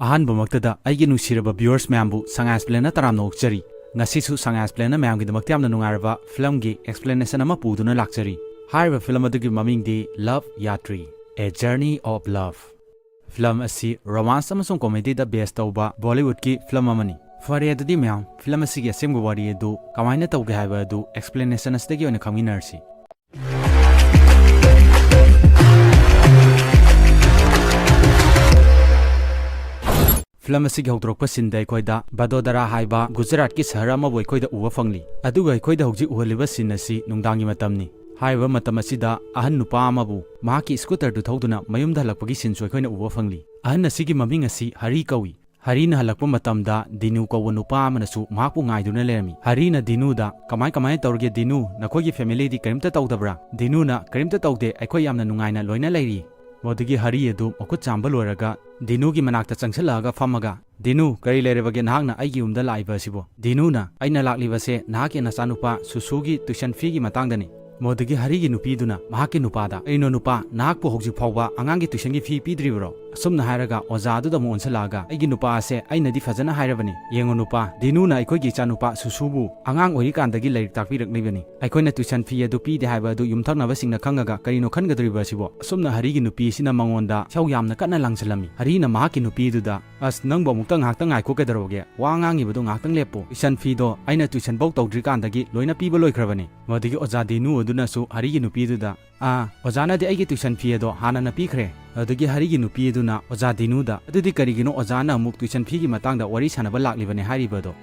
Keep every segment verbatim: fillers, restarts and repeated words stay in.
ꯑꯍꯥꯟꯕꯃꯛꯇꯗ ꯑꯩꯒꯤ ꯅꯨꯡꯁꯤꯔꯕ viewers ꯃꯌꯥꯝꯕꯨ ꯁꯉꯥꯏ ꯑꯦꯛꯁꯄ꯭ꯂꯦꯟꯅ ꯇꯔꯥꯝꯅ ꯑꯣꯛꯆꯔꯤ꯫ ꯉꯁꯤꯁꯨ ꯁꯉꯥꯏ ꯑꯦꯛꯁꯄ꯭ꯂꯦꯟꯅ ꯃꯌꯥꯝꯒꯤꯗꯃꯛꯇ ꯌꯥꯝꯅ ꯅꯨꯡꯉꯥꯏꯔꯕ ꯐꯤꯂꯝꯒꯤ explanation ꯑꯃ ꯄꯨꯗꯨꯅ ꯂꯥꯛꯆꯔꯤ꯫ ꯍꯥꯏꯔꯤꯕ ꯐꯤꯂꯝ ꯑꯗꯨꯒꯤ ꯃꯃꯤꯡꯗꯤ Love Yatri, A Journey of Love꯫ Film ꯑꯁꯤ romance ꯑꯃꯁꯨꯡ comedyꯗ base ꯇꯧꯕ Bollywoodꯀꯤ ꯐꯤꯂꯝ ꯑꯃꯅꯤ꯫ ꯐꯔꯦ, ꯑꯗꯨꯗꯤ ꯃꯌꯥꯝ, ꯐꯤꯂꯝ ꯑꯁꯤꯒꯤ ꯑꯁꯦꯡꯕ ꯋꯥꯔꯤ ꯑꯗꯨ ꯀꯃꯥꯏꯅ ꯇꯧꯒꯦ ꯍꯥꯏꯕ ꯑꯗꯨ explanation ꯑꯁꯤꯗꯒꯤ ꯑꯣꯏꯅ ꯈꯪꯃꯤꯟꯅꯔꯁꯤ꯫ ꯐꯤꯂꯝ ꯑꯁꯤꯒꯤ ꯍꯧꯗꯣꯔꯛꯄ sceneꯗ ꯑꯩꯈꯣꯏꯗ ꯕꯗꯣꯗꯔꯥ ꯍꯥꯏꯕ ꯒꯨꯖꯔꯥꯠꯀꯤ ꯁꯍꯔ ꯑꯃꯕꯨ ꯑꯩꯈꯣꯏꯗ ꯎꯕ ꯐꯪꯂꯤ꯫ ꯑꯗꯨꯒ ꯑꯩꯈꯣꯏꯗ ꯍꯧꯖꯤꯛ ꯎꯍꯜꯂꯤꯕ scene ꯑꯁꯤ ꯅꯨꯡꯗꯥꯡꯒꯤ ꯃꯇꯝꯅꯤ꯫ ꯍꯥꯏꯔꯤꯕ ꯃꯇꯝ ꯑꯁꯤꯗ ꯑꯍꯟ ꯅꯨꯄꯥ ꯑꯃꯕꯨ ꯃꯍꯥꯛꯀꯤ scooterꯗꯨ ꯊꯧꯗꯨꯅ ꯃꯌꯨꯝꯗ ꯍꯜꯂꯛꯄꯒꯤ sceneꯁꯨ ꯑꯩꯈꯣꯏꯅ ꯎꯕ ꯐꯪꯂꯤ꯫ ꯑꯍꯟ ꯑꯁꯤꯒꯤ ꯃꯃꯤꯡ ꯑꯁꯤ ꯍꯔꯤ ꯀꯧꯏ꯫ ꯍꯔꯤꯅ ꯍꯜꯂꯛꯄ ꯃꯇꯝꯗ ꯗꯤꯅꯨ ꯀꯧꯕ ꯅꯨꯄꯥ ꯑꯃꯅꯁꯨ ꯃꯍꯥꯛꯄꯨ ꯉꯥꯏꯗꯨꯅ ꯂꯩꯔꯝꯃꯤ꯫ ꯍꯔꯤꯅ ꯗꯤꯅꯨꯗ, "ꯀꯃꯥꯏ ꯀꯃꯥꯏꯅ ꯇꯧꯔꯒꯦ ꯗꯤꯅꯨ? ꯅꯈꯣꯏꯒꯤ familyꯗꯤ ꯀꯔꯤꯝꯇ ꯇꯧꯗꯕ꯭ꯔꯥ?" ꯗꯤꯅꯨꯅ, "ꯀꯔꯤꯝꯇ ꯇꯧꯗꯦ, ꯑꯩꯈꯣꯏ ꯌꯥꯝꯅ ꯅꯨꯡꯉꯥꯏꯅ ꯂꯣꯏꯅ ꯂꯩꯔꯤ"꯫ ꯃꯗꯨꯗꯒꯤ ꯍꯔꯤ ꯑꯗꯨ ꯃꯈꯨꯠ ꯆꯥꯝꯕ ꯂꯣꯏꯔꯒ ꯗꯤꯅꯨꯒꯤ ꯃꯅꯥꯛꯇ ꯆꯪꯁꯤꯜꯂꯛꯑꯒ ꯐꯝꯃꯒ, "ꯗꯤꯅꯨ, ꯀꯔꯤ ꯂꯩꯔꯕꯒꯦ ꯅꯍꯥꯛꯅ ꯑꯩꯒꯤ ꯌꯨꯝꯗ ꯂꯥꯛꯏꯕ ꯑꯁꯤꯕꯨ?" ꯗꯤꯅꯨꯅ, "ꯑꯩꯅ ꯂꯥꯛꯂꯤꯕꯁꯦ ꯅꯍꯥꯛꯀꯤ ꯅꯆꯥꯅꯨꯄꯥ ꯁꯨꯁꯨꯒꯤ tuition feeꯒꯤ ꯃꯇꯥꯡꯗꯅꯤ"꯫ ꯃꯗꯨꯗꯒꯤ ꯍꯔꯤꯒꯤ ꯅꯨꯄꯤꯗꯨꯅ ꯃꯍꯥꯛꯀꯤ ꯅꯨꯄꯥꯗ, "ꯀꯩꯅꯣ ꯅꯨꯄꯥ, ꯅꯍꯥꯛꯄꯨ ꯍꯧꯖꯤꯛ ꯐꯥꯎꯕ ꯑꯉꯥꯡꯒꯤ tuitionꯒꯤ fee ꯄꯤꯗ꯭ꯔꯤꯕꯔꯣ?" ꯑꯁꯨꯝꯅ ꯍꯥꯏꯔꯒ ꯑꯣꯖꯥ ꯑꯗꯨꯗ ꯑꯃꯨꯛ ꯑꯣꯟꯁꯤꯜꯂꯛꯑꯒ, "ꯑꯩꯒꯤ ꯅꯨꯄꯥ ꯑꯁꯦ ꯑꯩꯅꯗꯤ ꯐꯖꯅ ꯍꯥꯏꯔꯕꯅꯤ, ꯌꯦꯡꯉꯣ ꯅꯨꯄꯥ, ꯗꯤꯅꯨꯅ ꯑꯩꯈꯣꯏꯒꯤ ꯏꯆꯥꯅꯨꯄꯥ ꯁꯨꯁꯨꯕꯨ ꯑꯉꯥꯡ ꯑꯣꯏꯔꯤꯀꯥꯟꯗꯒꯤ ꯂꯥꯏꯔꯤꯛ ꯇꯥꯛꯄꯤꯔꯛꯂꯤꯕꯅꯤ꯫ ꯑꯩꯈꯣꯏꯅ tuition fee ꯑꯗꯨ ꯄꯤꯗꯦ ꯍꯥꯏꯕ ꯑꯗꯨ ꯌꯨꯝꯊꯪꯅꯕꯁꯤꯡꯅ ꯈꯪꯉꯒ ꯀꯔꯤꯅꯣ ꯈꯟꯒꯗꯧꯔꯤꯕ ꯑꯁꯤꯕꯣ?" ꯑꯁꯨꯝꯅ ꯍꯔꯤꯒꯤ ꯅꯨꯄꯤ ꯑꯁꯤꯅ ꯃꯉꯣꯟꯗ ꯏꯁꯧ ꯌꯥꯝꯅ ꯀꯟꯅ ꯂꯥꯡꯁꯤꯜꯂꯝꯃꯤ꯫ ꯍꯔꯤꯅ ꯃꯍꯥꯛꯀꯤ ꯅꯨꯄꯤꯗꯨꯗ, "ꯑꯁ, ꯅꯪꯕꯨ ꯑꯃꯨꯛꯇ ꯉꯥꯏꯍꯥꯛꯇꯪ ꯉꯥꯏꯈꯣ, ꯀꯩꯗꯧꯔꯒꯦ? ꯋꯥ ꯉꯥꯡꯉꯤꯕꯗꯣ ꯉꯥꯏꯍꯥꯛꯇꯪ ꯂꯦꯞꯄꯣ꯫ Tuition feeꯗꯣ ꯑꯩꯅ tuition ꯐꯧ ꯇꯧꯗ꯭ꯔꯤꯀꯥꯟꯗꯒꯤ ꯂꯣꯏꯅ ꯄꯤꯕ ꯂꯣꯏꯈ꯭ꯔꯕꯅꯤ"꯫ ꯃꯗꯨꯗꯒꯤ ꯑꯣꯖꯥ ꯗꯤꯅꯨ ꯑꯗꯨꯅꯁꯨ ꯍꯔꯤꯒꯤ ꯅꯨꯄꯤꯗꯨꯗ, "ꯑꯥ, ꯑꯣꯖꯥꯅꯗꯤ ꯑꯩꯒꯤ tuition fee ꯑꯗꯣ ꯍꯥꯟꯅꯅ ꯄꯤꯈ꯭ꯔꯦ"꯫ ꯑꯗꯨꯗꯒꯤ ꯍꯔꯤꯒꯤ ꯅꯨꯄꯤ ꯑꯗꯨꯅ, "ꯑꯣꯖꯥ ꯗꯤꯅꯨꯗ, ꯑꯗꯨꯗꯤ ꯀꯔꯤꯒꯤꯅꯣ ꯑꯣꯖꯥꯅ ꯑꯃꯨꯛ tuition feeꯒꯤ ꯃꯇꯥꯡꯗ ꯋꯥꯔꯤ ꯁꯥꯟꯅꯕ ꯂꯥꯛꯂꯤꯕꯅꯦ ꯍꯥꯏꯔꯤꯕꯗꯣ?"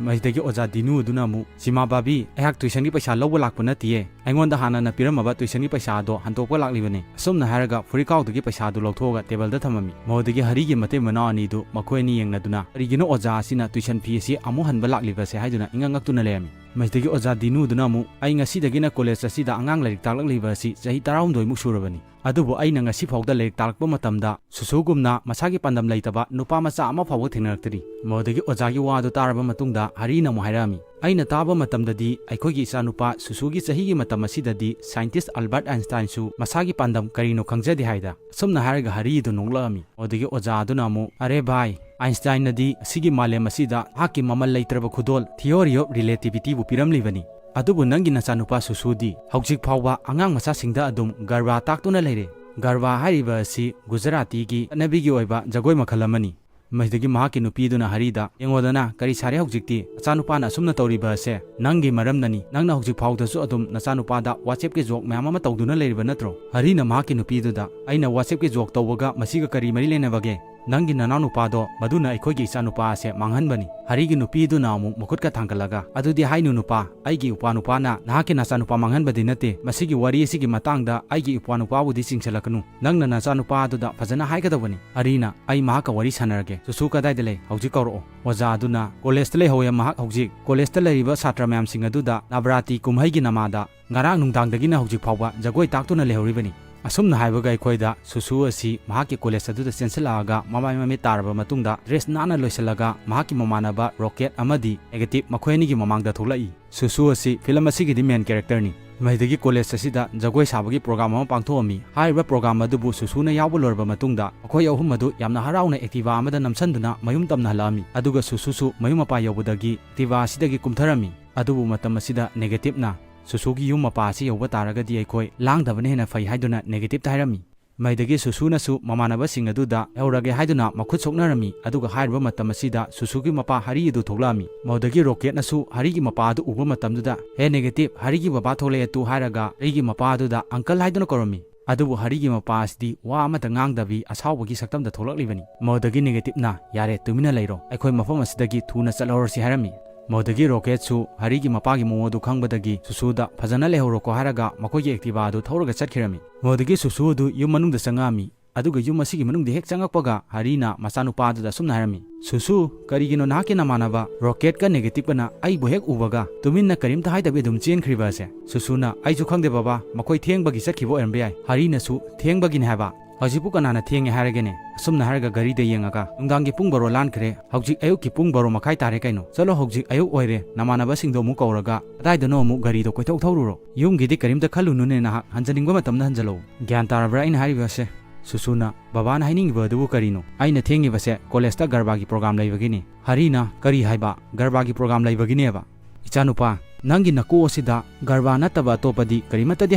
ꯃꯁꯤꯗꯒꯤ ꯑꯣꯖꯥ ꯗꯤꯅꯨ ꯑꯗꯨꯅ ꯑꯃꯨꯛ, "ꯁꯤꯃꯥ ꯕꯥꯕꯤ, ꯑꯩꯍꯥꯛ tuitionꯒꯤ ꯄꯩꯁꯥ ꯂꯧꯕ ꯂꯥꯛꯄ ꯅꯠꯇꯤꯌꯦ꯫ ꯑꯩꯉꯣꯟꯗ ꯍꯥꯟꯅꯅ ꯄꯤꯔꯝꯃꯕ tuitionꯒꯤ ꯄꯩꯁꯥ ꯑꯗꯣ ꯍꯟꯗꯣꯛꯄ ꯂꯥꯛꯂꯤꯕꯅꯤ"꯫ ꯑꯁꯨꯝꯅ ꯍꯥꯏꯔꯒ ꯐꯨꯔꯤꯠꯈꯥꯎꯗꯒꯤ ꯄꯩꯁꯥꯗꯨ ꯂꯧꯊꯣꯛꯑꯒ ꯇꯦꯕꯜꯗ ꯊꯝꯃꯝꯃꯤ꯫ ꯃꯗꯨꯗꯒꯤ ꯍꯔꯤꯒꯤ ꯃꯇꯩ ꯃꯅꯥꯎ ꯑꯅꯤꯗꯨ ꯃꯈꯣꯏ ꯑꯅꯤ ꯌꯦꯡꯅꯗꯨꯅ, "ꯀꯔꯤꯒꯤꯅꯣ ꯑꯣꯖꯥ ꯑꯁꯤꯅ tuition fee ꯑꯁꯤ ꯑꯃꯨꯛ ꯍꯟꯕ ꯂꯥꯛꯂꯤꯕꯁꯦ?" ꯍꯥꯏꯗꯨꯅ ꯏꯉꯛ ꯉꯛꯇꯨꯅ ꯂꯩꯔꯝꯃꯤ꯫ ꯃꯁꯤꯗꯒꯤ ꯑꯣꯖꯥ ꯗꯤꯅꯨꯗꯨꯅ ꯑꯃꯨꯛ, "ꯑꯩ ꯉꯁꯤꯗꯒꯤꯅ ꯀꯣꯂꯦꯖ ꯑꯁꯤꯗ ꯑꯉꯥꯡ ꯂꯥꯏꯔꯤꯛ ꯇꯥꯛꯂꯛꯂꯤꯕ ꯑꯁꯤ ꯆꯍꯤ ꯇꯔꯥꯍꯨꯝꯗꯣꯏꯃꯨꯛ ꯁꯨꯔꯕꯅꯤ, ꯑꯗꯨꯕꯨ ꯑꯩꯅ ꯉꯁꯤ ꯐꯥꯎꯗ ꯂꯥꯏꯔꯤꯛ ꯇꯥꯛꯂꯛꯄ ꯃꯇꯝꯗ ꯁꯨꯁꯨꯒꯨꯝꯅ ꯃꯁꯥꯒꯤ ꯄꯥꯟꯗꯝ ꯂꯩꯇꯕ ꯅꯨꯄꯥ ꯃꯆꯥ ꯑꯃ ꯐꯥꯎꯕ ꯊꯦꯡꯅꯔꯛꯇ꯭ꯔꯤ"꯫ ꯃꯗꯨꯗꯒꯤ ꯑꯣꯖꯥꯒꯤ ꯋꯥꯗꯨ ꯇꯥꯔꯕ ꯃꯇꯨꯡꯗ ꯍꯔꯤꯅ ꯑꯃꯨꯛ ꯍꯥꯏꯔꯛꯑꯝꯃꯤ, "ꯑꯩꯅ ꯇꯥꯕ ꯃꯇꯝꯗꯗꯤ ꯑꯩꯈꯣꯏꯒꯤ ꯏꯆꯥꯅꯨꯄꯥ ꯁꯨꯁꯨꯒꯤ ꯆꯍꯤꯒꯤ ꯃꯇꯝ ꯑꯁꯤꯗꯗꯤ ꯁꯥꯏꯟꯇꯤꯁ ꯑꯜꯕꯔꯠ ꯑꯥꯏꯟꯁꯇꯥꯏꯟꯁꯨ ꯃꯁꯥꯒꯤ ꯄꯥꯟꯗꯝ ꯀꯔꯤꯅꯣ ꯈꯪꯖꯗꯦ ꯍꯥꯏꯗ"꯫ ꯑꯁꯨꯝꯅ ꯍꯥꯏꯔꯒ ꯍꯔꯤꯗꯨ ꯅꯣꯛꯂꯛꯑꯝꯃꯤ꯫ ꯑꯗꯨꯗꯒꯤ ꯑꯣꯖꯥ ꯑꯗꯨꯅ ꯑꯃꯨꯛ, "ꯑꯔꯦ ꯚꯥꯏ, ꯑꯥꯏꯟꯁꯇꯥꯏꯟꯅꯗꯤ ꯑꯁꯤꯒꯤ ꯃꯥꯂꯦꯝ ꯑꯁꯤꯗ ꯃꯍꯥꯛꯀꯤ ꯃꯃꯜ ꯂꯩꯇ꯭ꯔꯕ ꯈꯨꯗꯣꯜ Theory of Relativityꯕꯨ ꯄꯤꯔꯝꯂꯤꯕꯅꯤ꯫ ꯑꯗꯨꯕꯨ ꯅꯪꯒꯤ ꯅꯆꯥꯅꯨꯄꯥ ꯁꯨꯁꯨꯗꯤ ꯍꯧꯖꯤꯛ ꯐꯥꯎꯕ ꯑꯉꯥꯡ ꯃꯆꯥꯁꯤꯡꯗ ꯑꯗꯨꯝ ꯒꯔꯕꯥ ꯇꯥꯛꯇꯨꯅ ꯂꯩꯔꯦ"꯫ ꯒꯔꯕꯥ ꯍꯥꯏꯔꯤꯕ ꯑꯁꯤ ꯒꯨꯖꯔꯥꯇꯤꯒꯤ ꯆꯠꯅꯕꯤꯒꯤ ꯑꯣꯏꯕ ꯖꯒꯣꯏ ꯃꯈꯜ ꯑꯃꯅꯤ꯫ ꯃꯁꯤꯗꯒꯤ ꯃꯍꯥꯛꯀꯤ ꯅꯨꯄꯤꯗꯨꯅ ꯍꯔꯤꯗ, "ꯌꯦꯡꯉꯣꯗꯅ, ꯀꯔꯤ ꯁꯥꯔꯦ ꯍꯧꯖꯤꯛꯇꯤ? ꯅꯆꯥꯅꯨꯄꯥꯅ ꯑꯁꯨꯝꯅ ꯇꯧꯔꯤꯕ ꯑꯁꯦ ꯅꯪꯒꯤ ꯃꯔꯝꯅꯅꯤ꯫ ꯅꯪꯅ ꯍꯧꯖꯤꯛ ꯐꯥꯎꯗꯁꯨ ꯑꯗꯨꯝ ꯅꯆꯥꯅꯨꯄꯥꯗ WhatsAppꯀꯤ ꯖꯣꯛ ꯃꯌꯥꯝ ꯑꯃ ꯇꯧꯗꯨꯅ ꯂꯩꯔꯤꯕ ꯅꯠꯇ꯭ꯔꯣ?" ꯍꯔꯤꯅ ꯃꯍꯥꯛꯀꯤ ꯅꯨꯄꯤꯗꯨꯗ, "ꯑꯩꯅ WhatsAppꯀꯤ ꯖꯣꯛ ꯇꯧꯕꯒ ꯃꯁꯤꯒ ꯀꯔꯤ ꯃꯔꯤ ꯂꯩꯅꯕꯒꯦ? ꯅꯪꯒꯤ ꯅꯅꯥꯎꯅꯨꯄꯥꯗꯣ, ꯃꯗꯨꯅ ꯑꯩꯈꯣꯏꯒꯤ ꯏꯆꯥꯅꯨꯄꯥ ꯑꯁꯦ ꯃꯥꯡꯍꯟꯕꯅꯤ"꯫ ꯍꯔꯤꯒꯤ ꯅꯨꯄꯤꯗꯨꯅ ꯑꯃꯨꯛ ꯃꯈꯨꯠꯀ ꯊꯥꯡꯒꯠꯂꯒ, "ꯑꯗꯨꯗꯤ ꯍꯥꯏꯅꯨ ꯅꯨꯄꯥ, ꯑꯩꯒꯤ ꯏꯄ꯭ꯋꯥꯅꯨꯄꯥꯅ ꯅꯍꯥꯛꯀꯤ ꯅꯆꯥꯅꯨꯄꯥ ꯃꯥꯡꯍꯟꯕꯗꯤ ꯅꯠꯇꯦ꯫ ꯃꯁꯤꯒꯤ ꯋꯥꯔꯤ ꯑꯁꯤꯒꯤ ꯃꯇꯥꯡꯗ ꯑꯩꯒꯤ ꯏꯄ꯭ꯋꯥꯅꯨꯄꯥꯕꯨꯗꯤ ꯆꯤꯡꯁꯤꯜꯂꯛꯀꯅꯨ꯫ ꯅꯪꯅ ꯅꯆꯥꯅꯨꯄꯥ ꯑꯗꯨꯗ ꯐꯖꯅ ꯍꯥꯏꯒꯗꯧꯕꯅꯤ"꯫ ꯍꯔꯤꯅ, "ꯑꯩ ꯃꯍꯥꯛꯀ ꯋꯥꯔꯤ ꯁꯥꯟꯅꯔꯒꯦ꯫ ꯁꯨꯁꯨ ꯀꯗꯥꯏꯗ ꯂꯩ? ꯍꯧꯖꯤꯛ ꯀꯧꯔꯛꯑꯣ"꯫ ꯑꯣꯖꯥ ꯑꯗꯨꯅ, "ꯀꯣꯂꯦꯖꯇ ꯂꯩꯍꯧꯋꯦ ꯃꯍꯥꯛ ꯍꯧꯖꯤꯛ꯫ ꯀꯣꯂꯦꯖꯇ ꯂꯩꯔꯤꯕ ꯁꯥꯇ꯭ꯔ ꯃꯌꯥꯝꯁꯤꯡ ꯑꯗꯨꯗ ꯅꯕꯔꯥꯇꯤ ꯀꯨꯝꯍꯩꯒꯤ ꯅꯃꯥꯗ ꯉꯔꯥꯡ ꯅꯨꯡꯗꯥꯡꯗꯒꯤꯅ ꯍꯧꯖꯤꯛ ꯐꯥꯎꯕ ꯖꯒꯣꯏ ꯇꯥꯛꯇꯨꯅ ꯂꯩꯍꯧꯔꯤꯕꯅꯤ"꯫ ꯑꯁꯨꯝꯅ ꯍꯥꯏꯕꯒ ꯑꯩꯈꯣꯏꯗ ꯁꯨꯁꯨ ꯑꯁꯤ ꯃꯍꯥꯛꯀꯤ ꯀꯣꯂꯦꯖ ꯑꯗꯨꯗ ꯆꯦꯟꯁꯤꯜꯂꯛꯑꯒ ꯃꯃꯥꯏ ꯃꯃꯤꯠ ꯇꯥꯔꯕ ꯃꯇꯨꯡꯗ ꯗ꯭ꯔꯦꯁ ꯅꯥꯟꯅ ꯂꯣꯏꯁꯤꯜꯂꯒ ꯃꯍꯥꯛꯀꯤ ꯃꯃꯥꯟꯅꯕ ꯔꯣꯀꯦꯠ ꯑꯃꯗꯤ ꯅꯦꯒꯦꯇꯤꯚ ꯃꯈꯣꯏ ꯑꯅꯤꯒꯤ ꯃꯃꯥꯡꯗ ꯊꯣꯛꯂꯛꯏ꯫ ꯁꯨꯁꯨ ꯑꯁꯤ ꯐꯤꯂꯝ ꯑꯁꯤꯒꯤꯗꯤ ꯃꯦꯟ ꯀꯦꯔꯦꯛꯇꯔꯅꯤ꯫ ꯃꯁꯤꯗꯒꯤ ꯀꯣꯂꯦꯖ ꯑꯁꯤꯗ ꯖꯒꯣꯏ ꯁꯥꯕꯒꯤ ꯄ꯭ꯔꯣꯒ꯭ꯔꯥꯝ ꯑꯃ ꯄꯥꯡꯊꯣꯛꯑꯝꯃꯤ꯫ ꯍꯥꯏꯔꯤꯕ ꯄ꯭ꯔꯣꯒ꯭ꯔꯥꯝ ꯑꯗꯨꯕꯨ ꯁꯨꯁꯨꯅ ꯌꯥꯎꯕ ꯂꯣꯏꯔꯕ ꯃꯇꯨꯡꯗ ꯃꯈꯣꯏ ꯑꯍꯨꯝ ꯑꯗꯨ ꯌꯥꯝꯅ ꯍꯔꯥꯎꯅ ꯑꯦꯛꯇꯤꯚꯥ ꯑꯃꯗ ꯅꯝꯁꯤꯟꯗꯨꯅ ꯃꯌꯨꯝ ꯇꯝꯅ ꯍꯜꯂꯛꯑꯝꯃꯤ꯫ ꯑꯗꯨꯒ ꯁꯨꯁꯨꯁꯨ ꯃꯌꯨꯝ ꯃꯄꯥ ꯌꯧꯕꯗꯒꯤ ꯑꯦꯛꯇꯤꯚꯥ ꯑꯁꯤꯗꯒꯤ ꯀꯨꯝꯊꯔꯝꯃꯤ꯫ ꯑꯗꯨꯕꯨ ꯃꯇꯝ ꯑꯁꯤꯗ ꯅꯦꯒꯦꯇꯤꯚꯅ ꯁꯨꯁꯨꯒꯤ ꯌꯨꯝ ꯃꯄꯥ ꯑꯁꯤ ꯌꯧꯕ ꯇꯥꯔꯒꯗꯤ ꯑꯩꯈꯣꯏ ꯂꯥꯡꯗꯕꯅ ꯍꯦꯟꯅ ꯐꯩ ꯍꯥꯏꯗꯨꯅ ꯅꯦꯒꯦꯇꯤꯚꯇ ꯍꯥꯏꯔꯝꯃꯤ꯫ ꯃꯗꯨꯗꯒꯤ ꯁꯨꯁꯨꯅꯁꯨ ꯃꯃꯥꯟꯅꯕꯁꯤꯡ ꯑꯗꯨꯗ ꯂꯩꯍꯧꯔꯒꯦ ꯍꯥꯏꯗꯨꯅ ꯃꯈꯨꯠ ꯁꯣꯛꯅꯔꯝꯃꯤ꯫ ꯑꯗꯨꯒ ꯍꯥꯏꯔꯤꯕ ꯃꯇꯝ ꯑꯁꯤꯗ ꯁꯨꯁꯨꯒꯤ ꯃꯄꯥ ꯍꯔꯤ ꯑꯗꯨ ꯊꯣꯛꯂꯛꯑꯝꯃꯤ꯫ ꯃꯗꯨꯗꯒꯤ ꯔꯣꯀꯦꯠꯅꯁꯨ ꯍꯔꯤꯒꯤ ꯃꯄꯥ ꯑꯗꯨ ꯎꯕ ꯃꯇꯝꯗꯨꯗ, "ꯍꯦ ꯅꯦꯒꯦꯇꯤꯚ, ꯍꯔꯤꯒꯤ ꯕꯕꯥ ꯊꯣꯛꯂꯛꯑꯦ ꯇꯨ" ꯍꯥꯏꯔꯒ ꯍꯔꯤꯒꯤ ꯃꯄꯥ ꯑꯗꯨꯗ ꯑꯪꯀꯜ ꯍꯥꯏꯗꯨꯅ ꯀꯧꯔꯝꯃꯤ꯫ ꯑꯗꯨꯕꯨ ꯍꯔꯤꯒꯤ ꯃꯄꯥ ꯑꯁꯤꯗꯤ ꯋꯥ ꯑꯃꯠꯇ ꯉꯥꯡꯗꯕꯤ ꯑꯁꯥꯎꯕꯒꯤ ꯁꯛꯇꯝꯗ ꯊꯣꯛꯂꯛꯂꯤꯕꯅꯤ꯫ ꯃꯗꯨꯗꯒꯤ ꯅꯦꯒꯦꯇꯤꯚꯅ, "ꯌꯥꯔꯦ, ꯇꯨꯃꯤꯟꯅ ꯂꯩꯔꯣ, ꯑꯩꯈꯣꯏ ꯃꯐꯝ ꯑꯁꯤꯗꯒꯤ ꯊꯨꯅ ꯆꯠꯍꯧꯔꯁꯤ" ꯍꯥꯏꯔꯝꯃꯤ꯫ ꯃꯗꯨꯗꯒꯤ ꯔꯣꯀꯦꯠꯁꯨ ꯍꯔꯤꯒꯤ ꯃꯄꯥꯒꯤ ꯃꯑꯣꯡ ꯑꯗꯨ ꯈꯪꯕꯗꯒꯤ ꯁꯨꯁꯨꯗ, "ꯐꯖꯅ ꯂꯩꯍꯧꯔꯣꯀꯣ" ꯍꯥꯏꯔꯒ ꯃꯈꯣꯏꯒꯤ ꯑꯦꯛꯇꯤꯚꯥ ꯑꯗꯨ ꯊꯧꯔꯒ ꯆꯠꯈꯤꯔꯝꯃꯤ꯫ ꯃꯗꯨꯗꯒꯤ ꯁꯨꯁꯨ ꯑꯗꯨ ꯌꯨꯝ ꯃꯅꯨꯡꯗ ꯆꯪꯉꯛꯑꯝꯃꯤ꯫ ꯑꯗꯨꯒ ꯌꯨꯝ ꯑꯁꯤꯒꯤ ꯃꯅꯨꯡꯗ ꯍꯦꯛ ꯆꯪꯉꯛꯄꯒ ꯍꯔꯤꯅ ꯃꯆꯥꯅꯨꯄꯥꯗꯨꯗ ꯑꯁꯨꯝꯅ ꯍꯥꯏꯔꯝꯃꯤ, "ꯁꯨꯁꯨ, ꯀꯔꯤꯒꯤꯅꯣ ꯅꯍꯥꯛꯀꯤ ꯅꯃꯥꯟꯅꯕ ꯔꯣꯀꯦꯠꯀ ꯅꯦꯒꯦꯇꯤꯚꯀꯅ ꯑꯩꯕꯨ ꯍꯦꯛ ꯎꯕꯒ ꯇꯨꯃꯤꯟꯅ ꯀꯔꯤꯝꯇ ꯍꯥꯏꯗꯕꯤ ꯑꯗꯨꯝ ꯆꯦꯟꯈ꯭ꯔꯤꯕ ꯑꯁꯦ?" ꯁꯨꯁꯨꯅ, "ꯑꯩꯁꯨ ꯈꯪꯗꯦ ꯕꯕꯥ, ꯃꯈꯣꯏ ꯊꯦꯡꯕꯒꯤ ꯆꯠꯈꯤꯕ ꯑꯣꯏꯔꯝꯕ ꯌꯥꯏ꯫" ꯍꯔꯤꯅꯁꯨ, "ꯊꯦꯡꯕꯒꯤꯅꯦ ꯍꯥꯏꯕ? ꯍꯧꯖꯤꯛꯄꯨ ꯀꯅꯥꯅ ꯊꯦꯡꯉꯦ ꯍꯥꯏꯔꯒꯦꯅꯦ?" ꯑꯁꯨꯝꯅ ꯍꯥꯏꯔꯒ ꯒꯥꯔꯤꯗ ꯌꯦꯡꯉꯒ, "ꯅꯨꯡꯗꯥꯡꯒꯤ ꯄꯨꯡ ꯕꯥꯔꯣ ꯂꯥꯟꯈ꯭ꯔꯦ, ꯍꯧꯖꯤꯛ ꯑꯌꯨꯛꯀꯤ ꯄꯨꯡ ꯕꯥꯔꯣ ꯃꯈꯥꯏ ꯇꯥꯔꯦ ꯀꯩꯅꯣ꯫ ꯆꯠꯂꯣ, ꯍꯧꯖꯤꯛ ꯑꯌꯨꯛ ꯑꯣꯏꯔꯦ, ꯅꯃꯥꯟꯅꯕꯁꯤꯡꯗꯣ ꯑꯃꯨꯛ ꯀꯧꯔꯒ ꯀꯗꯥꯏꯗꯅꯣ ꯑꯃꯨꯛ ꯒꯥꯔꯤꯗꯣ ꯀꯣꯏꯊꯧ ꯊꯧꯔꯨꯔꯣ꯫ ꯌꯨꯝꯒꯤꯗꯤ ꯀꯔꯤꯝꯇ ꯈꯜꯂꯨꯅꯨꯅꯦ ꯅꯍꯥꯛ, ꯍꯟꯖꯅꯤꯡꯕ ꯃꯇꯝꯗ ꯍꯟꯖꯜꯂꯛꯎ꯫ ꯒ꯭ꯌꯥꯟ ꯇꯥꯔꯕ꯭ꯔꯥ ꯑꯩꯅ ꯍꯥꯏꯔꯤꯕꯁꯦ?" ꯁꯨꯁꯨꯅ, "ꯕꯕꯥꯅ ꯍꯥꯏꯅꯤꯡꯉꯤꯕ ꯑꯗꯨꯕꯨ ꯀꯔꯤꯅꯣ?" "ꯑꯩꯅ ꯊꯦꯡꯉꯤꯕꯁꯦ ꯀꯣꯂꯦꯖꯇ ꯒꯔꯕꯥꯒꯤ ꯄ꯭ꯔꯣꯒ꯭ꯔꯥꯝ ꯂꯩꯕꯒꯤꯅꯤ꯫" ꯍꯔꯤꯅ, "ꯀꯔꯤ ꯍꯥꯏꯕ? ꯒꯔꯕꯥꯒꯤ ꯄ꯭ꯔꯣꯒ꯭ꯔꯥꯝ ꯂꯩꯕꯒꯤꯅꯦꯕ?" "ꯏꯆꯥꯅꯨꯄꯥ, ꯅꯪꯒꯤ ꯅꯀꯣꯛ ꯑꯁꯤꯗ ꯒꯔꯕꯥ ꯅꯠꯇꯕ ꯑꯇꯣꯞꯄꯗꯤ ꯀꯔꯤꯃꯠꯇꯗꯤ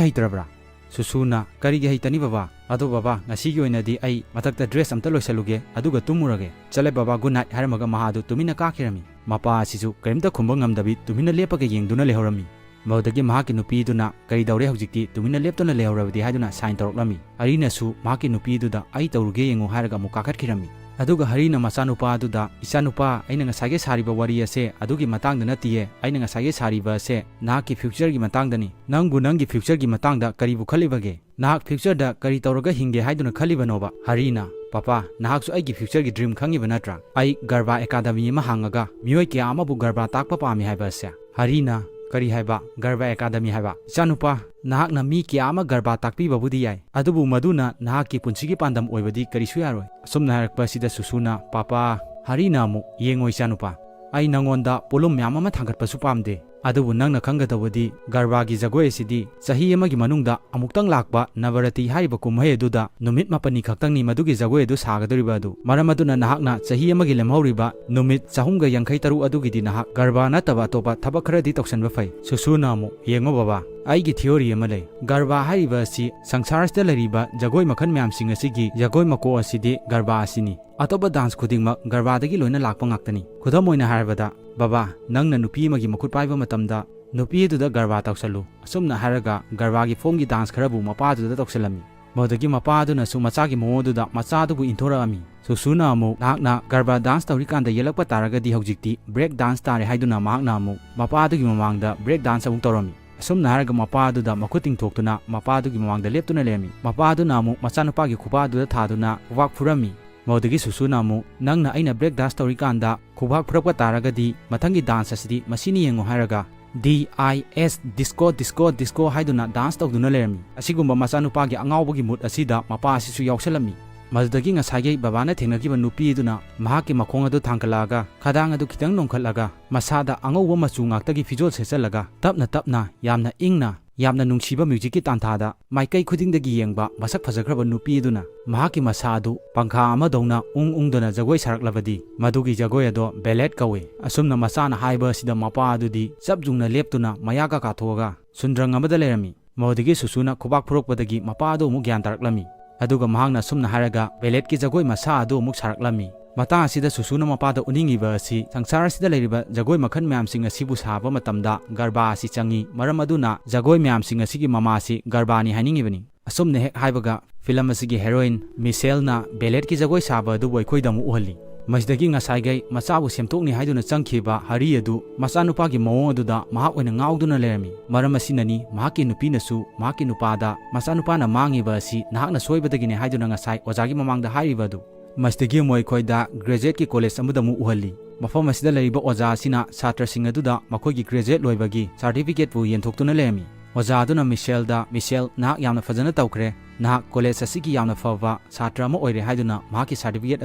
ꯍꯩꯇ꯭ꯔꯕ꯭ꯔꯥ?" ꯁꯨꯁꯨꯅ, "ꯀꯔꯤꯒꯤ ꯍꯩꯇꯅꯤ ꯕꯕꯥ? ꯑꯗꯣ ꯕꯕꯥ, ꯉꯁꯤꯒꯤ ꯑꯣꯏꯅꯗꯤ ꯑꯩ ꯃꯊꯛꯇ ꯗ꯭ꯔꯦꯁ ꯑꯝꯇ ꯂꯣꯏꯁꯜꯂꯨꯒꯦ, ꯑꯗꯨꯒ ꯇꯨꯝꯃꯨꯔꯒꯦ꯫ ꯆꯠꯂꯦ ꯕꯕꯥ, ꯒꯨꯗ ꯅꯥꯏꯠ" ꯍꯥꯏꯔꯝꯃꯒ ꯃꯍꯥꯗꯨ ꯇꯨꯃꯤꯟꯅ ꯀꯥꯈꯤꯔꯝꯃꯤ꯫ ꯃꯄꯥ ꯑꯁꯤꯁꯨ ꯀꯔꯤꯝꯇ ꯈꯨꯝꯕ ꯉꯝꯗꯕꯤ ꯇꯨꯃꯤꯟꯅ ꯂꯦꯞꯄꯒ ꯌꯦꯡꯗꯨꯅ ꯂꯩꯍꯧꯔꯝꯃꯤ꯫ ꯃꯗꯨꯗꯒꯤ ꯃꯍꯥꯛꯀꯤ ꯅꯨꯄꯤꯗꯨꯅ, "ꯀꯔꯤ ꯇꯧꯔꯦ ꯍꯧꯖꯤꯛꯇꯤ ꯇꯨꯃꯤꯟꯅ ꯂꯦꯞꯇꯨꯅ ꯂꯩꯍꯧꯔꯕꯗꯤ?" ꯍꯥꯏꯗꯨꯅ ꯁꯥꯏꯟ ꯇꯧꯔꯛꯂꯝꯃꯤ꯫ ꯍꯔꯤꯅꯁꯨ ꯃꯍꯥꯛꯀꯤ ꯅꯨꯄꯤꯗꯨꯗ, "ꯑꯩ ꯇꯧꯔꯨꯒꯦ ꯌꯦꯡꯉꯨ" ꯍꯥꯏꯔꯒ ꯑꯃꯨꯛ ꯀꯥꯈꯠꯈꯤꯔꯝꯃꯤ꯫ ꯑꯗꯨꯒ ꯍꯔꯤꯅ ꯃꯆꯥꯅꯨꯄꯥꯗꯨꯗ, "ꯏꯆꯥꯅꯨꯄꯥ, ꯑꯩꯅ ꯉꯁꯥꯏꯒꯤ ꯁꯥꯔꯤꯕ ꯋꯥꯔꯤ ꯑꯁꯦ ꯑꯗꯨꯒꯤ ꯃꯇꯥꯡꯗ ꯅꯠꯇꯤꯌꯦ, ꯑꯩꯅ ꯉꯁꯥꯏꯒꯤ ꯁꯥꯔꯤꯕ ꯑꯁꯦ ꯅꯍꯥꯛꯀꯤ ꯐ꯭ꯌꯨꯆꯔꯒꯤ ꯃꯇꯥꯡꯗꯅꯤ꯫ ꯅꯪꯕꯨ ꯅꯪꯒꯤ ꯐ꯭ꯌꯨꯆꯔꯒꯤ ꯃꯇꯥꯡꯗ ꯀꯔꯤꯕꯨ ꯈꯜꯂꯤꯕꯒꯦ? ꯅꯍꯥꯛ ꯐ꯭ꯌꯨꯆꯔꯗ ꯀꯔꯤ ꯇꯧꯔꯒ ꯍꯤꯡꯒꯦ ꯍꯥꯏꯗꯨꯅ ꯈꯜꯂꯤꯕꯅꯣꯕ?" ꯍꯔꯤꯅ, "ꯄꯄꯥ, ꯅꯍꯥꯛꯁꯨ ꯑꯩꯒꯤ ꯐ꯭ꯌꯨꯆꯔꯒꯤ ꯗ꯭ꯔꯤꯝ ꯈꯪꯉꯤꯕ ꯅꯠꯇ꯭ꯔꯥ? ꯑꯩ ꯒꯔꯕꯥ ꯑꯦꯀꯥꯗꯃꯤ ꯑꯃ ꯍꯥꯡꯉꯒ ꯃꯤꯑꯣꯏ ꯀꯌꯥ ꯑꯃꯕꯨ ꯒꯔꯕꯥ ꯇꯥꯛꯄ ꯄꯥꯝꯃꯤ ꯍꯥꯏꯕ ꯑꯁꯦ꯫" ꯍꯔꯤꯅ, "ꯀꯔꯤ ꯍꯥꯏꯕ? ꯒꯔꯕꯥ ꯑꯦꯀꯥꯗꯃꯤ ꯍꯥꯏꯕ? ꯏꯆꯥꯅꯨꯄꯥ, ꯅꯍꯥꯛꯅ ꯃꯤ ꯀꯌꯥ ꯑꯃ ꯒꯔꯕꯥ ꯇꯥꯛꯄꯤꯕꯕꯨꯗꯤ ꯌꯥꯏ, ꯑꯗꯨꯕꯨ ꯃꯗꯨꯅ ꯅꯍꯥꯛꯀꯤ ꯄꯨꯟꯁꯤꯒꯤ ꯄꯥꯟꯗꯝ ꯑꯣꯏꯕꯗꯤ ꯀꯔꯤꯁꯨ ꯌꯥꯔꯣꯏ꯫" ꯑꯁꯨꯝꯅ ꯍꯥꯏꯔꯛꯄ ꯑꯁꯤꯗ ꯁꯨꯁꯨꯅ, "ꯄꯥꯄꯥ," ꯍꯔꯤꯅ ꯑꯃꯨꯛ, "ꯌꯦꯡꯉꯣ ꯏꯆꯥꯅꯨꯄꯥ, ꯑꯩ ꯅꯉꯣꯟꯗ ꯄꯣꯠꯂꯨꯝ ꯃꯌꯥꯝ ꯑꯃ ꯊꯥꯡꯒꯠꯄꯁꯨ ꯄꯥꯝꯗꯦ, ꯑꯗꯨꯕꯨ ꯅꯪꯅ ꯈꯪꯒꯗꯧꯕꯗꯤ ꯒꯔꯕꯥꯒꯤ ꯖꯒꯣꯏ ꯑꯁꯤꯗꯤ ꯆꯍꯤ ꯑꯃꯒꯤ ꯃꯅꯨꯡꯗ ꯑꯃꯨꯛꯇꯪ ꯂꯥꯛꯄ ꯅꯕꯔꯇꯤ ꯍꯥꯏꯔꯤꯕ ꯀꯨꯝꯍꯩ ꯑꯗꯨꯗ ꯅꯨꯃꯤꯠ ꯃꯥꯄꯟꯅꯤ ꯈꯛꯇꯪꯅꯤ ꯃꯗꯨꯒꯤ ꯖꯒꯣꯏ ꯑꯗꯨ ꯁꯥꯒꯗꯧꯔꯤꯕ ꯑꯗꯨ꯫ ꯃꯔꯝ ꯑꯗꯨꯅ ꯅꯍꯥꯛꯅ ꯆꯍꯤ ꯑꯃꯒꯤ ꯂꯦꯝꯍꯧꯔꯤꯕ ꯅꯨꯃꯤꯠ ꯆꯍꯨꯝꯒ ꯌꯥꯡꯈꯩ ꯇꯔꯨꯛ ꯑꯗꯨꯒꯤꯗꯤ ꯅꯍꯥꯛ ꯒꯔꯕꯥ ꯅꯠꯇꯕ ꯑꯇꯣꯞꯄ ꯊꯕꯛ ꯈꯔꯗꯤ ꯇꯧꯁꯟꯕ ꯐꯩ꯫" ꯁꯨꯁꯨꯅ ꯑꯃꯨꯛ, "ꯌꯦꯡꯉꯣ ꯕꯕꯥ, ꯑꯩꯒꯤ ꯊꯤꯑꯣꯔꯤ ꯑꯃ ꯂꯩ꯫ ꯒꯔꯕꯥ ꯍꯥꯏꯔꯤꯕ ꯑꯁꯤ ꯁꯪꯁꯥꯔꯁꯤꯗ ꯂꯩꯔꯤꯕ ꯖꯒꯣꯏ ꯃꯈꯜ ꯃꯌꯥꯝꯁꯤꯡ ꯑꯁꯤꯒꯤ ꯖꯒꯣꯏ ꯃꯀꯣꯛ ꯑꯁꯤꯗꯤ ꯒꯔꯕꯥ ꯑꯁꯤꯅꯤ꯫ ꯑꯇꯣꯞꯄ ꯗꯥꯟꯁ ꯈꯨꯗꯤꯡꯃꯛ ꯒꯔꯕꯥꯗꯒꯤ ꯂꯣꯏꯅ ꯂꯥꯛꯄ ꯉꯥꯛꯇꯅꯤ꯫ ꯈꯨꯗꯝ ꯑꯣꯏꯅ ꯍꯥꯏꯔꯕꯗ, ꯕꯕꯥ, ꯅꯪꯅ ꯅꯨꯄꯤ ꯑꯃꯒꯤ ꯃꯈꯨꯠ ꯄꯥꯏꯕ ꯃꯇꯝꯗ ꯅꯨꯄꯤ ꯑꯗꯨꯗ ꯒꯔꯕꯥ ꯇꯧꯁꯜꯂꯨ꯫" ꯑꯁꯨꯝꯅ ꯍꯥꯏꯔꯒ ꯒꯔꯕꯥꯒꯤ ꯐꯣꯝꯒꯤ ꯗꯥꯟꯁ ꯈꯔꯕꯨ ꯃꯄꯥꯗꯨꯗ ꯇꯧꯁꯜꯂꯝꯃꯤ꯫ ꯃꯗꯨꯗꯒꯤ ꯃꯄꯥꯗꯨꯅꯁꯨ ꯃꯆꯥꯒꯤ ꯃꯑꯣꯡ ꯑꯗꯨꯗ ꯃꯆꯥꯗꯨꯕꯨ ꯏꯟꯊꯣꯔꯛꯑꯝꯃꯤ꯫ ꯁꯨꯁꯨꯅ ꯑꯃꯨꯛ, "ꯅꯍꯥꯛꯅ ꯒꯔꯕꯥ ꯗꯥꯟꯁ ꯇꯧꯔꯤꯀꯥꯟꯗ ꯌꯦꯛꯂꯛꯄ ꯇꯥꯔꯒꯗꯤ ꯍꯧꯖꯤꯛꯇꯤ ꯕ꯭ꯔꯦꯛ ꯗꯥꯟꯁ ꯇꯥꯔꯦ" ꯍꯥꯏꯗꯨꯅ ꯃꯍꯥꯛꯅ ꯑꯃꯨꯛ ꯃꯄꯥꯗꯨꯒꯤ ꯃꯃꯥꯡꯗ ꯕ꯭ꯔꯦꯛ ꯗꯥꯟꯁ ꯑꯃꯨꯛ ꯇꯧꯔꯝꯃꯤ꯫ ꯑꯁꯨꯝꯅ ꯍꯥꯏꯔꯒ ꯃꯄꯥ ꯑꯗꯨꯗ ꯃꯈꯨꯠ ꯇꯤꯡꯊꯣꯛꯇꯨꯅ ꯃꯄꯥ ꯑꯗꯨꯒꯤ ꯃꯃꯥꯡꯗ ꯂꯦꯞꯇꯨꯅ ꯂꯩꯔꯝꯃꯤ꯫ ꯃꯄꯥ ꯑꯗꯨꯅ ꯑꯃꯨꯛ ꯃꯆꯥꯅꯨꯄꯥꯒꯤ ꯈꯨꯕꯥꯛ ꯑꯗꯨꯗ ꯊꯥꯗꯨꯅ ꯈꯨꯕꯥꯛ ꯐꯨꯔꯝꯃꯤ꯫ ꯃꯗꯨꯗꯒꯤ ꯁꯨꯁꯨꯅ ꯑꯃꯨꯛ, "ꯅꯪꯅ ꯑꯩꯅ break dance ꯇꯧꯔꯤꯀꯥꯟꯗ ꯈꯨꯕꯥꯛ ꯐꯨꯔꯛꯄ ꯇꯥꯔꯒꯗꯤ ꯃꯊꯪꯒꯤ dance ꯑꯁꯤꯗꯤ ꯃꯁꯤꯅꯤ ꯌꯦꯡꯉꯨ" ꯍꯥꯏꯔꯒ D I S, disco, disco, disco ꯍꯥꯏꯗꯨꯅ dance ꯇꯧꯗꯨꯅ ꯂꯩꯔꯝꯃꯤ꯫ ꯑꯁꯤꯒꯨꯝꯕ ꯃꯆꯥꯅꯨꯄꯥꯒꯤ ꯑꯉꯥꯎꯕꯒꯤ mood ꯑꯁꯤꯗ ꯃꯄꯥ ꯑꯁꯤꯁꯨ ꯌꯥꯎꯁꯜꯂꯝꯃꯤ꯫ ꯃꯗꯨꯗꯒꯤ ꯉꯁꯥꯏꯒꯤ ꯕꯕꯥꯅ ꯊꯦꯡꯅꯈꯤꯕ ꯅꯨꯄꯤ ꯑꯗꯨꯅ ꯃꯍꯥꯛꯀꯤ ꯃꯈꯣꯡ ꯑꯗꯨ ꯊꯥꯡꯒꯠꯂꯛꯑꯒ, ꯈꯗꯥꯡ ꯑꯗꯨ ꯈꯤꯇꯪ ꯅꯣꯝꯈꯠꯂꯒ, ꯃꯁꯥꯗ ꯑꯉꯧꯕ ꯃꯆꯨ ꯉꯥꯛꯇꯒꯤ ꯐꯤꯖꯣꯜ ꯁꯦꯠꯆꯜꯂꯒ, ꯇꯞꯅ ꯇꯞꯅ, ꯌꯥꯝꯅ ꯏꯪꯅ, ꯌꯥꯝꯅ ꯅꯨꯡꯁꯤꯕ musicꯀꯤ ꯇꯥꯟꯊꯥꯗ ꯃꯥꯏꯀꯩ ꯈꯨꯗꯤꯡꯗꯒꯤ ꯌꯦꯡꯕ ꯃꯁꯛ ꯐꯖꯈ꯭ꯔꯕ ꯅꯨꯄꯤ ꯑꯗꯨꯅ ꯃꯍꯥꯛꯀꯤ ꯃꯁꯥ ꯑꯗꯨ ꯄꯪꯈꯥ ꯑꯃꯗꯧꯅ ꯎꯪ ꯎꯪꯗꯅ ꯖꯒꯣꯏ ꯁꯥꯔꯛꯂꯕꯗꯤ, ꯃꯗꯨꯒꯤ ꯖꯒꯣꯏ ꯑꯗꯣ ballet ꯀꯧꯏ꯫ ꯑꯁꯨꯝꯅ ꯃꯆꯥꯅ ꯍꯥꯏꯕ ꯑꯁꯤꯗ ꯃꯄꯥ ꯑꯗꯨꯗꯤ ꯆꯞ ꯌꯨꯡꯅ ꯂꯦꯞꯇꯨꯅ ꯃꯌꯥ ꯀꯀꯥꯊꯣꯛꯑꯒ ꯁꯨꯟꯗ꯭ꯔꯪ ꯑꯃꯗ ꯂꯩꯔꯝꯃꯤ꯫ ꯃꯗꯨꯗꯒꯤ ꯁꯨꯁꯨꯅ ꯈꯨꯕꯥꯛ ꯐꯨꯔꯛꯄꯗꯒꯤ ꯃꯄꯥ ꯑꯗꯨ ꯑꯃꯨꯛ ꯒ꯭ꯌꯥꯟ ꯇꯥꯔꯛꯂꯝꯃꯤ꯫ ꯑꯗꯨꯒ ꯃꯍꯥꯛꯅ ꯑꯁꯨꯝꯅ ꯍꯥꯏꯔꯒ balletꯀꯤ ꯖꯒꯣꯏ ꯃꯁꯥ ꯑꯗꯨ ꯑꯃꯨꯛ ꯁꯥꯔꯛꯂꯝꯃꯤ꯫ ꯃꯇꯥꯡ ꯑꯁꯤꯗ ꯁꯨꯁꯨꯅ ꯃꯄꯥꯗ ꯎꯅꯤꯡꯉꯤꯕ ꯑꯁꯤ ꯁꯪꯁꯥꯔ ꯑꯁꯤꯗ ꯂꯩꯔꯤꯕ ꯖꯒꯣꯏ ꯃꯈꯜ ꯃꯌꯥꯝꯁꯤꯡ ꯑꯁꯤꯕꯨ ꯁꯥꯕ ꯃꯇꯝꯗ ꯒꯔꯕꯥ ꯑꯁꯤ ꯆꯪꯏ, ꯃꯔꯝ ꯑꯗꯨꯅ ꯖꯒꯣꯏ ꯃꯌꯥꯝꯁꯤꯡ ꯑꯁꯤꯒꯤ ꯃꯃꯥꯁꯤ ꯒꯔꯕꯥꯅꯤ ꯍꯥꯏꯅꯤꯡꯉꯤꯕꯅꯤ꯫ ꯑꯁꯨꯝꯅ ꯍꯦꯛ ꯍꯥꯏꯕꯒ film ꯑꯁꯤꯒꯤ heroine ꯃꯤꯁꯦꯜꯅ balletꯀꯤ ꯖꯒꯣꯏ ꯁꯥꯕ ꯑꯗꯨꯕꯨ ꯑꯩꯈꯣꯏꯗ ꯑꯃꯨꯛ ꯎꯍꯜꯂꯤ꯫ ꯃꯁꯤꯗꯒꯤ ꯉꯁꯥꯏꯈꯩ ꯃꯆꯥꯕꯨ ꯁꯦꯝꯗꯣꯛꯅꯤ ꯍꯥꯏꯗꯨꯅ ꯆꯪꯈꯤꯕ ꯍꯔꯤ ꯑꯗꯨ ꯃꯆꯥꯅꯨꯄꯥꯒꯤ ꯃꯑꯣꯡ ꯑꯗꯨꯗ ꯃꯍꯥꯛ ꯑꯣꯏꯅ ꯉꯥꯎꯗꯨꯅ ꯂꯩꯔꯝꯃꯤ꯫ ꯃꯔꯝ ꯑꯁꯤꯅꯅꯤ ꯃꯍꯥꯛꯀꯤ ꯅꯨꯄꯤꯅꯁꯨ ꯃꯍꯥꯛꯀꯤ ꯅꯨꯄꯥꯗ "ꯃꯆꯥꯅꯨꯄꯥꯅ ꯃꯥꯡꯉꯤꯕ ꯑꯁꯤ ꯅꯍꯥꯛꯅ ꯁꯣꯏꯕꯗꯒꯤꯅꯤ" ꯍꯥꯏꯗꯨꯅ ꯉꯁꯥꯏ ꯑꯣꯖꯥꯒꯤ ꯃꯃꯥꯡꯗ ꯍꯥꯏꯔꯤꯕ ꯑꯗꯨ꯫ ꯃꯁꯤꯗꯒꯤ ꯑꯃꯨꯛ ꯑꯩꯈꯣꯏꯗ graduateꯀꯤ college ꯑꯃꯗ ꯑꯃꯨꯛ ꯎꯍꯜꯂꯤ꯫ ꯃꯐꯝ ꯑꯁꯤꯗ ꯂꯩꯔꯤꯕ ꯑꯣꯖꯥ ꯑꯁꯤꯅ ꯁꯥꯇ꯭ꯔꯁꯤꯡ ꯑꯗꯨꯗ ꯃꯈꯣꯏꯒꯤ graduate ꯂꯣꯏꯕꯒꯤ certificateꯄꯨ ꯌꯦꯟꯊꯣꯛꯇꯨꯅ ꯂꯩꯔꯝꯃꯤ꯫ ꯑꯣꯖꯥ ꯑꯗꯨꯅ ꯃꯤꯁꯦꯜꯗ, "ꯃꯤꯁꯦꯜ, ꯅꯍꯥꯛ ꯌꯥꯝꯅ ꯐꯖꯅ ꯇꯧꯈ꯭ꯔꯦ꯫ ꯅꯍꯥꯛ college ꯑꯁꯤꯒꯤ ꯌꯥꯝꯅ ꯐꯕ ꯁꯥꯇ꯭ꯔ ꯑꯃ ꯑꯣꯏꯔꯦ" ꯍꯥꯏꯗꯨꯅ ꯃꯍꯥꯛꯀꯤ certificate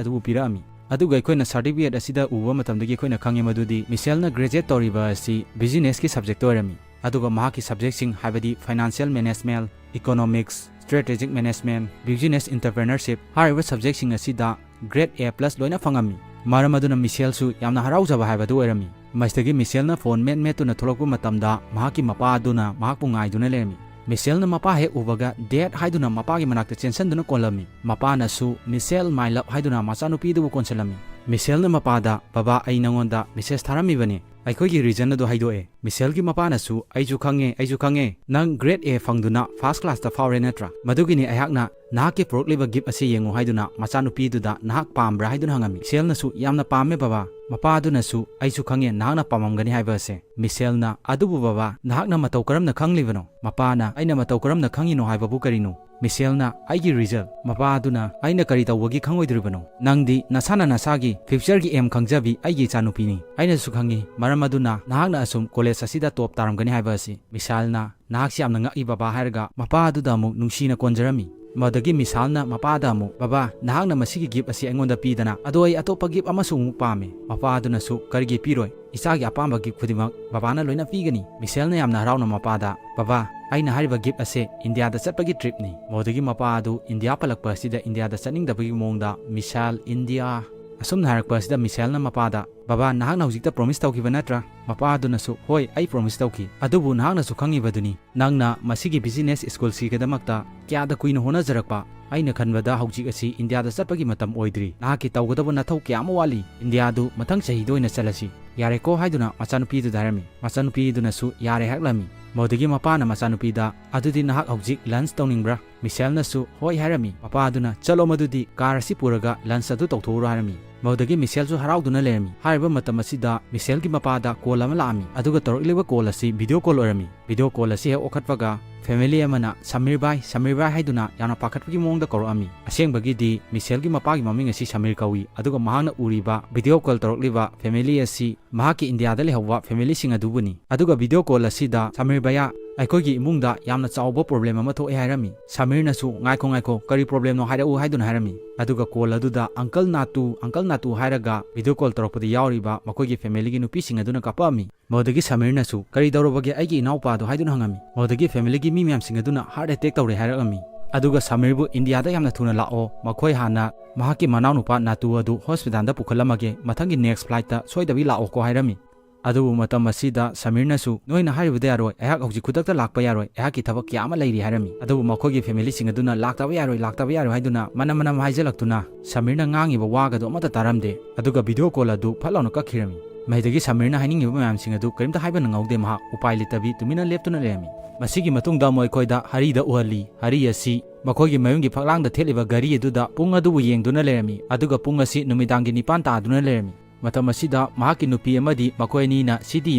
ꯑꯗꯨꯕꯨ ꯄꯤꯔꯛꯑꯝꯃꯤ꯫ ꯑꯗꯨꯒ ꯑꯩꯈꯣꯏꯅ certificate ꯑꯁꯤꯗ ꯎꯕ ꯃꯇꯝꯗꯒꯤ ꯑꯩꯈꯣꯏꯅ ꯈꯪꯉꯦ ꯃꯗꯨꯗꯤ ꯃꯤꯁꯦꯜꯅ graduate ꯇꯧꯔꯤꯕ ꯑꯁꯤ businessꯀꯤ subjectꯇ ꯑꯣꯏꯔꯝꯃꯤ꯫ ꯑꯗꯨꯒ ꯃꯍꯥꯛꯀꯤ subjectꯁꯤꯡ ꯍꯥꯏꯕꯗꯤ financial management, economics, strategic management, business entrepreneurship ꯍꯥꯏꯔꯤꯕ subjectꯁꯤꯡ ꯑꯁꯤꯗ grade A plus ꯂꯣꯏꯅ ꯐꯪꯉꯝꯃꯤ꯫ ꯃꯔꯝ ꯑꯗꯨꯅ ꯃꯤꯁꯦꯜꯁꯨ ꯌꯥꯝꯅ ꯍꯔꯥꯎꯖꯕ ꯍꯥꯏꯕꯗꯨ ꯑꯣꯏꯔꯝꯃꯤ꯫ ꯃꯁꯤꯗꯒꯤ ꯃꯤꯁꯦꯜꯅ phone ꯃꯦꯠ ꯃꯦꯠꯇꯨꯅ ꯊꯣꯛꯂꯛꯄ ꯃꯇꯝꯗ ꯃꯍꯥꯛꯀꯤ ꯃꯄꯥ ꯑꯗꯨꯅ ꯃꯍꯥꯛꯄꯨ ꯉꯥꯏꯗꯨꯅ ꯂꯩꯔꯝꯃꯤ꯫ ꯃꯤꯁꯦꯜꯅ ꯃꯄꯥ ꯍꯦꯛ ꯎꯕꯒ "Dad" ꯍꯥꯏꯗꯨꯅ ꯃꯄꯥꯒꯤ ꯃꯅꯥꯛꯇ ꯆꯦꯟꯁꯤꯟꯗꯨꯅ ꯀꯣꯜꯂꯝꯃꯤ꯫ ꯃꯄꯥꯅꯁꯨ "Michelle, my love" ꯍꯥꯏꯗꯨꯅ ꯃꯆꯥꯅꯨꯄꯤꯗꯨꯕꯨ ꯀꯣꯟꯁꯤꯜꯂꯝꯃꯤ꯫ ꯃꯤꯁꯦꯜꯅ ꯃꯄꯥꯗ, "ꯕꯕꯥ, ꯑꯩ ꯅꯉꯣꯟꯗ message ꯊꯥꯔꯝꯃꯤꯕꯅꯤ꯫ ꯑꯩꯈꯣꯏꯒꯤ reason ꯑꯗꯨ ꯍꯥꯏꯗꯣꯛꯑꯦ꯫ ꯃꯤꯁꯦꯜꯒꯤ ꯃꯄꯥꯅꯁꯨ, "ꯑꯩꯁꯨ ꯈꯪꯉꯦ, ꯑꯩꯁꯨ ꯈꯪꯉꯦ, ꯅꯪ grade A ꯐꯪꯗꯨꯅ first classꯇ ꯐꯥꯎꯔꯦ ꯅꯠꯇ꯭ꯔꯥ? ꯃꯗꯨꯒꯤꯅꯤ ꯑꯩꯍꯥꯛꯅ ꯅꯍꯥꯛꯀꯤ ꯄꯨꯔꯛꯂꯤꯕ gift ꯑꯁꯤ ꯌꯦꯡꯉꯨ ꯍꯥꯏꯗꯨꯅ ꯃꯆꯥꯅꯨꯄꯤꯗꯨꯗ ꯅꯍꯥꯛ ꯄꯥꯝꯕ꯭ꯔꯥ ꯍꯥꯏꯗꯨꯅ ꯍꯪꯉꯝꯃꯤ꯫ ꯃꯤꯁꯦꯜꯅꯁꯨ, "ꯌꯥꯝꯅ ꯄꯥꯝꯃꯦ ꯕꯕꯥ꯫" ꯃꯄꯥꯗꯨꯅꯁꯨ, "ꯑꯩꯁꯨ ꯈꯪꯉꯦ ꯅꯍꯥꯛꯅ ꯄꯥꯝꯃꯝꯒꯅꯤ ꯍꯥꯏꯕ ꯑꯁꯦ꯫" ꯃꯤꯁꯦꯜꯅ, "ꯑꯗꯨꯕꯨ ꯕꯕꯥ, ꯅꯍꯥꯛꯅ ꯃꯇꯧ ꯀꯔꯝꯅ ꯈꯪꯂꯤꯕꯅꯣ?" ꯃꯄꯥꯅ, "ꯑꯩꯅ ꯃꯇꯧ ꯀꯔꯝꯅ ꯈꯪꯉꯤꯅꯣ ꯍꯥꯏꯕꯕꯨ ꯀꯔꯤꯅꯣ?" ꯃꯤꯁꯦꯜꯅ, "ꯑꯩꯒꯤ result꯫" ꯃꯄꯥꯗꯨꯅ, "ꯑꯩꯅ ꯀꯔꯤ ꯇꯧꯕꯒꯤ ꯈꯪꯉꯣꯏꯗꯣꯔꯤꯕꯅꯣ? ꯅꯪꯗꯤ ꯅꯁꯥꯅ ꯅꯁꯥꯒꯤ futureꯒꯤ aim ꯈꯪꯖꯕꯤ ꯑꯩꯒꯤ ꯏꯆꯥꯅꯨꯄꯤꯅꯤ꯫ ꯑꯩꯅꯁꯨ ꯈꯪꯉꯤ, ꯃꯔꯝ ꯑꯗꯨꯅ ꯅꯍꯥꯛꯅ ꯑꯁꯨꯝ college ꯑꯁꯤꯗ top ꯇꯥꯔꯝꯒꯅꯤ ꯍꯥꯏꯕ ꯑꯁꯤ꯫" ꯃꯤꯁꯥꯜꯅ, "ꯅꯍꯥꯛꯁꯤ ꯌꯥꯝꯅ ꯉꯛꯏ ꯕꯕꯥ" ꯍꯥꯏꯔꯒ ꯃꯄꯥꯗꯨꯗ ꯑꯃꯨꯛ ꯅꯨꯡꯁꯤꯅ ꯀꯣꯟꯖꯔꯝꯃꯤ꯫ ꯃꯗꯨꯗꯒꯤ ꯃꯤꯁꯥꯜꯅ ꯃꯄꯥꯗ ꯑꯃꯨꯛ, "ꯕꯕꯥ, ꯅꯍꯥꯛꯅ ꯃꯁꯤꯒꯤ gift ꯑꯁꯤ ꯑꯩꯉꯣꯟꯗ ꯄꯤꯗꯅ, ꯑꯗꯣ ꯑꯩ ꯑꯇꯣꯞꯄ gift ꯑꯃꯁꯨ ꯑꯃꯨꯛ ꯄꯥꯝꯃꯤ꯫" ꯃꯄꯥꯗꯨꯅꯁꯨ, "ꯀꯔꯤꯒꯤ ꯄꯤꯔꯣꯏ? ꯏꯆꯥꯒꯤ ꯑꯄꯥꯝꯕ gift ꯈꯨꯗꯤꯡꯃꯛ ꯕꯕꯥꯅ ꯂꯣꯏꯅ ꯄꯤꯒꯅꯤ꯫" ꯃꯤꯁꯦꯜꯅ ꯌꯥꯝꯅ ꯍꯔꯥꯎꯅ ꯃꯄꯥꯗ, "ꯕꯕꯥ, ꯑꯩꯅ ꯍꯥꯏꯔꯤꯕ gift ꯑꯁꯦ ꯏꯟꯗꯤꯌꯥꯗ ꯆꯠꯄꯒꯤ tripꯅꯤ꯫" ꯃꯗꯨꯗꯒꯤ ꯃꯄꯥ ꯑꯗꯨ ꯏꯟꯗꯤꯌꯥ ꯄꯜꯂꯛꯄ ꯑꯁꯤꯗ ꯏꯟꯗꯤꯌꯥꯗ ꯆꯠꯅꯤꯡꯗꯕꯒꯤ ꯃꯑꯣꯡꯗ, "ꯃꯤꯁꯥꯜ, ꯏꯟꯗꯤꯌꯥ?" ꯑꯁꯨꯝꯅ ꯍꯥꯏꯔꯛꯄ ꯑꯁꯤꯗ ꯃꯤꯁꯦꯜꯅ ꯃꯄꯥꯗ, "ꯕꯕꯥ, ꯅꯍꯥꯛꯅ ꯍꯧꯖꯤꯛꯇ promise ꯇꯧꯈꯤꯕ ꯅꯠꯇ꯭ꯔꯥ?" ꯃꯄꯥꯗꯨꯅꯁꯨ, "ꯍꯣꯏ, ꯑꯩ promise ꯇꯧꯈꯤ꯫ ꯑꯗꯨꯕꯨ ꯅꯍꯥꯛꯅꯁꯨ ꯈꯪꯉꯤꯕꯗꯨꯅꯤ, ꯅꯪꯅ ꯃꯁꯤꯒꯤ business schoolꯁꯤꯒꯤꯗꯃꯛꯇ ꯀꯌꯥꯗ ꯀꯨꯏꯅ ꯍꯣꯠꯅꯖꯔꯛꯄ꯫ ꯑꯩꯅ ꯈꯟꯕꯗ ꯍꯧꯖꯤꯛ ꯑꯁꯤ ꯏꯟꯗꯤꯌꯥꯗ ꯆꯠꯄꯒꯤ ꯃꯇꯝ ꯑꯣꯏꯗ꯭ꯔꯤ꯫ ꯅꯍꯥꯛꯀꯤ ꯇꯧꯒꯗꯕ ꯅꯊꯧ ꯀꯌꯥ ꯑꯃ ꯋꯥꯠꯂꯤ꯫ ꯏꯟꯗꯤꯌꯥꯗꯨ ꯃꯊꯪ ꯆꯍꯤꯗ ꯑꯣꯏꯅ ꯆꯠꯂꯁꯤ꯫ ꯌꯥꯔꯦꯀꯣ?" ꯍꯥꯏꯗꯨꯅ ꯃꯆꯥꯅꯨꯄꯤꯗꯨꯗ ꯍꯥꯏꯔꯝꯃꯤ꯫ ꯃꯆꯥꯅꯨꯄꯤꯗꯨꯅꯁꯨ ꯌꯥꯔꯦ ꯍꯥꯏꯔꯛꯂꯝꯃꯤ꯫ ꯃꯗꯨꯗꯒꯤ ꯃꯄꯥꯅ ꯃꯆꯥꯅꯨꯄꯤꯗ, "ꯑꯗꯨꯗꯤ ꯅꯍꯥꯛ ꯍꯧꯖꯤꯛ lunch ꯇꯧꯅꯤꯡꯕ꯭ꯔꯥ?" ꯃꯤꯁꯦꯜꯅꯁꯨ ꯍꯣꯏ ꯍꯥꯏꯔꯝꯃꯤ꯫ ꯃꯄꯥꯗꯨꯅ, "ꯆꯠꯂꯣ, ꯃꯗꯨꯗꯤ car ꯑꯁꯤ ꯄꯨꯔꯒ lunch ꯑꯗꯨ ꯇꯧꯊꯣꯛꯎꯔꯣ" ꯍꯥꯏꯔꯝꯃꯤ꯫ ꯃꯗꯨꯗꯒꯤ ꯃꯤꯁꯦꯜꯁꯨ ꯍꯔꯥꯎꯗꯨꯅ ꯂꯩꯔꯝꯃꯤ꯫ ꯍꯥꯏꯔꯤꯕ ꯃꯇꯝ ꯑꯁꯤꯗ ꯃꯤꯁꯦꯜꯒꯤ ꯃꯄꯥꯗ call ꯑꯃ ꯂꯥꯛꯑꯝꯃꯤ꯫ ꯑꯗꯨꯒ ꯇꯧꯔꯛꯂꯤꯕ call ꯑꯁꯤ video call ꯑꯣꯏꯔꯝꯃꯤ꯫ Video call ꯑꯁꯤ ꯍꯦꯛ ꯑꯣꯛꯈꯠꯄꯒ family ꯑꯃꯅ "ꯁꯃꯤꯔ ꯚꯥꯏ, ꯁꯃꯤꯔ ꯚꯥꯏ" ꯍꯥꯏꯗꯨꯅ ꯌꯥꯝꯅ ꯄꯥꯈꯠꯄꯒꯤ ꯃꯑꯣꯡꯗ ꯀꯧꯔꯛꯑꯝꯃꯤ꯫ ꯑꯁꯦꯡꯕꯒꯤꯗꯤ ꯃꯤꯁꯦꯜꯒꯤ ꯃꯄꯥꯒꯤ ꯃꯃꯤꯡ ꯑꯁꯤ ꯁꯃꯤꯔ ꯀꯧꯏ, ꯑꯗꯨꯒ ꯃꯍꯥꯛꯅ ꯎꯔꯤꯕ video call ꯇꯧꯔꯛꯂꯤꯕ family ꯑꯁꯤ ꯃꯍꯥꯛꯀꯤ ꯏꯟꯗꯤꯌꯥꯗ ꯂꯩꯍꯧꯕ familyꯁꯤꯡ ꯑꯗꯨꯕꯨꯅꯤ꯫ ꯑꯗꯨꯒ video call ꯑꯁꯤꯗ, "ꯁꯃꯤꯔ ꯚꯩꯌꯥ, ꯑꯩꯈꯣꯏꯒꯤ ꯏꯃꯨꯡꯗ ꯌꯥꯝꯅ ꯆꯥꯎꯕ problem ꯑꯃ ꯊꯣꯛꯑꯦ" ꯍꯥꯏꯔꯝꯃꯤ꯫ ꯁꯃꯤꯔꯅꯁꯨ, "ꯉꯥꯏꯈꯣ, ꯉꯥꯏꯈꯣ, ꯀꯔꯤ problemꯅꯣ ꯍꯥꯏꯔꯛꯎ" ꯍꯥꯏꯗꯨꯅ ꯍꯥꯏꯔꯝꯃꯤ꯫ ꯑꯗꯨꯒ call ꯑꯗꯨꯗ "uncle ꯅꯥꯇꯨ, uncle ꯅꯥꯇꯨ" ꯍꯥꯏꯔꯒ video call ꯇꯧꯔꯛꯄꯗ ꯌꯥꯎꯔꯤꯕ ꯃꯈꯣꯏꯒꯤ familyꯒꯤ ꯅꯨꯄꯤꯁꯤꯡ ꯑꯗꯨꯅ ꯀꯥꯞꯄꯛꯑꯝꯃꯤ꯫ ꯃꯗꯨꯗꯒꯤ ꯁꯃꯤꯔꯅꯁꯨ, "ꯀꯔꯤ ꯇꯧꯔꯕꯒꯦ ꯑꯩꯒꯤ ꯏꯅꯥꯎꯄꯥꯗꯣ?" ꯍꯥꯏꯗꯨꯅ ꯍꯪꯉꯝꯃꯤ꯫ ꯃꯗꯨꯗꯒꯤ familyꯒꯤ ꯃꯤ ꯃꯌꯥꯝꯁꯤꯡ ꯑꯗꯨꯅ "heart attack ꯇꯧꯔꯦ" ꯍꯥꯏꯔꯛꯂꯝꯃꯤ꯫ ꯑꯗꯨꯒ ꯁꯃꯤꯔꯕꯨ "ꯏꯟꯗꯤꯌꯥꯗ ꯌꯥꯝꯅ ꯊꯨꯅ ꯂꯥꯛꯑꯣ, ꯃꯈꯣꯏ ꯍꯥꯟꯅ ꯃꯍꯥꯛꯀꯤ ꯃꯅꯥꯎꯅꯨꯄꯥ ꯅꯥꯇꯨ ꯑꯗꯨ hospitalꯗ ꯄꯨꯈꯠꯂꯝꯃꯒꯦ, ꯃꯊꯪꯒꯤ next flightꯇ ꯁꯣꯏꯗꯕꯤ ꯂꯥꯛꯑꯣꯀꯣ" ꯍꯥꯏꯔꯝꯃꯤ꯫ ꯑꯗꯨꯕꯨ ꯃꯇꯝ ꯑꯁꯤꯗ ꯁꯃꯤꯔꯅꯁꯨ, "ꯅꯣꯏꯅ ꯍꯥꯏꯔꯤꯕꯗ ꯌꯥꯔꯣꯏ, ꯑꯩꯍꯥꯛ ꯍꯧꯖꯤꯛ ꯈꯨꯗꯛꯇ ꯂꯥꯛꯄ ꯌꯥꯔꯣꯏ, ꯑꯩꯍꯥꯛꯀꯤ ꯊꯕꯛ ꯀꯌꯥ ꯑꯃ ꯂꯩꯔꯤ" ꯍꯥꯏꯔꯝꯃꯤ꯫ ꯑꯗꯨꯕꯨ ꯃꯈꯣꯏꯒꯤ familyꯁꯤꯡ ꯑꯗꯨꯅ "ꯂꯥꯛꯇꯕ ꯌꯥꯔꯣꯏ, ꯂꯥꯛꯇꯕ ꯌꯥꯔꯣꯏ" ꯍꯥꯏꯗꯨꯅ ꯃꯅꯝ ꯃꯅꯝ ꯍꯥꯏꯖꯜꯂꯛꯇꯨꯅ ꯁꯃꯤꯔꯅ ꯉꯥꯡꯉꯤꯕ ꯋꯥꯒꯗꯨ ꯑꯃꯠꯇ ꯇꯥꯔꯝꯗꯦ꯫ ꯑꯗꯨꯒ video call ꯑꯗꯨ ꯐꯠ ꯂꯥꯎꯅ ꯀꯛꯈꯤꯔꯝꯃꯤ꯫ ꯃꯁꯤꯗꯒꯤ ꯁꯃꯤꯔꯅ ꯍꯥꯏꯅꯤꯡꯉꯤꯕ ꯃꯌꯥꯝꯁꯤꯡ ꯑꯗꯨ ꯀꯔꯤꯝꯇ ꯍꯥꯏꯕ ꯅꯪꯍꯧꯗꯦ꯫ ꯃꯍꯥꯛ ꯎꯄꯥꯏ ꯂꯩꯇꯕꯤ ꯇꯨꯃꯤꯟꯅ ꯂꯦꯞꯇꯨꯅ ꯂꯩꯔꯝꯃꯤ꯫ ꯃꯁꯤꯒꯤ ꯃꯇꯨꯡꯗ ꯃꯈꯣꯏꯗ ꯍꯔꯤꯗ ꯎꯍꯜꯂꯤ꯫ ꯍꯔꯤ ꯑꯁꯤ ꯃꯈꯣꯏꯒꯤ ꯃꯌꯨꯝꯒꯤ ꯐꯛꯂꯥꯡꯗ ꯊꯦꯠꯂꯤꯕ ꯘꯔꯤ ꯑꯗꯨꯗ ꯄꯨꯡ ꯑꯗꯨꯕꯨ ꯌꯦꯡꯗꯨꯅ ꯂꯩꯔꯝꯃꯤ, ꯑꯗꯨꯒ ꯄꯨꯡ ꯑꯁꯤ ꯅꯨꯃꯤꯗꯥꯡꯒꯤ ꯅꯤꯄꯥꯟ ꯇꯥꯗꯨꯅ ꯂꯩꯔꯝꯃꯤ꯫ ꯃꯇꯝ ꯑꯁꯤꯗ ꯃꯍꯥꯛꯀꯤ ꯅꯨꯄꯤ ꯑꯃꯗꯤ ꯃꯈꯣꯏ ꯑꯅꯤꯅ ꯁꯤꯗꯤ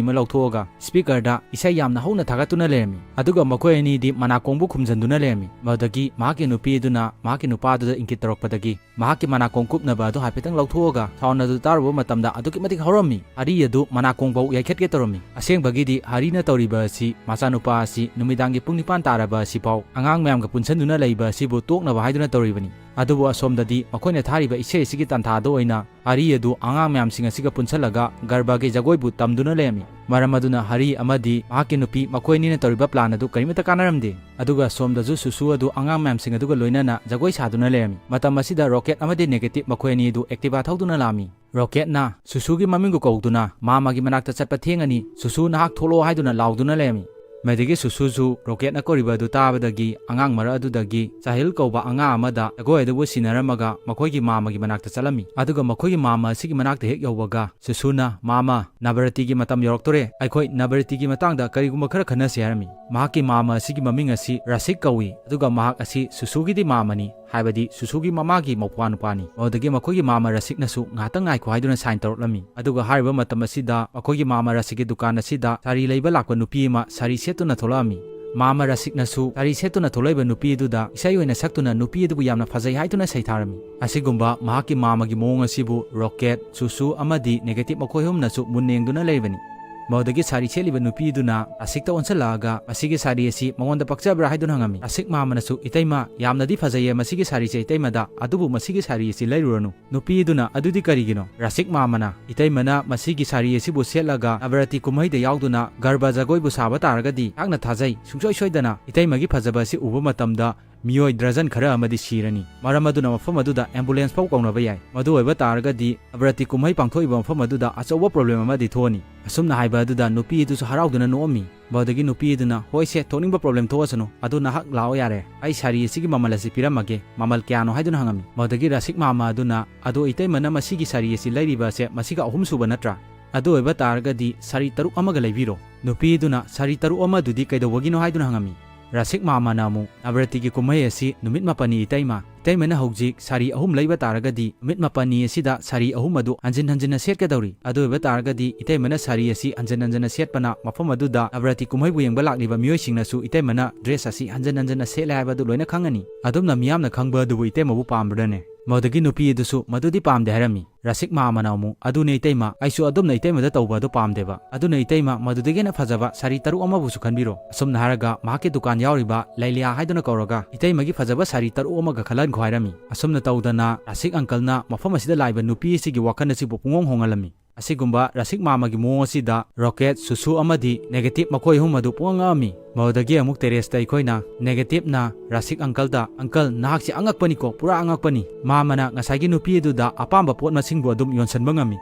ꯑꯃ ꯂꯧꯊꯣꯛꯑꯒ ꯁ꯭ꯄꯤꯀꯔꯗ ꯏꯁꯩ ꯌꯥꯝꯅ ꯍꯧꯅ ꯊꯥꯒꯠꯇꯨꯅ ꯂꯩꯔꯝꯃꯤ, ꯑꯗꯨꯒ ꯃꯈꯣꯏ ꯑꯅꯤꯗꯤ ꯃꯅꯥꯀꯣꯡꯕꯨ ꯈꯨꯝꯖꯤꯟꯗꯨꯅ ꯂꯩꯔꯝꯃꯤ꯫ ꯃꯗꯨꯗꯒꯤ ꯃꯍꯥꯛꯀꯤ ꯅꯨꯄꯤ ꯑꯗꯨꯅ ꯃꯍꯥꯛꯀꯤ ꯅꯨꯄꯥꯗꯨꯗ ꯏꯪꯒꯤꯠ ꯇꯧꯔꯛꯄꯗꯒꯤ ꯃꯍꯥꯛꯀꯤ ꯃꯅꯥꯀꯣꯡ ꯀꯨꯞꯅꯕ ꯑꯗꯨ ꯍꯥꯏꯐꯦꯠꯇꯪ ꯂꯧꯊꯣꯛꯑꯒ ꯁꯥꯎꯟ ꯑꯗꯨ ꯇꯥꯔꯨꯕ ꯃꯇꯝꯗ ꯑꯗꯨꯛꯀꯤ ꯃꯇꯤꯛ ꯍꯧꯔꯝꯃꯤ꯫ ꯍꯔꯤ ꯑꯗꯨ ꯃꯅꯥꯀꯣꯡ ꯐꯥꯎ ꯌꯩꯈꯠꯀꯦ ꯇꯧꯔꯝꯃꯤ꯫ ꯑꯁꯦꯡꯕꯒꯤꯗꯤ ꯍꯔꯤꯅ ꯇꯧꯔꯤꯕ ꯑꯁꯤ ꯃꯆꯥꯅꯨꯄꯥ ꯑꯁꯤ ꯅꯨꯃꯤꯗꯥꯡꯒꯤ ꯄꯨꯡ ꯅꯤꯄꯥꯟ ꯇꯥꯔꯕ ꯑꯁꯤꯐꯥꯎ ꯑꯉꯥꯡ ꯃꯌꯥꯝꯒ ꯄꯨꯟꯁꯤꯟꯗꯨꯅ ꯂꯩꯕ ꯑꯁꯤꯕꯨ ꯇꯣꯛꯅꯕ ꯍꯥꯏꯗꯨꯅ ꯇꯧꯔꯤꯕꯅꯤ꯫ ꯑꯗꯨꯕꯨ ꯑꯁꯣꯝꯗꯗꯤ ꯃꯈꯣꯏꯅ ꯊꯥꯔꯤꯕ ꯏꯁꯩ ꯑꯁꯤꯒꯤ ꯇꯥꯟꯊꯥꯗ ꯑꯣꯏꯅ ꯍꯔꯤ ꯑꯗꯨ ꯑꯉꯥꯡ ꯃꯌꯥꯝꯁꯤꯡ ꯑꯁꯤꯒ ꯄꯨꯟꯁꯜꯂꯒ ꯒꯔꯕꯥꯒꯤ ꯖꯒꯣꯏꯕꯨ ꯇꯝꯗꯨꯅ ꯂꯩꯔꯝꯃꯤ꯫ ꯃꯔꯝ ꯑꯗꯨꯅ ꯍꯔꯤ ꯑꯃꯗꯤ ꯃꯍꯥꯛꯀꯤ ꯅꯨꯄꯤ ꯃꯈꯣꯏ ꯑꯅꯤꯅ ꯇꯧꯔꯤꯕ ꯄ꯭ꯂꯥꯟ ꯑꯗꯨ ꯀꯔꯤꯃꯠꯇ ꯀꯥꯟꯅꯔꯝꯗꯦ꯫ ꯑꯗꯨꯒ ꯁꯣꯝꯗꯁꯨ ꯁꯨꯁꯨ ꯑꯗꯨ ꯑꯉꯥꯡ ꯃꯌꯥꯝꯁꯤꯡ ꯑꯗꯨꯒ ꯂꯣꯏꯅꯅ ꯖꯒꯣꯏ ꯁꯥꯗꯨꯅ ꯂꯩꯔꯝꯃꯤ꯫ ꯃꯇꯝ ꯑꯁꯤꯗ ꯔꯣꯀꯦꯠ ꯑꯃꯗꯤ ꯅꯦꯒꯦꯇꯤꯚ ꯃꯈꯣꯏ ꯑꯅꯤ ꯑꯗꯨ ꯑꯦꯛꯇꯤꯚꯥ ꯊꯧꯗꯨꯅ ꯂꯥꯛꯑꯝꯃꯤ꯫ ꯔꯣꯀꯦꯠꯅ ꯁꯨꯁꯨꯒꯤ ꯃꯃꯤꯡꯕꯨ ꯀꯧꯗꯨꯅ ꯃꯥꯃꯒꯤ ꯃꯅꯥꯛꯇ ꯆꯠꯄ ꯊꯦꯡꯉꯅꯤ, ꯁꯨꯁꯨ ꯅꯍꯥꯛ ꯊꯣꯛꯂꯛꯑꯣ ꯍꯥꯏꯗꯨꯅ ꯂꯥꯎꯗꯨꯅ ꯂꯩꯔꯝꯃꯤ꯫ ꯃꯗꯒꯤ ꯁꯨꯁꯨꯁꯨ ꯔꯣꯀꯦꯠꯅ ꯀꯧꯔꯤꯕ ꯑꯗꯨ ꯇꯥꯕꯗꯒꯤ ꯑꯉꯥꯡ ꯃꯔꯛ ꯑꯗꯨꯗꯒꯤ ꯆꯥꯍꯤꯜ ꯀꯧꯕ ꯑꯉꯥꯡ ꯑꯃꯗ ꯖꯒꯣꯏ ꯑꯗꯨꯕꯨ ꯁꯤꯟꯅꯔꯝꯃꯒ ꯃꯈꯣꯏꯒꯤ ꯃꯥꯃꯒꯤ ꯃꯅꯥꯛꯇ ꯆꯠꯂꯝꯃꯤ꯫ ꯑꯗꯨꯒ ꯃꯈꯣꯏꯒꯤ ꯃꯥꯃ ꯑꯁꯤꯒꯤ ꯃꯅꯥꯛꯇ ꯍꯦꯛ ꯌꯧꯕꯒ ꯁꯨꯁꯨꯅ, "ꯃꯥꯃ, ꯅꯕꯔꯇꯤꯒꯤ ꯃꯇꯝ ꯌꯧꯔꯛꯇꯣꯔꯦ, ꯑꯩꯈꯣꯏ ꯅꯕꯔꯇꯤꯒꯤ ꯃꯇꯥꯡꯗ ꯀꯔꯤꯒꯨꯝꯕ ꯈꯔ ꯈꯟꯅꯁꯤ" ꯍꯥꯏꯔꯝꯃꯤ꯫ ꯃꯍꯥꯛꯀꯤ ꯃꯥꯃ ꯑꯁꯤꯒꯤ ꯃꯃꯤꯡ ꯑꯁꯤ ꯔꯥꯁꯤꯛ ꯀꯧꯏ, ꯑꯗꯨꯒ ꯃꯍꯥꯛ ꯑꯁꯤ ꯁꯨꯁꯨꯒꯤꯗꯤ ꯃꯥꯃꯅꯤ꯫ ꯍꯥꯏꯕꯗꯤ ꯁꯨꯁꯨꯒꯤ ꯃꯃꯥꯒꯤ ꯃꯧꯄ꯭ꯋꯥ ꯅꯨꯄꯥꯅꯤ꯫ ꯑꯗꯨꯗꯒꯤ ꯃꯈꯣꯏꯒꯤ ꯃꯥꯃ ꯔꯥꯁꯤꯛꯅꯁꯨ ꯉꯥꯏꯍꯥꯛꯇꯪ ꯉꯥꯏꯈꯣ ꯍꯥꯏꯗꯨꯅ ꯁꯥꯏꯟ ꯇꯧꯔꯛꯂꯝꯃꯤ꯫ ꯑꯗꯨꯒ ꯍꯥꯏꯔꯤꯕ ꯃꯇꯝ ꯑꯁꯤꯗ ꯃꯈꯣꯏꯒꯤ ꯃꯥꯃ ꯔꯥꯁꯤꯛꯀꯤ ꯗꯨꯀꯥꯟ ꯑꯁꯤꯗ ꯁꯥꯔꯤ ꯂꯩꯕ ꯂꯥꯛꯄ ꯅꯨꯄꯤ ꯑꯃ ꯁꯥꯔꯤ ꯁꯦꯠꯇꯨꯅ ꯊꯣꯛꯂꯛꯑꯝꯃꯤ꯫ ꯃꯥꯃ ꯔꯥꯁꯤꯛꯅꯁꯨ ꯁꯥꯔꯤ ꯁꯦꯠꯇꯨꯅ ꯊꯣꯛꯂꯛꯏꯕ ꯅꯨꯄꯤ ꯑꯗꯨꯗ ꯏꯁꯩ ꯑꯣꯏꯅ ꯁꯛꯇꯨꯅ ꯅꯨꯄꯤ ꯑꯗꯨꯕꯨ ꯌꯥꯝꯅ ꯐꯖꯩ ꯍꯥꯏꯗꯨꯅ ꯁꯩꯊꯥꯔꯝꯃꯤ꯫ ꯑꯁꯤꯒꯨꯝꯕ ꯃꯍꯥꯛꯀꯤ ꯃꯥꯃꯒꯤ ꯃꯑꯣꯡ ꯑꯁꯤꯕꯨ ꯔꯣꯀꯦꯠ, ꯁꯨꯁꯨ ꯑꯃꯗꯤ ꯅꯦꯒꯦꯇꯤꯚ ꯃꯈꯣꯏ ꯑꯍꯨꯝꯅꯁꯨ ꯃꯨꯟꯅ ꯌꯦꯡꯗꯨꯅ ꯂꯩꯔꯤꯕꯅꯤ꯫ ꯃꯗꯨꯗꯒꯤ ꯁꯥꯔꯤ ꯁꯦꯠꯂꯤꯕ ꯅꯨꯄꯤ ꯑꯗꯨꯅ ꯔꯥꯁꯤꯛꯇ ꯑꯣꯟꯁꯤꯜꯂꯛꯑꯒ, "ꯃꯁꯤꯒꯤ ꯁꯥꯔꯤ ꯑꯁꯤ ꯃꯉꯣꯟꯗ ꯄꯛꯆꯕ꯭ꯔꯥ?" ꯍꯥꯏꯗꯨꯅ ꯍꯪꯉꯝꯃꯤ꯫ ꯔꯥꯁꯤꯛ ꯃꯥꯃꯅꯁꯨ, "ꯏꯇꯩꯃ, ꯌꯥꯝꯅꯗꯤ ꯐꯖꯩꯌꯦ ꯃꯁꯤꯒꯤ ꯁꯥꯔꯤꯁꯦ ꯏꯇꯩꯃꯗ, ꯑꯗꯨꯕꯨ ꯃꯁꯤꯒꯤ ꯁꯥꯔꯤ ꯑꯁꯤ ꯂꯩꯔꯨꯔꯅꯨ"꯫ ꯅꯨꯄꯤ ꯑꯗꯨꯅ, "ꯑꯗꯨꯗꯤ ꯀꯔꯤꯒꯤꯅꯣ?" ꯔꯥꯁꯤꯛ ꯃꯥꯃꯅ, "ꯏꯇꯩꯃꯅ ꯃꯁꯤꯒꯤ ꯁꯥꯔꯤ ꯑꯁꯤꯕꯨ ꯁꯦꯠꯂꯒ ꯅꯕꯔꯥꯇꯤ ꯀꯨꯝꯍꯩꯗ ꯌꯥꯎꯗꯨꯅ ꯒꯔꯕꯥ ꯖꯒꯣꯏꯕꯨ ꯁꯥꯕ ꯇꯥꯔꯒꯗꯤ ꯑꯩꯍꯥꯛꯅ ꯊꯥꯖꯩ, ꯁꯨꯡꯁꯣꯏ ꯁꯣꯏꯗꯅ ꯏꯇꯩꯃꯒꯤ ꯐꯖꯕ ꯑꯁꯤ ꯎꯕ ꯃꯇꯝꯗ ꯃꯤꯑꯣꯏ ꯗꯔꯖꯟ ꯈꯔ ꯑꯃꯗꯤ ꯁꯤꯔꯅꯤ꯫ ꯃꯔꯝ ꯑꯗꯨꯅ ꯃꯐꯝ ꯑꯗꯨꯗ ꯑꯦꯝꯕꯨꯂꯦꯟꯁ ꯐꯥꯎ ꯀꯧꯅꯕ ꯌꯥꯏ꯫ ꯃꯗꯨ ꯑꯣꯏꯕ ꯇꯥꯔꯒꯗꯤ ꯅꯕꯔꯥꯇꯤ ꯀꯨꯝꯍꯩ ꯄꯥꯡꯊꯣꯛꯏꯕ ꯃꯐꯝ ꯑꯗꯨꯗ ꯑꯆꯧꯕ ꯄ꯭ꯔꯣꯕ꯭ꯂꯦꯝ ꯑꯃꯗꯤ ꯊꯣꯛꯑꯅꯤ"꯫ ꯑꯁꯨꯝꯅ ꯍꯥꯏꯕ ꯑꯗꯨꯗ ꯅꯨꯄꯤ ꯑꯗꯨꯁꯨ ꯍꯔꯥꯎꯗꯨꯅ ꯅꯣꯛꯑꯝꯃꯤ꯫ ꯃꯗꯨꯗꯒꯤ ꯅꯨꯄꯤ ꯑꯗꯨꯅ, "ꯍꯣꯏꯁꯦ, ꯊꯣꯛꯅꯤꯡꯕ ꯄ꯭ꯔꯣꯕ꯭ꯂꯦꯝ ꯊꯣꯛꯑꯁꯅꯨ꯫ ꯑꯗꯨ ꯅꯍꯥꯛ ꯂꯥꯛꯑꯣ ꯌꯥꯔꯦ꯫ ꯑꯩ ꯁꯥꯔꯤ ꯑꯁꯤꯒꯤ ꯃꯃꯜ ꯑꯁꯤ ꯄꯤꯔꯝꯃꯒꯦ꯫ ꯃꯃꯜ ꯀꯌꯥꯅꯣ?" ꯍꯥꯏꯗꯨꯅ ꯍꯪꯉꯝꯃꯤ꯫ ꯃꯗꯨꯗꯒꯤ ꯔꯥꯁꯤꯛ ꯃꯥꯃ ꯑꯗꯨꯅ, "ꯑꯗꯣ ꯏꯇꯩꯃꯅ ꯃꯁꯤꯒꯤ ꯁꯥꯔꯤ ꯑꯁꯤ ꯂꯩꯔꯤꯕ ꯑꯁꯦ ꯃꯁꯤꯒ ꯑꯍꯨꯝ ꯁꯨꯕ ꯅꯠꯇ꯭ꯔꯥ?" "ꯑꯗꯨ ꯑꯣꯏꯕ ꯇꯥꯔꯒꯗꯤ ꯁꯥꯔꯤ ꯇꯔꯨꯛ ꯑꯃꯒ ꯂꯩꯕꯤꯔꯣ"꯫ ꯅꯨꯄꯤꯗꯨꯅ ꯁꯥꯔꯤ ꯇꯔꯨꯛ ꯑꯃꯗꯨꯗꯤ ꯀꯩꯗꯧꯕꯒꯤꯅꯣ ꯍꯥꯏꯗꯨꯅ ꯍꯪꯉꯝꯃꯤ꯫ ꯔꯥꯁꯤꯛ ꯃꯥꯃꯅ ꯑꯃꯨꯛ, "ꯅꯕꯔꯥꯇꯤꯒꯤ ꯀꯨꯝꯍꯩ ꯑꯁꯤ ꯅꯨꯃꯤꯠ ꯃꯥꯄꯟꯅꯤ ꯏꯇꯩꯃ꯫ ꯏꯇꯩꯃꯅ ꯍꯧꯖꯤꯛ ꯁꯥꯔꯤ ꯑꯍꯨꯝ ꯂꯩꯕ ꯇꯥꯔꯒꯗꯤ ꯅꯨꯃꯤꯠ ꯃꯥꯄꯟꯅꯤ ꯑꯁꯤꯗ ꯁꯥꯔꯤ ꯑꯍꯨꯝ ꯑꯗꯨ ꯍꯟꯖꯤꯟ ꯍꯟꯖꯤꯟꯅ ꯁꯦꯠꯀꯗꯧꯔꯤ꯫ ꯑꯗꯨ ꯑꯣꯏꯕ ꯇꯥꯔꯒꯗꯤ ꯏꯇꯩꯃꯅ ꯁꯥꯔꯤ ꯑꯁꯤ ꯍꯟꯖꯤꯟ ꯍꯟꯖꯤꯟꯅ ꯁꯦꯠꯄꯅ ꯃꯐꯝ ꯑꯗꯨꯗ ꯅꯕꯔꯥꯇꯤ ꯀꯨꯝꯍꯩꯕꯨ ꯌꯦꯡꯕ ꯂꯥꯛꯂꯤꯕ ꯃꯤꯑꯣꯏꯁꯤꯡꯅꯁꯨ ꯏꯇꯩꯃꯅ ꯗ꯭ꯔꯦꯁ ꯑꯁꯤ ꯍꯟꯖꯤꯟ ꯍꯟꯖꯤꯟꯅ ꯁꯦꯠꯂꯦ ꯍꯥꯏꯕꯗꯨ ꯂꯣꯏꯅ ꯈꯪꯉꯅꯤ꯫ ꯑꯗꯨꯝꯅ ꯃꯤꯌꯥꯝꯅ ꯈꯪꯕ ꯑꯗꯨꯕꯨ ꯏꯇꯩꯃꯕꯨ ꯄꯥꯝꯕ꯭ꯔꯅꯦ?" ꯃꯗꯨꯗꯒꯤ ꯅꯨꯄꯤ ꯑꯗꯨꯁꯨ ꯃꯗꯨꯗꯤ ꯄꯥꯝꯗꯦ ꯍꯥꯏꯔꯝꯃꯤ꯫ ꯔꯥꯁꯤꯛ ꯃꯥꯃꯅ ꯑꯃꯨꯛ, "ꯑꯗꯨꯅꯦ ꯏꯇꯩꯃ, ꯑꯩꯁꯨ ꯑꯗꯨꯝꯅ ꯏꯇꯩꯃꯗ ꯇꯧꯕ ꯑꯗꯨ ꯄꯥꯝꯗꯦꯕ꯫ ꯑꯗꯨꯅ ꯏꯇꯩꯃ, ꯃꯗꯨꯗꯒꯤ ꯍꯦꯟꯅ ꯐꯖꯕ ꯁꯥꯔꯤ ꯇꯔꯨꯛ ꯑꯃꯕꯨꯁꯨ ꯈꯟꯕꯤꯔꯣ"꯫ ꯑꯁꯨꯝꯅ ꯍꯥꯏꯔꯒ ꯃꯍꯥꯛꯀꯤ ꯗꯨꯀꯥꯟ ꯌꯥꯎꯔꯤꯕ ꯂꯩꯂꯤꯌꯥ ꯍꯥꯏꯗꯨꯅ ꯀꯧꯔꯒ, "ꯏꯇꯩꯃꯒꯤ ꯐꯖꯕ ꯁꯥꯔꯤ ꯇꯔꯨꯛ ꯑꯃꯒ ꯈꯜꯍꯟꯈꯣ" ꯍꯥꯏꯔꯝꯃꯤ꯫ ꯑꯁꯨꯝꯅ ꯇꯧꯗꯅ ꯔꯥꯁꯤꯛ ꯑꯪꯀꯜꯅ ꯃꯐꯝ ꯑꯁꯤꯗ ꯂꯥꯛꯏꯕ ꯅꯨꯄꯤ ꯑꯁꯤꯒꯤ ꯋꯥꯈꯜ ꯑꯁꯤꯕꯨ ꯄꯨꯡꯍꯣꯡ ꯍꯣꯡꯍꯜꯂꯝꯃꯤ꯫ ꯑꯁꯤꯒꯨꯝꯕ ꯔꯥꯁꯤꯛ ꯃꯥꯃꯒꯤ ꯃꯑꯣꯡ ꯑꯁꯤꯗ ꯔꯣꯀꯦꯠ, ꯁꯨꯁꯨ ꯑꯃꯗꯤ ꯅꯦꯒꯦꯇꯤꯚ ꯃꯈꯣꯏ ꯑꯍꯨꯝ ꯑꯗꯨ ꯄꯨꯡꯉꯛ ꯉꯛꯑꯝꯃꯤ꯫ ꯃꯗꯨꯗꯒꯤ ꯑꯃꯨꯛ ꯇꯦꯔꯦꯁꯇ ꯑꯩꯈꯣꯏꯅ ꯅꯦꯒꯦꯇꯤꯚꯅ ꯔꯥꯁꯤꯛ ꯑꯪꯀꯜꯗ, "ꯑꯪꯀꯜ, ꯅꯍꯥꯛꯁꯦ ꯑꯉꯛꯄꯅꯤꯀꯣ, ꯄꯨꯔꯥ ꯑꯉꯛꯄꯅꯤ꯫ ꯃꯥꯃꯅ ꯉꯁꯥꯏꯒꯤ ꯅꯨꯄꯤ ꯑꯗꯨꯗ ꯑꯄꯥꯝꯕ ꯄꯣꯠ ꯃꯁꯤꯡꯕꯨ ꯑꯗꯨꯝ ꯌꯣꯟꯁꯤꯟꯕ ꯉꯝꯃꯤ"꯫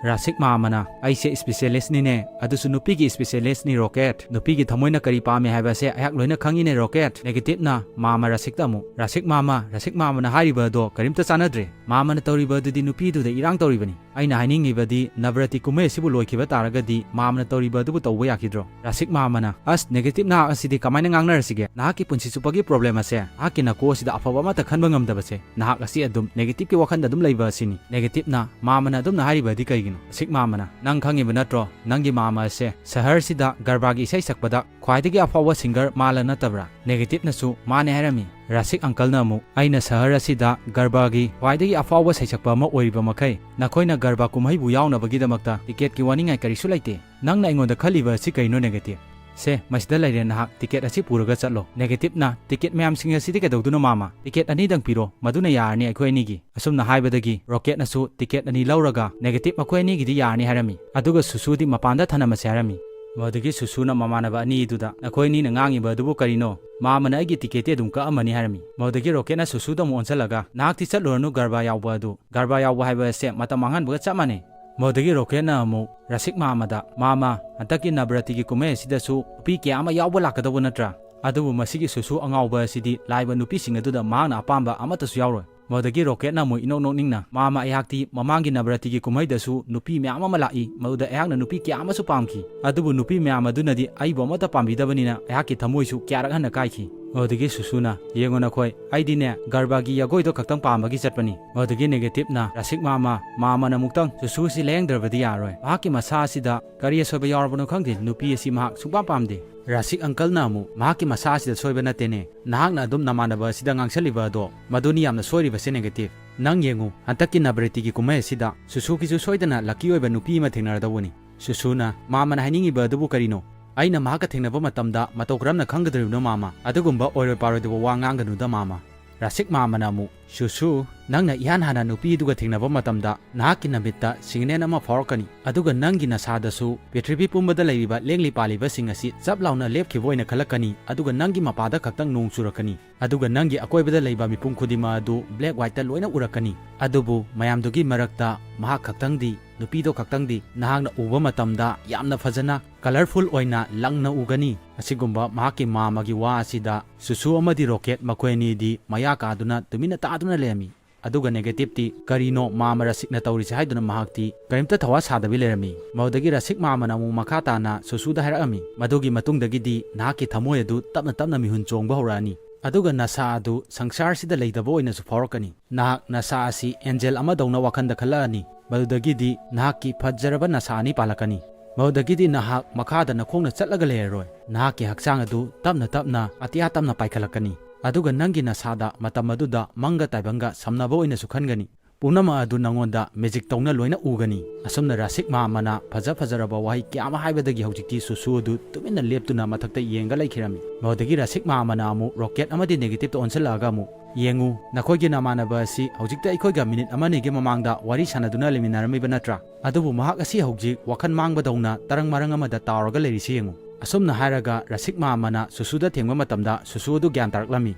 ꯔꯥꯁꯤꯛ ꯃꯥꯃꯅ, "ꯑꯩꯁꯦ ꯏꯁꯄꯤꯁꯦꯂꯤꯁꯅꯤꯅꯦ, ꯑꯗꯨꯁꯨ ꯅꯨꯄꯤꯒꯤ ꯏꯁꯄꯤꯁꯦꯂꯤꯁꯅꯤ ꯔꯣꯀꯦꯠ꯫ ꯅꯨꯄꯤꯒꯤ ꯊꯃꯣꯏꯅ ꯀꯔꯤ ꯄꯥꯝꯃꯦ ꯍꯥꯏꯕꯁꯦ ꯑꯩꯍꯥꯛ ꯂꯣꯏꯅ ꯈꯪꯉꯤꯅꯦ ꯔꯣꯀꯦꯠ"꯫ ꯅꯦꯒꯦꯇꯤꯚꯅ ꯃꯥꯃ ꯔꯥꯁꯤꯛꯇ ꯑꯃꯨꯛ, "ꯔꯥꯁꯤꯛ ꯃꯥꯃ, ꯔꯥꯁꯤꯛ ꯃꯥꯃꯅ ꯍꯥꯏꯔꯤꯕ ꯑꯗꯣ ꯀꯔꯤꯝꯇ ꯆꯥꯟꯅꯗ꯭ꯔꯦ꯫ ꯃꯥꯃꯅ ꯇꯧꯔꯤꯕ ꯑꯗꯨꯗꯤ ꯅꯨꯄꯤꯗꯨꯗ ꯏꯔꯥꯡ ꯇꯧꯔꯤꯕꯅꯤ꯫ ꯑꯩꯅ ꯍꯥꯏꯅꯤꯡꯉꯤꯕꯗꯤ ꯅꯕꯔꯥꯇꯤ ꯀꯨꯝꯍꯩ ꯑꯁꯤꯕꯨ ꯂꯣꯏꯈꯤꯕ ꯇꯥꯔꯒꯗꯤ ꯃꯥꯃꯅ ꯇꯧꯔꯤꯕ ꯑꯗꯨꯕꯨ ꯇꯧꯕ ꯌꯥꯈꯤꯗ꯭ꯔꯣ?" ꯔꯥꯁꯤꯛ ꯃꯥꯃꯅ, "ꯑꯁ, ꯅꯦꯒꯦꯇꯤꯚ ꯅꯍꯥꯛ ꯑꯁꯤꯗꯤ ꯀꯃꯥꯏꯅ ꯉꯥꯡꯅꯔꯁꯤꯒꯦ? ꯅꯍꯥꯛꯀꯤ ꯄꯨꯟꯁꯤ ꯆꯨꯞꯄꯒꯤ ꯄ꯭ꯔꯣꯕ꯭ꯂꯦꯝ ꯑꯁꯦ, ꯅꯍꯥꯛꯀꯤ ꯅꯀꯣꯛ ꯑꯁꯤꯗ ꯑꯐꯕ ꯑꯃꯠꯇ ꯈꯟꯕ ꯉꯝꯗꯕꯁꯦ, ꯅꯍꯥꯛ ꯑꯁꯤ ꯑꯗꯨꯝ ꯅꯦꯒꯦꯇꯤꯚꯀꯤ ꯋꯥꯈꯜꯗ ꯑꯗꯨꯝ ꯂꯩꯕ ꯑꯁꯤꯅꯤ"꯫ ꯅꯦꯒꯦꯇꯤꯚꯅ ꯃꯥꯃꯅ ꯑꯗꯨꯝꯅ ꯍꯥꯏꯔꯤꯕ ꯑꯗꯤ ꯀꯩꯒꯤꯅꯣ? ꯔꯥꯁꯤꯛ ꯃꯥꯃꯅ, "ꯅꯪ ꯈꯪꯉꯤꯕ ꯅꯠꯇ꯭ꯔꯣ? ꯅꯪꯒꯤ ꯃꯥꯃ ꯑꯁꯦ ꯁꯍꯔꯁꯤꯗ ꯒꯔꯕꯥꯒꯤ ꯏꯁꯩ ꯁꯛꯄꯗ ꯈ꯭ꯋꯥꯏꯗꯒꯤ ꯑꯐꯥꯎꯕ ꯁꯤꯡꯒꯔ ꯃꯥꯂ ꯅꯠꯇꯕ꯭ꯔꯥ?" ꯅꯦꯒꯦꯇꯤꯚꯅꯁꯨ ꯃꯥꯅꯦ ꯍꯥꯏꯔꯝꯃꯤ꯫ ꯔꯥꯁꯤꯛ ꯑꯪꯀꯜꯅ ꯑꯃꯨꯛ, "ꯑꯩꯅ ꯁꯍꯔ ꯑꯁꯤꯗ ꯒꯔꯕꯥꯒꯤ ꯈ꯭ꯋꯥꯏꯗꯒꯤ ꯑꯐꯥꯎꯕ ꯁꯩꯁꯛꯄ ꯑꯃ ꯑꯣꯏꯔꯤꯕ ꯃꯈꯩ, ꯅꯈꯣꯏꯅ ꯒꯔꯕꯥ ꯀꯨꯝꯍꯩꯕꯨ ꯌꯥꯎꯅꯕꯒꯤꯗꯃꯛꯇ ꯇꯤꯀꯦꯠꯀꯤ ꯋꯥꯅꯤꯡꯉꯥꯏ ꯀꯔꯤꯁꯨ ꯂꯩꯇꯦ꯫ ꯅꯪꯅ ꯑꯩꯉꯣꯟꯗ ꯈꯜꯂꯤꯕ ꯑꯁꯤ ꯀꯔꯤꯅꯣ ꯅꯦꯒꯦꯇꯤꯚ? ꯁꯦ, ꯃꯁꯤꯗ ꯂꯩꯔꯦ ꯅꯍꯥꯛ, ꯇꯤꯀꯦꯠ ꯑꯁꯤ ꯄꯨꯔꯒ ꯆꯠꯂꯣ"꯫ ꯅꯦꯒꯦꯇꯤꯚꯅ, "ꯇꯤꯀꯦꯠ ꯃꯌꯥꯝꯁꯤꯡ ꯑꯁꯤꯗꯤ ꯀꯩꯗꯧꯗꯣꯏꯅꯣ ꯃꯥꯃ? ꯇꯤꯀꯦꯠ ꯑꯅꯤꯗꯪ ꯄꯤꯔꯣ, ꯃꯗꯨꯅ ꯌꯥꯔꯅꯤ ꯑꯩꯈꯣꯏ ꯑꯅꯤꯒꯤ"꯫ ꯑꯁꯨꯝꯅ ꯍꯥꯏꯕꯗꯒꯤ ꯔꯣꯀꯦꯠꯅꯁꯨ ꯇꯤꯀꯦꯠ ꯑꯅꯤ ꯂꯧꯔꯒ ꯅꯦꯒꯦꯇꯤꯚ ꯃꯈꯣꯏ ꯑꯅꯤꯒꯤꯗꯤ ꯌꯥꯔꯅꯤ ꯍꯥꯏꯔꯝꯃꯤ꯫ ꯑꯗꯨꯒ ꯁꯨꯁꯨꯗꯤ ꯃꯄꯥꯟꯗ ꯊꯅꯝꯃꯁꯦ ꯍꯥꯏꯔꯝꯃꯤ꯫ ꯃꯗꯨꯗꯒꯤ ꯁꯨꯁꯨꯅ ꯃꯃꯥꯟꯅꯕ ꯑꯅꯤꯗꯨꯗ, "ꯅꯈꯣꯏ ꯑꯅꯤꯅ ꯉꯥꯡꯉꯤꯕ ꯑꯗꯨꯕꯨ ꯀꯔꯤꯅꯣ? ꯃꯥꯃꯅ ꯑꯩꯒꯤ ꯇꯤꯀꯦꯠꯇꯤ ꯑꯗꯨꯝ ꯀꯛꯑꯝꯃꯅꯤ" ꯍꯥꯏꯔꯝꯃꯤ꯫ ꯃꯗꯨꯗꯒꯤ ꯔꯣꯀꯦꯠꯅ ꯁꯨꯁꯨꯗ ꯑꯃꯨꯛ ꯑꯣꯟꯁꯤꯜꯂꯒ, "ꯅꯍꯥꯛꯇꯤ ꯆꯠꯂꯨꯔꯅꯨ ꯒꯔꯕꯥ ꯌꯥꯎꯕ ꯑꯗꯨ꯫ ꯒꯔꯕꯥ ꯌꯥꯎꯕ ꯍꯥꯏꯕ ꯑꯁꯦ ꯃꯇꯝ ꯃꯥꯡꯍꯟꯕꯒ ꯆꯞ ꯃꯥꯟꯅꯩ"꯫ ꯃꯗꯨꯗꯒꯤ ꯔꯣꯀꯦꯠꯅ ꯑꯃꯨꯛ ꯔꯥꯁꯤꯛ ꯃꯥꯃꯗ, "ꯃꯥꯃ, ꯍꯟꯗꯛꯀꯤ ꯅꯕꯔꯥꯇꯤꯒꯤ ꯀꯨꯝꯍꯩ ꯑꯁꯤꯗꯁꯨ ꯅꯨꯄꯤ ꯀꯌꯥ ꯑꯃ ꯌꯥꯎꯕ ꯂꯥꯛꯀꯗꯧꯕ ꯅꯠꯇ꯭ꯔꯥ? ꯑꯗꯨꯕꯨ ꯃꯁꯤꯒꯤ ꯁꯨꯁꯨ ꯑꯉꯥꯎꯕ ꯑꯁꯤꯗꯤ ꯂꯥꯛꯏꯕ ꯅꯨꯄꯤꯁꯤꯡ ꯑꯗꯨꯗ ꯃꯍꯥꯛꯅ ꯑꯄꯥꯝꯕ ꯑꯃꯠꯇꯁꯨ ꯌꯥꯎꯔꯣꯏ"꯫ ꯃꯗꯨꯗꯒꯤ ꯔꯣꯀꯦꯠꯅ ꯑꯃꯨꯛ ꯏꯅꯣꯛ ꯅꯣꯛꯅꯤꯡꯅ, "ꯃꯥꯃ, ꯑꯩꯍꯥꯛꯇꯤ ꯃꯃꯥꯡꯒꯤ ꯅꯕꯔꯥꯇꯤꯒꯤ ꯀꯨꯝꯍꯩꯗꯁꯨ ꯅꯨꯄꯤ ꯃꯌꯥꯝ ꯑꯃ ꯂꯥꯛꯏ, ꯃꯗꯨꯗ ꯑꯩꯍꯥꯛꯅ ꯅꯨꯄꯤ ꯀꯌꯥ ꯑꯃꯁꯨ ꯄꯥꯝꯈꯤ, ꯑꯗꯨꯕꯨ ꯅꯨꯄꯤ ꯃꯌꯥꯝ ꯑꯗꯨꯅꯗꯤ ꯑꯩꯕꯨ ꯑꯃꯠꯇ ꯄꯥꯝꯕꯤꯗꯕꯅꯤꯅ ꯑꯩꯍꯥꯛꯀꯤ ꯊꯃꯣꯏꯁꯨ ꯀꯌꯥꯔꯛ ꯍꯟꯅ ꯀꯥꯏꯈꯤ"꯫ ꯃꯗꯨꯗꯒꯤ ꯁꯨꯁꯨꯅ, "ꯌꯦꯡꯉꯨ ꯅꯈꯣꯏ, ꯑꯩꯗꯤꯅꯦ ꯒꯔꯕꯒꯤ ꯖꯒꯣꯏꯗꯣ ꯈꯛꯇꯪ ꯄꯥꯝꯕꯒꯤ ꯆꯠꯄꯅꯤ"꯫ ꯃꯗꯨꯗꯒꯤ ꯅꯦꯒꯦꯇꯤꯚꯅ, "ꯔꯥꯁꯤꯛ ꯃꯥꯃ, ꯃꯥꯃꯅ ꯑꯃꯨꯛꯇꯪ ꯁꯨꯁꯨꯁꯤ ꯂꯥꯌꯦꯡꯗ꯭ꯔꯕꯗꯤ ꯌꯥꯔꯣꯏ꯫ ꯃꯍꯥꯛꯀꯤ ꯃꯁꯥ ꯑꯁꯤꯗ ꯀꯔꯤ ꯑꯁꯣꯏꯕ ꯌꯥꯎꯔꯕꯅꯣ ꯈꯪꯗꯦ, ꯅꯨꯄꯤ ꯑꯁꯤ ꯃꯍꯥꯛ ꯁꯨꯡꯄꯥꯝ ꯄꯥꯝꯗꯦ"꯫ ꯔꯥꯁꯤꯛ ꯑꯪꯀꯜꯅ ꯑꯃꯨꯛ, "ꯃꯍꯥꯛꯀꯤ ꯃꯁꯥ ꯑꯁꯤꯗ ꯁꯣꯏꯕ ꯅꯠꯇꯦꯅꯦ, ꯅꯍꯥꯛꯅ ꯑꯗꯨꯝ ꯅꯃꯥꯟꯅꯕ ꯑꯁꯤꯗ ꯉꯥꯡꯁꯜꯂꯤꯕ ꯑꯗꯣ, ꯃꯗꯨꯅꯤ ꯌꯥꯝꯅ ꯁꯣꯏꯔꯤꯕꯁꯦ ꯅꯦꯒꯦꯇꯤꯚ꯫ ꯅꯪ ꯌꯦꯡꯉꯨ, ꯍꯟꯗꯛꯀꯤ ꯅꯕꯔꯥꯇꯤꯒꯤ ꯀꯨꯝꯍꯩ ꯑꯁꯤꯗ ꯁꯨꯁꯨꯒꯤꯁꯨ ꯁꯣꯏꯗꯅ ꯂꯛꯀꯤ ꯑꯣꯏꯕ ꯅꯨꯄꯤ ꯑꯃ ꯊꯦꯡꯅꯔꯗꯧꯕꯅꯤ"꯫ ꯁꯨꯁꯨꯅ, "ꯃꯥꯃꯅ ꯍꯥꯏꯅꯤꯡꯉꯤꯕ ꯑꯗꯨꯕꯨ ꯀꯔꯤꯅꯣ? ꯑꯩꯅ ꯃꯍꯥꯛꯀ ꯊꯦꯡꯅꯕ ꯃꯇꯝꯗ ꯃꯇꯧ ꯀꯔꯝꯅ ꯈꯪꯒꯗꯧꯔꯤꯕꯅꯣ ꯃꯥꯃ? ꯑꯗꯨꯒꯨꯝꯕ ꯑꯣꯏꯔꯣꯏ ꯄꯥꯔꯣꯏꯗꯕ ꯋꯥ ꯉꯥꯡꯒꯅꯨꯗ ꯃꯥꯃ"꯫ ꯔꯥꯁꯤꯛ ꯃꯥꯃꯅ ꯑꯃꯨꯛ, "ꯁꯨꯁꯨ, ꯅꯪꯅ ꯏꯍꯥꯟ ꯍꯥꯟꯅ ꯅꯨꯄꯤ ꯑꯗꯨꯒ ꯊꯦꯡꯅꯕ ꯃꯇꯝꯗ ꯅꯍꯥꯛꯀꯤ ꯅꯃꯤꯠꯇ ꯁꯤꯒꯅꯦꯜ ꯑꯃ ꯐꯥꯎꯔꯛꯀꯅꯤ, ꯑꯗꯨꯒ ꯅꯪꯒꯤ ꯅꯁꯥꯗꯁꯨ ꯄ꯭ꯔꯤꯊꯤꯕꯤ ꯄꯨꯝꯕꯗ ꯂꯩꯔꯤꯕ ꯂꯦꯡꯂꯤ ꯄꯥꯜꯂꯤꯕꯁꯤꯡ ꯑꯁꯤ ꯆꯞ ꯂꯥꯎꯅ ꯂꯦꯞꯈꯤꯕ ꯑꯣꯏꯅ ꯈꯜꯂꯛꯀꯅꯤ, ꯑꯗꯨꯒ ꯅꯪꯒꯤ ꯃꯄꯥꯗ ꯈꯛꯇꯪ ꯅꯣꯡ ꯆꯨꯔꯛꯀꯅꯤ, ꯑꯗꯨꯒ ꯅꯪꯒꯤ ꯑꯀꯣꯏꯕꯗ ꯂꯩꯕ ꯃꯤꯄꯨꯝ ꯈꯨꯗꯤꯡꯃꯛ ꯑꯗꯨ ꯕ꯭ꯂꯦꯛ ꯋꯥꯏꯠꯇ ꯂꯣꯏꯅ ꯎꯔꯛꯀꯅꯤ꯫ ꯑꯗꯨꯕꯨ ꯃꯌꯥꯝꯗꯨꯒꯤ ꯃꯔꯛꯇ ꯃꯍꯥꯛ ꯈꯛꯇꯪꯗꯤ, ꯅꯨꯄꯤꯗꯣ ꯈꯛꯇꯪꯗꯤ ꯅꯍꯥꯛꯅ ꯎꯕ ꯃꯇꯝꯗ ꯌꯥꯝꯅ ꯐꯖꯅ ꯀꯂꯔꯐꯨꯜ ꯑꯣꯏꯅ ꯂꯪꯅ ꯎꯒꯅꯤ꯫ ꯑꯁꯤꯒꯨꯝꯕ ꯃꯍꯥꯛꯀꯤ ꯃꯥꯃꯒꯤ ꯋꯥ ꯑꯁꯤꯗ ꯁꯨꯁꯨ ꯑꯃꯗꯤ ꯔꯣꯀꯦꯠ, ꯃꯈꯣꯏ ꯑꯅꯤꯗꯤ ꯃꯌꯥ ꯀꯥꯗꯨꯅ ꯇꯨꯃꯤꯟꯅ ꯇꯥꯗꯨꯅ ꯂꯩꯔꯝꯃꯤ꯫ ꯑꯗꯨꯒ ꯅꯦꯒꯦꯇꯤꯚꯇꯤ ꯀꯔꯤꯅꯣ ꯃꯥꯃ ꯔꯥꯁꯤꯛꯅ ꯇꯧꯔꯤꯁꯦ ꯍꯥꯏꯗꯨꯅ ꯃꯍꯥꯛꯇꯤ ꯀꯔꯤꯝꯇ ꯊꯋꯥ ꯁꯥꯗꯕꯤ ꯂꯩꯔꯝꯃꯤ꯫ ꯃꯗꯨꯗꯒꯤ ꯔꯥꯁꯤꯛ ꯃꯥꯃꯅ ꯑꯃꯨꯛ ꯃꯈꯥ ꯇꯥꯅ ꯁꯨꯁꯨꯗ ꯍꯥꯏꯔꯛꯑꯝꯃꯤ, "ꯃꯗꯨꯒꯤ ꯃꯇꯨꯡꯗꯒꯤꯗꯤ ꯅꯍꯥꯛꯀꯤ ꯊꯃꯣꯏ ꯑꯗꯨ ꯇꯞꯅ ꯇꯞꯅ ꯃꯤꯍꯨꯟ ꯆꯣꯡꯕ ꯍꯧꯔꯛꯑꯅꯤ, ꯑꯗꯨꯒ ꯅꯁꯥ ꯑꯗꯨ ꯁꯪꯁꯥꯔꯁꯤꯗ ꯂꯩꯇꯕ ꯑꯣꯏꯅꯁꯨ ꯐꯥꯎꯔꯛꯀꯅꯤ꯫ ꯅꯍꯥꯛ ꯅꯁꯥ ꯑꯁꯤ ꯑꯦꯟꯖꯦꯜ ꯑꯃꯗꯧꯅ ꯋꯥꯈꯜꯗ ꯈꯜꯂꯛꯑꯅꯤ꯫ ꯃꯗꯨꯗꯒꯤꯗꯤ ꯅꯍꯥꯛꯀꯤ ꯐꯖꯔꯕ ꯅꯁꯥ ꯑꯅꯤ ꯄꯥꯜꯂꯛꯀꯅꯤ꯫ ꯃꯗꯨꯗꯒꯤꯗꯤ ꯅꯍꯥꯛ ꯃꯈꯥꯗ ꯅꯈꯣꯡꯅ ꯆꯠꯂꯒ ꯂꯩꯔꯔꯣꯏ꯫ ꯅꯍꯥꯛꯀꯤ ꯍꯛꯆꯥꯡ ꯑꯗꯨ ꯇꯞꯅ ꯇꯞꯅ ꯑꯇꯤꯌꯥ ꯇꯝꯅ ꯄꯥꯏꯈꯠꯂꯛꯀꯅꯤ꯫ ꯑꯗꯨꯒ ꯅꯪꯒꯤ ꯅꯁꯥꯗ ꯃꯇꯝ ꯑꯗꯨꯗ ꯃꯪꯒ ꯇꯥꯏꯕꯪꯒ ꯁꯝꯅꯕ ꯑꯣꯏꯅꯁꯨ ꯈꯟꯒꯅꯤ꯫ ꯄꯨꯝꯅꯃꯛ ꯑꯗꯨ ꯅꯉꯣꯟꯗ ꯃꯦꯖꯤꯛ ꯇꯧꯅ ꯂꯣꯏꯅ ꯎꯒꯅꯤ"꯫ ꯑꯁꯨꯝꯅ ꯔꯥꯁꯤꯛ ꯃꯥꯃꯅ ꯐꯖ ꯐꯖꯔꯕ ꯋꯥꯍꯩ ꯀꯌꯥ ꯑꯃ ꯍꯥꯏꯕꯗꯒꯤ ꯍꯧꯖꯤꯛꯇꯤ ꯁꯨꯁꯨ ꯑꯗꯨ ꯇꯨꯃꯤꯟꯅ ꯂꯦꯞꯇꯨꯅ ꯃꯊꯛꯇ ꯌꯦꯡꯒ ꯂꯩꯈꯤꯔꯝꯃꯤ꯫ ꯃꯗꯨꯗꯒꯤ ꯔꯥꯁꯤꯛ ꯃꯥꯃꯅ ꯑꯃꯨꯛ ꯔꯣꯀꯦꯠ ꯑꯃꯗꯤ ꯅꯦꯒꯦꯇꯤꯚꯇ ꯑꯣꯟꯁꯤꯜꯂꯛꯑꯒ ꯑꯃꯨꯛ, "ꯌꯦꯡꯉꯨ, ꯅꯈꯣꯏꯒꯤ ꯅꯃꯥꯟꯅꯕ ꯑꯁꯤ ꯍꯧꯖꯤꯛꯇ ꯑꯩꯈꯣꯏꯒ ꯃꯤꯅꯤꯠ ꯑꯃꯅꯤꯒꯤ ꯃꯃꯥꯡꯗ ꯋꯥꯔꯤ ꯁꯥꯟꯅꯗꯨꯅ ꯂꯩꯃꯤꯟꯅꯔꯝꯃꯤꯕ ꯅꯠꯇ꯭ꯔꯥ? ꯑꯗꯨꯕꯨ ꯃꯍꯥꯛ ꯑꯁꯤ ꯍꯧꯖꯤꯛ ꯋꯥꯈꯜ ꯃꯥꯡꯕꯗꯧꯅ ꯇꯔꯪ ꯃꯔꯪ ꯑꯃꯗ ꯇꯥꯎꯔꯒ ꯂꯩꯔꯤꯁꯤ ꯌꯦꯡꯉꯨ"꯫ ꯑꯁꯨꯝꯅ ꯍꯥꯏꯔꯒ ꯔꯥꯁꯤꯛ ꯃꯥꯃꯅ ꯁꯨꯁꯨꯗ ꯊꯦꯡꯕ ꯃꯇꯝꯗ ꯁꯨꯁꯨ ꯑꯗꯨ ꯒ꯭ꯌꯥꯟ ꯇꯥꯔꯛꯂꯝꯃꯤ꯫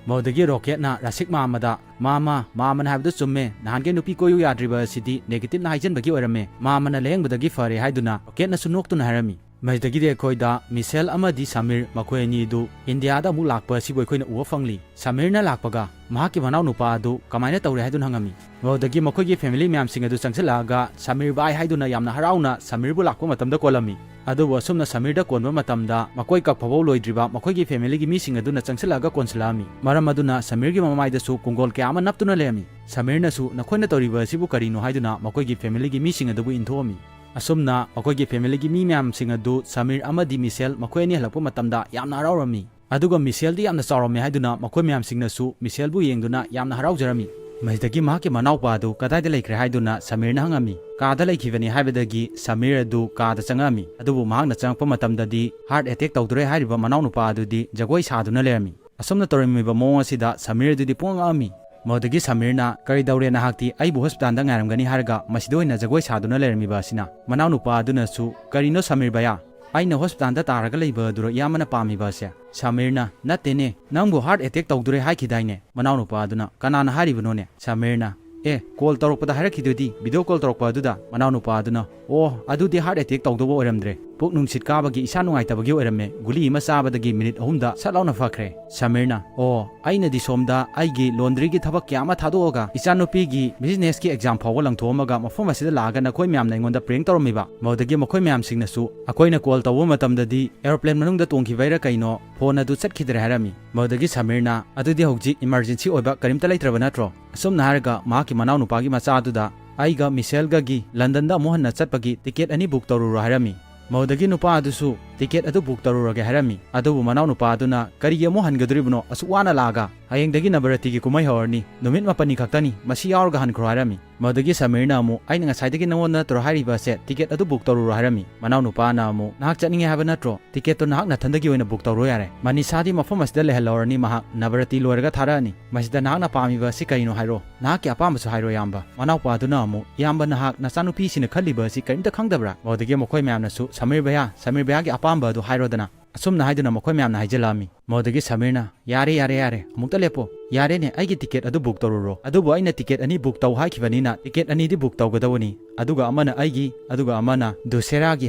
ꯃꯗꯨꯗꯒꯤ ꯔꯣꯀꯦꯠꯅ ꯔꯥꯁꯤꯛ ꯃꯥꯃꯗ, "ꯃꯥꯃ, ꯃꯥꯃꯅ ꯍꯥꯏꯕꯗꯨ ꯆꯨꯝꯃꯦ, ꯅꯍꯥꯟꯒꯤ ꯅꯨꯄꯤ ꯀꯣꯏꯌꯨ ꯌꯥꯗ꯭ꯔꯤꯕ ꯑꯁꯤꯗꯤ ꯅꯦꯒꯦꯇꯤꯚꯅ ꯍꯥꯏꯖꯟꯕꯒꯤ ꯑꯣꯏꯔꯝꯃꯦ, ꯃꯥꯃꯅ ꯂꯥꯌꯦꯡꯕꯗꯒꯤ ꯐꯔꯦ" ꯍꯥꯏꯗꯨꯅ ꯔꯣꯀꯦꯠꯅꯁꯨ ꯅꯣꯛꯇꯨꯅ ꯍꯥꯏꯔꯝꯃꯤ꯫ ꯃꯁꯤꯗꯒꯤꯗꯤ ꯑꯩꯈꯣꯏꯗ ꯃꯤꯁꯦꯜ ꯑꯃꯗꯤ ꯁꯃꯤꯔ, ꯃꯈꯣꯏ ꯑꯅꯤ ꯑꯗꯨ ꯏꯟꯗꯤꯌꯥꯗ ꯑꯃꯨꯛ ꯂꯥꯛꯄ ꯑꯁꯤꯕꯨ ꯑꯩꯈꯣꯏꯅ ꯎꯕ ꯐꯪꯂꯤ꯫ ꯁꯃꯤꯔꯅ ꯂꯥꯛꯄꯒ ꯃꯍꯥꯛꯀꯤ ꯃꯅꯥꯎꯅꯨꯄꯥ ꯑꯗꯨ ꯀꯃꯥꯏꯅ ꯇꯧꯔꯦ ꯍꯥꯏꯗꯨꯅ ꯍꯪꯉꯝꯃꯤ꯫ ꯃꯗꯨꯗꯒꯤ ꯃꯈꯣꯏꯒꯤ ꯐꯦꯃꯤꯂꯤ ꯃꯌꯥꯝꯁꯤꯡ ꯑꯗꯨ ꯆꯪꯁꯤꯜꯂꯛꯑꯒ ꯁꯃꯤꯔ ꯚꯥꯏ ꯍꯥꯏꯗꯨꯅ ꯌꯥꯝꯅ ꯍꯔꯥꯎꯅ ꯁꯃꯤꯔꯕꯨ ꯂꯥꯛꯄ ꯃꯇꯝꯗ ꯀꯣꯜꯂꯝꯃꯤ꯫ ꯑꯗꯨꯕꯨ ꯑꯁꯨꯝꯅ ꯁꯃꯤꯔꯗ ꯀꯣꯟꯕ ꯃꯇꯝꯗ ꯃꯈꯣꯏ ꯀꯛ ꯐꯥꯎꯕ ꯂꯣꯏꯗ꯭ꯔꯤꯕ ꯃꯈꯣꯏꯒꯤ ꯐꯦꯃꯤꯂꯤꯒꯤ ꯃꯤꯁꯤꯡ ꯑꯗꯨꯅ ꯆꯪꯁꯤꯜꯂꯛꯑꯒ ꯀꯣꯟꯁꯤꯜꯂꯛꯑꯝꯃꯤ꯫ ꯃꯔꯝ ꯑꯗꯨꯅ ꯁꯃꯤꯔꯒꯤ ꯃꯃꯥꯏꯗꯁꯨ ꯀꯨꯡꯒꯣꯜ ꯀꯌꯥ ꯑꯃ ꯅꯞꯇꯨꯅ ꯂꯩꯔꯝꯃꯤ꯫ ꯁꯃꯤꯔꯅꯁꯨ "ꯅꯈꯣꯏꯅ ꯇꯧꯔꯤꯕ ꯑꯁꯤꯕꯨ ꯀꯔꯤꯅꯣ?" ꯍꯥꯏꯗꯨꯅ ꯃꯈꯣꯏꯒꯤ ꯐꯦꯃꯤꯂꯤꯒꯤ ꯃꯤꯁꯤꯡ ꯑꯗꯨꯕꯨ ꯏꯟꯊꯣꯛꯑꯝꯃꯤ꯫ ꯑꯁꯨꯝꯅ ꯃꯈꯣꯏꯒꯤ ꯐꯦꯃꯤꯂꯤꯒꯤ ꯃꯤ ꯃꯌꯥꯝꯁꯤꯡ ꯑꯗꯨ ꯁꯃꯤꯔ ꯑꯃꯗꯤ ꯃꯤꯁꯦꯜ ꯃꯈꯣꯏ ꯑꯅꯤ ꯍꯜꯂꯛꯄ ꯃꯇꯝꯗ ꯌꯥꯝꯅ ꯍꯔꯥꯎꯔꯝꯃꯤ꯫ ꯑꯗꯨꯒ ꯃꯤꯁꯦꯜꯗꯤ ꯌꯥꯝꯅ ꯆꯥꯎꯔꯝꯃꯤ ꯍꯥꯏꯗꯨꯅ ꯃꯈꯣꯏ ꯃꯌꯥꯝꯁꯤꯡꯅꯁꯨ ꯃꯤꯁꯦꯜꯕꯨ ꯌꯦꯡꯗꯨꯅ ꯌꯥꯝꯅ ꯍꯔꯥꯎꯖꯔꯝꯃꯤ꯫ ꯃꯁꯤꯗꯒꯤ ꯃꯍꯥꯛꯀꯤ ꯃꯅꯥꯎꯄꯥ ꯑꯗꯨ ꯀꯗꯥꯏꯗ ꯂꯩꯈ꯭ꯔꯦ ꯍꯥꯏꯗꯨꯅ ꯁꯃꯤꯔꯅ ꯍꯪꯉꯝꯃꯤ꯫ "ꯀꯥꯗ ꯂꯩꯈꯤꯕꯅꯤ" ꯍꯥꯏꯕꯗꯒꯤ ꯁꯃꯤꯔ ꯑꯗꯨ ꯀꯥꯗ ꯆꯪꯉꯛꯑꯝꯃꯤ꯫ ꯑꯗꯨꯕꯨ ꯃꯍꯥꯛꯅ ꯆꯪꯉꯛꯄ ꯃꯇꯝꯗꯗꯤ ꯍꯥꯔꯠ ꯑꯦꯇꯦꯛ ꯇꯧꯗꯣꯔꯦ ꯍꯥꯏꯔꯤꯕ ꯃꯅꯥꯎꯅꯨꯄꯥ ꯑꯗꯨꯗꯤ ꯖꯒꯣꯏ ꯁꯥꯗꯨꯅ ꯂꯩꯔꯝꯃꯤ꯫ ꯑꯁꯨꯝꯅ ꯇꯧꯔꯝꯃꯤꯕ ꯃꯑꯣꯡ ꯑꯁꯤꯗ ꯁꯃꯤꯔ ꯑꯗꯨꯗꯤ ꯄꯨꯡꯉꯛ ꯉꯛꯑꯝꯃꯤ꯫ ꯃꯗꯨꯗꯒꯤ ꯁꯃꯤꯔꯅ, "ꯀꯔꯤ ꯇꯧꯔꯦ ꯅꯍꯥꯛꯇꯤ ꯑꯩꯕꯨ ꯍꯣꯁꯄꯤꯇꯥꯜꯗ ꯉꯥꯏꯔꯝꯒꯅꯤ ꯍꯥꯏꯔꯒ ꯃꯁꯤꯗ ꯑꯣꯏꯅ ꯖꯒꯣꯏ ꯁꯥꯗꯨꯅ ꯂꯩꯔꯝꯃꯤꯕ ꯑꯁꯤꯅ?" ꯃꯅꯥꯎꯅꯨꯄꯥ ꯑꯗꯨꯅꯁꯨ, "ꯀꯔꯤꯅꯣ ꯁꯃꯤꯔ ꯚꯌꯥ? ꯑꯩꯅ ꯍꯣꯁꯄꯤꯇꯥꯜꯗ ꯇꯥꯔꯒ ꯂꯩꯕ ꯑꯗꯨꯔꯣ ꯏꯌꯥꯝꯕꯅ ꯄꯥꯝꯃꯤꯕ ꯑꯁꯦ?" ꯁꯃꯤꯔꯅ, "ꯅꯠꯇꯦꯅꯦ, ꯅꯪꯕꯨ ꯍꯥꯔꯠ ꯑꯦꯇꯦꯛ ꯇꯧꯗꯣꯔꯦ ꯍꯥꯏꯈꯤꯗꯥꯏꯅꯦ?" ꯃꯅꯥꯎꯅꯨꯄꯥ ꯑꯗꯨꯅ, "ꯀꯅꯥꯅ ꯍꯥꯏꯔꯤꯕꯅꯣꯅꯦ?" ꯁꯃꯤꯔꯅ, "ꯑꯦ, ꯀꯣꯜ ꯇꯧꯔꯛꯄꯗ ꯍꯥꯏꯔꯛꯈꯤꯗꯨꯗꯤ, ꯚꯤꯗꯤꯑꯣ ꯀꯣꯜ ꯇꯧꯔꯛꯄ ꯑꯗꯨꯗ?" ꯃꯅꯥꯎꯅꯨꯄꯥ ꯑꯗꯨꯅ, "ꯑꯣ, ꯑꯗꯨꯗꯤ ꯍꯥꯔꯠ ꯑꯦꯇꯦꯛ ꯇꯧꯗꯧꯕ ꯑꯣꯏꯔꯝꯗ꯭ꯔꯦ꯫ ꯄꯨꯛ ꯅꯨꯡꯁꯤꯠ ꯀꯥꯕꯒꯤ, ꯏꯁꯥ ꯅꯨꯡꯉꯥꯏꯇꯕꯒꯤ ꯑꯣꯏꯔꯝꯃꯦ꯫ ꯒꯨꯂꯤ ꯑꯃ ꯆꯥꯕꯗꯒꯤ ꯃꯤꯅꯤꯠ ꯑꯍꯨꯝꯗ ꯁꯠ ꯂꯥꯎꯅ ꯐꯈ꯭ꯔꯦ꯫" ꯁꯃꯤꯔꯅ, "ꯑꯣ, ꯑꯩꯅꯗꯤ ꯁꯣꯝꯗ ꯑꯩꯒꯤ ꯂꯣꯟꯗ꯭ꯔꯤꯒꯤ ꯊꯕꯛ ꯀꯌꯥ ꯑꯃ ꯊꯥꯗꯣꯛꯑꯒ ꯏꯆꯥꯅꯨꯄꯤꯒꯤ ꯕꯤꯖꯤꯅꯦꯁꯀꯤ ꯑꯦꯛꯖꯥꯝ ꯐꯥꯎꯕ ꯂꯪꯊꯣꯛꯑꯝꯃꯒ ꯃꯐꯝ ꯑꯁꯤꯗ ꯂꯥꯛꯑꯒ ꯅꯈꯣꯏ ꯃꯌꯥꯝꯅ ꯑꯩꯉꯣꯟꯗ ꯄ꯭ꯔꯦꯡ ꯇꯧꯔꯝꯃꯤꯕ?" ꯃꯗꯨꯗꯒꯤ ꯃꯈꯣꯏ ꯃꯌꯥꯝꯁꯤꯡꯅꯁꯨ, "ꯑꯩꯈꯣꯏꯅ ꯀꯣꯜ ꯇꯧꯕ ꯃꯇꯝꯗꯗꯤ ꯑꯦꯔꯣꯄ꯭ꯂꯦꯟ ꯃꯅꯨꯡꯗ ꯇꯣꯡꯈꯤꯕꯩꯔꯥ ꯀꯩꯅꯣ, ꯐꯣꯟ ꯑꯗꯨ ꯆꯠꯈꯤꯗ꯭ꯔꯦ" ꯍꯥꯏꯔꯝꯃꯤ꯫ ꯃꯗꯨꯗꯒꯤ ꯁꯃꯤꯔꯅ, "ꯑꯗꯨꯗꯤ ꯍꯧꯖꯤꯛ ꯏꯃꯥꯔꯖꯦꯟꯁꯤ ꯑꯣꯏꯕ ꯀꯔꯤꯝꯇ ꯂꯩꯇ꯭ꯔꯕ ꯅꯠꯇ꯭ꯔꯣ?" ꯑꯁꯨꯝꯅ ꯍꯥꯏꯔꯒ ꯃꯍꯥꯛꯀꯤ ꯃꯅꯥꯎꯅꯨꯄꯥꯒꯤ ꯃꯆꯥ ꯑꯗꯨꯗ, "ꯑꯩꯒ ꯃꯤꯁꯦꯜꯒꯒꯤ ꯂꯟꯗꯟꯗ ꯑꯃꯨꯛ ꯍꯟꯅ ꯆꯠꯄꯒꯤ ꯇꯤꯀꯦꯠ ꯑꯅꯤ ꯕꯨꯛ ꯇꯧꯔꯨꯔꯣ" ꯍꯥꯏꯔꯝꯃꯤ꯫ ꯃꯗꯨꯗꯒꯤ ꯅꯨꯄꯥ ꯑꯗꯨꯁꯨ ꯇꯤꯀꯦꯠ ꯑꯗꯨ ꯕꯨꯛ ꯇꯧꯔꯨꯔꯒꯦ ꯍꯥꯏꯔꯝꯃꯤ꯫ ꯑꯗꯨꯕꯨ ꯃꯅꯥꯎꯅꯨꯄꯥ ꯑꯗꯨꯅ, "ꯀꯔꯤꯒꯤ ꯑꯃꯨꯛ ꯍꯟꯒꯗꯣꯔꯤꯕꯅꯣ ꯑꯁꯨꯛ ꯋꯥꯅ ꯂꯥꯛꯑꯒ? ꯍꯌꯦꯡꯗꯒꯤ ꯅꯕꯔꯇꯤꯒꯤ ꯀꯨꯝꯍꯩ ꯍꯧꯔꯅꯤ, ꯅꯨꯃꯤꯠ ꯃꯥꯄꯟꯅꯤ ꯈꯛꯇꯅꯤ, ꯃꯁꯤ ꯌꯥꯎꯔꯒ ꯍꯟꯈ꯭ꯔꯣ" ꯍꯥꯏꯔꯝꯃꯤ꯫ ꯃꯗꯨꯗꯒꯤ ꯁꯃꯤꯔꯅ ꯑꯃꯨꯛ, "ꯑꯩꯅ ꯉꯁꯥꯏꯗꯒꯤ ꯅꯉꯣꯟꯗ ꯅꯠꯇ꯭ꯔꯣ ꯍꯥꯏꯔꯤꯕ ꯑꯁꯦ, ꯇꯤꯀꯦꯠ ꯑꯗꯨ ꯕꯨꯛ ꯇꯧꯔꯨꯔꯣ?" ꯍꯥꯏꯔꯝꯃꯤ꯫ ꯃꯅꯥꯎꯅꯨꯄꯥꯅ ꯑꯃꯨꯛ, "ꯅꯍꯥꯛ ꯆꯠꯅꯤꯡꯉꯦ ꯍꯥꯏꯕ ꯅꯠꯇ꯭ꯔꯣ? ꯇꯤꯀꯦꯠꯇꯣ ꯅꯍꯥꯛ ꯅꯊꯟꯗꯒꯤ ꯑꯣꯏꯅ ꯕꯨꯛ ꯇꯧꯔꯣ ꯌꯥꯔꯦ꯫ ꯃꯅꯤꯁꯥꯗꯤ ꯃꯐꯝ ꯑꯁꯤꯗ ꯂꯩꯍꯜꯍꯧꯔꯅꯤ, ꯃꯍꯥꯛ ꯅꯕꯔꯇꯤ ꯂꯣꯏꯔꯒ ꯊꯥꯔꯛꯑꯅꯤ꯫ ꯃꯁꯤꯗ ꯅꯍꯥꯛꯅ ꯄꯥꯝꯃꯤꯕ ꯑꯁꯤ ꯀꯔꯤꯅꯣ ꯍꯥꯏꯔꯣ? ꯅꯍꯥꯛꯀꯤ ꯑꯄꯥꯝꯕꯁꯨ ꯍꯥꯏꯔꯣ, ꯏꯌꯥꯝꯕ꯫" ꯃꯅꯥꯎꯄꯥꯗꯨꯅ ꯑꯃꯨꯛ, "ꯏꯌꯥꯝꯕ, ꯅꯍꯥꯛ ꯅꯆꯥꯅꯨꯄꯤꯁꯤꯅ ꯈꯜꯂꯤꯕ ꯑꯁꯤ ꯀꯔꯤꯝꯇ ꯈꯪꯗꯕ꯭ꯔꯥ?" ꯃꯗꯨꯗꯒꯤ ꯃꯈꯣꯏ ꯃꯌꯥꯝꯅꯁꯨ, "ꯁꯃꯤꯔ ꯚꯌꯥ, ꯁꯃꯤꯔ ꯚꯌꯥꯒꯤ ꯑꯄꯥꯝꯕ ꯑꯗꯨ ꯍꯥꯏꯔꯣꯗꯅ꯫ ꯑꯁꯨꯝꯅ ꯍꯥꯏꯗꯨꯅ ꯃꯈꯣꯏ ꯃꯌꯥꯝꯅ ꯍꯥꯏꯖꯜꯂꯛꯑꯝꯃꯤ꯫ ꯃꯗꯨꯗꯒꯤ ꯁꯃꯤꯔꯅ, "ꯌꯥꯔꯦ, ꯌꯥꯔꯦ, ꯌꯥꯔꯦ, ꯑꯃꯨꯛꯇ ꯂꯦꯞꯄꯣ꯫ ꯌꯥꯔꯦꯅꯦ, ꯑꯩꯒꯤ ꯇꯤꯀꯦꯠ ꯑꯗꯨ ꯕꯨꯛ ꯇꯧꯔꯨꯔꯣ꯫ ꯑꯗꯨꯕꯨ ꯑꯩꯅ ꯇꯤꯀꯦꯠ ꯑꯅꯤ ꯕꯨꯛ ꯇꯧ ꯍꯥꯏꯈꯤꯕꯅꯤꯅ ꯇꯤꯀꯦꯠ ꯑꯅꯤꯗꯤ ꯕꯨꯛ ꯇꯧꯒꯗꯕꯅꯤ꯫ ꯑꯗꯨꯒ ꯑꯃꯅ ꯑꯩꯒꯤ, ꯑꯗꯨꯒ ꯑꯃꯅ ꯗꯨꯁꯦꯔꯥꯒꯤ"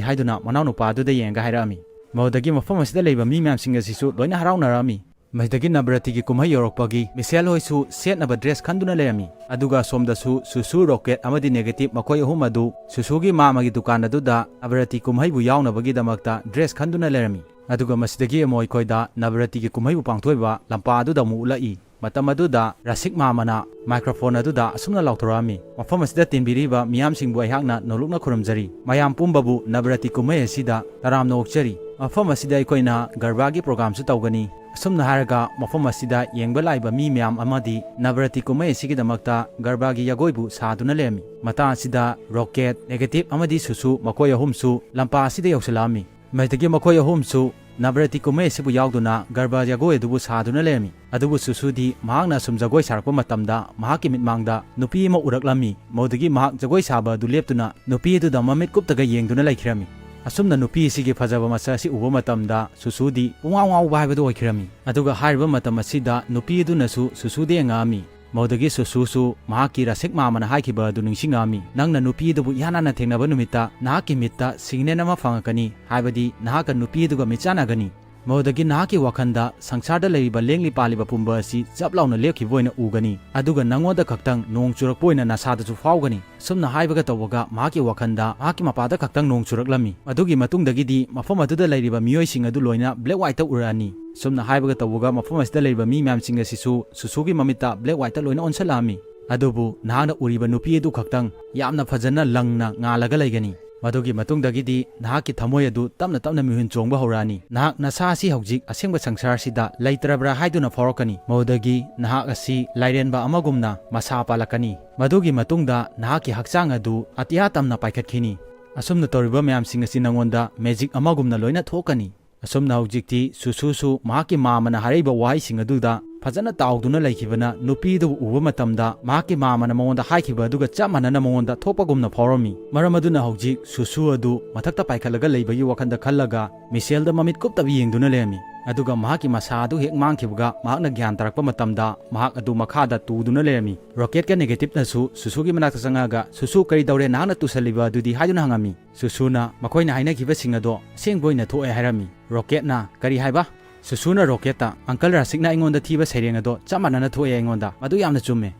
ꯍꯥꯏꯗꯨꯅ ꯃꯅꯥꯎꯅꯨꯄꯥ ꯑꯗꯨꯗ ꯌꯦꯡꯉꯒ ꯍꯥꯏꯔꯛꯑꯝꯃꯤ꯫ ꯃꯗꯨꯗꯒꯤ ꯃꯐꯝ ꯑꯁꯤꯗ ꯂꯩꯕ ꯃꯤ ꯃꯌꯥꯝꯁꯤꯡ ꯑꯁꯤꯁꯨ ꯂꯣꯏꯅ ꯍꯔꯥꯎꯅꯔꯛꯑꯝꯃꯤ꯫ ꯃꯁꯤꯗꯒꯤ ꯅꯕꯔꯥꯇꯤꯒꯤ ꯀꯨꯝꯍꯩ ꯌꯧꯔꯛꯄꯒꯤ ꯃꯤꯁꯦꯜ ꯍꯣꯏꯁꯨ ꯁꯦꯠꯅꯕ ꯗ꯭ꯔꯦꯁ ꯈꯟꯗꯨꯅ ꯂꯩꯔꯝꯃꯤ꯫ ꯑꯗꯨꯒ ꯁꯣꯝꯗꯁꯨ ꯁꯨꯁꯨ, ꯔꯣꯀꯦꯠ ꯑꯃꯗꯤ ꯅꯦꯒꯦꯇꯤꯚ ꯃꯈꯣꯏ ꯑꯍꯨꯝ ꯑꯗꯨ ꯁꯨꯁꯨꯒꯤ ꯃꯥꯃꯒꯤ ꯗꯨꯀꯥꯟ ꯑꯗꯨꯗ ꯅꯕꯔꯥꯇꯤ ꯀꯨꯝꯍꯩꯕꯨ ꯌꯥꯎꯅꯕꯒꯤꯗꯃꯛꯇ ꯗ꯭ꯔꯦꯁ ꯈꯟꯗꯨꯅ ꯂꯩꯔꯝꯃꯤ꯫ ꯑꯗꯨꯒ ꯃꯁꯤꯗꯒꯤ ꯑꯃꯨꯛ ꯑꯩꯈꯣꯏꯗ ꯅꯕꯔꯥꯇꯤꯒꯤ ꯀꯨꯝꯍꯩꯕꯨ ꯄꯥꯡꯊꯣꯛꯏꯕ ꯂꯝꯄꯥꯛ ꯑꯗꯨꯗ ꯑꯃꯨꯛ ꯎꯠꯂꯛꯏ꯫ ꯃꯇꯝ ꯑꯗꯨꯗ ꯔꯥꯁꯤꯛ ꯃꯥꯃꯅ ꯃꯥꯏꯀ꯭ꯔꯣꯐꯣꯟ ꯑꯗꯨꯗ ꯑꯁꯨꯝꯅ ꯂꯥꯎꯊꯣꯔꯛꯑꯝꯃꯤ, "ꯃꯐꯝ ꯑꯁꯤꯗ ꯇꯤꯟꯕꯤꯔꯤꯕ ꯃꯤꯌꯥꯝꯁꯤꯡꯕꯨ ꯑꯩꯍꯥꯛꯅ ꯅꯣꯂꯨꯛꯅ ꯈꯨꯔꯨꯝꯖꯔꯤ꯫ ꯃꯌꯥꯝ ꯄꯨꯝꯕꯕꯨ ꯅꯕꯔꯥꯇꯤ ꯀꯨꯝꯍꯩ ꯑꯁꯤꯗ ꯇꯔꯥꯝꯅ ꯑꯣꯛꯆꯔꯤ꯫ ꯃꯐꯝ ꯑꯁꯤꯗ ꯑꯩꯈꯣꯏꯅ ꯒꯔꯕꯥꯒꯤ ꯄ꯭ꯔꯣꯒ꯭ꯔꯥꯝꯁꯨ ꯇꯧꯒꯅꯤ꯫" ꯑꯁꯨꯝꯅ ꯍꯥꯏꯔꯒ ꯃꯐꯝ ꯑꯁꯤꯗ ꯌꯦꯡꯕ ꯂꯥꯛꯏꯕ ꯃꯤ ꯃꯌꯥꯝ ꯑꯃꯗꯤ ꯅꯕꯔꯥꯇꯤ ꯀꯨꯝꯍꯩ ꯑꯁꯤꯒꯤꯗꯃꯛꯇ ꯒꯔꯕꯥꯒꯤ ꯖꯒꯣꯏꯕꯨ ꯁꯥꯗꯨꯅ ꯂꯩꯔꯝꯃꯤ꯫ ꯃꯇꯥꯡ ꯑꯁꯤꯗ ꯔꯣꯀꯦꯠ, ꯅꯦꯒꯦꯇꯤꯚ ꯑꯃꯗꯤ ꯁꯨꯁꯨ ꯃꯈꯣꯏ ꯑꯍꯨꯝꯁꯨ ꯂꯝꯄꯥꯛ ꯑꯁꯤꯗ ꯌꯧꯁꯤꯜꯂꯛꯑꯝꯃꯤ꯫ ꯃꯁꯤꯗꯒꯤ ꯃꯈꯣꯏ ꯑꯍꯨꯝꯁꯨ ꯅꯕꯔꯥꯇꯤ ꯀꯨꯝꯍꯩ ꯑꯁꯤꯕꯨ ꯌꯥꯎꯗꯨꯅ ꯒꯔꯕꯥ ꯖꯒꯣꯏ ꯑꯗꯨꯕꯨ ꯁꯥꯗꯨꯅ ꯂꯩꯔꯝꯃꯤ꯫ ꯑꯗꯨꯕꯨ ꯁꯨꯁꯨꯗꯤ ꯃꯍꯥꯛꯅ ꯑꯁꯨꯝ ꯖꯒꯣꯏ ꯁꯥꯔꯛꯄ ꯃꯇꯝꯗ ꯃꯍꯥꯛꯀꯤ ꯃꯤꯠꯃꯥꯡꯗ ꯅꯨꯄꯤ ꯑꯃ ꯎꯔꯛꯂꯝꯃꯤ꯫ ꯃꯗꯨꯗꯒꯤ ꯃꯍꯥꯛ ꯖꯒꯣꯏ ꯁꯥꯕ ꯑꯗꯨ ꯂꯦꯞꯇꯨꯅ ꯅꯨꯄꯤ ꯑꯗꯨꯗ ꯃꯃꯤꯠ ꯀꯨꯞꯇꯒ ꯌꯦꯡꯗꯨꯅ ꯂꯩꯈꯤꯔꯝꯃꯤ꯫ ꯑꯁꯨꯝꯅ ꯅꯨꯄꯤ ꯑꯁꯤꯒꯤ ꯐꯖꯕ ꯃꯁꯛ ꯑꯁꯤ ꯎꯕ ꯃꯇꯝꯗ ꯁꯨꯁꯨꯗꯤ ꯄꯨꯡꯉꯥꯎ ꯉꯥꯎꯕ ꯍꯥꯏꯕꯗꯨ ꯑꯣꯏꯈꯤꯔꯝꯃꯤ꯫ ꯑꯗꯨꯒ ꯍꯥꯏꯔꯤꯕ ꯃꯇꯝ ꯑꯁꯤꯗ ꯅꯨꯄꯤ ꯑꯗꯨꯅꯁꯨ ꯁꯨꯁꯨꯗ ꯌꯦꯡꯉꯛꯑꯝꯃꯤ꯫ ꯃꯗꯨꯗꯒꯤ ꯁꯨꯁꯨꯁꯨ ꯃꯍꯥꯛꯀꯤ ꯔꯥꯁꯤꯛ ꯃꯥꯃꯅ ꯍꯥꯏꯈꯤꯕ ꯑꯗꯨ ꯅꯤꯡꯁꯤꯡꯉꯛꯑꯝꯃꯤ꯫ "ꯅꯪꯅ ꯅꯨꯄꯤ ꯑꯗꯨꯕꯨ ꯏꯍꯥꯟ ꯍꯥꯟꯅ ꯊꯦꯡꯅꯕ ꯅꯨꯃꯤꯠꯇ ꯅꯍꯥꯛꯀꯤ ꯃꯤꯠꯇ ꯁꯤꯒꯅꯦꯜ ꯑꯃ ꯐꯪꯉꯛꯀꯅꯤ, ꯍꯥꯏꯕꯗꯤ ꯅꯍꯥꯛꯀ ꯅꯨꯄꯤ ꯑꯗꯨꯒ ꯃꯤꯠꯆꯥꯟꯅꯒꯅꯤ꯫ ꯃꯗꯨꯗꯒꯤ ꯅꯍꯥꯛꯀꯤ ꯋꯥꯈꯜꯗ ꯁꯪꯁꯥꯔꯗ ꯂꯩꯔꯤꯕ ꯂꯦꯡꯂꯤ ꯄꯥꯜꯂꯤꯕ ꯄꯨꯝꯕ ꯑꯁꯤ ꯆꯞ ꯂꯥꯎꯅ ꯂꯦꯞꯈꯤꯕ ꯑꯣꯏꯅ ꯎꯒꯅꯤ, ꯑꯗꯨꯒ ꯅꯉꯣꯟꯗ ꯈꯛꯇꯪ ꯅꯣꯡ ꯆꯨꯔꯛꯄ ꯑꯣꯏꯅ ꯅꯁꯥꯗꯁꯨ ꯐꯥꯎꯒꯅꯤ꯫" ꯁꯨꯝꯅ ꯍꯥꯏꯕꯒ ꯇꯧꯕꯒ ꯃꯍꯥꯛꯀꯤ ꯋꯥꯈꯜꯗ ꯃꯍꯥꯛꯀꯤ ꯃꯄꯥꯗ ꯈꯛꯇꯪ ꯅꯣꯡ ꯆꯨꯔꯛꯂꯝꯃꯤ꯫ ꯃꯗꯨꯒꯤ ꯃꯇꯨꯡꯗꯒꯤꯗꯤ ꯃꯐꯝ ꯑꯗꯨꯗ ꯂꯩꯔꯤꯕ ꯃꯤꯑꯣꯏꯁꯤꯡ ꯑꯗꯨ ꯂꯣꯏꯅ ꯕ꯭ꯂꯦꯛ ꯋꯥꯏꯠꯇ ꯎꯔꯛꯑꯅꯤ꯫ ꯁꯨꯝꯅ ꯍꯥꯏꯕꯒ ꯇꯧꯕꯒ ꯃꯐꯝ ꯑꯁꯤꯗ ꯂꯩꯔꯤꯕ ꯃꯤ ꯃꯌꯥꯝꯁꯤꯡ ꯑꯁꯤꯁꯨ ꯁꯨꯁꯨꯒꯤ ꯃꯃꯤꯠꯇ ꯕ꯭ꯂꯦꯛ ꯋꯥꯏꯠꯇ ꯂꯣꯏꯅ ꯑꯣꯟꯁꯤꯜꯂꯛꯑꯝꯃꯤ꯫ ꯑꯗꯨꯕꯨ ꯅꯍꯥꯛꯅ ꯎꯔꯤꯕ ꯅꯨꯄꯤ ꯑꯗꯨ ꯈꯛꯇꯪ ꯌꯥꯝꯅ ꯐꯖꯅ ꯂꯪꯅ ꯉꯥꯜꯂꯒ ꯂꯩꯒꯅꯤ꯫ ꯃꯗꯨꯒꯤ ꯃꯇꯨꯡꯗꯒꯤꯗꯤ ꯅꯍꯥꯛꯀꯤ ꯊꯃꯣꯏ ꯑꯗꯨ ꯇꯞꯅ ꯇꯞꯅ ꯃꯤꯍꯨꯟ ꯆꯣꯡꯕ ꯍꯧꯔꯛꯑꯅꯤ꯫ ꯅꯍꯥꯛ ꯅꯁꯥ ꯑꯁꯤ ꯍꯧꯖꯤꯛ ꯑꯁꯦꯡꯕ ꯁꯪꯁꯥꯔꯁꯤꯗ ꯂꯩꯇ꯭ꯔꯕ꯭ꯔꯥ ꯍꯥꯏꯗꯨꯅ ꯐꯥꯎꯔꯛꯀꯅꯤ꯫ ꯃꯗꯨꯗꯒꯤ ꯅꯍꯥꯛ ꯑꯁꯤ ꯂꯥꯏꯔꯦꯟꯕ ꯑꯃꯒꯨꯝꯅ ꯃꯁꯥ ꯄꯥꯜꯂꯛꯀꯅꯤ꯫ ꯃꯗꯨꯒꯤ ꯃꯇꯨꯡꯗ ꯅꯍꯥꯛꯀꯤ ꯍꯛꯆꯥꯡ ꯑꯗꯨ ꯑꯇꯤꯌꯥ ꯇꯝꯅ ꯄꯥꯏꯈꯠꯈꯤꯅꯤ꯫ ꯑꯁꯨꯝꯅ ꯇꯧꯔꯤꯕ ꯃꯌꯥꯝꯁꯤꯡ ꯑꯁꯤ ꯅꯉꯣꯟꯗ ꯃꯦꯖꯤꯛ ꯑꯃꯒꯨꯝꯅ ꯂꯣꯏꯅ ꯊꯣꯛꯀꯅꯤ꯫ ꯑꯁꯨꯝꯅ ꯍꯧꯖꯤꯛꯇꯤ ꯁꯨꯁꯨꯁꯨ ꯃꯍꯥꯛꯀꯤ ꯃꯥꯃꯅ ꯍꯥꯏꯔꯛꯏꯕ ꯋꯥꯍꯩꯁꯤꯡ ꯑꯗꯨꯗ ꯐꯖꯅ ꯇꯥꯎꯗꯨꯅ ꯂꯩꯈꯤꯕꯅ ꯅꯨꯄꯤꯗꯨꯕꯨ ꯎꯕ ꯃꯇꯝꯗ ꯃꯍꯥꯛꯀꯤ ꯃꯥꯝꯃꯅ ꯃꯉꯣꯟꯗ ꯍꯥꯏꯈꯤꯕ ꯑꯗꯨꯒ ꯆꯞ ꯃꯥꯟꯅꯅ ꯃꯉꯣꯟꯗ ꯊꯣꯛꯄꯒꯨꯝꯅ ꯐꯥꯎꯔꯝꯃꯤ꯫ ꯃꯔꯝ ꯑꯗꯨꯅ ꯍꯧꯖꯤꯛ ꯁꯨꯁꯨ ꯑꯗꯨ ꯃꯊꯛꯇ ꯄꯥꯏꯈꯠꯂꯒ ꯂꯩꯕꯒꯤ ꯋꯥꯈꯜꯗ ꯈꯜꯂꯒ ꯃꯤꯁꯦꯜꯗ ꯃꯃꯤꯠ ꯀꯨꯞꯇꯕꯤ ꯌꯦꯡꯗꯨꯅ ꯂꯩꯔꯝꯃꯤ꯫ ꯑꯗꯨꯒ ꯃꯍꯥꯛꯀꯤ ꯃꯁꯥ ꯑꯗꯨ ꯍꯦꯛ ꯃꯥꯡꯈꯤꯕꯒ ꯃꯍꯥꯛꯅ ꯒ꯭ꯌꯥꯟ ꯇꯥꯔꯛꯄ ꯃꯇꯝꯗ ꯃꯍꯥꯛ ꯑꯗꯨ ꯃꯈꯥꯗ ꯇꯨꯗꯨꯅ ꯂꯩꯔꯝꯃꯤ꯫ ꯔꯣꯀꯦꯠꯀ ꯅꯦꯒꯦꯇꯤꯚꯅꯁꯨ ꯁꯨꯁꯨꯒꯤ ꯃꯅꯥꯛꯇ ꯆꯪꯉꯛꯑꯒ, "ꯁꯨꯁꯨ, ꯀꯔꯤ ꯇꯧꯔꯦ? ꯅꯍꯥꯛꯅ ꯇꯨꯁꯜꯂꯤꯕ ꯑꯗꯨꯗꯤ?" ꯍꯥꯏꯗꯨꯅ ꯍꯪꯉꯝꯃꯤ꯫ ꯁꯨꯁꯨꯅ ꯃꯈꯣꯏꯅ ꯍꯥꯏꯅꯈꯤꯕꯁꯤꯡ ꯑꯗꯣ ꯑꯁꯦꯡꯕ ꯑꯣꯏꯅ ꯊꯣꯛꯑꯦ ꯍꯥꯏꯔꯝꯃꯤ꯫ ꯔꯣꯀꯦꯠꯅ, "ꯀꯔꯤ ꯍꯥꯏꯕ?" ꯁꯨꯁꯨꯅ ꯔꯣꯀꯦꯠꯇ, "ꯑꯪꯀꯜ ꯔꯥꯁꯤꯛꯅ ꯑꯩꯉꯣꯟꯗ ꯊꯤꯕ ꯁꯩꯔꯦꯡ ꯑꯗꯣ ꯆꯞ ꯃꯥꯟꯅꯅ ꯊꯣꯛꯑꯦ ꯑꯩꯉꯣꯟꯗ꯫ ꯃꯗꯨ ꯌꯥꯝꯅ ꯆꯨꯝꯃꯦ꯫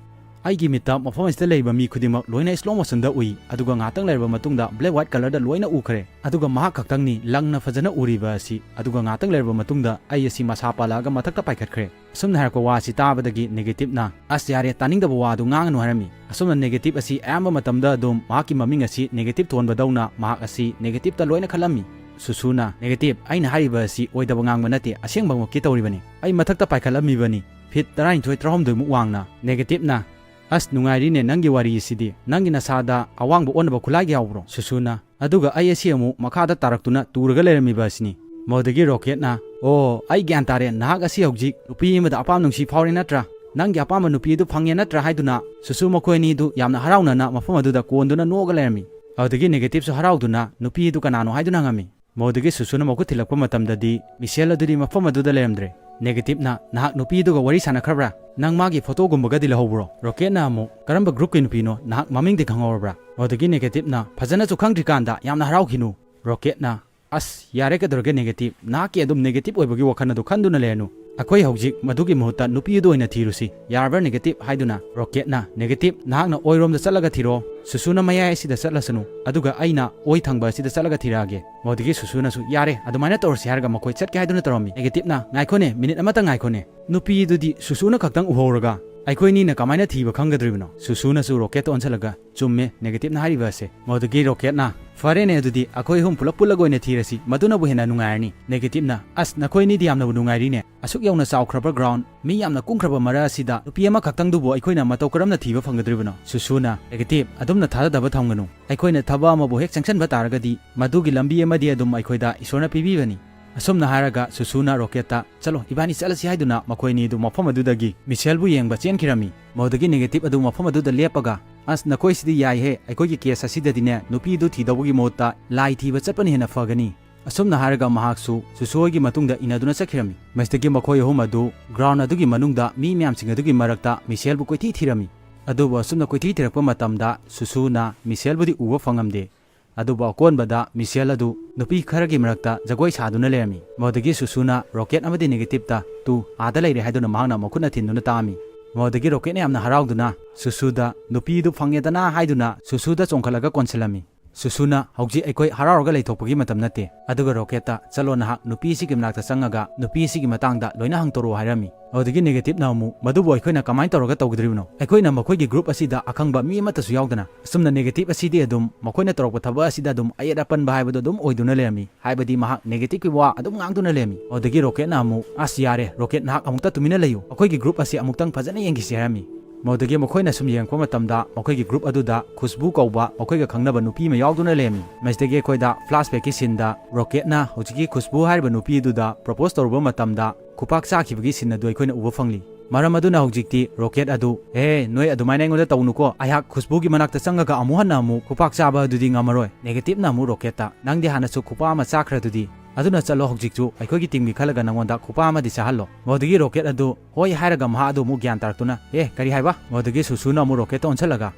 ꯑꯩꯒꯤ ꯃꯤꯠꯇ ꯃꯐꯝ ꯑꯁꯤꯗ ꯂꯩꯔꯤꯕ ꯃꯤ ꯈꯨꯗꯤꯡꯃꯛ ꯂꯣꯏꯅ ꯁ꯭ꯂꯣ ꯃꯣꯁꯟꯗ ꯎꯏ, ꯑꯗꯨꯒ ꯉꯥꯏꯍꯥꯛꯇꯪ ꯂꯩꯔꯕ ꯃꯇꯨꯡꯗ ꯕ꯭ꯂꯦꯛ ꯋꯥꯏꯠ ꯀꯂꯔꯗ ꯂꯣꯏꯅ ꯎꯈ꯭ꯔꯦ꯫ ꯑꯗꯨꯒ ꯃꯍꯥꯛ ꯈꯛꯇꯪꯅꯤ ꯂꯪꯅ ꯐꯖꯅ ꯎꯔꯤꯕ ꯑꯁꯤ꯫ ꯑꯗꯨꯒ ꯉꯥꯏꯍꯥꯛꯇꯪ ꯂꯩꯔꯕ ꯃꯇꯨꯡꯗ ꯑꯩ ꯑꯁꯤ ꯃꯁꯥ ꯄꯥꯜꯂꯛꯑꯒ ꯃꯊꯛꯇ ꯄꯥꯏꯈꯠꯈ꯭ꯔꯦ꯫" ꯑꯁꯨꯝꯅ ꯍꯥꯏꯔꯛꯄ ꯋꯥ ꯑꯁꯤ ꯇꯥꯕꯗꯒꯤ ꯅꯦꯒꯦꯇꯤꯚꯅ, "ꯑꯁ, ꯌꯥꯔꯦ, ꯇꯥꯅꯤꯡꯗꯕ ꯋꯥ ꯑꯗꯨ ꯉꯥꯡꯉꯅꯨ" ꯍꯥꯏꯔꯝꯃꯤ꯫ ꯑꯁꯨꯝꯅ ꯅꯦꯒꯦꯇꯤꯚ ꯑꯁꯤ ꯑꯌꯥꯝꯕ ꯃꯇꯝꯗ ꯑꯗꯨꯝ ꯃꯍꯥꯛꯀꯤ ꯃꯃꯤꯡ ꯑꯁꯤ ꯅꯦꯒꯦꯇꯤꯚ ꯊꯣꯟꯕꯗꯧꯅ ꯃꯍꯥꯛ ꯑꯁꯤ ꯅꯦꯒꯦꯇꯤꯚꯇ ꯂꯣꯏꯅ ꯈꯜꯂꯝꯃꯤ꯫ ꯁꯨꯁꯨꯅ, "ꯅꯦꯒꯦꯇꯤꯚ, ꯑꯩꯅ ꯍꯥꯏꯔꯤꯕ ꯑꯁꯤ ꯑꯣꯏꯗꯕ ꯉꯥꯡꯕ ꯅꯠꯇꯦ, ꯑꯁꯦꯡꯕꯃꯛꯀꯤ ꯇꯧꯔꯤꯕꯅꯤ꯫ ꯑꯩ ꯃꯊꯛꯇ ꯄꯥꯏꯈꯠꯂꯝꯃꯤꯕꯅꯤ, ꯐꯤꯠ ꯇꯔꯥꯅꯤꯊꯣꯏ ꯇꯔꯥꯍꯨꯝꯗꯣꯏꯃꯨꯛ ꯋꯥꯡꯅ꯫" ꯅꯦꯒꯦꯇꯤꯚꯅ, "ꯑꯁ, ꯅꯨꯡꯉꯥꯏꯔꯤꯅꯦ ꯅꯪꯒꯤ ꯋꯥꯔꯤ ꯑꯁꯤꯗꯤ꯫ ꯅꯪꯒꯤ ꯅꯁꯥꯗ ꯑꯋꯥꯡꯕ ꯑꯣꯟꯅꯕ ꯈꯨꯠꯂꯥꯏꯒ ꯌꯥꯎꯕ꯭ꯔꯣ?" ꯁꯨꯁꯨꯅ, "ꯑꯗꯨꯒ ꯑꯩ ꯑꯁꯤ ꯑꯃꯨꯛ ꯃꯈꯥꯗ ꯇꯥꯔꯛꯇꯨꯅ ꯇꯨꯔꯒ ꯂꯩꯔꯝꯃꯤꯕ ꯑꯁꯤꯅꯤ꯫" ꯃꯗꯨꯗꯒꯤ ꯔꯣꯀꯦꯠꯅ, "ꯑꯣ, ꯑꯩ ꯒ꯭ꯌꯥꯟ ꯇꯥꯔꯦ, ꯅꯍꯥꯛ ꯑꯁꯤ ꯍꯧꯖꯤꯛ ꯅꯨꯄꯤ ꯑꯃꯗ ꯑꯄꯥꯝ ꯅꯨꯡꯁꯤ ꯐꯥꯎꯔꯦ ꯅꯠꯇ꯭ꯔꯥ? ꯅꯪꯒꯤ ꯑꯄꯥꯝꯕ ꯅꯨꯄꯤ ꯑꯗꯨ ꯐꯪꯉꯦ ꯅꯠꯇ꯭ꯔꯥ?" ꯍꯥꯏꯗꯨꯅ ꯁꯨꯁꯨ ꯃꯈꯣꯏ ꯑꯅꯤꯗꯨ ꯌꯥꯝꯅ ꯍꯔꯥꯎꯅꯅ ꯃꯐꯝ ꯑꯗꯨꯗ ꯀꯣꯟꯗꯨꯅ ꯅꯣꯛꯑꯒ ꯂꯩꯔꯝꯃꯤ꯫ ꯑꯗꯨꯗꯒꯤ ꯅꯦꯒꯦꯇꯤꯚꯁꯨ ꯍꯔꯥꯎꯗꯨꯅ ꯅꯨꯄꯤ ꯑꯗꯨ ꯀꯅꯥꯅꯣ ꯍꯥꯏꯗꯨꯅ ꯍꯪꯉꯝꯃꯤ꯫ ꯃꯗꯨꯗꯒꯤ ꯁꯨꯁꯨꯅ ꯃꯈꯨꯠ ꯊꯤꯜꯂꯛꯄ ꯃꯇꯝꯗꯗꯤ ꯃꯤꯁꯦꯜ ꯑꯗꯨꯗꯤ ꯃꯐꯝ ꯑꯗꯨꯗ ꯂꯩꯔꯝꯗ꯭ꯔꯦ꯫ ꯅꯦꯒꯦꯇꯤꯚꯅ, "ꯅꯍꯥꯛ ꯅꯨꯄꯤꯗꯨꯒ ꯋꯥꯔꯤ ꯁꯥꯟꯅꯈ꯭ꯔꯕ꯭ꯔꯥ? ꯅꯪ ꯃꯥꯒꯤ ꯐꯣꯇꯣꯒꯨꯝꯕꯒꯗꯤ ꯂꯧꯍꯧꯕ꯭ꯔꯣ?" ꯔꯣꯀꯦꯠꯅ ꯑꯃꯨꯛ, "ꯀꯔꯝꯕ ꯒ꯭ꯔꯨꯞꯀꯤ ꯅꯨꯄꯤꯅꯣ? ꯅꯍꯥꯛ ꯃꯃꯤꯡꯗꯤ ꯈꯪꯍꯧꯔꯕ꯭ꯔꯥ?" ꯃꯗꯨꯗꯒꯤ ꯅꯦꯒꯦꯇꯤꯚꯅ, "ꯐꯖꯅꯁꯨ ꯈꯪꯗ꯭ꯔꯤꯀꯥꯟꯗ ꯌꯥꯝꯅ ꯍꯔꯥꯎꯈꯤꯅꯨ꯫" ꯔꯣꯀꯦꯠꯅ, "ꯑꯁ, ꯌꯥꯔꯦ, ꯀꯩꯗꯧꯔꯒꯦ ꯅꯦꯒꯦꯇꯤꯚ? ꯅꯍꯥꯛꯀꯤ ꯑꯗꯨꯝ ꯅꯦꯒꯦꯇꯤꯚ ꯑꯣꯏꯕꯒꯤ ꯋꯥꯈꯜ ꯑꯗꯨ ꯈꯟꯗꯨꯅ ꯂꯩꯔꯅꯨ꯫ ꯑꯩꯈꯣꯏ ꯍꯧꯖꯤꯛ ꯃꯗꯨꯒꯤ ꯃꯍꯨꯠꯇ ꯅꯨꯄꯤ ꯑꯗꯨ ꯑꯣꯏꯅ ꯊꯤꯔꯨꯁꯤ꯫ ꯌꯥꯔꯕ꯭ꯔꯥ ꯅꯦꯒꯦꯇꯤꯚ?" ꯍꯥꯏꯗꯨꯅ ꯔꯣꯀꯦꯠꯅ, "ꯅꯦꯒꯦꯇꯤꯚ, ꯅꯍꯥꯛꯅ ꯑꯣꯏꯔꯣꯝꯗ ꯆꯠꯂꯒ ꯊꯤꯔꯣ, ꯁꯨꯁꯨꯅ ꯃꯌꯥꯏ ꯑꯁꯤꯗ ꯆꯠꯂꯁꯅꯨ, ꯑꯗꯨꯒ ꯑꯩꯅ ꯑꯣꯏ ꯊꯪꯕ ꯑꯁꯤꯗ ꯆꯠꯂꯒ ꯊꯤꯔꯛꯑꯒꯦ꯫" ꯃꯗꯨꯗꯒꯤ ꯁꯨꯁꯨꯅꯁꯨ, "ꯌꯥꯔꯦ, ꯑꯗꯨꯃꯥꯏꯅ ꯇꯧꯔꯁꯤ" ꯍꯥꯏꯔꯒ ꯃꯈꯣꯏ ꯆꯠꯀꯦ ꯍꯥꯏꯗꯨꯅ ꯇꯧꯔꯝꯃꯤ꯫ ꯅꯦꯒꯦꯇꯤꯚꯅ, "ꯉꯥꯏꯈꯣꯅꯦ, ꯃꯤꯅꯤꯠ ꯑꯃꯇ ꯉꯥꯏꯈꯣꯅꯦ꯫ ꯅꯨꯄꯤꯗꯨꯗꯤ ꯁꯨꯁꯨꯅ ꯈꯛꯇꯪ ꯎꯍꯧꯔꯒ ꯑꯩꯈꯣꯏꯅꯤꯅ ꯀꯃꯥꯏꯅ ꯊꯤꯕ ꯈꯪꯒꯗꯧꯔꯤꯕꯅꯣ?" ꯁꯨꯁꯨꯅꯁꯨ ꯔꯣꯀꯦꯠꯇ ꯑꯣꯟꯁꯤꯜꯂꯒ, "ꯆꯨꯝꯃꯦ ꯅꯦꯒꯦꯇꯤꯚꯅ ꯍꯥꯏꯔꯤꯕ ꯑꯁꯦ꯫" ꯃꯗꯨꯗꯒꯤ ꯔꯣꯀꯦꯠꯅ, "ꯐꯔꯦꯅꯦ, ꯑꯗꯨꯗꯤ ꯑꯩꯈꯣꯏ ꯑꯍꯨꯝ ꯄꯨꯂꯞ ꯄꯨꯜꯂꯒ ꯑꯣꯏꯅ ꯊꯤꯔꯁꯤ, ꯃꯗꯨꯅꯕꯨ ꯍꯦꯟꯅ ꯅꯨꯡꯉꯥꯏꯔꯅꯤ꯫" ꯅꯦꯒꯦꯇꯤꯚꯅ, "ꯑꯁ, ꯅꯈꯣꯏ ꯑꯅꯤꯗꯤ ꯌꯥꯝꯅꯕꯨ ꯅꯨꯡꯉꯥꯏꯔꯤꯅꯦ꯫ ꯑꯁꯨꯛ ꯌꯧꯅ ꯆꯥꯎꯈ꯭ꯔꯕ ꯒ꯭ꯔꯥꯎꯟ, ꯃꯤ ꯌꯥꯝꯅ ꯀꯨꯝꯈ꯭ꯔꯕ ꯃꯔꯛ ꯑꯁꯤꯗ ꯅꯨꯄꯤ ꯑꯃꯈꯛꯇꯪꯗꯨꯕꯨ ꯑꯩꯈꯣꯏꯅ ꯃꯇꯧ ꯀꯔꯝꯅ ꯊꯤꯕ ꯐꯪꯒꯗꯧꯔꯤꯕꯅꯣ?" ꯁꯨꯁꯨꯅ, "ꯅꯦꯒꯦꯇꯤꯚ, ꯑꯗꯨꯝꯅ ꯊꯥꯖꯗꯕ ꯊꯝꯒꯅꯨ꯫ ꯑꯩꯈꯣꯏꯅ ꯊꯕꯛ ꯑꯃꯕꯨ ꯍꯦꯛ ꯆꯪꯁꯤꯟꯕ ꯇꯥꯔꯒꯗꯤ ꯃꯗꯨꯒꯤ ꯂꯝꯕꯤ ꯑꯃꯗꯤ ꯑꯗꯨꯝ ꯑꯩꯈꯣꯏꯗ ꯏꯁꯣꯔꯅ ꯄꯤꯕꯤꯕꯅꯤ꯫ ꯑꯁꯨꯝꯅ ꯍꯥꯏꯔꯒ ꯁꯨꯁꯨꯅ ꯔꯣꯀꯦꯠꯇ, "ꯆꯠꯂꯣ, ꯏꯕꯥꯅꯤ ꯆꯠꯂꯁꯤ" ꯍꯥꯏꯗꯨꯅ ꯃꯈꯣꯏ ꯑꯅꯤꯗꯨ ꯃꯐꯝ ꯑꯗꯨꯗꯒꯤ ꯃꯤꯁꯦꯜꯕꯨ ꯌꯦꯡꯕ ꯆꯦꯟꯈꯤꯔꯝꯃꯤ꯫ ꯃꯗꯨꯗꯒꯤ ꯅꯦꯒꯦꯇꯤꯚ ꯑꯗꯨ ꯃꯐꯝ ꯑꯗꯨꯗ ꯂꯦꯞꯄꯒ, "ꯑꯁ, ꯅꯈꯣꯏꯁꯤꯗꯤ ꯌꯥꯏꯍꯦ, ꯑꯩꯈꯣꯏꯒꯤ ꯀꯦꯁ ꯑꯁꯤꯗꯗꯤꯅꯦ ꯅꯨꯄꯤꯗꯨ ꯊꯤꯗꯧꯕꯒꯤ ꯃꯍꯨꯠꯇ ꯂꯥꯏ ꯊꯤꯕ ꯆꯠꯄꯅ ꯍꯦꯟꯅ ꯐꯒꯅꯤ"꯫ ꯑꯁꯨꯝꯅ ꯍꯥꯏꯔꯒ ꯃꯍꯥꯛꯁꯨ ꯁꯨꯁꯨ ꯍꯣꯏꯒꯤ ꯃꯇꯨꯡꯗ ꯏꯟꯅꯗꯨꯅ ꯆꯠꯈꯤꯔꯝꯃꯤ꯫ ꯃꯁꯤꯗꯒꯤ ꯃꯈꯣꯏ ꯑꯍꯨꯝ ꯑꯗꯨ ꯒ꯭ꯔꯥꯎꯟ ꯑꯗꯨꯒꯤ ꯃꯅꯨꯡꯗ ꯃꯤ ꯃꯌꯥꯝꯁꯤꯡ ꯑꯗꯨꯒꯤ ꯃꯔꯛꯇ ꯃꯤꯁꯦꯜꯕꯨ ꯀꯣꯏꯊꯤ ꯊꯤꯔꯝꯃꯤ꯫ ꯑꯗꯨꯕꯨ ꯑꯁꯨꯝꯅ ꯀꯣꯏꯊꯤ ꯊꯤꯔꯛꯄ ꯃꯇꯝꯗ ꯁꯨꯁꯨꯅ ꯃꯤꯁꯦꯜꯕꯨꯗꯤ ꯎꯕ ꯐꯪꯉꯝꯗꯦ꯫ ꯑꯗꯨꯕꯨ ꯑꯀꯣꯟꯕꯗ ꯃꯤꯁꯦꯜ ꯑꯗꯨ ꯅꯨꯄꯤ ꯈꯔꯒꯤ ꯃꯔꯛꯇ ꯖꯒꯣꯏ ꯁꯥꯗꯨꯅ ꯂꯩꯔꯝꯃꯤ꯫ ꯃꯗꯨꯗꯒꯤ ꯁꯨꯁꯨꯅ ꯔꯣꯀꯦꯠ ꯑꯃꯗꯤ ꯅꯦꯒꯦꯇꯤꯚꯇ, "ꯇꯨ, ꯑꯥꯗ ꯂꯩꯔꯦ" ꯍꯥꯏꯗꯨꯅ ꯃꯍꯥꯛꯅ ꯃꯈꯨꯠꯅ ꯊꯤꯟꯗꯨꯅ ꯇꯥꯛꯑꯝꯃꯤ꯫ ꯃꯗꯨꯗꯒꯤ ꯔꯣꯀꯦꯠꯅ ꯌꯥꯝꯅ ꯍꯔꯥꯎꯗꯨꯅ ꯁꯨꯁꯨꯗ, "ꯅꯨꯄꯤꯗꯨ ꯐꯪꯉꯦꯗꯅ" ꯍꯥꯏꯗꯨꯅ ꯁꯨꯁꯨꯗ ꯆꯣꯡꯈꯠꯂꯒ ꯀꯣꯟꯁꯤꯜꯂꯝꯃꯤ꯫ ꯁꯨꯁꯨꯅ, "ꯍꯧꯖꯤꯛ ꯑꯩꯈꯣꯏ ꯍꯔꯥꯎꯔꯒ ꯂꯩꯊꯣꯛꯄꯒꯤ ꯃꯇꯝ ꯅꯠꯇꯦ"꯫ ꯑꯗꯨꯒ ꯔꯣꯀꯦꯠꯇ, "ꯆꯠꯂꯣ, ꯅꯍꯥꯛ ꯅꯨꯄꯤ ꯑꯁꯤꯒꯤ ꯃꯅꯥꯛꯇ ꯆꯪꯉꯒ ꯅꯨꯄꯤ ꯑꯁꯤꯒꯤ ꯃꯇꯥꯡꯗ ꯂꯣꯏꯅ ꯍꯪꯗꯣꯔꯛꯑꯣ" ꯍꯥꯏꯔꯝꯃꯤ꯫ ꯑꯗꯨꯗꯒꯤ ꯅꯦꯒꯦꯇꯤꯚꯅ ꯑꯃꯨꯛ, "ꯃꯗꯨꯕꯨ ꯑꯩꯈꯣꯏꯅ ꯀꯃꯥꯏꯅ ꯇꯧꯔꯒ ꯇꯧꯒꯗꯧꯔꯤꯕꯅꯣ? ꯑꯩꯈꯣꯏꯅ ꯃꯈꯣꯏꯒꯤ ꯒ꯭ꯔꯨꯞ ꯑꯁꯤꯗ ꯑꯈꯪꯕ ꯃꯤ ꯑꯃꯠꯇꯁꯨ ꯌꯥꯎꯗꯅ"꯫ ꯑꯁꯨꯝꯅ ꯅꯦꯒꯦꯇꯤꯚ ꯑꯁꯤꯗꯤ ꯑꯗꯨꯝ ꯃꯈꯣꯏꯅ ꯇꯧꯔꯛꯄ ꯊꯕꯛ ꯑꯁꯤꯗ ꯑꯗꯨꯝ ꯑꯌꯦꯠ ꯑꯄꯟꯕ ꯍꯥꯏꯕꯗꯨ ꯑꯗꯨꯝ ꯑꯣꯏꯗꯨꯅ ꯂꯩꯔꯝꯃꯤ꯫ ꯍꯥꯏꯕꯗꯤ ꯃꯍꯥꯛ ꯅꯦꯒꯦꯇꯤꯚꯀꯤ ꯋꯥ ꯑꯗꯨꯝ ꯉꯥꯡꯗꯨꯅ ꯂꯩꯔꯝꯃꯤ꯫ ꯑꯗꯨꯗꯒꯤ ꯔꯣꯀꯦꯠꯅ ꯑꯃꯨꯛ, "ꯑꯁ, ꯌꯥꯔꯦ, ꯔꯣꯀꯦꯠ, ꯅꯍꯥꯛ ꯑꯃꯨꯛꯇ ꯇꯨꯃꯤꯟꯅ ꯂꯩꯌꯨ꯫ ꯑꯩꯈꯣꯏꯒꯤ ꯒ꯭ꯔꯨꯞ ꯑꯁꯤ ꯑꯃꯨꯛꯇꯪ ꯐꯖꯅ ꯌꯦꯡꯈꯤꯁꯤ" ꯍꯥꯏꯔꯝꯃꯤ꯫ ꯃꯗꯨꯗꯒꯤ ꯃꯈꯣꯏꯅ ꯁꯨꯝ ꯌꯦꯡꯉꯛꯄ ꯃꯇꯝꯗ ꯃꯈꯣꯏꯒꯤ ꯒ꯭ꯔꯨꯞ ꯑꯗꯨꯗ ꯈꯨꯁꯕꯨ ꯀꯧꯕ ꯃꯈꯣꯏꯒ ꯈꯪꯅꯕ ꯅꯨꯄꯤ ꯑꯃ ꯌꯥꯎꯗꯨꯅ ꯂꯩꯔꯝꯃꯤ꯫ ꯃꯁꯤꯗꯒꯤ ꯑꯩꯈꯣꯏꯗ ꯐ꯭ꯂꯥꯁꯕꯦꯛꯀꯤ ꯁꯤꯟꯗ ꯔꯣꯀꯦꯠꯅ ꯍꯧꯖꯤꯛꯀꯤ ꯈꯨꯁꯕꯨ ꯍꯥꯏꯔꯤꯕ ꯅꯨꯄꯤ ꯑꯗꯨꯗ ꯄ꯭ꯔꯣꯄꯣꯁ ꯇꯧꯔꯨꯕ ꯃꯇꯝꯗ ꯈꯨꯄꯥꯛ ꯆꯥꯈꯤꯕꯒꯤ ꯁꯤꯟ ꯑꯗꯨ ꯑꯩꯈꯣꯏꯅ ꯎꯕ ꯐꯪꯂꯤ꯫ ꯃꯔꯝ ꯑꯗꯨꯅ ꯍꯧꯖꯤꯛꯇꯤ ꯔꯣꯀꯦꯠ ꯑꯗꯨ, "ꯑꯦ, ꯅꯣꯏ ꯑꯗꯨꯃꯥꯏꯅ ꯑꯩꯉꯣꯟꯗ ꯇꯧꯅꯨꯀꯣ, ꯑꯩꯍꯥꯛ ꯈꯨꯁꯕꯨꯒꯤ ꯃꯅꯥꯛꯇ ꯆꯪꯉꯒ ꯑꯃꯨꯛ ꯍꯟꯅ ꯑꯃꯨꯛ ꯈꯨꯄꯥꯛ ꯆꯥꯕ ꯑꯗꯨꯗꯤ ꯉꯝꯃꯔꯣꯏ"꯫ ꯅꯦꯒꯦꯇꯤꯚꯅ ꯑꯃꯨꯛ ꯔꯣꯀꯦꯠꯇ, "ꯅꯪꯗꯤ ꯍꯥꯟꯅꯁꯨ ꯈꯨꯄꯥꯛ ꯑꯃ ꯆꯥꯈ꯭ꯔꯗꯨꯗꯤ, ꯑꯗꯨꯅ ꯆꯠꯂꯣ, ꯍꯧꯖꯤꯛꯁꯨ ꯑꯩꯈꯣꯏꯒꯤ ꯇꯤꯝꯒꯤ ꯈꯜꯂꯒ ꯅꯪꯉꯣꯟꯗ ꯈꯨꯄꯥꯛ ꯑꯃꯗꯤ ꯆꯥꯍꯜꯂꯣ"꯫ ꯃꯗꯨꯗꯒꯤ ꯔꯣꯀꯦꯠ ꯑꯗꯨ ꯍꯣꯏ ꯍꯥꯏꯔꯒ ꯃꯍꯥꯛ ꯑꯗꯨ ꯑꯃꯨꯛ ꯒ꯭ꯌꯥꯟ ꯇꯥꯔꯛꯇꯨꯅ, "ꯑꯦ, ꯀꯔꯤ ꯍꯥꯏꯕ?" ꯃꯗꯨꯗꯒꯤ ꯁꯨꯁꯨꯅ ꯑꯃꯨꯛ ꯔꯣꯀꯦꯠꯇ ꯑꯣꯟꯁꯤꯜꯂꯒ,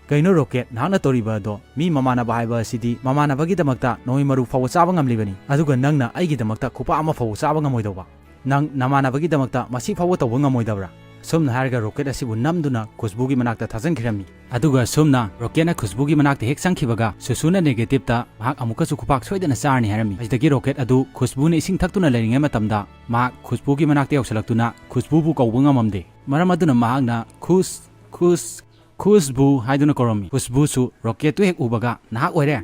"ꯀꯩꯅꯣ ꯔꯣꯀꯦꯠ, ꯅꯍꯥꯛꯅ ꯇꯧꯔꯤꯕ ꯑꯗꯣ? ꯃꯤ ꯃꯃꯥꯟꯅꯕ ꯍꯥꯏꯕ ꯑꯁꯤꯗꯤ ꯃꯃꯥꯟꯅꯕꯒꯤꯗꯃꯛꯇ ꯅꯣꯡꯃꯩ ꯃꯔꯨ ꯐꯥꯎꯕ ꯆꯥꯕ ꯉꯝꯂꯤꯕꯅꯤ, ꯑꯗꯨꯒ ꯅꯪꯅ ꯑꯩꯒꯤꯗꯃꯛꯇ ꯈꯨꯄꯥꯛ ꯑꯃ ꯐꯥꯎꯕ ꯆꯥꯕ ꯉꯝꯃꯣꯏꯗꯧꯕ? ꯅꯪ ꯅꯃꯥꯟꯅꯕꯒꯤꯗꯃꯛꯇ ꯃꯁꯤ ꯐꯥꯎꯕ ꯇꯧꯕ ꯉꯝꯃꯣꯏꯗꯕ꯭ꯔꯥ?" ꯁꯨꯝꯅ ꯍꯥꯏꯔꯒ ꯔꯣꯀꯦꯠ ꯑꯁꯤꯕꯨ ꯅꯝꯗꯨꯅ ꯈꯨꯁꯕꯨꯒꯤ ꯃꯅꯥꯛꯇ ꯊꯥꯖꯤꯟꯈꯤꯔꯝꯃꯤ꯫ ꯑꯗꯨꯒ ꯁꯨꯝꯅ ꯔꯣꯀꯦꯠꯅ ꯈꯨꯁꯕꯨꯒꯤ ꯃꯅꯥꯛꯇ ꯍꯦꯛ ꯆꯪꯈꯤꯕꯒ ꯁꯨꯁꯨꯅ ꯅꯦꯒꯦꯇꯤꯚꯇ, "ꯃꯍꯥꯛ ꯑꯃꯨꯛꯀꯁꯨ ꯈꯨꯄꯥꯛ ꯁꯣꯏꯗꯅ ꯆꯥꯔꯅꯤ" ꯍꯥꯏꯔꯝꯃꯤ꯫ ꯃꯁꯤꯗꯒꯤ ꯔꯣꯀꯦꯠ ꯑꯗꯨ ꯈꯨꯁꯕꯨꯅ ꯏꯁꯤꯡ ꯊꯛꯇꯨꯅ ꯂꯩꯔꯤꯉꯩ ꯃꯇꯝꯗ ꯃꯍꯥꯛ ꯈꯨꯁꯕꯨꯒꯤ ꯃꯅꯥꯛꯇ ꯌꯧꯁꯤꯜꯂꯛꯇꯨꯅ ꯈꯨꯁꯕꯨꯕꯨ ꯀꯧꯕ ꯉꯝꯃꯝꯗꯦ꯫ ꯃꯔꯝ ꯑꯗꯨꯅ ꯃꯍꯥꯛꯅ "ꯈꯨꯁ, ꯈꯨꯁ, ꯈꯨꯁꯕꯨ" ꯍꯥꯏꯗꯨꯅ ꯀꯧꯔꯝꯃꯤ꯫ ꯈꯨꯁꯕꯨꯁꯨ ꯔꯣꯀꯦꯠꯇꯨ ꯍꯦꯛ ꯎꯕꯒ, "ꯅꯍꯥꯛ ꯑꯣꯏꯔꯦ?"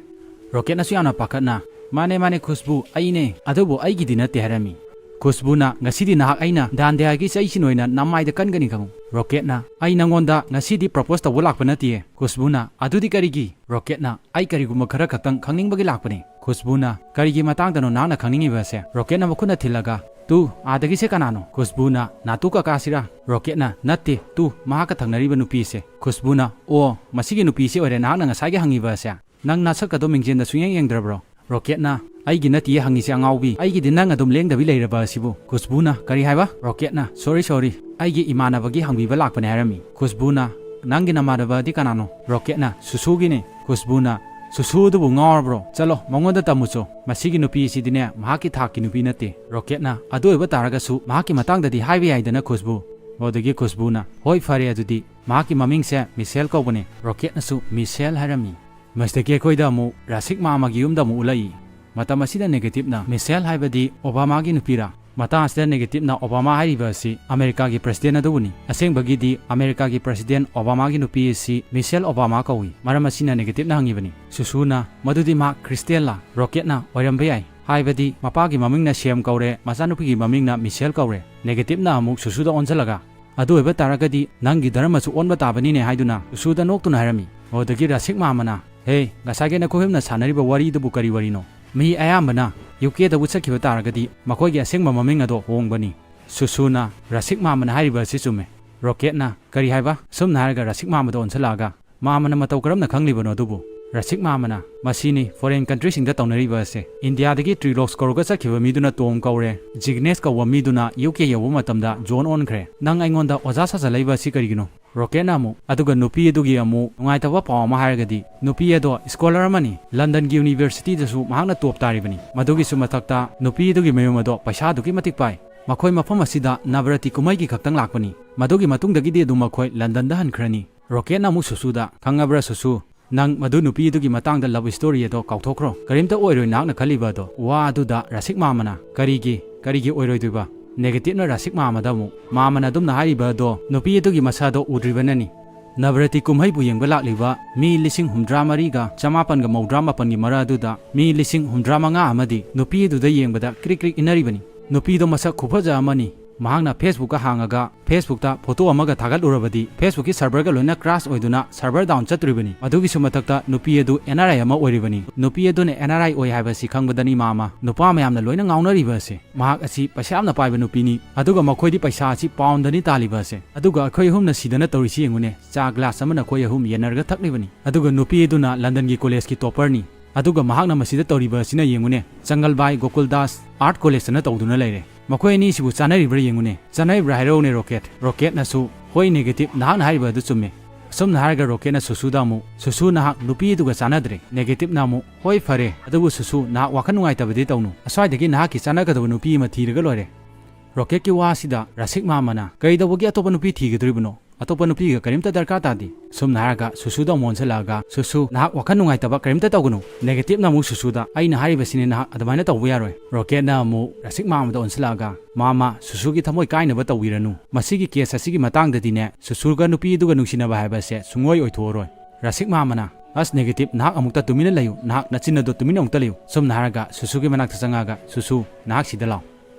ꯔꯣꯀꯦꯠꯅꯁꯨ ꯌꯥꯝꯅ ꯄꯥꯈꯠꯅ, "ꯃꯥꯅꯦ, ꯃꯥꯅꯦ ꯈꯨꯁꯕꯨ, ꯑꯩꯅꯦ, ꯑꯗꯨꯕꯨ ꯑꯩꯒꯤꯗꯤ ꯅꯠꯇꯦ" ꯍꯥꯏꯔꯝꯃꯤ꯫ ꯈꯨꯁꯕꯨꯅ, "ꯉꯁꯤꯗꯤ ꯅꯍꯥꯛ ꯑꯩꯅ ꯗꯥꯟꯗꯤꯌꯥꯒꯤ ꯆꯩꯁꯤꯟ ꯑꯣꯏꯅ ꯅꯃꯥꯏꯗ ꯀꯟꯒꯅꯤ ꯈꯪꯉꯨ"꯫ ꯔꯣꯀꯦꯠꯅ, "ꯑꯩ ꯅꯪꯉꯣꯟꯗ ꯉꯁꯤꯗꯤ ꯄ꯭ꯔꯣꯄꯣꯁ ꯇꯧꯕ ꯂꯥꯛꯄ ꯅꯠꯇꯤꯌꯦ"꯫ ꯈꯨꯁꯕꯨꯅ, "ꯑꯗꯨꯗꯤ ꯀꯔꯤꯒꯤ?" ꯔꯣꯀꯦꯠꯅ, "ꯑꯩ ꯀꯔꯤꯒꯨꯝꯕ ꯈꯔ ꯈꯛꯇꯪ ꯈꯪꯅꯤꯡꯕꯒꯤ ꯂꯥꯛꯄꯅꯦ"꯫ ꯈꯨꯁꯕꯨꯅ, "ꯀꯔꯤꯒꯤ ꯃꯇꯥꯡꯗꯅꯣ ꯅꯍꯥꯛꯅ ꯈꯪꯅꯤꯡꯉꯤꯕꯁꯦ?" ꯔꯣꯀꯦꯠꯅ ꯃꯈꯨꯠꯅ ꯊꯤꯜꯂꯒ, "ꯇꯨ, ꯑꯥꯗꯒꯤꯁꯦ ꯀꯅꯥꯅꯣ?" ꯈꯨꯁꯕꯨꯅ, "ꯅꯥꯇꯨ ꯀꯀꯥꯁꯤꯔꯥ?" ꯔꯣꯀꯦꯠꯅ, "ꯅꯠꯇꯦ, ꯇꯨ, ꯃꯍꯥꯛꯀ ꯊꯪꯅꯔꯤꯕ ꯅꯨꯄꯤꯁꯦ꯫" ꯈꯨꯁꯕꯨꯅ, "ꯑꯣ, ꯃꯁꯤꯒꯤ ꯅꯨꯄꯤꯁꯤ ꯑꯣꯏꯔꯦ ꯅꯍꯥꯛꯅ ꯉꯁꯥꯏꯒꯤ ꯍꯪꯉꯤꯕ ꯑꯁꯦ? ꯅꯪ ꯅꯁꯛ ꯑꯗꯣ ꯃꯤꯡꯖꯦꯜꯗ ꯁꯨꯡꯌꯦꯡ ꯌꯦꯡꯗ꯭ꯔꯕ꯭ꯔꯣ?" ꯔꯣꯀꯦꯠꯅ, "ꯑꯩꯒꯤ ꯅꯠꯇꯤꯌꯦ ꯍꯪꯉꯤꯁꯦ ꯑꯉꯥꯎꯕꯤ, ꯑꯩꯒꯤꯗꯤ ꯅꯪ ꯑꯗꯨꯝ ꯂꯦꯡꯗꯕꯤ ꯂꯩꯔꯕ ꯑꯁꯤꯕꯨ꯫" ꯈꯨꯁꯕꯨꯅ, "ꯀꯔꯤ ꯍꯥꯏꯕ?" ꯔꯣꯀꯦꯠꯅ, "ꯁꯣꯔꯤ, ꯁꯣꯔꯤ, ꯑꯩꯒꯤ ꯏꯃꯥꯟꯅꯕꯒꯤ ꯍꯪꯕꯤꯕ ꯂꯥꯛꯄꯅꯦ" ꯍꯥꯏꯔꯝꯃꯤ꯫ ꯈꯨꯁꯕꯨꯅ, "ꯅꯪꯒꯤ ꯅꯃꯥꯟꯅꯕꯗꯤ ꯀꯅꯥꯅꯣ?" ꯔꯣꯀꯦꯠꯅ, "ꯁꯨꯁꯨꯒꯤꯅꯦ꯫" ꯈꯨꯁꯕꯨꯅ, "ꯁꯨꯁꯨ ꯑꯗꯨꯕꯨ ꯉꯥꯎꯔꯕ꯭ꯔꯣ? ꯆꯠꯂꯣ, ꯃꯉꯣꯟꯗ ꯇꯝꯃꯨꯆꯣ꯫ ꯃꯁꯤꯒꯤ ꯅꯨꯄꯤ ꯑꯁꯤꯗꯤꯅꯦ, ꯃꯍꯥꯛꯀꯤ ꯊꯥꯛꯀꯤ ꯅꯨꯄꯤ ꯅꯠꯇꯦ꯫" ꯔꯣꯀꯦꯠꯅ, "ꯑꯗꯨ ꯑꯣꯏꯕ ꯇꯥꯔꯒꯁꯨ ꯃꯍꯥꯛꯀꯤ ꯃꯇꯥꯡꯗꯗꯤ ꯍꯥꯏꯕ ꯌꯥꯏꯗꯅ, ꯈꯨꯁꯕꯨ?" ꯑꯗꯨꯗꯒꯤ ꯈꯨꯁꯕꯨꯅ, "ꯍꯣꯏ, ꯐꯔꯦ ꯑꯗꯨꯗꯤ, ꯃꯍꯥꯛꯀꯤ ꯃꯃꯤꯡꯁꯦ ꯃꯤꯁꯦꯜ ꯀꯧꯕꯅꯦ꯫" ꯔꯣꯀꯦꯠꯅꯁꯨ ꯃꯤꯁꯦꯜ ꯍꯥꯏꯔꯝꯃꯤ꯫ ꯃꯁꯤꯗꯒꯤ ꯑꯩꯈꯣꯏꯗ ꯑꯃꯨꯛ ꯔꯥꯁꯤꯛ ꯃꯥꯃꯒꯤ ꯌꯨꯝꯗ ꯑꯃꯨꯛ ꯎꯠꯂꯛꯏ꯫ ꯃꯇꯝ ꯑꯁꯤꯗ ꯅꯦꯒꯦꯇꯤꯞꯅ, "ꯃꯤꯁꯦꯜ ꯍꯥꯏꯕꯗꯤ ꯑꯣꯕꯥꯃꯥꯒꯤ ꯅꯨꯄꯤꯔꯥ?" ꯃꯇꯥꯡ ꯑꯁꯤꯗ ꯅꯦꯒꯦꯇꯤꯞꯅ ꯑꯣꯕꯥꯃꯥ ꯍꯥꯏꯔꯤꯕ ꯑꯁꯤ ꯑꯃꯦꯔꯤꯀꯥꯒꯤ ꯄ꯭ꯔꯁꯤꯗꯦꯟ ꯑꯗꯨꯕꯨꯅꯤ꯫ ꯑꯁꯦꯡꯕꯒꯤꯗꯤ ꯑꯃꯦꯔꯤꯀꯥꯒꯤ ꯄ꯭ꯔꯁꯤꯗꯦꯟ ꯑꯣꯕꯥꯃꯥꯒꯤ ꯅꯨꯄꯤ ꯑꯁꯤ ꯃꯤꯁꯦꯜ ꯑꯣꯕꯥꯃꯥ ꯀꯧꯏ꯫ ꯃꯔꯝ ꯑꯁꯤꯅ ꯅꯦꯒꯦꯇꯤꯞꯅ ꯍꯪꯉꯤꯕꯅꯤ꯫ ꯁꯨꯁꯨꯅ, "ꯃꯗꯨꯗꯤ ꯃꯍꯥꯛ ꯈ꯭ꯔꯤꯁꯇꯦꯜꯂꯥ?" ꯔꯣꯀꯦꯠꯅ, "ꯑꯣꯏꯔꯝꯕ ꯌꯥꯏ꯫ ꯍꯥꯏꯕꯗꯤ ꯃꯄꯥꯒꯤ ꯃꯃꯤꯡꯅ ꯁꯦꯝ ꯀꯧꯔꯦ, ꯃꯆꯥꯅꯨꯄꯤꯒꯤ ꯃꯃꯤꯡꯅ ꯃꯤꯁꯦꯜ ꯀꯧꯔꯦ꯫" ꯅꯦꯒꯦꯇꯤꯞꯅ ꯑꯃꯨꯛ ꯁꯨꯁꯨꯗ ꯑꯣꯟꯁꯤꯜꯂꯒ, "ꯑꯗꯨ ꯑꯣꯏꯕ ꯇꯥꯔꯒꯗꯤ ꯅꯪꯒꯤ ꯙꯔꯃꯁꯨ ꯑꯣꯟꯕ ꯇꯥꯕꯅꯤꯅꯦ" ꯍꯥꯏꯗꯨꯅ ꯁꯨꯁꯨꯗ ꯅꯣꯛꯇꯨꯅ ꯍꯥꯏꯔꯝꯃꯤ꯫ ꯑꯗꯨꯗꯒꯤ ꯔꯥꯁꯤꯛ ꯃꯥꯃꯅ, "ꯍꯦ, ꯉꯁꯥꯏꯒꯤ ꯅꯈꯣꯏ ꯑꯍꯨꯝꯅ ꯁꯥꯟꯅꯔꯤꯕ ꯋꯥꯔꯤꯗꯨꯕꯨ ꯀꯔꯤ ꯋꯥꯔꯤꯅꯣ? ꯃꯤ ꯑꯌꯥꯝꯕꯅ ꯌꯨ ꯀꯦꯗꯕꯨ ꯆꯠꯈꯤꯕ ꯇꯥꯔꯒꯗꯤ ꯃꯈꯣꯏꯒꯤ ꯑꯁꯦꯡꯕ ꯃꯃꯤꯡ ꯑꯗꯣ ꯍꯣꯡꯕꯅꯤ꯫" ꯁꯨꯁꯨꯅ, "ꯔꯥꯁꯤꯛ ꯃꯥꯃꯅ ꯍꯥꯏꯔꯤꯕ ꯑꯁꯤ ꯆꯨꯝꯃꯦ꯫" ꯔꯣꯀꯦꯠꯅ, "ꯀꯔꯤ ꯍꯥꯏꯕ?" ꯁꯨꯝꯅ ꯍꯥꯏꯔꯒ ꯔꯥꯁꯤꯛ ꯃꯥꯃꯗ ꯑꯣꯟꯁꯤꯜꯂꯛꯑꯒ, "ꯃꯥꯃꯅ ꯃꯇꯧ ꯀꯔꯝꯅ ꯈꯪꯂꯤꯕꯅꯣ ꯑꯗꯨꯕꯨ?" ꯔꯥꯁꯤꯛ ꯃꯥꯃꯅ, "ꯃꯁꯤꯅꯤ ꯐꯣꯔꯦꯟ ꯀꯟꯇ꯭ꯔꯤꯁꯤꯡꯗ ꯇꯧꯅꯔꯤꯕ ꯑꯁꯦ꯫ ꯏꯟꯗꯤꯌꯥꯗꯒꯤ ꯇ꯭ꯔꯤꯂꯣꯛꯁ ꯀꯧꯔꯒ ꯆꯠꯈꯤꯕ ꯃꯤꯗꯨꯅ ꯇꯣꯝ ꯀꯧꯔꯦ, ꯖꯤꯒꯅꯦꯁ ꯀꯧꯕ ꯃꯤꯗꯨꯅ ꯌꯨ ꯀꯦ ꯌꯧꯕ ꯃꯇꯝꯗ ꯖꯣꯟ ꯑꯣꯟꯈ꯭ꯔꯦ꯫ ꯅꯪ ꯑꯩꯉꯣꯟꯗ ꯑꯣꯖꯥ ꯁꯥꯖꯜꯂꯛꯏꯕ ꯑꯁꯤ ꯀꯔꯤꯒꯤꯅꯣ?" ꯔꯣꯀꯦꯠꯅ ꯑꯃꯨꯛ, "ꯑꯗꯨꯒ ꯅꯨꯄꯤ ꯑꯗꯨꯒꯤ ꯑꯃꯨꯛ ꯅꯨꯡꯉꯥꯏꯇꯕ ꯄꯥꯎ ꯑꯃ ꯍꯥꯏꯔꯒꯗꯤ, ꯅꯨꯄꯤ ꯑꯗꯣ ꯁ꯭ꯀꯣꯂꯔ ꯑꯃꯅꯤ, ꯂꯟꯗꯟꯒꯤ ꯌꯨꯅꯤꯚꯔꯁꯤꯇꯤꯗꯁꯨ ꯃꯍꯥꯛꯅ ꯇꯣꯞ ꯇꯥꯔꯤꯕꯅꯤ꯫ ꯃꯗꯨꯒꯤꯁꯨ ꯃꯊꯛꯇ ꯅꯨꯄꯤ ꯑꯗꯨꯒꯤ ꯃꯌꯨꯝ ꯑꯗꯣ ꯄꯩꯁꯥ ꯑꯗꯨꯛꯀꯤ ꯃꯇꯤꯛ ꯄꯥꯏ꯫ ꯃꯈꯣꯏ ꯃꯐꯝ ꯑꯁꯤꯗ ꯅꯕꯔꯇꯤ ꯀꯨꯝꯍꯩꯒꯤ ꯈꯛꯇꯪ ꯂꯥꯛꯄꯅꯤ꯫ ꯃꯗꯨꯒꯤ ꯃꯇꯨꯡꯗꯒꯤꯗꯤ ꯑꯗꯨꯝ ꯃꯈꯣꯏ ꯂꯟꯗꯟꯗ ꯍꯟꯈ꯭ꯔꯅꯤ꯫" ꯔꯣꯀꯦꯠꯅ ꯑꯃꯨꯛ ꯁꯨꯁꯨꯗ, "ꯈꯪꯉꯕ꯭ꯔꯥ ꯁꯨꯁꯨ? ꯅꯪ ꯃꯗꯨ ꯅꯨꯄꯤ ꯑꯗꯨꯒꯤ ꯃꯇꯥꯡꯗ ꯂꯕ ꯁ꯭ꯇꯣꯔꯤ ꯑꯗꯣ ꯀꯥꯎꯊꯣꯛꯈ꯭ꯔꯣ꯫ ꯀꯔꯤꯝꯇ ꯑꯣꯏꯔꯣꯏ ꯅꯍꯥꯛꯅ ꯈꯜꯂꯤꯕ ꯑꯗꯣ꯫" ꯋꯥ ꯑꯗꯨꯗ ꯔꯥꯁꯤꯛ ꯃꯥꯃꯅ, "ꯀꯔꯤꯒꯤ? ꯀꯔꯤꯒꯤ ꯑꯣꯏꯔꯣꯏꯗꯣꯏꯕ?" ꯅꯦꯒꯦꯇꯤꯞꯅ ꯔꯥꯁꯤꯛ ꯃꯥꯃꯗ ꯑꯃꯨꯛ, "ꯃꯥꯃꯅ ꯑꯗꯨꯝꯅ ꯍꯥꯏꯔꯤꯕ ꯑꯗꯣ ꯅꯨꯄꯤ ꯑꯗꯨꯒꯤ ꯃꯁꯥꯗꯣ ꯎꯗ꯭ꯔꯤꯕꯅꯅꯤ꯫ ꯅꯕꯔꯇꯤ ꯀꯨꯝꯍꯩꯕꯨ ꯌꯦꯡꯕ ꯂꯥꯛꯂꯤꯕ ꯃꯤ ꯂꯤꯁꯤꯡ ꯍꯨꯝꯗ꯭ꯔꯥ ꯃꯔꯤꯒ ꯆꯃꯥꯄꯟꯒ ꯃꯧꯗ꯭ꯔꯥ ꯃꯥꯄꯟꯒꯤ ꯃꯔꯛ ꯑꯗꯨꯗ ꯃꯤ ꯂꯤꯁꯤꯡ ꯍꯨꯝꯗ꯭ꯔꯥ ꯃꯉꯥ ꯑꯃꯗꯤ ꯅꯨꯄꯤ ꯑꯗꯨꯗ ꯌꯦꯡꯕꯗ ꯀ꯭ꯔꯤꯛ ꯀ꯭ꯔꯤꯛ ꯏꯟꯅꯔꯤꯕꯅꯤ꯫ ꯅꯨꯄꯤꯗꯣ ꯃꯁꯛ ꯈꯨꯐꯖ ꯑꯃꯅꯤ꯫ ꯃꯍꯥꯛꯅ Facebook ꯍꯥꯡꯉꯒ Facebook ꯇ photo ꯑꯃꯒ ꯊꯥꯒꯠꯂꯨꯔꯕꯗꯤ Facebook ꯀꯤ server ꯒ ꯂꯣꯏꯅ crash ꯑꯣꯏꯗꯨꯅ server down ꯆꯠꯇꯣꯔꯤꯕꯅꯤ꯫ ꯑꯗꯨꯒꯤꯁꯨ ꯃꯊꯛꯇ ꯅꯨꯄꯤ ꯑꯗꯨ N R I ꯑꯃ ꯑꯣꯏꯔꯤꯕꯅꯤ꯫ ꯅꯨꯄꯤ ꯑꯗꯨꯅ N R I ꯑꯣꯏ ꯍꯥꯏꯕꯁꯤ ꯈꯪꯕꯗꯅꯤ ꯃꯥꯃ ꯅꯨꯄꯥ ꯃꯌꯥꯝꯅ ꯂꯣꯏꯅ ꯉꯥꯎꯅꯔꯤꯕ ꯑꯁꯦ꯫ ꯃꯍꯥꯛ ꯑꯁꯤ ꯄꯩꯁꯥ ꯌꯥꯝꯅ ꯄꯥꯏꯕ ꯅꯨꯄꯤꯅꯤ꯫ ꯑꯗꯨꯒ ꯃꯈꯣꯏꯗꯤ ꯄꯩꯁꯥ ꯑꯁꯤ pound ꯗꯅꯤ ꯇꯥꯜꯂꯤꯕ ꯑꯁꯦ꯫ ꯑꯗꯨꯒ ꯑꯩꯈꯣꯏ ꯑꯍꯨꯝꯅ ꯁꯤꯗꯅ ꯇꯧꯔꯤꯁꯤ ꯌꯦꯡꯉꯨꯅꯦ꯫ ꯆꯥ glass ꯑꯃ ꯅꯈꯣꯏ ꯑꯍꯨꯝ ꯌꯦꯟꯅꯔꯒ ꯊꯛꯂꯤꯕꯅꯤ꯫ ꯑꯗꯨꯒ ꯅꯨꯄꯤ ꯑꯗꯨꯅ London ꯒꯤ college ꯀꯤ topper ꯅꯤ꯫ ꯑꯗꯨꯒ ꯃꯍꯥꯛꯅ ꯃꯁꯤꯗ ꯇꯧꯔꯤꯕ ꯑꯁꯤꯅ ꯌꯦꯡꯉꯨꯅꯦ꯫ ꯆꯪꯒꯜꯕꯥꯏ ꯒꯣꯀꯨꯜꯗꯥꯁ Art College ꯇꯅ ꯇꯧꯗꯨꯅ ꯂꯩꯔꯦ꯫ ꯃꯈꯣꯏ ꯑꯅꯤꯁꯤꯕꯨ ꯆꯥꯅꯔꯤꯕ꯭ꯔꯥ ꯌꯦꯡꯉꯨꯅꯦ꯫ ꯆꯥꯅꯔꯤꯕ꯭ꯔꯥ ꯍꯥꯏꯔꯛꯎꯅꯦ ꯔꯣꯀꯦꯠ꯫ ꯔꯣꯀꯦꯠꯅꯁꯨ, "ꯍꯣꯏ ꯅꯦꯒꯦꯇꯤꯚ, ꯅꯍꯥꯛꯅ ꯍꯥꯏꯔꯤꯕ ꯑꯗꯨ ꯆꯨꯝꯃꯦ"꯫ ꯑꯁꯨꯝꯅ ꯍꯥꯏꯔꯒ ꯔꯣꯀꯦꯠꯅ ꯁꯨꯁꯨꯗ ꯑꯃꯨꯛ, "ꯁꯨꯁꯨ, ꯅꯍꯥꯛ ꯅꯨꯄꯤ ꯑꯗꯨꯒ ꯆꯥꯅꯗ꯭ꯔꯦ"꯫ ꯅꯦꯒꯦꯇꯤꯚꯅ ꯑꯃꯨꯛ, "ꯍꯣꯏ ꯐꯔꯦ, ꯑꯗꯨꯕꯨ ꯁꯨꯁꯨ, ꯅꯍꯥꯛ ꯋꯥꯈꯜ ꯅꯨꯡꯉꯥꯏꯇꯕꯗꯤ ꯇꯧꯅꯨ꯫ ꯑꯁ꯭ꯋꯥꯏꯗꯒꯤ ꯅꯍꯥꯛꯀꯤ ꯆꯥꯅꯒꯗꯕ ꯅꯨꯄꯤ ꯑꯃ ꯊꯤꯔꯒ ꯂꯣꯏꯔꯦ"꯫ ꯔꯣꯀꯦꯠꯀꯤ ꯋꯥꯁꯤꯗ ꯔꯥꯁꯤꯛ ꯃꯥꯃꯅ, "ꯀꯩꯗꯧꯕꯒꯤ ꯑꯇꯣꯞꯄ ꯅꯨꯄꯤ ꯊꯤꯒꯗꯧꯔꯤꯕꯅꯣ? ꯑꯇꯣꯞꯄ ꯅꯨꯄꯤꯒ ꯀꯔꯤꯝꯇ ꯗꯔꯀꯥꯔ ꯇꯥꯗꯦ"꯫ ꯁꯨꯝꯅ ꯍꯥꯏꯔꯒ ꯁꯨꯁꯨꯗ ꯑꯃꯨꯛ ꯑꯣꯟꯁꯤꯜꯂꯛꯑꯒ, "ꯁꯨꯁꯨ, ꯅꯍꯥꯛ ꯋꯥꯈꯜ ꯅꯨꯡꯉꯥꯏꯇꯕ ꯀꯔꯤꯝꯇ ꯇꯧꯒꯅꯨ"꯫ ꯅꯦꯒꯦꯇꯤꯚꯅ ꯑꯃꯨꯛ ꯁꯨꯁꯨꯗ, "ꯑꯩꯅ ꯍꯥꯏꯔꯤꯕꯁꯤꯅꯤ, ꯅꯍꯥꯛ ꯑꯗꯨꯃꯥꯏꯅ ꯇꯧꯕ ꯌꯥꯔꯣꯏ"꯫ ꯔꯣꯀꯦꯠꯅ ꯑꯃꯨꯛ ꯔꯥꯁꯤꯛ ꯃꯥꯃꯗ ꯑꯣꯟꯁꯤꯜꯂꯛꯑꯒ, "ꯃꯥꯃ, ꯁꯨꯁꯨꯒꯤ ꯊꯃꯣꯏ ꯀꯥꯏꯅꯕ ꯇꯧꯕꯤꯔꯅꯨ꯫ ꯃꯁꯤꯒꯤ case ꯑꯁꯤꯒꯤ ꯃꯇꯥꯡꯗꯗꯤꯅꯦ, ꯁꯨꯁꯨꯒ ꯅꯨꯄꯤ ꯑꯗꯨꯒ ꯅꯨꯡꯁꯤꯅꯕ ꯍꯥꯏꯕꯁꯦ ꯁꯨꯡꯑꯣꯏ ꯑꯣꯏꯊꯣꯛꯑꯔꯣꯏ"꯫ ꯔꯥꯁꯤꯛ ꯃꯥꯃꯅ, "ꯑꯁ ꯅꯦꯒꯦꯇꯤꯚ, ꯅꯍꯥꯛ ꯑꯃꯨꯛꯇ ꯇꯨꯃꯤꯟꯅ ꯂꯩꯌꯨ, ꯅꯍꯥꯛ ꯅꯆꯤꯟ ꯑꯗꯨ ꯇꯨꯃꯤꯟꯅ ꯑꯃꯨꯛꯇ ꯂꯩꯌꯨ"꯫ ꯁꯨꯝꯅ ꯍꯥꯏꯔꯒ ꯁꯨꯁꯨꯒꯤ ꯃꯅꯥꯛꯇ ꯆꯪꯉꯛꯑꯒ, "ꯁꯨꯁꯨ, ꯅꯍꯥꯛ ꯁꯤꯗ ꯂꯥꯛꯑꯣ"꯫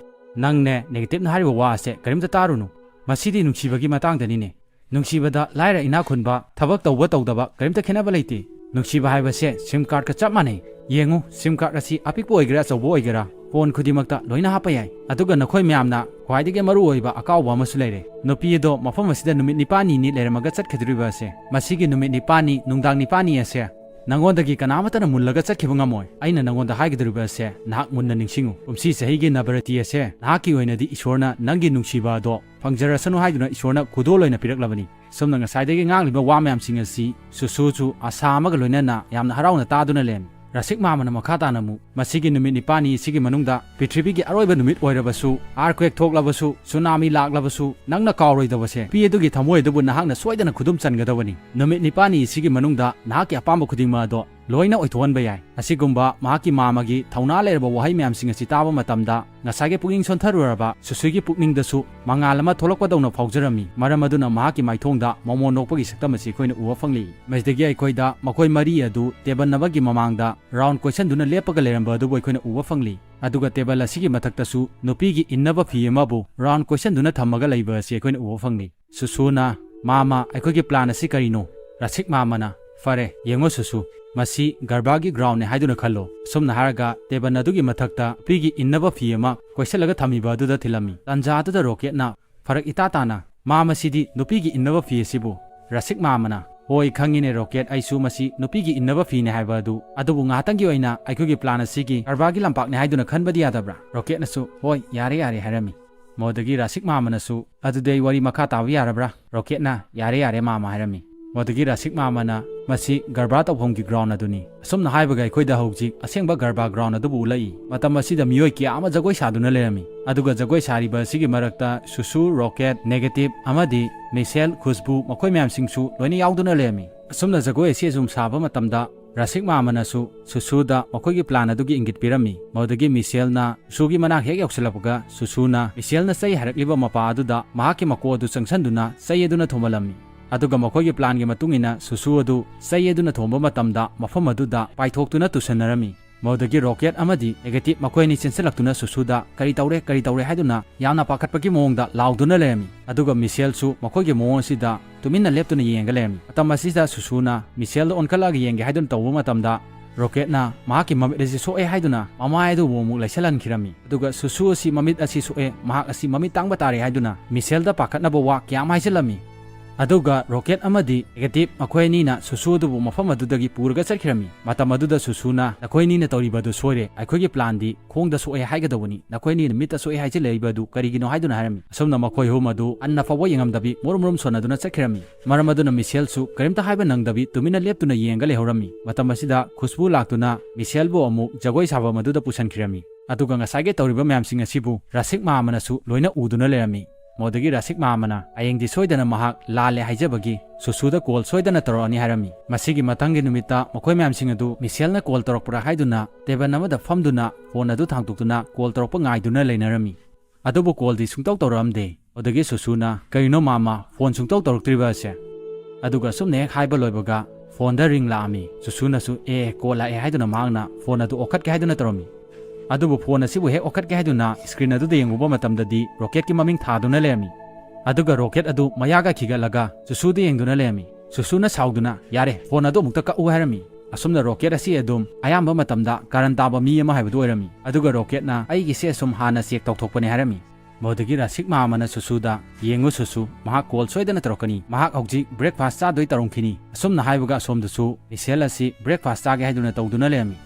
"ꯅꯪꯅꯦ, ꯅꯦꯒꯦꯇꯤꯚꯅ ꯍꯥꯏꯔꯤꯕ ꯋꯥ ꯑꯁꯦ ꯀꯔꯤꯝꯇ ꯇꯥꯔꯨꯅꯨ꯫ ꯃꯁꯤꯗꯤ ꯅꯨꯡꯁꯤꯕꯒꯤ ꯃꯇꯥꯡꯗꯅꯤꯅꯦ꯫ ꯅꯨꯡꯁꯤꯕꯗ ꯂꯥꯏꯔ ꯏꯅꯥꯛ ꯈꯨꯟꯕ, ꯊꯕꯛ ꯇꯧꯕ ꯇꯧꯗꯕ ꯀꯔꯤꯝꯇ ꯈꯦꯠꯅꯕ ꯂꯩꯇꯦ꯫ ꯅꯨꯡꯁꯤꯕ ꯍꯥꯏꯕꯁꯦ SIM card ꯀ ꯆꯞ ꯃꯥꯟꯅꯩ꯫ ꯌꯦꯡꯉꯨ, SIM card ꯑꯁꯤ ꯑꯄꯤꯛꯄ ꯑꯣꯏꯒꯦꯔꯥ ꯑꯆꯧꯕ ꯑꯣꯏꯒꯦꯔꯥ, phone ꯈꯨꯗꯤꯡꯃꯛꯇ ꯂꯣꯏꯅ ꯍꯥꯞꯄ ꯌꯥꯏ꯫ ꯑꯗꯨꯒ ꯅꯈꯣꯏ ꯃꯌꯥꯝꯅ ꯈ꯭ꯋꯥꯏꯗꯒꯤ ꯃꯔꯨ ꯑꯣꯏꯕ ꯑꯀꯥꯎꯕ ꯑꯃꯁꯨ ꯂꯩꯔꯦ꯫ ꯅꯨꯄꯤ ꯑꯗꯣ ꯃꯐꯝ ꯑꯁꯤꯗ ꯅꯨꯃꯤꯠ ꯅꯤꯄꯥꯜꯅꯤꯅꯤ ꯂꯩꯔꯝꯃꯒ ꯆꯠꯈꯤꯗꯣꯔꯤꯕ ꯑꯁꯦ꯫ ꯃꯁꯤꯒꯤ ꯅꯨꯃꯤꯠ ꯅꯤꯄꯥꯜꯅꯤ, ꯅꯨꯡꯗꯥꯡ ꯅꯤꯄꯥꯜꯅꯤ ꯑꯁꯦ ꯅꯉꯣꯟꯗꯒꯤ ꯀꯅꯥꯃꯠꯇꯅ ꯃꯨꯜꯂꯒ ꯆꯠꯈꯤꯕ ꯉꯝꯃꯣꯏ꯫ ꯑꯩꯅ ꯅꯉꯣꯟꯗ ꯍꯥꯏꯒꯗꯧꯔꯤꯕ ꯑꯁꯦ ꯅꯍꯥꯛ ꯃꯨꯟꯅ ꯅꯤꯡꯁꯤꯡꯉꯨ꯫ ꯀꯨꯝꯁꯤ ꯆꯍꯤꯒꯤ ꯅꯕꯔꯇꯤ ꯑꯁꯦ ꯅꯍꯥꯛꯀꯤ ꯑꯣꯏꯅꯗꯤ ꯏꯁꯣꯔꯅ ꯅꯪꯒꯤ ꯅꯨꯡꯁꯤꯕ ꯑꯗꯣ ꯐꯪꯖꯔꯁꯅꯨ ꯍꯥꯏꯗꯨꯅ ꯏꯁꯣꯔꯅ ꯈꯨꯗꯣꯜ ꯑꯣꯏꯅ ꯄꯤꯔꯛꯂꯕꯅꯤ꯫ ꯁꯨꯝꯅ ꯉꯁꯥꯏꯗꯒꯤ ꯉꯥꯡꯂꯤꯕ ꯋꯥ ꯃꯌꯥꯝꯁꯤꯡ ꯑꯁꯤ ꯁꯨꯁꯨꯁꯨ ꯑꯁꯥ ꯑꯃꯒ ꯂꯣꯏꯅꯅ ꯌꯥꯝꯅ ꯍꯔꯥꯎꯅ ꯇꯥꯗꯨꯅ ꯂꯩꯔꯝꯃꯤ꯫ ꯔꯥꯁꯤꯛ ꯃꯥꯃꯅ ꯃꯈꯥ ꯇꯥꯅ ꯑꯃꯨꯛ, "ꯃꯁꯤꯒꯤ ꯅꯨꯃꯤꯠ ꯅꯤꯄꯥꯜꯅꯤ ꯑꯁꯤꯒꯤ ꯃꯅꯨꯡꯗ ꯄ꯭ꯔꯤꯊꯤꯕꯤꯒꯤ ꯑꯔꯣꯏꯕ ꯅꯨꯃꯤꯠ ꯑꯣꯏꯔꯕꯁꯨ, earthquake ꯊꯣꯛꯂꯕꯁꯨ, ꯁꯨꯅꯥꯃꯤ ꯂꯥꯛꯂꯕꯁꯨ, ꯅꯪꯅ ꯀꯥꯎꯔꯣꯏꯗꯕꯁꯦ, ꯅꯨꯄꯤ ꯑꯗꯨꯒꯤ ꯊꯃꯣꯏ ꯑꯗꯨꯕꯨ ꯅꯍꯥꯛꯅ ꯁꯣꯏꯗꯅ ꯈꯨꯗꯨꯝ ꯆꯟꯒꯗꯕꯅꯤ꯫ ꯅꯨꯃꯤꯠ ꯅꯤꯄꯥꯜꯅꯤ ꯑꯁꯤꯒꯤ ꯃꯅꯨꯡꯗ ꯅꯍꯥꯛꯀꯤ ꯑꯄꯥꯝꯕ ꯈꯨꯗꯤꯡꯃꯛ ꯑꯗꯣ ꯂꯣꯏꯅ ꯑꯣꯏꯊꯣꯛꯍꯟꯕ ꯌꯥꯏ꯫ ꯑꯁꯤꯒꯨꯝꯕ ꯃꯍꯥꯛꯀꯤ ꯃꯥꯃꯒꯤ ꯊꯧꯅꯥ ꯂꯩꯔꯕ ꯋꯥꯍꯩ ꯃꯌꯥꯝꯁꯤꯡ ꯑꯁꯤ ꯇꯥꯕ ꯃꯇꯝꯗ ꯉꯁꯥꯏꯒꯤ ꯄꯨꯛꯅꯤꯡ ꯁꯣꯟꯊꯔꯨꯔꯕ ꯁꯨꯁꯨꯏꯒꯤ ꯄꯨꯛꯅꯤꯡꯗꯁꯨ ꯃꯉꯥꯜ ꯑꯃ ꯊꯣꯛꯂꯛꯄꯗꯧꯅ ꯐꯥꯎꯖꯔꯝꯃꯤ꯫ ꯃꯔꯝ ꯑꯗꯨꯅ ꯃꯍꯥꯛꯀꯤ ꯃꯥꯏꯊꯣꯡꯗ ꯃꯣꯃꯣꯟ ꯅꯣꯛꯄꯒꯤ ꯁꯛꯇꯝ ꯑꯁꯤ ꯑꯩꯈꯣꯏꯅ ꯎꯕ ꯐꯪꯂꯤ꯫ ꯃꯁꯤꯗꯒꯤ ꯑꯩꯈꯣꯏꯗ ꯃꯈꯣꯏ ꯃꯔꯤ ꯑꯗꯨ ꯇꯦꯕꯜ ꯑꯃꯒꯤ ꯃꯃꯥꯡꯗ ꯔꯥꯎꯟ ꯀꯣꯏꯁꯟꯗꯨꯅ ꯂꯦꯞꯄꯒ ꯂꯩꯔꯝꯕ ꯑꯗꯨꯕꯨ ꯑꯩꯈꯣꯏꯅ ꯎꯕ ꯐꯪꯂꯤ꯫ ꯑꯗꯨꯒ ꯇꯦꯕꯜ ꯑꯁꯤꯒꯤ ꯃꯊꯛꯇꯁꯨ ꯅꯨꯄꯤꯒꯤ ꯏꯟꯅꯕ ꯐꯤ ꯑꯃꯕꯨ ꯔꯥꯎꯟ ꯀꯣꯏꯁꯟꯗꯨꯅ ꯊꯝꯃꯒ ꯂꯩꯕ ꯑꯁꯤ ꯑꯩꯈꯣꯏꯅ ꯎꯕ ꯐꯪꯂꯤ꯫ ꯁꯨꯁꯨꯅ, "ꯃꯥꯃ, ꯑꯩꯈꯣꯏꯒꯤ ꯄ꯭ꯂꯥꯟ ꯑꯁꯤ ꯀꯔꯤꯅꯣ?" ꯔꯥꯁꯤꯛ ꯃꯥꯃꯅ, "ꯐꯔꯦ, ꯌꯦꯡꯉꯣ ꯁꯨꯁꯨ, ꯃꯁꯤ ꯒꯔꯕꯥꯒꯤ ꯒ꯭ꯔꯥꯎꯟꯅꯦ ꯍꯥꯏꯗꯨꯅ ꯈꯜꯂꯣ"꯫ ꯑꯁꯨꯝꯅ ꯍꯥꯏꯔꯒ ꯇꯦꯕꯜ ꯑꯗꯨꯒꯤ ꯃꯊꯛꯇ ꯅꯨꯄꯤꯒꯤ ꯏꯟꯅꯕ ꯐꯤ ꯑꯃ ꯀꯣꯏꯁꯜꯂꯒ ꯊꯝꯃꯤꯕ ꯑꯗꯨꯗ ꯊꯤꯜꯂꯝꯃꯤ꯫ ꯇꯥꯟꯖꯥ ꯑꯗꯨꯗ ꯔꯣꯀꯦꯠꯅ, "ꯐꯔꯛ ꯏꯇꯥ ꯇꯥꯅ, ꯃꯥꯃꯁꯤꯗꯤ ꯅꯨꯄꯤꯒꯤ ꯏꯟꯅꯕ ꯐꯤ ꯑꯁꯤꯕꯨ?" ꯔꯥꯁꯤꯛ ꯃꯥꯃꯅ, "ꯍꯣꯏ, ꯈꯪꯉꯤꯅꯦ ꯔꯣꯀꯦꯠ, ꯑꯩꯁꯨ ꯃꯁꯤ ꯅꯨꯄꯤꯒꯤ ꯏꯟꯅꯕ ꯐꯤꯅꯦ ꯍꯥꯏꯕ ꯑꯗꯨ, ꯑꯗꯨꯕꯨ ꯉꯥꯏꯍꯥꯛꯇꯪꯒꯤ ꯑꯣꯏꯅ ꯑꯩꯈꯣꯏꯒꯤ ꯄ꯭ꯂꯥꯟ ꯑꯁꯤꯒꯤ ꯒꯔꯕꯥꯒꯤ ꯂꯝꯄꯥꯛꯅꯦ ꯍꯥꯏꯗꯨꯅ ꯈꯟꯕꯗꯤ ꯌꯥꯗꯕ꯭ꯔꯥ?" ꯔꯣꯀꯦꯠꯅꯁꯨ, "ꯍꯣꯏ, ꯌꯥꯔꯦ, ꯌꯥꯔꯦ" ꯍꯥꯏꯔꯝꯃꯤ꯫ ꯃꯗꯨꯗꯒꯤ ꯔꯥꯁꯤꯛ ꯃꯥꯃꯅꯁꯨ, "ꯑꯗꯨꯗꯤ ꯑꯩ ꯋꯥꯔꯤ ꯃꯈꯥ ꯇꯥꯕ ꯌꯥꯔꯕ꯭ꯔꯥ?" ꯔꯣꯀꯦꯠꯅ, "ꯌꯥꯔꯦ, ꯌꯥꯔꯦ ꯃꯥꯃ" ꯍꯥꯏꯔꯝꯃꯤ꯫ ꯃꯗꯨꯗꯒꯤ ꯔꯥꯁꯤꯛ ꯃꯥꯃꯅ, "ꯃꯁꯤ ꯒꯔꯕꯥ ꯇꯧꯐꯝꯒꯤ ꯒ꯭ꯔꯥꯎꯟ ꯑꯗꯨꯅꯤ"꯫ ꯑꯁꯨꯝꯅ ꯍꯥꯏꯕꯒ ꯑꯩꯈꯣꯏꯗ ꯍꯧꯖꯤꯛ ꯑꯁꯦꯡꯕ ꯒꯔꯕꯥ ꯒ꯭ꯔꯥꯎꯟ ꯑꯗꯨꯕꯨ ꯎꯠꯂꯛꯏ꯫ ꯃꯇꯝ ꯑꯁꯤꯗ ꯃꯤꯑꯣꯏ ꯀꯌꯥ ꯑꯃ ꯖꯒꯣꯏ ꯁꯥꯗꯨꯅ ꯂꯩꯔꯝꯃꯤ꯫ ꯑꯗꯨꯒ ꯖꯒꯣꯏ ꯁꯥꯔꯤꯕ ꯑꯁꯤꯒꯤ ꯃꯔꯛꯇ ꯁꯨꯁꯨ, ꯔꯣꯀꯦꯠ, ꯅꯦꯒꯦꯇꯤꯚ ꯑꯃꯗꯤ ꯃꯤꯁꯦꯜ, ꯈꯨꯁꯕꯨ, ꯃꯈꯣꯏ ꯃꯌꯥꯝꯁꯤꯡꯁꯨ ꯂꯣꯏꯅ ꯌꯥꯎꯗꯨꯅ ꯂꯩꯔꯝꯃꯤ꯫ ꯑꯁꯨꯝꯅ ꯖꯒꯣꯏ ꯑꯁꯤ ꯑꯁꯨꯝ ꯁꯥꯕ ꯃꯇꯝꯗ ꯔꯥꯁꯤꯛ ꯃꯥꯃꯅꯁꯨ ꯁꯨꯁꯨꯗ ꯃꯈꯣꯏꯒꯤ ꯄ꯭ꯂꯥꯟ ꯑꯗꯨꯒꯤ ꯏꯪꯒꯤꯠ ꯄꯤꯔꯝꯃꯤ꯫ ꯃꯗꯨꯗꯒꯤ ꯃꯤꯁꯦꯜꯅ ꯁꯨꯁꯨꯒꯤ ꯃꯅꯥꯛ ꯍꯦꯛ ꯌꯧꯁꯤꯜꯂꯛꯄꯒ ꯁꯨꯁꯨꯅ ꯃꯤꯁꯦꯜꯅ ꯆꯩ ꯍꯥꯏꯔꯛꯂꯤꯕ ꯃꯄꯥ ꯑꯗꯨꯗ ꯃꯍꯥꯛꯀꯤ ꯃꯀꯣꯛ ꯑꯗꯨ ꯆꯪꯁꯟꯗꯨꯅ ꯆꯩ ꯑꯗꯨꯅ ꯊꯣꯝꯍꯜꯂꯝꯃꯤ꯫ ꯑꯗꯨꯒ ꯃꯈꯣꯏꯒꯤ ꯄ꯭ꯂꯥꯟꯒꯤ ꯃꯇꯨꯡ ꯏꯟꯅ ꯁꯨꯁꯨ ꯑꯗꯨ ꯆꯩ ꯑꯗꯨꯅ ꯊꯣꯝꯕ ꯃꯇꯝꯗ ꯃꯐꯝ ꯑꯗꯨꯗ ꯄꯥꯏꯊꯣꯛꯇꯨꯅ ꯇꯨꯁꯟꯅꯔꯝꯃꯤ꯫ ꯃꯗꯨꯗꯒꯤ ꯔꯣꯀꯦꯠ ꯑꯃꯗꯤ ꯅꯦꯒꯦꯇꯤꯚ ꯃꯈꯣꯏ ꯑꯅꯤ ꯆꯦꯟꯁꯤꯜꯂꯛꯇꯨꯅ ꯁꯨꯁꯨꯗ "ꯀꯔꯤ ꯇꯧꯔꯦ, ꯀꯔꯤ ꯇꯧꯔꯦ" ꯍꯥꯏꯗꯨꯅ ꯌꯥꯝꯅ ꯄꯥꯈꯠꯄꯒꯤ ꯃꯑꯣꯡꯗ ꯂꯥꯎꯗꯨꯅ ꯂꯩꯔꯝꯃꯤ꯫ ꯑꯗꯨꯒ ꯃꯤꯁꯦꯜꯁꯨ ꯃꯈꯣꯏꯒꯤ ꯃꯑꯣꯡ ꯑꯁꯤꯗ ꯇꯨꯃꯤꯟꯅ ꯂꯦꯞꯇꯨꯅ ꯌꯦꯡꯉꯒ ꯂꯩꯔꯝꯃꯤ꯫ ꯃꯇꯝ ꯑꯁꯤꯗ ꯁꯨꯁꯨꯅ ꯃꯤꯁꯦꯜꯗ ꯑꯣꯟꯈꯠꯂꯛꯑꯒ ꯌꯦꯡꯒꯦ ꯍꯥꯏꯗꯨꯅ ꯇꯧꯕ ꯃꯇꯝꯗ ꯔꯣꯀꯦꯠꯅ ꯃꯍꯥꯛꯀꯤ ꯃꯃꯤꯠ ꯑꯁꯤ ꯁꯣꯛꯑꯦ ꯍꯥꯏꯗꯨꯅ ꯃꯃꯥꯏ ꯑꯗꯨꯕꯨ ꯑꯃꯨꯛ ꯂꯩꯁꯜꯍꯟꯈꯤꯔꯝꯃꯤ꯫ ꯑꯗꯨꯒ ꯁꯨꯁꯨ ꯑꯁꯤ ꯃꯃꯤꯠ ꯑꯁꯤ ꯁꯣꯛꯑꯦ, ꯃꯍꯥꯛ ꯑꯁꯤ ꯃꯃꯤꯠ ꯇꯥꯡꯕ ꯇꯥꯔꯦ ꯍꯥꯏꯗꯨꯅ ꯃꯤꯁꯦꯜꯗ ꯄꯥꯈꯠꯅꯕ ꯋꯥ ꯀꯌꯥ ꯑꯃ ꯍꯥꯏꯖꯤꯜꯂꯝꯃꯤ꯫ ꯑꯗꯨꯒ ꯔꯣꯀꯦꯠ ꯑꯃꯗꯤ ꯅꯦꯒꯦꯇꯤꯚ ꯃꯈꯣꯏ ꯑꯅꯤꯅ ꯁꯨꯁꯨ ꯑꯗꯨꯕꯨ ꯃꯐꯝ ꯑꯗꯨꯗꯒꯤ ꯄꯨꯔꯒ ꯆꯠꯈꯤꯔꯝꯃꯤ꯫ ꯃꯇꯝ ꯑꯗꯨꯗ ꯁꯨꯁꯨꯅ, "ꯅꯈꯣꯏ ꯑꯅꯤꯅ ꯇꯧꯔꯤꯕ ꯑꯗꯨ ꯁꯣꯏꯔꯦ, ꯑꯩꯈꯣꯏꯒꯤ ꯄ꯭ꯂꯥꯟꯗꯤ ꯈꯣꯡꯗ ꯁꯣꯛꯑꯦ ꯍꯥꯏꯒꯗꯧꯕꯅꯤ, ꯅꯈꯣꯏ ꯑꯅꯤꯅ ꯃꯤꯠꯇ ꯁꯣꯛꯑꯦ ꯍꯥꯏꯖꯤꯜꯂꯛꯏꯕ ꯑꯗꯨ ꯀꯔꯤꯒꯤꯅꯣ?" ꯍꯥꯏꯗꯨꯅ ꯍꯥꯏꯔꯝꯃꯤ꯫ ꯑꯁꯨꯝꯅ ꯃꯈꯣꯏ ꯑꯍꯨꯝ ꯑꯗꯨ ꯍꯟꯅ ꯐꯥꯎꯕ ꯌꯦꯡꯉꯝꯗꯕꯤ ꯃꯨꯔꯨꯝ ꯃꯨꯔꯨꯝ ꯁꯣꯟꯅꯗꯨꯅ ꯆꯠꯈꯤꯔꯝꯃꯤ꯫ ꯃꯔꯝ ꯑꯗꯨꯅ ꯃꯤꯁꯦꯜꯁꯨ ꯀꯔꯤꯝꯇ ꯍꯥꯏꯕ ꯅꯪꯗꯕꯤ ꯇꯨꯃꯤꯟꯅ ꯂꯦꯞꯇꯨꯅ ꯌꯦꯡꯉꯒ ꯂꯩꯍꯧꯔꯝꯃꯤ꯫ ꯃꯇꯝ ꯑꯁꯤꯗ ꯈꯨꯁꯕꯨ ꯂꯥꯛꯇꯨꯅ ꯃꯤꯁꯦꯜꯕꯨ ꯑꯃꯨꯛ ꯖꯒꯣꯏ ꯁꯥꯐꯝ ꯑꯗꯨꯗ ꯄꯨꯁꯤꯟꯈꯤꯔꯝꯃꯤ꯫ ꯑꯗꯨꯒ ꯉꯁꯥꯏꯒꯤ ꯇꯧꯔꯤꯕ ꯃꯌꯥꯝꯁꯤꯡ ꯑꯁꯤꯕꯨ ꯔꯥꯁꯤꯛ ꯃꯥꯃꯅꯁꯨ ꯂꯣꯏꯅ ꯎꯗꯨꯅ ꯂꯩꯔꯝꯃꯤ꯫ ꯃꯗꯨꯗꯒꯤ ꯔꯥꯁꯤꯛ ꯃꯥꯃꯅ ꯍꯌꯦꯡꯗꯤ ꯁꯣꯏꯗꯅ ꯃꯍꯥꯛ ꯂꯥꯜꯂꯦ ꯍꯥꯏꯖꯕꯒꯤ ꯁꯨꯁꯨꯗ ꯀꯣꯜ ꯁꯣꯏꯗꯅ ꯇꯧꯔꯛꯑꯅꯤ ꯍꯥꯏꯔꯝꯃꯤ꯫ ꯃꯁꯤꯒꯤ ꯃꯊꯪꯒꯤ ꯅꯨꯃꯤꯠꯇ ꯃꯈꯣꯏ ꯃꯌꯥꯝꯁꯤꯡ ꯑꯗꯨ ꯃꯤꯁꯦꯜꯅ ꯀꯣꯜ ꯇꯧꯔꯛꯄ꯭ꯔꯥ ꯍꯥꯏꯗꯨꯅ ꯇꯦꯕꯜ ꯑꯃꯗ ꯐꯝꯗꯨꯅ ꯐꯣꯟ ꯑꯗꯨ ꯊꯥꯡꯗꯣꯛꯇꯨꯅ ꯀꯣꯜ ꯇꯧꯔꯛꯄ ꯉꯥꯏꯗꯨꯅ ꯂꯩꯅꯔꯝꯃꯤ꯫ ꯑꯗꯨꯕꯨ ꯀꯣꯜꯗꯤ ꯁꯨꯡꯇꯧ ꯇꯧꯔꯛꯑꯝꯗꯦ꯫ ꯑꯗꯨꯗꯒꯤ ꯁꯨꯁꯨꯅ, "ꯀꯔꯤꯅꯣ ꯃꯥꯃ, ꯐꯣꯟ ꯁꯨꯡꯇꯧ ꯇꯧꯔꯛꯇ꯭ꯔꯤꯕ ꯑꯁꯦ?" ꯑꯗꯨꯒ ꯑꯁꯨꯝꯅ ꯍꯦꯛ ꯍꯥꯏꯕ ꯂꯣꯏꯕꯒ ꯐꯣꯟꯗ ꯔꯤꯡ ꯂꯥꯛꯑꯝꯃꯤ꯫ ꯁꯨꯁꯨꯅꯁꯨ, "ꯑꯦ, ꯀꯣꯜ ꯂꯥꯛꯑꯦ" ꯍꯥꯏꯗꯨꯅ ꯃꯍꯥꯛꯅ ꯐꯣꯟ ꯑꯗꯨ ꯑꯣꯈꯠꯀꯦ ꯍꯥꯏꯗꯨꯅ ꯇꯧꯔꯝꯃꯤ꯫ ꯑꯗꯨꯕꯨ ꯐꯣꯟ ꯑꯁꯤꯕꯨ ꯍꯦꯛ ꯑꯣꯈꯠꯀꯦ ꯍꯥꯏꯗꯨꯅ ꯁ꯭ꯀ꯭ꯔꯤꯟ ꯑꯗꯨꯗ ꯌꯦꯡꯉꯨꯕ ꯃꯇꯝꯗꯗꯤ ꯔꯣꯀꯦꯠꯀꯤ ꯃꯃꯤꯡ ꯊꯥꯗꯨꯅ ꯂꯩꯔꯝꯃꯤ꯫ ꯑꯗꯨꯒ ꯔꯣꯀꯦꯠ ꯑꯗꯨ ꯃꯌꯥꯒ ꯈꯤꯒꯠꯂꯒ ꯁꯨꯁꯨꯗ ꯌꯦꯡꯗꯨꯅ ꯂꯩꯔꯝꯃꯤ꯫ ꯁꯨꯁꯨꯅ ꯁꯥꯎꯗꯨꯅ, "ꯌꯥꯔꯦ, ꯐꯣꯟ ꯑꯗꯨ ꯑꯃꯨꯛꯇ ꯀꯛꯎ" ꯍꯥꯏꯔꯝꯃꯤ꯫ ꯑꯁꯨꯝꯅ ꯔꯣꯀꯦꯠ ꯑꯁꯤ ꯑꯗꯨꯝ ꯑꯌꯥꯝꯕ ꯃꯇꯝꯗ ꯀꯔꯟ ꯇꯥꯕ ꯃꯤ ꯑꯃ ꯍꯥꯏꯕꯗꯨ ꯑꯣꯏꯔꯝꯃꯤ꯫ ꯑꯗꯨꯒ ꯔꯣꯀꯦꯠꯅ, "ꯑꯩꯒꯤꯁꯦ ꯑꯁꯨꯝ ꯍꯥꯟꯅ ꯆꯦꯛ ꯇꯧꯊꯣꯛꯄꯅꯦ" ꯍꯥꯏꯔꯝꯃꯤ꯫ ꯃꯗꯨꯗꯒꯤ ꯔꯥꯁꯤꯛ ꯃꯥꯃꯅ ꯁꯨꯁꯨꯗ, "ꯌꯦꯡꯉꯨ ꯁꯨꯁꯨ, ꯃꯍꯥꯛ ꯀꯣꯜ ꯁꯣꯏꯗꯅ ꯇꯧꯔꯛꯀꯅꯤ꯫ ꯃꯍꯥꯛ ꯍꯧꯖꯤꯛ ꯕ꯭ꯔꯦꯛꯐꯥꯁ ꯆꯥꯗꯣꯏ ꯇꯧꯔꯝꯈꯤꯅꯤ"꯫ ꯑꯁꯨꯝꯅ ꯍꯥꯏꯕꯒ ꯑꯁꯣꯝꯗꯁꯨ ꯃꯤꯁꯦꯜ ꯑꯁꯤ ꯕ꯭ꯔꯦꯛꯐꯥꯁ ꯆꯥꯒꯦ ꯍꯥꯏꯗꯨꯅ ꯇꯧꯗꯨꯅ ꯂꯩꯔꯝꯃꯤ꯫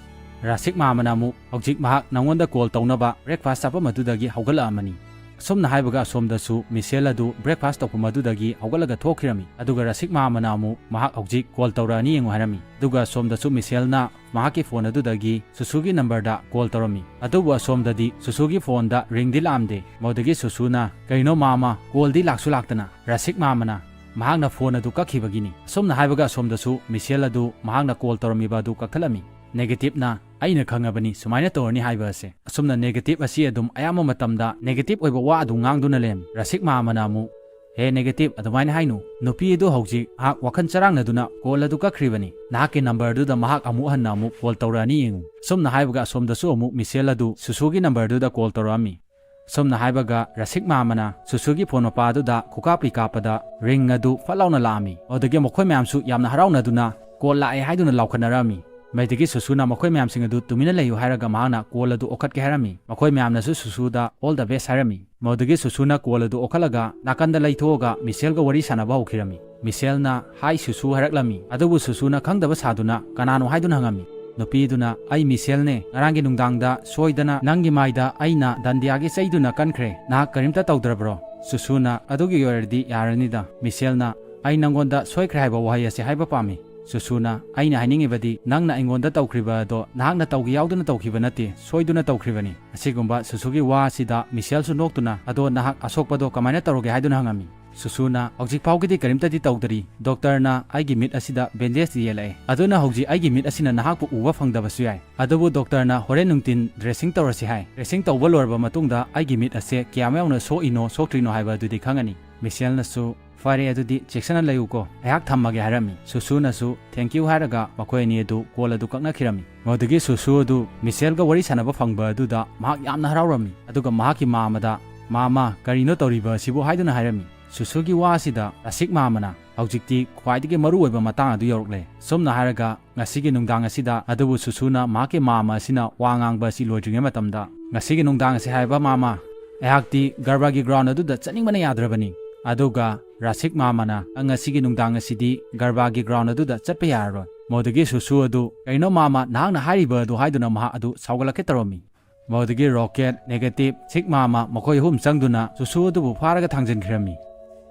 ꯔꯥꯁꯤꯛ ꯃꯥꯃꯅ ꯑꯃꯨꯛ, "ꯍꯧꯖꯤꯛ ꯃꯍꯥꯛ ꯅꯉꯣꯟꯗ ꯀꯣꯜ ꯇꯧꯅꯕ ꯕ꯭ꯔꯦꯛꯐꯥꯁ ꯆꯥꯐꯝ ꯑꯗꯨꯗꯒꯤ ꯍꯧꯒꯠꯂꯛꯑꯃꯅꯤ"꯫ ꯑꯁꯨꯝꯅ ꯍꯥꯏꯕꯒ ꯑꯁꯣꯝꯗꯁꯨ ꯃꯤꯁꯦꯜ ꯑꯗꯨ ꯕ꯭ꯔꯦꯛꯐꯥꯁ ꯇꯧꯐꯝ ꯑꯗꯨꯗꯒꯤ ꯍꯧꯒꯠꯂꯒ ꯊꯣꯛꯈꯤꯔꯝꯃꯤ꯫ ꯑꯗꯨꯒ ꯔꯥꯁꯤꯛ ꯃꯥꯃꯅ ꯑꯃꯨꯛ, "ꯃꯍꯥꯛ ꯍꯧꯖꯤꯛ ꯀꯣꯜ ꯇꯧꯔꯛꯑꯅꯤ ꯌꯦꯡꯉꯨ" ꯍꯥꯏꯔꯝꯃꯤ꯫ ꯑꯗꯨꯒ ꯑꯁꯣꯝꯗꯁꯨ ꯃꯤꯁꯦꯜꯅ ꯃꯍꯥꯛꯀꯤ ꯐꯣꯟ ꯑꯗꯨꯗꯒꯤ ꯁꯨꯁꯨꯒꯤ ꯅꯝꯕꯔꯗ ꯀꯣꯜ ꯇꯧꯔꯝꯃꯤ꯫ ꯑꯗꯨꯕꯨ ꯑꯁꯣꯝꯗꯗꯤ ꯁꯨꯁꯨꯒꯤ ꯐꯣꯟꯗ ꯔꯤꯡꯗꯤ ꯂꯥꯛꯑꯝꯗꯦ꯫ ꯃꯗꯨꯗꯒꯤ ꯁꯨꯁꯨꯅ, "ꯀꯩꯅꯣ ꯃꯥꯃ, ꯀꯣꯜꯗꯤ ꯂꯥꯛꯁꯨ ꯂꯥꯛꯇꯅ?" ꯔꯥꯁꯤꯛ ꯃꯥꯃꯅ, "ꯃꯍꯥꯛꯅ ꯐꯣꯟ ꯑꯗꯨ ꯀꯛꯈꯤꯕꯒꯤꯅꯤ"꯫ ꯑꯁꯨꯝꯅ ꯍꯥꯏꯕꯒ ꯑꯁꯣꯝꯗꯁꯨ ꯃꯤꯁꯦꯜ ꯑꯗꯨ ꯃꯍꯥꯛꯅ ꯀꯣꯜ ꯇꯧꯔꯝꯃꯤꯕ ꯑꯗꯨ ꯀꯛꯊꯠꯂꯝꯃꯤ꯫ ꯅꯦꯒꯦꯇꯤꯞꯅ, "ꯑꯩꯅ ꯈꯪꯉꯕꯅꯤ ꯁꯨꯃꯥꯏꯅ ꯇꯧꯔꯅꯤ ꯍꯥꯏꯕ ꯑꯁꯦ"꯫ ꯑꯁꯨꯝꯅ ꯅꯦꯒꯦꯇꯤꯞ ꯑꯁꯤ ꯑꯗꯨꯝ ꯑꯌꯥꯝꯕ ꯃꯇꯝꯗ ꯅꯦꯒꯦꯇꯤꯞ ꯑꯣꯏꯕ ꯋꯥ ꯑꯗꯨꯝ ꯉꯥꯡꯗꯨꯅ ꯂꯩꯔꯝꯃꯤ꯫ ꯔꯥꯁꯤꯛ ꯃꯥꯃꯅ ꯑꯃꯨꯛ, "ꯍꯦ ꯅꯦꯒꯦꯇꯤꯞ, ꯑꯗꯨꯃꯥꯏꯅ ꯍꯥꯏꯅꯨ꯫ ꯅꯨꯄꯤ ꯑꯗꯨ ꯍꯧꯖꯤꯛ ꯃꯍꯥꯛ ꯋꯥꯈꯜ ꯆꯔꯥꯡꯅꯗꯨꯅ ꯀꯣꯜ ꯑꯗꯨ ꯀꯛꯈ꯭ꯔꯤꯕꯅꯤ꯫ ꯅꯍꯥꯛꯀꯤ ꯅꯝꯕꯔꯗꯨꯗ ꯃꯍꯥꯛ ꯑꯃꯨꯛ ꯍꯟꯅ ꯑꯃꯨꯛ ꯀꯣꯜ ꯇꯧꯔꯛꯑꯅꯤ ꯌꯦꯡꯉꯨ"꯫ ꯑꯁꯨꯝꯅ ꯍꯥꯏꯕꯒ ꯑꯁꯣꯝꯗꯁꯨ ꯑꯃꯨꯛ ꯃꯤꯁꯦꯜ ꯑꯗꯨ ꯁꯨꯁꯨꯒꯤ ꯅꯝꯕꯔꯗꯨꯗ ꯀꯣꯜ ꯇꯧꯔꯛꯑꯝꯃꯤ꯫ ꯑꯁꯨꯝꯅ ꯍꯥꯏꯕꯒ ꯔꯥꯁꯤꯛ ꯃꯥꯃꯅ ꯁꯨꯁꯨꯒꯤ ꯐꯣꯟ ꯃꯄꯥꯗꯨꯗ ꯈꯨꯀꯥꯞꯄꯤ ꯀꯥꯞꯄꯗ ꯔꯤꯡ ꯑꯗꯨ ꯐꯠ ꯂꯥꯎꯅ ꯂꯥꯛꯑꯝꯃꯤ꯫ ꯑꯗꯨꯗꯒꯤ ꯃꯈꯣꯏ ꯃꯌꯥꯝꯁꯨ ꯌꯥꯝꯅ ꯍꯔꯥꯎꯅꯗꯨꯅ ꯀꯣꯜ ꯂꯥꯛꯑꯦ ꯍꯥꯏꯗꯨꯅ ꯂꯥꯎꯈꯠꯅꯔꯝꯃꯤ꯫ ꯃꯗꯨꯗꯒꯤ ꯁꯨꯁꯨꯅ ꯃꯈꯣꯏ ꯃꯌꯥꯝꯁꯤꯡ ꯑꯗꯨ ꯇꯨꯃꯤꯟꯅ ꯂꯩꯌꯨ ꯍꯥꯏꯔꯒ ꯃꯍꯥꯛꯅ ꯀꯣꯜ ꯑꯗꯨ ꯑꯣꯈꯠꯀꯦ ꯍꯥꯏꯔꯝꯃꯤ꯫ ꯃꯈꯣꯏ ꯃꯌꯥꯝꯅꯁꯨ ꯁꯨꯁꯨꯗ "All the best" ꯍꯥꯏꯔꯝꯃꯤ꯫ ꯃꯗꯨꯗꯒꯤ ꯁꯨꯁꯨꯅ ꯀꯣꯜ ꯑꯗꯨ ꯑꯣꯈꯠꯂꯒ ꯅꯥꯀꯟꯗ ꯂꯩꯊꯣꯛꯑꯒ ꯃꯤꯁꯦꯜꯒ ꯋꯥꯔꯤ ꯁꯥꯟꯅꯕ ꯍꯧꯈꯤꯔꯝꯃꯤ꯫ ꯃꯤꯁꯦꯜꯅ "Hi ꯁꯨꯁꯨ" ꯍꯥꯏꯔꯛꯂꯝꯃꯤ꯫ ꯑꯗꯨꯕꯨ ꯁꯨꯁꯨꯅ ꯈꯪꯗꯕ ꯁꯥꯗꯨꯅ "ꯀꯅꯥꯅꯣ?" ꯍꯥꯏꯗꯨꯅ ꯍꯪꯉꯝꯃꯤ꯫ ꯅꯨꯄꯤꯗꯨꯅ, "ꯑꯩ ꯃꯤꯁꯦꯜꯅꯦ, ꯉꯔꯥꯡꯒꯤ ꯅꯨꯡꯗꯥꯡꯗ ꯁꯣꯏꯗꯅ ꯅꯪꯒꯤ ꯃꯥꯏꯗ ꯑꯩꯅ ꯗꯟꯗꯤꯌꯥꯒꯤ ꯆꯩꯗꯨꯅ ꯀꯟꯈ꯭ꯔꯦ꯫ ꯅꯍꯥꯛ ꯀꯔꯤꯝꯇ ꯇꯧꯗ꯭ꯔꯕ꯭ꯔꯣ?" ꯁꯨꯁꯨꯅ, "ꯑꯗꯨꯒꯤ ꯑꯣꯏꯔꯗꯤ ꯌꯥꯔꯅꯤꯗ"꯫ ꯃꯤꯁꯦꯜꯅ, "ꯑꯩ ꯅꯪꯉꯣꯟꯗ ꯁꯣꯏꯈ꯭ꯔꯦ ꯍꯥꯏꯕ ꯋꯥꯍꯩ ꯑꯁꯤ ꯍꯥꯏꯕ ꯄꯥꯝꯃꯤ"꯫ ꯁꯨꯁꯨꯅ, "ꯑꯩꯅ ꯍꯥꯏꯅꯤꯡꯉꯤꯕꯗꯤ, ꯅꯪꯅ ꯑꯩꯉꯣꯟꯗ ꯇꯧꯈ꯭ꯔꯤꯕ ꯑꯗꯣ ꯅꯍꯥꯛꯅ ꯇꯧꯒꯦ ꯌꯥꯎꯗꯅ ꯇꯧꯈꯤꯕ ꯅꯠꯇꯦ, ꯁꯣꯏꯗꯨꯅ ꯇꯧꯈ꯭ꯔꯤꯕꯅꯤ꯫" ꯑꯁꯤꯒꯨꯝꯕ ꯁꯨꯁꯨꯒꯤ ꯋꯥ ꯑꯁꯤꯗ ꯃꯤꯁꯦꯜꯁꯨ ꯅꯣꯛꯇꯨꯅ, "ꯑꯗꯣ ꯅꯍꯥꯛ ꯑꯁꯣꯛꯄꯗꯣ ꯀꯃꯥꯏꯅ ꯇꯧꯔꯒꯦ?" ꯍꯥꯏꯗꯨꯅ ꯍꯪꯉꯝꯃꯤ꯫ ꯁꯨꯁꯨꯅ, "ꯍꯧꯖꯤꯛ ꯐꯥꯎꯒꯤꯗꯤ ꯀꯔꯤꯝꯇꯗꯤ ꯇꯧꯗ꯭ꯔꯤ꯫ ꯗꯣꯛꯇꯔꯅ ꯑꯩꯒꯤ ꯃꯤꯠ ꯑꯁꯤꯗ ꯕꯦꯟꯗꯦꯖꯇꯤ ꯌꯦꯜꯂꯛꯑꯦ꯫ ꯑꯗꯨꯅ ꯍꯧꯖꯤꯛ ꯑꯩꯒꯤ ꯃꯤꯠ ꯑꯁꯤꯅ ꯅꯍꯥꯛꯄꯨ ꯎꯕ ꯐꯪꯗꯕꯁꯨ ꯌꯥꯏ꯫ ꯑꯗꯨꯕꯨ ꯗꯣꯛꯇꯔꯅ ꯍꯣꯔꯦꯟ ꯅꯨꯡꯊꯤꯟ ꯗ꯭ꯔꯦꯁꯤꯡ ꯇꯧꯔꯁꯤ ꯍꯥꯏ꯫ ꯗ꯭ꯔꯦꯁꯤꯡ ꯇꯧꯕ ꯂꯣꯏꯔꯕ ꯃꯇꯨꯡꯗ ꯑꯩꯒꯤ ꯃꯤꯠ ꯑꯁꯦ ꯀꯌꯥꯝ ꯌꯥꯝꯅ ꯁꯣꯛꯏꯅꯣ, ꯁꯣꯛꯇ꯭ꯔꯤꯅꯣ ꯍꯥꯏꯕ ꯑꯗꯨꯗꯤ ꯈꯪꯉꯅꯤ꯫" ꯃꯤꯁꯦꯜꯅꯁꯨ, "ꯐꯔꯦ, ꯑꯗꯨꯗꯤ ꯆꯦꯛꯁꯤꯟꯅ ꯂꯩꯌꯨꯀꯣ, ꯑꯩꯍꯥꯛ ꯊꯝꯃꯒꯦ," ꯍꯥꯏꯔꯝꯃꯤ꯫ ꯁꯨꯁꯨꯅꯁꯨ "Thank you" ꯍꯥꯏꯔꯒ ꯃꯈꯣꯏ ꯑꯅꯤ ꯑꯗꯨ ꯀꯣꯜ ꯑꯗꯨ ꯀꯛꯅꯈꯤꯔꯝꯃꯤ꯫ ꯃꯗꯨꯗꯒꯤ ꯁꯨꯁꯨ ꯑꯗꯨ ꯃꯤꯁꯦꯜꯒ ꯋꯥꯔꯤ ꯁꯥꯟꯅꯕ ꯐꯪꯕ ꯑꯗꯨꯗ ꯃꯍꯥꯛ ꯌꯥꯝꯅ ꯍꯔꯥꯎꯔꯝꯃꯤ꯫ ꯑꯗꯨꯒ ꯃꯍꯥꯛꯀꯤ ꯃꯥꯃꯗ, "ꯃꯥꯃ, ꯀꯔꯤꯅꯣ ꯇꯧꯔꯤꯕ ꯑꯁꯤꯕꯨ?" ꯍꯥꯏꯗꯨꯅ ꯍꯥꯏꯔꯝꯃꯤ꯫ ꯁꯨꯁꯨꯒꯤ ꯋꯥ ꯑꯁꯤꯗ ꯔꯥꯁꯤꯛ ꯃꯥꯃꯅ, "ꯍꯧꯖꯤꯛꯇꯤ ꯈ꯭ꯋꯥꯏꯗꯒꯤ ꯃꯔꯨ ꯑꯣꯏꯕ ꯃꯇꯥꯡ ꯑꯗꯨ ꯌꯧꯔꯛꯂꯦ꯫ ꯁꯨꯝꯅ ꯍꯥꯏꯔꯒ ꯉꯁꯤꯒꯤ ꯅꯨꯡꯗꯥꯡ ꯑꯁꯤꯗ," ꯑꯗꯨꯕꯨ ꯁꯨꯁꯨꯅ ꯃꯍꯥꯛꯀꯤ ꯃꯥꯃ ꯑꯁꯤꯅ ꯋꯥ ꯉꯥꯡꯕ ꯑꯁꯤ ꯂꯣꯏꯗ꯭ꯔꯤꯉꯩ ꯃꯇꯝꯗ, "ꯉꯁꯤꯒꯤ ꯅꯨꯡꯗꯥꯡ ꯑꯁꯤ ꯍꯥꯏꯕ ꯃꯥꯃ, ꯑꯩꯍꯥꯛꯇꯤ ꯒꯔꯕꯥꯒꯤ ꯒ꯭ꯔꯥꯎꯟ ꯑꯗꯨꯗ ꯆꯠꯅꯤꯡꯕꯅ ꯌꯥꯗ꯭ꯔꯕꯅꯤ꯫" ꯑꯗꯨꯒ ꯔꯥꯁꯤꯛ ꯃꯥꯃꯅ, "ꯉꯁꯤꯒꯤ ꯅꯨꯡꯗꯥꯡ ꯑꯁꯤꯗꯤ ꯒꯔꯕꯥꯒꯤ ꯒ꯭ꯔꯥꯎꯟ ꯑꯗꯨꯗ ꯆꯠꯄ ꯌꯥꯔꯔꯣꯏ꯫" ꯃꯗꯨꯗꯒꯤ ꯁꯨꯁꯨ ꯑꯗꯨ, "ꯀꯩꯅꯣ ꯃꯥꯃ, ꯅꯍꯥꯛꯅ ꯍꯥꯏꯔꯤꯕ ꯑꯗꯨ?" ꯍꯥꯏꯗꯨꯅ ꯃꯍꯥꯛ ꯑꯗꯨ ꯁꯥꯎꯒꯠꯂꯛꯀꯦ ꯇꯧꯔꯝꯃꯤ꯫ ꯃꯗꯨꯗꯒꯤ ꯔꯣꯀꯦꯠ, ꯅꯦꯒꯦꯇꯤꯚ, ꯁꯤꯛ ꯃꯥꯃ ꯃꯈꯣꯏ ꯑꯍꯨꯝ ꯆꯪꯗꯨꯅ ꯁꯨꯁꯨ ꯑꯗꯨꯕꯨ ꯐꯥꯔꯒ ꯊꯥꯡꯖꯤꯟꯈꯤꯔꯝꯃꯤ꯫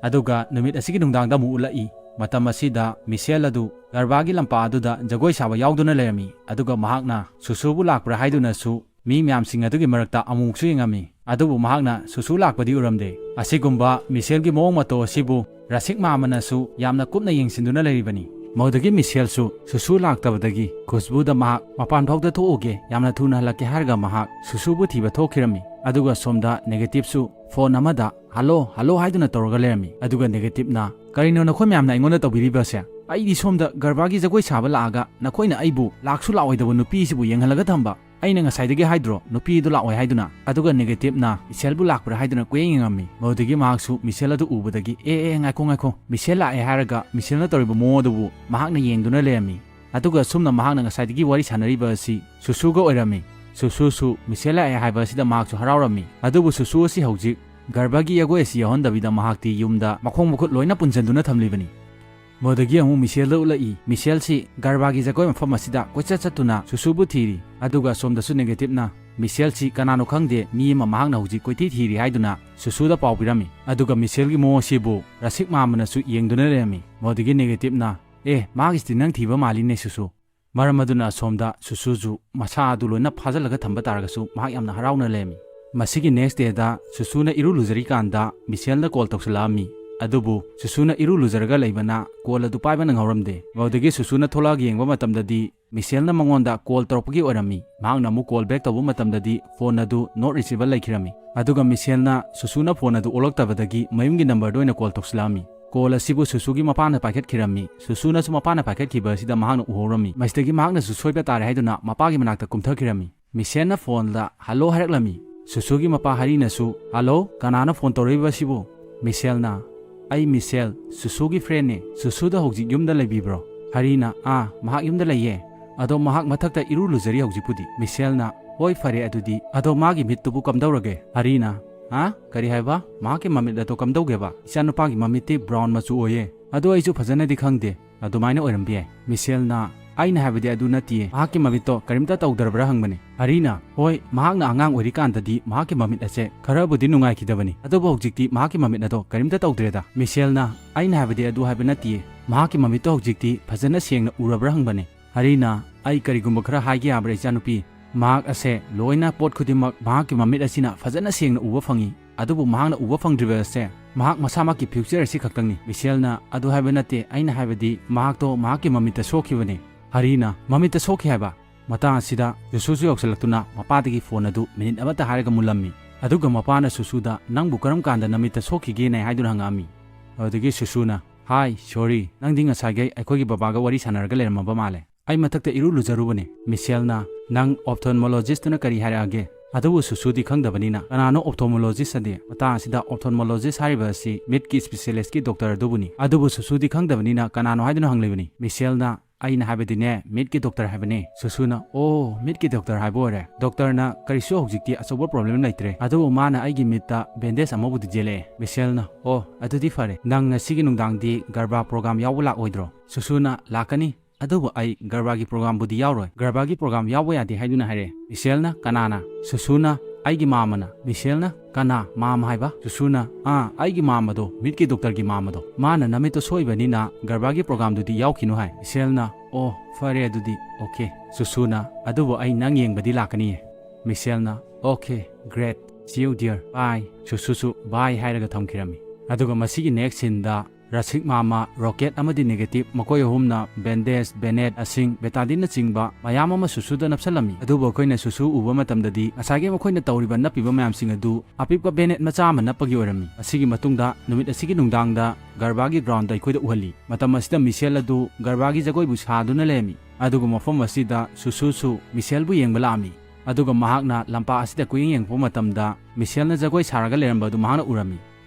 ꯑꯗꯨꯒ ꯅꯨꯃꯤꯠ ꯑꯁꯤꯒꯤ ꯅꯨꯡꯗꯥꯡꯗ ꯑꯃꯨꯛ ꯎꯠꯂꯛꯏ꯫ ꯃꯇꯝ ꯑꯁꯤꯗ ꯃꯤꯁꯦꯜ ꯑꯗꯨ ꯒꯔꯕꯥꯒꯤ ꯂꯝꯄꯥꯛ ꯑꯗꯨꯗ ꯖꯒꯣꯏ ꯁꯥꯕ ꯌꯥꯎꯗꯨꯅ ꯂꯩꯔꯝꯃꯤ꯫ ꯑꯗꯨꯒ ꯃꯍꯥꯛꯅ ꯁꯨꯁꯨꯕꯨ ꯂꯥꯛꯄ꯭ꯔꯥ ꯍꯥꯏꯗꯨꯅꯁꯨ ꯃꯤ ꯃꯌꯥꯝꯁꯤꯡ ꯑꯗꯨꯒꯤ ꯃꯔꯛꯇ ꯑꯃꯨꯛꯁꯨ ꯌꯦꯡꯉꯝꯃꯤ꯫ ꯑꯗꯨꯕꯨ ꯃꯍꯥꯛꯅ ꯁꯨꯁꯨ ꯂꯥꯛꯄꯗꯤ ꯎꯔꯝꯗꯦ꯫ ꯑꯁꯤꯒꯨꯝꯕ ꯃꯤꯁꯦꯜꯒꯤ ꯃꯑꯣꯡ ꯃꯇꯧ ꯑꯁꯤꯕꯨ ꯔꯥꯁꯤꯛ ꯃꯥꯃꯅꯁꯨ ꯌꯥꯝꯅ ꯀꯨꯞꯅ ꯌꯦꯡꯁꯤꯟꯗꯨꯅ ꯂꯩꯔꯤꯕꯅꯤ꯫ ꯃꯗꯨꯗꯒꯤ ꯃꯤꯁꯦꯜꯁꯨ ꯁꯨꯁꯨ ꯂꯥꯛꯇꯕꯗꯒꯤ ꯈꯨꯁꯕꯨꯗ ꯃꯍꯥꯛ ꯃꯄꯥꯟ ꯐꯥꯎꯗ ꯊꯣꯛꯎꯒꯦ, ꯌꯥꯝꯅ ꯊꯨꯅ ꯍꯜꯂꯛꯀꯦ ꯍꯥꯏꯔꯒ ꯃꯍꯥꯛ ꯁꯨꯁꯨꯕꯨ ꯊꯤꯕ ꯊꯣꯛꯈꯤꯔꯝꯃꯤ꯫ ꯑꯗꯨꯒ ꯁꯣꯝꯗ ꯅꯦꯒꯦꯇꯤꯚꯁꯨ ꯐꯣꯟ ꯑꯃꯗ "ꯍꯜꯂꯣ, ꯍꯜꯂꯣ" ꯍꯥꯏꯗꯨꯅ ꯇꯧꯔꯒ ꯂꯩꯔꯝꯃꯤ꯫ ꯑꯗꯨꯒ ꯅꯦꯒꯦꯇꯤꯚꯅ, "ꯀꯔꯤꯅꯣ ꯅꯈꯣꯏ ꯃꯌꯥꯝꯅ ꯑꯩꯉꯣꯟꯗ ꯇꯧꯕꯤꯔꯤꯕꯁꯦ? ꯑꯩꯗꯤ ꯁꯣꯝꯗ ꯒꯔꯕꯥꯒꯤ ꯖꯒꯣꯏ ꯁꯥꯕ ꯂꯥꯛꯑꯒ ꯅꯈꯣꯏꯅ ꯑꯩꯕꯨ ꯂꯥꯛꯁꯨ ꯂꯥꯛꯑꯣꯏꯗꯕ ꯅꯨꯄꯤꯁꯤꯕꯨ ꯌꯦꯡꯍꯜꯂꯒ ꯊꯝꯕ꯫ ꯑꯩꯅ ꯉꯁꯥꯏꯗꯒꯤ ꯍꯥꯏꯗ꯭ꯔꯣ ꯅꯨꯄꯤ ꯑꯗꯨ ꯂꯥꯛꯑꯣꯏ ꯍꯥꯏꯗꯨꯅ?" ꯑꯗꯨꯒ ꯅꯦꯒꯦꯇꯤꯚꯅ ꯃꯤꯁꯦꯜꯕꯨ ꯂꯥꯛꯄ꯭ꯔꯥ ꯍꯥꯏꯗꯨꯅ ꯀꯣꯏꯌꯦꯡ ꯌꯦꯡꯉꯝꯃꯤ꯫ ꯃꯗꯨꯗꯒꯤ ꯃꯍꯥꯛꯁꯨ ꯃꯤꯁꯦꯜ ꯑꯗꯨ ꯎꯕꯗꯒꯤ, "ꯑꯦ, ꯑꯦ, ꯉꯥꯏꯈꯣ, ꯉꯥꯏꯈꯣ, ꯃꯤꯁꯦꯜ ꯂꯥꯛꯑꯦ" ꯍꯥꯏꯔꯒ ꯃꯤꯁꯦꯜꯅ ꯇꯧꯔꯤꯕ ꯃꯑꯣꯡ ꯑꯗꯨꯕꯨ ꯃꯍꯥꯛꯅ ꯌꯦꯡꯗꯨꯅ ꯂꯩꯔꯝꯃꯤ꯫ ꯑꯗꯨꯒ ꯁꯨꯝꯅ ꯃꯍꯥꯛꯅ ꯉꯁꯥꯏꯗꯒꯤ ꯋꯥꯔꯤ ꯁꯥꯟꯅꯔꯤꯕ ꯑꯁꯤ ꯁꯨꯁꯨꯒ ꯑꯣꯏꯔꯝꯃꯤ꯫ ꯁꯨꯁꯨꯁꯨ ꯃꯤꯁꯦꯜ ꯂꯥꯛꯑꯦ ꯍꯥꯏꯕ ꯑꯁꯤꯗ ꯃꯍꯥꯛꯁꯨ ꯍꯔꯥꯎꯔꯝꯃꯤ꯫ ꯑꯗꯨꯕꯨ ꯁꯨꯁꯨ ꯑꯁꯤ ꯍꯧꯖꯤꯛ ꯒꯔꯕꯥꯒꯤ ꯖꯒꯣꯏ ꯑꯁꯤ ꯌꯥꯎꯍꯟꯗꯕꯤꯗ ꯃꯍꯥꯛꯇꯤ ꯌꯨꯝꯗ ꯃꯈꯣꯡ ꯃꯈꯨꯠ ꯂꯣꯏꯅ ꯄꯨꯟꯁꯤꯟꯗꯨꯅ ꯊꯝꯂꯤꯕꯅꯤ꯫ ꯃꯗꯨꯗꯒꯤ ꯑꯃꯨꯛ ꯃꯤꯁꯦꯜꯗ ꯎꯠꯂꯛꯏ꯫ ꯃꯤꯁꯦꯜꯁꯤ ꯒꯔꯕꯥꯒꯤ ꯖꯒꯣꯏ ꯃꯐꯝ ꯑꯁꯤꯗ ꯀꯣꯏꯆꯠ ꯆꯠꯇꯨꯅ ꯁꯨꯁꯨꯕꯨ ꯊꯤꯔꯤ꯫ ꯑꯗꯨꯒ ꯁꯣꯝꯗꯁꯨ ꯅꯦꯒꯦꯇꯤꯚꯅ ꯃꯤꯁꯦꯜꯁꯤ ꯀꯅꯥꯅꯣ ꯈꯪꯗꯦ, ꯃꯤ ꯑꯃ ꯃꯍꯥꯛꯅ ꯍꯧꯖꯤꯛ ꯀꯣꯏꯊꯤ ꯊꯤꯔꯤ ꯍꯥꯏꯗꯨꯅ ꯁꯨꯁꯨꯗ ꯄꯥꯎ ꯄꯤꯔꯝꯃꯤ꯫ ꯑꯗꯨꯒ ꯃꯤꯁꯦꯜꯒꯤ ꯃꯑꯣꯡ ꯑꯁꯤꯕꯨ ꯔꯥꯁꯤꯛ ꯃꯥꯃꯅꯁꯨ ꯌꯦꯡꯗꯨꯅ ꯂꯩꯔꯝꯃꯤ꯫ ꯃꯗꯨꯗꯒꯤ ꯅꯦꯒꯦꯇꯤꯚꯅ "ꯑꯦ, ꯃꯥꯒꯤꯁꯤꯗꯤ ꯅꯪ ꯊꯤꯕ ꯃꯥꯜꯂꯤꯅꯦ, ꯁꯨꯁꯨ"꯫ ꯃꯔꯝ ꯑꯗꯨꯅ ꯑꯁꯣꯝꯗ ꯁꯨꯁꯨꯁꯨ ꯃꯁꯥ ꯑꯗꯨ ꯂꯣꯏꯅ ꯐꯥꯖꯤꯜꯂꯒ ꯊꯝꯕ ꯇꯥꯔꯒꯁꯨ ꯃꯍꯥꯛ ꯌꯥꯝꯅ ꯍꯔꯥꯎꯅ ꯂꯩꯔꯝꯃꯤ꯫ ꯃꯁꯤꯒꯤ next dayꯗ ꯁꯨꯁꯨꯅ ꯏꯔꯨ ꯂꯨꯖꯔꯤꯀꯥꯟꯗ ꯃꯤꯁꯦꯜꯅ call ꯇꯧꯁꯤꯜꯂꯛꯑꯝꯃꯤ꯫ ꯑꯗꯨꯕꯨ ꯁꯨꯁꯨꯅ ꯏꯔꯨ ꯂꯨꯖꯔꯒ ꯂꯩꯕꯅ call ꯑꯗꯨ ꯄꯥꯏꯕ ꯅꯪꯍꯧꯔꯝꯗꯦ꯫ ꯃꯗꯨꯗꯒꯤ ꯁꯨꯁꯨꯅ ꯊꯣꯛꯂꯛꯑꯒ ꯌꯦꯡꯕ ꯃꯇꯝꯗꯗꯤ ꯃꯤꯁꯦꯜꯅ ꯃꯉꯣꯟꯗ call ꯇꯧꯔꯛꯄꯒꯤ ꯑꯣꯏꯔꯝꯃꯤ꯫ ꯃꯍꯥꯛꯅ ꯑꯃꯨꯛ call back ꯇꯧꯕ ꯃꯇꯝꯗꯗꯤ phone ꯑꯗꯨ not reachable ꯂꯩꯈꯤꯔꯝꯃꯤ꯫ ꯑꯗꯨꯒ ꯃꯤꯁꯦꯜꯅ ꯁꯨꯁꯨꯅ phone ꯑꯗꯨ ꯑꯣꯛꯂꯛꯇꯕꯗꯒꯤ ꯃꯌꯨꯝꯒꯤ numberꯗ ꯑꯣꯏꯅ call ꯇꯧꯁꯤꯜꯂꯛꯑꯝꯃꯤ꯫ Call ꯑꯁꯤꯕꯨ ꯁꯨꯁꯨꯒꯤ ꯃꯄꯥꯅ ꯄꯥꯏꯈꯠꯈꯤꯔꯝꯃꯤ꯫ ꯁꯨꯁꯨꯅꯁꯨ ꯃꯄꯥꯅ ꯄꯥꯏꯈꯠꯈꯤꯕ ꯑꯁꯤꯗ ꯃꯍꯥꯛꯅ ꯎꯍꯧꯔꯝꯃꯤ꯫ ꯃꯁꯤꯗꯒꯤ ꯃꯍꯥꯛꯅꯁꯨ ꯁꯣꯏꯕ ꯇꯥꯔꯦ ꯍꯥꯏꯗꯨꯅ ꯃꯄꯥꯒꯤ ꯃꯅꯥꯛꯇ ꯀꯨꯝꯊꯈꯤꯔꯝꯃꯤ꯫ ꯃꯤꯁꯦꯜꯅ phoneꯗ hello ꯍꯥꯏꯔꯛꯂꯝꯃꯤ꯫ ꯁꯨꯁꯨꯒꯤ ꯃꯄꯥ ꯍꯔꯤꯅꯁꯨ, "Hello, ꯀꯅꯥꯅꯣ phone ꯇꯧꯔꯛꯏꯕ ꯑꯁꯤꯕꯨ?" ꯃꯤꯁꯦꯜꯅ, "ꯑꯩ ꯃꯤꯁꯦꯜ, ꯁꯨꯁꯨꯒꯤ friendꯅꯦ꯫ ꯁꯨꯁꯨꯗ ꯍꯧꯖꯤꯛ ꯌꯨꯝꯗ ꯂꯩꯕꯤꯕ꯭ꯔꯣ?" ꯍꯔꯤꯅ, "ꯑꯥ, ꯃꯍꯥꯛ ꯌꯨꯝꯗ ꯂꯩꯌꯦ꯫ ꯑꯗꯣ ꯃꯍꯥꯛ ꯃꯊꯛꯇ ꯏꯔꯨ ꯂꯨꯖꯔꯤ ꯍꯧꯖꯤꯛꯄꯨꯗꯤ"꯫ ꯃꯤꯁꯦꯜꯅ, "ꯍꯣꯏ, ꯐꯔꯦ ꯑꯗꯨꯗꯤ꯫ ꯑꯗꯣ ꯃꯥꯒꯤ ꯃꯤꯠꯇꯨꯕꯨ ꯀꯝꯗꯧꯔꯒꯦ?" ꯍꯔꯤꯅ, "ꯍꯥ? ꯀꯔꯤ ꯍꯥꯏꯕ? ꯃꯍꯥꯛꯀꯤ ꯃꯃꯤꯠ ꯑꯗꯣ ꯀꯝꯗꯧꯒꯦꯕ? ꯏꯆꯥꯅꯨꯄꯥꯒꯤ ꯃꯃꯤꯠꯇꯤ brown ꯃꯆꯨ ꯑꯣꯏꯌꯦ꯫ ꯑꯗꯣ ꯑꯩꯁꯨ ꯐꯖꯅꯗꯤ ꯈꯪꯗꯦ꯫ ꯑꯗꯨꯃꯥꯏꯅ ꯑꯣꯏꯔꯝꯕ ꯌꯥꯏ"꯫ ꯃꯤꯁꯦꯜꯅ, "ꯑꯩꯅ ꯍꯥꯏꯕꯗꯤ ꯑꯗꯨ ꯅꯠꯇꯤꯌꯦ꯫ ꯃꯍꯥꯛꯀꯤ ꯃꯃꯤꯠꯇꯣ ꯀꯔꯤꯝꯇ ꯇꯧꯗ꯭ꯔꯕ꯭ꯔꯥ ꯍꯪꯕꯅꯤ"꯫ ꯍꯔꯤꯅ, "ꯍꯣꯏ, ꯃꯍꯥꯛꯅ ꯑꯉꯥꯡ ꯑꯣꯏꯔꯤꯀꯥꯟꯗꯗꯤ ꯃꯍꯥꯛꯀꯤ ꯃꯃꯤꯠ ꯑꯁꯦ ꯈꯔꯕꯨꯗꯤ ꯅꯨꯡꯉꯥꯏꯈꯤꯗꯕꯅꯤ꯫ ꯑꯗꯨꯕꯨ ꯍꯧꯖꯤꯛꯇꯤ ꯃꯍꯥꯛꯀꯤ ꯃꯃꯤꯠ ꯑꯗꯣ ꯀꯔꯤꯝꯇ ꯇꯧꯗ꯭ꯔꯦꯗ"꯫ ꯃꯤꯁꯦꯜꯅ, "ꯑꯩꯅ ꯍꯥꯏꯕꯗꯤ ꯑꯗꯨ ꯍꯥꯏꯕ ꯅꯠꯇꯤꯌꯦ꯫ ꯃꯍꯥꯛꯀꯤ ꯃꯃꯤꯠꯇꯣ ꯍꯧꯖꯤꯛꯇꯤ ꯐꯖꯅ ꯁꯦꯡꯅ ꯎꯔꯕ꯭ꯔꯥ ꯍꯪꯕꯅꯤ"꯫ ꯍꯔꯤꯅ, "ꯑꯩ ꯀꯔꯤꯒꯨꯝꯕ ꯈꯔ ꯍꯥꯏꯒꯦ ꯌꯥꯕ꯭ꯔꯥ ꯏꯆꯥꯅꯨꯄꯤ? ꯃꯍꯥꯛ ꯑꯁꯦ ꯂꯣꯏꯅ ꯄꯣꯠ ꯈꯨꯗꯤꯡꯃꯛ ꯃꯍꯥꯛꯀꯤ ꯃꯃꯤꯠ ꯑꯁꯤꯅ ꯐꯖꯅ ꯁꯦꯡꯅ ꯎꯕ ꯐꯪꯏ꯫ ꯑꯗꯨꯕꯨ ꯃꯍꯥꯛꯅ ꯎꯕ ꯐꯪꯗ꯭ꯔꯤꯕ ꯑꯁꯦ ꯃꯍꯥꯛ ꯃꯁꯥꯃꯛꯀꯤ future ꯑꯁꯤ ꯈꯛꯇꯪꯅꯤ"꯫ ꯃꯤꯁꯦꯜꯅ, "ꯑꯗꯨ ꯍꯥꯏꯕ ꯅꯠꯇꯦ, ꯑꯩꯅ ꯍꯥꯏꯕꯗꯤ ꯃꯍꯥꯛꯇꯣ ꯃꯍꯥꯛꯀꯤ ꯃꯃꯤꯠꯇ ꯁꯣꯛꯈꯤꯕꯅꯤ"꯫ ꯍꯔꯤꯅ, "ꯃꯃꯤꯠꯇ ꯁꯣꯛꯈꯤ ꯍꯥꯏꯕ?" ꯃꯇꯥꯡ ꯑꯁꯤꯗ ꯁꯨꯁꯨꯁꯨ ꯌꯧꯁꯤꯜꯂꯛꯇꯨꯅ ꯃꯄꯥꯗꯒꯤ phone ꯑꯗꯨ minute ꯑꯃꯠꯇ ꯍꯥꯏꯔꯒ ꯃꯨꯜꯂꯝꯃꯤ꯫ ꯑꯗꯨꯒ ꯃꯄꯥꯅ ꯁꯨꯁꯨꯗ, "ꯅꯪꯕꯨ ꯀꯔꯝ ꯀꯥꯟꯗ ꯅꯃꯤꯠꯇ ꯁꯣꯛꯈꯤꯒꯦꯅ?" ꯍꯥꯏꯗꯨꯅ ꯍꯪꯉꯛꯑꯝꯃꯤ꯫ ꯑꯗꯨꯗꯒꯤ ꯁꯨꯁꯨꯅ, "Hi, sorry, ꯅꯪꯗꯤ ꯉꯁꯥꯏꯈꯩ ꯑꯩꯈꯣꯏꯒꯤ ꯕꯕꯥꯒ ꯋꯥꯔꯤ ꯁꯥꯟꯅꯔꯒ ꯂꯩꯔꯝꯃꯕ ꯃꯥꯜꯂꯦ꯫ ꯑꯩ ꯃꯊꯛꯇ ꯏꯔꯨ ꯂꯨꯖꯔꯨꯕꯅꯦ"꯫ ꯃꯤꯁꯦꯜꯅ, "ꯅꯪ ophthalmologistꯇꯨꯅ ꯀꯔꯤ ꯍꯥꯏꯔꯛꯑꯒꯦ?" ꯑꯗꯨꯕꯨ ꯁꯨꯁꯨꯗꯤ ꯈꯪꯗꯕꯅꯤꯅ, "ꯀꯅꯥꯅꯣ ophthalmologist ꯑꯗꯤ?" ꯃꯇꯥꯡ ꯑꯁꯤꯗ ophthalmologist ꯍꯥꯏꯔꯤꯕ ꯑꯁꯤ ꯃꯤꯠꯀꯤ specialistꯀꯤ doctor ꯑꯗꯨꯕꯨꯅꯤ꯫ ꯑꯗꯨꯕꯨ ꯁꯨꯁꯨꯗꯤ ꯈꯪꯗꯕꯅꯤꯅ ꯀꯅꯥꯅꯣ ꯍꯥꯏꯗꯨꯅ ꯍꯪꯂꯤꯕꯅꯤ꯫ ꯃꯤꯁꯦꯜꯅ, "ꯑꯩꯅ ꯍꯥꯏꯕꯗꯤꯅꯦ, ꯃꯤꯠꯀꯤ doctor ꯍꯥꯏꯕꯅꯦ"꯫ ꯁꯨꯁꯨꯅ, "ꯑꯣ, ꯃꯤꯠꯀꯤ doctor ꯍꯥꯏꯕ ꯑꯣꯏꯔꯦ꯫ Doctorꯅ ꯀꯔꯤꯁꯨ ꯍꯧꯖꯤꯛꯇꯤ ꯑꯆꯧꯕ problem ꯂꯩꯇ꯭ꯔꯦ꯫ ꯑꯗꯨꯕꯨ ꯃꯥꯅ ꯑꯩꯒꯤ ꯃꯤꯠꯇ bandage ꯑꯃꯕꯨꯗꯤ ꯌꯦꯜꯂꯛꯑꯦ"꯫ ꯃꯤꯁꯦꯜꯅ, "ꯑꯣ, ꯑꯗꯨꯗꯤ ꯐꯔꯦ꯫ ꯅꯪ ꯉꯁꯤꯒꯤ ꯅꯨꯡꯗꯥꯡꯗꯤ Garba program ꯌꯥꯎꯕ ꯂꯥꯛꯑꯣꯏꯗ꯭ꯔꯣ?" ꯁꯨꯁꯨꯅ, "ꯂꯥꯛꯀꯅꯤ꯫ ꯑꯗꯨꯕꯨ ꯑꯩ Garbaꯒꯤ programꯕꯨꯗꯤ ꯌꯥꯎꯔꯣꯏ꯫ Garbaꯒꯤ program ꯌꯥꯎꯕ ꯌꯥꯗꯦ" ꯍꯥꯏꯗꯨꯅ ꯍꯥꯏꯔꯦ꯫ ꯃꯤꯁꯦꯜꯅ, "ꯀꯅꯥꯅ?" ꯁꯨꯁꯨꯅ, "ꯑꯩꯒꯤ ꯃꯥꯝꯃꯅ꯫" ꯃꯤꯁꯦꯜꯅ, "ꯀꯅꯥ ꯃꯥꯝꯃ ꯍꯥꯏꯕ?" ꯁꯨꯁꯨꯅ, "ꯑꯥ, ꯑꯩꯒꯤ ꯃꯥꯝꯃꯗꯣ, ꯃꯤꯠꯀꯤ ꯗꯣꯛꯇꯔꯒꯤ ꯃꯥꯝꯃꯗꯣ꯫ ꯃꯥꯅ ꯅꯃꯤꯠꯇꯣ ꯁꯣꯛꯏꯕꯅꯤꯅ ꯒꯔꯕꯥꯒꯤ ꯄ꯭ꯔꯣꯒꯥꯝꯗꯨꯗꯤ ꯌꯥꯎꯈꯤꯅꯨ ꯍꯥꯏ꯫" ꯃꯤꯁꯦꯜꯅ, "ꯑꯣ, ꯐꯔꯦ ꯑꯗꯨꯗꯤ, ꯑꯣꯀꯦ꯫" ꯁꯨꯁꯨꯅ, "ꯑꯗꯨꯕꯨ ꯑꯩ ꯅꯪ ꯌꯦꯡꯕꯗꯤ ꯂꯥꯛꯀꯅꯤꯌꯦ꯫" ꯃꯤꯁꯦꯜꯅ, "ꯑꯣꯀꯦ, ꯒ꯭ꯔꯦꯠ, ꯁꯤ ꯌꯨ ꯗꯤꯌꯔ, ꯕꯥꯏ꯫" ꯁꯨꯁꯨꯁꯨ ꯕꯥꯏ ꯍꯥꯏꯔꯒ ꯊꯝꯈꯤꯔꯝꯃꯤ꯫ ꯑꯗꯨꯒ ꯃꯁꯤꯒꯤ ꯅꯦꯛꯁ ꯁꯤꯟꯗ ꯔꯁꯤꯛ ꯃꯥꯝꯃ, ꯔꯣꯀꯦꯠ ꯑꯃꯗꯤ ꯅꯦꯒꯦꯇꯤꯚ, ꯃꯈꯣꯏ ꯑꯍꯨꯝꯅ ꯕꯦꯟꯗꯦꯖ, ꯕꯦꯅꯦꯠ, ꯑꯁꯤꯡ, ꯕꯦꯇꯥꯗꯤꯟꯅꯆꯤꯡꯕ ꯃꯌꯥꯝ ꯑꯃ ꯁꯨꯁꯨꯗ ꯅꯞꯁꯜꯂꯝꯃꯤ꯫ ꯑꯗꯨꯕꯨ ꯑꯩꯈꯣꯏꯅ ꯁꯨꯁꯨ ꯎꯕ ꯃꯇꯝꯗꯗꯤ ꯉꯁꯥꯏꯒꯤ ꯃꯈꯣꯏꯅ ꯇꯧꯔꯤꯕ ꯅꯞꯄꯤꯕ ꯃꯌꯥꯝꯁꯤꯡ ꯑꯗꯨ ꯑꯄꯤꯛꯄ ꯕꯦꯅꯦꯠ ꯃꯆꯥ ꯑꯃ ꯅꯞꯄꯒꯤ ꯑꯣꯏꯔꯝꯃꯤ꯫ ꯑꯁꯤꯒꯤ ꯃꯇꯨꯡꯗ ꯅꯨꯃꯤꯠ ꯑꯁꯤꯒꯤ ꯅꯨꯡꯗꯥꯡꯗ ꯒꯔꯕꯥꯒꯤ ꯒ꯭ꯔꯥꯎꯟꯗ ꯑꯩꯈꯣꯏꯗ ꯎꯍꯜꯂꯤ꯫ ꯃꯇꯝ ꯑꯁꯤꯗ ꯃꯤꯁꯦꯜ ꯑꯗꯨ ꯒꯔꯕꯥꯒꯤ ꯖꯒꯣꯏꯕꯨ ꯁꯥꯗꯨꯅ ꯂꯩꯔꯝꯃꯤ꯫ ꯑꯗꯨꯒ ꯃꯐꯝ ꯑꯁꯤꯗ ꯁꯨꯁꯨꯁꯨ ꯃꯤꯁꯦꯜꯕꯨ ꯌꯦꯡꯕ ꯂꯥꯛꯑꯝꯃꯤ꯫ ꯑꯗꯨꯒ ꯃꯍꯥꯛꯅ ꯂꯝꯄꯥꯛ ꯑꯁꯤꯗ ꯀꯣꯏꯌꯦꯡ ꯌꯦꯡꯉꯛꯄ ꯃꯇꯝꯗ ꯃꯤꯁꯦꯜꯅ ꯖꯒꯣꯏ ꯁꯥꯔꯒ ꯂꯩꯔꯝꯕ ꯑꯗꯨ ꯃꯍꯥꯛꯅ ꯎꯔꯝꯃꯤ꯫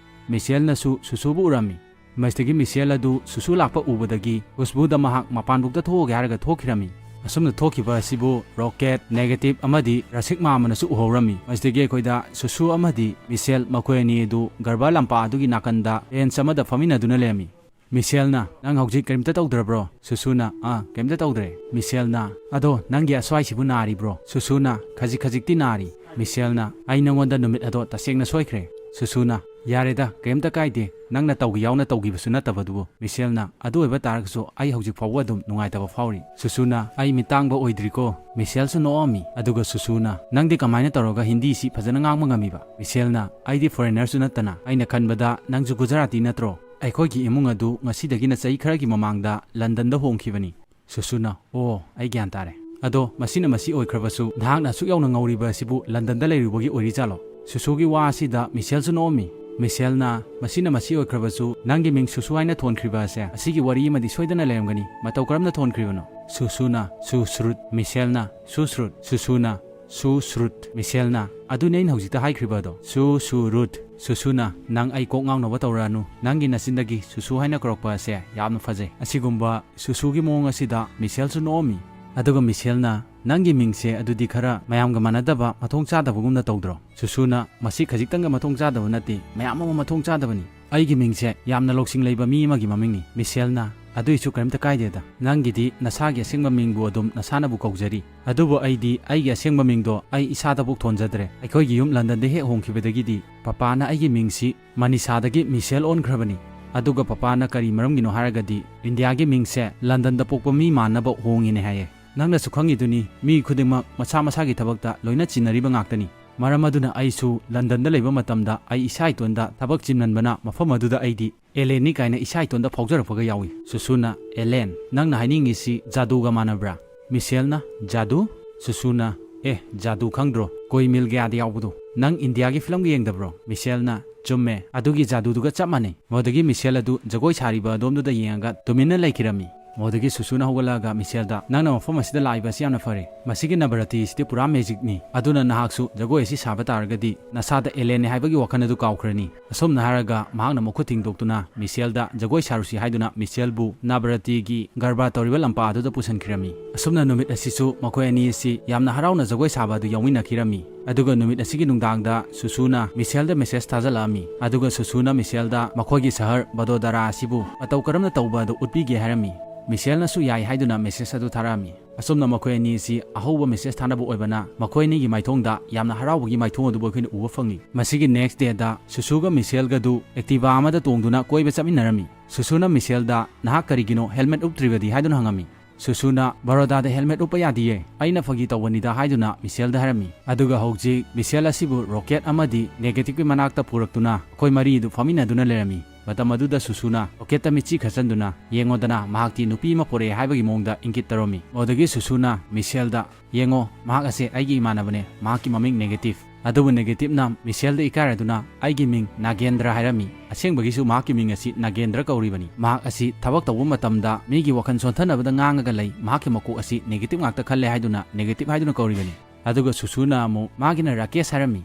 ꯃꯤꯁꯦꯜꯅꯁꯨ ꯁꯨꯁꯨꯕꯨ ꯎꯔꯝꯃꯤ꯫ ꯃꯁꯤꯗꯒꯤ ꯃꯤꯁꯦꯜ ꯑꯗꯨ ꯁꯨꯁꯨ ꯂꯥꯛꯄ ꯎꯕꯗꯒꯤ ꯈꯨꯁꯕꯨꯗ ꯃꯍꯥꯛ ꯃꯄꯥꯟꯕꯨꯛꯇ ꯊꯣꯛꯑꯒꯦ ꯍꯥꯏꯔꯒ ꯊꯣꯛꯈꯤꯔꯝꯃꯤ꯫ ꯑꯁꯨꯝꯅ ꯊꯣꯛꯈꯤꯕ ꯑꯁꯤꯕꯨ ꯔꯣꯀꯦꯠ, ꯅꯦꯒꯦꯇꯤꯚ ꯑꯃꯗꯤ ꯔꯁꯤꯛ ꯃꯥꯝꯃꯅꯁꯨ ꯎꯍꯧꯔꯝꯃꯤ꯫ ꯃꯁꯤꯗꯒꯤ ꯑꯩꯈꯣꯏꯗ ꯁꯨꯁꯨ ꯑꯃꯗꯤ ꯃꯤꯁꯦꯜ ꯃꯈꯣꯏ ꯑꯅꯤ ꯑꯗꯨ ꯒꯔꯕꯥ ꯂꯝꯄꯥꯛ ꯑꯗꯨꯒꯤ ꯅꯥꯀꯟꯗ ꯕꯦꯟꯆ ꯑꯃꯗ ꯐꯝꯃꯤꯟꯅꯗꯨꯅ ꯂꯩꯔꯝꯃꯤ꯫ ꯃꯤꯁꯦꯜꯅ, "ꯅꯪ ꯍꯧꯖꯤꯛ ꯀꯔꯤꯝꯇ ꯇꯧꯗ꯭ꯔꯕ꯭ꯔꯣ?" ꯁꯨꯁꯨꯅ, "ꯑꯥ, ꯀꯔꯤꯝꯇ ꯇꯧꯗ꯭ꯔꯦ꯫" ꯃꯤꯁꯦꯜꯅ, "ꯑꯗꯣ ꯅꯪꯒꯤ ꯑꯁ꯭ꯋꯥꯏꯁꯤꯕꯨ ꯅꯥꯔꯤꯕ꯭ꯔꯣ?" ꯁꯨꯁꯨꯅ, "ꯈꯖꯤꯛ ꯈꯖꯤꯛꯇꯤ ꯅꯥꯔꯤ꯫" ꯃꯤꯁꯦꯜꯅ, "ꯑꯩ ꯅꯪꯉꯣꯟꯗ ꯅꯨꯃꯤꯠ ꯑꯗꯣ ꯇꯁꯦꯡꯅ ꯁꯣꯏꯈ꯭ꯔꯦ꯫" ꯁꯨꯁꯨꯅ, "ꯌꯥꯔꯦꯗ, ꯀꯔꯤꯝꯇ ꯀꯥꯏꯗꯦ꯫ ꯅꯪꯅ ꯇꯧꯒꯦ ꯌꯥꯎꯅ ꯇꯧꯈꯤꯕꯁꯨ ꯅꯠꯇꯕꯗꯨꯕꯨ꯫" ꯃꯤꯁꯦꯜꯅ, "ꯑꯗꯨ ꯑꯣꯏꯕ ꯇꯥꯔꯒꯁꯨ ꯑꯩ ꯍꯧꯖꯤꯛ ꯐꯥꯎꯕ ꯑꯗꯨꯝ ꯅꯨꯡꯉꯥꯏꯇꯕ ꯐꯥꯎꯔꯤ꯫" ꯁꯨꯁꯨꯅ, "ꯑꯩ ꯃꯤꯠ ꯇꯥꯡꯕ ꯑꯣꯏꯗ꯭ꯔꯤꯀꯣ꯫" ꯃꯤꯁꯦꯜꯁꯨ ꯅꯣꯛꯑꯝꯃꯤ꯫ ꯑꯗꯨꯒ ꯁꯨꯁꯨꯅ, "ꯅꯪꯗꯤ ꯀꯃꯥꯏꯅ ꯇꯧꯔꯒ ꯍꯤꯟꯗꯤꯁꯤ ꯐꯖꯅ ꯉꯥꯡꯕ ꯉꯝꯃꯤꯕ?" ꯃꯤꯁꯦꯜꯅ, "ꯑꯩꯗꯤ ꯐꯣꯔꯦꯅꯔꯁꯨ ꯅꯠꯇꯅ꯫ ꯑꯩꯅ ꯈꯟꯕꯗ ꯅꯪꯁꯨ ꯒꯨꯖꯔꯥꯇꯤ ꯅꯠꯇ꯭ꯔꯣ? ꯑꯩꯈꯣꯏꯒꯤ ꯏꯃꯨꯡ ꯑꯗꯨ ꯉꯁꯤꯗꯒꯤꯅ ꯆꯍꯤ ꯈꯔꯒꯤ ꯃꯃꯥꯡꯗ ꯂꯟꯗꯟꯗ ꯍꯣꯡꯈꯤꯕꯅꯤ꯫" ꯁꯨꯁꯨꯅ, "ꯑꯣ, ꯑꯩ ꯒ꯭ꯌꯥꯟ ꯇꯥꯔꯦ꯫ ꯑꯗꯣ ꯃꯁꯤꯅ ꯃꯁꯤ ꯑꯣꯏꯈ꯭ꯔꯕꯁꯨ, ꯅꯍꯥꯛꯅ ꯑꯁꯨꯛ ꯌꯧꯅ ꯉꯧꯔꯤꯕ ꯑꯁꯤꯕꯨ ꯂꯟꯗꯟꯗ ꯂꯩꯔꯨꯕꯒꯤ ꯑꯣꯏꯔꯤꯖꯥꯠꯂꯣ?" ꯁꯨꯁꯨꯒꯤ ꯋꯥ ꯑꯁꯤꯗ ꯃꯤꯁꯦꯜꯁꯨ ꯅꯣꯛꯑꯝꯃꯤ꯫ ꯃꯤꯁꯦꯜꯅ, "ꯃꯁꯤꯅ ꯃꯁꯤ ꯑꯣꯏꯈ꯭ꯔꯕꯁꯨ, ꯅꯪꯒꯤ ꯃꯤꯡ ꯁꯨꯁꯨ ꯍꯥꯏꯅ ꯊꯣꯟꯈ꯭ꯔꯤꯕ ꯑꯁꯦ ꯑꯁꯤꯒꯤ ꯋꯥꯔꯤ ꯑꯃꯗꯤ ꯁꯣꯏꯗꯅ ꯂꯩꯔꯝꯒꯅꯤ꯫ ꯃꯇꯧ ꯀꯔꯝꯅ ꯊꯣꯟꯈ꯭ꯔꯤꯕꯅꯣ?" ꯁꯨꯁꯨꯅ, "ꯁꯨꯁ꯭ꯔꯨꯠ꯫" ꯃꯤꯁꯦꯜꯅ, "ꯁꯨꯁ꯭ꯔꯨꯠ꯫" ꯁꯨꯁꯨꯅ, "ꯁꯨꯁ꯭ꯔꯨꯠ꯫" ꯃꯤꯁꯦꯜꯅ, "ꯑꯗꯨꯅꯤ ꯑꯩꯅ ꯍꯧꯖꯤꯛꯇ ꯍꯥꯏꯈ꯭ꯔꯤꯕ ꯑꯗꯣ꯫" "ꯁꯨ ꯁꯨ ꯔꯨꯠ꯫" ꯁꯨꯁꯨꯅ, "ꯅꯪ ꯑꯩ ꯀꯣꯛ ꯉꯥꯎꯅꯕ ꯇꯧꯔꯛꯑꯅꯨ꯫ ꯅꯪꯒꯤ ꯅꯆꯤꯟꯗꯒꯤ ꯁꯨꯁꯨ ꯍꯥꯏꯅ ꯀꯧꯔꯛꯄ ꯑꯁꯦ ꯌꯥꯝꯅ ꯐꯖꯩ꯫" ꯑꯁꯤꯒꯨꯝꯕ ꯁꯨꯁꯨꯒꯤ ꯃꯑꯣꯡ ꯑꯁꯤꯗ ꯃꯤꯁꯦꯜꯁꯨ ꯅꯣꯛꯑꯝꯃꯤ꯫ ꯑꯗꯨꯒ ꯃꯤꯁꯦꯜꯅ, "ꯅꯪꯒꯤ ꯃꯤꯡꯁꯦ ꯑꯗꯨꯗꯤ ꯈꯔ ꯃꯌꯥꯝꯒ ꯃꯥꯟꯅꯗꯕ, ꯃꯊꯣꯡ ꯆꯥꯗꯕꯒꯨꯝꯅ ꯇꯧꯗ꯭ꯔꯣ?" ꯁꯨꯁꯨꯅ, "ꯃꯁꯤ ꯈꯖꯤꯛꯇꯪꯒ ꯃꯊꯣꯡ ꯆꯥꯗꯕ ꯅꯠꯇꯦ, ꯃꯌꯥꯝ ꯑꯃ ꯃꯊꯣꯡ ꯆꯥꯗꯕꯅꯤ꯫ ꯑꯩꯒꯤ ꯃꯤꯡꯁꯦ ꯌꯥꯝꯅ ꯂꯧꯁꯤꯡ ꯂꯩꯕ ꯃꯤ ꯑꯃꯒꯤ ꯃꯃꯤꯡꯅꯤ꯫" ꯃꯤꯁꯦꯜꯅ, ꯑꯗꯨꯏꯁꯨ ꯀꯔꯤꯝꯇ ꯀꯥꯏꯗꯦꯗ꯫ ꯅꯪꯒꯤꯗꯤ ꯅꯁꯥꯒꯤ ꯑꯁꯦꯡꯕ ꯃꯤꯡꯕꯨ ꯑꯗꯨꯝ ꯅꯁꯥꯅꯕꯨ ꯀꯧꯖꯔꯤ꯫ ꯑꯗꯨꯕꯨ ꯑꯩꯗꯤ ꯑꯩꯒꯤ ꯑꯁꯦꯡꯕ ꯃꯤꯡꯗꯣ ꯑꯩ ꯏꯁꯥꯗꯐꯥꯎ ꯊꯣꯟꯖꯗ꯭ꯔꯦ꯫ ꯑꯩꯈꯣꯏꯒꯤ ꯌꯨꯝ ꯂꯟꯗꯟꯗ ꯍꯦꯛ ꯍꯣꯡꯈꯤꯕꯗꯒꯤꯗꯤ ꯄꯄꯥꯅ ꯑꯩꯒꯤ ꯃꯤꯡꯁꯤ ꯃꯅꯤꯁꯥꯗꯒꯤ ꯃꯤꯁꯦꯜ ꯑꯣꯟꯈ꯭ꯔꯕꯅꯤ꯫ ꯑꯗꯨꯒ ꯄꯄꯥꯅ ꯀꯔꯤ ꯃꯔꯝꯒꯤꯅꯣ ꯍꯥꯏꯔꯒꯗꯤ ꯏꯟꯗꯤꯌꯥꯒꯤ ꯃꯤꯡꯁꯦ ꯂꯟꯗꯟꯗ ꯄꯣꯛꯄ ꯃꯤ ꯃꯥꯟꯅꯕ ꯍꯣꯡꯉꯤꯅꯦ ꯍꯥꯏꯌꯦ꯫ ꯅꯪꯅꯁꯨ ꯈꯪꯉꯤꯗꯨꯅꯤ, ꯃꯤ ꯈꯨꯗꯤꯡꯃꯛ ꯃꯁꯥ ꯃꯁꯥꯒꯤ ꯊꯕꯛꯇ ꯂꯣꯏꯅ ꯆꯤꯟꯅꯔꯤꯕ ꯉꯥꯛꯇꯅꯤ꯫ ꯃꯔꯝ ꯑꯗꯨꯅ ꯑꯩꯁꯨ ꯂꯟꯗꯟꯗ ꯂꯩꯕ ꯃꯇꯝꯗ ꯑꯩ ꯏꯁꯥ ꯏꯇꯣꯟꯗ ꯊꯕꯛ ꯆꯤꯟꯃꯟꯕꯅ ꯃꯐꯝ ꯑꯗꯨꯗ ꯑꯩꯗꯤ ꯑꯦꯂꯦꯟꯅꯤ ꯀꯥꯏꯅ ꯏꯁꯥ ꯏꯇꯣꯟꯗ ꯐꯥꯎꯖꯔꯛꯄꯒ ꯌꯥꯎꯏ꯫ ꯁꯨꯁꯨꯅ, "ꯑꯦꯂꯦꯟ, ꯅꯪꯅ ꯍꯥꯏꯅꯤꯡꯉꯤꯁꯤ ꯖꯥꯗꯨꯒ ꯃꯥꯟꯅꯕ꯭ꯔꯥ?" ꯃꯤꯁꯦꯜꯅ, "ꯖꯥꯗꯨ?" ꯁꯨꯁꯨꯅ, "ꯑꯦ, ꯖꯥꯗꯨ ꯈꯪꯗ꯭ꯔꯣ? ꯀꯣꯏ ꯃꯤꯜ ꯒꯌꯥꯗ ꯌꯥꯎꯕꯗꯣ꯫ ꯅꯪ ꯏꯟꯗꯤꯌꯥꯒꯤ ꯐꯤꯂꯝꯒ ꯌꯦꯡꯗꯕ꯭ꯔꯣ?" ꯃꯤꯁꯦꯜꯅ, "ꯆꯨꯝꯃꯦ, ꯑꯗꯨꯒꯤ ꯖꯥꯗꯨꯗꯨꯒ ꯆꯞ ꯃꯥꯟꯅꯩ꯫" ꯃꯗꯨꯗꯒꯤ ꯃꯤꯁꯦꯜ ꯑꯗꯨ ꯖꯒꯣꯏ ꯁꯥꯔꯤꯕ ꯑꯗꯣꯝꯗꯨꯗ ꯌꯦꯡꯉꯒ ꯇꯨꯃꯤꯟꯅ ꯂꯩꯈꯤꯔꯝꯃꯤ꯫ ꯃꯗꯨꯗꯒꯤ ꯁꯨꯁꯨꯅ ꯍꯧꯒꯠꯂꯛꯑꯒ ꯃꯤꯁꯦꯜꯗ, "ꯅꯪꯅ ꯃꯐꯝ ꯑꯁꯤꯗ ꯂꯥꯛꯏꯕ ꯑꯁꯤ ꯌꯥꯝꯅ ꯐꯔꯦ꯫ ꯃꯁꯤꯒꯤ ꯅꯕꯔꯇꯤ ꯑꯁꯤꯗꯤ ꯄꯨꯔꯥ ꯃꯦꯖꯤꯛꯅꯤ꯫ ꯑꯗꯨꯅ ꯅꯍꯥꯛꯁꯨ ꯖꯒꯣꯏ ꯑꯁꯤ ꯁꯥꯕ ꯇꯥꯔꯒꯗꯤ ꯅꯁꯥꯗ ꯑꯦꯂꯦꯟꯅꯤ ꯍꯥꯏꯕꯒꯤ ꯋꯥꯈꯜ ꯑꯗꯨ ꯀꯥꯎꯈ꯭ꯔꯅꯤ꯫" ꯑꯁꯨꯝꯅ ꯍꯥꯏꯔꯒ ꯃꯍꯥꯛꯅ ꯃꯈꯨꯠ ꯊꯤꯡꯗꯣꯛꯇꯨꯅ ꯃꯤꯁꯦꯜꯗ ꯖꯒꯣꯏ ꯁꯥꯔꯨꯁꯤ ꯍꯥꯏꯗꯨꯅ ꯃꯤꯁꯦꯜꯕꯨ ꯅꯕꯔꯇꯤꯒꯤ ꯒꯔꯕꯥ ꯇꯧꯔꯤꯕ ꯂꯝꯄꯥꯛ ꯑꯗꯨꯗ ꯄꯨꯁꯤꯟꯈꯤꯔꯝꯃꯤ꯫ ꯑꯁꯨꯝꯅ ꯅꯨꯃꯤꯠ ꯑꯁꯤꯁꯨ ꯃꯈꯣꯏ ꯑꯅꯤ ꯑꯁꯤ ꯌꯥꯝꯅ ꯍꯔꯥꯎꯅ ꯖꯒꯣꯏ ꯁꯥꯕ ꯑꯗꯨ ꯌꯥꯎꯃꯤꯟꯅꯈꯤꯔꯝꯃꯤ꯫ ꯑꯗꯨꯒ ꯅꯨꯃꯤꯠ ꯑꯁꯤꯒꯤ ꯅꯨꯡꯗꯥꯡꯗ ꯁꯨꯁꯨꯅ ꯃꯤꯁꯦꯜꯗ ꯃꯦꯁꯦꯖ ꯊꯥꯖꯤꯜꯂꯛꯑꯝꯃꯤ꯫ ꯑꯗꯨꯒ ꯁꯨꯁꯨꯅ ꯃꯤꯁꯦꯜꯗ ꯃꯈꯣꯏꯒꯤ ꯁꯍꯔ ꯕꯗꯣꯗꯥꯔꯥ ꯑꯁꯤꯕꯨ ꯃꯇꯧ ꯀꯔꯝꯅ ꯇꯧꯕ ꯑꯗꯨ ꯎꯠꯄꯤꯒꯦ ꯍꯥꯏꯔꯝꯃꯤ꯫ ꯃꯤꯁꯦꯜꯅꯁꯨ ꯌꯥꯏ ꯍꯥꯏꯗꯨꯅ ꯃꯦꯁꯦꯖ ꯑꯗꯨ ꯊꯥꯔꯛꯑꯝꯃꯤ꯫ ꯑꯁꯨꯝꯅ ꯃꯈꯣꯏ ꯑꯅꯤ ꯑꯁꯤ ꯑꯍꯧꯕ ꯃꯦꯁꯦꯖ ꯊꯥꯅꯕ ꯑꯣꯏꯕꯅ ꯃꯈꯣꯏ ꯑꯅꯤꯒꯤ ꯃꯥꯏꯊꯣꯡꯗ ꯌꯥꯝꯅ ꯍꯔꯥꯎꯕꯒꯤ ꯃꯥꯏꯊꯣꯡ ꯑꯗꯨꯕꯨ ꯑꯩꯈꯣꯏꯅ ꯎꯕ ꯐꯪꯉꯤ꯫ ꯃꯁꯤꯒꯤ ꯅꯦꯛꯁ ꯗꯦꯗ ꯁꯨꯁꯨꯒ ꯃꯤꯁꯦꯜꯒꯗꯨ ꯑꯦꯛꯇꯤꯚꯥ ꯑꯃꯗ ꯇꯣꯡꯗꯨꯅ ꯀꯣꯏꯕ ꯆꯠꯃꯤꯟꯅꯔꯝꯃꯤ꯫ ꯁꯨꯁꯨꯅ ꯃꯤꯁꯦꯜꯗ, "ꯅꯍꯥꯛ ꯀꯔꯤꯒꯤꯅꯣ ꯍꯦꯜꯃꯦꯠ ꯎꯞꯇ꯭ꯔꯤꯕꯗꯤ?" ꯍꯥꯏꯗꯨꯅ ꯍꯪꯉꯝꯃꯤ꯫ ꯁꯨꯁꯨꯅ, "ꯕꯔꯣꯗꯥꯗ ꯍꯦꯜꯃꯦꯠ ꯎꯞꯄ ꯌꯥꯗꯤꯌꯦ, ꯑꯩꯅ ꯐꯥꯒꯤ ꯇꯧꯕꯅꯤꯗ" ꯍꯥꯏꯗꯨꯅ ꯃꯤꯁꯦꯜꯗ ꯍꯥꯏꯔꯝꯃꯤ꯫ ꯑꯗꯨꯒ ꯍꯧꯖꯤꯛ ꯃꯤꯁꯦꯜ ꯑꯁꯤꯕꯨ ꯔꯣꯀꯦꯠ ꯑꯃꯗꯤ ꯅꯦꯒꯦꯇꯤꯚꯀꯤ ꯃꯅꯥꯛꯇ ꯄꯨꯔꯛꯇꯨꯅ ꯑꯩꯈꯣꯏ ꯃꯔꯤꯗꯨ ꯐꯝꯃꯤꯟꯅꯗꯨꯅ ꯂꯩꯔꯝꯃꯤ꯫ ꯃꯇꯝ ꯑꯗꯨꯗ ꯁꯨꯁꯨꯅ ꯔꯣꯀꯦꯠꯇ ꯃꯤꯠꯆꯤ ꯈꯠꯆꯟꯗꯨꯅ, "ꯌꯦꯡꯉꯣꯗꯅ, ꯃꯍꯥꯛꯇꯤ ꯅꯨꯄꯤ ꯑꯃ ꯄꯣꯔꯛꯑꯦ" ꯍꯥꯏꯕꯒꯤ ꯃꯑꯣꯡꯗ ꯏꯪꯒꯤꯠ ꯇꯧꯔꯝꯃꯤ꯫ ꯑꯗꯨꯗꯒꯤ ꯁꯨꯁꯨꯅ ꯃꯤꯁꯦꯜꯗ, "ꯌꯦꯡꯉꯣ, ꯃꯍꯥꯛ ꯑꯁꯦ ꯑꯩꯒꯤ ꯏꯃꯥꯟꯅꯕꯅꯦ, ꯃꯍꯥꯛꯀꯤ ꯃꯃꯤꯡ ꯅꯦꯒꯦꯇꯤꯚ꯫" ꯑꯗꯨꯕꯨ ꯅꯦꯒꯦꯇꯤꯚꯅ ꯃꯤꯁꯦꯜꯗ ꯏꯀꯥꯏꯔꯗꯨꯅ, "ꯑꯩꯒꯤ ꯃꯤꯡ ꯅꯥꯒꯦꯟꯗ꯭ꯔ ꯍꯥꯏꯔꯝꯃꯤ꯫ ꯑꯁꯦꯡꯕꯒꯤꯁꯨ ꯃꯍꯥꯛꯀꯤ ꯃꯤꯡ ꯑꯁꯤ ꯅꯥꯒꯦꯟꯗ꯭ꯔ ꯀꯧꯔꯤꯕꯅꯤ꯫ ꯃꯍꯥꯛ ꯑꯁꯤ ꯊꯕꯛ ꯇꯧꯕ ꯃꯇꯝꯗ ꯃꯤꯒꯤ ꯋꯥꯈꯜ ꯁꯣꯟꯊꯅꯕꯗ ꯉꯥꯡꯉꯒ ꯂꯩ꯫ ꯃꯍꯥꯛꯀꯤ ꯃꯀꯣꯛ ꯑꯁꯤ ꯅꯦꯒꯦꯇꯤꯚ ꯉꯥꯛꯇ ꯈꯜꯂꯦ ꯍꯥꯏꯗꯨꯅ ꯅꯦꯒꯦꯇꯤꯚ ꯍꯥꯏꯗꯨꯅ ꯀꯧꯔꯤꯕꯅꯤ꯫" ꯑꯗꯨꯒ ꯁꯨꯁꯨꯅ ꯑꯃꯨꯛ, "ꯃꯥꯒꯤꯅ ꯔꯥꯀꯦꯁ ꯍꯥꯏꯔꯝꯃꯤ꯫"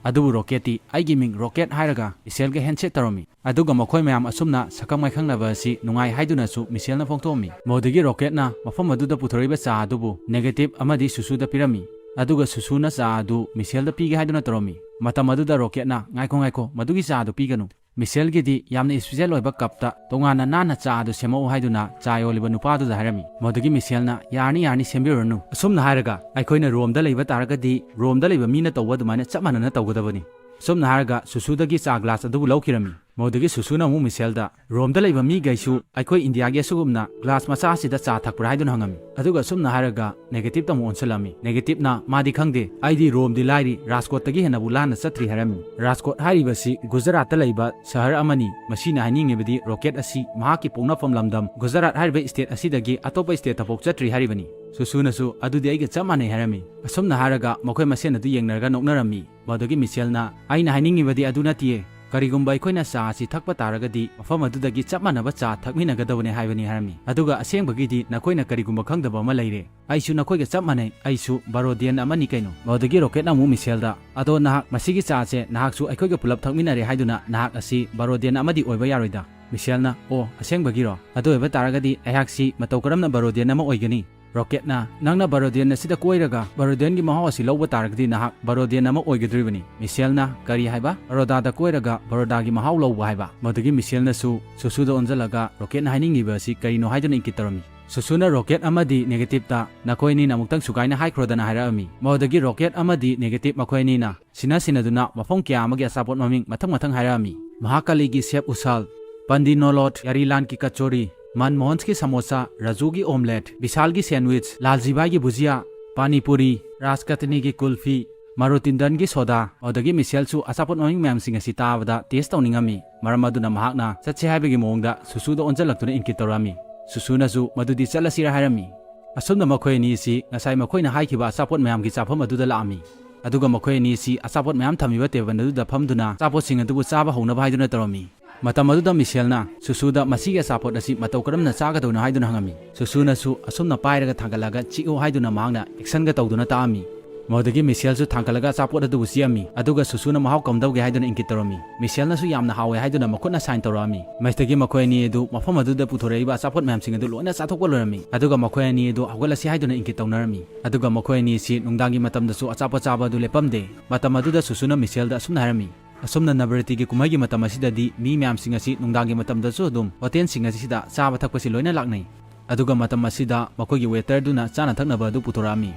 ꯑꯗꯨꯕꯨ ꯔꯣꯀꯦꯠꯇꯤ, "ꯑꯩꯒꯤ ꯃꯤꯡ ꯔꯣꯀꯦꯠ" ꯍꯥꯏꯔꯒ ꯃꯤꯁꯦꯜꯒ ꯍꯦꯟꯁꯦꯛ ꯇꯧꯔꯝꯃꯤ꯫ ꯑꯗꯨꯒ ꯃꯈꯣꯏ ꯃꯌꯥꯝ ꯑꯁꯨꯝꯅ ꯁꯛꯈꯪ ꯃꯥꯏꯈꯪꯅꯕ ꯑꯁꯤ ꯅꯨꯡꯉꯥꯏ ꯍꯥꯏꯗꯨꯅꯁꯨ ꯃꯤꯁꯦꯜꯅ ꯐꯣꯡꯗꯣꯛꯑꯝꯃꯤ꯫ ꯃꯗꯨꯗꯒꯤ ꯔꯣꯀꯦꯠꯅ ꯃꯐꯝ ꯑꯗꯨꯗ ꯄꯨꯊꯣꯔꯛꯏꯕ ꯆꯥ ꯑꯗꯨꯕꯨ ꯅꯦꯒꯦꯇꯤꯚ ꯑꯃꯗꯤ ꯁꯨꯁꯨꯗ ꯄꯤꯔꯝꯃꯤ꯫ ꯑꯗꯨꯒ ꯁꯨꯁꯨꯅ ꯆꯥ ꯑꯗꯨ ꯃꯤꯁꯦꯜꯗ ꯄꯤꯒꯦ ꯍꯥꯏꯗꯨꯅ ꯇꯧꯔꯝꯃꯤ꯫ ꯃꯇꯝ ꯑꯗꯨꯗ ꯔꯣꯀꯦꯠꯅ, "ꯉꯥꯏꯈꯣ, ꯉꯥꯏꯈꯣ, ꯃꯗꯨꯒꯤ ꯆꯥ ꯑꯗꯨ ꯄꯤꯒꯅꯨ꯫ ꯃꯤꯁꯦꯜꯒꯤꯗꯤ ꯌꯥꯝꯅ ꯏꯁꯄꯤꯁꯦꯜ ꯑꯣꯏꯕ ꯀꯞꯇ ꯇꯣꯉꯥꯟꯅ ꯅꯥꯟꯅ ꯆꯥ ꯑꯗꯨ ꯁꯦꯝꯃꯛꯎ ꯍꯥꯏꯗꯨꯅ ꯆꯥ ꯌꯣꯜꯂꯤꯕ ꯅꯨꯄꯥꯗꯨꯗ ꯍꯥꯏꯔꯝꯃꯤ꯫ ꯃꯗꯨꯒꯤ ꯃꯤꯁꯦꯜꯅ, "ꯌꯥꯔꯅꯤ, ꯌꯥꯔꯅꯤ, ꯁꯦꯝꯕꯤꯔꯨꯔꯅꯨ꯫ ꯑꯁꯨꯝꯅ ꯍꯥꯏꯔꯒ, ꯑꯩꯈꯣꯏꯅ ꯔꯣꯝꯗ ꯂꯩꯕ ꯇꯥꯔꯒꯗꯤ ꯔꯣꯝꯗ ꯂꯩꯕ ꯃꯤꯅ ꯇꯧꯕ ꯑꯗꯨꯃꯥꯏꯅ ꯆꯞ ꯃꯥꯟꯅꯅ ꯇꯧꯒꯗꯕꯅꯤ"꯫ ꯑꯁꯨꯝꯅ ꯍꯥꯏꯔꯒ ꯁꯨꯁꯨꯗꯒꯤ ꯆꯥ ꯒ꯭ꯂꯥꯁ ꯑꯗꯨꯕꯨ ꯂꯧꯈꯤꯔꯝꯃꯤ꯫ ꯃꯗꯨꯗꯒꯤ ꯁꯨꯁꯨꯅ ꯑꯃꯨꯛ ꯃꯤꯁꯦꯜꯗ, "ꯔꯣꯝꯗ ꯂꯩꯕ ꯃꯤꯈꯩꯁꯨ ꯑꯩꯈꯣꯏ ꯏꯟꯗꯤꯌꯥꯒꯤ ꯑꯁꯤꯒꯨꯝꯅ ꯒ꯭ꯂꯥꯁ ꯃꯆꯥ ꯑꯁꯤꯗ ꯆꯥ ꯊꯛꯄ꯭ꯔꯥ?" ꯍꯥꯏꯗꯨꯅ ꯍꯪꯉꯝꯃꯤ꯫ ꯑꯗꯨꯒ ꯑꯁꯨꯝꯅ ꯍꯥꯏꯔꯒ ꯅꯦꯒꯦꯇꯤꯞꯇ ꯑꯃꯨꯛ ꯑꯣꯟꯁꯤꯜꯂꯝꯃꯤ꯫ ꯅꯦꯒꯦꯇꯤꯞꯅ, "ꯃꯥꯗꯤ ꯈꯪꯗꯦ, ꯑꯩꯗꯤ ꯔꯣꯝꯗꯤ ꯂꯥꯏꯔꯤ, ꯔꯥꯖꯀꯣꯠꯇꯒꯤ ꯍꯦꯟꯅꯕꯨ ꯂꯥꯟꯅ ꯆꯠꯇ꯭ꯔꯤ" ꯍꯥꯏꯔꯝꯃꯤ꯫ ꯔꯥꯖꯀꯣꯠ ꯍꯥꯏꯔꯤꯕꯁꯤ ꯒꯨꯖꯔꯥꯠꯇ ꯂꯩꯕ ꯁꯍꯔ ꯑꯃꯅꯤ꯫ ꯃꯁꯤꯅ ꯍꯥꯏꯅꯤꯡꯉꯤꯕꯗꯤ ꯔꯣꯀꯦꯠ ꯑꯁꯤ ꯃꯍꯥꯛꯀꯤ ꯄꯣꯛꯅꯐꯝ ꯂꯝꯗꯝ ꯒꯨꯖꯔꯥꯠ ꯍꯥꯏꯔꯤꯕ ꯁ꯭ꯇꯦꯠ ꯑꯁꯤꯗꯒꯤ ꯑꯇꯣꯞꯄ ꯁ꯭ꯇꯦꯠꯇꯐꯥꯎ ꯆꯠꯇ꯭ꯔꯤ ꯍꯥꯏꯔꯤꯕꯅꯤ꯫ ꯁꯨꯁꯨꯅꯁꯨ, "ꯑꯗꯨꯗꯤ ꯑꯩꯒ ꯆꯞ ꯃꯥꯟꯅꯩ" ꯍꯥꯏꯔꯝꯃꯤ꯫ ꯑꯁꯨꯝꯅ ꯍꯥꯏꯔꯒ ꯃꯈꯣꯏ ꯃꯁꯦꯟ ꯑꯗꯨ ꯌꯦꯡꯅꯔꯒ ꯅꯣꯛꯅꯔꯝꯃꯤ꯫ ꯃꯗꯨꯒꯤ ꯃꯤꯁꯦꯜꯅ, "ꯑꯩꯅ ꯍꯥꯏꯅꯤꯡꯉꯤꯕꯗꯤ ꯑꯗꯨ ꯅꯠꯇꯤꯌꯦ꯫ ꯀꯔꯤꯒꯨꯝꯕ ꯑꯩꯈꯣꯏꯅ ꯆꯥ ꯑꯁꯤ ꯊꯛꯄ ꯇꯥꯔꯒꯗꯤ ꯃꯐꯝ ꯑꯗꯨꯗꯒꯤ ꯆꯞ ꯃꯥꯟꯅꯕ ꯆꯥ ꯊꯛꯃꯤꯟꯅꯒꯗꯕꯅꯦ ꯍꯥꯏꯕꯅꯤ" ꯍꯥꯏꯔꯝꯃꯤ꯫ ꯑꯗꯨꯒ ꯑꯁꯦꯡꯕꯒꯤꯗꯤ ꯅꯈꯣꯏꯅ ꯀꯔꯤꯒꯨꯝꯕ ꯈꯪꯗꯕ ꯑꯃ ꯂꯩꯔꯦ꯫ ꯑꯩꯁꯨ ꯅꯈꯣꯏꯒ ꯆꯞ ꯃꯥꯟꯅꯩ꯫ ꯑꯩꯁꯨ ꯕꯔꯣꯗꯤꯌꯟ ꯑꯃꯅꯤ ꯀꯩꯅꯣ꯫ ꯃꯗꯨꯗꯒꯤ ꯔꯣꯀꯦꯠꯅ ꯑꯃꯨꯛ ꯃꯤꯁꯦꯜꯗ, "ꯑꯗꯣ ꯅꯍꯥꯛ ꯃꯁꯤꯒꯤ ꯆꯥꯁꯦ ꯅꯍꯥꯛꯁꯨ ꯑꯩꯈꯣꯏꯒ ꯄꯨꯂꯞ ꯊꯛꯃꯤꯟꯅꯔꯦ ꯍꯥꯏꯗꯨꯅ ꯅꯍꯥꯛ ꯑꯁꯤ ꯕꯔꯣꯗꯤꯌꯟ ꯑꯃꯗꯤ ꯑꯣꯏꯕ ꯌꯥꯔꯣꯏꯗ"꯫ ꯃꯤꯁꯦꯜꯅ, "ꯑꯣ, ꯑꯁꯦꯡꯕꯒꯤꯔꯣ? ꯑꯗꯨ ꯑꯣꯏꯕ ꯇꯥꯔꯒꯗꯤ ꯑꯩꯍꯥꯛꯁꯤ ꯃꯇꯧ ꯀꯔꯝꯅ ꯕꯔꯣꯗꯤꯌꯟ ꯑꯃ ꯑꯣꯏꯒꯅꯤ?" ꯔꯣꯀꯦꯠꯅ, "ꯅꯪꯅ ꯕꯔꯣꯗꯤꯌꯟ ꯑꯁꯤꯗ ꯀꯣꯏꯔꯒ ꯕꯔꯣꯗꯤꯌꯟꯒꯤ ꯃꯍꯥꯎ ꯑꯁꯤ ꯂꯧꯕ ꯇꯥꯔꯒꯗꯤ ꯅꯍꯥꯛ ꯕꯔꯣꯗꯤꯌꯟ ꯑꯃ ꯑꯣꯏꯒꯗꯧꯔꯤꯕꯅꯤ"꯫ ꯃꯤꯁꯦꯜꯅ, "ꯀꯔꯤ ꯍꯥꯏꯕ? ꯕꯔꯣꯗꯥꯗ ꯀꯣꯏꯔꯒ ꯕꯔꯣꯗꯥꯒꯤ ꯃꯍꯥꯎ ꯂꯧꯕ ꯍꯥꯏꯕ?" ꯃꯗꯨꯒꯤ ꯃꯤꯁꯦꯜꯅꯁꯨ ꯁꯨꯁꯨꯗ ꯑꯣꯟꯁꯤꯜꯂꯒ ꯔꯣꯀꯦꯠꯅ ꯍꯥꯏꯅꯤꯡꯉꯤꯕ ꯑꯁꯤ ꯀꯔꯤꯅꯣ ꯍꯥꯏꯗꯨꯅ ꯏꯪꯀꯤꯠ ꯇꯧꯔꯝꯃꯤ꯫ ꯁꯨꯁꯨꯅ ꯔꯣꯀꯦꯠ ꯑꯃꯗꯤ ꯅꯦꯒꯦꯇꯤꯞꯇ, "ꯅꯈꯣꯏ ꯑꯅꯤꯅ ꯑꯃꯨꯛꯇꯪ ꯁꯨꯒꯥꯏꯅ ꯍꯥꯏꯈ꯭ꯔꯣꯗꯅ" ꯍꯥꯏꯔꯛꯑꯝꯃꯤ꯫ ꯃꯗꯨꯗꯒꯤ ꯔꯣꯀꯦꯠ ꯑꯃꯗꯤ ꯅꯦꯒꯦꯇꯤꯞ ꯃꯈꯣꯏ ꯑꯅꯤꯅ ꯁꯤꯟꯅ ꯁꯤꯟꯅꯗꯨꯅ ꯃꯐꯝ ꯀꯌꯥ ꯑꯃꯒꯤ ꯑꯆꯥꯄꯣꯠ ꯃꯃꯤꯡ ꯃꯊꯪ ꯃꯊꯪ ꯍꯥꯏꯔꯛꯑꯝꯃꯤ꯫ ꯃꯍꯥꯀꯥꯂꯤꯒꯤ ꯁꯦꯞ ꯎꯁꯥꯜ, ꯄꯟꯗꯤ ꯅꯣꯂꯣꯠ, ꯌꯥꯔꯤꯂꯥꯟꯒꯤ ꯀꯆꯣꯔꯤ, ꯃꯟꯃꯣꯍꯟꯁꯀꯤ ꯁꯃꯣꯁꯥ, ꯔꯥꯖꯨꯒꯤ ꯑꯣꯝꯂꯦꯠ, ꯕꯤꯁꯥꯜꯒꯤ ꯁꯦꯟꯋꯤꯆ, ꯂꯥꯜꯖꯤꯕꯥꯏꯒꯤ ꯚꯨꯖꯤꯌꯥ, ꯄꯥꯅꯤꯄꯨꯔꯤ, ꯔꯥꯖꯀꯇꯅꯤꯒꯤ ꯀꯨꯜꯐꯤ, ꯃꯔꯨꯇꯤꯟꯗꯟꯒꯤ ꯁꯣꯗꯥ꯫ ꯑꯗꯨꯗꯒꯤ ꯃꯤꯁꯦꯜꯁꯨ ꯑꯆꯥꯄꯣꯠ ꯃꯃꯤꯡ ꯃꯌꯥꯝꯁꯤꯡ ꯑꯁꯤ ꯇꯥꯕꯗ ꯇꯦꯁ ꯇꯧꯅꯤꯡꯉꯝꯃꯤ꯫ ꯃꯔꯝ ꯑꯗꯨꯅ ꯃꯍꯥꯛꯅ ꯆꯠꯁꯦ ꯍꯥꯏꯕꯒꯤ ꯃꯑꯣꯡꯗ ꯁꯨꯁꯨꯗ ꯑꯣꯟꯁꯤꯜꯂꯛꯇꯨꯅ ꯏꯪꯀꯤꯠ ꯇꯧꯔꯛꯑꯝꯃꯤ꯫ ꯁꯨꯁꯨꯅꯁꯨ ꯃꯗꯨꯗꯤ ꯆꯠꯂꯁꯤꯔꯥ ꯍꯥꯏꯔꯝꯃꯤ꯫ ꯑꯁꯨꯝꯅ ꯃꯈꯣꯏ ꯑꯅꯤ ꯑꯁꯤ ꯉꯁꯥꯏ ꯃꯈꯣꯏꯅ ꯍꯥꯏꯈꯤꯕ ꯑꯆꯥꯄꯣꯠ ꯃꯌꯥꯝꯒꯤ ꯆꯥꯐꯝ ꯑꯗꯨꯗ ꯂꯥꯛꯑꯝꯃꯤ꯫ ꯑꯗꯨꯒ ꯃꯈꯣꯏ ꯑꯅꯤ ꯑꯁꯤ ꯑꯆꯥꯄꯣꯠ ꯃꯌꯥꯝ ꯊꯝꯃꯤꯕ ꯇꯦꯕꯜ ꯑꯗꯨꯗ ꯐꯝꯗꯨꯅ ꯑꯆꯥꯄꯣꯠꯁꯤꯡ ꯑꯗꯨꯕꯨ ꯆꯥꯕ ꯍꯧꯅꯕ ꯍꯥꯏꯗꯨꯅ ꯇꯧꯔꯝꯃꯤ꯫ ꯃꯇꯝ ꯑꯗꯨꯗ ꯃꯤꯁꯦꯜꯅ ꯁꯨꯁꯨꯗ ꯃꯁꯤꯒꯤ ꯑꯆꯥꯄꯣꯠ ꯑꯁꯤ ꯃꯇꯧ ꯀꯔꯝꯅ ꯆꯥꯒꯗꯧꯅꯣ ꯍꯥꯏꯗꯨꯅ ꯍꯪꯉꯝꯃꯤ꯫ ꯁꯨꯁꯨꯅꯁꯨ ꯑꯁꯨꯝꯅ ꯄꯥꯏꯔꯒ ꯊꯥꯡꯒꯠꯂꯒ ꯆꯤꯛꯎ ꯍꯥꯏꯗꯨꯅ ꯃꯍꯥꯛꯅ ꯑꯦꯛꯁꯟꯒ ꯇꯧꯗꯨꯅ ꯇꯥꯛꯑꯝꯃꯤ꯫ ꯃꯗꯨꯗꯒꯤ ꯃꯤꯁꯦꯜꯁꯨ ꯊꯥꯡꯒꯠꯂꯒ ꯑꯆꯥꯄꯣꯠ ꯑꯗꯨꯕꯨ ꯆꯤꯛꯑꯝꯃꯤ, ꯑꯗꯨꯒ ꯁꯨꯁꯨꯅ ꯃꯍꯥꯎ ꯀꯝꯗꯧꯒꯦ ꯍꯥꯏꯗꯨꯅ ꯏꯪꯀꯤꯠ ꯇꯧꯔꯝꯃꯤ꯫ ꯃꯤꯁꯦꯜꯅꯁꯨ ꯌꯥꯝꯅ ꯍꯥꯎꯋꯦ ꯍꯥꯏꯗꯨꯅ ꯃꯈꯨꯠꯅ ꯁꯥꯏꯟ ꯇꯧꯔꯛꯑꯝꯃꯤ꯫ ꯃꯁꯤꯗꯒꯤ ꯃꯈꯣꯏ ꯑꯅꯤ ꯑꯗꯨ ꯃꯐꯝ ꯑꯗꯨꯗ ꯄꯨꯊꯣꯔꯛꯏꯕ ꯑꯆꯥꯄꯣꯠ ꯃꯌꯥꯝꯁꯤꯡ ꯑꯗꯨ ꯂꯣꯏꯅ ꯆꯥꯊꯣꯛꯄ ꯂꯣꯏꯔꯝꯃꯤ꯫ ꯑꯗꯨꯒ ꯃꯈꯣꯏ ꯑꯅꯤ ꯑꯗꯨ ꯍꯧꯒꯠꯂꯁꯤ ꯍꯥꯏꯗꯨꯅ ꯏꯪꯀꯤꯠ ꯇꯧꯅꯔꯝꯃꯤ꯫ ꯑꯗꯨꯒ ꯃꯈꯣꯏ ꯑꯅꯤ ꯑꯁꯤ ꯅꯨꯡꯗꯥꯡꯒꯤ ꯃꯇꯝꯗꯁꯨ ꯑꯆꯥꯄꯣꯠ ꯆꯥꯕ ꯑꯗꯨ ꯂꯦꯞꯄꯝꯗꯦ꯫ ꯃꯇꯝ ꯑꯗꯨꯗ ꯁꯨꯁꯨꯅ ꯃꯤꯁꯦꯜꯗ ꯑꯁꯨꯝꯅ ꯍꯥꯏꯔꯝꯃꯤ, ꯑꯁꯨꯝꯅ ꯅꯕꯔꯥꯇꯤꯒꯤ ꯀꯨꯝꯍꯩꯒꯤ ꯃꯇꯝ ꯑꯁꯤꯗꯗꯤ ꯃꯤ ꯃꯌꯥꯝꯁꯤꯡ ꯑꯁꯤ ꯅꯨꯡꯗꯥꯡꯒꯤ ꯃꯇꯝꯗꯁꯨ ꯑꯗꯨꯝ ꯍꯣꯇꯦꯜꯁꯤꯡ ꯑꯁꯤꯗ ꯆꯥꯕ ꯊꯛꯄꯁꯤ ꯂꯣꯏꯅ ꯂꯥꯛꯅꯩ꯫ ꯑꯗꯨꯒ ꯃꯇꯝ ꯑꯁꯤꯗ ꯃꯈꯣꯏꯒꯤ ꯋꯦꯇꯔꯗꯨꯅ ꯆꯥꯅ ꯊꯛꯅꯕ ꯑꯗꯨ ꯄꯨꯊꯣꯔꯛꯑꯝꯃꯤ꯫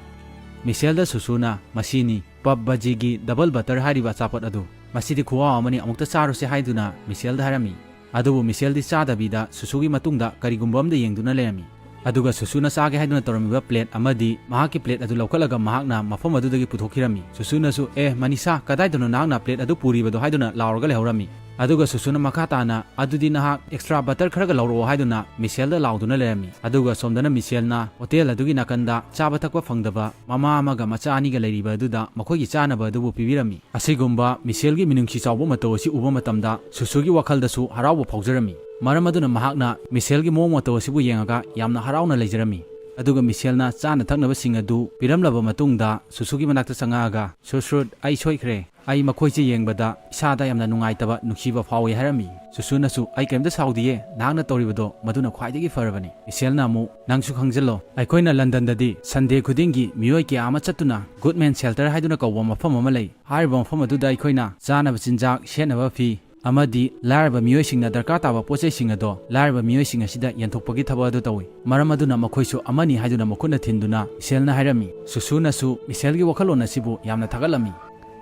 ꯃꯤꯁꯦꯜꯗ ꯁꯨꯁꯨꯅ "ꯃꯁꯤꯅꯤ ꯄꯕ ꯕꯖꯤꯒꯤ ꯗꯕꯜ ꯕꯇꯔ ꯍꯥꯏꯔꯤꯕ ꯑꯆꯥꯄꯣꯠ ꯑꯗꯨ꯫ ꯃꯁꯤꯗꯤ ꯈꯨꯍꯥꯎ ꯑꯃꯅꯤ, ꯑꯃꯨꯛꯇ ꯆꯥꯔꯨꯁꯦ" ꯍꯥꯏꯗꯨꯅ ꯃꯤꯁꯦꯜꯗ ꯍꯥꯏꯔꯝꯃꯤ꯫ ꯑꯗꯨꯕꯨ ꯃꯤꯁꯦꯜꯗꯤ ꯆꯥꯗꯕꯤꯗ ꯁꯨꯁꯨꯒꯤ ꯃꯇꯨꯡꯗ ꯀꯔꯤꯒꯨꯝꯕ ꯑꯃꯗ ꯌꯦꯡꯗꯨꯅ ꯂꯩꯔꯝꯃꯤ꯫ ꯑꯗꯨꯒ ꯁꯨꯁꯨꯅ ꯆꯥꯒꯦ ꯍꯥꯏꯗꯨꯅ ꯇꯧꯔꯝꯃꯤꯕ ꯄ꯭ꯂꯦꯠ ꯑꯃꯗꯤ ꯃꯍꯥꯛꯀꯤ ꯄ꯭ꯂꯦꯠ ꯑꯗꯨ ꯂꯧꯈꯠꯂꯒ ꯃꯍꯥꯛꯅ ꯃꯐꯝ ꯑꯗꯨꯗꯒꯤ ꯄꯨꯊꯣꯛꯈꯤꯔꯝꯃꯤ꯫ ꯁꯨꯁꯨꯅꯁꯨ, "ꯑꯦ, ꯃꯅꯤꯁꯥ, ꯀꯗꯥꯏꯗꯅꯣ ꯅꯍꯥꯛꯅ ꯄ꯭ꯂꯦꯠ ꯑꯗꯨ ꯄꯨꯔꯤꯕꯗꯣ?" ꯍꯥꯏꯗꯨꯅ ꯂꯥꯎꯔꯒ ꯂꯩꯍꯧꯔꯝꯃꯤ꯫ ꯑꯗꯨꯒ ꯁꯨꯁꯨꯅ ꯃꯈꯥ ꯇꯥꯅ, "ꯑꯗꯨꯗꯤ ꯅꯍꯥꯛ ꯑꯦꯛꯁꯇ꯭ꯔꯥ ꯕꯇꯔ ꯈꯔꯒ ꯂꯧꯔꯛꯑꯣ" ꯍꯥꯏꯗꯨꯅ ꯃꯤꯁꯦꯜꯗ ꯂꯥꯎꯗꯨꯅ ꯂꯩꯔꯝꯃꯤ꯫ ꯑꯗꯨꯒ ꯁꯣꯝꯗꯅ ꯃꯤꯁꯦꯜꯅ ꯍꯣꯇꯦꯜ ꯑꯗꯨꯒꯤ ꯅꯥꯀꯟꯗ ꯆꯥꯕ ꯊꯛꯄ ꯐꯪꯗꯕ ꯃꯃꯥ ꯑꯃꯒ ꯃꯆꯥ ꯑꯅꯤꯒ ꯂꯩꯔꯤꯕ ꯑꯗꯨꯗ ꯃꯈꯣꯏꯒꯤ ꯆꯥꯅꯕ ꯑꯗꯨꯕꯨ ꯄꯤꯕꯤꯔꯝꯃꯤ꯫ ꯑꯁꯤꯒꯨꯝꯕ ꯃꯤꯁꯦꯜꯒꯤ ꯃꯤꯅꯨꯡꯁꯤ ꯆꯥꯎꯕ ꯃꯇꯧ ꯑꯁꯤ ꯎꯕ ꯃꯇꯝꯗ ꯁꯨꯁꯨꯒꯤ ꯋꯥꯈꯜꯗꯁꯨ ꯍꯔꯥꯎꯕ ꯐꯥꯎꯖꯔꯝꯃꯤ꯫ ꯃꯔꯝ ꯑꯗꯨꯅ ꯃꯍꯥꯛꯅ ꯃꯤꯁꯦꯜꯒꯤ ꯃꯑꯣꯡ ꯃꯇꯧ ꯑꯁꯤꯕꯨ ꯌꯦꯡꯉꯒ ꯌꯥꯝꯅ ꯍꯔꯥꯎꯅ ꯂꯩꯖꯔꯝꯃꯤ꯫ ꯑꯗꯨꯒ ꯃꯤꯁꯦꯜꯅ ꯆꯥꯅ ꯊꯛꯅꯕꯁꯤꯡ ꯑꯗꯨ ꯄꯤꯔꯝꯂꯕ ꯃꯇꯨꯡꯗ ꯁꯨꯁꯨꯒꯤ ꯃꯅꯥꯛꯇ ꯆꯪꯉꯛꯑꯒ, "ꯁꯨꯁ꯭ꯔꯨꯠ, ꯑꯩ ꯁꯣꯏꯈ꯭ꯔꯦ꯫ ꯑꯩ ꯃꯈꯣꯏꯁꯦ ꯌꯦꯡꯕꯗ ꯏꯁꯥꯗ ꯌꯥꯝꯅ ꯅꯨꯡꯉꯥꯏꯇꯕ, ꯅꯨꯡꯁꯤꯕ ꯐꯥꯎꯏ" ꯍꯥꯏꯔꯝꯃꯤ꯫ ꯁꯨꯁꯨꯅꯁꯨ, "ꯑꯩ ꯀꯔꯤꯝꯇ ꯁꯥꯎꯗꯤꯌꯦ, ꯅꯍꯥꯛꯅ ꯇꯧꯔꯤꯕꯗꯣ ꯃꯗꯨꯅ ꯈ꯭ꯋꯥꯏꯗꯒꯤ ꯐꯔꯕꯅꯤ"꯫ ꯃꯤꯁꯦꯜꯅ ꯑꯃꯨꯛ, "ꯅꯪꯁꯨ ꯈꯪꯖꯤꯜꯂꯣ, ꯑꯩꯈꯣꯏꯅ ꯂꯟꯗꯟꯗꯗꯤ ꯁꯟꯗꯦ ꯈꯨꯗꯤꯡꯒꯤ ꯃꯤꯑꯣꯏ ꯀꯌꯥ ꯑꯃ ꯆꯠꯇꯨꯅ ꯒꯨꯗꯃꯦꯟ ꯁꯦꯜꯇꯔ ꯍꯥꯏꯗꯨꯅ ꯀꯧꯕ ꯃꯐꯝ ꯑꯃ ꯂꯩ꯫ ꯍꯥꯏꯔꯤꯕ ꯃꯐꯝ ꯑꯗꯨꯗ ꯑꯩꯈꯣꯏꯅ ꯆꯥꯅꯕ ꯆꯤꯟꯖꯥꯛ, ꯁꯦꯠꯅꯕ ꯐꯤ, ꯑꯃꯗꯤ ꯂꯥꯏꯔꯕ ꯃꯤꯑꯣꯏꯁꯤꯡꯅ ꯗꯔꯀꯥꯔ ꯇꯥꯕ ꯄꯣꯠ ꯆꯩꯁꯤꯡ ꯑꯗꯣ ꯂꯥꯏꯔꯕ ꯃꯤꯑꯣꯏꯁꯤꯡ ꯑꯁꯤꯗ ꯌꯦꯟꯊꯣꯛꯄꯒꯤ ꯊꯕꯛ ꯑꯗꯨ ꯇꯧꯏ꯫ ꯃꯔꯝ ꯑꯗꯨꯅ ꯃꯈꯣꯏꯁꯨ ꯑꯃꯅꯤ" ꯍꯥꯏꯗꯨꯅ ꯃꯈꯨꯠꯅ ꯊꯤꯟꯗꯨꯅ ꯃꯤꯁꯦꯜꯅ ꯍꯥꯏꯔꯝꯃꯤ꯫ ꯁꯨꯁꯨꯅꯁꯨ ꯃꯤꯁꯦꯜꯒꯤ ꯋꯥꯈꯜꯂꯣꯟ ꯑꯁꯤꯕꯨ ꯌꯥꯝꯅ ꯊꯥꯒꯠꯂꯝꯃꯤ꯫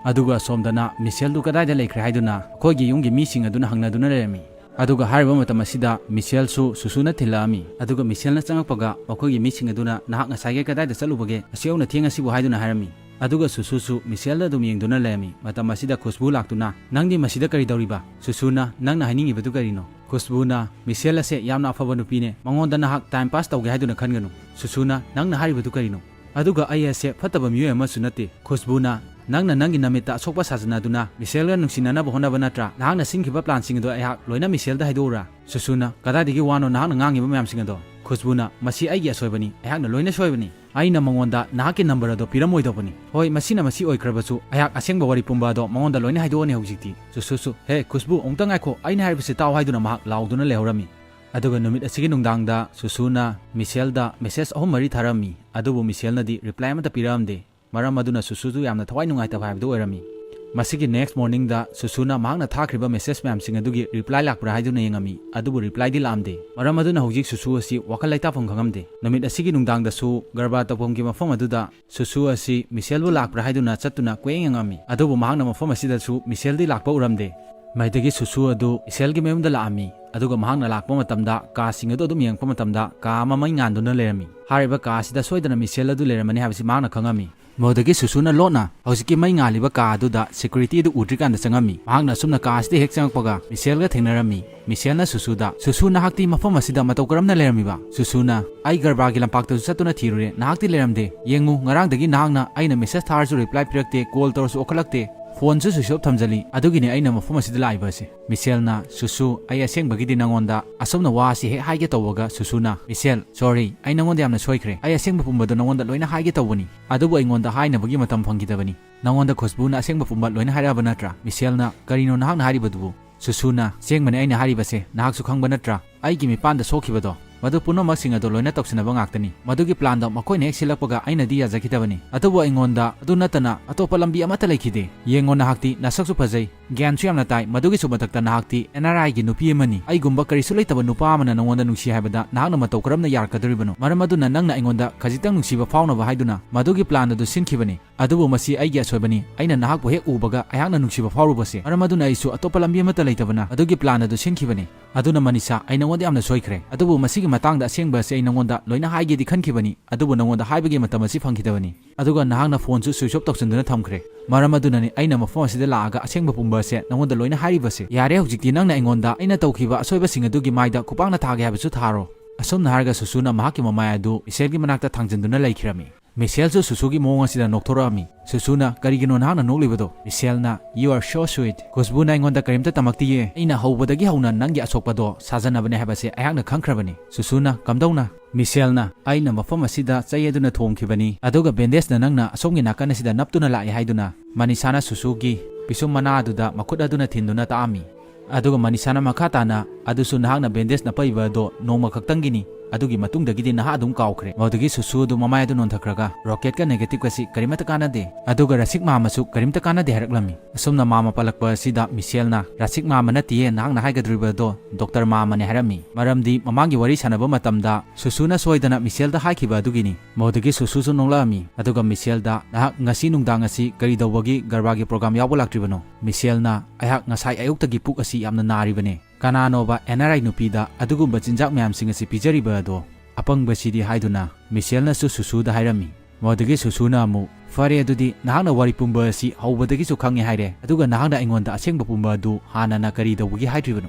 ꯑꯗꯨꯒ ꯁꯣꯝꯗꯅ ꯃꯤꯁꯦꯜꯗꯨ ꯀꯗꯥꯏꯗ ꯂꯩꯈ꯭ꯔꯦ ꯍꯥꯏꯗꯨꯅ ꯑꯩꯈꯣꯏꯒꯤ ꯌꯨꯝꯒꯤ ꯃꯤꯁꯤꯡ ꯑꯗꯨꯅ ꯍꯪꯅꯗꯨꯅ ꯂꯩꯔꯝꯃꯤ꯫ ꯑꯗꯨꯒ ꯍꯥꯏꯔꯤꯕ ꯃꯇꯝ ꯑꯁꯤꯗ ꯃꯤꯁꯦꯜꯁꯨ ꯁꯨꯁꯨꯅ ꯊꯤꯜꯂꯛꯑꯝꯃꯤ꯫ ꯑꯗꯨꯒ ꯃꯤꯁꯦꯜꯅ ꯆꯪꯉꯛꯄꯒ ꯃꯈꯣꯏꯒꯤ ꯃꯤꯁꯤꯡ ꯑꯗꯨꯅ, "ꯅꯍꯥꯛ ꯉꯁꯥꯏꯒꯩ ꯀꯗꯥꯏꯗ ꯆꯠꯂꯨꯕꯒꯦ? ꯑꯁꯨꯛ ꯌꯧꯅ ꯊꯦꯡꯉꯁꯤꯕꯨ?" ꯍꯥꯏꯗꯨꯅ ꯍꯥꯏꯔꯝꯃꯤ꯫ ꯑꯗꯨꯒ ꯁꯨꯁꯨꯁꯨ ꯃꯤꯁꯦꯜꯗ ꯑꯗꯨꯝ ꯌꯦꯡꯗꯨꯅ ꯂꯩꯔꯝꯃꯤ꯫ ꯃꯇꯝ ꯑꯁꯤꯗ ꯈꯨꯁꯕꯨ ꯂꯥꯛꯇꯨꯅ, "ꯅꯪꯗꯤ ꯃꯁꯤꯗ ꯀꯔꯤ ꯇꯧꯔꯤꯕ?" ꯁꯨꯁꯨꯅ, "ꯅꯪꯅ ꯍꯥꯏꯅꯤꯡꯉꯤꯕꯗꯨ ꯀꯔꯤꯅꯣ?" ꯈꯨꯁꯕꯨꯅ, "ꯃꯤꯁꯦꯜ ꯑꯁꯦ ꯌꯥꯝꯅ ꯑꯐꯕ ꯅꯨꯄꯤꯅꯦ, ꯃꯉꯣꯟꯗ ꯅꯍꯥꯛ ꯇꯥꯏꯝ ꯄꯥꯁ ꯇꯧꯒꯦ ꯍꯥꯏꯗꯨꯅ ꯈꯟꯒꯅꯨ"꯫ ꯁꯨꯁꯨꯅ, "ꯅꯪꯅ ꯍꯥꯏꯔꯤꯕꯗꯨ ꯀꯔꯤꯅꯣ? ꯑꯗꯨꯒ ꯑꯩ ꯑꯁꯦ ꯐꯠꯇꯕ ꯃꯤꯑꯣꯏ ꯑꯃꯁꯨ ꯅꯠꯇꯦ"꯫ ꯈꯨꯁꯕꯨꯅ, "ꯅꯪꯅ ꯅꯪꯒꯤ ꯅꯃꯤꯠꯇ ꯑꯁꯣꯛꯄ ꯁꯥꯖꯅꯗꯨꯅ ꯃꯤꯁꯦꯜꯒ ꯅꯨꯡꯁꯤꯅꯅꯕ ꯍꯣꯠꯅꯕ ꯅꯠꯇ꯭ꯔꯥ? ꯅꯍꯥꯛꯅ ꯁꯤꯟꯈꯤꯕ ꯄ꯭ꯂꯥꯟꯁꯤꯡ ꯑꯗꯣ ꯑꯩꯍꯥꯛ ꯂꯣꯏꯅ ꯃꯤꯁꯦꯜꯗ ꯍꯥꯏꯗꯣꯛꯎꯔꯥ?" ꯁꯨꯁꯨꯅ, "ꯀꯗꯥꯏꯗꯒꯤ ꯋꯥꯅꯣ ꯅꯍꯥꯛꯅ ꯉꯥꯡꯉꯤꯕ ꯃꯌꯥꯝꯁꯤꯡ ꯑꯗꯣ?" ꯈꯨꯁꯕꯨꯅ, "ꯃꯁꯤ ꯑꯩꯒꯤ ꯑꯁꯣꯏꯕꯅꯤ, ꯑꯩꯍꯥꯛꯅ ꯂꯣꯏꯅ ꯁꯣꯏꯕꯅꯤ꯫ ꯑꯩꯅ ꯃꯉꯣꯟꯗ ꯅꯍꯥꯛꯀꯤ ꯅꯝꯕꯔ ꯑꯗꯣ ꯄꯤꯔꯝꯃꯣꯏꯗꯧꯕꯅꯤ꯫ ꯍꯣꯏ, ꯃꯁꯤꯅ ꯃꯁꯤ ꯑꯣꯏꯈ꯭ꯔꯕꯁꯨ, ꯑꯩꯍꯥꯛ ꯑꯁꯦꯡꯕ ꯋꯥꯔꯤ ꯄꯨꯝꯕ ꯑꯗꯣ ꯃꯉꯣꯟꯗ ꯂꯣꯏꯅ ꯍꯥꯏꯗꯣꯛꯑꯅꯤ ꯍꯧꯖꯤꯛꯇꯤ"꯫ ꯁꯨꯁꯨꯁꯨ, "ꯍꯦ, ꯈꯨꯁꯕꯨ, ꯑꯃꯨꯛꯇ ꯉꯥꯏꯈꯣ, ꯑꯩꯅ ꯍꯥꯏꯔꯤꯕꯁꯤ ꯇꯥꯎ" ꯍꯥꯏꯗꯨꯅ ꯃꯍꯥꯛ ꯂꯥꯎꯗꯨꯅ ꯂꯩꯍꯧꯔꯝꯃꯤ꯫ ꯑꯗꯨꯒ ꯅꯨꯃꯤꯠ ꯑꯁꯤꯒꯤ ꯅꯨꯡꯗꯥꯡꯗ ꯁꯨꯁꯨꯅ ꯃꯤꯁꯦꯜꯗ ꯃꯦꯁꯦꯖ ꯑꯍꯨꯝ ꯃꯔꯤ ꯊꯥꯔꯝꯃꯤ, ꯑꯗꯨꯕꯨ ꯃꯤꯁꯦꯜꯅꯗꯤ ꯔꯤꯄ꯭ꯂꯥꯏ ꯑꯃꯠꯇ ꯄꯤꯔꯛꯑꯝꯗꯦ꯫ ꯃꯔꯝ ꯑꯗꯨꯅ ꯁꯨꯁꯨꯁꯨ ꯌꯥꯝꯅ ꯊꯋꯥꯏ ꯅꯨꯡꯉꯥꯏꯇꯕ ꯍꯥꯏꯕꯗꯨ ꯑꯣꯏꯔꯝꯃꯤ꯫ ꯃꯁꯤꯒꯤ next morningꯗ ꯁꯨꯁꯨꯅ ꯃꯍꯥꯛꯅ ꯊꯥꯈ꯭ꯔꯤꯕ message ꯃꯌꯥꯝꯁꯤꯡ ꯑꯗꯨꯒꯤ reply ꯂꯥꯛꯄ꯭ꯔꯥ ꯍꯥꯏꯗꯨꯅ ꯌꯦꯡꯉꯝꯃꯤ, ꯑꯗꯨꯕꯨ replyꯗꯤ ꯂꯥꯛꯑꯝꯗꯦ꯫ ꯃꯔꯝ ꯑꯗꯨꯅ ꯍꯧꯖꯤꯛ ꯁꯨꯁꯨ ꯑꯁꯤ ꯋꯥꯈꯜ ꯂꯩꯇꯥꯐꯝ ꯈꯪꯉꯝꯗꯦ꯫ ꯅꯨꯃꯤꯠ ꯑꯁꯤꯒꯤ ꯅꯨꯡꯗꯥꯡꯗꯁꯨ ꯒꯔꯕꯥꯔ ꯇꯧꯐꯝꯒꯤ ꯃꯐꯝ ꯑꯗꯨꯗ ꯁꯨꯁꯨ ꯑꯁꯤ ꯃꯤꯁꯦꯜꯕꯨ ꯂꯥꯛꯄ꯭ꯔꯥ ꯍꯥꯏꯗꯨꯅ ꯆꯠꯇꯨꯅ ꯀꯣꯏꯌꯦꯡ ꯌꯦꯡꯉꯝꯃꯤ꯫ ꯑꯗꯨꯕꯨ ꯃꯍꯥꯛꯅ ꯃꯐꯝ ꯑꯁꯤꯗꯁꯨ ꯃꯤꯁꯦꯜꯗꯤ ꯂꯥꯛꯄ ꯎꯔꯝꯗꯦ꯫ ꯃꯗꯨꯗꯒꯤ ꯁꯨꯁꯨ ꯑꯗꯨ ꯃꯤꯁꯦꯜꯒꯤ ꯃꯌꯨꯝꯗ ꯂꯥꯛꯑꯝꯃꯤ꯫ ꯑꯗꯨꯒ ꯃꯍꯥꯛꯅ ꯂꯥꯛꯄ ꯃꯇꯝꯗ ꯀꯥꯁꯤꯡ ꯑꯗꯨ ꯑꯗꯨꯝ ꯌꯦꯡꯉꯛꯄ ꯃꯇꯝꯗ ꯀꯥ ꯑꯃ ꯃꯩ ꯉꯥꯟꯗꯨꯅ ꯂꯩꯔꯝꯃꯤ꯫ ꯍꯥꯏꯔꯤꯕ ꯀꯥ ꯑꯁꯤꯗ ꯁꯣꯏꯗꯅ ꯃꯤꯁꯦꯜ ꯑꯗꯨ ꯂꯩꯔꯝꯃꯅꯤ ꯍꯥꯏꯕꯁꯤ ꯃꯍꯥꯛꯅ ꯈꯪꯉꯝꯃꯤ꯫ ꯃꯗꯨꯗꯒꯤ ꯁꯨꯁꯨꯅ ꯂꯣꯠꯅ ꯍꯧꯖꯤꯛꯀꯤ ꯃꯩ ꯉꯥꯜꯂꯤꯕ ꯀꯥ ꯑꯗꯨꯗ security ꯑꯗꯨ ꯎꯗ꯭ꯔꯤꯀꯥꯟꯗ ꯆꯪꯉꯝꯃꯤ꯫ ꯃꯍꯥꯛꯅ ꯑꯁꯨꯝꯅ ꯀꯥ ꯑꯁꯤꯗ ꯍꯦꯛ ꯆꯪꯉꯛꯄꯒ ꯃꯤꯁꯦꯜꯒ ꯊꯦꯡꯅꯔꯝꯃꯤ꯫ ꯃꯤꯁꯦꯜꯅ ꯁꯨꯁꯨꯗ, "ꯁꯨꯁꯨ, ꯅꯍꯥꯛꯇꯤ ꯃꯐꯝ ꯑꯁꯤꯗ ꯃꯇꯧ ꯀꯔꯝꯅ ꯂꯩꯔꯝꯃꯤꯕ?" ꯁꯨꯁꯨꯅ, "ꯑꯩ ꯒꯔꯕꯥꯔꯒꯤ ꯂꯝꯄꯥꯛꯇꯁꯨ ꯆꯠꯇꯨꯅ ꯊꯤꯔꯨꯔꯦ, ꯅꯍꯥꯛꯇꯤ ꯂꯩꯔꯝꯗꯦ꯫ ꯌꯦꯡꯉꯨ, ꯉꯔꯥꯡꯗꯒꯤ ꯅꯍꯥꯛꯅ ꯑꯩꯅ message ꯊꯥꯔꯁꯨ reply ꯄꯤꯔꯛꯇꯦ, call ꯇꯧꯔꯁꯨ ꯑꯣꯈꯠꯂꯛꯇꯦ, phoneꯁꯨ switch off ꯊꯝꯖꯜꯂꯤ꯫ ꯑꯗꯨꯒꯤꯅꯤ ꯑꯩꯅ ꯃꯐꯝ ꯑꯁꯤꯗ ꯂꯥꯛꯏꯕ ꯑꯁꯤ꯫" ꯃꯤꯁꯦꯜꯅ, "ꯁꯨꯁꯨ, ꯑꯩ ꯑꯁꯦꯡꯕꯒꯤꯗꯤ ꯅꯉꯣꯟꯗ ꯑꯁꯨꯝꯅ ꯋꯥ ꯑꯁꯤ ꯍꯦꯛ ꯍꯥꯏꯒꯦ ꯇꯧꯕꯒ", ꯁꯨꯁꯨꯅ, "ꯃꯤꯁꯦꯜ, sorry, ꯑꯩ ꯅꯉꯣꯟꯗ ꯌꯥꯝꯅ ꯁꯣꯏꯈ꯭ꯔꯦ꯫ ꯑꯩ ꯑꯁꯦꯡꯕ ꯄꯨꯝꯕꯗꯣ ꯅꯉꯣꯟꯗ ꯂꯣꯏꯅ ꯍꯥꯏꯒꯦ ꯇꯧꯕꯅꯤ, ꯑꯗꯨꯕꯨ ꯑꯩꯉꯣꯟꯗ ꯍꯥꯏꯅꯕꯒꯤ ꯃꯇꯝ ꯐꯪꯈꯤꯗꯕꯅꯤ꯫ ꯅꯉꯣꯟꯗ ꯈꯨꯁꯕꯨꯅ ꯑꯁꯦꯡꯕ ꯄꯨꯝꯕ ꯂꯣꯏꯅ ꯍꯥꯏꯔꯛꯑꯕ ꯅꯠꯇ꯭ꯔꯥ?" ꯃꯤꯁꯦꯜꯅ, "ꯀꯔꯤꯅꯣ ꯅꯍꯥꯛꯅ ꯍꯥꯏꯔꯤꯕꯗꯨꯕꯨ?" ꯁꯨꯁꯨꯅ, "ꯑꯁꯦꯡꯕꯅꯤ ꯑꯩꯅ ꯍꯥꯏꯔꯤꯕꯁꯦ, ꯅꯍꯥꯛꯁꯨ ꯈꯪꯕ ꯅꯠꯇ꯭ꯔꯥ? ꯑꯩꯒꯤ ꯃꯤꯄꯥꯟꯗ ꯁꯣꯛꯈꯤꯕꯗꯣ, ꯃꯗꯨ ꯄꯨꯝꯅꯃꯛꯁꯤꯡ ꯑꯗꯣ ꯂꯣꯏꯅ ꯇꯧꯁꯤꯟꯅꯕ ꯉꯥꯛꯇꯅꯤ꯫ ꯃꯗꯨꯒꯤ planꯗꯣ ꯃꯈꯣꯏꯅ ꯍꯦꯛ ꯁꯤꯜꯂꯛꯄꯒ ꯑꯩꯅꯗꯤ ꯌꯥꯖꯈꯤꯗꯕꯅꯤ꯫ ꯑꯗꯨꯕꯨ ꯑꯩꯉꯣꯟꯗ ꯑꯗꯨ ꯅꯠꯇꯅ ꯑꯇꯣꯞꯄ ꯂꯝꯕꯤ ꯑꯃꯠꯇ ꯂꯩꯈꯤꯗꯦ꯫ ꯌꯦꯡꯉꯣ, ꯅꯍꯥꯛꯇꯤ ꯅꯁꯛꯁꯨ ꯐꯖꯩ, ꯒ꯭ꯌꯥꯟꯁꯨ ꯌꯥꯝꯅ ꯇꯥꯏ, ꯃꯗꯨꯒꯤꯁꯨ ꯃꯊꯛꯇ ꯅꯍꯥꯛꯇꯤ N R Iꯒꯤ ꯅꯨꯄꯤ ꯑꯃꯅꯤ꯫ ꯑꯩꯒꯨꯝꯕ ꯀꯔꯤꯁꯨ ꯂꯩꯇꯕ ꯅꯨꯄꯥ ꯑꯃꯅ ꯅꯉꯣꯟꯗ ꯅꯨꯡꯁꯤ ꯍꯥꯏꯕꯗ ꯅꯍꯥꯛꯅ ꯃꯇꯧ ꯀꯔꯝꯅ ꯌꯥꯔꯛꯀꯗꯧꯔꯤꯕꯅꯣ? ꯃꯔꯝ ꯑꯗꯨꯅ ꯅꯪꯅ ꯑꯩꯉꯣꯟꯗ ꯈꯖꯤꯛꯇꯪ ꯅꯨꯡꯁꯤꯕ ꯐꯥꯎꯅꯕ ꯍꯥꯏꯗꯨꯅ ꯃꯗꯨꯒꯤ plan ꯑꯗꯨ ꯁꯤꯟꯈꯤꯕꯅꯤ꯫ ꯑꯗꯨꯕꯨ ꯃꯁꯤ ꯑꯩꯒꯤ ꯑꯁꯣꯏꯕꯅꯤ꯫ ꯑꯩꯅ ꯅꯍꯥꯛꯄꯨ ꯍꯦꯛ ꯎꯕꯒ ꯑꯩꯍꯥꯛꯅ ꯅꯨꯡꯁꯤꯕ ꯐꯥꯎꯔꯨꯕꯁꯦ, ꯃꯔꯝ ꯑꯗꯨꯅ ꯑꯩꯁꯨ ꯑꯇꯣꯞꯄ ꯂꯝꯕꯤ ꯑꯃꯠꯇ ꯂꯩꯇꯕꯅ ꯑꯗꯨꯒꯤ plan ꯑꯗꯨ ꯁꯤꯟꯈꯤꯕꯅꯤ꯫ ꯑꯗꯨꯅ ꯃꯅꯤꯁꯥ, ꯑꯩ ꯅꯉꯣꯟꯗ ꯌꯥꯝꯅ ꯁꯣꯏꯈ꯭ꯔꯦ꯫ ꯑꯗꯨꯕꯨ ꯃꯁꯤꯒꯤ ꯃꯇꯥꯡꯗ ꯑꯁꯦꯡꯕ ꯑꯁꯤ ꯑꯩ ꯅꯉꯣꯟꯗ ꯂꯣꯏꯅ ꯍꯥꯏꯒꯦꯗꯤ ꯈꯟꯈꯤꯕꯅꯤ, ꯑꯗꯨꯕꯨ ꯅꯉꯣꯟꯗ ꯍꯥꯏꯕꯒꯤ ꯃꯇꯝ ꯑꯁꯤ ꯐꯪꯈꯤꯗꯕꯅꯤ꯫ ꯑꯗꯨꯒ ꯅꯍꯥꯛꯅ phoneꯁꯨ switch off ꯇꯧꯁꯤꯟꯗꯨꯅ ꯊꯝꯈ꯭ꯔꯦ꯫ ꯃꯔꯝ ꯑꯗꯨꯅꯅꯤ ꯑꯩꯅ ꯃꯐꯝ ꯑꯁꯤꯗ ꯂꯥꯛꯑꯒ ꯑꯁꯦꯡꯕ ꯄꯨꯝꯕ ꯑꯁꯦ ꯅꯉꯣꯟꯗ ꯂꯣꯏꯅ ꯍꯥꯏꯔꯤꯕꯁꯦ꯫ ꯌꯥꯔꯦ, ꯍꯧꯖꯤꯛꯇꯤ ꯅꯪꯅ ꯑꯩꯉꯣꯟꯗ ꯑꯩꯅ ꯇꯧꯈꯤꯕ ꯑꯁꯣꯏꯕꯁꯤꯡ ꯑꯗꯨꯒꯤ ꯃꯥꯏꯗ ꯈꯨꯄꯥꯛꯅ ꯊꯥꯒꯦ ꯍꯥꯏꯕꯁꯨ ꯊꯥꯔꯣ꯫" ꯑꯁꯨꯝꯅ ꯍꯥꯏꯔꯒ ꯁꯨꯁꯨꯅ ꯃꯍꯥꯛꯀꯤ ꯃꯃꯥꯏ ꯑꯗꯨ ꯃꯤꯁꯦꯜꯒꯤ ꯃꯅꯥꯛꯇ ꯊꯥꯡꯖꯤꯟꯗꯨꯅ ꯂꯩꯈꯤꯔꯝꯃꯤ꯫ ꯃꯤꯁꯦꯜꯁꯨ ꯁꯨꯁꯨꯒꯤ ꯃꯑꯣꯡ ꯑꯁꯤꯗ ꯅꯣꯛꯊꯣꯔꯛꯑꯝꯃꯤ꯫ ꯁꯨꯁꯨꯅ, "ꯀꯔꯤꯒꯤꯅꯣ ꯅꯍꯥꯛꯅ ꯅꯣꯛꯂꯤꯕꯗꯣ?" ꯃꯤꯁꯦꯜꯅ, "You are so sweet꯫ ꯈꯨꯁꯕꯨꯅ ꯑꯩꯉꯣꯟꯗ ꯀꯔꯤꯝꯇ ꯇꯝꯃꯛꯇꯤꯌꯦ꯫ ꯑꯩꯅ ꯍꯧꯕꯗꯒꯤ ꯍꯧꯅ ꯅꯪꯒꯤ ꯑꯁꯣꯛꯄꯗꯣ ꯁꯥꯖꯟꯅꯕꯅꯦ ꯍꯥꯏꯕꯁꯦ ꯑꯩꯍꯥꯛꯅ ꯈꯪꯈ꯭ꯔꯕꯅꯤ꯫" ꯁꯨꯁꯨꯅ, "ꯀꯝꯗꯧꯅ?" ꯃꯤꯁꯦꯜꯅ, "ꯑꯩꯅ ꯃꯐꯝ ꯑꯁꯤꯗ ꯆꯩ ꯑꯗꯨꯅ ꯊꯣꯝꯈꯤꯕꯅꯤ, ꯑꯗꯨꯒ bandageꯅ ꯅꯪꯅ ꯑꯁꯣꯝꯒꯤ ꯅꯥꯀꯟ ꯑꯁꯤꯗ ꯅꯞꯇꯨꯅ ꯂꯥꯛꯑꯦ" ꯍꯥꯏꯗꯨꯅ ꯃꯅꯤꯁꯥꯅ ꯁꯨꯁꯨꯒꯤ ꯄꯤꯁꯨꯝ ꯃꯅꯥ ꯑꯗꯨꯗ ꯃꯈꯨꯠ ꯑꯗꯨꯅ ꯊꯤꯟꯗꯨꯅ ꯇꯥꯛꯑꯝꯃꯤ꯫ ꯑꯗꯨꯒ ꯃꯅꯤꯁꯥꯅ ꯃꯈꯥ ꯇꯥꯅ, "ꯑꯗꯨꯁꯨ ꯅꯍꯥꯛꯅ bandage ꯅꯞꯄꯛꯏꯕ ꯑꯗꯣ ꯅꯣꯡꯃ ꯈꯛꯇꯪꯒꯤꯅꯤ꯫ ꯑꯗꯨꯒꯤ ꯃꯇꯨꯡꯗꯒꯤꯗꯤ ꯅꯍꯥꯛ ꯑꯗꯨꯝ ꯀꯥꯎꯈ꯭ꯔꯦ꯫ ꯃꯗꯨꯗꯒꯤ ꯁꯨꯁꯨ ꯑꯗꯨ ꯃꯃꯥꯏ ꯑꯗꯨ ꯅꯣꯟꯊꯈ꯭ꯔꯒ, "ꯔꯣꯀꯦꯠꯀ ꯅꯦꯒꯦꯇꯤꯚꯀꯁꯤ ꯀꯔꯤꯃꯠꯇ ꯀꯥꯟꯅꯗꯦ, ꯑꯗꯨꯒ ꯔꯥꯁꯤꯛ ꯃꯥꯝꯃꯁꯨ ꯀꯔꯤꯃꯠꯇ ꯀꯥꯟꯅꯗꯦ" ꯍꯥꯏꯔꯛꯂꯝꯃꯤ꯫ ꯑꯁꯨꯝꯅ ꯃꯥꯝꯃ ꯄꯜꯂꯛꯄ ꯑꯁꯤꯗ ꯃꯤꯁꯦꯜꯅ, "ꯔꯥꯁꯤꯛ ꯃꯥꯝꯃ ꯅꯠꯇꯤꯌꯦ, ꯅꯍꯥꯛꯅ ꯍꯥꯏꯒꯗꯧꯔꯤꯕ ꯑꯗꯣ ꯗꯣꯛꯇꯔ ꯃꯥꯝꯃꯅꯦ" ꯍꯥꯏꯔꯝꯃꯤ꯫ ꯃꯔꯝꯗꯤ ꯃꯃꯥꯡꯒꯤ ꯋꯥꯔꯤ ꯁꯥꯟꯅꯕ ꯃꯇꯝꯗ ꯁꯨꯁꯨꯅ ꯁꯣꯏꯗꯅ ꯃꯤꯁꯦꯜꯗ ꯍꯥꯏꯈꯤꯕ ꯑꯗꯨꯒꯤꯅꯤ꯫ ꯃꯗꯨꯗꯒꯤ ꯁꯨꯁꯨꯁꯨ ꯅꯣꯛꯂꯛꯑꯝꯃꯤ, ꯑꯗꯨꯒ ꯃꯤꯁꯦꯜꯗ, "ꯅꯍꯥꯛ ꯉꯁꯤ ꯅꯨꯡꯗꯥꯡ ꯑꯁꯤ ꯀꯔꯤ ꯇꯧꯕꯒꯤ ꯒꯔꯕꯥꯒꯤ ꯄ꯭ꯔꯣꯒ꯭ꯔꯥꯝ ꯌꯥꯎꯕ ꯂꯥꯛꯇ꯭ꯔꯤꯕꯅꯣ?" ꯃꯤꯁꯦꯜꯅ, "ꯑꯩꯍꯥꯛ ꯉꯁꯥꯏ ꯑꯌꯨꯛꯇꯒꯤ ꯄꯨꯛ ꯑꯁꯤ ꯌꯥꯝꯅ ꯅꯥꯔꯤꯕꯅꯦ꯫ ꯀꯅꯥꯅꯣꯕ ꯑꯦꯟ ꯑꯥꯔ ꯑꯥꯏ ꯅꯨꯄꯤꯗ ꯑꯗꯨꯒꯨꯝꯕ ꯆꯤꯟꯖꯥꯛ ꯃꯌꯥꯝꯁꯤꯡ ꯑꯁꯤ ꯄꯤꯖꯔꯤꯕ ꯑꯗꯣ?" ꯑꯄꯪꯕꯁꯤꯗꯤ ꯍꯥꯏꯗꯨꯅ ꯃꯤꯁꯦꯜꯅꯁꯨ ꯁꯨꯁꯨꯗ ꯍꯥꯏꯔꯝꯃꯤ꯫ ꯃꯗꯨꯗꯒꯤ ꯁꯨꯁꯨꯅ ꯑꯃꯨꯛ, "ꯐꯔꯦ, ꯑꯗꯨꯗꯤ ꯅꯍꯥꯛꯅ ꯋꯥꯔꯤ ꯄꯨꯝꯕ ꯑꯁꯤ ꯍꯧꯕꯗꯒꯤꯁꯨ ꯈꯪꯉꯦ ꯍꯥꯏꯔꯦ, ꯑꯗꯨꯒ ꯅꯍꯥꯛꯅ ꯑꯩꯉꯣꯟꯗ ꯑꯁꯦꯡꯕ ꯄꯨꯝꯕ ꯑꯗꯨ ꯍꯥꯟꯅꯅ ꯀꯔꯤ ꯇꯧꯕꯒꯤ ꯍꯥꯏꯗ꯭ꯔꯤꯕꯅꯣ?"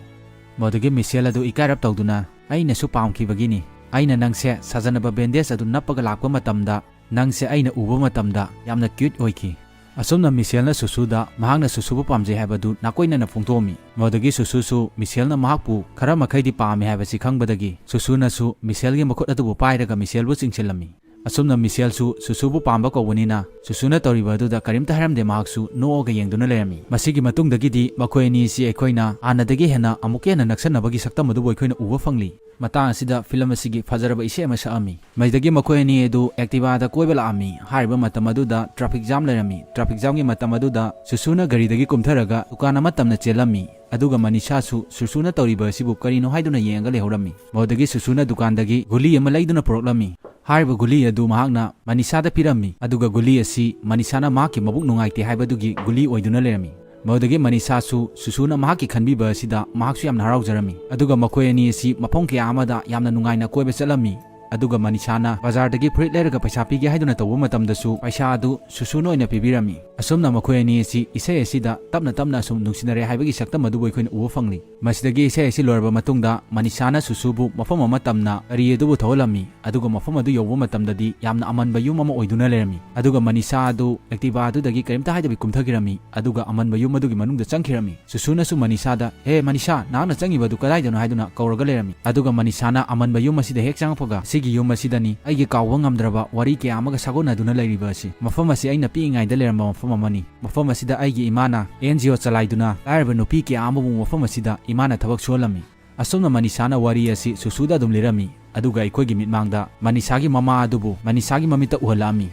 ꯃꯗꯨꯗꯒꯤ ꯃꯤꯁꯦꯜ ꯑꯗꯨ ꯏꯀꯥꯏꯔꯞ ꯇꯧꯗꯨꯅ, "ꯑꯩꯅꯁꯨ ꯄꯥꯝꯈꯤꯕꯒꯤꯅꯤ꯫ ꯑꯩꯅ ꯅꯪꯁꯦ ꯁꯥꯖꯅꯕ ꯕꯦꯟꯗꯦꯖ ꯑꯗꯨ ꯅꯞꯄꯒ ꯂꯥꯛꯄ ꯃꯇꯝꯗ ꯅꯪꯁꯦ ꯑꯩꯅ ꯎꯕ ꯃꯇꯝꯗ ꯌꯥꯝꯅ ꯀ꯭ꯌꯨꯠ ꯑꯣꯏꯈꯤ"꯫ ꯑꯁꯨꯝꯅ ꯃꯤꯁꯦꯜꯅ ꯁꯨꯁꯨꯗ ꯃꯍꯥꯛꯅ ꯁꯨꯁꯨꯕꯨ ꯄꯥꯝꯖꯩ ꯍꯥꯏꯕꯗꯨ ꯅꯥꯀꯣꯏꯅꯅ ꯐꯣꯡꯗꯣꯛꯑꯝꯃꯤ꯫ ꯃꯗꯨꯗꯒꯤ ꯁꯨꯁꯨꯁꯨ ꯃꯤꯁꯦꯜꯅ ꯃꯍꯥꯛꯄꯨ ꯈꯔ ꯃꯈꯩꯗꯤ ꯄꯥꯝꯃꯤ ꯍꯥꯏꯕꯁꯤ ꯈꯪꯕꯗꯒꯤ ꯁꯨꯁꯨꯅꯁꯨ ꯃꯤꯁꯦꯜꯒꯤ ꯃꯈꯨꯠ ꯑꯗꯨꯕꯨ ꯄꯥꯏꯔꯒ ꯃꯤꯁꯦꯜꯕꯨ ꯆꯤꯡꯁꯤꯜꯂꯝꯃꯤ꯫ ꯑꯁꯨꯝꯅ ꯃꯤꯁꯦꯜꯁꯨ ꯁꯨꯁꯨꯕꯨ ꯄꯥꯝꯕ ꯀꯧꯕꯅꯤꯅ ꯁꯨꯁꯨꯅ ꯇꯧꯔꯤꯕ ꯑꯗꯨꯗ ꯀꯔꯤꯝꯇ ꯍꯥꯏꯔꯝꯗꯦ, ꯃꯍꯥꯛꯁꯨ ꯅꯣꯛꯑꯒ ꯌꯦꯡꯗꯨꯅ ꯂꯩꯔꯝꯃꯤ꯫ ꯃꯁꯤꯒꯤ ꯃꯇꯨꯡꯗꯒꯤꯗꯤ ꯃꯈꯣꯏ ꯑꯅꯤ ꯑꯁꯤ ꯑꯩꯈꯣꯏꯅ ꯍꯥꯟꯅꯗꯒꯤ ꯍꯦꯟꯅ ꯑꯃꯨꯛꯀ ꯍꯦꯟꯅ ꯅꯛꯁꯟꯅꯕꯒꯤ ꯁꯛꯇꯝ ꯑꯗꯨꯕꯨ ꯑꯩꯈꯣꯏꯅ ꯎꯕ ꯐꯪꯂꯤ꯫ ꯃꯇꯥꯡ ꯑꯁꯤꯗ ꯐꯤꯂꯝ ꯑꯁꯤꯒꯤ ꯐꯖꯔꯕ ꯏꯁꯩ ꯑꯃ ꯁꯛꯑꯝꯃꯤ꯫ ꯃꯁꯤꯗꯒꯤ ꯃꯈꯣꯏ ꯑꯅꯤ ꯑꯗꯨ ꯑꯦꯛꯇꯤꯚꯥꯗ ꯀꯣꯏꯕ ꯂꯥꯛꯑꯝꯃꯤ꯫ ꯍꯥꯏꯔꯤꯕ ꯃꯇꯝ ꯑꯗꯨꯗ ꯇ꯭ꯔꯥꯐꯤꯛ ꯖꯥꯝ ꯂꯩꯔꯝꯃꯤ꯫ ꯇ꯭ꯔꯥꯐꯤꯛ ꯖꯥꯝꯒꯤ ꯃꯇꯝ ꯑꯗꯨꯗ ꯁꯨꯁꯨꯅ ꯒꯥꯔꯤꯗꯒꯤ ꯀꯨꯝꯊꯔꯒ ꯗꯨꯀꯥꯟ ꯑꯃ ꯇꯝꯅ ꯆꯦꯜꯂꯝꯃꯤ꯫ ꯑꯗꯨꯒ ꯃꯅꯤꯁꯥꯁꯨ ꯁꯨꯁꯨꯅ ꯇꯧꯔꯤꯕ ꯑꯁꯤꯕꯨ ꯀꯔꯤꯅꯣ ꯍꯥꯏꯗꯨꯅ ꯌꯦꯡꯉꯒ ꯂꯩꯍꯧꯔꯝꯃꯤ꯫ ꯃꯗꯨꯗꯒꯤ ꯁꯨꯁꯨꯅ ꯗꯨꯀꯥꯟꯗꯒꯤ ꯒꯨꯂꯤ ꯑꯃ ꯂꯩꯗꯨꯅ ꯄꯨꯔꯛꯂꯝꯃꯤ꯫ ꯍꯥꯏꯔꯤꯕ ꯒꯨꯂꯤ ꯑꯗꯨ ꯃꯍꯥꯛꯅ ꯃꯅꯤꯁꯥꯗ ꯄꯤꯔꯝꯃꯤ꯫ ꯑꯗꯨꯒ ꯒꯨꯂꯤ ꯑꯁꯤ ꯃꯅꯤꯁꯥꯅ ꯃꯍꯥꯛꯀꯤ ꯃꯕꯨꯛ ꯅꯨꯡꯉꯥꯏꯇꯦ ꯍꯥꯏꯕꯗꯨꯒꯤ ꯒꯨꯂꯤ ꯑꯣꯏꯗꯨꯅ ꯂꯩꯔꯝꯃꯤ꯫ ꯃꯗꯨꯗꯒꯤ ꯃꯅꯤꯁꯥꯁꯨ ꯁꯨꯁꯨꯅ ꯃꯍꯥꯛꯀꯤ ꯈꯟꯕꯤꯕ ꯑꯁꯤꯗ ꯃꯍꯥꯛꯁꯨ ꯌꯥꯝꯅ ꯍꯔꯥꯎꯖꯔꯝꯃꯤ꯫ ꯑꯗꯨꯒ ꯃꯈꯣꯏ ꯑꯅꯤ ꯑꯁꯤ ꯃꯐꯝ ꯀꯌꯥ ꯑꯃꯗ ꯌꯥꯝꯅ ꯅꯨꯡꯉꯥꯏꯅ ꯀꯣꯏꯕ ꯆꯠꯂꯝꯃꯤ꯫ ꯑꯗꯨꯒ ꯃꯅꯤꯁꯥꯅ ꯕꯖꯥꯔꯗꯒꯤ ꯐꯨꯔꯤꯠ ꯂꯩꯔꯒ ꯄꯩꯁꯥ ꯄꯤꯒꯦ ꯍꯥꯏꯗꯨꯅ ꯇꯧꯕ ꯃꯇꯝꯗꯁꯨ ꯄꯩꯁꯥ ꯑꯗꯨ ꯁꯨꯁꯨꯅ ꯑꯣꯏꯅ ꯄꯤꯕꯤꯔꯝꯃꯤ꯫ ꯑꯁꯨꯝꯅ ꯃꯈꯣꯏ ꯑꯅꯤ ꯑꯁꯤ ꯏꯁꯩ ꯑꯁꯤꯗ ꯇꯞꯅ ꯇꯞꯅ ꯑꯁꯨꯝ ꯅꯨꯡꯁꯤꯅꯔꯦ ꯍꯥꯏꯕꯒꯤ ꯁꯛꯇꯝ ꯑꯗꯨꯕꯨ ꯑꯩꯈꯣꯏꯅ ꯎꯕ ꯐꯪꯂꯤ꯫ ꯃꯁꯤꯗꯒꯤ ꯏꯁꯩ ꯑꯁꯤ ꯂꯣꯏꯔꯕ ꯃꯇꯨꯡꯗ ꯃꯅꯤꯁꯥꯅ ꯁꯨꯁꯨꯕꯨ ꯃꯐꯝ ꯑꯃ ꯇꯝꯅ ꯒꯥꯔꯤ ꯑꯗꯨꯕꯨ ꯊꯧꯍꯜꯂꯝꯃꯤ꯫ ꯑꯗꯨꯒ ꯃꯐꯝ ꯑꯗꯨ ꯌꯧꯕ ꯃꯇꯝꯗꯗꯤ ꯌꯥꯝꯅ ꯑꯃꯟꯕ ꯌꯨꯝ ꯑꯃ ꯑꯣꯏꯗꯨꯅ ꯂꯩꯔꯝꯃꯤ꯫ ꯑꯗꯨꯒ ꯃꯅꯤꯁꯥ ꯑꯗꯨ ꯑꯦꯛꯇꯤꯚꯥ ꯑꯗꯨꯗꯒꯤ ꯀꯔꯤꯝꯇ ꯍꯥꯏꯗꯕꯤ ꯀꯨꯝꯊꯈꯤꯔꯝꯃꯤ꯫ ꯑꯗꯨꯒ ꯑꯃꯟꯕ ꯌꯨꯝ ꯑꯗꯨꯒꯤ ꯃꯅꯨꯡꯗ ꯆꯪꯈꯤꯔꯝꯃꯤ꯫ ꯁꯨꯁꯨꯅꯁꯨ ꯃꯅꯤꯁꯥꯗ, "ꯍꯦ ꯃꯅꯤꯁꯥ, ꯅꯍꯥꯛꯅ ꯆꯪꯉꯤꯕ ꯑꯗꯨ ꯀꯗꯥꯏꯗꯅꯣ?" ꯍꯥꯏꯗꯨꯅ ꯀꯧꯔꯒ ꯂꯩꯔꯝꯃꯤ꯫ ꯑꯗꯨꯒ ꯃꯅꯤꯁꯥꯅ ꯑꯃꯟꯕ ꯌꯨꯝ ꯑꯁꯤꯗ ꯍꯦꯛ ꯆꯪꯉꯛꯄꯒ, "ꯑꯁꯤꯒꯤ ꯌꯨꯝ ꯑꯁꯤꯗꯅꯤ ꯑꯩꯒꯤ ꯀꯥꯎꯕ ꯉꯝꯗ꯭ꯔꯕ ꯋꯥꯔꯤ ꯀꯌꯥ ꯑꯃꯒ ꯁꯥꯒꯣꯟꯅꯗꯨꯅ ꯂꯩꯔꯤꯕ ꯑꯁꯤ꯫ ꯃꯐꯝ ꯑꯁꯤ ꯑꯩꯅ ꯄꯤꯛꯏꯉꯩꯗ ꯂꯩꯔꯝꯕ ꯃꯐꯝ ꯑꯃꯅꯤ꯫ ꯃꯐꯝ ꯑꯁꯤꯗ ꯑꯩꯒꯤ ꯏꯃꯥꯅ ꯑꯦꯟ ꯖꯤ ꯑꯣ ꯆꯂꯥꯏꯗꯨꯅ ꯂꯥꯏꯔꯕ ꯅꯨꯄꯤ ꯀꯌꯥ ꯑꯃꯕꯨ ꯃꯐꯝ ꯑꯁꯤꯗ ꯏꯃꯥꯅ ꯊꯕꯛ ꯁꯨꯍꯜꯂꯝꯃꯤ"꯫ ꯑꯁꯨꯝꯅ ꯃꯅꯤꯁꯥꯅ ꯋꯥꯔꯤ ꯑꯁꯤ ꯁꯨꯁꯨꯗ ꯑꯗꯨꯝ ꯂꯤꯔꯝꯃꯤ꯫ ꯑꯗꯨꯒ ꯑꯩꯈꯣꯏꯒꯤ ꯃꯤꯠꯃꯥꯡꯗ ꯃꯅꯤꯁꯥꯒꯤ ꯃꯃꯥ ꯑꯗꯨꯕꯨ ꯃꯅꯤꯁꯥꯒꯤ ꯃꯃꯤꯠꯇ ꯎꯍꯜꯂꯛꯑꯝꯃꯤ꯫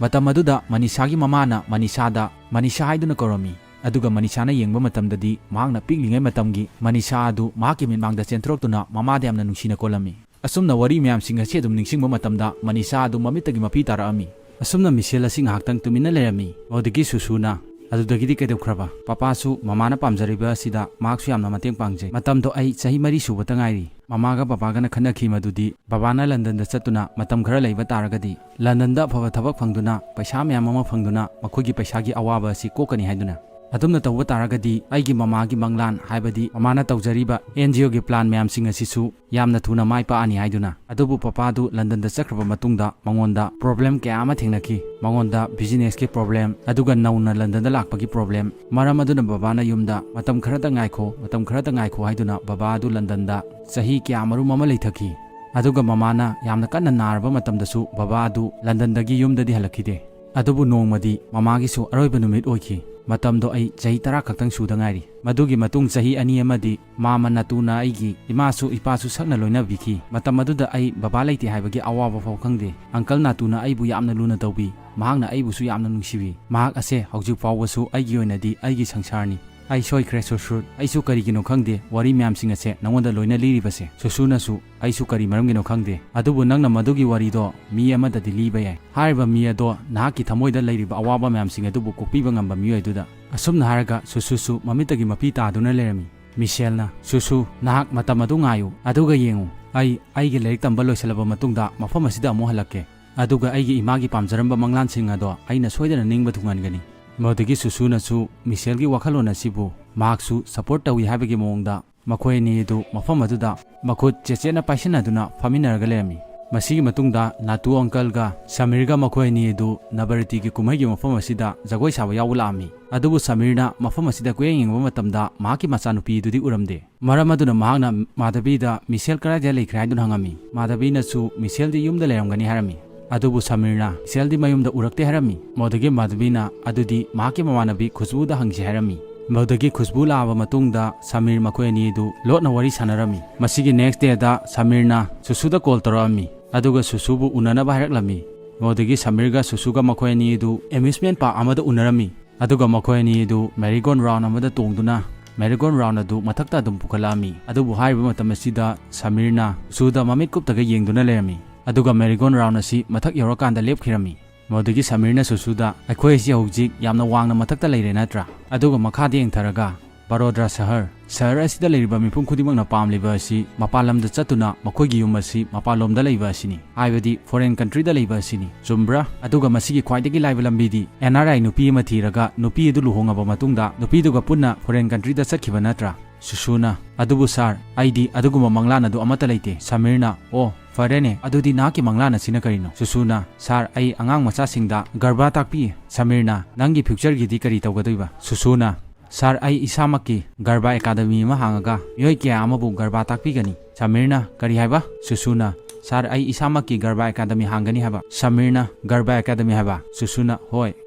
ꯃꯇꯝ ꯑꯗꯨꯗ ꯃꯅꯤꯁꯥꯒꯤ ꯃꯃꯥꯅ ꯃꯅꯤꯁꯥꯗ ꯃꯅꯤꯁꯥ ꯍꯥꯏꯗꯨꯅ ꯀꯧꯔꯝꯃꯤ꯫ ꯑꯗꯨꯒ ꯃꯅꯤꯁꯥꯅ ꯌꯦꯡꯕ ꯃꯇꯝꯗꯗꯤ ꯃꯍꯥꯛꯅ ꯄꯤꯛꯂꯤꯉꯩ ꯃꯇꯝꯒꯤ ꯃꯅꯤꯁꯥ ꯑꯗꯨ ꯃꯍꯥꯛꯀꯤ ꯃꯤꯠꯃꯥꯡꯗ ꯆꯦꯟꯊꯣꯔꯛꯇꯨꯅ ꯃꯃꯥꯗ ꯌꯥꯝꯅ ꯅꯨꯡꯁꯤꯅ ꯀꯣꯜꯂꯝꯃꯤ꯫ ꯑꯁꯨꯝꯅ ꯋꯥꯔꯤ ꯃꯌꯥꯝꯁꯤꯡ ꯑꯁꯤ ꯑꯗꯨꯝ ꯅꯤꯡꯁꯤꯡꯕ ꯃꯇꯝꯗ ꯃꯅꯤꯁꯥ ꯑꯗꯨ ꯃꯃꯤꯠꯇꯒꯤ ꯃꯄꯤ ꯇꯥꯔꯛꯑꯝꯃꯤ꯫ ꯑꯁꯨꯝꯅ ꯃꯤꯁꯦꯜ ꯑꯁꯤ ꯉꯥꯏꯍꯥꯛꯇꯪ ꯇꯨꯃꯤꯟꯅ ꯂꯩꯔꯝꯃꯤ꯫ ꯃꯗꯨꯗꯒꯤ ꯁꯨꯁꯨꯅ, "ꯑꯗꯨꯗꯒꯤꯗꯤ ꯀꯩꯗꯧꯈ꯭ꯔꯕ? ꯄꯄꯥꯁꯨ ꯃꯃꯥꯅ ꯄꯥꯝꯖꯔꯤꯕ ꯑꯁꯤꯗ ꯃꯍꯥꯛꯁꯨ ꯌꯥꯝꯅ ꯃꯇꯦꯡ ꯄꯥꯡꯖꯩ꯫ ꯃꯇꯝꯗꯣ ꯑꯩ ꯆꯍꯤ ꯃꯔꯤ ꯁꯨꯕꯇ ꯉꯥꯏꯔꯤ꯫ ꯃꯃꯥꯒ ꯄꯄꯥꯒꯅ ꯈꯟꯅꯈꯤ ꯃꯗꯨꯗꯤ ꯕꯕꯥꯅ ꯂꯟꯗꯟꯗ ꯆꯠꯇꯨꯅ ꯃꯇꯝ ꯈꯔ ꯂꯩꯕ ꯇꯥꯔꯒꯗꯤ ꯂꯟꯗꯟꯗ ꯑꯐꯕ ꯊꯕꯛ ꯐꯪꯗꯨꯅ ꯄꯩꯁꯥ ꯃꯌꯥꯝ ꯑꯃ ꯐꯪꯗꯨꯅ ꯃꯈꯣꯏꯒꯤ ꯄꯩꯁꯥꯒꯤ ꯑꯋꯥꯕ ꯑꯁꯤ ꯀꯣꯛꯀꯅꯤ ꯍꯥꯏꯗꯨꯅ꯫ ꯑꯗꯨꯝꯅ ꯇꯧꯕ ꯇꯥꯔꯒꯗꯤ ꯑꯩꯒꯤ ꯃꯃꯥꯒꯤ ꯃꯪꯂꯥꯟ, ꯍꯥꯏꯕꯗꯤ ꯃꯃꯥꯅ ꯇꯧꯖꯔꯤꯕ ꯑꯦꯟ ꯖꯤ ꯑꯣꯒꯤ ꯄ꯭ꯂꯥꯟ ꯃꯌꯥꯝꯁꯤꯡ ꯑꯁꯤꯁꯨ ꯌꯥꯝꯅ ꯊꯨꯅ ꯃꯥꯏ ꯄꯥꯛꯑꯅꯤ" ꯍꯥꯏꯗꯨꯅ꯫ ꯑꯗꯨꯕꯨ ꯄꯄꯥꯗꯨ ꯂꯟꯗꯟꯗ ꯆꯠꯈ꯭ꯔꯕ ꯃꯇꯨꯡꯗ ꯃꯉꯣꯟꯗ ꯄ꯭ꯔꯣꯕ꯭ꯂꯦꯝ ꯀꯌꯥ ꯑꯃ ꯊꯦꯡꯅꯈꯤ꯫ ꯃꯉꯣꯟꯗ ꯕꯤꯖꯤꯅꯦꯁꯀꯤ ꯄ꯭ꯔꯣꯕ꯭ꯂꯦꯝ, ꯑꯗꯨꯒ ꯅꯧꯅ ꯂꯟꯗꯟꯗ ꯂꯥꯛꯄꯒꯤ ꯄ꯭ꯔꯣꯕ꯭ꯂꯦꯝ꯫ ꯃꯔꯝ ꯑꯗꯨꯅ ꯕꯕꯥꯅ ꯌꯨꯝꯗ, "ꯃꯇꯝ ꯈꯔꯇ ꯉꯥꯏꯈꯣ, ꯃꯇꯝ ꯈꯔꯇ ꯉꯥꯏꯈꯣ" ꯍꯥꯏꯗꯨꯅ ꯕꯕꯥ ꯑꯗꯨ ꯂꯟꯗꯟꯗ ꯆꯍꯤ ꯀꯌꯥ ꯃꯔꯨꯝ ꯑꯃ ꯂꯩꯊꯈꯤ꯫ ꯑꯗꯨꯒ ꯃꯃꯥꯅ ꯌꯥꯝꯅ ꯀꯟꯅ ꯅꯥꯔꯕ ꯃꯇꯝꯗꯁꯨ ꯕꯕꯥ ꯑꯗꯨ ꯂꯟꯗꯟꯗꯒꯤ ꯌꯨꯝꯗꯗꯤ ꯍꯜꯂꯛꯈꯤꯗꯦ꯫ ꯑꯗꯨꯕꯨ ꯅꯣꯡꯃꯗꯤ ꯃꯃꯥꯒꯤꯁꯨ ꯑꯔꯣꯏꯕ ꯅꯨꯃꯤꯠ ꯑꯣꯏꯈꯤ꯫ ꯃꯇꯝꯗꯣ ꯑꯩ ꯆꯍꯤ ꯇꯔꯥ ꯈꯛꯇꯪ ꯁꯨꯗ ꯉꯥꯏꯔꯤ꯫ ꯃꯗꯨꯒꯤ ꯃꯇꯨꯡ ꯆꯍꯤ ꯑꯅꯤ ꯑꯃꯗꯤ ꯃꯥꯃ ꯅꯥꯇꯨꯅ ꯑꯩꯒꯤ ꯏꯃꯥꯁꯨ ꯏꯄꯥꯁꯨ ꯁꯛꯅ ꯂꯣꯏꯅꯕꯤꯈꯤ꯫ ꯃꯇꯝ ꯑꯗꯨꯗ ꯑꯩ ꯕꯕꯥ ꯂꯩꯇꯦ ꯍꯥꯏꯕꯒꯤ ꯑꯋꯥꯕ ꯐꯥꯎ ꯈꯪꯗꯦ꯫ ꯑꯪꯀꯜ ꯅꯥꯇꯨꯅ ꯑꯩꯕꯨ ꯌꯥꯝꯅ ꯂꯨꯅ ꯇꯧꯕꯤ꯫ ꯃꯍꯥꯛꯅ ꯑꯩꯕꯨꯁꯨ ꯌꯥꯝꯅ ꯅꯨꯡꯁꯤꯕꯤ꯫ ꯃꯍꯥꯛ ꯑꯁꯦ ꯍꯧꯖꯤꯛ ꯐꯥꯎꯕꯁꯨ ꯑꯩꯒꯤ ꯑꯣꯏꯅꯗꯤ ꯑꯩꯒꯤ ꯁꯪꯁꯥꯔꯅꯤ꯫ ꯑꯩ ꯁꯣꯏꯈ꯭ꯔꯦ ꯁꯨꯁ꯭ꯔꯨꯠ꯫ ꯑꯩꯁꯨ ꯀꯔꯤꯒꯤꯅꯣ ꯈꯪꯗꯦ ꯋꯥꯔꯤ ꯃꯌꯥꯝꯁꯤꯡ ꯑꯁꯦ ꯅꯉꯣꯟꯗ ꯂꯣꯏꯅ ꯂꯤꯔꯤꯕꯁꯦ꯫ ꯁꯨꯁꯨꯅꯁꯨ, "ꯑꯩꯁꯨ ꯀꯔꯤ ꯃꯔꯝꯒꯤꯅꯣ ꯈꯪꯗꯦ꯫ ꯑꯗꯨꯕꯨ ꯅꯪꯅ ꯃꯗꯨꯒꯤ ꯋꯥꯔꯤꯗꯣ ꯃꯤ ꯑꯃꯗꯗꯤ ꯂꯤꯕ ꯌꯥꯏ꯫ ꯍꯥꯏꯔꯤꯕ ꯃꯤ ꯑꯗꯣ ꯅꯍꯥꯛꯀꯤ ꯊꯃꯣꯏꯗ ꯂꯩꯔꯤꯕ ꯑꯋꯥꯕ ꯃꯌꯥꯝꯁꯤꯡ ꯑꯗꯨꯕꯨ ꯀꯣꯛꯄꯤꯕ ꯉꯝꯕ ꯃꯤꯑꯣꯏ ꯑꯗꯨꯗ"꯫ ꯑꯁꯨꯝꯅ ꯍꯥꯏꯔꯒ ꯁꯨꯁꯨꯁꯨ ꯃꯃꯤꯠꯇꯒꯤ ꯃꯄꯤ ꯇꯥꯗꯨꯅ ꯂꯩꯔꯝꯃꯤ꯫ ꯃꯤꯁꯦꯜꯅ, "ꯁꯨꯁꯨ, ꯅꯍꯥꯛ ꯃꯇꯝ ꯑꯗꯨ ꯉꯥꯏꯌꯨ꯫ ꯑꯗꯨꯒ ꯌꯦꯡꯉꯨ, ꯑꯩ ꯑꯩꯒꯤ ꯂꯥꯏꯔꯤꯛ ꯇꯝꯕ ꯂꯣꯏꯁꯤꯜꯂꯕ ꯃꯇꯨꯡꯗ ꯃꯐꯝ ꯑꯁꯤꯗ ꯑꯃꯨꯛ ꯍꯜꯂꯛꯀꯦ꯫ ꯑꯗꯨꯒ ꯑꯩꯒꯤ ꯏꯃꯥꯒꯤ ꯄꯥꯝꯖꯔꯝꯕ ꯃꯪꯂꯥꯟꯁꯤꯡ ꯑꯗꯣ ꯑꯩꯅ ꯁꯣꯏꯗꯅ ꯅꯤꯡꯕ ꯊꯨꯡꯍꯟꯒꯅꯤ"꯫ ꯃꯗꯨꯗꯒꯤ ꯁꯨꯁꯨꯅꯁꯨ ꯃꯤꯁꯦꯜꯒꯤ ꯋꯥꯈꯜꯂꯣꯟ ꯑꯁꯤꯕꯨ ꯃꯍꯥꯛꯁꯨ ꯁꯄꯣꯔꯠ ꯇꯧꯏ ꯍꯥꯏꯕꯒꯤ ꯃꯑꯣꯡꯗ ꯃꯈꯣꯏ ꯑꯅꯤ ꯑꯗꯨ ꯃꯐꯝ ꯑꯗꯨꯗ ꯃꯈꯨꯠ ꯆꯦꯠꯆꯦꯠꯅ ꯄꯥꯏꯁꯤꯟꯅꯗꯨꯅ ꯐꯝꯃꯤꯟꯅꯔꯒ ꯂꯩꯔꯝꯃꯤ꯫ ꯃꯁꯤꯒꯤ ꯃꯇꯨꯡꯗ ꯅꯥꯇꯨ ꯑꯪꯀꯜꯒ ꯁꯃꯤꯔꯒ ꯃꯈꯣꯏ ꯑꯅꯤ ꯑꯗꯨ ꯅꯕꯔꯇꯤꯒꯤ ꯀꯨꯝꯍꯩꯒꯤ ꯃꯐꯝ ꯑꯁꯤꯗ ꯖꯒꯣꯏ ꯁꯥꯕ ꯌꯥꯎꯕ ꯂꯥꯛꯑꯝꯃꯤ꯫ ꯑꯗꯨꯕꯨ ꯁꯃꯤꯔꯅ ꯃꯐꯝ ꯑꯁꯤꯗ ꯀꯣꯏꯌꯦꯡ ꯌꯦꯡꯕ ꯃꯇꯝꯗ ꯃꯍꯥꯛꯀꯤ ꯃꯆꯥꯅꯨꯄꯤ ꯑꯗꯨꯗꯤ ꯎꯔꯝꯗꯦ꯫ ꯃꯔꯝ ꯑꯗꯨꯅ ꯃꯍꯥꯛꯅ ꯃꯥꯙꯕꯤꯗ, "ꯃꯤꯁꯦꯜ ꯀꯗꯥꯏꯗ ꯂꯩꯈ꯭ꯔꯦ?" ꯍꯥꯏꯗꯨꯅ ꯍꯪꯉꯝꯃꯤ꯫ ꯃꯥꯙꯕꯤꯅꯁꯨ, "ꯃꯤꯁꯦꯜꯗꯤ ꯌꯨꯝꯗ ꯂꯩꯔꯝꯒꯅꯤ" ꯍꯥꯏꯔꯝꯃꯤ꯫ ꯑꯗꯨꯕꯨ ꯁꯃꯤꯔꯅ, "ꯃꯤꯁꯦꯜꯗꯤ ꯃꯌꯨꯝꯗ ꯎꯔꯛꯇꯦ" ꯍꯥꯏꯔꯝꯃꯤ꯫ ꯃꯗꯨꯗꯒꯤ ꯃꯥꯙꯕꯤꯅ, "ꯑꯗꯨꯗꯤ ꯃꯍꯥꯛꯀꯤ ꯃꯃꯥꯟꯅꯕꯤ ꯈꯨꯁꯕꯨꯗ ꯍꯪꯁꯤ" ꯍꯥꯏꯔꯝꯃꯤ꯫ ꯃꯗꯨꯗꯒꯤ ꯈꯨꯁꯕꯨ ꯂꯥꯛꯑꯕ ꯃꯇꯨꯡꯗ ꯁꯃꯤꯔ ꯃꯈꯣꯏ ꯑꯅꯤ ꯑꯗꯨ ꯂꯣꯠꯅ ꯋꯥꯔꯤ ꯁꯥꯟꯅꯔꯝꯃꯤ꯫ ꯃꯁꯤꯒꯤ next dayꯗ ꯁꯃꯤꯔꯅ ꯁꯨꯁꯨꯗ call ꯇꯧꯔꯛꯑꯝꯃꯤ, ꯑꯗꯨꯒ ꯁꯨꯁꯨꯕꯨ ꯎꯅꯅꯕ ꯍꯥꯏꯔꯛꯂꯝꯃꯤ꯫ ꯃꯗꯨꯗꯒꯤ ꯁꯃꯤꯔꯒ ꯁꯨꯁꯨꯒ ꯃꯈꯣꯏ ꯑꯅꯤ ꯑꯗꯨ amusement park ꯑꯃꯗ ꯎꯅꯔꯝꯃꯤ, ꯑꯗꯨꯒ ꯃꯈꯣꯏ ꯑꯅꯤ ꯑꯗꯨ merry-go-round ꯑꯃꯗ ꯇꯣꯡꯗꯨꯅ merry-go-round ꯑꯗꯨ ꯃꯊꯛꯇ ꯑꯗꯨꯝ ꯄꯨꯈꯠꯂꯛꯑꯝꯃꯤ꯫ ꯑꯗꯨꯕꯨ ꯍꯥꯏꯔꯤꯕ ꯃꯇꯝ ꯑꯁꯤꯗ ꯁꯃꯤꯔꯅ ꯁꯨꯁꯨꯗ ꯃꯃꯤꯠ ꯀꯨꯞꯇꯒ ꯌꯦꯡꯗꯨꯅ ꯂꯩꯔꯝꯃꯤ, ꯑꯗꯨꯒ merry-go-round ꯑꯁꯤ ꯃꯊꯛ ꯌꯧꯔꯀꯥꯟꯗ ꯂꯦꯞꯈꯤꯔꯝꯃꯤ꯫ ꯃꯗꯨꯗꯒꯤ ꯁꯃꯤꯔꯅ ꯁꯨꯁꯨꯗ, "ꯑꯩꯈꯣꯏ ꯑꯁꯤ ꯍꯧꯖꯤꯛ ꯌꯥꯝꯅ ꯋꯥꯡꯅ ꯃꯊꯛꯇ ꯂꯩꯔꯦ ꯅꯠꯇ꯭ꯔꯥ? ꯑꯗꯨꯒ ꯃꯈꯥꯗ ꯌꯦꯡꯊꯔꯒ ꯕꯔꯣꯗ꯭ꯔꯥ ꯁꯍꯔ, ꯁꯍꯔ ꯑꯁꯤꯗ ꯂꯩꯔꯤꯕ ꯃꯤꯄꯨꯝ ꯈꯨꯗꯤꯡꯃꯛꯅ ꯄꯥꯝꯂꯤꯕ ꯑꯁꯤ ꯃꯄꯥꯟ ꯂꯝꯗ ꯆꯠꯇꯨꯅ ꯃꯈꯣꯏꯒꯤ ꯌꯨꯝ ꯑꯁꯤ ꯃꯄꯥꯟꯂꯣꯝꯗ ꯂꯩꯕ ꯑꯁꯤꯅꯤ, ꯍꯥꯏꯕꯗꯤ foreign countryꯗ ꯂꯩꯕ ꯑꯁꯤꯅꯤ, ꯆꯨꯝꯕ꯭ꯔꯥ? ꯑꯗꯨꯒ ꯃꯁꯤꯒꯤ ꯈ꯭ꯋꯥꯏꯗꯒꯤ ꯂꯥꯏꯕ ꯂꯝꯕꯤꯗꯤ N R I ꯅꯨꯄꯤ ꯑꯃ ꯊꯤꯔꯒ ꯅꯨꯄꯤ ꯑꯗꯨ ꯂꯨꯍꯣꯡꯉꯕ ꯃꯇꯨꯡꯗ ꯅꯨꯄꯤꯗꯨꯒ ꯄꯨꯟꯅ foreign countryꯗ ꯆꯠꯈꯤꯕ ꯅꯠꯇ꯭ꯔꯥ?" ꯁꯨꯁꯨꯅ, "ꯑꯗꯨꯕꯨ ꯁꯥꯔ, ꯑꯩꯗꯤ ꯑꯗꯨꯒꯨꯝꯕ ꯃꯪꯂꯥꯟ ꯑꯗꯨ ꯑꯃꯠꯇ ꯂꯩꯇꯦ꯫" ꯁꯃꯤꯔꯅ, "ꯑꯣ, ꯐꯔꯦꯅꯦ, ꯑꯗꯨꯗꯤ ꯅꯍꯥꯛꯀꯤ ꯃꯪꯂꯥꯟ ꯑꯁꯤꯅ ꯀꯔꯤꯅꯣ?" ꯁꯨꯁꯨꯅ, "ꯁꯥꯔ, ꯑꯩ ꯑꯉꯥꯡ ꯃꯆꯥꯁꯤꯡꯗ ꯒꯔꯕꯥ ꯇꯥꯛꯄꯤ꯫" ꯁꯃꯤꯔꯅ, "ꯅꯪꯒꯤ futureꯒꯤꯗꯤ ꯀꯔꯤ ꯇꯧꯒꯗꯣꯏꯕ?" ꯁꯨꯁꯨꯅ, "ꯁꯥꯔ, ꯑꯩ ꯏꯁꯥꯃꯛꯀꯤ ꯒꯔꯕꯥ ꯑꯦꯀꯥꯗꯃꯤ ꯑꯃ ꯍꯥꯡꯉꯒ ꯃꯤꯑꯣꯏ ꯀꯌꯥ ꯑꯃꯕꯨ ꯒꯔꯕꯥ ꯇꯥꯛꯄꯤꯒꯅꯤ꯫" ꯁꯃꯤꯔꯅ, "ꯀꯔꯤ ꯍꯥꯏꯕ?" ꯁꯨꯁꯨꯅ, "ꯁꯥꯔ, ꯑꯩ ꯏꯁꯥꯃꯛꯀꯤ ꯒꯔꯕꯥ ꯑꯦꯀꯥꯗꯃꯤ ꯍꯥꯡꯒꯅꯤ ꯍꯥꯏꯕ꯫" ꯁꯃꯤꯔꯅ, "ꯒꯔꯕꯥ ꯑꯦꯀꯥꯗꯃꯤ ꯍꯥꯏꯕ?" ꯁꯨꯁꯨꯅ, "ꯍꯣꯏ꯫"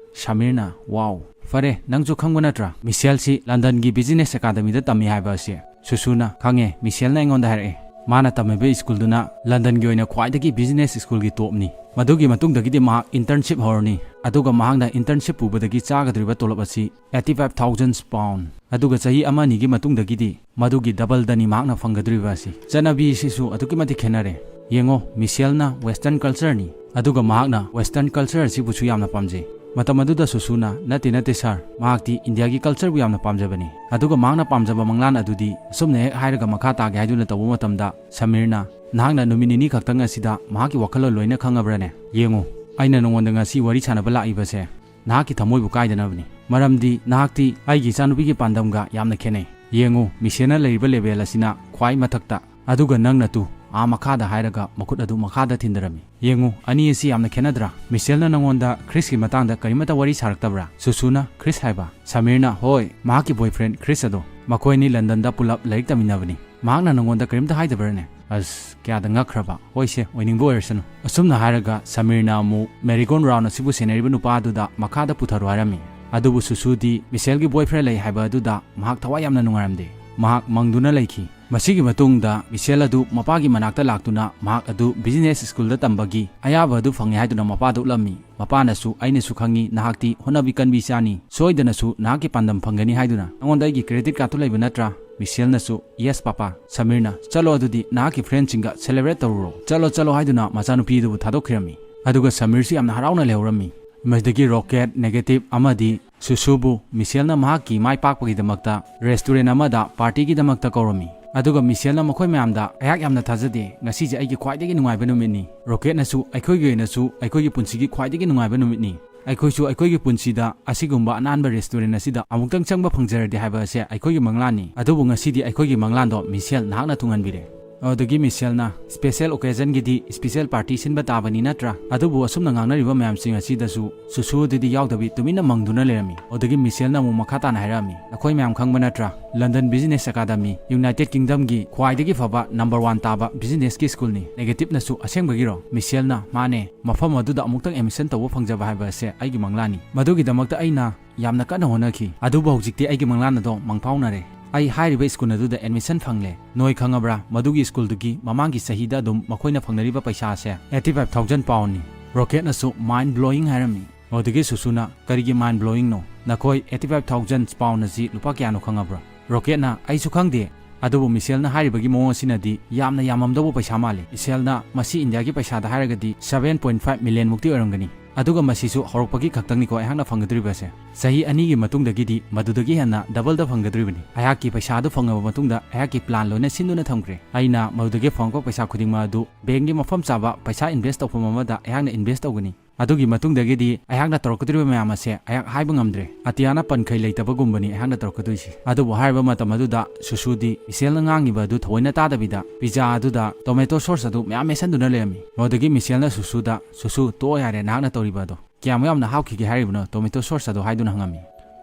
ꯁꯃꯤꯔꯅ, "ꯋꯥꯎ, ꯐꯔꯦ, ꯅꯪꯁꯨ ꯈꯪꯕ ꯅꯠꯇ꯭ꯔꯥ? ꯃꯤꯁꯦꯜꯁꯤ ꯂꯟꯗꯟꯒꯤ business ꯑꯦꯀꯥꯗꯃꯤꯗ ꯇꯝꯃꯤ ꯍꯥꯏꯕ ꯑꯁꯤ?" ꯁꯨꯁꯨꯅ, "ꯈꯪꯉꯦ, ꯃꯤꯁꯦꯜꯅ ꯑꯩꯉꯣꯟꯗ ꯍꯥꯏꯔꯛꯑꯦ꯫ ꯃꯥꯅ ꯇꯝꯃꯤꯕ ꯁ꯭ꯀꯨꯜꯗꯨꯅ ꯂꯟꯗꯟꯒꯤ ꯑꯣꯏꯅ ꯈ꯭ꯋꯥꯏꯗꯒꯤ business ꯁ꯭ꯀꯨꯜꯒꯤ topꯅꯤ꯫ ꯃꯗꯨꯒꯤ ꯃꯇꯨꯡꯗꯒꯤꯗꯤ ꯃꯍꯥꯛ internship ꯍꯧꯔꯅꯤ, ꯑꯗꯨꯒ ꯃꯍꯥꯛꯅ internship ꯄꯨꯕꯗꯒꯤ ꯆꯥꯒꯗꯧꯔꯤꯕ ꯇꯣꯂꯣꯞ ꯑꯁꯤ eighty five thousand pound, ꯑꯗꯨꯒ ꯆꯍꯤ ꯑꯃ ꯑꯅꯤꯒꯤ ꯃꯇꯨꯡꯗꯒꯤꯗꯤ ꯃꯗꯨꯒꯤ doubleꯗꯅꯤ ꯃꯍꯥꯛꯅ ꯐꯪꯒꯗꯧꯔꯤꯕ ꯑꯁꯤ꯫ ꯆꯠꯅꯕꯤ ꯑꯁꯤꯁꯨ ꯑꯗꯨꯛꯀꯤ ꯃꯇꯤꯛ ꯈꯦꯠꯅꯔꯦ꯫ ꯌꯦꯡꯉꯣ, ꯃꯤꯁꯦꯜꯅ western cultureꯅꯤ, ꯑꯗꯨꯒ ꯃꯍꯥꯛꯅ western culture ꯑꯁꯤꯕꯨꯁꯨ ꯌꯥꯝꯅ ꯄꯥꯝꯖꯩ꯫" ꯃꯇꯝ ꯑꯗꯨꯗ ꯁꯨꯁꯨꯅ, "ꯅꯠꯇꯦ, ꯅꯠꯇꯦ ꯁꯥꯔ, ꯃꯍꯥꯛꯇꯤ ꯏꯟꯗꯤꯌꯥꯒꯤ cultureꯕꯨ ꯌꯥꯝꯅ ꯄꯥꯝꯖꯕꯅꯤ꯫" ꯑꯗꯨꯒ ꯃꯍꯥꯛꯅ ꯄꯥꯝꯖꯕ ꯃꯪꯂꯥꯟ ꯑꯗꯨꯗꯤ ꯑꯁꯨꯝꯅ ꯍꯦꯛ ꯍꯥꯏꯔꯒ ꯃꯈꯥ ꯇꯥꯒꯦ ꯍꯥꯏꯗꯨꯅ ꯇꯧꯕ ꯃꯇꯝꯗ ꯁꯃꯤꯔꯅ, "ꯅꯍꯥꯛꯅ ꯅꯨꯃꯤꯠ ꯅꯤꯅꯤ ꯈꯛꯇꯪ ꯑꯁꯤꯗ ꯃꯍꯥꯛꯀꯤ ꯋꯥꯈꯜꯂꯣꯟ ꯂꯣꯏꯅ ꯈꯪꯉꯕ꯭ꯔꯥꯅꯦ? ꯌꯦꯡꯉꯨ, ꯑꯩꯅ ꯅꯉꯣꯟꯗ ꯉꯁꯤ ꯋꯥꯔꯤ ꯁꯥꯟꯅꯕ ꯂꯥꯛꯏꯕꯁꯦ ꯅꯍꯥꯛꯀꯤ ꯊꯃꯣꯏꯕꯨ ꯀꯥꯏꯗꯅꯕꯅꯤ, ꯃꯔꯝꯗꯤ ꯅꯍꯥꯛꯇꯤ ꯑꯩꯒꯤ ꯏꯆꯥꯅꯨꯄꯤꯒꯤ ꯄꯥꯟꯗꯝꯒ ꯌꯥꯝꯅ ꯈꯦꯠꯅꯩ꯫ ꯌꯦꯡꯉꯨ, ꯃꯤꯁꯦꯜꯅ ꯂꯩꯔꯤꯕ level ꯑꯁꯤꯅ ꯈ꯭ꯋꯥꯏ ꯃꯊꯛꯇ, ꯑꯗꯨꯒ ꯅꯪꯅ ꯇꯨ ꯑꯥ ꯃꯈꯥꯗ" ꯍꯥꯏꯔꯒ ꯃꯈꯨꯠ ꯑꯗꯨ ꯃꯈꯥꯗ ꯊꯤꯟꯗꯔꯝꯃꯤ꯫ "ꯌꯦꯡꯉꯨ, ꯑꯅꯤ ꯑꯁꯤ ꯌꯥꯝꯅ ꯈꯦꯠꯅꯗ꯭ꯔꯥ? ꯃꯤꯁꯦꯜꯅ ꯅꯉꯣꯟꯗ ꯈ꯭ꯔꯤꯁꯀꯤ ꯃꯇꯥꯡꯗ ꯀꯔꯤꯃꯠꯇ ꯋꯥꯔꯤ ꯁꯥꯔꯛꯇꯕ꯭ꯔꯥ?" ꯁꯨꯁꯨꯅ, "ꯈ꯭ꯔꯤꯁ ꯍꯥꯏꯕ?" ꯁꯃꯤꯔꯅ, "ꯍꯣꯏ, ꯃꯍꯥꯛꯀꯤ boyfriend ꯈ꯭ꯔꯤꯁ ꯑꯗꯣ꯫ ꯃꯈꯣꯏ ꯑꯅꯤ ꯂꯟꯗꯟꯗ ꯄꯨꯂꯞ ꯂꯥꯏꯔꯤꯛ ꯇꯝꯃꯤꯟꯅꯕꯅꯤ꯫ ꯃꯍꯥꯛꯅ ꯅꯉꯣꯟꯗ ꯀꯔꯤꯝꯇ ꯍꯥꯏꯗꯕ꯭ꯔꯥꯅꯦ?" ꯑꯁ, ꯀꯌꯥꯗ ꯉꯛꯈ꯭ꯔꯕ! "ꯍꯣꯏꯁꯦ, ꯑꯣꯏꯅꯤꯡꯕ ꯑꯣꯏꯔꯁꯅꯨ꯫" ꯑꯁꯨꯝꯅ ꯍꯥꯏꯔꯒ ꯁꯃꯤꯔꯅ ꯑꯃꯨꯛ merry-go-round ꯑꯁꯤꯕꯨ ꯁꯦꯟꯅꯔꯤꯕ ꯅꯨꯄꯥ ꯑꯗꯨꯗ ꯃꯈꯥꯗ ꯄꯨꯊꯔꯣ ꯍꯥꯏꯔꯝꯃꯤ꯫ ꯑꯗꯨꯕꯨ ꯁꯨꯁꯨꯗꯤ ꯃꯤꯁꯦꯜꯒꯤ boyfriend ꯂꯩ ꯍꯥꯏꯕ ꯑꯗꯨꯗ ꯃꯍꯥꯛ ꯊꯋꯥꯏ ꯌꯥꯝꯅ ꯅꯨꯡꯉꯥꯏꯔꯝꯗꯦ꯫ ꯃꯍꯥꯛ ꯃꯪꯗꯨꯅ ꯂꯩꯈꯤ꯫ ꯃꯁꯤꯒꯤ ꯃꯇꯨꯡꯗ ꯃꯤꯁꯦꯜ ꯑꯗꯨ ꯃꯄꯥꯒꯤ ꯃꯅꯥꯛꯇ ꯂꯥꯛꯇꯨꯅ ꯃꯍꯥꯛ ꯑꯗꯨ business schoolꯗ ꯇꯝꯕꯒꯤ ꯑꯌꯥꯕ ꯑꯗꯨ ꯐꯪꯉꯦ ꯍꯥꯏꯗꯨꯅ ꯃꯄꯥꯗ ꯎꯠꯂꯝꯃꯤ꯫ ꯃꯄꯥꯅꯁꯨ, "ꯑꯩꯅꯁꯨ ꯈꯪꯉꯤ, ꯅꯍꯥꯛꯇꯤ ꯍꯣꯠꯅꯕꯤ ꯀꯟꯕꯤ ꯏꯆꯥꯅꯤ, ꯁꯣꯏꯗꯅꯁꯨ ꯅꯍꯥꯛꯀꯤ ꯄꯥꯟꯗꯝ ꯐꯪꯒꯅꯤ ꯍꯥꯏꯗꯨꯅ꯫ ꯅꯉꯣꯟꯗ ꯑꯩꯒꯤ credit cardꯇꯨ ꯂꯩꯕ ꯅꯠꯇ꯭ꯔꯥ?" ꯃꯤꯁꯦꯜꯅꯁꯨ, "Yes ꯄꯥꯄꯥ꯫" ꯁꯃꯤꯔꯅ, "ꯆꯠꯂꯣ ꯑꯗꯨꯗꯤ ꯅꯍꯥꯛꯀꯤ friendꯁꯤꯡꯒ celebrate ꯇꯧꯔꯨꯔꯣ, ꯆꯠꯂꯣ ꯆꯠꯂꯣ" ꯍꯥꯏꯗꯨꯅ ꯃꯆꯥꯅꯨꯄꯤ ꯑꯗꯨꯕꯨ ꯊꯥꯗꯣꯛꯈꯤꯔꯝꯃꯤ꯫ ꯑꯗꯨꯒ ꯁꯃꯤꯔꯁꯨ ꯌꯥꯝꯅ ꯍꯔꯥꯎꯅ ꯂꯩꯍꯧꯔꯝꯃꯤ꯫ ꯃꯁꯤꯗꯒꯤ ꯔꯣꯀꯦꯠ, ꯅꯦꯒꯦꯇꯤꯚ ꯑꯃꯗꯤ ꯁꯨꯁꯨꯕꯨ ꯃꯤꯁꯦꯜꯅ ꯃꯍꯥꯛꯀꯤ ꯃꯥꯏ ꯄꯥꯛꯄꯒꯤꯗꯃꯛꯇ restaurant ꯑꯃꯗ partyꯒꯤꯗꯃꯛꯇ ꯀꯧꯔꯝꯃꯤ꯫ ꯑꯗꯨꯒ ꯃꯤꯁꯦꯜꯅ ꯃꯈꯣꯏ ꯃꯌꯥꯝꯗ, "ꯑꯩꯍꯥꯛ ꯌꯥꯝꯅ ꯊꯥꯖꯗꯦ, ꯉꯁꯤꯁꯦ ꯑꯩꯒꯤ ꯈ꯭ꯋꯥꯏꯗꯒꯤ ꯅꯨꯡꯉꯥꯏꯕ ꯅꯨꯃꯤꯠꯅꯤ꯫" ꯔꯣꯀꯦꯠꯅꯁꯨ, "ꯑꯩꯈꯣꯏꯒꯤ ꯑꯣꯏꯅꯁꯨ ꯑꯩꯈꯣꯏꯒꯤ ꯄꯨꯟꯁꯤꯒꯤ ꯈ꯭ꯋꯥꯏꯗꯒꯤ ꯅꯨꯡꯉꯥꯏꯕ ꯅꯨꯃꯤꯠꯅꯤ꯫ ꯑꯩꯈꯣꯏꯁꯨ ꯑꯩꯈꯣꯏꯒꯤ ꯄꯨꯟꯁꯤꯗ ꯑꯁꯤꯒꯨꯝꯕ ꯑꯅꯥꯟꯕ restaurant ꯑꯁꯤꯗ ꯑꯃꯨꯛꯇꯪ ꯆꯪꯕ ꯐꯪꯖꯔꯗꯤ ꯍꯥꯏꯕ ꯑꯁꯦ ꯑꯩꯈꯣꯏꯒꯤ ꯃꯪꯂꯥꯟꯅꯤ꯫ ꯑꯗꯨꯕꯨ ꯉꯁꯤꯗꯤ ꯑꯩꯈꯣꯏꯒꯤ ꯃꯪꯂꯥꯟꯗꯣ ꯃꯤꯁꯦꯜ ꯅꯍꯥꯛꯅ ꯊꯨꯡꯍꯟꯕꯤꯔꯦ꯫" ꯑꯗꯨꯗꯒꯤ ꯃꯤꯁꯦꯜꯅ, "Special occasionꯒꯤꯗꯤ special party ꯁꯤꯟꯕ ꯇꯥꯕꯅꯤ ꯅꯠꯇ꯭ꯔꯥ?" ꯑꯗꯨꯕꯨ ꯑꯁꯨꯝꯅ ꯉꯥꯡꯅꯔꯤꯕ ꯃꯌꯥꯝꯁꯤꯡ ꯑꯁꯤꯗꯁꯨ ꯁꯨꯁꯨ ꯑꯗꯨꯗꯤ ꯌꯥꯎꯗꯕꯤ ꯇꯨꯃꯤꯟꯅ ꯃꯪꯗꯨꯅ ꯂꯩꯔꯝꯃꯤ꯫ ꯑꯗꯨꯗꯒꯤ ꯃꯤꯁꯦꯜꯅ ꯑꯃꯨꯛ ꯃꯈꯥ ꯇꯥꯅ ꯍꯥꯏꯔꯛꯑꯝꯃꯤ, "ꯑꯩꯈꯣꯏ ꯃꯌꯥꯝ ꯈꯪꯕ ꯅꯠꯇ꯭ꯔꯥ? London Business Academy, United Kingdomꯒꯤ ꯈ꯭ꯋꯥꯏꯗꯒꯤ ꯐꯕ number one ꯇꯥꯕ businessꯀꯤ schoolꯅꯤ꯫" ꯅꯦꯒꯦꯇꯤꯚꯅꯁꯨ, "ꯑꯁꯦꯡꯕꯒꯤꯔꯣ?" ꯃꯤꯁꯦꯜꯅ, "ꯃꯥꯅꯦ, ꯃꯐꯝ ꯑꯗꯨꯗ ꯑꯃꯨꯛꯇꯪ admission ꯇꯧꯕ ꯐꯪꯖꯕ ꯍꯥꯏꯕ ꯑꯁꯦ ꯑꯩꯒꯤ ꯃꯪꯂꯥꯟꯅꯤ꯫ ꯃꯗꯨꯒꯤꯗꯃꯛꯇ ꯑꯩꯅ ꯌꯥꯝꯅ ꯀꯟꯅ ꯍꯣꯠꯅꯈꯤ꯫ ꯑꯗꯨꯕꯨ ꯍꯧꯖꯤꯛꯇꯤ ꯑꯩꯒꯤ ꯃꯪꯂꯥꯟ ꯑꯗꯣ ꯃꯪꯐꯥꯎꯅꯔꯦ꯫ ꯑꯩ ꯍꯥꯏꯔꯤꯕ school ꯑꯗꯨꯗ admission ꯐꯪꯂꯦ꯫ ꯅꯣꯏ ꯈꯪꯉꯕ꯭ꯔꯥ? ꯃꯗꯨꯒꯤ schoolꯗꯨꯒꯤ ꯃꯃꯥꯡꯒꯤ ꯆꯍꯤꯗ ꯑꯗꯨꯝ ꯃꯈꯣꯏꯅ ꯐꯪꯅꯔꯤꯕ ꯄꯩꯁꯥ ꯑꯁꯦ eighty five thousand poundꯅꯤ꯫" ꯔꯣꯀꯦꯠꯅꯁꯨ, "Mind blowing" ꯍꯥꯏꯔꯝꯃꯤ꯫ ꯑꯗꯨꯗꯒꯤ ꯁꯨꯁꯨꯅ, "ꯀꯔꯤꯒꯤ mind blowingꯅꯣ? ꯅꯈꯣꯏ eighty five thousand pound ꯑꯁꯤ ꯂꯨꯄꯥ ꯀꯌꯥꯅꯣ ꯈꯪꯉꯕ꯭ꯔꯥ?" ꯔꯣꯀꯦꯠꯅ, "ꯑꯩꯁꯨ ꯈꯪꯗꯦ꯫ ꯑꯗꯨꯕꯨ ꯃꯤꯁꯦꯜꯅ ꯍꯥꯏꯔꯤꯕꯒꯤ ꯃꯑꯣꯡ ꯑꯁꯤꯅꯗꯤ ꯌꯥꯝꯅ ꯌꯥꯝꯃꯝꯗꯧꯕ ꯄꯩꯁꯥ ꯃꯥꯜꯂꯤ꯫" ꯃꯤꯁꯦꯜꯅ, "ꯃꯁꯤ ꯏꯟꯗꯤꯌꯥꯒꯤ ꯄꯩꯁꯥꯗ ꯍꯥꯏꯔꯒꯗꯤ seven point five million ꯃꯨꯛꯇꯤ ꯑꯣꯏꯔꯝꯒꯅꯤ꯫ ꯑꯗꯨꯒ ꯃꯁꯤꯁꯨ ꯍꯧꯔꯛꯄꯒꯤ ꯈꯛꯇꯪꯅꯤꯀꯣ ꯑꯩꯍꯥꯛꯅ ꯐꯪꯒꯗꯧꯔꯤꯕꯁꯦ꯫ ꯆꯍꯤ ꯑꯅꯤꯒꯤ ꯃꯇꯨꯡꯗꯒꯤꯗꯤ ꯃꯗꯨꯗꯒꯤ ꯍꯦꯟꯅ doubleꯗ ꯐꯪꯒꯗꯧꯔꯤꯕꯅꯤ꯫ ꯑꯩꯍꯥꯛꯀꯤ ꯄꯩꯁꯥ ꯑꯗꯨ ꯐꯪꯉꯕ ꯃꯇꯨꯡꯗ ꯑꯩꯍꯥꯛꯀꯤ plan ꯂꯣꯏꯅ ꯁꯤꯟꯗꯨꯅ ꯊꯝꯈ꯭ꯔꯦ꯫ ꯑꯩꯅ ꯃꯗꯨꯗꯒꯤ ꯐꯪꯉꯛꯄ ꯄꯩꯁꯥ ꯈꯨꯗꯤꯡꯃꯛ ꯑꯗꯨ bankꯀꯤ ꯃꯐꯝ ꯆꯥꯕ ꯄꯩꯁꯥ invest ꯇꯧꯐꯝ ꯑꯃꯗ ꯑꯩꯍꯥꯛꯅ invest ꯇꯧꯒꯅꯤ꯫ ꯑꯗꯨꯒꯤ ꯃꯇꯨꯡꯗꯒꯤꯗꯤ ꯑꯩꯍꯥꯛꯅ ꯇꯧꯔꯛꯀꯗꯧꯔꯤꯕ ꯃꯌꯥꯝ ꯑꯁꯦ ꯑꯩꯍꯥꯛ ꯍꯥꯏꯕ ꯉꯝꯗ꯭ꯔꯦ꯫ ꯑꯇꯤꯌꯥꯅ ꯄꯟꯈꯩ ꯂꯩꯇꯕꯒꯨꯝꯕꯅꯤ ꯑꯩꯍꯥꯛꯅ ꯇꯧꯔꯛꯀꯗꯣꯏꯁꯦ꯫ ꯑꯗꯨꯕꯨ ꯍꯥꯏꯔꯤꯕ ꯃꯇꯝ ꯑꯗꯨꯗ ꯁꯨꯁꯨꯗꯤ ꯃꯤꯁꯦꯜꯅ ꯉꯥꯡꯉꯤꯕ ꯑꯗꯨ ꯊꯑꯣꯏꯅ ꯇꯥꯗꯕꯤꯗ pizza ꯑꯗꯨꯗ tomato sauce ꯑꯗꯨ ꯃꯌꯥꯝ ꯃꯦꯠꯁꯟꯗꯨꯅ ꯂꯩꯔꯝꯃꯤ꯫ ꯃꯗꯨꯗꯒꯤ ꯃꯤꯁꯦꯜꯅ ꯁꯨꯁꯨꯗ, "ꯁꯨꯁꯨ, ꯇꯣꯛꯑꯣ ꯌꯥꯔꯦ ꯅꯍꯥꯛꯅ ꯇꯧꯔꯤꯕ ꯑꯗꯣ꯫ ꯀꯌꯥꯃꯨꯛ ꯌꯥꯝꯅ ꯍꯥꯞꯈꯤꯒꯦ ꯍꯥꯏꯔꯤꯕꯅꯣ tomato sauce ꯑꯗꯣ?" ꯍꯥꯏꯗꯨꯅ ꯍꯪꯉꯝꯃꯤ꯫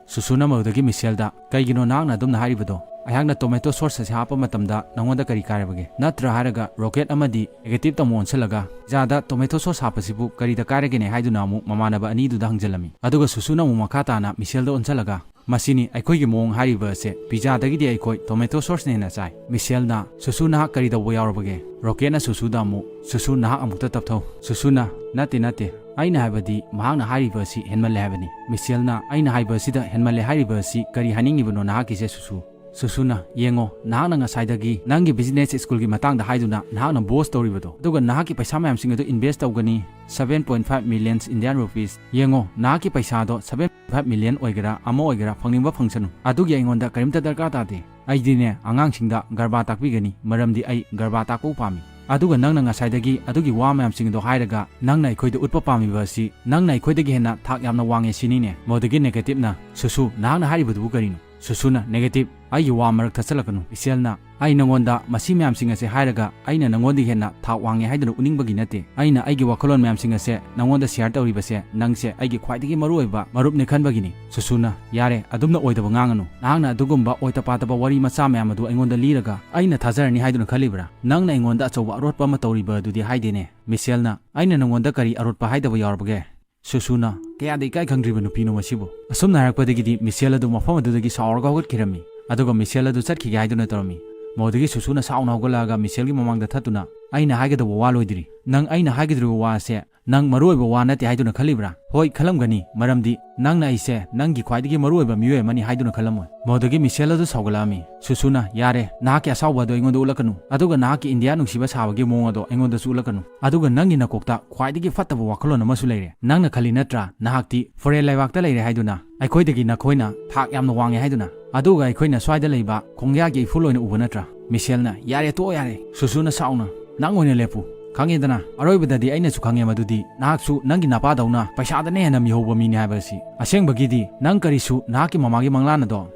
ꯁꯨꯁꯨꯅ ꯃꯗꯨꯗꯒꯤ ꯃꯤꯁꯦꯜꯗ, "ꯀꯩꯒꯤꯅꯣ ꯅꯍꯥꯛꯅ ꯑꯗꯨꯝꯅ ꯍꯥꯏꯔꯤꯕꯗꯣ? ꯑꯩꯍꯥꯛꯅ tomato sauce ꯑꯁꯤ ꯍꯥꯞꯄ ꯃꯇꯝꯗ ꯅꯉꯣꯟꯗ ꯀꯔꯤ ꯀꯥꯏꯔꯕꯒꯦ? ꯅꯠꯇ꯭ꯔꯥ ꯍꯥꯏꯔꯒ ꯔꯣꯀꯦꯠ ꯑꯃꯗꯤ ꯅꯦꯒꯦꯇꯤꯚꯇ ꯑꯃꯨꯛ ꯑꯣꯟꯁꯤꯜꯂꯒ, "ꯄꯤꯖꯥꯗ tomato sauce ꯍꯥꯞꯄꯁꯤꯕꯨ ꯀꯔꯤꯗ ꯀꯥꯏꯔꯒꯦꯅꯦ?" ꯍꯥꯏꯗꯨꯅ ꯑꯃꯨꯛ ꯃꯃꯥꯟꯅꯕ ꯑꯅꯤꯗꯨꯗ ꯍꯪꯖꯜꯂꯝꯃꯤ꯫ ꯑꯗꯨꯒ ꯁꯨꯁꯨꯅ ꯑꯃꯨꯛ ꯃꯈꯥ ꯇꯥꯅ ꯃꯤꯁꯦꯜꯗ ꯑꯣꯟꯁꯤꯜꯂꯒ, "ꯃꯁꯤꯅꯤ ꯑꯩꯈꯣꯏꯒꯤ ꯃꯑꯣꯡ ꯍꯥꯏꯔꯤꯕ ꯑꯁꯦ, ꯄꯤꯖꯥꯗꯒꯤꯗꯤ ꯑꯩꯈꯣꯏ tomato sauceꯅ ꯍꯦꯟꯅ ꯆꯥꯏ꯫" ꯃꯤꯁꯦꯜꯅ, "ꯁꯨꯁꯨ, ꯅꯍꯥꯛ ꯀꯔꯤ ꯇꯧꯕ ꯌꯥꯎꯔꯕꯒꯦ?" ꯔꯣꯀꯦꯠꯅ ꯁꯨꯁꯨꯗ ꯑꯃꯨꯛ, "ꯁꯨꯁꯨ, ꯅꯍꯥꯛ ꯑꯃꯨꯛꯇ ꯇꯞꯊꯧ꯫" ꯁꯨꯁꯨꯅ, "ꯅꯠꯇꯦ, ꯅꯠꯇꯦ, ꯑꯩꯅ ꯍꯥꯏꯕꯗꯤ ꯃꯍꯥꯛꯅ ꯍꯥꯏꯔꯤꯕ ꯑꯁꯤ ꯍꯦꯟꯃꯜꯂꯦ ꯍꯥꯏꯕꯅꯤ꯫" ꯃꯤꯁꯦꯜꯅ, "ꯑꯩꯅ ꯍꯥꯏꯕ ꯑꯁꯤꯗ ꯍꯦꯟꯃꯜꯂꯦ ꯍꯥꯏꯔꯤꯕ ꯑꯁꯤ ꯀꯔꯤ ꯍꯥꯏꯅꯤꯡꯉꯤꯕꯅꯣ ꯅꯍꯥꯛꯀꯤꯁꯦ, ꯁꯨꯁꯨ?" ꯁꯨꯁꯨꯅ, "ꯌꯦꯡꯉꯣ, ꯅꯍꯥꯛꯅ ꯉꯁꯥꯏꯗꯒꯤ ꯅꯪꯒꯤ business schoolꯒꯤ ꯃꯇꯥꯡꯗ ꯍꯥꯏꯗꯨꯅ ꯅꯍꯥꯛꯅ boast ꯇꯧꯔꯤꯕꯗꯣ, ꯑꯗꯨꯒ ꯅꯍꯥꯛꯀꯤ ꯄꯩꯁꯥ ꯃꯌꯥꯝꯁꯤꯡ ꯑꯗꯨ invest ꯇꯧꯒꯅꯤ, seven point five million Indian rupees꯫ ꯌꯦꯡꯉꯣ, ꯅꯍꯥꯛꯀꯤ ꯄꯩꯁꯥꯗꯣ seven point five million ꯑꯣꯏꯒꯦꯔꯥ, ꯑꯃ ꯑꯣꯏꯒꯦꯔꯥ, ꯐꯪꯅꯤꯡꯕ ꯐꯪꯁꯅꯨ, ꯑꯗꯨꯒꯤ ꯑꯩꯉꯣꯟꯗ ꯀꯔꯤꯝꯇ ꯗꯔꯀꯥꯔ ꯇꯥꯗꯦ꯫ ꯑꯩꯗꯤꯅꯦ, ꯑꯉꯥꯡꯁꯤꯡꯗ ꯒꯔꯕꯥ ꯇꯥꯛꯄꯤꯒꯅꯤ, ꯃꯔꯝꯗꯤ ꯑꯩ ꯒꯔꯕꯥ ꯇꯥꯛꯄꯕꯨ ꯄꯥꯝꯃꯤ꯫ ꯑꯗꯨꯒ ꯅꯪꯅ ꯉꯁꯥꯏꯗꯒꯤ ꯑꯗꯨꯒꯤ ꯋꯥ ꯃꯌꯥꯝꯁꯤꯡ ꯑꯗꯣ ꯍꯥꯏꯔꯒ ꯅꯪꯅ ꯑꯩꯈꯣꯏꯗ ꯎꯠꯄ ꯄꯥꯝꯃꯤꯕ ꯑꯁꯤ ꯅꯪꯅ ꯑꯩꯈꯣꯏꯗꯒꯤ ꯍꯦꯟꯅ ꯊꯥꯛ ꯌꯥꯝꯅ ꯋꯥꯡꯉꯦ ꯁꯤꯅꯤꯅꯦ꯫" ꯃꯗꯨꯗꯒꯤ ꯅꯦꯒꯦꯇꯤꯚꯅ, "ꯁꯨꯁꯨ, ꯅꯍꯥꯛꯅ ꯍꯥꯏꯔꯤꯕꯗꯨꯕꯨ ꯀꯔꯤꯅꯣ?" ꯁꯨꯁꯨꯅ, "ꯅꯦꯒꯦꯇꯤꯚ, ꯑꯩꯒꯤ ꯋꯥ ꯃꯔꯛ ꯊꯠꯆꯜꯂꯛꯀꯅꯨ꯫" ꯃꯤꯁꯦꯜꯅ, "ꯑꯩ ꯅꯉꯣꯟꯗ ꯃꯁꯤ ꯃꯌꯥꯝꯁꯤꯡ ꯑꯁꯦ ꯍꯥꯏꯔꯒ ꯑꯩꯅ ꯅꯉꯣꯟꯗꯒꯤ ꯍꯦꯟꯅ ꯊꯥꯛ ꯋꯥꯡꯉꯦ ꯍꯥꯏꯗꯨꯅ ꯎꯠꯅꯤꯡꯕꯒꯤ ꯅꯠꯇꯦ꯫ ꯑꯩꯅ ꯑꯩꯒꯤ ꯋꯥꯈꯜꯂꯣꯟ ꯃꯌꯥꯝꯁꯤꯡ ꯑꯁꯦ ꯅꯉꯣꯟꯗ share ꯇꯧꯔꯤꯕꯁꯦ ꯅꯪꯁꯦ ꯑꯩꯒꯤ ꯈ꯭ꯋꯥꯏꯗꯒꯤ ꯃꯔꯨꯑꯣꯏꯕ ꯃꯔꯨꯞꯅꯦ ꯈꯟꯕꯒꯤꯅꯤ꯫" ꯁꯨꯁꯨꯅ, "ꯌꯥꯔꯦ, ꯑꯗꯨꯝꯅ ꯑꯣꯏꯗꯕ ꯉꯥꯡꯉꯅꯨ꯫ ꯅꯍꯥꯛꯅ ꯑꯗꯨꯒꯨꯝꯕ ꯑꯣꯏꯇ ꯄꯥꯇꯕ ꯋꯥꯔꯤ ꯃꯆꯥ ꯃꯌꯥꯝ ꯑꯗꯨ ꯑꯩꯉꯣꯟꯗ ꯂꯤꯔꯒ ꯑꯩꯅ ꯊꯥꯖꯔꯅꯤ ꯍꯥꯏꯗꯨꯅ ꯈꯜꯂꯤꯕ꯭ꯔꯥ? ꯅꯪꯅ ꯑꯩꯉꯣꯟꯗ ꯑꯆꯧꯕ ꯑꯔꯣꯠꯄ ꯑꯃ ꯇꯧꯔꯤꯕ ꯑꯗꯨꯗꯤ ꯍꯥꯏꯗꯦꯅꯦ꯫" ꯃꯤꯁꯦꯜꯅ, "ꯑꯩꯅ ꯅꯉꯣꯟꯗ ꯀꯔꯤ ꯑꯔꯣꯠꯄ ꯍꯥꯏꯗꯕ ꯌꯥꯎꯔꯕꯒꯦ?" ꯁꯨꯁꯨꯅ, "ꯀꯌꯥꯗ ꯏꯀꯥꯏ ꯈꯪꯗ꯭ꯔꯤꯕ ꯅꯨꯄꯤꯅꯣ ꯃꯁꯤꯕꯨ?" ꯑꯁꯨꯝꯅ ꯍꯥꯏꯔꯛꯄꯗꯒꯤꯗꯤ ꯃꯤꯁꯦꯜ ꯑꯗꯨ ꯃꯐꯝ ꯑꯗꯨꯗꯒꯤ ꯁꯥꯎꯔꯒ ꯍꯧꯒꯠꯈꯤꯔꯝꯃꯤ꯫ ꯑꯗꯨꯒ ꯃꯤꯁꯦꯜ ꯑꯗꯨ ꯆꯠꯈꯤꯒꯦ ꯍꯥꯏꯗꯨꯅ ꯇꯧꯔꯝꯃꯤ꯫ ꯃꯗꯨꯗꯒꯤ ꯁꯨꯁꯨꯅ ꯁꯥꯎꯅ ꯍꯧꯒꯠꯂꯛꯑꯒ ꯃꯤꯁꯦꯜꯒꯤ ꯃꯃꯥꯡꯗ ꯊꯠꯇꯨꯅ, "ꯑꯩꯅ ꯍꯥꯏꯒꯗꯧꯕ ꯋꯥ ꯂꯣꯏꯗ꯭ꯔꯤ꯫ ꯅꯪ ꯑꯩꯅ ꯍꯥꯏꯒꯗꯧꯔꯤꯕ ꯋꯥ ꯑꯁꯦ ꯅꯪ ꯃꯔꯨ ꯑꯣꯏꯕ ꯋꯥ ꯅꯠꯇꯦ ꯍꯥꯏꯗꯨꯅ ꯈꯜꯂꯤꯕ꯭ꯔꯥ? ꯍꯣꯏ, ꯈꯜꯂꯝꯒꯅꯤ, ꯃꯔꯝꯗꯤ ꯅꯪꯅ ꯑꯩꯁꯦ ꯅꯪꯒꯤ ꯈ꯭ꯋꯥꯏꯗꯒꯤ ꯃꯔꯨ ꯑꯣꯏꯕ ꯃꯤꯑꯣꯏ ꯑꯃꯅꯤ ꯍꯥꯏꯗꯨꯅ ꯈꯜꯂꯝꯃꯣꯏ꯫" ꯃꯗꯨꯗꯒꯤ ꯃꯤꯁꯦꯜ ꯑꯗꯨ ꯁꯥꯎꯒꯠꯂꯛꯑꯝꯃꯤ꯫ ꯁꯨꯁꯨꯅ, "ꯌꯥꯔꯦ, ꯅꯍꯥꯛꯀꯤ ꯑꯁꯥꯎꯕ ꯑꯗꯨ ꯑꯩꯉꯣꯟꯗ ꯎꯠꯂꯛꯀꯅꯨ, ꯑꯗꯨꯒ ꯅꯍꯥꯛꯀꯤ ꯏꯟꯗꯤꯌꯥ ꯅꯨꯡꯁꯤꯕ ꯁꯥꯕꯒꯤ ꯃꯑꯣꯡ ꯑꯗꯣ ꯑꯩꯉꯣꯟꯗꯁꯨ ꯎꯠꯂꯛꯀꯅꯨ꯫ ꯑꯗꯨꯒ ꯅꯪꯒꯤ ꯅꯀꯣꯛꯇ ꯈ꯭ꯋꯥꯏꯗꯒꯤ ꯐꯠꯇꯕ ꯋꯥꯈꯜꯂꯣꯟ ꯑꯃꯁꯨ ꯂꯩꯔꯦ꯫ ꯅꯪꯅ ꯈꯜꯂꯤ ꯅꯠꯇ꯭ꯔꯥ, ꯅꯍꯥꯛꯇꯤ ꯐꯣꯔꯦꯟ ꯂꯩꯕꯥꯛꯇ ꯂꯩꯔꯦ ꯍꯥꯏꯗꯨꯅ, ꯑꯩꯈꯣꯏꯗꯒꯤ ꯅꯈꯣꯏꯅ ꯊꯥꯛ ꯌꯥꯝꯅ ꯋꯥꯡꯉꯦ ꯍꯥꯏꯗꯨꯅ, ꯑꯗꯨꯒ ꯑꯩꯈꯣꯏꯅ ꯁ꯭ꯋꯥꯏꯗ ꯂꯩꯕ ꯈꯣꯡꯌꯥꯒꯤ ꯏꯐꯨꯜ ꯑꯣꯏꯅ ꯎꯕ ꯅꯠꯇ꯭ꯔꯥ?" ꯃꯤꯁꯦꯜꯅ, "ꯌꯥꯔꯦ, ꯇꯣꯛꯑꯣ, ꯌꯥꯔꯦ꯫" ꯁꯨꯁꯨꯅ ꯁꯥꯎꯅ, "ꯅꯪ ꯑꯣꯏꯅ ꯂꯦꯞꯄꯨ꯫ ꯈꯪꯉꯦꯗꯅ, ꯑꯔꯣꯏꯕꯗꯗꯤ ꯑꯩꯅꯁꯨ ꯈꯪꯉꯦ ꯃꯗꯨꯗꯤ ꯅꯍꯥꯛꯁꯨ ꯅꯪꯒꯤ ꯅꯄꯥꯗꯧꯅ ꯄꯩꯁꯥꯗꯅ ꯍꯦꯟꯅ ꯃꯤꯍꯧꯕ ꯃꯤꯅꯤ ꯍꯥꯏꯕ ꯑꯁꯤ꯫ ꯑꯁꯦꯡꯕꯒꯤꯗꯤ ꯅꯪ ꯀꯔꯤꯁꯨ ꯅꯍꯥꯛꯀꯤ ꯃꯃꯥꯒꯤ ꯃꯪꯂꯥꯟ ꯑꯗꯣ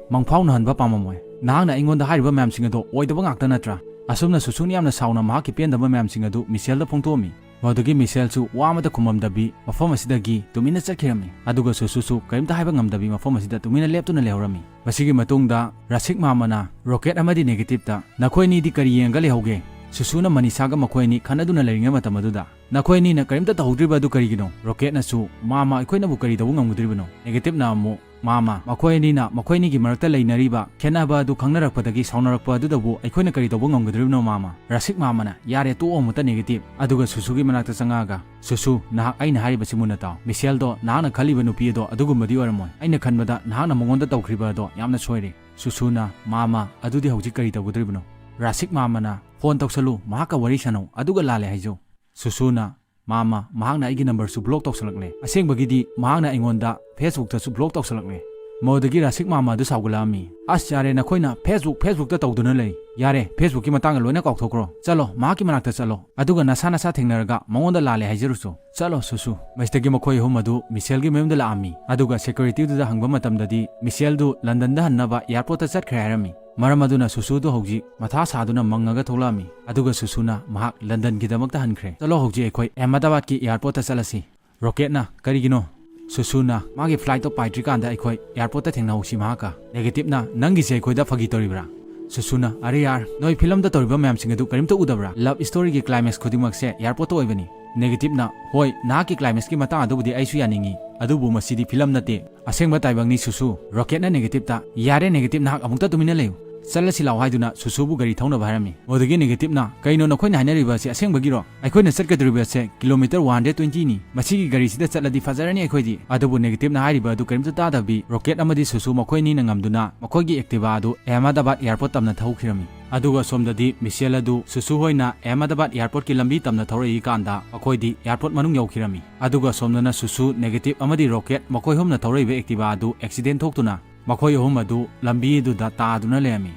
ꯃꯪꯐꯥꯎꯅꯍꯟꯕ ꯄꯥꯝꯃꯝꯃꯣꯏ꯫ ꯅꯍꯥꯛꯅ ꯑꯩꯉꯣꯟꯗ ꯍꯥꯏꯔꯤꯕ ꯃꯌꯥꯝꯁꯤꯡ ꯑꯗꯣ ꯑꯣꯏꯗꯕ ꯉꯥꯛꯇ ꯅꯠꯇ꯭ꯔꯥ?" ꯑꯁꯨꯝꯅ ꯁꯨꯁꯨꯅ ꯌꯥꯝꯅ ꯁꯥꯎꯅ ꯃꯍꯥꯛꯀꯤ ꯄꯦꯟꯗꯕ ꯃꯌꯥꯝꯁꯤꯡ ꯑꯗꯨ ꯃꯤꯁꯦꯜꯗ ꯐꯣꯡꯗꯣꯛꯑꯝꯃꯤ꯫ ꯃꯗꯨꯒꯤ ꯃꯤꯁꯦꯜꯁꯨ ꯋꯥ ꯑꯃꯠꯇ ꯈꯨꯝꯃꯝꯗꯕꯤ ꯃꯐꯝ ꯑꯁꯤꯗꯒꯤ ꯇꯨꯃꯤꯟꯅ ꯆꯠꯈꯤꯔꯝꯃꯤ꯫ ꯑꯗꯨꯒ ꯁꯨꯁꯨꯁꯨ ꯀꯔꯤꯝꯇ ꯍꯥꯏꯕ ꯉꯝꯗꯕꯤ ꯃꯐꯝ ꯑꯁꯤꯗ ꯇꯨꯃꯤꯟꯅ ꯂꯦꯞꯇꯨꯅ ꯂꯩꯍꯧꯔꯝꯃꯤ꯫ ꯃꯁꯤꯒꯤ ꯃꯇꯨꯡꯗ ꯔꯥꯁꯤꯛ ꯃꯥꯃꯅ ꯔꯣꯀꯦꯠ ꯑꯃꯗꯤ ꯅꯦꯒꯦꯇꯤꯞꯇ, "ꯅꯈꯣꯏ ꯑꯅꯤꯗꯤ ꯀꯔꯤ ꯌꯦꯡꯉꯒ ꯂꯩꯍꯧꯒꯦ?" ꯁꯨꯁꯨꯅ ꯃꯅꯤꯁꯥꯒ ꯃꯈꯣꯏ ꯑꯅꯤ ꯈꯟꯅꯗꯨꯅ ꯂꯩꯔꯤꯉꯩ ꯃꯇꯝ ꯑꯗꯨꯗ, "ꯅꯈꯣꯏ ꯑꯅꯤꯅ ꯀꯔꯤꯝꯇ ꯇꯧꯍꯧꯗ꯭ꯔꯤꯕ ꯑꯗꯨ ꯀꯔꯤꯒꯤꯅꯣ?" ꯔꯣꯀꯦꯠꯅꯁꯨ, "ꯃꯥꯃ, ꯑꯩꯈꯣꯏꯅꯕꯨ ꯀꯔꯤ ꯇꯧꯕ ꯉꯝꯒꯗꯧꯔꯤꯕꯅꯣ?" ꯅꯦꯒꯦꯇꯤꯞꯅ ꯑꯃꯨꯛ, "ꯃꯥꯃ, ꯃꯈꯣꯏ ꯑꯅꯤꯅ ꯃꯈꯣꯏ ꯑꯅꯤꯒꯤ ꯃꯔꯛꯇ ꯂꯩꯅꯔꯤꯕ ꯈꯦꯠꯅꯕ ꯑꯗꯨ ꯈꯪꯅꯔꯛꯄꯗꯒꯤ ꯁꯥꯎꯅꯔꯛꯄ ꯑꯗꯨꯗꯕꯨ ꯑꯩꯈꯣꯏꯅ ꯀꯔꯤ ꯇꯧꯕ ꯉꯝꯒꯗꯧꯔꯤꯕꯅꯣ, ꯃꯥꯃ?" ꯔꯥꯁꯤꯛ ꯃꯥꯃꯅ, "ꯌꯥꯔꯦ, ꯇꯣꯛꯑꯣ ꯑꯃꯨꯛꯇ, ꯅꯦꯒꯦꯇꯤꯞ꯫" ꯑꯗꯨꯒ ꯁꯨꯁꯨꯒꯤ ꯃꯅꯥꯛꯇ ꯆꯪꯉꯛꯑꯒ, "ꯁꯨꯁꯨ, ꯅꯍꯥꯛ ꯑꯩꯅ ꯍꯥꯏꯔꯤꯕꯁꯤ ꯃꯨꯟꯅ ꯇꯥꯎ꯫ ꯃꯤꯁꯦꯜꯗꯣ ꯅꯍꯥꯛꯅ ꯈꯜꯂꯤꯕ ꯅꯨꯄꯤ ꯑꯗꯣ ꯑꯗꯨꯒꯨꯝꯕꯗꯤ ꯑꯣꯏꯔꯝꯃꯣꯏ꯫ ꯑꯩꯅ ꯈꯟꯕꯗ ꯅꯍꯥꯛꯅ ꯃꯉꯣꯟꯗ ꯇꯧꯈ꯭ꯔꯤꯕ ꯑꯗꯣ ꯌꯥꯝꯅ ꯁꯣꯏꯔꯦ꯫" ꯁꯨꯁꯨꯅ, "ꯃꯥꯃ, ꯑꯗꯨꯗꯤ ꯍꯧꯖꯤꯛ ꯀꯔꯤ ꯇꯧꯒꯗꯧꯔꯤꯕꯅꯣ?" ꯔꯥꯁꯤꯛ ꯃꯥꯃꯅ, "ꯐꯣꯟ ꯇꯧꯁꯜꯂꯨ, ꯃꯍꯥꯛꯀ ꯋꯥꯔꯤ ꯁꯥꯟꯅꯧ, ꯑꯗꯨꯒ ꯂꯥꯜꯂꯦ ꯍꯥꯏꯖꯧ꯫" ꯁꯨꯁꯨꯅ, "ꯃꯥꯃ, ꯃꯍꯥꯛꯅ ꯑꯩꯒꯤ ꯅꯝꯕꯔꯁꯨ ꯕ꯭ꯂꯣꯛ ꯇꯧꯁꯜꯂꯛꯂꯦ꯫ ꯑꯁꯦꯡꯕꯒꯤꯗꯤ ꯃꯍꯥꯛꯅ ꯑꯩꯉꯣꯟꯗ ꯐꯦꯁꯕꯨꯛꯇꯁꯨ ꯕ꯭ꯂꯣꯛ ꯇꯧꯁꯜꯂꯛꯂꯦ꯫" ꯃꯗꯨꯗꯒꯤ ꯔꯥꯁꯤꯛ ꯃꯥꯃ ꯑꯗꯨ ꯁꯥꯎꯒꯠꯂꯛꯑꯝꯃꯤ꯫ "ꯑꯁ, ꯌꯥꯔꯦ, ꯅꯈꯣꯏꯅ ꯐꯦꯁꯕꯨꯛ, ꯐꯦꯁꯕꯨꯛꯇ ꯇꯧꯗꯨꯅ ꯂꯩ꯫ ꯌꯥꯔꯦ, ꯐꯦꯁꯕꯨꯛꯀꯤ ꯃꯇꯥꯡꯗ ꯂꯣꯏꯅ ꯀꯥꯎꯊꯣꯛꯈ꯭ꯔꯣ꯫ ꯆꯠꯂꯣ, ꯃꯍꯥꯛꯀꯤ ꯃꯅꯥꯛꯇ ꯆꯠꯂꯣ꯫ ꯑꯗꯨꯒ ꯅꯁꯥ ꯅꯁꯥ ꯊꯦꯡꯅꯔꯒ ꯃꯉꯣꯟꯗ ꯂꯥꯜꯂꯦ ꯍꯥꯏꯖꯔꯨꯆꯣ꯫ ꯆꯠꯂꯣ, ꯁꯨꯁꯨ꯫" ꯃꯁꯤꯗꯒꯤ ꯃꯈꯣꯏ ꯑꯍꯨꯝ ꯑꯗꯨ ꯃꯤꯁꯦꯜꯒꯤ ꯃꯌꯨꯝꯗ ꯂꯥꯛꯑꯝꯃꯤ꯫ ꯑꯗꯨꯒ ꯁꯦꯀ꯭ꯌꯨꯔꯤꯇꯤꯗꯨꯗ ꯍꯪꯕ ꯃꯇꯝꯗꯗꯤ ꯃꯤꯁꯦꯜꯗꯨ ꯂꯟꯗꯟꯗ ꯍꯟꯅꯕ ꯑꯦꯌꯥꯔꯄꯣꯔꯠꯇ ꯆꯠꯈ꯭ꯔꯦ ꯍꯥꯏꯔꯝꯃꯤ꯫ ꯃꯔꯝ ꯑꯗꯨꯅ ꯁꯨꯁꯨꯗꯨ ꯍꯧꯖꯤꯛ ꯃꯊꯥ ꯁꯥꯗꯨꯅ ꯃꯪꯉꯒ ꯊꯣꯛꯂꯛꯑꯝꯃꯤ꯫ ꯑꯗꯨꯒ ꯁꯨꯁꯨꯅ ꯃꯍꯥꯛ ꯂꯟꯗꯟꯒꯤꯗꯃꯛꯇ ꯍꯟꯈ꯭ꯔꯦ꯫ "ꯆꯠꯂꯣ, ꯍꯧꯖꯤꯛ ꯑꯩꯈꯣꯏ ꯑꯍꯃꯗꯥꯕꯥꯗꯀꯤ ꯑꯦꯌꯥꯔꯄꯣꯔꯠꯇ ꯆꯠꯂꯁꯤ꯫" ꯔꯣꯀꯦꯠꯅ, "ꯀꯔꯤꯒꯤꯅꯣ?" ꯁꯨꯁꯨꯅ, "ꯃꯥꯒꯤ ꯐ꯭ꯂꯥꯏꯠꯇꯣ ꯄꯥꯏꯗ꯭ꯔꯤꯀꯥꯟꯗ ꯑꯩꯈꯣꯏ ꯑꯦꯌꯥꯔꯄꯣꯔꯠꯇ ꯊꯦꯡꯅꯍꯧꯁꯤ ꯃꯍꯥꯛꯀ꯫" ꯅꯦꯒꯦꯇꯤꯞꯅ, "ꯅꯪꯒꯤꯁꯦ ꯑꯩꯈꯣꯏꯗ ꯐꯥꯒꯤ ꯇꯧꯔꯤꯕ꯭ꯔꯥ?" ꯁꯨꯁꯨꯅ, "ꯑꯔꯦ ꯌꯥꯔ, ꯅꯣꯏ ꯐꯤꯂꯝꯗ ꯇꯧꯔꯤꯕ ꯃꯌꯥꯝꯁꯤꯡ ꯑꯗꯨ ꯀꯔꯤꯝꯇ ꯎꯗꯕ꯭ꯔꯥ? ꯂꯚ ꯁ꯭ꯇꯣꯔꯤꯒꯤ ꯀ꯭ꯂꯥꯏꯃꯦꯛꯁ ꯈꯨꯗꯤꯡꯃꯛꯁꯦ ꯑꯦꯌꯥꯔꯄꯣꯔꯠꯇ ꯑꯣꯏꯕꯅꯤ꯫" ꯅꯦꯒꯦꯇꯤꯞꯅ, "ꯍꯣꯏ, ꯅꯍꯥꯛꯀꯤ ꯀ꯭ꯂꯥꯏꯃꯦꯛꯁꯀꯤ ꯃꯇꯥꯡ ꯑꯗꯨꯕꯨꯗꯤ ꯑꯩꯁꯨ ꯌꯥꯅꯤꯡꯉꯤ, ꯑꯗꯨꯕꯨ ꯃꯁꯤꯗꯤ ꯐꯤꯂꯝ ꯅꯠꯇꯦ꯫ ꯑꯁꯦꯡꯕ ꯇꯥꯏꯕꯪꯅꯤ, ꯁꯨꯁꯨ꯫" ꯔꯣꯀꯦꯠꯅ ꯅꯦꯒꯦꯇꯤꯞꯇ, "ꯌꯥꯔꯦ ꯅꯦꯒꯦꯇꯤꯞ, ꯅꯍꯥꯛ ꯑꯃꯨꯛꯇ ꯇꯨꯃꯤꯟꯅ ꯂꯩꯌꯨ꯫ ꯆꯠꯂꯁꯤ ꯂꯥꯛꯑꯣ" ꯍꯥꯏꯗꯨꯅ ꯁꯨꯁꯨꯕꯨ ꯒꯥꯔꯤ ꯊꯧꯅꯕ ꯍꯥꯏꯔꯝꯃꯤ꯫ ꯃꯗꯨꯗꯒꯤ ꯅꯦꯒꯦꯇꯤꯞꯅ, "ꯀꯩꯅꯣ ꯅꯈꯣꯏꯅ ꯍꯥꯏꯅꯔꯤꯕ ꯑꯁꯤ ꯑꯁꯦꯡꯕꯒꯤꯔꯣ? ꯑꯩꯈꯣꯏꯅ ꯆꯠꯀꯗꯧꯔꯤꯕ ꯑꯁꯦ ꯀꯤꯂꯣꯃꯤꯇꯔ ꯋꯥꯟ ꯍꯟꯗ꯭ꯔꯦꯠ ꯇ꯭ꯋꯦꯟꯇꯤꯅꯤ꯫ ꯃꯁꯤꯒꯤ ꯒꯥꯔꯤꯁꯤꯗ ꯆꯠꯂꯗꯤ ꯐꯖꯔꯅꯤ ꯑꯩꯈꯣꯏꯗꯤ꯫" ꯑꯗꯨꯕꯨ ꯅꯦꯒꯦꯇꯤꯞꯅ ꯍꯥꯏꯔꯤꯕ ꯑꯗꯨ ꯀꯔꯤꯝꯇ ꯇꯥꯗꯕꯤ, ꯔꯣꯀꯦꯠ ꯑꯃꯗꯤ ꯁꯨꯁꯨ ꯃꯈꯣꯏ ꯑꯅꯤꯅ ꯉꯝꯗꯨꯅ ꯃꯈꯣꯏꯒꯤ ꯑꯦꯛꯇꯤꯚꯥ ꯑꯗꯨ ꯑꯍꯃꯗꯥꯕꯥꯗ ꯑꯦꯌꯥꯔꯄꯣꯔꯠ ꯇꯝꯅ ꯊꯧꯈꯤꯔꯝꯃꯤ꯫ ꯑꯗꯨꯒ ꯁꯣꯝꯗꯗꯤ ꯃꯤꯁꯦꯜ ꯑꯗꯨ ꯁꯨꯁꯨ ꯍꯣꯏꯅ ꯑꯍꯃꯗꯥꯕꯥꯗ ꯑꯦꯌꯥꯔꯄꯣꯔꯠꯀꯤ ꯂꯝꯕꯤ ꯇꯝꯅ ꯊꯧꯔꯛꯏꯀꯥꯟꯗ ꯃꯈꯣꯏꯗꯤ ꯑꯦꯌꯥꯔꯄꯣꯔꯠ ꯃꯅꯨꯡ ꯌꯧꯈꯤꯔꯝꯃꯤ꯫ ꯑꯗꯨꯒ ꯁꯣꯝꯗꯅ ꯁꯨꯁꯨ, ꯅꯦꯒꯦꯇꯤꯞ ꯑꯃꯗꯤ ꯔꯣꯀꯦꯠ ꯃꯈꯣꯏ ꯑꯍꯨꯝꯅ ꯊꯧꯔꯛꯏꯕ ꯑꯦꯛꯇꯤꯚꯥ ꯑꯗꯨ ꯑꯦꯛꯁꯤꯗꯦꯟ ꯊꯣꯛꯇꯨꯅ ꯃꯈꯣꯏ ꯑꯍꯨꯝ ꯑꯗꯨ ꯂꯝꯕꯤ ꯑꯗꯨꯗ ꯇꯥꯗꯨꯅ ꯂꯩꯔꯝꯃꯤ꯫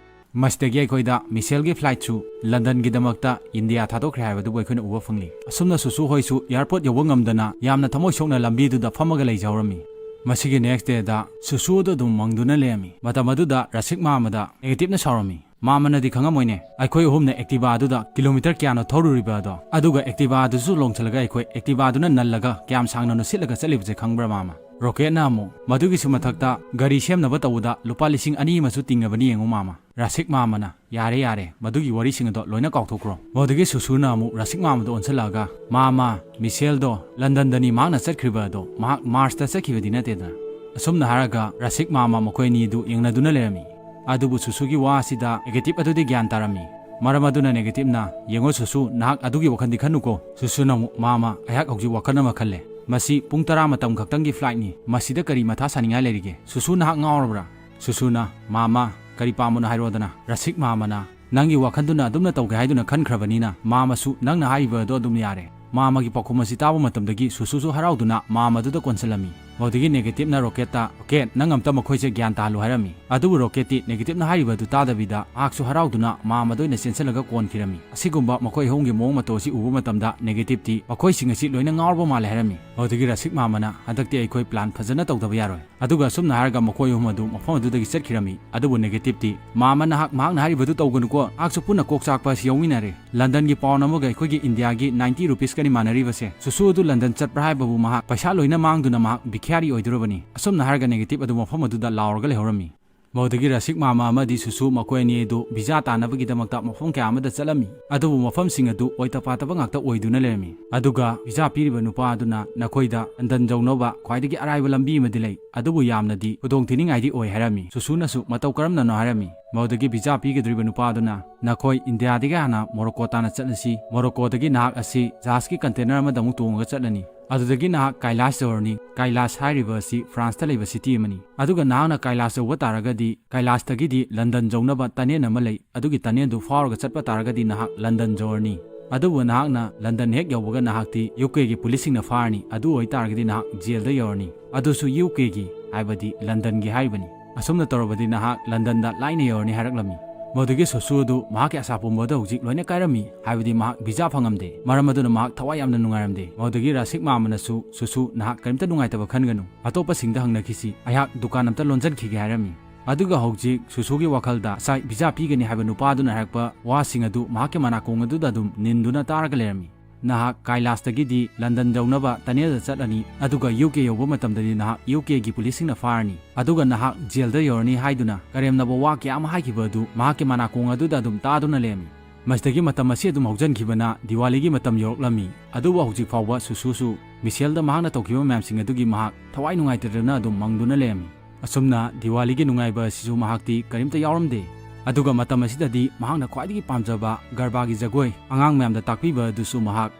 ꯃꯁꯤꯗꯒꯤ ꯑꯩꯈꯣꯏꯗ ꯃꯤꯁꯦꯜꯒꯤ ꯐ꯭ꯂꯥꯏꯠꯁꯨ ꯂꯟꯗꯟꯒꯤꯗꯃꯛꯇ ꯏꯟꯗꯤꯌꯥ ꯊꯥꯗꯣꯛꯈ꯭ꯔꯦ ꯍꯥꯏꯕꯗꯨꯕꯨ ꯑꯩꯈꯣꯏꯅ ꯎꯕ ꯐꯪꯂꯤ꯫ ꯑꯁꯨꯝꯅ ꯁꯨꯁꯨ ꯍꯣꯏꯁꯨ ꯑꯦꯌꯥꯔꯄꯣꯔꯠ ꯌꯧꯕ ꯉꯝꯗꯅ ꯌꯥꯝꯅ ꯊꯃꯣꯏ ꯁꯣꯛꯅ ꯂꯝꯕꯤꯗꯨꯗ ꯐꯝꯃꯒ ꯂꯩꯖꯍꯧꯔꯝꯃꯤ꯫ ꯃꯁꯤꯒꯤ ꯅꯦꯛꯁ ꯗꯦꯗ ꯁꯨꯁꯨ ꯑꯗꯨ ꯑꯗꯨꯝ ꯃꯪꯗꯨꯅ ꯂꯩꯔꯝꯃꯤ꯫ ꯃꯇꯝ ꯑꯗꯨꯗ ꯔꯥꯁꯤꯛ ꯃꯥꯃꯗ ꯅꯦꯒꯦꯇꯤꯞꯅ ꯁꯥꯎꯔꯝꯃꯤ꯫ ꯃꯥꯃꯅꯗꯤ ꯈꯪꯉꯝꯃꯣꯏꯅꯦ, ꯑꯩꯈꯣꯏ ꯑꯍꯨꯝꯅ Activa ꯑꯗꯨꯗ kilometer ꯀꯌꯥꯅꯣ ꯊꯧꯔꯨꯔꯤꯕ ꯑꯗꯣ, ꯑꯗꯨꯒ Activa ꯑꯗꯨꯁꯨ ꯂꯣꯡꯁꯤꯜꯂꯒ ꯑꯩꯈꯣꯏ Activa ꯑꯗꯨꯅ ꯅꯜꯂꯒ ꯀꯌꯥꯝ ꯁꯥꯡꯅꯅꯣ ꯁꯤꯠꯂꯒ ꯆꯠꯂꯤꯕꯁꯦ ꯈꯪꯕ꯭ꯔꯥ ꯃꯥꯃ? ꯔꯣꯀꯦꯠꯅ ꯑꯃꯨꯛ, ꯃꯗꯨꯒꯤꯁꯨ ꯃꯊꯛꯇ ꯒꯥꯔꯤ ꯁꯦꯝꯅꯕ ꯇꯧꯕꯗ ꯂꯨꯄꯥ ꯂꯤꯁꯤꯡ ꯑꯅꯤ ꯑꯃꯁꯨ ꯇꯤꯡꯉꯕꯅꯤ ꯌꯦꯡꯉꯨ ꯃꯥꯃ꯫ ꯔꯥꯁꯤꯛ ꯃꯥꯃꯅ, "ꯌꯥꯔꯦ ꯌꯥꯔꯦ, ꯃꯗꯨꯒꯤ ꯋꯥꯔꯤꯁꯤꯡ ꯑꯗꯣ ꯂꯣꯏꯅ ꯀꯥꯎꯊꯣꯛꯈ꯭ꯔꯣ"꯫ ꯃꯗꯨꯗꯒꯤ ꯁꯨꯁꯨꯅ ꯑꯃꯨꯛ ꯔꯥꯁꯤꯛ ꯃꯥꯃꯗ ꯑꯣꯟꯁꯤꯜꯂꯛꯑꯒ, "ꯃꯥꯃ, ꯃꯤꯁꯦꯜꯗꯣ ꯂꯟꯗꯟꯗꯅꯤ ꯃꯍꯥꯛꯅ ꯆꯠꯈ꯭ꯔꯤꯕ ꯑꯗꯣ, ꯃꯍꯥꯛ ꯃꯥꯔꯁꯇ ꯆꯠꯈꯤꯕꯗꯤ ꯅꯠꯇꯦꯗꯅ?" ꯑꯁꯨꯝꯅ ꯍꯥꯏꯔꯒ ꯔꯥꯁꯤꯛ ꯃꯥꯃ ꯃꯈꯣꯏ ꯑꯅꯤꯗꯨ ꯌꯦꯡꯅꯗꯨꯅ ꯂꯩꯔꯝꯃꯤ꯫ ꯑꯗꯨꯕꯨ ꯁꯨꯁꯨꯒꯤ ꯋꯥꯁꯤꯗ negative ꯑꯗꯨꯗꯤ ꯒ꯭ꯌꯥꯟ ꯇꯥꯔꯝꯃꯤ꯫ ꯃꯔꯝ ꯑꯗꯨꯅ negativeꯅ, "ꯌꯦꯡꯉꯣ ꯁꯨꯁꯨ, ꯅꯍꯥꯛ ꯑꯗꯨꯒꯤ ꯋꯥꯈꯜꯗꯤ ꯈꯟꯅꯨꯀꯣ"꯫ ꯁꯨꯁꯨꯅ ꯑꯃꯨꯛ, "ꯃꯥꯃ, ꯑꯩꯍꯥꯛ ꯍꯧꯖꯤꯛ ꯋꯥꯈꯜ ꯑꯃ ꯈꯜꯂꯦ꯫ ꯃꯁꯤ ꯄꯨꯡ ꯇꯔꯥ ꯃꯇꯝ ꯈꯛꯇꯪꯒꯤ flightꯅꯤ꯫ ꯃꯁꯤꯗ ꯀꯔꯤ ꯃꯊꯥ ꯁꯥꯅꯤꯡꯉꯥꯏ ꯂꯩꯔꯤꯒꯦ? ꯁꯨꯁꯨ, ꯅꯍꯥꯛ ꯉꯥꯎꯔꯕ꯭ꯔꯥ?" ꯁꯨꯁꯨꯅ, "ꯃꯥꯃ, ꯀꯔꯤ ꯄꯥꯝꯕꯅꯣ ꯍꯥꯏꯔꯣꯗꯅ?" ꯔꯥꯁꯤꯛ ꯃꯥꯃꯅ, "ꯅꯪꯒꯤ ꯋꯥꯈꯜꯗꯨꯅ ꯑꯗꯨꯝꯅ ꯇꯧꯒꯦ ꯍꯥꯏꯗꯨꯅ ꯈꯟꯈ꯭ꯔꯕꯅꯤꯅ, ꯃꯥꯃꯁꯨ ꯅꯪꯅ ꯍꯥꯏꯔꯤꯕ ꯑꯗꯣ ꯑꯗꯨꯝ ꯌꯥꯔꯦ"꯫ ꯃꯥꯃꯒꯤ ꯄꯥꯎꯈꯨꯝ ꯑꯁꯤ ꯇꯥꯕ ꯃꯇꯝꯗꯒꯤ ꯁꯨꯁꯨꯁꯨ ꯍꯔꯥꯎꯗꯨꯅ ꯃꯥꯃꯗꯨꯗ ꯀꯣꯟꯁꯤꯜꯂꯝꯃꯤ꯫ ꯃꯗꯨꯗꯒꯤ negativeꯅ ꯔꯣꯀꯦꯠꯇ, "ꯔꯣꯀꯦꯠ, ꯅꯪ ꯑꯝꯇ ꯃꯈꯣꯏꯁꯦ ꯒ꯭ꯌꯥꯟ ꯇꯥꯍꯜꯂꯨ" ꯍꯥꯏꯔꯝꯃꯤ꯫ ꯑꯗꯨꯕꯨ ꯔꯣꯀꯦꯠꯇꯤ negativeꯅ ꯍꯥꯏꯔꯤꯕ ꯑꯗꯨ ꯇꯥꯗꯕꯤꯗ ꯃꯍꯥꯛꯁꯨ ꯍꯔꯥꯎꯗꯨꯅ ꯃꯥꯃꯗ ꯑꯣꯏꯅ ꯆꯦꯟꯁꯤꯜꯂꯒ ꯀꯣꯟꯈꯤꯔꯝꯃꯤ꯫ ꯑꯁꯤꯒꯨꯝꯕ ꯃꯈꯣꯏ ꯑꯍꯨꯝꯒꯤ ꯃꯑꯣꯡ ꯃꯇꯧ ꯑꯁꯤ ꯎꯕ ꯃꯇꯝꯗ negativeꯇꯤ, "ꯃꯈꯣꯏꯁꯤꯡ ꯑꯁꯤ ꯂꯣꯏꯅ ꯉꯥꯎꯔꯕ ꯃꯥꯜꯂꯦ" ꯍꯥꯏꯔꯝꯃꯤ꯫ ꯃꯗꯨꯗꯒꯤ ꯔꯥꯁꯤꯛ ꯃꯥꯃꯅ, "ꯍꯟꯗꯛꯇꯤ ꯑꯩꯈꯣꯏ plan ꯐꯖꯅ ꯇꯧꯗꯕ ꯌꯥꯔꯣꯏ"꯫ ꯑꯗꯨꯒ ꯑꯁꯨꯝꯅ ꯍꯥꯏꯔꯒ ꯃꯈꯣꯏ ꯑꯍꯨꯝ ꯑꯗꯨ ꯃꯐꯝ ꯑꯗꯨꯗꯒꯤ ꯆꯠꯈꯤꯔꯝꯃꯤ꯫ ꯑꯗꯨꯕꯨ negativeꯇꯤ, "ꯃꯥꯃ, ꯅꯍꯥꯛ ꯃꯍꯥꯛꯅ ꯍꯥꯏꯔꯤꯕꯗꯨ ꯇꯧꯒꯅꯨꯀꯣ, ꯃꯍꯥꯛꯁꯨ ꯄꯨꯟꯅ ꯀꯣꯛ ꯆꯥꯛꯄ ꯑꯁꯤ ꯌꯥꯎꯃꯤꯟꯅꯔꯦ꯫ ꯂꯟꯗꯟꯒꯤ pound ꯑꯃꯒ ꯑꯩꯈꯣꯏꯒꯤ ꯏꯟꯗꯤꯌꯥꯒꯤ ninety rupeesꯀꯅꯤ ꯃꯥꯟꯅꯔꯤꯕꯁꯦ꯫ ꯁꯨꯁꯨ ꯑꯗꯨ ꯂꯟꯗꯟ ꯆꯠꯄ꯭ꯔꯥ ꯍꯥꯏꯕꯕꯨ ꯃꯍꯥꯛ ꯄꯩꯁꯥ ꯂꯣꯏꯅ ꯃꯥꯡꯗꯨꯅ ꯃꯍꯥꯛ ꯚꯤꯈ꯭ꯌꯥꯔꯤ ꯑꯣꯏꯗꯣꯔꯕꯅꯤ"꯫ ꯑꯁꯨꯝꯅ ꯍꯥꯏꯔꯒ negative ꯑꯗꯨ ꯃꯐꯝ ꯑꯗꯨꯗ ꯂꯥꯎꯔꯒ ꯂꯩꯍꯧꯔꯝꯃꯤ꯫ ꯃꯗꯨꯗꯒꯤ ꯔꯥꯁꯤꯛ ꯃꯥꯃ ꯑꯃꯗꯤ ꯁꯨꯁꯨ ꯃꯈꯣꯏ ꯑꯅꯤ ꯑꯗꯨ visa ꯇꯥꯟꯅꯕꯒꯤꯗꯃꯛꯇ ꯃꯐꯝ ꯀꯌꯥ ꯑꯃꯗ ꯆꯠꯂꯝꯃꯤ꯫ ꯑꯗꯨꯕꯨ ꯃꯐꯝꯁꯤꯡ ꯑꯗꯨ ꯑꯣꯏꯇ ꯄꯥꯇꯕ ꯉꯥꯛꯇ ꯑꯣꯏꯗꯨꯅ ꯂꯩꯔꯝꯃꯤ꯫ ꯑꯗꯨꯒ visa ꯄꯤꯔꯤꯕ ꯅꯨꯄꯥ ꯑꯗꯨꯅ ꯅꯈꯣꯏꯗ ꯂꯟꯗꯟ ꯌꯧꯅꯕ ꯈ꯭ꯋꯥꯏꯗꯒꯤ ꯑꯔꯥꯏꯕ ꯂꯝꯕꯤ ꯑꯃꯗꯤ ꯂꯩ, ꯑꯗꯨꯕꯨ ꯌꯥꯝꯅꯗꯤ ꯈꯨꯗꯣꯡꯊꯤꯅꯤꯡꯉꯥꯏꯗꯤ ꯑꯣꯏ ꯍꯥꯏꯔꯝꯃꯤ꯫ ꯁꯨꯁꯨꯅꯁꯨ ꯃꯇꯧ ꯀꯔꯝꯅꯅꯣ ꯍꯥꯏꯔꯝꯃꯤ꯫ ꯃꯗꯨꯗꯒꯤ visa ꯄꯤꯒꯗꯧꯔꯤꯕ ꯅꯨꯄꯥ ꯑꯗꯨꯅ, "ꯅꯈꯣꯏ ꯏꯟꯗꯤꯌꯥꯗꯒꯤ ꯍꯥꯟꯅ ꯃꯣꯔꯣꯀꯣ ꯇꯥꯟꯅ ꯆꯠꯂꯁꯤ꯫ ꯃꯣꯔꯣꯀꯣꯗꯒꯤ ꯅꯍꯥꯛ ꯑꯁꯤ ꯖꯍꯥꯖꯀꯤ container ꯑꯃꯗ ꯑꯃꯨꯛ ꯇꯣꯡꯉꯒ ꯆꯠꯂꯅꯤ꯫ ꯑꯗꯨꯗꯒꯤ ꯅꯍꯥꯛ ꯀꯥꯏꯂꯥꯁ ꯌꯧꯔꯅꯤ꯫ ꯀꯥꯏꯂꯥꯁ ꯍꯥꯏꯔꯤꯕ ꯑꯁꯤ ꯐ꯭ꯔꯥꯟꯁꯇ ꯂꯩꯕ city ꯑꯃꯅꯤ꯫ ꯑꯗꯨꯒ ꯅꯍꯥꯛꯅ ꯀꯥꯏꯂꯥꯁ ꯌꯧꯕ ꯇꯥꯔꯒꯗꯤ, ꯀꯥꯏꯂꯥꯁꯇꯒꯤꯗꯤ ꯂꯟꯗꯟ ꯌꯧꯅꯕ tunnel ꯑꯃ ꯂꯩ꯫ ꯑꯗꯨꯒꯤ tunnelꯗꯨ ꯐꯥꯎꯔꯒ ꯆꯠꯄ ꯇꯥꯔꯒꯗꯤ ꯅꯍꯥꯛ ꯂꯟꯗꯟ ꯌꯧꯔꯅꯤ꯫ ꯑꯗꯨꯕꯨ ꯅꯍꯥꯛꯅ ꯂꯟꯗꯟ ꯍꯦꯛ ꯌꯧꯕꯒ ꯅꯍꯥꯛꯇꯤ UKꯒꯤ ꯄꯨꯂꯤꯁꯁꯤꯡꯅ ꯐꯥꯔꯅꯤ꯫ ꯑꯗꯨ ꯑꯣꯏꯇꯥꯔꯒꯗꯤ ꯅꯍꯥꯛ jailꯗ ꯌꯧꯔꯅꯤ꯫ ꯑꯗꯨꯁꯨ UKꯒꯤ, ꯍꯥꯏꯕꯗꯤ ꯂꯟꯗꯟꯒꯤ ꯍꯥꯏꯔꯤꯕꯅꯤ꯫ ꯑꯁꯨꯝꯅ ꯇꯧꯔꯕꯗꯤ ꯅꯍꯥꯛ ꯂꯟꯗꯟꯗ ꯂꯥꯏꯅ ꯌꯧꯔꯅꯤ" ꯍꯥꯏꯔꯛꯂꯝꯃꯤ꯫ ꯃꯗꯨꯗꯒꯤ ꯁꯨꯁꯨ ꯑꯗꯨ ꯃꯍꯥꯛꯀꯤ ꯑꯁꯥ ꯄꯨꯝꯕ ꯑꯗꯨ ꯍꯧꯖꯤꯛ ꯂꯣꯏꯅ ꯀꯥꯏꯔꯝꯃꯤ, ꯍꯥꯏꯕꯗꯤ ꯃꯍꯥꯛ visa ꯐꯪꯉꯝꯗꯦ꯫ ꯃꯔꯝ ꯑꯗꯨꯅ ꯃꯍꯥꯛ ꯊꯋꯥꯏ ꯌꯥꯝꯅ ꯅꯨꯡꯉꯥꯏꯔꯝꯗꯦ꯫ ꯃꯗꯨꯗꯒꯤ ꯔꯥꯁꯤꯛ ꯃꯥꯃꯅꯁꯨ, "ꯁꯨꯁꯨ, ꯅꯍꯥꯛ ꯀꯔꯤꯝꯇ ꯅꯨꯡꯉꯥꯏꯇꯕ ꯈꯟꯒꯅꯨ꯫ ꯑꯇꯣꯞꯄꯁꯤꯡꯗ ꯍꯪꯅꯈꯤꯁꯤ꯫ ꯑꯩꯍꯥꯛ ꯗꯨꯀꯥꯟ ꯑꯝꯇ ꯂꯣꯟꯖꯟꯈꯤꯒꯦ" ꯍꯥꯏꯔꯝꯃꯤ꯫ ꯑꯗꯨꯒ ꯍꯧꯖꯤꯛ ꯁꯨꯁꯨꯒꯤ ꯋꯥꯈꯜꯗ ꯉꯁꯥꯏ ꯚꯤꯖꯥ ꯄꯤꯒꯅꯤ ꯍꯥꯏꯕ ꯅꯨꯄꯥꯗꯨꯅ ꯍꯥꯏꯔꯛꯄ ꯋꯥꯁꯤꯡ ꯑꯗꯨ ꯃꯍꯥꯛꯀꯤ ꯃꯅꯥꯀꯣꯡ ꯑꯗꯨꯗ ꯑꯗꯨꯝ ꯅꯤꯟꯗꯨꯅ ꯇꯥꯔꯒ ꯂꯩꯔꯝꯃꯤ꯫ ꯅꯍꯥꯛ ꯀꯥꯏꯂꯥꯁꯇꯒꯤꯗꯤ ꯂꯟꯗꯟ ꯌꯧꯅꯕ ꯇꯅꯦꯜꯗ ꯆꯠꯂꯅꯤ, ꯑꯗꯨꯒ ꯌꯨ ꯀꯦ ꯌꯧꯕ ꯃꯇꯝꯗꯗꯤ ꯅꯍꯥꯛ ꯌꯨ ꯀꯦꯒꯤ ꯄꯨꯂꯤꯁꯁꯤꯡꯅ ꯐꯥꯔꯅꯤ, ꯑꯗꯨꯒ ꯅꯍꯥꯛ ꯖꯦꯜꯗ ꯌꯧꯔꯅꯤ ꯍꯥꯏꯗꯨꯅ ꯀꯔꯦꯝꯅꯕ ꯋꯥ ꯀꯌꯥ ꯑꯃ ꯍꯥꯏꯈꯤꯕ ꯑꯗꯨ ꯃꯍꯥꯛꯀꯤ ꯃꯅꯥꯀꯣꯡ ꯑꯗꯨꯗ ꯑꯗꯨꯝ ꯇꯥꯗꯨꯅ ꯂꯩꯔꯝꯃꯤ꯫ ꯃꯁꯤꯗꯒꯤ ꯃꯇꯝ ꯑꯁꯤ ꯑꯗꯨꯝ ꯍꯧꯖꯤꯟꯈꯤꯕꯅ ꯗꯤꯋꯥꯂꯤꯒꯤ ꯃꯇꯝ ꯌꯧꯔꯛꯂꯝꯃꯤ꯫ ꯑꯗꯨꯕꯨ ꯍꯧꯖꯤꯛ ꯐꯥꯎꯕ ꯁꯨꯁꯨꯁꯨ ꯃꯤꯁꯦꯜꯗ ꯃꯍꯥꯛꯅ ꯇꯧꯈꯤꯕ ꯃꯌꯥꯝꯁꯤꯡ ꯑꯗꯨꯒꯤ ꯃꯍꯥꯛ ꯊꯋꯥꯏ ꯅꯨꯡꯉꯥꯏꯇꯗꯅ ꯑꯗꯨꯝ ꯃꯪꯗꯨꯅ ꯂꯩꯔꯝꯃꯤ꯫ ꯑꯁꯨꯝꯅ ꯗꯤꯋꯥꯂꯤꯒꯤ ꯅꯨꯡꯉꯥꯏꯕ ꯑꯁꯤꯁꯨ ꯃꯍꯥꯛꯇꯤ ꯀꯔꯤꯝꯇ ꯌꯥꯎꯔꯝꯗꯦ꯫ ꯑꯗꯨꯒ ꯃꯇꯝ ꯑꯁꯤꯗꯗꯤ ꯃꯍꯥꯛꯅ ꯈ꯭ꯋꯥꯏꯗꯒꯤ ꯄꯥꯝꯖꯕ ꯒꯔꯕꯥꯒꯤ ꯖꯒꯣꯏ ꯑꯉꯥꯡ ꯃꯌꯥꯝꯗ ꯇꯥꯛꯄꯤꯕ ꯑꯗꯨꯁꯨ ꯃꯍꯥꯛ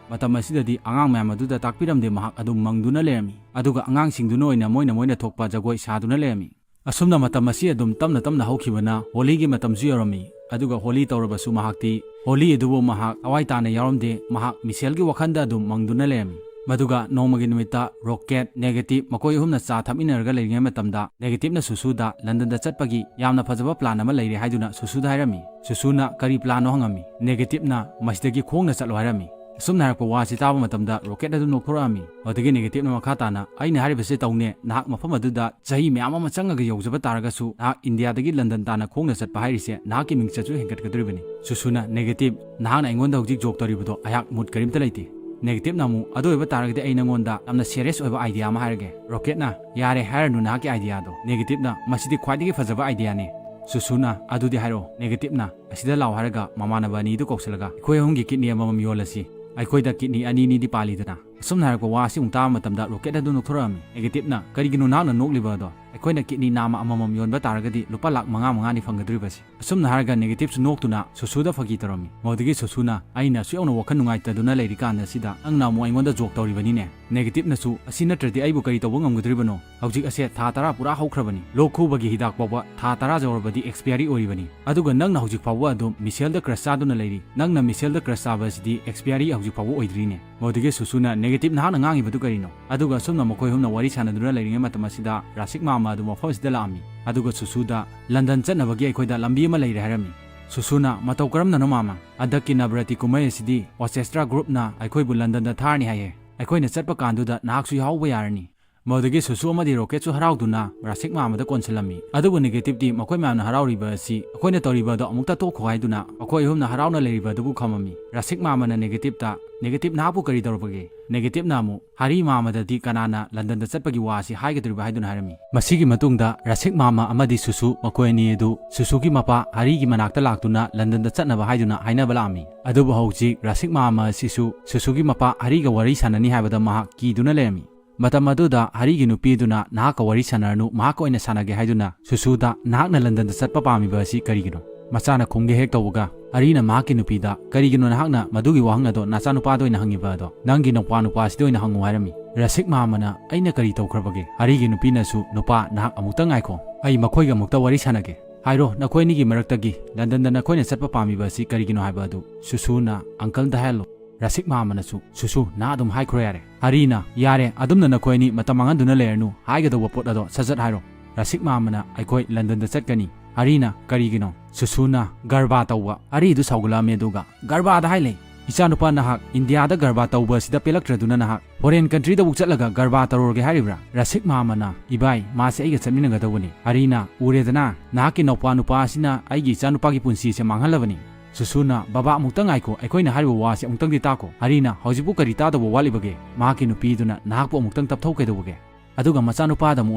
ꯃꯇꯝ ꯑꯁꯤꯗꯗꯤ ꯑꯉꯥꯡ ꯃꯌꯥꯝ ꯑꯗꯨꯗ ꯇꯥꯛꯄꯤꯔꯝꯗꯦ, ꯃꯍꯥꯛ ꯑꯗꯨꯝ ꯃꯪꯗꯨꯅ ꯂꯩꯔꯝꯃꯤ꯫ ꯑꯗꯨꯒ ꯑꯉꯥꯡꯁꯤꯡꯗꯨꯅ ꯑꯣꯏꯅ ꯃꯣꯏꯅ ꯃꯣꯏꯅ ꯊꯣꯛꯄ ꯖꯒꯣꯏ ꯁꯥꯗꯨꯅ ꯂꯩꯔꯝꯃꯤ꯫ ꯑꯁꯨꯝꯅ ꯃꯇꯝ ꯑꯁꯤ ꯑꯗꯨꯝ ꯇꯞꯅ ꯇꯞꯅ ꯍꯧꯈꯤꯕꯅ ꯍꯣꯂꯤꯒꯤ ꯃꯇꯝꯁꯨ ꯌꯧꯔꯝꯃꯤ꯫ ꯑꯗꯨꯒ ꯍꯣꯂꯤ ꯇꯧꯔꯕꯁꯨ ꯃꯍꯥꯛꯇꯤ ꯍꯣꯂꯤ ꯑꯗꯨꯕꯨ ꯃꯍꯥꯛ ꯊꯋꯥꯏ ꯇꯥꯅ ꯌꯥꯎꯔꯝꯗꯦ, ꯃꯍꯥꯛ ꯃꯤꯁꯦꯜꯒꯤ ꯋꯥꯈꯜꯗ ꯑꯗꯨꯝ ꯃꯪꯗꯨꯅ ꯂꯩꯔꯝꯃꯤ꯫ ꯃꯗꯨꯒ ꯅꯣꯡꯃꯒꯤ ꯅꯨꯃꯤꯠꯇ ꯔꯣꯀꯦꯠ, ꯅꯦꯒꯦꯇꯤꯚ ꯃꯈꯣꯏ ꯑꯍꯨꯝꯅ ꯆꯥ ꯊꯛꯃꯤꯟꯅꯔꯒ ꯂꯩꯔꯤꯉꯩ ꯃꯇꯝꯗ ꯅꯦꯒꯦꯇꯤꯚꯅ ꯁꯨꯁꯨꯗ ꯂꯟꯗꯟꯗ ꯆꯠꯄꯒꯤ ꯌꯥꯝꯅ ꯐꯖꯕ ꯄ꯭ꯂꯥꯟ ꯑꯃ ꯂꯩꯔꯦ ꯍꯥꯏꯗꯨꯅ ꯁꯨꯁꯨꯗ ꯍꯥꯏꯔꯝꯃꯤ꯫ ꯁꯨꯁꯨꯅ ꯀꯔꯤ ꯄ꯭ꯂꯥꯟꯅꯣ ꯍꯪꯉꯝꯃꯤ꯫ ꯅꯦꯒꯦꯇꯤꯚꯅ ꯃꯁꯤꯗꯒꯤ ꯈꯣꯡꯅ ꯆꯠꯂꯣ ꯍꯥꯏꯔꯝꯃꯤ꯫ ꯑꯁꯨꯝꯅ ꯍꯥꯏꯔꯛꯄ ꯋꯥꯁꯤ ꯇꯥꯕ ꯃꯇꯝꯗ ꯔꯣꯀꯦꯠ ꯑꯗꯨ ꯅꯣꯛꯊꯣꯔꯛꯑꯝꯃꯤ꯫ ꯑꯗꯨꯗꯒꯤ ꯅꯦꯒꯦꯇꯤꯚꯅ ꯃꯈꯥ ꯇꯥꯅ, "ꯑꯩꯅ ꯍꯥꯏꯔꯤꯕꯁꯦ ꯇꯧꯅꯦ, ꯅꯍꯥꯛ ꯃꯐꯝ ꯑꯗꯨꯗ ꯆꯍꯤ ꯃꯌꯥꯝ ꯑꯃ ꯆꯪꯉꯒ ꯌꯧꯖꯕ ꯇꯥꯔꯒꯁꯨ ꯅꯍꯥꯛ ꯏꯟꯗꯤꯌꯥꯗꯒꯤ ꯂꯟꯗꯟ ꯇꯥꯅ ꯈꯣꯡꯅ ꯆꯠꯄ ꯍꯥꯏꯔꯤꯁꯦ ꯅꯍꯥꯛꯀꯤ ꯃꯤꯡꯆꯠꯁꯨ ꯍꯦꯟꯒꯠꯀꯗꯧꯔꯤꯕꯅꯤ꯫" ꯁꯨꯁꯨꯅ, "ꯅꯦꯒꯦꯇꯤꯚ, ꯅꯍꯥꯛꯅ ꯑꯩꯉꯣꯟꯗ ꯍꯧꯖꯤꯛ ꯖꯣꯛ ꯇꯧꯔꯤꯕꯗꯣ ꯑꯩꯍꯥꯛ ꯃꯨꯠ ꯀꯔꯤꯝꯇ ꯂꯩꯇꯦ꯫" ꯅꯦꯒꯦꯇꯤꯚꯅ ꯑꯃꯨꯛ, "ꯑꯗꯨ ꯑꯣꯏꯕ ꯇꯥꯔꯒꯗꯤ ꯑꯩ ꯅꯉꯣꯟꯗ ꯌꯥꯝꯅ ꯁꯦꯔꯤꯌꯁ ꯑꯣꯏꯕ ꯑꯥꯏꯗꯤꯌꯥ ꯑꯃ ꯍꯥꯏꯔꯒꯦ꯫" ꯔꯣꯀꯦꯠꯅ, "ꯌꯥꯔꯦ, ꯍꯥꯏꯔꯅꯨ ꯅꯍꯥꯛꯀꯤ ꯑꯥꯏꯗꯤꯌꯥꯗꯣ꯫" ꯅꯦꯒꯦꯇꯤꯚꯅ, "ꯃꯁꯤꯗꯤ ꯈ꯭ꯋꯥꯏꯗꯒꯤ ꯐꯖꯕ ꯑꯥꯏꯗꯤꯌꯥꯅꯦ꯫" ꯁꯨꯁꯨꯅ, "ꯑꯗꯨꯗꯤ ꯍꯥꯏꯔꯛꯑꯣ꯫" ꯅꯦꯒꯦꯇꯤꯚꯅ, "ꯑꯁꯤꯗ ꯂꯥꯛꯑꯣ" ꯍꯥꯏꯔꯒ ꯃꯃꯥꯟꯅꯕ ꯑꯅꯤꯗꯨ ꯀꯧꯁꯤꯜꯂꯒ, "ꯑꯩꯈꯣꯏ ꯑꯍꯨꯝꯒꯤ ꯀꯤꯠꯅꯤ ꯑꯃꯃꯝ ꯌꯣꯜꯂꯁꯤ꯫ ꯑꯩꯈꯣꯏꯗ ꯀꯤꯠꯅꯤ ꯑꯅꯤ ꯑꯅꯤꯗꯤ ꯄꯥꯜꯂꯤꯗꯅ꯫" ꯑꯁꯨꯝꯅ ꯍꯥꯏꯔꯛꯄ ꯋꯥ ꯑꯁꯤ ꯑꯃꯨꯛ ꯇꯥꯕ ꯃꯇꯝꯗ ꯔꯣꯀꯦꯠ ꯑꯗꯨ ꯅꯣꯛꯊꯣꯔꯛꯑꯝꯃꯤ꯫ ꯅꯦꯒꯦꯇꯤꯚꯅ, "ꯀꯔꯤꯒꯤꯅꯣ ꯅꯍꯥꯛꯅ ꯅꯣꯛꯂꯤꯕ ꯑꯗꯣ? ꯑꯩꯈꯣꯏꯅ ꯀꯤꯠꯅꯤ ꯅꯥꯝꯃ ꯑꯃꯃꯝ ꯌꯣꯟꯕ ꯇꯥꯔꯒꯗꯤ ꯂꯨꯄꯥ ꯂꯥꯈ ꯃꯉꯥ ꯃꯉꯥꯅꯤ ꯐꯪꯒꯗꯧꯔꯤꯕꯁꯤ꯫" ꯑꯁꯨꯝꯅ ꯍꯥꯏꯔꯒ ꯅꯦꯒꯦꯇꯤꯚꯁꯨ ꯅꯣꯛꯇꯨꯅ ꯁꯨꯁꯨꯗ ꯐꯥꯒꯤ ꯇꯧꯔꯝꯃꯤ꯫ ꯃꯗꯨꯗꯒꯤ ꯁꯨꯁꯨꯅ, "ꯑꯩꯅ ꯑꯁꯨꯛ ꯌꯧꯅ ꯋꯥꯈꯜ ꯅꯨꯡꯉꯥꯏꯇꯗꯨꯅ ꯂꯩꯔꯤꯀꯥꯟꯗ ꯁꯤꯗ ꯅꯪꯅ ꯑꯃꯨꯛ ꯑꯩꯉꯣꯟꯗ ꯖꯣꯛ ꯇꯧꯔꯤꯕꯅꯤꯅꯦ꯫" ꯅꯦꯒꯦꯇꯤꯚꯅꯁꯨ, "ꯑꯁꯤ ꯅꯠꯇ꯭ꯔꯗꯤ ꯑꯩꯕꯨ ꯀꯔꯤ ꯇꯧꯕ ꯉꯝꯒꯗꯧꯔꯤꯕꯅꯣ? ꯍꯧꯖꯤꯛ ꯑꯁꯦ ꯊꯥ ꯇꯔꯥ ꯄꯨꯔꯥ ꯍꯧꯈ꯭ꯔꯕꯅꯤ꯫ ꯂꯣꯛ ꯈꯨꯕꯒꯤ ꯍꯤꯗꯥꯛ ꯐꯥꯎꯕ ꯊꯥ ꯇꯔꯥ ꯌꯧꯔꯕꯗꯤ ꯑꯦꯛꯁꯄꯤꯌꯥꯔꯤ ꯑꯣꯏꯔꯤꯕꯅꯤ꯫ ꯑꯗꯨꯒ ꯅꯪꯅ ꯍꯧꯖꯤꯛ ꯐꯥꯎꯕ ꯑꯗꯨꯝ ꯃꯤꯁꯦꯜꯗ ꯀ꯭ꯔꯁ ꯆꯥꯗꯨꯅ ꯂꯩꯔꯤ꯫ ꯅꯪꯅ ꯃꯤꯁꯦꯜꯗ ꯀ꯭ꯔꯁ ꯆꯥꯕ ꯑꯁꯤꯗꯤ ꯑꯦꯛꯁꯄꯤꯌꯥꯔꯤ ꯍꯧꯖꯤꯛ ꯐꯥꯎꯕ ꯑꯣꯏꯗ꯭ꯔꯤꯅꯦ꯫" ꯃꯗꯨꯗꯒꯤ ꯁꯨꯁꯨꯅ, "ꯅꯦꯒꯦꯇꯤꯚ, ꯅꯍꯥꯛꯅ ꯉꯥꯡꯉꯤꯕꯗꯨ ꯀꯔꯤꯅꯣ?" ꯑꯗꯨꯒ ꯑꯁꯨꯝꯅ ꯃꯈꯣꯏ ꯑꯍꯨꯝꯅ ꯋꯥꯔꯤ ꯁꯥꯟꯅꯗꯨꯅ ꯂꯩꯔꯤꯉꯩ ꯃꯇꯝ ꯑꯁꯤꯗ ꯔꯥꯁꯤꯛ ꯃꯥꯃ ꯑꯗꯨ ꯃꯐꯝ ꯑꯁꯤꯗ ꯂꯥꯛꯑꯝꯃꯤ꯫ ꯑꯗꯨꯒ ꯁꯨꯁꯨꯗ, "ꯂꯟꯗꯟ ꯆꯠꯅꯕꯒꯤ ꯑꯩꯈꯣꯏꯗ ꯂꯝꯕꯤ ꯑꯃ ꯂꯩꯔꯦ" ꯍꯥꯏꯔꯝꯃꯤ꯫ ꯁꯨꯁꯨꯅ, "ꯃꯇꯧ ꯀꯔꯝꯅꯅꯣ ꯃꯥꯃ?" "ꯍꯟꯗꯛꯀꯤ ꯅꯕꯔꯥꯇꯤ ꯀꯨꯝꯍꯩ ꯑꯁꯤꯗꯤ ꯑꯣꯔꯀꯦꯁꯇ꯭ꯔꯥ ꯒ꯭ꯔꯨꯞꯅ ꯑꯩꯈꯣꯏꯕꯨ ꯂꯟꯗꯟꯗ ꯊꯥꯔꯅꯤ ꯍꯥꯏꯌꯦ꯫ ꯑꯩꯈꯣꯏꯅ ꯆꯠꯄ ꯀꯥꯟꯗꯨꯗ ꯅꯍꯥꯛꯁꯨ ꯌꯥꯎꯕ ꯌꯥꯔꯅꯤ꯫" ꯃꯗꯨꯗꯒꯤ ꯁꯨꯁꯨ ꯑꯃꯗꯤ ꯔꯣꯀꯦꯠꯁꯨ ꯍꯔꯥꯎꯗꯨꯅ ꯔꯥꯁꯤꯛ ꯃꯥꯃꯗ ꯀꯣꯟꯁꯤꯜꯂꯝꯃꯤ꯫ ꯑꯗꯨꯕꯨ ꯅꯦꯒꯦꯇꯤꯚꯇꯤ ꯃꯈꯣꯏ ꯃꯌꯥꯝꯅ ꯍꯔꯥꯎꯔꯤꯕ ꯑꯁꯤ ꯑꯩꯈꯣꯏꯅ ꯇꯧꯔꯤꯕ ꯑꯗꯣ ꯑꯃꯨꯛꯇ ꯇꯣꯛꯈꯣ ꯍꯥꯏꯗꯨꯅ ꯃꯈꯣꯏ ꯑꯍꯨꯝꯅ ꯍꯔꯥꯎꯅ ꯂꯩꯔꯤꯕ ꯑꯗꯨꯕꯨ ꯈꯝꯃꯝꯃꯤ꯫ ꯔꯥꯁꯤꯛ ꯃꯥꯃꯅ ꯅꯦꯒꯦꯇꯤꯚꯇ, "ꯅꯦꯒꯦꯇꯤꯚ, ꯅꯍꯥꯛꯄꯨ ꯀꯔꯤ ꯇꯧꯔꯕꯒꯦ?" ꯅꯦꯒꯦꯇꯤꯚꯅ ꯑꯃꯨꯛ, "ꯍꯔꯤ ꯃꯥꯃꯗꯗꯤ ꯀꯅꯥꯅ ꯂꯟꯗꯟꯗ ꯆꯠꯄꯒꯤ ꯋꯥ ꯑꯁꯤ ꯍꯥꯏꯒꯗꯧꯔꯤꯕ?" ꯍꯥꯏꯗꯨꯅ ꯍꯥꯏꯔꯝꯃꯤ꯫ ꯃꯁꯤꯒꯤ ꯃꯇꯨꯡꯗ ꯔꯥꯁꯤꯛ ꯃꯥꯃ ꯑꯃꯗꯤ ꯁꯨꯁꯨ ꯃꯈꯣꯏ ꯑꯅꯤ ꯑꯗꯨ ꯁꯨꯁꯨꯒꯤ ꯃꯄꯥ ꯍꯔꯤꯒꯤ ꯃꯅꯥꯛꯇ ꯂꯥꯛꯇꯨꯅ ꯂꯟꯗꯟꯗ ꯆꯠꯅꯕ ꯍꯥꯏꯗꯨꯅ ꯍꯥꯏꯅꯕ ꯂꯥꯛꯑꯝꯃꯤ꯫ ꯑꯗꯨꯕꯨ ꯍꯧꯖꯤꯛ ꯔꯥꯁꯤꯛ ꯃꯥꯃ ꯑꯁꯤꯁꯨ ꯁꯨꯁꯨꯒꯤ ꯃꯄꯥ ꯍꯔꯤꯒ ꯋꯥꯔꯤ ꯁꯥꯟꯅꯅꯤ ꯍꯥꯏꯕꯗ ꯃꯍꯥꯛ ꯀꯤꯗꯨꯅ ꯂꯩꯔꯝꯃꯤ꯫ ꯃꯇꯝ ꯑꯗꯨꯗ ꯍꯔꯤꯒꯤ ꯅꯨꯄꯤꯗꯨꯅ ꯅꯍꯥꯛꯀ ꯋꯥꯔꯤ ꯁꯥꯟꯅꯔꯅꯨ, ꯃꯍꯥꯛꯀ ꯑꯣꯏꯅ ꯁꯥꯟꯅꯒꯦ ꯍꯥꯏꯗꯨꯅ ꯁꯨꯁꯨꯗ, "ꯅꯍꯥꯛꯅ ꯂꯟꯗꯟꯗ ꯆꯠꯄ ꯄꯥꯝꯃꯤꯕ ꯑꯁꯤ ꯀꯔꯤꯒꯤꯅꯣ?" ꯃꯆꯥꯅ ꯈꯨꯝꯒꯦ ꯍꯦꯛ ꯇꯧꯕꯒ, ꯍꯔꯤꯅ ꯃꯍꯥꯛꯀꯤ ꯅꯨꯄꯤꯗ, "ꯀꯔꯤꯒꯤꯅꯣ ꯅꯍꯥꯛꯅ ꯃꯗꯨꯒꯤ ꯋꯥꯍꯪ ꯑꯗꯣ ꯅꯆꯥꯅꯨꯄꯥꯗ ꯑꯣꯏꯅ ꯍꯪꯉꯤꯕ ꯑꯗꯣ? ꯅꯪꯒꯤ ꯅꯧꯄꯥ ꯅꯨꯄꯥꯁꯤꯗ ꯑꯣꯏꯅ ꯍꯪꯉꯨ" ꯍꯥꯏꯔꯝꯃꯤ꯫ ꯔꯥꯁꯤꯛ ꯃꯥꯃꯅ, "ꯑꯩꯅ ꯀꯔꯤ ꯇꯧꯈ꯭ꯔꯕꯒꯦ?" ꯍꯔꯤꯒꯤ ꯅꯨꯄꯤꯅꯁꯨ, "ꯅꯨꯄꯥ, ꯅꯍꯥꯛ ꯑꯃꯨꯛꯇ ꯉꯥꯏꯈꯣ, ꯑꯩ ꯃꯈꯣꯏꯒ ꯑꯃꯨꯛꯇ ꯋꯥꯔꯤ ꯁꯥꯟꯅꯒꯦ꯫ ꯍꯥꯏꯔꯣ, ꯅꯈꯣꯏ ꯑꯅꯤꯒꯤ ꯃꯔꯛꯇꯒꯤ ꯂꯟꯗꯟꯗ ꯅꯈꯣꯏꯅ ꯆꯠꯄ ꯄꯥꯝꯃꯤꯕ ꯑꯁꯤ ꯀꯔꯤꯒꯤꯅꯣ ꯍꯥꯏꯕ ꯑꯗꯨ?" ꯁꯨꯁꯨꯅ, "ꯑꯪꯀꯜꯗ ꯍꯥꯏꯍꯜꯂꯣ"꯫ ꯔꯥꯁꯤꯛ ꯃꯥꯃꯅꯁꯨ, "ꯁꯨꯁꯨ, ꯅꯍꯥꯛ ꯑꯗꯨꯝ ꯍꯥꯏꯈ꯭ꯔꯣ ꯌꯥꯔꯦ꯫ ꯍꯔꯤꯅ, ꯌꯥꯔꯦ, ꯑꯗꯨꯝꯅ ꯅꯈꯣꯏ ꯑꯅꯤ ꯃꯇꯝ ꯃꯥꯡꯍꯟꯗꯨꯅ ꯂꯩꯔꯅꯨ, ꯍꯥꯏꯒꯗꯧꯕ ꯄꯣꯠ ꯑꯗꯣ ꯁꯠ ꯁꯠ ꯍꯥꯏꯔꯣ"꯫ ꯔꯥꯁꯤꯛ ꯃꯥꯃꯅ, "ꯑꯩꯈꯣꯏ ꯂꯟꯗꯟꯗ ꯆꯠꯀꯅꯤ"꯫ ꯍꯔꯤꯅ, "ꯀꯔꯤꯒꯤꯅꯣ?" ꯁꯨꯁꯨꯅ, "ꯒꯔꯕꯥ ꯇꯧꯕ"꯫ ꯍꯔꯤꯗꯨ ꯁꯥꯎꯒꯠꯂꯛꯑꯝꯃꯤ ꯑꯗꯨꯒ, "ꯒꯔꯕꯥꯗ ꯍꯥꯏ ꯂꯩ? ꯏꯆꯥꯅꯨꯄꯥ, ꯅꯍꯥꯛ ꯏꯟꯗꯤꯌꯥꯗ ꯒꯔꯕꯥ ꯇꯧꯕ ꯑꯁꯤꯗ ꯄꯦꯜꯂꯛꯇ꯭ꯔꯗꯨꯅ ꯅꯍꯥꯛ ꯐꯣꯔꯦꯟ ꯀꯟꯇ꯭ꯔꯤꯗꯕꯨ ꯆꯠꯂꯒ ꯒꯔꯕꯥ ꯇꯧꯔꯨꯔꯒꯦ ꯍꯥꯏꯔꯤꯕ꯭ꯔꯥ?" ꯔꯥꯁꯤꯛ ꯃꯥꯃꯅ, "ꯏꯕꯥꯏ, ꯃꯥꯁꯦ ꯑꯩꯒ ꯆꯠꯃꯤꯟꯅꯒꯗꯧꯕꯅꯤ"꯫ ꯍꯔꯤꯅ, "ꯎꯔꯦꯗꯅ, ꯅꯍꯥꯛꯀꯤ ꯅꯧꯄꯥ ꯅꯨꯄꯥ ꯑꯁꯤꯅ ꯑꯩꯒꯤ ꯏꯆꯥꯅꯨꯄꯥꯒꯤ ꯄꯨꯟꯁꯤꯁꯦ ꯃꯥꯡꯍꯜꯂꯕꯅꯤ"꯫ ꯁꯨꯁꯨꯅ, "ꯕꯕꯥ, ꯑꯃꯨꯛꯇ ꯉꯥꯏꯈꯣ, ꯑꯩꯈꯣꯏꯅ ꯍꯥꯏꯔꯤꯕ ꯋꯥꯁꯦ ꯑꯃꯨꯛꯇꯪꯗꯤ ꯇꯥꯈꯣ"꯫ ꯍꯔꯤꯅ, "ꯍꯧꯖꯤꯛꯄꯨ ꯀꯔꯤ ꯇꯥꯗꯧꯕ ꯋꯥꯠꯂꯤꯕꯒꯦ? ꯃꯍꯥꯛꯀꯤ ꯅꯨꯄꯤꯗꯨꯅ ꯅꯍꯥꯛꯄꯨ ꯑꯃꯨꯛꯇꯪ ꯇꯞꯊꯧ ꯀꯩꯗꯧꯕꯒꯦ?" ꯑꯗꯨꯒ ꯃꯆꯥꯅꯨꯄꯥꯗ ꯑꯃꯨꯛ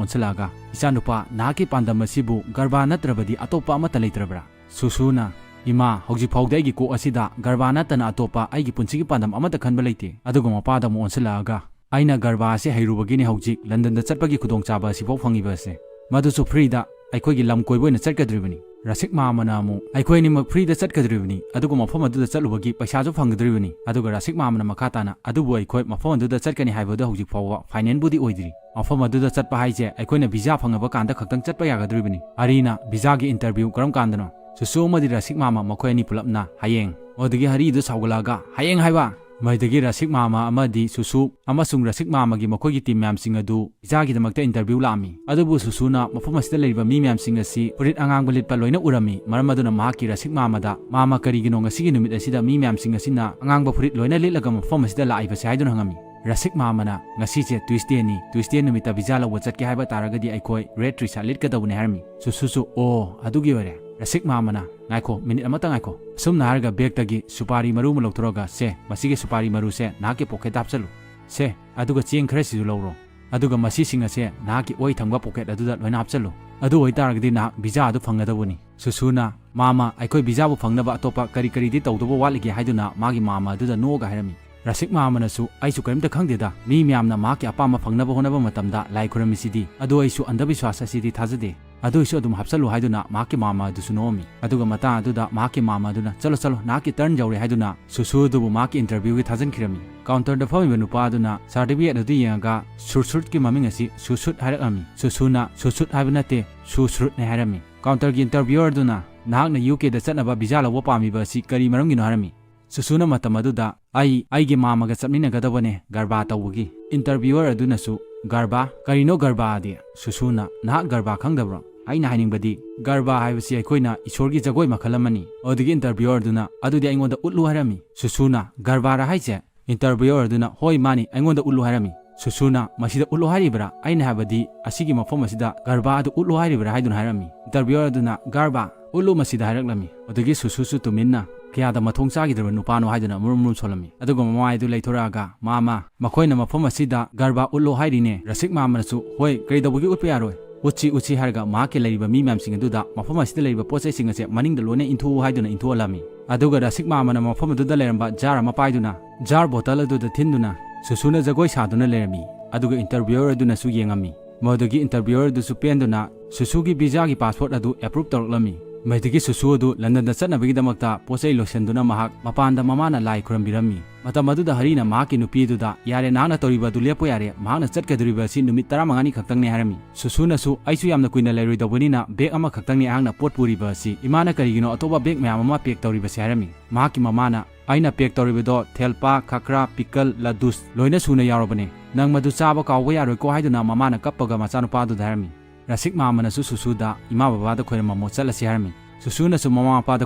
ꯑꯣꯟꯁꯤꯜꯂꯛꯑꯒ, "ꯏꯆꯥꯅꯨꯄꯥ, ꯅꯍꯥꯛꯀꯤ ꯄꯥꯟꯗꯝ ꯑꯁꯤꯕꯨ ꯒꯔꯕꯥ ꯅꯠꯇ꯭ꯔꯕꯗꯤ ꯑꯇꯣꯞꯄ ꯑꯃꯠꯇ ꯂꯩꯇ꯭ꯔꯕ꯭ꯔꯥ?" ꯁꯨꯁꯨꯅ, "ꯏꯃꯥ, ꯍꯧꯖꯤꯛ ꯐꯥꯎꯗ ꯑꯩꯒꯤ ꯀꯣꯛ ꯑꯁꯤꯗ ꯒꯔꯕꯥ ꯅꯠꯇꯅ ꯑꯇꯣꯞꯄ ꯑꯩꯒꯤ ꯄꯨꯟꯁꯤꯒꯤ ꯄꯥꯟꯗꯝ ꯑꯃꯠꯇ ꯈꯟꯕ ꯂꯩꯇꯦ"꯫ ꯑꯗꯨꯒ ꯃꯄꯥꯗ ꯑꯃꯨꯛ ꯑꯣꯟꯁꯤꯜꯂꯛꯑꯒ, "ꯑꯩꯅ ꯒꯔꯕꯥ ꯑꯁꯤ ꯍꯩꯔꯨꯕꯒꯤꯅꯤ ꯍꯧꯖꯤꯛ ꯂꯟꯗꯟꯗ ꯆꯠꯄꯒꯤ ꯈꯨꯗꯣꯡꯆꯥꯕ ꯑꯁꯤꯐꯥꯎ ꯐꯪꯉꯤꯕ ꯑꯁꯦ, ꯃꯗꯨꯁꯨ ꯐ꯭ꯔꯤꯗ꯫ ꯑꯩꯈꯣꯏꯒꯤ ꯂꯝ ꯀꯣꯏꯕ ꯑꯣꯏꯅ ꯆꯠꯀꯗꯧꯔꯤꯕꯅꯤ"꯫ ꯔꯥꯁꯤꯛ ꯃꯥꯃꯅ ꯑꯃꯨꯛ, "ꯑꯩꯈꯣꯏ ꯑꯅꯤꯃꯛ ꯐ꯭ꯔꯤꯗ ꯆꯠꯀꯗꯧꯔꯤꯕꯅꯤ, ꯑꯗꯨꯒ ꯃꯐꯝ ꯑꯗꯨꯗ ꯆꯠꯂꯨꯕꯒꯤ ꯄꯩꯁꯥꯁꯨ ꯐꯪꯒꯗꯧꯔꯤꯕꯅꯤ"꯫ ꯑꯗꯨꯒ ꯔꯥꯁꯤꯛ ꯃꯥꯃꯅ ꯃꯈꯥ ꯇꯥꯅ, "ꯑꯗꯨꯕꯨ ꯑꯩꯈꯣꯏ ꯃꯐꯝ ꯑꯗꯨꯗ ꯆꯠꯀꯅꯤ ꯍꯥꯏꯕꯗꯨ ꯍꯧꯖꯤꯛ ꯐꯥꯎꯕ ꯐꯥꯏꯅꯦꯜꯕꯨꯗꯤ ꯑꯣꯏꯗ꯭ꯔꯤ꯫ ꯃꯐꯝ ꯑꯗꯨꯗ ꯆꯠꯄ ꯍꯥꯏꯁꯦ ꯑꯩꯈꯣꯏꯅ ꯚꯤꯖꯥ ꯐꯪꯉꯕ ꯀꯥꯟꯗ ꯈꯛꯇꯪ ꯆꯠꯄ ꯌꯥꯒꯗꯧꯔꯤꯕꯅꯤ"꯫ ꯍꯔꯤꯅ, "ꯚꯤꯖꯥꯒꯤ ꯏꯟꯇꯔꯚ꯭ꯌꯨ ꯀꯔꯝ ꯀꯥꯟꯗꯅꯣ?" ꯁꯨꯁꯨ ꯑꯃꯗꯤ ꯔꯥꯁꯤꯛ ꯃꯥꯃ ꯃꯈꯣꯏ ꯑꯅꯤ ꯄꯨꯂꯞꯅ, "ꯍꯌꯦꯡ"꯫ ꯑꯗꯨꯗꯒꯤ ꯍꯔꯤꯗꯨ ꯁꯥꯎꯒꯠꯂꯛꯑꯒ, "ꯍꯌꯦꯡ ꯍꯥꯏꯕ?" ꯃꯗꯨꯗꯒꯤ ꯔꯥꯁꯤꯛ ꯃꯥꯃ ꯑꯃꯗꯤ ꯁꯨꯁꯨ ꯑꯃꯁꯨꯡ ꯔꯥꯁꯤꯛ ꯃꯥꯃꯒꯤ ꯃꯈꯣꯏꯒꯤ ꯇꯤꯝ ꯃꯌꯥꯝꯁꯤꯡ ꯑꯗꯨ ꯚꯤꯖꯥꯒꯤꯗꯃꯛꯇ ꯏꯟꯇꯔꯚ꯭ꯌꯨ ꯂꯥꯛꯑꯝꯃꯤ꯫ ꯑꯗꯨꯕꯨ ꯁꯨꯁꯨꯅ ꯃꯐꯝ ꯑꯁꯤꯗ ꯂꯩꯔꯤꯕ ꯃꯤ ꯃꯌꯥꯝꯁꯤꯡ ꯑꯁꯤ ꯐꯨꯔꯤꯠ ꯑꯉꯥꯡꯕ ꯂꯤꯠꯄ ꯂꯣꯏꯅ ꯎꯔꯝꯃꯤ꯫ ꯃꯔꯝ ꯑꯗꯨꯅ ꯃꯍꯥꯛꯀꯤ ꯔꯥꯁꯤꯛ ꯃꯥꯃꯗ, "ꯃꯥꯃ, ꯀꯔꯤꯒꯤꯅꯣ ꯉꯁꯤꯒꯤ ꯅꯨꯃꯤꯠ ꯑꯁꯤꯗ ꯃꯤ ꯃꯌꯥꯝꯁꯤꯡ ꯑꯁꯤꯅ ꯑꯉꯥꯡꯕ ꯐꯨꯔꯤꯠ ꯂꯣꯏꯅ ꯂꯤꯠꯂꯒ ꯃꯐꯝ ꯑꯁꯤꯗ ꯂꯥꯛꯏꯕꯁꯦ?" ꯍꯥꯏꯗꯨꯅ ꯍꯪꯉꯝꯃꯤ꯫ ꯔꯁꯤꯛ ꯃꯥꯃꯅ, "ꯉꯁꯤꯁꯦ Tuesdayꯅꯤ, Tuesday ꯅꯨꯃꯤꯠꯇ visa ꯂꯧꯕ ꯆꯠꯀꯦ ꯍꯥꯏꯕ ꯇꯥꯔꯒꯗꯤ ꯑꯩꯈꯣꯏ red T-shirt ꯂꯤꯠꯀꯗꯧꯕꯅꯤ" ꯍꯥꯏꯔꯝꯃꯤ꯫ ꯁꯨꯁꯨꯁꯨ, "ꯑꯣ, ꯑꯗꯨꯒꯤ ꯑꯣꯏꯔꯦ"꯫ ꯔꯁꯤꯛ ꯃꯥꯃꯅ, "ꯉꯥꯏꯈꯣ, minute ꯑꯃꯇ ꯉꯥꯏꯈꯣ"꯫ ꯑꯁꯨꯝꯅ ꯍꯥꯏꯔꯒ bagꯇꯒꯤ ꯁꯨꯄꯥꯔꯤ ꯃꯔꯨ ꯑꯃ ꯂꯧꯊꯣꯔꯛꯑꯒ, "ꯁꯦ, ꯃꯁꯤꯒꯤ ꯁꯨꯄꯥꯔꯤ ꯃꯔꯨꯁꯦ ꯅꯍꯥꯛꯀꯤ pocketꯇ ꯍꯥꯞꯆꯜꯂꯨ꯫ ꯁꯦ, ꯑꯗꯨꯒ ꯆꯦꯡ ꯈꯔꯁꯤꯁꯨ ꯂꯧꯔꯣ꯫ ꯑꯗꯨꯒ ꯃꯁꯤꯁꯤꯡ ꯑꯁꯦ ꯅꯍꯥꯛꯀꯤ ꯑꯣꯏ ꯊꯪꯕ pocket ꯑꯗꯨꯗ ꯂꯣꯏꯅ ꯍꯥꯞꯆꯜꯂꯨ꯫ ꯑꯗꯨ ꯑꯣꯏꯇꯥꯔꯒꯗꯤ ꯅꯍꯥꯛ visa ꯑꯗꯨ ꯐꯪꯒꯗꯧꯕꯅꯤ"꯫ ꯁꯨꯁꯨꯅ, "ꯃꯥꯃ, ꯑꯩꯈꯣꯏ visaꯕꯨ ꯐꯪꯅꯕ ꯑꯇꯣꯞꯄ ꯀꯔꯤ ꯀꯔꯤꯗꯤ ꯇꯧꯗꯧꯕ ꯋꯥꯠꯂꯤꯒꯦ?" ꯍꯥꯏꯗꯨꯅ ꯃꯥꯒꯤ ꯃꯥꯃ ꯑꯗꯨꯗ ꯅꯣꯛꯑꯒ ꯍꯥꯏꯔꯝꯃꯤ꯫ ꯔꯁꯤꯛ ꯃꯥꯃꯅꯁꯨ, "ꯑꯩꯁꯨ ꯀꯔꯤꯝꯇ ꯈꯪꯗꯦꯗ, ꯃꯤ ꯃꯌꯥꯝꯅ ꯃꯍꯥꯛꯀꯤ ꯑꯄꯥꯝꯕ ꯐꯪꯅꯕ ꯍꯣꯠꯅꯕ ꯃꯇꯝꯗ ꯂꯥꯏ ꯈꯨꯔꯝꯃꯤꯁꯤꯗꯤ, ꯑꯗꯣ ꯑꯩꯁꯨ ꯑꯟꯙꯕꯤꯁ꯭ꯋꯥꯁ ꯑꯁꯤꯗꯤ ꯊꯥꯖꯗꯦ꯫ ꯑꯗꯨ ꯑꯣꯏꯁꯨ ꯑꯗꯨꯝ ꯍꯥꯞꯆꯜꯂꯨ" ꯍꯥꯏꯗꯨꯅ ꯃꯍꯥꯛꯀꯤ ꯃꯥꯃ ꯑꯗꯨꯁꯨ ꯅꯣꯛꯑꯝꯃꯤ꯫ ꯑꯗꯨꯒ ꯃꯇꯥꯡ ꯑꯗꯨꯗ ꯃꯍꯥꯛꯀꯤ ꯃꯥꯃ ꯑꯗꯨꯅ, "ꯆꯠꯂꯣ, ꯆꯠꯂꯣ, ꯅꯍꯥꯛꯀꯤ turn ꯌꯧꯔꯦ" ꯍꯥꯏꯗꯨꯅ ꯁꯨꯁꯨ ꯑꯗꯨꯕꯨ ꯃꯍꯥꯛꯀꯤ interviewꯒꯤ ꯊꯥꯖꯤꯟꯈꯤꯔꯝꯃꯤ꯫ Counterꯗ ꯐꯝꯃꯤꯕ ꯅꯨꯄꯥ ꯑꯗꯨꯅ certificate ꯑꯗꯨ ꯌꯦꯡꯉꯒ, "ꯁꯨꯁꯨꯠꯀꯤ ꯃꯃꯤꯡ ꯑꯁꯤ ꯁꯨꯁꯨꯠ ꯍꯥꯏꯔꯛꯂꯝꯃꯤ"꯫ ꯁꯨꯁꯨꯅ, "ꯁꯨꯁꯨꯠ ꯍꯥꯏꯕ ꯅꯠꯇꯦ, ꯁꯨꯁ꯭ꯔꯨꯠꯅꯦ" ꯍꯥꯏꯔꯝꯃꯤ꯫ Counterꯒꯤ interviewer ꯑꯗꯨꯅ, "ꯅꯍꯥꯛꯅ UKꯗ ꯆꯠꯅꯕ visa ꯂꯧꯕ ꯄꯥꯝꯃꯤꯕ ꯑꯁꯤ ꯀꯔꯤ ꯃꯔꯝꯒꯤꯅꯣ?" ꯍꯥꯏꯔꯝꯃꯤ꯫ ꯁꯨꯁꯨꯅ ꯃꯇꯝ ꯑꯗꯨꯗ, "ꯑꯩ ꯑꯩꯒꯤ ꯃꯥꯃꯒ ꯆꯠꯃꯤꯟꯅꯒꯗꯕꯅꯦ, ꯒꯔꯕꯥ ꯇꯧꯕꯒꯤ"꯫ Interviewer ꯑꯗꯨꯅꯁꯨ, "ꯒꯔꯕꯥ? ꯀꯔꯤꯅꯣ ꯒꯔꯕꯥꯗꯤ?" ꯁꯨꯁꯨꯅ, "ꯅꯍꯥꯛ ꯒꯔꯕꯥ ꯈꯪꯗꯕ꯭ꯔꯣ? ꯑꯩꯅ ꯍꯥꯏꯅꯤꯡꯕꯗꯤ, ꯒꯔꯕꯥ ꯍꯥꯏꯕꯁꯤ ꯑꯩꯈꯣꯏꯅ ꯏꯁꯣꯔꯒꯤ ꯖꯒꯣꯏ ꯃꯈꯜ ꯑꯃꯅꯤ"꯫ ꯑꯗꯨꯗꯒꯤ interviewer ꯑꯗꯨꯅ, "ꯑꯗꯨꯗꯤ ꯑꯩꯉꯣꯟꯗ ꯎꯠꯂꯨ" ꯍꯥꯏꯔꯝꯃꯤ꯫ ꯁꯨꯁꯨꯅ, "ꯒꯔꯕꯥꯔ ꯍꯥꯏꯁꯦ?" Interviewer ꯑꯗꯨꯅ, "ꯍꯣꯏ, ꯃꯥꯅꯤ, ꯑꯩꯉꯣꯟꯗ ꯎꯠꯂꯨ" ꯍꯥꯏꯔꯝꯃꯤ꯫ ꯁꯨꯁꯨꯅ, "ꯃꯁꯤꯗ ꯎꯠꯂꯨ ꯍꯥꯏꯔꯤꯕ꯭ꯔꯥ? ꯑꯩꯅ ꯍꯥꯏꯕꯗꯤ, ꯑꯁꯤꯒꯤ ꯃꯐꯝ ꯑꯁꯤꯗ ꯒꯔꯕꯥ ꯑꯗꯨ ꯎꯠꯂꯨ ꯍꯥꯏꯔꯤꯕ꯭ꯔꯥ?" ꯍꯥꯏꯗꯨꯅ ꯍꯥꯏꯔꯝꯃꯤ꯫ Interviewer ꯑꯗꯨꯅ, "ꯒꯔꯕꯥ ꯎꯠꯂꯨ ꯃꯁꯤꯗ" ꯍꯥꯏꯔꯛꯂꯝꯃꯤ꯫ ꯑꯗꯨꯗꯒꯤ ꯁꯨꯁꯨꯁꯨ ꯇꯨꯃꯤꯟꯅ, "ꯀꯌꯥꯗ ꯃꯊꯣꯡ ꯆꯥꯈꯤꯗ꯭ꯔꯕ ꯅꯨꯄꯥꯅꯣ" ꯍꯥꯏꯗꯨꯅ ꯃꯨꯔꯨꯝ ꯃꯨꯔꯨꯝ ꯁꯣꯜꯂꯝꯃꯤ꯫ ꯑꯗꯨꯒ ꯃꯃꯥꯏ ꯑꯗꯨ ꯂꯩꯊꯣꯔꯛꯑꯒ, "ꯃꯥꯃ, ꯃꯈꯣꯏꯅ ꯃꯐꯝ ꯑꯁꯤꯗ ꯒꯔꯕꯥ ꯎꯠꯂꯣ ꯍꯥꯏꯔꯤꯅꯦ"꯫ ꯔꯁꯤꯛ ꯃꯥꯃꯅꯁꯨ, "ꯍꯣꯏ, ꯀꯩꯗꯧꯕꯒꯤ ꯎꯠꯄ ꯌꯥꯔꯣꯏ? ꯎꯠꯁꯤ, ꯎꯠꯁꯤ" ꯍꯥꯏꯔꯒ ꯃꯍꯥꯛꯀꯤ ꯂꯩꯔꯤꯕ ꯃꯤ ꯃꯌꯥꯝꯁꯤꯡ ꯑꯗꯨꯗ ꯃꯐꯝ ꯑꯁꯤꯗ ꯂꯩꯔꯤꯕ ꯄꯣꯠ ꯆꯩꯁꯤꯡ ꯑꯁꯦ ꯃꯅꯤꯡꯗ ꯂꯣꯏꯅ ꯏꯟꯊꯣꯛꯎ ꯍꯥꯏꯗꯨꯅ ꯏꯟꯊꯣꯛꯍꯜꯂꯝꯃꯤ꯫ ꯑꯗꯨꯒ ꯔꯁꯤꯛ ꯃꯥꯃꯅ ꯃꯐꯝ ꯑꯗꯨꯗ ꯂꯩꯔꯝꯕ ꯖꯥꯔ ꯑꯃ ꯄꯥꯏꯗꯨꯅ, ꯖꯥꯔ ꯕꯣꯇꯜ ꯑꯗꯨꯗ ꯊꯤꯟꯗꯨꯅ ꯁꯨꯁꯨꯅ ꯖꯒꯣꯏ ꯁꯥꯗꯨꯅ ꯂꯩꯔꯝꯃꯤ꯫ ꯑꯗꯨꯒ interviewer ꯑꯗꯨꯅꯁꯨ ꯌꯦꯡꯉꯝꯃꯤ꯫ ꯃꯗꯨꯗꯒꯤ interviewer ꯑꯗꯨꯁꯨ ꯄꯦꯟꯗꯨꯅ ꯁꯨꯁꯨꯒꯤ visaꯒꯤ passport ꯑꯗꯨ approve ꯇꯧꯔꯛꯂꯝꯃꯤ꯫ ꯃꯗꯨꯗꯒꯤ ꯁꯨꯁꯨ ꯑꯗꯨ ꯂꯟꯗꯟꯗ ꯆꯠꯅꯕꯒꯤꯗꯃꯛꯇ ꯄꯣꯠ ꯆꯩ ꯂꯣꯏꯁꯤꯟꯗꯨꯅ ꯃꯍꯥꯛ ꯃꯄꯥꯟꯗ ꯃꯃꯥꯅ ꯂꯥꯏ ꯈꯨꯔꯝꯕꯤꯔꯝꯃꯤ꯫ ꯃꯇꯝ ꯑꯗꯨꯗ ꯍꯔꯤꯅ ꯃꯍꯥꯛꯀꯤ ꯅꯨꯄꯤ ꯑꯗꯨꯗ, "ꯌꯥꯔꯦ, ꯅꯍꯥꯛꯅ ꯇꯧꯔꯤꯕ ꯑꯗꯨ ꯂꯦꯞꯄꯣ ꯌꯥꯔꯦ, ꯃꯍꯥꯛꯅ ꯆꯠꯀꯗꯧꯔꯤꯕ ꯑꯁꯤ ꯅꯨꯃꯤꯠ ꯇꯔꯥꯃꯉꯥꯅꯤ ꯈꯛꯇꯪꯅꯤ" ꯍꯥꯏꯔꯝꯃꯤ꯫ ꯁꯨꯁꯨꯅꯁꯨ, "ꯑꯩꯁꯨ ꯌꯥꯝꯅ ꯀꯨꯏꯅ ꯂꯩꯔꯣꯏꯗꯧꯕꯅꯤꯅ bag ꯑꯃꯈꯛꯇꯪꯅꯤ ꯑꯩꯍꯥꯛꯅ ꯄꯣꯠ ꯄꯨꯔꯤꯕ ꯑꯁꯤ, ꯏꯃꯥꯅ ꯀꯔꯤꯒꯤꯅꯣ ꯑꯇꯣꯞꯄ bag ꯃꯌꯥꯝ ꯑꯃ pack ꯇꯧꯔꯤꯕꯁꯤ" ꯍꯥꯏꯔꯝꯃꯤ꯫ ꯃꯍꯥꯛꯀꯤ ꯃꯃꯥꯅ, "ꯑꯩꯅ pack ꯇꯧꯔꯤꯕꯗꯣ ꯊꯦꯜꯄꯥ, ꯈꯥꯀ꯭ꯔꯥ, pickle, ꯂꯗꯨꯁ ꯂꯣꯏꯅ ꯁꯨꯅ ꯌꯥꯎꯔꯕꯅꯦ꯫ ꯅꯪ ꯃꯗꯨ ꯆꯥꯕ ꯀꯥꯎꯕ ꯌꯥꯔꯣꯏꯀꯣ" ꯍꯥꯏꯗꯨꯅ ꯃꯃꯥꯅ ꯀꯞꯄꯒ ꯃꯆꯥꯅꯨꯄꯥꯗꯨꯗ ꯍꯥꯏꯔꯝꯃꯤ꯫ ꯔꯁꯤꯛ ꯃꯥꯃꯅꯁꯨ ꯁꯨꯁꯨꯗ, "ꯏꯃꯥ ꯕꯕꯥꯗ ꯈꯣꯏꯔꯝꯃꯝꯃꯣ, ꯆꯠꯂꯁꯤ" ꯍꯥꯏꯔꯝꯃꯤ꯫ ꯁꯨꯁꯨꯅꯁꯨ ꯃꯃꯥ ꯃꯄꯥꯗ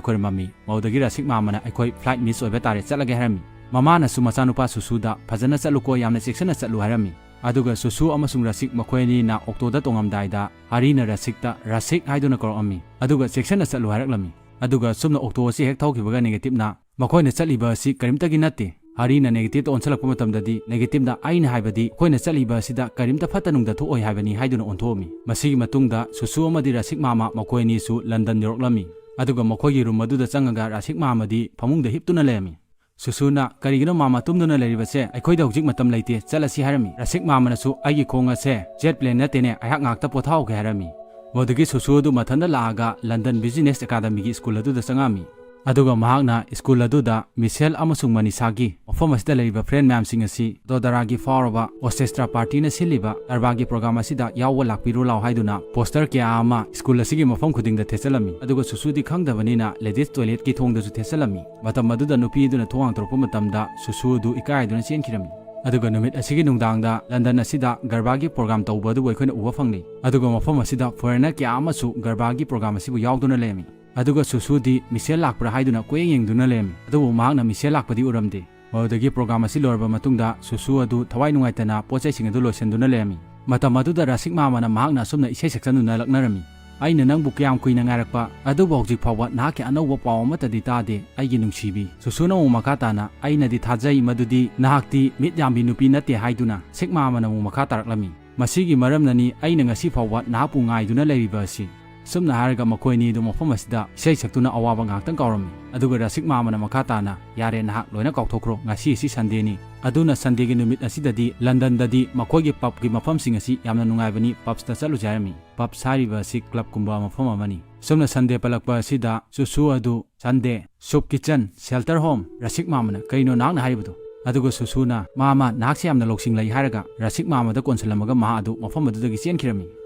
ꯈꯣꯏꯔꯝꯃꯝꯃꯤ꯫ ꯃꯗꯨꯗꯒꯤ ꯔꯁꯤꯛ ꯃꯥꯃꯅ, "ꯑꯩꯈꯣꯏ flight miss ꯑꯣꯏꯕ ꯇꯥꯔꯦ, ꯆꯠꯂꯒꯦ" ꯍꯥꯏꯔꯝꯃꯤ꯫ ꯃꯃꯥꯅꯁꯨ ꯃꯆꯥꯅꯨꯄꯥ ꯁꯨꯁꯨꯗ "ꯐꯖꯅ ꯆꯠꯂꯨꯀꯣ, ꯌꯥꯝꯅ ꯆꯦꯛꯁꯤꯟꯅ ꯆꯠꯂꯨ" ꯍꯥꯏꯔꯝꯃꯤ꯫ ꯑꯗꯨꯒ ꯁꯨꯁꯨ ꯑꯃꯁꯨꯡ ꯔꯥꯁꯤꯛ ꯃꯈꯣꯏ ꯑꯅꯤꯅ ꯑꯣꯛꯇꯣꯗ ꯇꯣꯡꯉꯝꯗꯥꯏꯗ ꯍꯔꯤꯅ ꯔꯥꯁꯤꯛꯇ "ꯔꯥꯁꯤꯛ" ꯍꯥꯏꯗꯨꯅ ꯀꯧꯔꯛꯑꯝꯃꯤ꯫ ꯑꯗꯨꯒ "ꯆꯦꯛꯁꯤꯟꯅ ꯆꯠꯂꯨ" ꯍꯥꯏꯔꯛꯂꯝꯃꯤ꯫ ꯑꯗꯨꯒ ꯁꯨꯝꯅ ꯑꯣꯛꯇꯣ ꯑꯁꯤ ꯍꯦꯛ ꯊꯧꯈꯤꯕꯒ ꯅꯦꯒꯦꯇꯤꯞꯅ "ꯃꯈꯣꯏꯅ ꯆꯠꯂꯤꯕ ꯑꯁꯤ ꯀꯔꯤꯝꯇꯒꯤ ꯅꯠꯇꯦ"꯫ ꯍꯔꯤꯅ ꯅꯦꯒꯦꯇꯤꯞꯇ ꯑꯣꯟꯁꯤꯜꯂꯛꯄ ꯃꯇꯝꯗꯗꯤ ꯅꯦꯒꯦꯇꯤꯞꯅ "ꯑꯩꯅ ꯍꯥꯏꯕꯗꯤ ꯑꯩꯈꯣꯏꯅ ꯆꯠꯂꯤꯕ ꯑꯁꯤꯗ ꯀꯔꯤꯝꯇ ꯐꯠꯇ ꯅꯨꯡꯗ ꯊꯣꯛꯑꯣꯏ ꯍꯥꯏꯕꯅꯤ" ꯍꯥꯏꯗꯨꯅ ꯑꯣꯟꯊꯣꯛꯑꯝꯃꯤ꯫ ꯃꯁꯤꯒꯤ ꯃꯇꯨꯡꯗ ꯁꯨꯁꯨ ꯑꯃꯗꯤ ꯔꯥꯁꯤꯛ ꯃꯥꯃ ꯃꯈꯣꯏ ꯑꯅꯤꯁꯨ ꯂꯟꯗꯟ ꯌꯧꯔꯛꯂꯝꯃꯤ꯫ ꯑꯗꯨꯒ ꯃꯈꯣꯏꯒꯤ ꯔꯨꯝ ꯑꯗꯨꯗ ꯆꯪꯉꯒ ꯔꯥꯁꯤꯛ ꯃꯥꯃꯗꯤ ꯐꯃꯨꯡꯗ ꯍꯤꯞꯇꯨꯅ ꯂꯩꯔꯝꯃꯤ꯫ ꯁꯨꯁꯨꯅ "ꯀꯔꯤꯒꯤꯅꯣ ꯃꯥꯃ ꯇꯨꯝꯗꯨꯅ ꯂꯩꯔꯤꯕꯁꯦ? ꯑꯩꯈꯣꯏꯗ ꯍꯧꯖꯤꯛ ꯃꯇꯝ ꯂꯩꯇꯦ, ꯆꯠꯂꯁꯤ" ꯍꯥꯏꯔꯝꯃꯤ꯫ ꯔꯥꯁꯤꯛ ꯃꯥꯃꯅꯁꯨ "ꯑꯩꯒꯤ ꯈꯣꯡ ꯑꯁꯦ ꯖꯦꯠ ꯄ꯭ꯂꯦꯟ ꯅꯠꯇꯦꯅꯦ, ꯑꯩꯍꯥꯛ ꯉꯥꯛꯇ ꯄꯣꯊꯥꯍꯧꯒꯦ" ꯍꯥꯏꯔꯝꯃꯤ꯫ ꯃꯗꯨꯗꯒꯤ ꯁꯨꯁꯨ ꯑꯗꯨ ꯃꯊꯟꯇ ꯂꯥꯛꯑꯒ ꯂꯟꯗꯟ ꯕꯤꯖꯤꯅꯦꯁ ꯑꯦꯀꯥꯗꯃꯤꯒꯤ ꯁ꯭ꯀꯨꯜ ꯑꯗꯨꯗ ꯆꯪꯉꯛꯑꯝꯃꯤ꯫ ꯑꯗꯨꯒ ꯃꯍꯥꯛꯅ ꯁ꯭ꯀꯨꯜ ꯑꯗꯨꯗ ꯃꯤꯁꯦꯜ ꯑꯃꯁꯨꯡ ꯃꯅꯤꯁꯥꯒꯤ ꯃꯐꯝ ꯑꯁꯤꯗ ꯂꯩꯔꯤꯕ ꯐ꯭ꯔꯦꯟ ꯃꯌꯥꯝꯁꯤꯡ ꯑꯁꯤ ꯗꯣꯗꯔꯥꯒꯤ ꯐꯥꯎꯔꯕ ꯑꯣꯔꯀꯦꯁꯇ꯭ꯔꯥ ꯄꯥꯔꯇꯤꯅ ꯁꯤꯜꯂꯤꯕ ꯒꯔꯕꯥꯒꯤ ꯄ꯭ꯔꯣꯒ꯭ꯔꯥꯝ ꯑꯁꯤꯗ ꯌꯥꯎꯕ ꯂꯥꯛꯄꯤꯔꯨ ꯂꯥꯎ ꯍꯥꯏꯗꯨꯅ ꯄꯣꯁꯇꯔ ꯀꯌꯥ ꯑꯃ ꯁ꯭ꯀꯨꯜ ꯑꯁꯤꯒꯤ ꯃꯐꯝ ꯈꯨꯗꯤꯡꯗ ꯊꯦꯠꯆꯜꯂꯝꯃꯤ꯫ ꯑꯗꯨꯒ ꯁꯨꯁꯨꯗꯤ ꯈꯪꯗꯕꯅꯤꯅ ꯂꯦꯗꯤꯁ ꯇꯣꯏꯂꯦꯠꯀꯤ ꯊꯣꯡꯗꯁꯨ ꯊꯦꯠꯆꯜꯂꯝꯃꯤ꯫ ꯃꯇꯝ ꯑꯗꯨꯗ ꯅꯨꯄꯤ ꯑꯗꯨꯅ ꯊꯣꯡ ꯍꯥꯡꯗꯣꯔꯛꯄ ꯃꯇꯝꯗ ꯁꯨꯁꯨ ꯑꯗꯨ ꯏꯀꯥꯏꯗꯨꯅ ꯆꯦꯟꯈꯤꯔꯝꯃꯤ꯫ ꯑꯗꯨꯒ ꯅꯨꯃꯤꯠ ꯑꯁꯤꯒꯤ ꯅꯨꯡꯗꯥꯡꯗ ꯂꯟꯗꯟ ꯑꯁꯤꯗ ꯒꯔꯕꯥꯒꯤ ꯄ꯭ꯔꯣꯒ꯭ꯔꯥꯝ ꯇꯧꯕ ꯑꯗꯨꯕꯨ ꯑꯩꯈꯣꯏꯅ ꯎꯕ ꯐꯪꯂꯤ꯫ ꯑꯗꯨꯒ ꯃꯐꯝ ꯑꯁꯤꯗ ꯐꯣꯔꯦꯅꯔ ꯀꯌꯥ ꯑꯃꯁꯨ ꯒꯔꯕꯥꯒꯤ ꯄ꯭ꯔꯣꯒ꯭ꯔꯥꯝ ꯑꯁꯤꯕꯨ ꯌꯥꯎꯗꯨꯅ ꯂꯩꯔꯝꯃꯤ꯫ ꯑꯗꯨꯒ ꯁꯨꯁꯨꯗꯤ ꯃꯤꯁꯦꯜ ꯂꯥꯛꯄ꯭ꯔꯥ ꯍꯥꯏꯗꯨꯅ ꯀꯣꯏꯌꯦꯡ ꯌꯦꯡꯗꯨꯅ ꯂꯩꯔꯝꯃꯤ꯫ ꯑꯗꯨꯕꯨ ꯃꯍꯥꯛꯅ ꯃꯤꯁꯦꯜ ꯂꯥꯛꯄꯗꯤ ꯎꯔꯝꯗꯦ꯫ ꯃꯗꯨꯗꯒꯤ ꯄ꯭ꯔꯣꯒ꯭ꯔꯥꯝ ꯑꯁꯤ ꯂꯣꯏꯔꯕ ꯃꯇꯨꯡꯗ ꯁꯨꯁꯨ ꯑꯗꯨ ꯊꯋꯥꯏ ꯅꯨꯡꯉꯥꯏꯇꯅ ꯄꯣꯠ ꯆꯩꯁꯤꯡ ꯑꯗꯨ ꯂꯣꯏꯁꯤꯟꯗꯨꯅ ꯂꯩꯔꯝꯃꯤ꯫ ꯃꯇꯝ ꯑꯗꯨꯗ ꯔꯥꯁꯤꯛ ꯃꯥꯃꯅ ꯃꯍꯥꯛꯅ ꯑꯁꯨꯝꯅ ꯏꯁꯩ ꯁꯛꯆꯟꯗꯨꯅ ꯂꯛꯅꯔꯝꯃꯤ: "ꯑꯩꯅ ꯅꯪꯕꯨ ꯀꯌꯥꯝ ꯀꯨꯏꯅ ꯉꯥꯏꯔꯛꯄ, ꯑꯗꯨꯕꯨ ꯍꯧꯖꯤꯛ ꯐꯥꯎꯕ ꯅꯍꯥꯛꯀꯤ ꯑꯅꯧꯕ ꯄꯥꯎ ꯑꯃꯠꯇꯗꯤ ꯇꯥꯗꯦ꯫ ꯑꯩꯒꯤ ꯅꯨꯡꯁꯤꯕꯤ꯫" ꯁꯨꯁꯨꯅ ꯑꯃꯨꯛ ꯃꯈꯥ ꯇꯥꯅ: "ꯑꯩꯅꯗꯤ ꯊꯥꯖꯩ ꯃꯗꯨꯗꯤ ꯅꯍꯥꯛꯇꯤ ꯃꯤꯠ ꯌꯥꯝꯕꯤ ꯅꯨꯄꯤ ꯅꯠꯇꯦ" ꯍꯥꯏꯗꯨꯅ ꯔꯥꯁꯤꯛ ꯃꯥꯃꯅ ꯑꯃꯨꯛ ꯃꯈꯥ ꯇꯥꯔꯛꯂꯝꯃꯤ: "ꯃꯁꯤꯒꯤ ꯃꯔꯝꯅꯅꯤ ꯑꯩꯅ ꯉꯁꯤ ꯐꯥꯎꯕ ꯅꯍꯥꯛꯄꯨ ꯉꯥꯏꯗꯨꯅ ꯂꯩꯔꯤꯕ ꯑꯁꯤ꯫" ꯁꯨꯝꯅ ꯍꯥꯏꯔꯒ ꯃꯈꯣꯏ ꯑꯅꯤ ꯑꯗꯨ ꯃꯐꯝ ꯑꯁꯤꯗ ꯏꯁꯩ ꯁꯛꯇꯨꯅ ꯑꯋꯥꯕ ꯉꯥꯏꯍꯥꯛꯇꯪ ꯀꯥꯎꯔꯝꯃꯤ꯫ ꯑꯗꯨꯒ ꯔꯥꯁꯤꯛ ꯃꯥꯃꯅ ꯃꯈꯥ ꯇꯥꯅ: "ꯌꯥꯔꯦ, ꯅꯍꯥꯛ ꯂꯣꯏꯅ ꯀꯥꯎꯊꯣꯛꯈ꯭ꯔꯣ꯫ ꯉꯁꯤ ꯑꯁꯤ ꯁꯟꯗꯦꯅꯤ꯫ ꯑꯗꯨꯅ ꯁꯟꯗꯦꯒꯤ ꯅꯨꯃꯤꯠ ꯑꯁꯤꯗꯗꯤ ꯂꯟꯗꯟꯗꯗꯤ ꯃꯈꯣꯏꯒꯤ ꯄꯕꯀꯤ ꯃꯐꯝꯁꯤꯡ ꯑꯁꯤ ꯌꯥꯝꯅ ꯅꯨꯡꯉꯥꯏꯕꯅꯤ, ꯄꯕꯁꯇ ꯆꯠꯂꯨꯁꯦ" ꯍꯥꯏꯔꯝꯃꯤ꯫ ꯄꯕꯁ ꯍꯥꯏꯔꯤꯕ ꯑꯁꯤ ꯀ꯭ꯂꯕꯀꯨꯝꯕ ꯃꯐꯝ ꯑꯃꯅꯤ꯫ ꯁꯨꯝꯅ ꯁꯟꯗꯦ ꯄꯜꯂꯛꯄ ꯑꯁꯤꯗ ꯁꯨꯁꯨ ꯑꯗꯨ "ꯁꯟꯗꯦ, ꯁꯨꯞ ꯀꯤꯆꯟ, ꯁꯦꯜꯇꯔ ꯍꯣꯝ"꯫ ꯔꯥꯁꯤꯛ ꯃꯥꯃꯅ: "ꯀꯔꯤꯅꯣ ꯅꯍꯥꯛꯅ ꯍꯥꯏꯔꯤꯕꯗꯣ?" ꯑꯗꯨꯒ ꯁꯨꯁꯨꯅ: "ꯃꯥꯃ, ꯅꯍꯥꯛꯁꯦ ꯌꯥꯝꯅ ꯂꯧꯁꯤꯡ ꯂꯩ" ꯍꯥꯏꯔꯒ ꯔꯥꯁꯤꯛ ꯃꯥꯃꯗ ꯀꯣꯟꯁꯤꯜꯂꯝꯃꯒ ꯃꯍꯥꯛ ꯑꯗꯨ ꯃꯐꯝ ꯑꯗꯨꯗꯒꯤ ꯆꯦꯟꯈꯤꯔꯝꯃꯤ꯫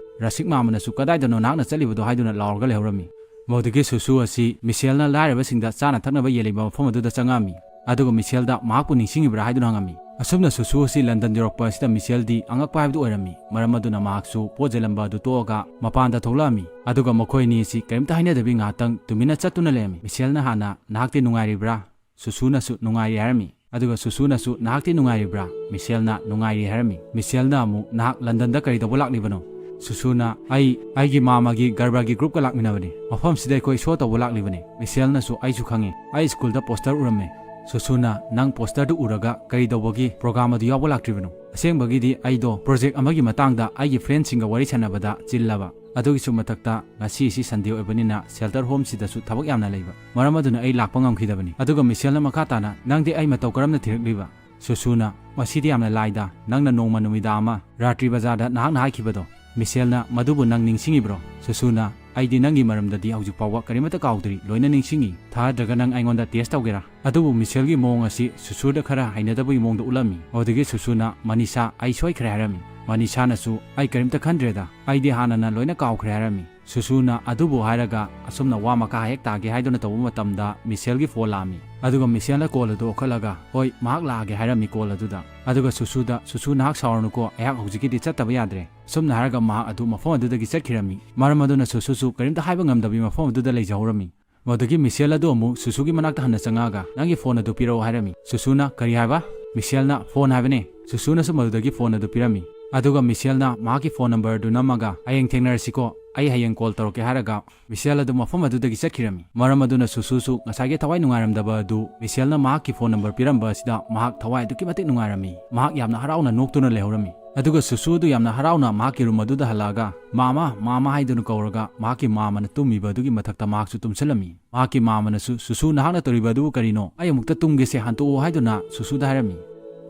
ꯔꯥꯁꯤꯛ ꯃꯥꯃꯅꯁꯨ "ꯀꯗꯥꯏꯗꯅꯣ ꯅꯍꯥꯛꯅ ꯆꯠꯂꯤꯕꯗꯣ?" ꯍꯥꯏꯗꯨꯅ ꯂꯥꯎꯔꯒ ꯂꯩꯍꯧꯔꯝꯃꯤ꯫ ꯃꯗꯨꯗꯒꯤ ꯁꯨꯁꯨ ꯑꯁꯤ ꯃꯤꯁꯦꯜꯅ ꯂꯥꯏꯔꯕꯁꯤꯡꯗ ꯆꯥꯅ ꯊꯛꯅꯕ ꯌꯦꯜꯂꯤꯕ ꯃꯐꯝ ꯑꯗꯨꯗ ꯆꯪꯉꯛꯑꯝꯃꯤ꯫ ꯑꯗꯨꯒ ꯃꯤꯁꯦꯜꯗ "ꯃꯍꯥꯛꯄꯨ ꯅꯤꯡꯁꯤꯡꯉꯤꯕ꯭ꯔꯥ?" ꯍꯥꯏꯗꯨꯅ ꯍꯪꯉꯝꯃꯤ꯫ ꯑꯁꯨꯝꯅ ꯁꯨꯁꯨ ꯑꯁꯤ ꯂꯟꯗꯟ ꯌꯧꯔꯛꯄ ꯑꯁꯤꯗ ꯃꯤꯁꯦꯜꯗꯤ ꯑꯉꯛꯄ ꯍꯥꯏꯕꯗꯨ ꯑꯣꯏꯔꯝꯃꯤ꯫ ꯃꯔꯝ ꯑꯗꯨꯅ ꯃꯍꯥꯛꯁꯨ ꯄꯣꯠ ꯆꯩ ꯂꯩꯔꯝꯕ ꯑꯗꯨ ꯇꯣꯛꯑꯒ ꯃꯄꯥꯟꯗ ꯊꯣꯛꯂꯛꯑꯝꯃꯤ꯫ ꯑꯗꯨꯒ ꯃꯈꯣꯏ ꯑꯅꯤ ꯑꯁꯤ ꯀꯔꯤꯝꯇ ꯍꯥꯏꯅꯗꯕꯤ ꯉꯥꯏꯍꯥꯛꯇꯪ ꯇꯨꯃꯤꯟꯅ ꯆꯠꯇꯨꯅ ꯂꯩꯔꯝꯃꯤ꯫ ꯃꯤꯁꯦꯜꯅ ꯍꯥꯟꯅ "ꯅꯍꯥꯛꯇꯤ ꯅꯨꯡꯉꯥꯏꯔꯤꯕ꯭ꯔꯥ?" ꯁꯨꯁꯨꯅꯁꯨ "ꯅꯨꯡꯉꯥꯏꯔꯤ" ꯍꯥꯏꯔꯝꯃꯤ꯫ ꯑꯗꯨꯒ ꯁꯨꯁꯨꯅꯁꯨ, "ꯅꯍꯥꯛꯇꯤ ꯅꯨꯡꯉꯥꯏꯔꯤꯕ꯭ꯔꯥ?" ꯃꯤꯁꯦꯜꯅ, "ꯅꯨꯡꯉꯥꯏꯔꯤ" ꯍꯥꯏꯔꯝꯃꯤ꯫ ꯃꯤꯁꯦꯜꯅ ꯑꯃꯨꯛ, "ꯅꯍꯥꯛ ꯂꯟꯗꯟꯗ ꯀꯔꯤ ꯇꯧꯕ ꯂꯥꯛꯂꯤꯕꯅꯣ?" ꯁꯨꯁꯨꯅ, "ꯑꯩ ꯑꯩꯒꯤ ꯃꯥꯃꯒꯤ ꯒꯔꯕꯥꯔꯒꯤ ꯒ꯭ꯔꯨꯞꯀ ꯂꯥꯛꯃꯤꯟꯅꯕꯅꯤ꯫ ꯃꯐꯝꯁꯤꯗ ꯑꯩꯈꯣꯏ ꯁꯣ ꯇꯧꯕ ꯂꯥꯛꯂꯤꯕꯅꯤ꯫" ꯃꯤꯁꯦꯜꯅꯁꯨ, "ꯑꯩꯁꯨ ꯈꯪꯉꯤ꯫ ꯑꯩ ꯁ꯭ꯀꯨꯜꯗ ꯄꯣꯁꯇꯔ ꯎꯔꯝꯃꯦ꯫" ꯁꯨꯁꯨꯅ, "ꯅꯪ ꯄꯣꯁꯇꯔꯗꯨ ꯎꯔꯒ ꯀꯔꯤ ꯇꯧꯕꯒꯤ ꯄ꯭ꯔꯣꯒ꯭ꯔꯥꯝ ꯑꯗꯨ ꯌꯥꯎꯕ ꯂꯥꯛꯇ꯭ꯔꯤꯕꯅꯣ?" "ꯑꯁꯦꯡꯕꯒꯤꯗꯤ ꯑꯩꯗꯣ ꯄ꯭ꯔꯣꯖꯦꯛ ꯑꯃꯒꯤ ꯃꯇꯥꯡꯗ ꯑꯩꯒꯤ ꯐ꯭ꯔꯦꯟꯁꯤꯡꯒ ꯋꯥꯔꯤ ꯁꯥꯟꯅꯕꯗ ꯆꯤꯜꯂꯕ꯫ ꯑꯗꯨꯒꯤꯁꯨ ꯃꯊꯛꯇ ꯉꯁꯤꯁꯤ ꯁꯟꯗꯦ ꯑꯣꯏꯕꯅꯤꯅ ꯁꯦꯜꯇꯔ ꯍꯣꯝꯁꯤꯗꯁꯨ ꯊꯕꯛ ꯌꯥꯝꯅ ꯂꯩꯕ꯫ ꯃꯔꯝ ꯑꯗꯨꯅ ꯑꯩ ꯂꯥꯛꯄ ꯉꯝꯈꯤꯗꯕꯅꯤ꯫" ꯑꯗꯨꯒ ꯃꯤꯁꯦꯜꯅ ꯃꯈꯥ ꯇꯥꯅ, "ꯅꯪꯗꯤ ꯑꯩ ꯃꯇꯧ ꯀꯔꯝꯅ ꯊꯤꯔꯛꯂꯤꯕ?" ꯁꯨꯁꯨꯅ, "ꯃꯁꯤꯗꯤ ꯌꯥꯝꯅ ꯂꯥꯏꯗ꯫ ꯅꯪꯅ ꯅꯣꯡꯃ ꯅꯨꯃꯤꯗꯥꯡ ꯑꯃ ꯔꯥꯇ꯭ꯔꯤ ꯕꯖꯥꯔꯗ ꯅꯍꯥꯛꯅ ꯍꯥꯏꯈꯤꯕꯗꯣ, ꯃꯤꯁꯦꯜꯅ, ꯃꯗꯨꯕꯨ ꯅꯪ ꯅꯤꯡꯁꯤꯡꯉꯤꯕ꯭ꯔꯣ?" ꯁꯨꯁꯨꯅ, "ꯑꯩꯗꯤ ꯅꯪꯒꯤ ꯃꯔꯝꯗꯗꯤ ꯍꯧꯖꯤꯛ ꯐꯥꯎꯕ ꯀꯔꯤꯃꯠꯇ ꯀꯥꯎꯗ꯭ꯔꯤ, ꯂꯣꯏꯅ ꯅꯤꯡꯁꯤꯡꯉꯤ꯫ ꯊꯥꯖꯗ꯭ꯔꯒ ꯅꯪ ꯑꯩꯉꯣꯟꯗ ꯇꯦꯁ ꯇꯧꯒꯦꯔꯥ?" ꯑꯗꯨꯕꯨ ꯃꯤꯁꯦꯜꯒꯤ ꯃꯑꯣꯡ ꯑꯁꯤ ꯁꯨꯁꯨꯗ ꯈꯔ ꯍꯩꯅꯗꯕꯒꯤ ꯃꯑꯣꯡꯗ ꯎꯠꯂꯝꯃꯤ꯫ ꯑꯗꯨꯗꯒꯤ ꯁꯨꯁꯨꯅ, "ꯃꯅꯤꯁꯥ, ꯑꯩ ꯁꯣꯏꯈ꯭ꯔꯦ" ꯍꯥꯏꯔꯝꯃꯤ꯫ ꯃꯅꯤꯁꯥꯅꯁꯨ, "ꯑꯩ ꯀꯔꯤꯝꯇ ꯈꯟꯗ꯭ꯔꯦꯗ, ꯑꯩꯗꯤ ꯍꯥꯟꯅꯅ ꯂꯣꯏꯅ ꯀꯥꯎꯈ꯭ꯔꯦ" ꯍꯥꯏꯔꯝꯃꯤ꯫ ꯁꯨꯁꯨꯅ ꯑꯗꯨꯕꯨ ꯍꯥꯏꯔꯒ ꯑꯁꯨꯝꯅ ꯋꯥ ꯃꯈꯥ ꯍꯦꯛ ꯇꯥꯒꯦ ꯍꯥꯏꯗꯨꯅ ꯇꯧꯕ ꯃꯇꯝꯗ ꯃꯤꯁꯦꯜꯒꯤ ꯐꯣꯟ ꯂꯥꯛꯑꯝꯃꯤ꯫ ꯑꯗꯨꯒ ꯃꯤꯁꯦꯜꯅ ꯀꯣꯜ ꯑꯗꯨ ꯂꯧꯈꯠꯂꯒ, "ꯍꯣꯏ, ꯃꯍꯥꯛ ꯂꯥꯛꯑꯒꯦ" ꯍꯥꯏꯔꯝꯃꯤ ꯀꯣꯜ ꯑꯗꯨꯗ꯫ ꯑꯗꯨꯒ ꯁꯨꯁꯨꯗ, "ꯁꯨꯁꯨ, ꯅꯍꯥꯛ ꯁꯥꯎꯔꯅꯨꯀꯣ, ꯑꯩꯍꯥꯛ ꯍꯧꯖꯤꯛꯀꯤꯗꯤ ꯆꯠꯇꯕ ꯌꯥꯗ꯭ꯔꯦ꯫" ꯑꯁꯨꯝꯅ ꯍꯥꯏꯔꯒ ꯃꯍꯥꯛ ꯑꯗꯨ ꯃꯐꯝ ꯑꯗꯨꯗꯒꯤ ꯆꯠꯈꯤꯔꯝꯃꯤ꯫ ꯃꯔꯝ ꯑꯗꯨꯅ ꯁꯨꯁꯨꯁꯨ ꯀꯔꯤꯝꯇ ꯍꯥꯏꯕ ꯉꯝꯗꯕꯤ ꯃꯐꯝ ꯑꯗꯨꯗ ꯂꯩꯖꯍꯧꯔꯝꯃꯤ꯫ ꯃꯗꯨꯗꯒꯤ ꯃꯤꯁꯦꯜ ꯑꯗꯨ ꯑꯃꯨꯛ ꯁꯨꯁꯨꯒꯤ ꯃꯅꯥꯛꯇ ꯍꯟꯅ ꯆꯪꯉꯛꯑꯒ, "ꯅꯪꯒꯤ ꯐꯣꯟ ꯑꯗꯨ ꯄꯤꯔꯛꯑꯣ" ꯍꯥꯏꯔꯝꯃꯤ꯫ ꯁꯨꯁꯨꯅ, "ꯀꯔꯤ ꯍꯥꯏꯕ?" "ꯃꯤꯁꯦꯜꯅ ꯐꯣꯟ ꯍꯥꯏꯕꯅꯦ꯫" ꯁꯨꯁꯨꯅꯁꯨ ꯃꯗꯨꯗꯒꯤ ꯐꯣꯟ ꯑꯗꯨ ꯄꯤꯔꯝꯃꯤ꯫ ꯑꯗꯨꯒ ꯃꯤꯁꯦꯜꯅ ꯃꯍꯥꯛꯀꯤ ꯐꯣꯟ ꯅꯝꯕꯔ ꯑꯗꯨ ꯅꯝꯃꯒ, "ꯍꯌꯦꯡ ꯊꯦꯡꯅꯔꯁꯤꯀꯣ, ꯑꯩ ꯍꯌꯦꯡ ꯀꯣꯜ ꯇꯧꯔꯛꯀꯦ" ꯍꯥꯏꯔꯒ ꯃꯤꯁꯦꯜ ꯑꯗꯨ ꯃꯐꯝ ꯑꯗꯨꯗꯒꯤ ꯆꯠꯈꯤꯔꯝꯃꯤ꯫ ꯃꯔꯝ ꯑꯗꯨꯅ ꯁꯨꯁꯨꯁꯨ ꯉꯁꯥꯏꯒꯤ ꯊꯋꯥꯏ ꯅꯨꯡꯉꯥꯏꯔꯝꯗꯕ ꯑꯗꯨ ꯃꯤꯁꯦꯜꯅ ꯃꯍꯥꯛꯀꯤ ꯐꯣꯟ ꯅꯝꯕꯔ ꯄꯤꯔꯝꯕ ꯑꯁꯤꯗ ꯃꯍꯥꯛ ꯊꯋꯥꯏ ꯑꯗꯨꯛꯀꯤ ꯃꯇꯤꯛ ꯅꯨꯡꯉꯥꯏꯔꯝꯃꯤ꯫ ꯃꯍꯥꯛ ꯌꯥꯝꯅ ꯍꯔꯥꯎꯅ ꯅꯣꯛꯇꯨꯅ ꯂꯩꯍꯧꯔꯝꯃꯤ꯫ ꯑꯗꯨꯒ ꯁꯨꯁꯨ ꯑꯗꯨ ꯌꯥꯝꯅ ꯍꯔꯥꯎꯅ ꯃꯍꯥꯛꯀꯤ ꯔꯨꯝ ꯑꯗꯨꯗ ꯍꯜꯂꯛꯑꯒ, "ꯃꯥꯃꯥ, ꯃꯥꯃꯥ" ꯍꯥꯏꯗꯨꯅ ꯀꯧꯔꯒ ꯃꯍꯥꯛꯀꯤ ꯃꯥꯃꯅ ꯇꯨꯝꯃꯤꯕ ꯑꯗꯨꯒꯤ ꯃꯊꯛꯇ ꯃꯍꯥꯛꯁꯨ ꯇꯨꯝꯁꯤꯜꯂꯝꯃꯤ꯫ ꯃꯍꯥꯛꯀꯤ ꯃꯥꯃꯅꯁꯨ, "ꯁꯨꯁꯨ, ꯅꯍꯥꯛꯅ ꯇꯧꯔꯤꯕ ꯑꯗꯨꯕꯨ ꯀꯔꯤꯅꯣ? ꯑꯩ ꯑꯃꯨꯛꯇ ꯇꯨꯝꯒꯦꯁꯦ, ꯍꯟꯇꯣꯛꯑꯣ" ꯍꯥꯏꯗꯨꯅ ꯁꯨꯁꯨꯗ ꯍꯥꯏꯔꯝꯃꯤ꯫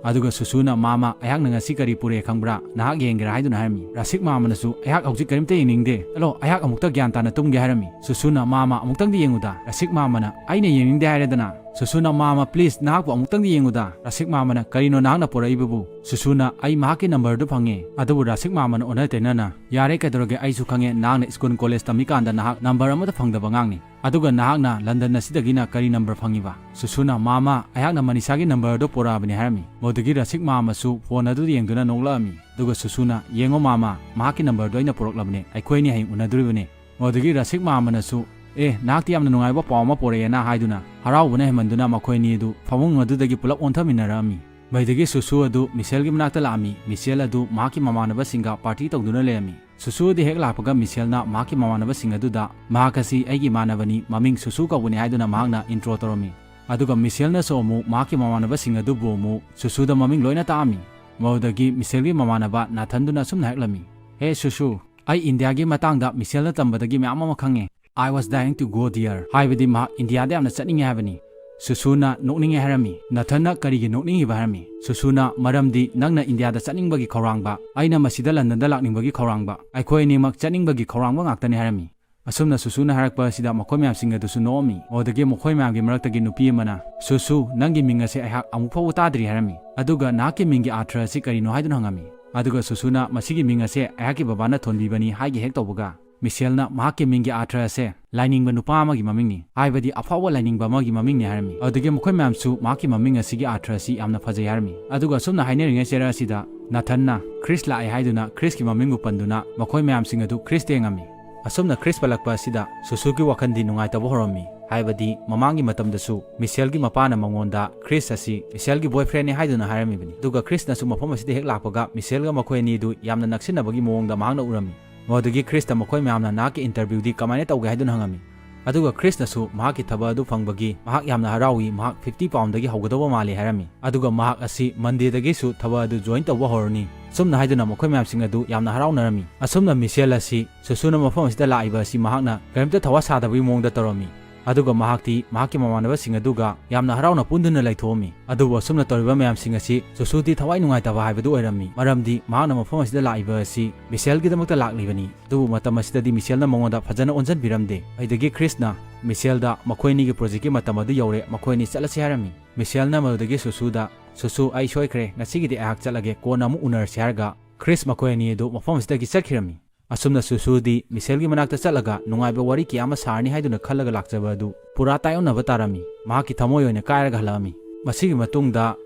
ꯑꯗꯨꯒ ꯁꯨꯁꯨꯅ, "ꯃꯥꯃꯥ, ꯑꯩꯍꯥꯛꯅ ꯉꯁꯤ ꯀꯔꯤ ꯄꯨꯔꯛꯑꯦ ꯈꯪꯕ꯭ꯔꯥ? ꯅꯍꯥꯛ ꯌꯦꯡꯒꯦꯔꯥ?" ꯍꯥꯏꯗꯨꯅ ꯍꯥꯏꯔꯝꯃꯤ꯫ ꯔꯥꯁꯤꯛ ꯃꯥꯃꯅꯁꯨ, "ꯑꯩꯍꯥꯛ ꯍꯧꯖꯤꯛ ꯀꯔꯤꯝꯇ ꯌꯦꯡꯅꯤꯡꯗꯦ꯫ ꯆꯠꯂꯣ, ꯑꯩꯍꯥꯛ ꯑꯃꯨꯛꯇ ꯒ꯭ꯌꯥꯟ ꯇꯥꯅ ꯇꯨꯝꯒꯦ" ꯍꯥꯏꯔꯝꯃꯤ꯫ ꯁꯨꯁꯨꯅ, "ꯃꯥꯃꯥ, ꯑꯃꯨꯛꯇꯪꯗꯤ ꯌꯦꯡꯉꯨꯗ꯫" ꯔꯥꯁꯤꯛ ꯃꯥꯃꯅ, "ꯑꯩꯅ ꯌꯦꯡꯅꯤꯡꯗꯦ ꯍꯥꯏꯔꯦꯗꯅ꯫" ꯁꯨꯁꯨꯅ, "ꯃꯥꯃꯥ, please, ꯅꯍꯥꯛꯄꯨ ꯑꯃꯨꯛꯇꯪꯗꯤ ꯌꯦꯡꯉꯨꯗ꯫" ꯔꯥꯁꯤꯛ ꯃꯥꯃꯅ, "ꯀꯔꯤꯅꯣ ꯅꯍꯥꯛꯅ ꯄꯨꯔꯛꯏꯕꯕꯨ?" ꯁꯨꯁꯨꯅ, "ꯑꯩ ꯃꯍꯥꯛꯀꯤ ꯅꯝꯕꯔꯗꯨ ꯐꯪꯉꯦ꯫" ꯑꯗꯨꯕꯨ ꯔꯥꯁꯤꯛ ꯃꯥꯃꯅ ꯑꯣꯟꯅ ꯇꯩꯅꯅ, "ꯌꯥꯔꯦ, ꯀꯩꯗꯧꯔꯒꯦ? ꯑꯩꯁꯨ ꯈꯪꯉꯦ, ꯅꯍꯥꯛꯅ ꯁ꯭ꯀꯨꯜ ꯀꯣꯂꯦꯖ ꯇꯝꯃꯤꯀꯥꯟꯗ ꯅꯍꯥꯛ ꯅꯝꯕꯔ ꯑꯃꯠꯇ ꯐꯪꯗꯕ ꯑꯉꯥꯡꯅꯤ꯫ ꯑꯗꯨꯒ ꯅꯍꯥꯛꯅ ꯂꯟꯗꯟ ꯑꯁꯤꯗꯒꯤꯅ ꯀꯔꯤ ꯅꯝꯕꯔ ꯐꯪꯉꯤꯕ?" ꯁꯨꯁꯨꯅ, "ꯃꯥꯃꯥ, ꯑꯩꯍꯥꯛꯅ ꯃꯅꯤꯁꯥꯒꯤ ꯅꯝꯕꯔ ꯑꯗꯨ ꯄꯨꯔꯛꯑꯕꯅꯤ" ꯍꯥꯏꯔꯝꯃꯤ꯫ ꯃꯗꯨꯗꯒꯤ ꯔꯥꯁꯤꯛ ꯃꯥꯃꯁꯨ ꯐꯣꯟ ꯑꯗꯨꯗ ꯌꯦꯡꯗꯨꯅ ꯅꯣꯛꯂꯛꯑꯝꯃꯤ꯫ ꯑꯗꯨꯒ ꯁꯨꯁꯨꯅ, "ꯌꯦꯡꯉꯣ ꯃꯥꯃꯥ, ꯃꯍꯥꯛꯀꯤ ꯅꯝꯕꯔꯗꯨ ꯑꯩꯅ ꯄꯨꯔꯛꯂꯕꯅꯦ꯫ ꯑꯩꯈꯣꯏ ꯑꯅꯤ ꯍꯌꯦꯡ ꯎꯅꯗꯣꯔꯤꯕꯅꯦ꯫" ꯃꯗꯨꯗꯒꯤ ꯔꯥꯁꯤꯛ ꯃꯥꯃꯅꯁꯨ, "ꯑꯦ, ꯅꯍꯥꯛꯇꯤ ꯌꯥꯝꯅ ꯅꯨꯡꯉꯥꯏꯕ ꯄꯥꯎ ꯑꯃ ꯄꯣꯔꯛꯑꯦꯅ" ꯍꯥꯏꯗꯨꯅ ꯍꯔꯥꯎꯕꯅ ꯍꯦꯟꯃꯟꯗꯨꯅ ꯃꯈꯣꯏ ꯑꯅꯤ ꯑꯗꯨ ꯐꯃꯨꯡ ꯑꯗꯨꯗꯒꯤ ꯄꯨꯂꯞ ꯑꯣꯟꯊꯃꯤꯟꯅꯔꯛꯑꯝꯃꯤ꯫ ꯃꯩꯗꯒꯤ ꯁꯨꯁꯨ ꯑꯗꯨ ꯃꯤꯁꯦꯜꯒꯤ ꯃꯅꯥꯛꯇ ꯂꯥꯛꯑꯝꯃꯤ꯫ ꯃꯤꯁꯦꯜ ꯑꯗꯨ ꯃꯍꯥꯛꯀꯤ ꯃꯃꯥꯟꯅꯕꯁꯤꯡꯒ ꯄꯥꯔꯇꯤ ꯇꯧꯗꯨꯅ ꯂꯩꯔꯝꯃꯤ꯫ ꯁꯨꯁꯨ ꯑꯗꯨ ꯍꯦꯛ ꯂꯥꯛꯄꯒ ꯃꯤꯁꯦꯜꯅ ꯃꯍꯥꯛꯀꯤ ꯃꯃꯥꯟꯅꯕꯁꯤꯡ ꯑꯗꯨꯗ, "ꯃꯍꯥꯛ ꯑꯁꯤ ꯑꯩꯒꯤ ꯏꯃꯥꯟꯅꯕꯅꯤ, ꯃꯃꯤꯡ ꯁꯨꯁꯨ ꯀꯧꯕꯅꯤ" ꯍꯥꯏꯗꯨꯅ ꯃꯍꯥꯛꯅ ꯏꯟꯇ꯭ꯔꯣ ꯇꯧꯔꯝꯃꯤ꯫ ꯑꯗꯨꯒ ꯃꯤꯁꯦꯜꯅꯁꯨ ꯑꯃꯨꯛ ꯃꯍꯥꯛꯀꯤ ꯃꯃꯥꯟꯅꯕꯁꯤꯡ ꯑꯗꯨꯕꯨ ꯑꯃꯨꯛ ꯁꯨꯁꯨꯗ ꯃꯃꯤꯡ ꯂꯣꯏꯅ ꯇꯥꯛꯑꯝꯃꯤ꯫ ꯃꯗꯨꯗꯒꯤ ꯃꯤꯁꯦꯜꯒꯤ ꯃꯃꯥꯟꯅꯕ ꯅꯥꯊꯟꯗꯨꯅ ꯑꯁꯨꯝꯅ ꯍꯥꯏꯔꯛꯂꯝꯃꯤ, "ꯍꯦ ꯁꯨꯁꯨ, ꯑꯩ ꯏꯟꯗꯤꯌꯥꯒꯤ ꯃꯇꯥꯡꯗ ꯃꯤꯁꯦꯜꯅ ꯇꯝꯕꯗꯒꯤ ꯃꯌꯥꯝ ꯑꯃ ꯈꯪꯉꯦ꯫ I was dying to go there, ꯍꯥꯏꯕꯗꯤ ꯃꯍꯥꯛ ꯏꯟꯗꯤꯌꯥꯗ ꯌꯥꯝꯅ ꯆꯠꯅꯤꯡꯉꯦ ꯍꯥꯏꯕꯅꯤ꯫" ꯁꯨꯁꯨꯅ ꯅꯣꯛꯅꯤꯡꯉꯦ ꯍꯥꯏꯔꯝꯃꯤ꯫ ꯅꯥꯊꯟꯅ ꯀꯔꯤꯒꯤ ꯅꯣꯛꯅꯤꯡꯉꯤꯕ ꯍꯥꯏꯔꯝꯃꯤ꯫ ꯁꯨꯁꯨꯅ, "ꯃꯔꯝꯗꯤ ꯅꯪꯅ ꯏꯟꯗꯤꯌꯥꯗ ꯆꯠꯅꯤꯡꯕꯒꯤ ꯈꯧꯔꯥꯡꯕ, ꯑꯩꯅ ꯃꯁꯤꯗ ꯂꯟꯗꯟꯗ ꯂꯥꯛꯅꯤꯡꯕꯒꯤ ꯈꯧꯔꯥꯡꯕ, ꯑꯩꯈꯣꯏ ꯑꯅꯤꯃꯛ ꯆꯠꯅꯤꯡꯕꯒꯤ ꯈꯧꯔꯥꯡꯕ ꯉꯥꯛꯇꯅꯤ" ꯍꯥꯏꯔꯝꯃꯤ꯫ ꯑꯁꯨꯝꯅ ꯁꯨꯁꯨꯅ ꯍꯥꯏꯔꯛꯄ ꯑꯁꯤꯗ ꯃꯈꯣꯏ ꯃꯌꯥꯝꯁꯤꯡ ꯑꯗꯨꯁꯨ ꯅꯣꯛꯑꯝꯃꯤ꯫ ꯑꯗꯨꯗꯒꯤ ꯃꯈꯣꯏ ꯃꯌꯥꯝꯒꯤ ꯃꯔꯛꯇꯒꯤ ꯅꯨꯄꯤ ꯑꯃꯅ, "ꯁꯨꯁꯨ, ꯅꯪꯒꯤ ꯃꯤꯡ ꯑꯁꯦ ꯑꯩꯍꯥꯛ ꯑꯃꯨꯛ ꯐꯥꯎꯕ ꯇꯥꯗ꯭ꯔꯤ" ꯍꯥꯏꯔꯝꯃꯤ꯫ ꯑꯗꯨꯒ "ꯅꯍꯥꯛꯀꯤ ꯃꯤꯡꯒꯤ ꯑꯥꯔꯊ ꯑꯁꯤ ꯀꯔꯤꯅꯣ?" ꯍꯥꯏꯗꯨꯅ ꯍꯪꯉꯝꯃꯤ꯫ ꯑꯗꯨꯒ ꯁꯨꯁꯨꯅ, "ꯃꯁꯤꯒꯤ ꯃꯤꯡ ꯑꯁꯦ ꯑꯩꯍꯥꯛꯀꯤ ꯕꯕꯥꯅ ꯊꯣꯟꯕꯤꯕꯅꯤ" ꯍꯥꯏꯒꯦ ꯍꯦꯛ ꯇꯧꯕꯒ, ꯃꯤꯁꯦꯜꯅ, "ꯃꯍꯥꯛꯀꯤ ꯃꯤꯡꯒꯤ ꯑꯥꯔꯊ ꯑꯁꯦ ꯂꯥꯏꯅꯤꯡꯕ ꯅꯨꯄꯥ ꯑꯃꯒꯤ ꯃꯃꯤꯡꯅꯤ, ꯍꯥꯏꯕꯗꯤ ꯑꯐꯥꯎꯕ ꯂꯥꯏꯅꯤꯡꯕ ꯑꯃꯒꯤ ꯃꯃꯤꯡꯅꯤ" ꯍꯥꯏꯔꯝꯃꯤ꯫ ꯑꯗꯨꯗꯒꯤ ꯃꯈꯣꯏ ꯃꯌꯥꯝꯁꯨ ꯃꯍꯥꯛꯀꯤ ꯃꯃꯤꯡ ꯑꯁꯤꯒꯤ ꯑꯥꯔꯊ ꯑꯁꯤ ꯌꯥꯝꯅ ꯐꯖꯩ ꯍꯥꯏꯔꯝꯃꯤ꯫ ꯑꯗꯨꯒ ꯑꯁꯨꯝꯅ ꯍꯥꯏꯅꯔꯤꯉꯩ ꯆꯦꯔ ꯑꯁꯤꯗ ꯅꯥꯊꯟꯅ ꯈ꯭ꯔꯤꯁ ꯂꯥꯛꯑꯦ ꯍꯥꯏꯗꯨꯅ ꯈ꯭ꯔꯤꯁꯀꯤ ꯃꯃꯤꯡꯕꯨ ꯄꯟꯗꯨꯅ ꯃꯈꯣꯏ ꯃꯌꯥꯝꯁꯤꯡ ꯑꯗꯨ ꯈ꯭ꯔꯤꯁ ꯇꯦꯡꯉꯝꯃꯤ꯫ ꯑꯁꯨꯝꯅ ꯈ꯭ꯔꯤꯁ ꯄꯜꯂꯛꯄ ꯑꯁꯤꯗ ꯁꯨꯁꯨꯒꯤ ꯋꯥꯈꯜꯗꯤ ꯅꯨꯡꯉꯥꯏꯇꯕ ꯍꯧꯔꯝꯃꯤ, ꯍꯥꯏꯕꯗꯤ ꯃꯃꯥꯡꯒꯤ ꯃꯇꯝꯗꯁꯨ ꯃꯤꯁꯦꯜꯒꯤ ꯃꯄꯥꯅ ꯃꯉꯣꯟꯗ ꯈ꯭ꯔꯤꯁ ꯑꯁꯤ ꯃꯤꯁꯦꯜꯒꯤ ꯕꯣꯏꯐ꯭ꯔꯦꯟꯅꯤ ꯍꯥꯏꯗꯨꯅ ꯍꯥꯏꯔꯝꯃꯤꯕꯅꯤ꯫ ꯑꯗꯨꯒ ꯈ꯭ꯔꯤꯁꯅꯁꯨ ꯃꯐꯝ ꯑꯁꯤꯗ ꯍꯦꯛ ꯂꯥꯛꯄꯒ ꯃꯤꯁꯦꯜꯒ ꯃꯈꯣꯏ ꯑꯅꯤꯗꯨ ꯌꯥꯝꯅ ꯅꯛꯁꯤꯟꯅꯕꯒꯤ ꯃꯑꯣꯡꯗ ꯃꯍꯥꯛꯅ ꯎꯔꯝꯃꯤ꯫ ꯃꯗꯨꯗꯒꯤ ꯈ꯭ꯔꯤꯁꯇ ꯃꯈꯣꯏ ꯃꯌꯥꯝꯅ ꯅꯍꯥꯛꯀꯤ ꯏꯟꯇꯔꯚ꯭ꯌꯨꯗꯤ ꯀꯃꯥꯏꯅ ꯇꯧꯒꯦ ꯍꯥꯏꯗꯨꯅ ꯍꯪꯉꯝꯃꯤ꯫ ꯑꯗꯨꯒ ꯈ꯭ꯔꯤꯁꯅꯁꯨ ꯃꯍꯥꯛꯀꯤ ꯊꯕꯛ ꯑꯗꯨ ꯐꯪꯕꯒꯤ ꯃꯍꯥꯛ ꯌꯥꯝꯅ ꯍꯔꯥꯎꯏ, ꯃꯍꯥꯛ ꯐꯤꯐꯇꯤ ꯄꯥꯎꯟꯗꯒꯤ ꯍꯧꯒꯗꯧꯕ ꯃꯥꯜꯂꯤ ꯍꯥꯏꯔꯝꯃꯤ꯫ ꯑꯗꯨꯒ ꯃꯍꯥꯛ ꯑꯁꯤ ꯃꯟꯗꯦꯗꯒꯤꯁꯨ ꯊꯕꯛ ꯑꯗꯨ ꯖꯣꯏꯟ ꯇꯧꯕ ꯍꯧꯔꯅꯤ꯫ ꯁꯨꯝꯅ ꯍꯥꯏꯗꯨꯅ ꯃꯈꯣꯏ ꯃꯌꯥꯝꯁꯤꯡ ꯑꯗꯨ ꯌꯥꯝꯅ ꯍꯔꯥꯎꯅꯔꯝꯃꯤ꯫ ꯑꯁꯨꯝꯅ ꯃꯤꯁꯦꯜ ꯑꯁꯤ ꯁꯨꯁꯨꯅ ꯃꯐꯝ ꯑꯁꯤꯗ ꯂꯥꯛꯏꯕ ꯑꯁꯤ ꯃꯍꯥꯛꯅ ꯀꯔꯤꯝꯇ ꯊꯋꯥ ꯁꯥꯗꯕꯒꯤ ꯃꯑꯣꯡꯗ ꯇꯧꯔꯝꯃꯤ꯫ ꯑꯗꯨꯒ ꯃꯍꯥꯛꯇꯤ ꯃꯍꯥꯛꯀꯤ ꯃꯃꯥꯟꯅꯕꯁꯤꯡ ꯑꯗꯨꯒ ꯌꯥꯝꯅ ꯍꯔꯥꯎꯅ ꯄꯨꯟꯗꯨꯅ ꯂꯩꯊꯣꯛꯑꯝꯃꯤ꯫ ꯑꯗꯨꯕꯨ ꯑꯁꯨꯝꯅ ꯇꯧꯔꯤꯕ ꯃꯌꯥꯝꯁꯤꯡ ꯑꯁꯤ ꯁꯨꯁꯨꯗꯤ ꯊꯋꯥꯏ ꯅꯨꯡꯉꯥꯏꯇꯕ ꯍꯥꯏꯕꯗꯨ ꯑꯣꯏꯔꯝꯃꯤ, ꯃꯔꯝꯗꯤ ꯃꯍꯥꯛꯅ ꯃꯐꯝ ꯑꯁꯤꯗ ꯂꯥꯛꯏꯕ ꯑꯁꯤ ꯃꯤꯁꯦꯜꯒꯤꯗꯃꯛꯇ ꯂꯥꯛꯂꯤꯕꯅꯤ꯫ ꯑꯗꯨꯕꯨ ꯃꯇꯝ ꯑꯁꯤꯗꯗꯤ ꯃꯤꯁꯦꯜꯅ ꯃꯉꯣꯟꯗ ꯐꯖꯅ ꯑꯣꯟꯁꯤꯟꯕꯤꯔꯝꯗꯦ꯫ ꯑꯗꯨꯗꯒꯤ ꯈ꯭ꯔꯤꯁꯅ ꯃꯤꯁꯦꯜꯗ ꯃꯈꯣꯏ ꯑꯅꯤꯒꯤ ꯄ꯭ꯔꯣꯖꯦꯛꯀꯤ ꯃꯇꯝ ꯑꯗꯨ ꯌꯧꯔꯦ, ꯃꯈꯣꯏ ꯑꯅꯤ ꯆꯠꯂꯁꯤ ꯍꯥꯏꯔꯝꯃꯤ꯫ ꯃꯤꯁꯦꯜꯅ ꯃꯗꯨꯗꯒꯤ ꯁꯨꯁꯨꯗ, "ꯁꯨꯁꯨ, ꯑꯩ ꯁꯣꯏꯈ꯭ꯔꯦ, ꯉꯁꯤꯒꯤꯗꯤ ꯑꯩꯍꯥꯛ ꯆꯠꯂꯒꯦ, ꯀꯣꯟꯅ ꯑꯃꯨꯛ ꯎꯅꯔꯁꯤ" ꯍꯥꯏꯔꯒ ꯈ꯭ꯔꯤꯁ ꯃꯈꯣꯏ ꯑꯅꯤ ꯑꯗꯨ ꯃꯐꯝ ꯑꯁꯤꯗꯒꯤ ꯆꯠꯈꯤꯔꯝꯃꯤ꯫ ꯑꯁꯨꯝꯅ ꯁꯨꯁꯨꯗꯤ ꯃꯤꯁꯦꯜꯒꯤ ꯃꯅꯥꯛꯇ ꯆꯠꯂꯒ ꯅꯨꯡꯉꯥꯏꯕ ꯋꯥꯔꯤ ꯀꯌꯥ ꯑꯃ ꯁꯥꯔꯅꯤ ꯍꯥꯏꯗꯨꯅ ꯈꯜꯂꯒ ꯂꯥꯛꯆꯕ ꯑꯗꯨ ꯄꯨꯔꯥ ꯇꯥꯏꯑꯣꯟꯅꯕ ꯇꯥꯔꯝꯃꯤ꯫ ꯃꯍꯥꯛꯀꯤ ꯊꯃꯣꯏ ꯑꯣꯏꯅ ꯀꯥꯏꯔꯒ ꯍꯜꯂꯛꯑꯝꯃꯤ꯫ ꯃꯁꯤꯒꯤ ꯃꯇꯨꯡꯗ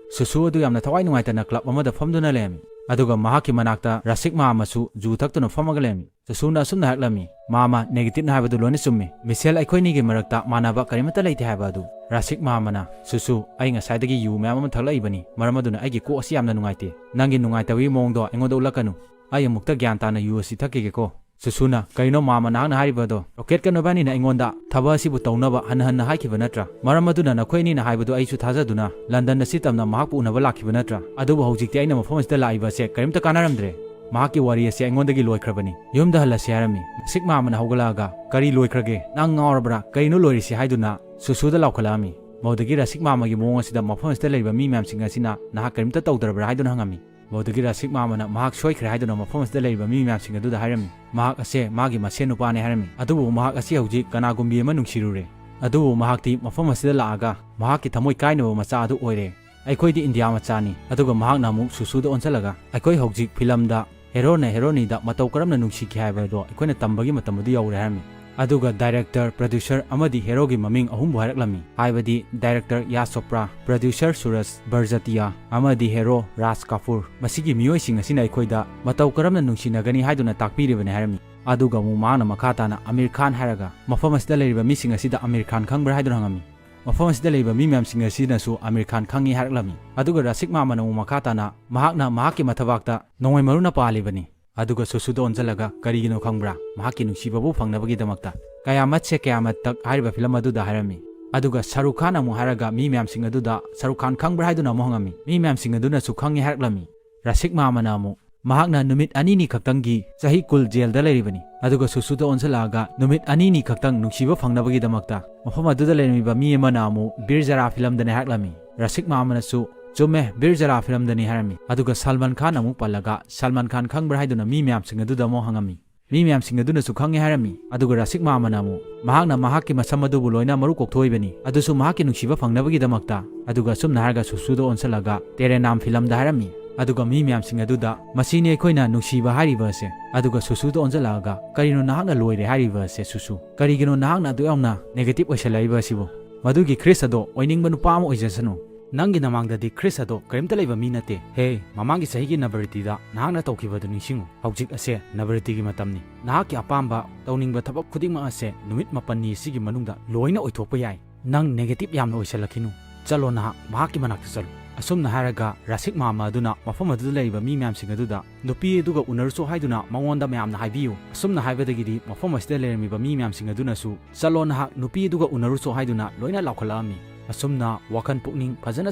ꯁꯨꯁꯨ ꯑꯗꯨ ꯌꯥꯝꯅ ꯊꯋꯥꯏ ꯅꯨꯡꯉꯥꯏꯇꯅ ꯀ꯭ꯂꯕ ꯑꯃꯗ ꯐꯝꯗꯨꯅ ꯂꯩꯔꯝꯃꯤ꯫ ꯑꯗꯨꯒ ꯃꯍꯥꯛꯀꯤ ꯃꯅꯥꯛꯇ ꯔꯥꯁꯤꯛ ꯃꯥꯝꯃꯁꯨ ꯖꯨ ꯊꯛꯇꯨꯅ ꯐꯝꯃꯒ ꯂꯩꯔꯝꯃꯤ꯫ ꯁꯨꯁꯨꯅ ꯑꯁꯨꯝꯅ ꯍꯥꯏꯔꯛꯂꯝꯃꯤ, "ꯃꯥꯝꯃ, ꯅꯦꯒꯦꯇꯤꯚꯅ ꯍꯥꯏꯕꯗꯨ ꯂꯣꯏꯅ ꯆꯨꯝꯃꯤ꯫ ꯃꯤꯁꯦꯜ ꯑꯩꯈꯣꯏꯅꯤꯒꯤ ꯃꯔꯛꯇ ꯃꯥꯟꯅꯕ ꯀꯔꯤꯃꯠꯇ ꯂꯩꯇꯦ ꯍꯥꯏꯕ ꯑꯗꯨ꯫" ꯔꯥꯁꯤꯛ ꯃꯥꯝꯃꯅ, "ꯁꯨꯁꯨ, ꯑꯩ ꯉꯁꯥꯏꯗꯒꯤ ꯌꯨ ꯃꯌꯥꯝ ꯑꯃ ꯊꯛꯂꯛꯏꯕꯅꯤ, ꯃꯔꯝ ꯑꯗꯨꯅ ꯑꯩꯒꯤ ꯀꯣꯛ ꯑꯁꯤ ꯌꯥꯝꯅ ꯅꯨꯡꯉꯥꯏꯇꯦ꯫ ꯅꯪꯒꯤ ꯅꯨꯡꯉꯥꯏꯇꯕꯒꯤ ꯃꯑꯣꯡꯗꯣ ꯑꯩꯉꯣꯟꯗ ꯎꯠꯂꯛꯀꯅꯨ꯫ ꯑꯩ ꯑꯃꯨꯛꯇ ꯒ꯭ꯌꯥꯟ ꯇꯥꯅ ꯌꯨ ꯑꯁꯤ ꯊꯛꯈꯤꯒꯦꯀꯣ꯫" ꯁꯨꯁꯨꯅ, "ꯀꯔꯤꯅꯣ ꯃꯥꯝꯃ ꯅꯍꯥꯛꯅ ꯍꯥꯏꯔꯤꯕꯗꯣ? ꯔꯣꯀꯦꯠꯀ ꯅꯣꯏꯕꯥꯅꯤꯅ ꯑꯩꯉꯣꯟꯗ ꯊꯕꯛ ꯑꯁꯤꯕꯨ ꯇꯧꯅꯕ ꯍꯟꯅ ꯍꯟꯅ ꯍꯥꯏꯈꯤꯕ ꯅꯠꯇ꯭ꯔꯥ? ꯃꯔꯝ ꯑꯗꯨꯅ ꯅꯈꯣꯏ ꯑꯅꯤꯅ ꯍꯥꯏꯕꯗꯨ ꯑꯩꯁꯨ ꯊꯥꯖꯗꯨꯅ ꯂꯟꯗꯟ ꯑꯁꯤ ꯇꯝꯅ ꯃꯍꯥꯛꯄꯨ ꯎꯅꯕ ꯂꯥꯛꯈꯤꯕ ꯅꯠꯇ꯭ꯔꯥ? ꯑꯗꯨꯕꯨ ꯍꯧꯖꯤꯛꯇꯤ ꯑꯩꯅ ꯃꯐꯝ ꯑꯁꯤꯗ ꯂꯥꯛꯏꯕ ꯑꯁꯦ ꯀꯔꯤꯝꯇ ꯀꯥꯟꯅꯔꯝꯗ꯭ꯔꯦ꯫ ꯃꯍꯥꯛꯀꯤ ꯋꯥꯔꯤ ꯑꯁꯦ ꯑꯩꯉꯣꯟꯗꯒꯤ ꯂꯣꯏꯈ꯭ꯔꯕꯅꯤ꯫ ꯌꯨꯝꯗ ꯍꯜꯂꯁꯤ" ꯍꯥꯏꯔꯝꯃꯤ꯫ ꯔꯥꯁꯤꯛ ꯃꯥꯝꯃꯅ ꯍꯧꯒꯠꯂꯛꯑꯒ, "ꯀꯔꯤ ꯂꯣꯏꯈ꯭ꯔꯒꯦ? ꯅꯪ ꯉꯥꯎꯔꯕ꯭ꯔꯥ? ꯀꯔꯤꯅꯣ ꯂꯣꯏꯔꯤꯁꯤ?" ꯍꯥꯏꯗꯨꯅ ꯁꯨꯁꯨꯗ ꯂꯥꯎꯈꯠꯂꯛꯑꯝꯃꯤ꯫ ꯃꯗꯨꯗꯒꯤ ꯔꯥꯁꯤꯛ ꯃꯥꯝꯃꯒꯤ ꯃꯑꯣꯡ ꯑꯁꯤꯗ ꯃꯐꯝ ꯑꯁꯤꯗ ꯂꯩꯔꯤꯕ ꯃꯤ ꯃꯌꯥꯝꯁꯤꯡ ꯑꯁꯤꯅ, "ꯅꯍꯥꯛ ꯀꯔꯤꯝꯇ ꯇꯧꯗ꯭ꯔꯕ꯭ꯔꯥ?" ꯍꯥꯏꯗꯨꯅ ꯍꯪꯉꯝꯃꯤ꯫ ꯃꯗꯨꯗꯒꯤ ꯔꯥꯁꯤꯛ ꯃꯥꯝꯃꯅ ꯃꯍꯥꯛ ꯁꯣꯏꯈ꯭ꯔꯦ ꯍꯥꯏꯗꯨꯅ ꯃꯐꯝ ꯑꯁꯤꯗ ꯂꯩꯔꯤꯕ ꯃꯤ ꯃꯌꯥꯝꯁꯤꯡ ꯑꯗꯨꯗ ꯍꯥꯏꯔꯝꯃꯤ꯫ ꯃꯍꯥꯛ ꯑꯁꯦ ꯃꯥꯒꯤ ꯃꯁꯦꯟ ꯅꯨꯄꯥꯅꯦ ꯍꯥꯏꯔꯝꯃꯤ꯫ ꯑꯗꯨꯕꯨ ꯃꯍꯥꯛ ꯑꯁꯤ ꯍꯧꯖꯤꯛ ꯀꯅꯥꯒꯨꯝꯕꯤ ꯑꯃ ꯅꯨꯡꯁꯤꯔꯨꯔꯦ꯫ ꯑꯗꯨꯕꯨ ꯃꯍꯥꯛꯇꯤ ꯃꯐꯝ ꯑꯁꯤꯗ ꯂꯥꯛꯑꯒ ꯃꯍꯥꯛꯀꯤ ꯊꯃꯣꯏ ꯀꯥꯏꯅꯕ ꯃꯆꯥ ꯑꯗꯨ ꯑꯣꯏꯔꯦ꯫ "ꯑꯩꯈꯣꯏꯗꯤ ꯏꯟꯗꯤꯌꯥ ꯃꯆꯥꯅꯤ꯫" ꯑꯗꯨꯒ ꯃꯍꯥꯛꯅ ꯑꯃꯨꯛ ꯁꯨꯁꯨꯗ ꯑꯣꯟꯁꯤꯜꯂꯒ, "ꯑꯩꯈꯣꯏ ꯍꯧꯖꯤꯛ ꯐꯤꯂꯝꯗ ꯍꯦꯔꯣꯅ ꯍꯦꯔꯣꯅꯤꯗ ꯃꯇꯧ ꯀꯔꯝꯅ ꯅꯨꯡꯁꯤꯈꯤ ꯍꯥꯏꯕ ꯑꯗꯣ ꯑꯩꯈꯣꯏꯅ ꯇꯝꯕꯒꯤ ꯃꯇꯝ ꯑꯗꯨ ꯌꯧꯔꯦ" ꯍꯥꯏꯔꯝꯃꯤ꯫ ꯑꯗꯨꯒ ꯗꯥꯏꯔꯦꯛꯇꯔ, ꯄ꯭ꯔꯣꯗ꯭ꯌꯨꯁꯔ ꯑꯃꯗꯤ ꯍꯦꯔꯣꯒꯤ ꯃꯃꯤꯡ ꯑꯍꯨꯝꯕꯨ ꯍꯥꯏꯔꯛꯂꯝꯃꯤ꯫ ꯍꯥꯏꯕꯗꯤ ꯗꯥꯏꯔꯦꯛꯇꯔ ꯌꯥꯁ ꯆꯣꯄ꯭ꯔꯥ, ꯄ꯭ꯔꯣꯗ꯭ꯌꯨꯁꯔ ꯁꯨꯔꯖ ꯕꯔꯖꯇꯤꯌꯥ ꯑꯃꯗꯤ ꯍꯦꯔꯣ ꯔꯥꯖ ꯀꯥꯄꯨꯔ꯫ "ꯃꯁꯤꯒꯤ ꯃꯤꯑꯣꯏꯁꯤꯡ ꯑꯁꯤꯅ ꯑꯩꯈꯣꯏꯗ ꯃꯇꯧ ꯀꯔꯝꯅ ꯅꯨꯡꯁꯤꯅꯒꯅꯤ ꯍꯥꯏꯗꯨꯅ ꯇꯥꯛꯄꯤꯔꯤꯕꯅꯤ" ꯍꯥꯏꯔꯝꯃꯤ꯫ ꯑꯗꯨꯒ ꯑꯃꯨꯛ ꯃꯍꯥꯛꯅ ꯃꯈꯥ ꯇꯥꯅ ꯑꯃꯤꯔ ꯈꯥꯟ ꯍꯥꯏꯔꯒ, "ꯃꯐꯝ ꯑꯁꯤꯗ ꯂꯩꯔꯤꯕ ꯃꯤꯁꯤꯡ ꯑꯁꯤꯗ ꯑꯃꯤꯔ ꯈꯥꯟ ꯈꯪꯕ꯭ꯔꯥ?" ꯍꯥꯏꯗꯨꯅ ꯍꯪꯉꯝꯃꯤ꯫ ꯃꯐꯝ ꯑꯁꯤꯗ ꯂꯩꯔꯤꯕ ꯃꯤ ꯃꯌꯥꯝꯁꯤꯡ ꯑꯁꯤꯅꯁꯨ ꯑꯃꯤꯔ ꯈꯥꯟ ꯈꯪꯉꯤ ꯍꯥꯏꯔꯛꯂꯝꯃꯤ꯫ ꯑꯗꯨꯒ ꯔꯥꯁꯤꯛ ꯃꯥꯃꯅ ꯑꯃꯨꯛ ꯃꯈꯥ ꯇꯥꯅ ꯃꯍꯥꯛꯅ ꯃꯍꯥꯛꯀꯤ ꯃꯊꯕꯥꯛꯇ ꯅꯣꯡꯃꯩ ꯃꯔꯨꯅ ꯄꯥꯜꯂꯤꯕꯅꯤ꯫ ꯑꯗꯨꯒ ꯁꯨꯁꯨꯗ ꯑꯣꯟꯁꯤꯜꯂꯒ, "ꯀꯔꯤꯒꯤꯅꯣ ꯈꯪꯕ꯭ꯔꯥ? ꯃꯍꯥꯛꯀꯤ ꯅꯨꯡꯁꯤꯕꯕꯨ ꯐꯪꯅꯕꯒꯤꯗꯃꯛꯇ꯫" "ꯀꯌꯥꯃꯠ ꯁꯦ ꯀꯌꯥꯃꯠ ꯇꯛ" ꯍꯥꯏꯔꯤꯕ ꯐꯤꯂꯝ ꯑꯗꯨꯗ ꯍꯥꯏꯔꯝꯃꯤ꯫ ꯑꯗꯨꯒ ꯁꯥꯔꯨꯈ ꯈꯥꯟ ꯑꯃꯨꯛ ꯍꯥꯏꯔꯒ ꯃꯤ ꯃꯌꯥꯝꯁꯤꯡ ꯑꯗꯨꯗ, "ꯁꯥꯔꯨꯈ ꯈꯥꯟ ꯈꯪꯕ꯭ꯔꯥ?" ꯍꯥꯏꯗꯨꯅ ꯑꯃꯨꯛ ꯍꯪꯉꯝꯃꯤ꯫ ꯃꯤ ꯃꯌꯥꯝꯁꯤꯡ ꯑꯗꯨꯅꯁꯨ ꯈꯪꯉꯤ ꯍꯥꯏꯔꯛꯂꯝꯃꯤ꯫ ꯔꯥꯁꯤꯛ ꯃꯥꯃꯅ ꯑꯃꯨꯛ, "ꯃꯍꯥꯛꯅ ꯅꯨꯃꯤꯠ ꯑꯅꯤꯅꯤ ꯈꯛꯇꯪꯒꯤ ꯆꯍꯤ ꯀꯨꯜ ꯖꯦꯜꯗ ꯂꯩꯔꯤꯕꯅꯤ꯫" ꯑꯗꯨꯒ ꯁꯨꯁꯨꯗ ꯑꯣꯟꯁꯤꯜꯂꯛꯑꯒ, "ꯅꯨꯃꯤꯠ ꯑꯅꯤꯅꯤ ꯈꯛꯇꯪ ꯅꯨꯡꯁꯤꯕ ꯐꯪꯅꯕꯒꯤꯗꯃꯛꯇ꯫" ꯃꯐꯝ ꯑꯗꯨꯗ ꯂꯩꯔꯝꯃꯤꯕ ꯃꯤ ꯑꯃꯅ ꯑꯃꯨꯛ, "ꯕꯤꯔ ꯖꯔꯥ ꯐꯤꯂꯝꯗꯅꯤ" ꯍꯥꯏꯔꯛꯂꯝꯃꯤ꯫ ꯔꯥꯁꯤꯛ ꯃꯥꯃꯅꯁꯨ, "ꯆꯨꯝꯃꯦ, ꯕꯤꯔ ꯖꯔꯥ ꯐꯤꯂꯝꯗꯅꯤ" ꯍꯥꯏꯔꯝꯃꯤ꯫ ꯑꯗꯨꯒ ꯁꯜꯃꯥꯟ ꯈꯥꯟ ꯑꯃꯨꯛ ꯄꯜꯂꯒ, "ꯁꯜꯃꯥꯟ ꯈꯥꯟ ꯈꯪꯕ꯭ꯔꯥ?" ꯍꯥꯏꯗꯨꯅ ꯃꯤ ꯃꯌꯥꯝꯁꯤꯡ ꯑꯗꯨꯗ ꯑꯃꯨꯛ ꯍꯪꯉꯝꯃꯤ꯫ ꯃꯤ ꯃꯌꯥꯝꯁꯤꯡ ꯑꯗꯨꯅꯁꯨ ꯈꯪꯉꯤ ꯍꯥꯏꯔꯝꯃꯤ꯫ ꯑꯗꯨꯒ ꯔꯥꯁꯤꯛ ꯃꯥꯃꯅ ꯑꯃꯨꯛ, "ꯃꯍꯥꯛꯅ ꯃꯍꯥꯛꯀꯤ ꯃꯁꯝ ꯑꯗꯨꯕꯨ ꯂꯣꯏꯅ ꯃꯔꯨ ꯀꯣꯛꯊꯣꯛꯏꯕꯅꯤ, ꯑꯗꯨꯁꯨ ꯃꯍꯥꯛꯀꯤ ꯅꯨꯡꯁꯤꯕ ꯐꯪꯅꯕꯒꯤꯗꯃꯛꯇ꯫" ꯑꯗꯨꯒ ꯑꯁꯨꯝꯅ ꯍꯥꯏꯔꯒ ꯁꯨꯁꯨꯗ ꯑꯣꯟꯁꯤꯜꯂꯒ, "ꯇꯦꯔꯦ ꯅꯥꯝ ꯐꯤꯂꯝꯗ" ꯍꯥꯏꯔꯝꯃꯤ꯫ ꯑꯗꯨꯒ ꯃꯤ ꯃꯌꯥꯝꯁꯤꯡ ꯑꯗꯨꯗ, "ꯃꯁꯤꯅꯤ ꯑꯩꯈꯣꯏꯅ ꯅꯨꯡꯁꯤꯕ ꯍꯥꯏꯔꯤꯕ ꯑꯁꯦ꯫" ꯑꯗꯨꯒ ꯁꯨꯁꯨꯗ ꯑꯣꯟꯁꯤꯜꯂꯛꯑꯒ, "ꯀꯔꯤꯅꯣ ꯅꯍꯥꯛꯅ ꯂꯣꯏꯔꯦ ꯍꯥꯏꯔꯤꯕ ꯑꯁꯦ, ꯁꯨꯁꯨ? ꯀꯔꯤꯒꯤꯅꯣ ꯅꯍꯥꯛꯅ ꯑꯗꯨ ꯌꯥꯝꯅ ꯅꯦꯒꯦꯇꯤꯚ ꯑꯣꯏꯁꯜꯂꯛꯏꯕ ꯑꯁꯤꯕꯨ? ꯃꯗꯨꯒꯤ ꯈ꯭ꯔꯤꯁ ꯑꯗꯣ ꯑꯣꯏꯅꯤꯡꯕ ꯅꯨꯄꯥ ꯑꯃ ꯑꯣꯏꯖꯁꯅꯨ꯫" "ꯅꯪꯒꯤ ꯅꯃꯥꯡꯗꯗꯤ ꯈ꯭ꯔꯤꯁ ꯑꯗꯣ ꯀꯔꯤꯝꯇ ꯂꯩꯕ ꯃꯤ ꯅꯠꯇꯦ꯫ ꯍꯦ, ꯃꯃꯥꯡꯒꯤ ꯆꯍꯤꯒꯤ ꯅꯕꯔꯤꯇꯤꯗ ꯅꯍꯥꯛꯅ ꯇꯧꯈꯤꯕꯗꯨ ꯅꯤꯡꯁꯤꯡꯉꯨ꯫ ꯍꯧꯖꯤꯛ ꯑꯁꯦ ꯅꯕꯔꯤꯇꯤꯒꯤ ꯃꯇꯝꯅꯤ꯫ ꯅꯍꯥꯛꯀꯤ ꯑꯄꯥꯝꯕ, ꯇꯧꯅꯤꯡꯕ ꯊꯕꯛ ꯈꯨꯗꯤꯡꯃꯛ ꯑꯁꯦ ꯅꯨꯃꯤꯠ ꯃꯥꯄꯟꯅꯤ ꯑꯁꯤꯒꯤ ꯃꯅꯨꯡꯗ ꯂꯣꯏꯅ ꯑꯣꯏꯊꯣꯛꯄ ꯌꯥꯏ꯫ ꯅꯪ ꯅꯦꯒꯦꯇꯤꯚ ꯌꯥꯝꯅ ꯑꯣꯏꯁꯜꯂꯛꯈꯤꯅꯨ꯫ ꯆꯠꯂꯣ, ꯅꯍꯥꯛ ꯃꯍꯥꯛꯀꯤ ꯃꯅꯥꯛꯇ ꯆꯠꯂꯨ꯫" ꯑꯁꯨꯝꯅ ꯍꯥꯏꯔꯒ ꯔꯥꯁꯤꯛ ꯃꯥꯃ ꯑꯗꯨꯅ ꯃꯐꯝ ꯑꯗꯨꯗ ꯂꯩꯔꯤꯕ ꯃꯤ ꯃꯌꯥꯝꯁꯤꯡ ꯑꯗꯨꯗ "ꯅꯨꯄꯤ ꯑꯗꯨꯒ ꯎꯅꯔꯨꯆꯣ ꯍꯥꯏꯗꯨꯅ ꯃꯉꯣꯟꯗ ꯃꯌꯥꯝꯅ ꯍꯥꯏꯕꯤꯌꯨ꯫" ꯑꯁꯨꯝꯅ ꯍꯥꯏꯕꯗꯒꯤꯗꯤ ꯃꯐꯝ ꯑꯁꯤꯗ ꯂꯩꯔꯝꯃꯤꯕ ꯃꯤ ꯃꯌꯥꯝꯁꯤꯡ ꯑꯗꯨꯅꯁꯨ "ꯆꯠꯂꯣ, ꯅꯍꯥꯛ ꯅꯨꯄꯤ ꯑꯗꯨꯒ ꯎꯅꯔꯨꯆꯣ" ꯍꯥꯏꯗꯨꯅ ꯂꯣꯏꯅ ꯂꯥꯎꯈꯠꯂꯛꯑꯝꯃꯤ꯫ ꯑꯁꯨꯝꯅ ꯋꯥꯈꯜ ꯄꯨꯛꯅꯤꯡ ꯐꯖꯅ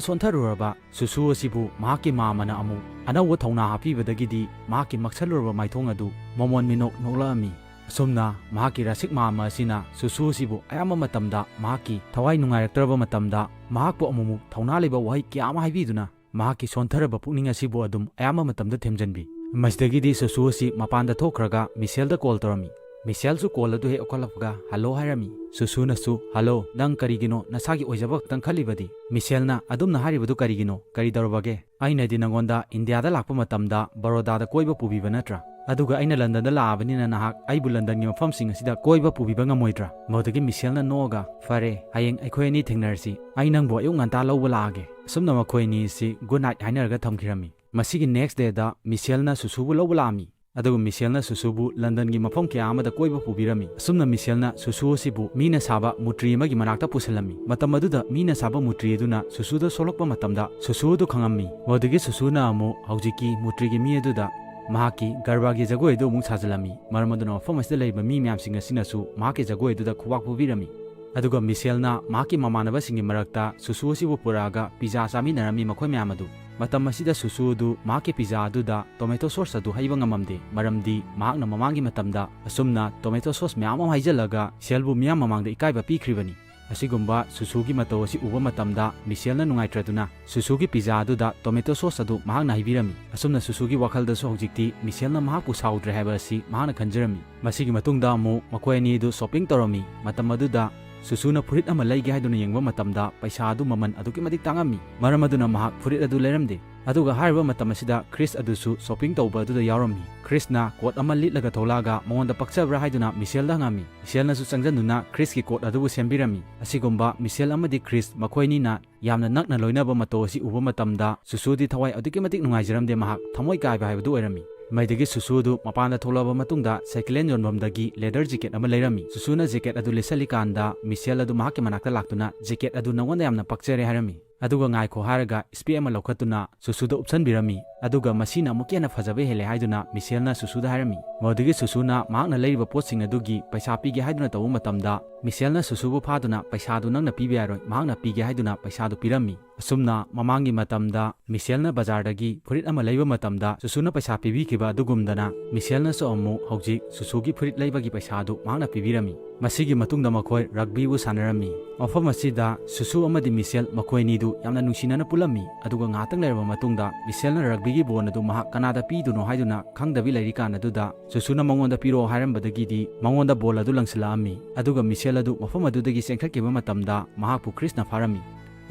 ꯁꯣꯟꯊꯔꯨꯔꯕ ꯁꯨꯁꯨ ꯑꯁꯤꯕꯨ ꯃꯍꯥꯛꯀꯤ ꯃꯥꯃꯅ ꯑꯃꯨꯛ ꯑꯅꯧꯕ ꯊꯧꯅꯥ ꯍꯥꯞꯄꯤꯕꯗꯒꯤꯗꯤ ꯃꯍꯥꯛꯀꯤ ꯃꯛꯁꯜꯂꯨꯔꯕ ꯃꯥꯏꯊꯣꯡ ꯑꯗꯨ ꯃꯃꯣꯟ ꯃꯤꯅꯣꯛ ꯅꯣꯛꯂꯛꯑꯝꯃꯤ꯫ ꯑꯁꯨꯝꯅ ꯃꯍꯥꯛꯀꯤ ꯔꯥꯁꯤꯛ ꯃꯥꯃ ꯑꯁꯤꯅ ꯁꯨꯁꯨ ꯑꯁꯤꯕꯨ ꯑꯌꯥꯝꯕ ꯃꯇꯝꯗ ꯃꯍꯥꯛꯀꯤ ꯊꯋꯥꯏ ꯅꯨꯡꯉꯥꯏꯔꯛꯇ꯭ꯔꯕ ꯃꯇꯝꯗ ꯃꯍꯥꯛꯄꯨ ꯑꯃꯨꯛꯃꯨꯛ ꯊꯧꯅꯥ ꯂꯩꯕ ꯋꯥꯍꯩ ꯀꯌꯥ ꯑꯃ ꯍꯥꯏꯕꯤꯗꯨꯅ ꯃꯍꯥꯛꯀꯤ ꯁꯣꯟꯊꯔꯕ ꯄꯨꯛꯅꯤꯡ ꯑꯁꯤꯕꯨ ꯑꯗꯨꯝ ꯑꯌꯥꯝꯕ ꯃꯇꯝꯗ ꯊꯦꯝꯖꯤꯟꯕꯤ꯫ ꯃꯁꯤꯗꯒꯤꯗꯤ ꯁꯨꯁꯨ ꯑꯁꯤ ꯃꯄꯥꯟꯗ ꯊꯣꯛꯈ꯭ꯔꯒ ꯃꯤꯁꯦꯜꯗ ꯀꯣꯜ ꯇꯧꯔꯝꯃꯤ꯫ ꯃꯤꯁꯦꯜꯁꯨ ꯀꯣꯜ ꯑꯗꯨ ꯍꯦꯛ ꯂꯧꯈꯠꯂꯛꯄꯒ "ꯍꯜꯂꯣ" ꯍꯥꯏꯔꯝꯃꯤ꯫ ꯁꯨꯁꯨꯅꯁꯨ "ꯍꯜꯂꯣ, ꯅꯪ ꯀꯔꯤꯒꯤꯅꯣ ꯅꯁꯥꯒꯤ ꯑꯣꯏꯖꯕ ꯈꯛꯇꯪ ꯈꯜꯂꯤꯕꯗꯤ?" "ꯃꯤꯁꯦꯜꯅ ꯑꯗꯨꯝꯅ ꯍꯥꯏꯔꯤꯕꯗꯨ ꯀꯔꯤꯒꯤꯅꯣ? ꯀꯔꯤ ꯇꯧꯔꯕꯒꯦ? ꯑꯩꯅꯗꯤ ꯅꯪꯉꯣꯟꯗ ꯏꯟꯗꯤꯌꯥꯗ ꯂꯥꯛꯄ ꯃꯇꯝꯗ ꯕꯔꯣꯗꯥꯗ ꯀꯣꯏꯕ ꯄꯨꯕꯤꯕ ꯅꯠꯇ꯭ꯔꯥ? ꯑꯗꯨꯒ ꯑꯩꯅ ꯂꯟꯗꯟꯗ ꯂꯥꯛꯑꯕꯅꯤꯅ ꯅꯍꯥꯛ ꯑꯩꯕꯨ ꯂꯟꯗꯟꯒꯤ ꯃꯐꯝꯁꯤꯡ ꯑꯁꯤꯗ ꯀꯣꯏꯕ ꯄꯨꯕꯤꯕ ꯉꯝꯃꯣꯏꯗ꯭ꯔꯥ?" ꯃꯗꯨꯗꯒꯤ ꯃꯤꯁꯦꯜꯅ ꯅꯣꯛꯑꯒ, "ꯐꯔꯦ, ꯍꯌꯦꯡ ꯑꯩꯈꯣꯏ ꯑꯅꯤ ꯊꯦꯡꯅꯔꯁꯤ꯫ ꯑꯩ ꯅꯪꯕꯨ ꯑꯌꯨꯛ ꯉꯟꯇꯥ ꯂꯧꯕ ꯂꯥꯛꯑꯒꯦ꯫" ꯑꯁꯨꯝꯅ ꯃꯈꯣꯏ ꯑꯅꯤ ꯑꯁꯤ ꯒꯨꯗ ꯅꯥꯏꯠ ꯍꯥꯏꯅꯔꯒ ꯊꯝꯈꯤꯔꯝꯃꯤ꯫ ꯃꯁꯤꯒꯤ ꯅꯦꯛꯁ ꯗꯦꯗ ꯃꯤꯁꯦꯜꯅ ꯁꯨꯁꯨꯕꯨ ꯂꯧꯕ ꯂꯥꯛꯑꯝꯃꯤ꯫ ꯑꯗꯨꯒ ꯃꯤꯁꯦꯜꯅ ꯁꯨꯁꯨꯕꯨ ꯂꯟꯗꯟꯒꯤ ꯃꯐꯝ ꯀꯌꯥ ꯑꯃꯗ ꯀꯣꯏꯕ ꯄꯨꯕꯤꯔꯝꯃꯤ꯫ ꯑꯁꯨꯝꯅ ꯃꯤꯁꯦꯜꯅ ꯁꯨꯁꯨ ꯑꯁꯤꯕꯨ ꯃꯤꯅ ꯁꯥꯕ ꯃꯨꯇ꯭ꯔꯤ ꯑꯃꯒꯤ ꯃꯅꯥꯛꯇ ꯄꯨꯁꯤꯜꯂꯝꯃꯤ꯫ ꯃꯇꯝ ꯑꯗꯨꯗ ꯃꯤꯅ ꯁꯥꯕ ꯃꯨꯇ꯭ꯔꯤ ꯑꯗꯨꯅ ꯁꯨꯁꯨꯗ ꯁꯣꯛꯂꯛꯄ ꯃꯇꯝꯗ ꯁꯨꯁꯨ ꯑꯗꯨ ꯈꯪꯉꯝꯃꯤ꯫ ꯃꯗꯨꯗꯒꯤ ꯁꯨꯁꯨꯅ ꯑꯃꯨꯛ ꯍꯧꯖꯤꯛꯀꯤ ꯃꯨꯇ꯭ꯔꯤꯒꯤ ꯃꯤ ꯑꯗꯨꯗ ꯃꯍꯥꯛꯀꯤ ꯒꯔꯕꯥꯒꯤ ꯖꯒꯣꯏ ꯑꯗꯨ ꯑꯃꯨꯛ ꯁꯥꯖꯤꯜꯂꯝꯃꯤ꯫ ꯃꯔꯝ ꯑꯗꯨꯅ ꯃꯐꯝ ꯑꯁꯤꯗ ꯂꯩꯔꯤꯕ ꯃꯤ ꯃꯌꯥꯝꯁꯤꯡ ꯑꯁꯤꯅꯁꯨ ꯃꯍꯥꯛꯀꯤ ꯖꯒꯣꯏ ꯑꯗꯨꯗ ꯈꯨꯕꯥꯛ ꯈꯨꯕꯤꯔꯝꯃꯤ꯫ ꯑꯗꯨꯒ ꯃꯤꯁꯦꯜꯅ ꯃꯍꯥꯛꯀꯤ ꯃꯃꯥꯟꯅꯕꯁꯤꯡꯒꯤ ꯃꯔꯛꯇ ꯁꯨꯁꯨ ꯑꯁꯤꯕꯨ ꯄꯨꯔꯛꯑꯒ ꯄꯤꯖꯥ ꯆꯥꯃꯤꯟꯅꯔꯝꯃꯤ ꯃꯈꯣꯏ ꯃꯌꯥꯝ ꯑꯗꯨ꯫ ꯃꯇꯝ ꯑꯁꯤꯗ ꯁꯨꯁꯨ ꯑꯗꯨ ꯃꯍꯥꯛꯀꯤ ꯄꯤꯖꯥ ꯑꯗꯨꯗ ꯇꯣꯃꯦꯇꯣ ꯁꯣꯁ ꯑꯗꯨ ꯍꯩꯕ ꯉꯝꯃꯝꯗꯦ, ꯃꯔꯝꯗꯤ ꯃꯍꯥꯛꯅ ꯃꯃꯥꯡꯒꯤ ꯃꯇꯝꯗ ꯑꯁꯨꯝꯅ ꯇꯣꯃꯦꯇꯣ ꯁꯣꯁ ꯃꯌꯥꯝ ꯑꯃ ꯍꯩꯖꯤꯜꯂꯒ ꯁꯦꯜꯕꯨ ꯃꯤꯌꯥꯝ ꯃꯃꯥꯡꯗ ꯏꯀꯥꯏꯕ ꯄꯤꯈ꯭ꯔꯤꯕꯅꯤ꯫ ꯑꯁꯤꯒꯨꯝꯕ ꯁꯨꯁꯨꯒꯤ ꯃꯇꯧ ꯑꯁꯤ ꯎꯕ ꯃꯇꯝꯗ ꯃꯤꯁꯦꯜꯅ ꯅꯨꯡꯉꯥꯏꯇ꯭ꯔꯗꯨꯅ ꯁꯨꯁꯨꯒꯤ ꯄꯤꯖꯥ ꯑꯗꯨꯗ ꯇꯣꯃꯦꯇꯣ ꯁꯣꯁ ꯑꯗꯨ ꯃꯍꯥꯛꯅ ꯍꯩꯕꯤꯔꯝꯃꯤ꯫ ꯑꯁꯨꯝꯅ ꯁꯨꯁꯨꯒꯤ ꯋꯥꯈꯜꯗꯁꯨ ꯍꯧꯖꯤꯛꯇꯤ ꯃꯤꯁꯦꯜꯅ ꯃꯍꯥꯛꯄꯨ ꯁꯥꯎꯗ꯭ꯔꯦ ꯍꯥꯏꯕ ꯑꯁꯤ ꯃꯍꯥꯛꯅ ꯈꯟꯖꯔꯝꯃꯤ꯫ ꯃꯁꯤꯒꯤ ꯃꯇꯨꯡꯗ ꯑꯃꯨꯛ ꯃꯈꯣꯏ ꯑꯅꯤ ꯑꯗꯨ ꯁꯣꯞꯄꯤꯡ ꯇꯧꯔꯝꯃꯤ꯫ ꯃꯇꯝ ꯑꯗꯨꯗ ꯁꯨꯁꯨꯅ ꯐꯨꯔꯤꯠ ꯑꯃ ꯂꯩꯒꯦ ꯍꯥꯏꯗꯨꯅ ꯌꯦꯡꯕ ꯃꯇꯝꯗ ꯄꯩꯁꯥ ꯑꯗꯨ ꯃꯃꯜ ꯑꯗꯨꯛꯀꯤ ꯃꯇꯤꯛ ꯇꯥꯡꯉꯝꯃꯤ꯫ ꯃꯔꯝ ꯑꯗꯨꯅ ꯃꯍꯥꯛ ꯐꯨꯔꯤꯠ ꯑꯗꯨ ꯂꯩꯔꯝꯗꯦ꯫ ꯑꯗꯨꯒ ꯍꯥꯏꯔꯤꯕ ꯃꯇꯝ ꯑꯁꯤꯗ ꯈ꯭ꯔꯤꯁ ꯑꯗꯨꯁꯨ ꯁꯣꯄꯤꯡ ꯇꯧꯕ ꯑꯗꯨꯗ ꯌꯥꯎꯔꯝꯃꯤ꯫ ꯈ꯭ꯔꯤꯁꯅ ꯀꯣꯠ ꯑꯃ ꯂꯤꯠꯂꯒ ꯊꯣꯛꯂꯛꯑꯒ ꯃꯉꯣꯟꯗ ꯄꯛꯆꯕ꯭ꯔꯥ ꯍꯥꯏꯗꯨꯅ ꯃꯤꯁꯦꯜꯗ ꯍꯪꯉꯝꯃꯤ꯫ ꯃꯤꯁꯦꯜꯅꯁꯨ ꯆꯪꯁꯤꯟꯗꯨꯅ ꯈ꯭ꯔꯤꯁꯀꯤ ꯀꯣꯠ ꯑꯗꯨꯕꯨ ꯁꯦꯝꯕꯤꯔꯝꯃꯤ꯫ ꯑꯁꯤꯒꯨꯝꯕ ꯃꯤꯁꯦꯜ ꯑꯃꯗꯤ ꯈ꯭ꯔꯤꯁ ꯃꯈꯣꯏ ꯑꯅꯤꯅ ꯌꯥꯝꯅ ꯅꯛꯅ ꯂꯣꯏꯅꯕ ꯃꯇꯧ ꯑꯁꯤ ꯎꯕ ꯃꯇꯝꯗ ꯁꯨꯁꯨꯗꯤ ꯊꯋꯥꯏ ꯑꯗꯨꯛꯀꯤ ꯃꯇꯤꯛ ꯅꯨꯡꯉꯥꯏꯖꯔꯝꯗꯦ, ꯃꯍꯥꯛ ꯊꯃꯣꯏ ꯀꯥꯏꯕ ꯍꯥꯏꯕꯗꯨ ꯑꯣꯏꯔꯝꯃꯤ꯫ ꯃꯩꯗꯒꯤ ꯁꯨꯁꯨ ꯑꯗꯨ ꯃꯄꯥꯟꯗ ꯊꯣꯛꯂꯛꯑꯕ ꯃꯇꯨꯡꯗ ꯁꯦꯀꯦꯟ ꯍꯦꯟ ꯌꯣꯟꯐꯝꯗꯒꯤ ꯂꯦꯗꯔ ꯖꯦꯀꯦꯠ ꯑꯃ ꯂꯩꯔꯝꯃꯤ꯫ ꯁꯨꯁꯨꯅ ꯖꯦꯀꯦꯠ ꯑꯗꯨ ꯂꯤꯠꯁꯜꯂꯤꯀꯥꯟꯗ ꯃꯤꯁꯦꯜ ꯑꯗꯨ ꯃꯍꯥꯛꯀꯤ ꯃꯅꯥꯛꯇ ꯂꯥꯛꯇꯨꯅ, "ꯖꯦꯀꯦꯠ ꯑꯗꯨ ꯅꯉꯣꯟꯗ ꯌꯥꯝꯅ ꯄꯛꯆꯔꯦ" ꯍꯥꯏꯔꯝꯃꯤ꯫ ꯑꯗꯨꯒ "ꯉꯥꯏꯈꯣ" ꯍꯥꯏꯔꯒ ꯏꯁꯄꯦꯛ ꯑꯃ ꯂꯧꯈꯠꯇꯨꯅ ꯁꯨꯁꯨꯗ ꯎꯞꯁꯟꯕꯤꯔꯝꯃꯤ꯫ ꯑꯗꯨꯒ "ꯃꯁꯤꯅ ꯑꯃꯨꯛꯀ ꯍꯦꯟꯅ ꯐꯖꯕ ꯍꯦꯜꯂꯦ" ꯍꯥꯏꯗꯨꯅ ꯃꯤꯁꯦꯜꯅ ꯁꯨꯁꯨꯗ ꯍꯥꯏꯔꯝꯃꯤ꯫ ꯃꯗꯨꯗꯒꯤ ꯁꯨꯁꯨꯅ ꯃꯍꯥꯛꯅ ꯂꯩꯔꯤꯕ ꯄꯣꯠꯁꯤꯡ ꯑꯗꯨꯒꯤ ꯄꯩꯁꯥ ꯄꯤꯒꯦ ꯍꯥꯏꯗꯨꯅ ꯇꯧꯕ ꯃꯇꯝꯗ ꯃꯤꯁꯦꯜꯅ ꯁꯨꯁꯨꯕꯨ ꯐꯥꯗꯨꯅ "ꯄꯩꯁꯥꯗꯨ ꯅꯪꯅ ꯄꯤꯕ ꯌꯥꯔꯣꯏ", ꯃꯍꯥꯛꯅ ꯄꯤꯒꯦ ꯍꯥꯏꯗꯨꯅ ꯄꯩꯁꯥꯗꯨ ꯄꯤꯔꯝꯃꯤ꯫ ꯑꯁꯨꯝꯅ ꯃꯃꯥꯡꯒꯤ ꯃꯇꯝꯗ ꯃꯤꯁꯦꯜꯅ ꯕꯖꯥꯔꯗꯒꯤ ꯐꯨꯔꯤꯠ ꯑꯃ ꯂꯩꯕ ꯃꯇꯝꯗ ꯁꯨꯁꯨꯅ ꯄꯩꯁꯥ ꯄꯤꯕꯤꯈꯤꯕ ꯑꯗꯨꯒꯨꯝꯗꯅ ꯃꯤꯁꯦꯜꯅꯁꯨ ꯑꯃꯨꯛ ꯍꯧꯖꯤꯛ ꯁꯨꯁꯨꯒꯤ ꯐꯨꯔꯤꯠ ꯂꯩꯕꯒꯤ ꯄꯩꯁꯥꯗꯨ ꯃꯍꯥꯛꯅ ꯄꯤꯕꯤꯔꯝꯃꯤ꯫ ꯃꯁꯤꯒꯤ ꯃꯇꯨꯡꯗ ꯃꯈꯣꯏ ꯔꯒꯕꯤꯕꯨ ꯁꯥꯟꯅꯔꯝꯃꯤ꯫ ꯃꯐꯝ ꯑꯁꯤꯗ ꯁꯨꯁꯨ ꯑꯃꯗꯤ ꯃꯤꯁꯦꯜ ꯃꯈꯣꯏ ꯑꯅꯤꯗꯨ ꯌꯥꯝꯅ ꯅꯨꯡꯁꯤꯅꯅ ꯄꯨꯜꯂꯝꯃꯤ꯫ ꯑꯗꯨꯒ ꯉꯥꯏꯍꯥꯛꯇꯪ ꯂꯩꯔꯕ ꯃꯇꯨꯡꯗ ꯃꯤꯁꯦꯜꯅ ꯔꯒꯕꯤꯒꯤ ꯕꯣꯜ ꯑꯗꯨ ꯃꯍꯥꯛ ꯀꯅꯥꯗ ꯄꯤꯗꯨꯅꯣ ꯍꯥꯏꯗꯨꯅ ꯈꯪꯗꯕꯤ ꯂꯩꯔꯤꯀꯥꯟ ꯑꯗꯨꯗ ꯁꯨꯁꯨꯅ ꯃꯉꯣꯟꯗ ꯄꯤꯔꯛꯑꯣ ꯍꯥꯏꯔꯝꯕꯗꯒꯤꯗꯤ ꯃꯉꯣꯟꯗ ꯕꯣꯜ ꯑꯗꯨ ꯂꯪꯁꯤꯜꯂꯛꯑꯝꯃꯤ꯫ ꯑꯗꯨꯒ ꯃꯤꯁꯦꯜ ꯑꯗꯨ ꯃꯐꯝ ꯑꯗꯨꯗꯒꯤ ꯆꯦꯟꯈꯠꯈꯤꯕ ꯃꯇꯝꯗ ꯃꯍꯥꯛꯄꯨ ꯈ꯭ꯔꯤꯁꯅ ꯐꯥꯔꯝꯃꯤ꯫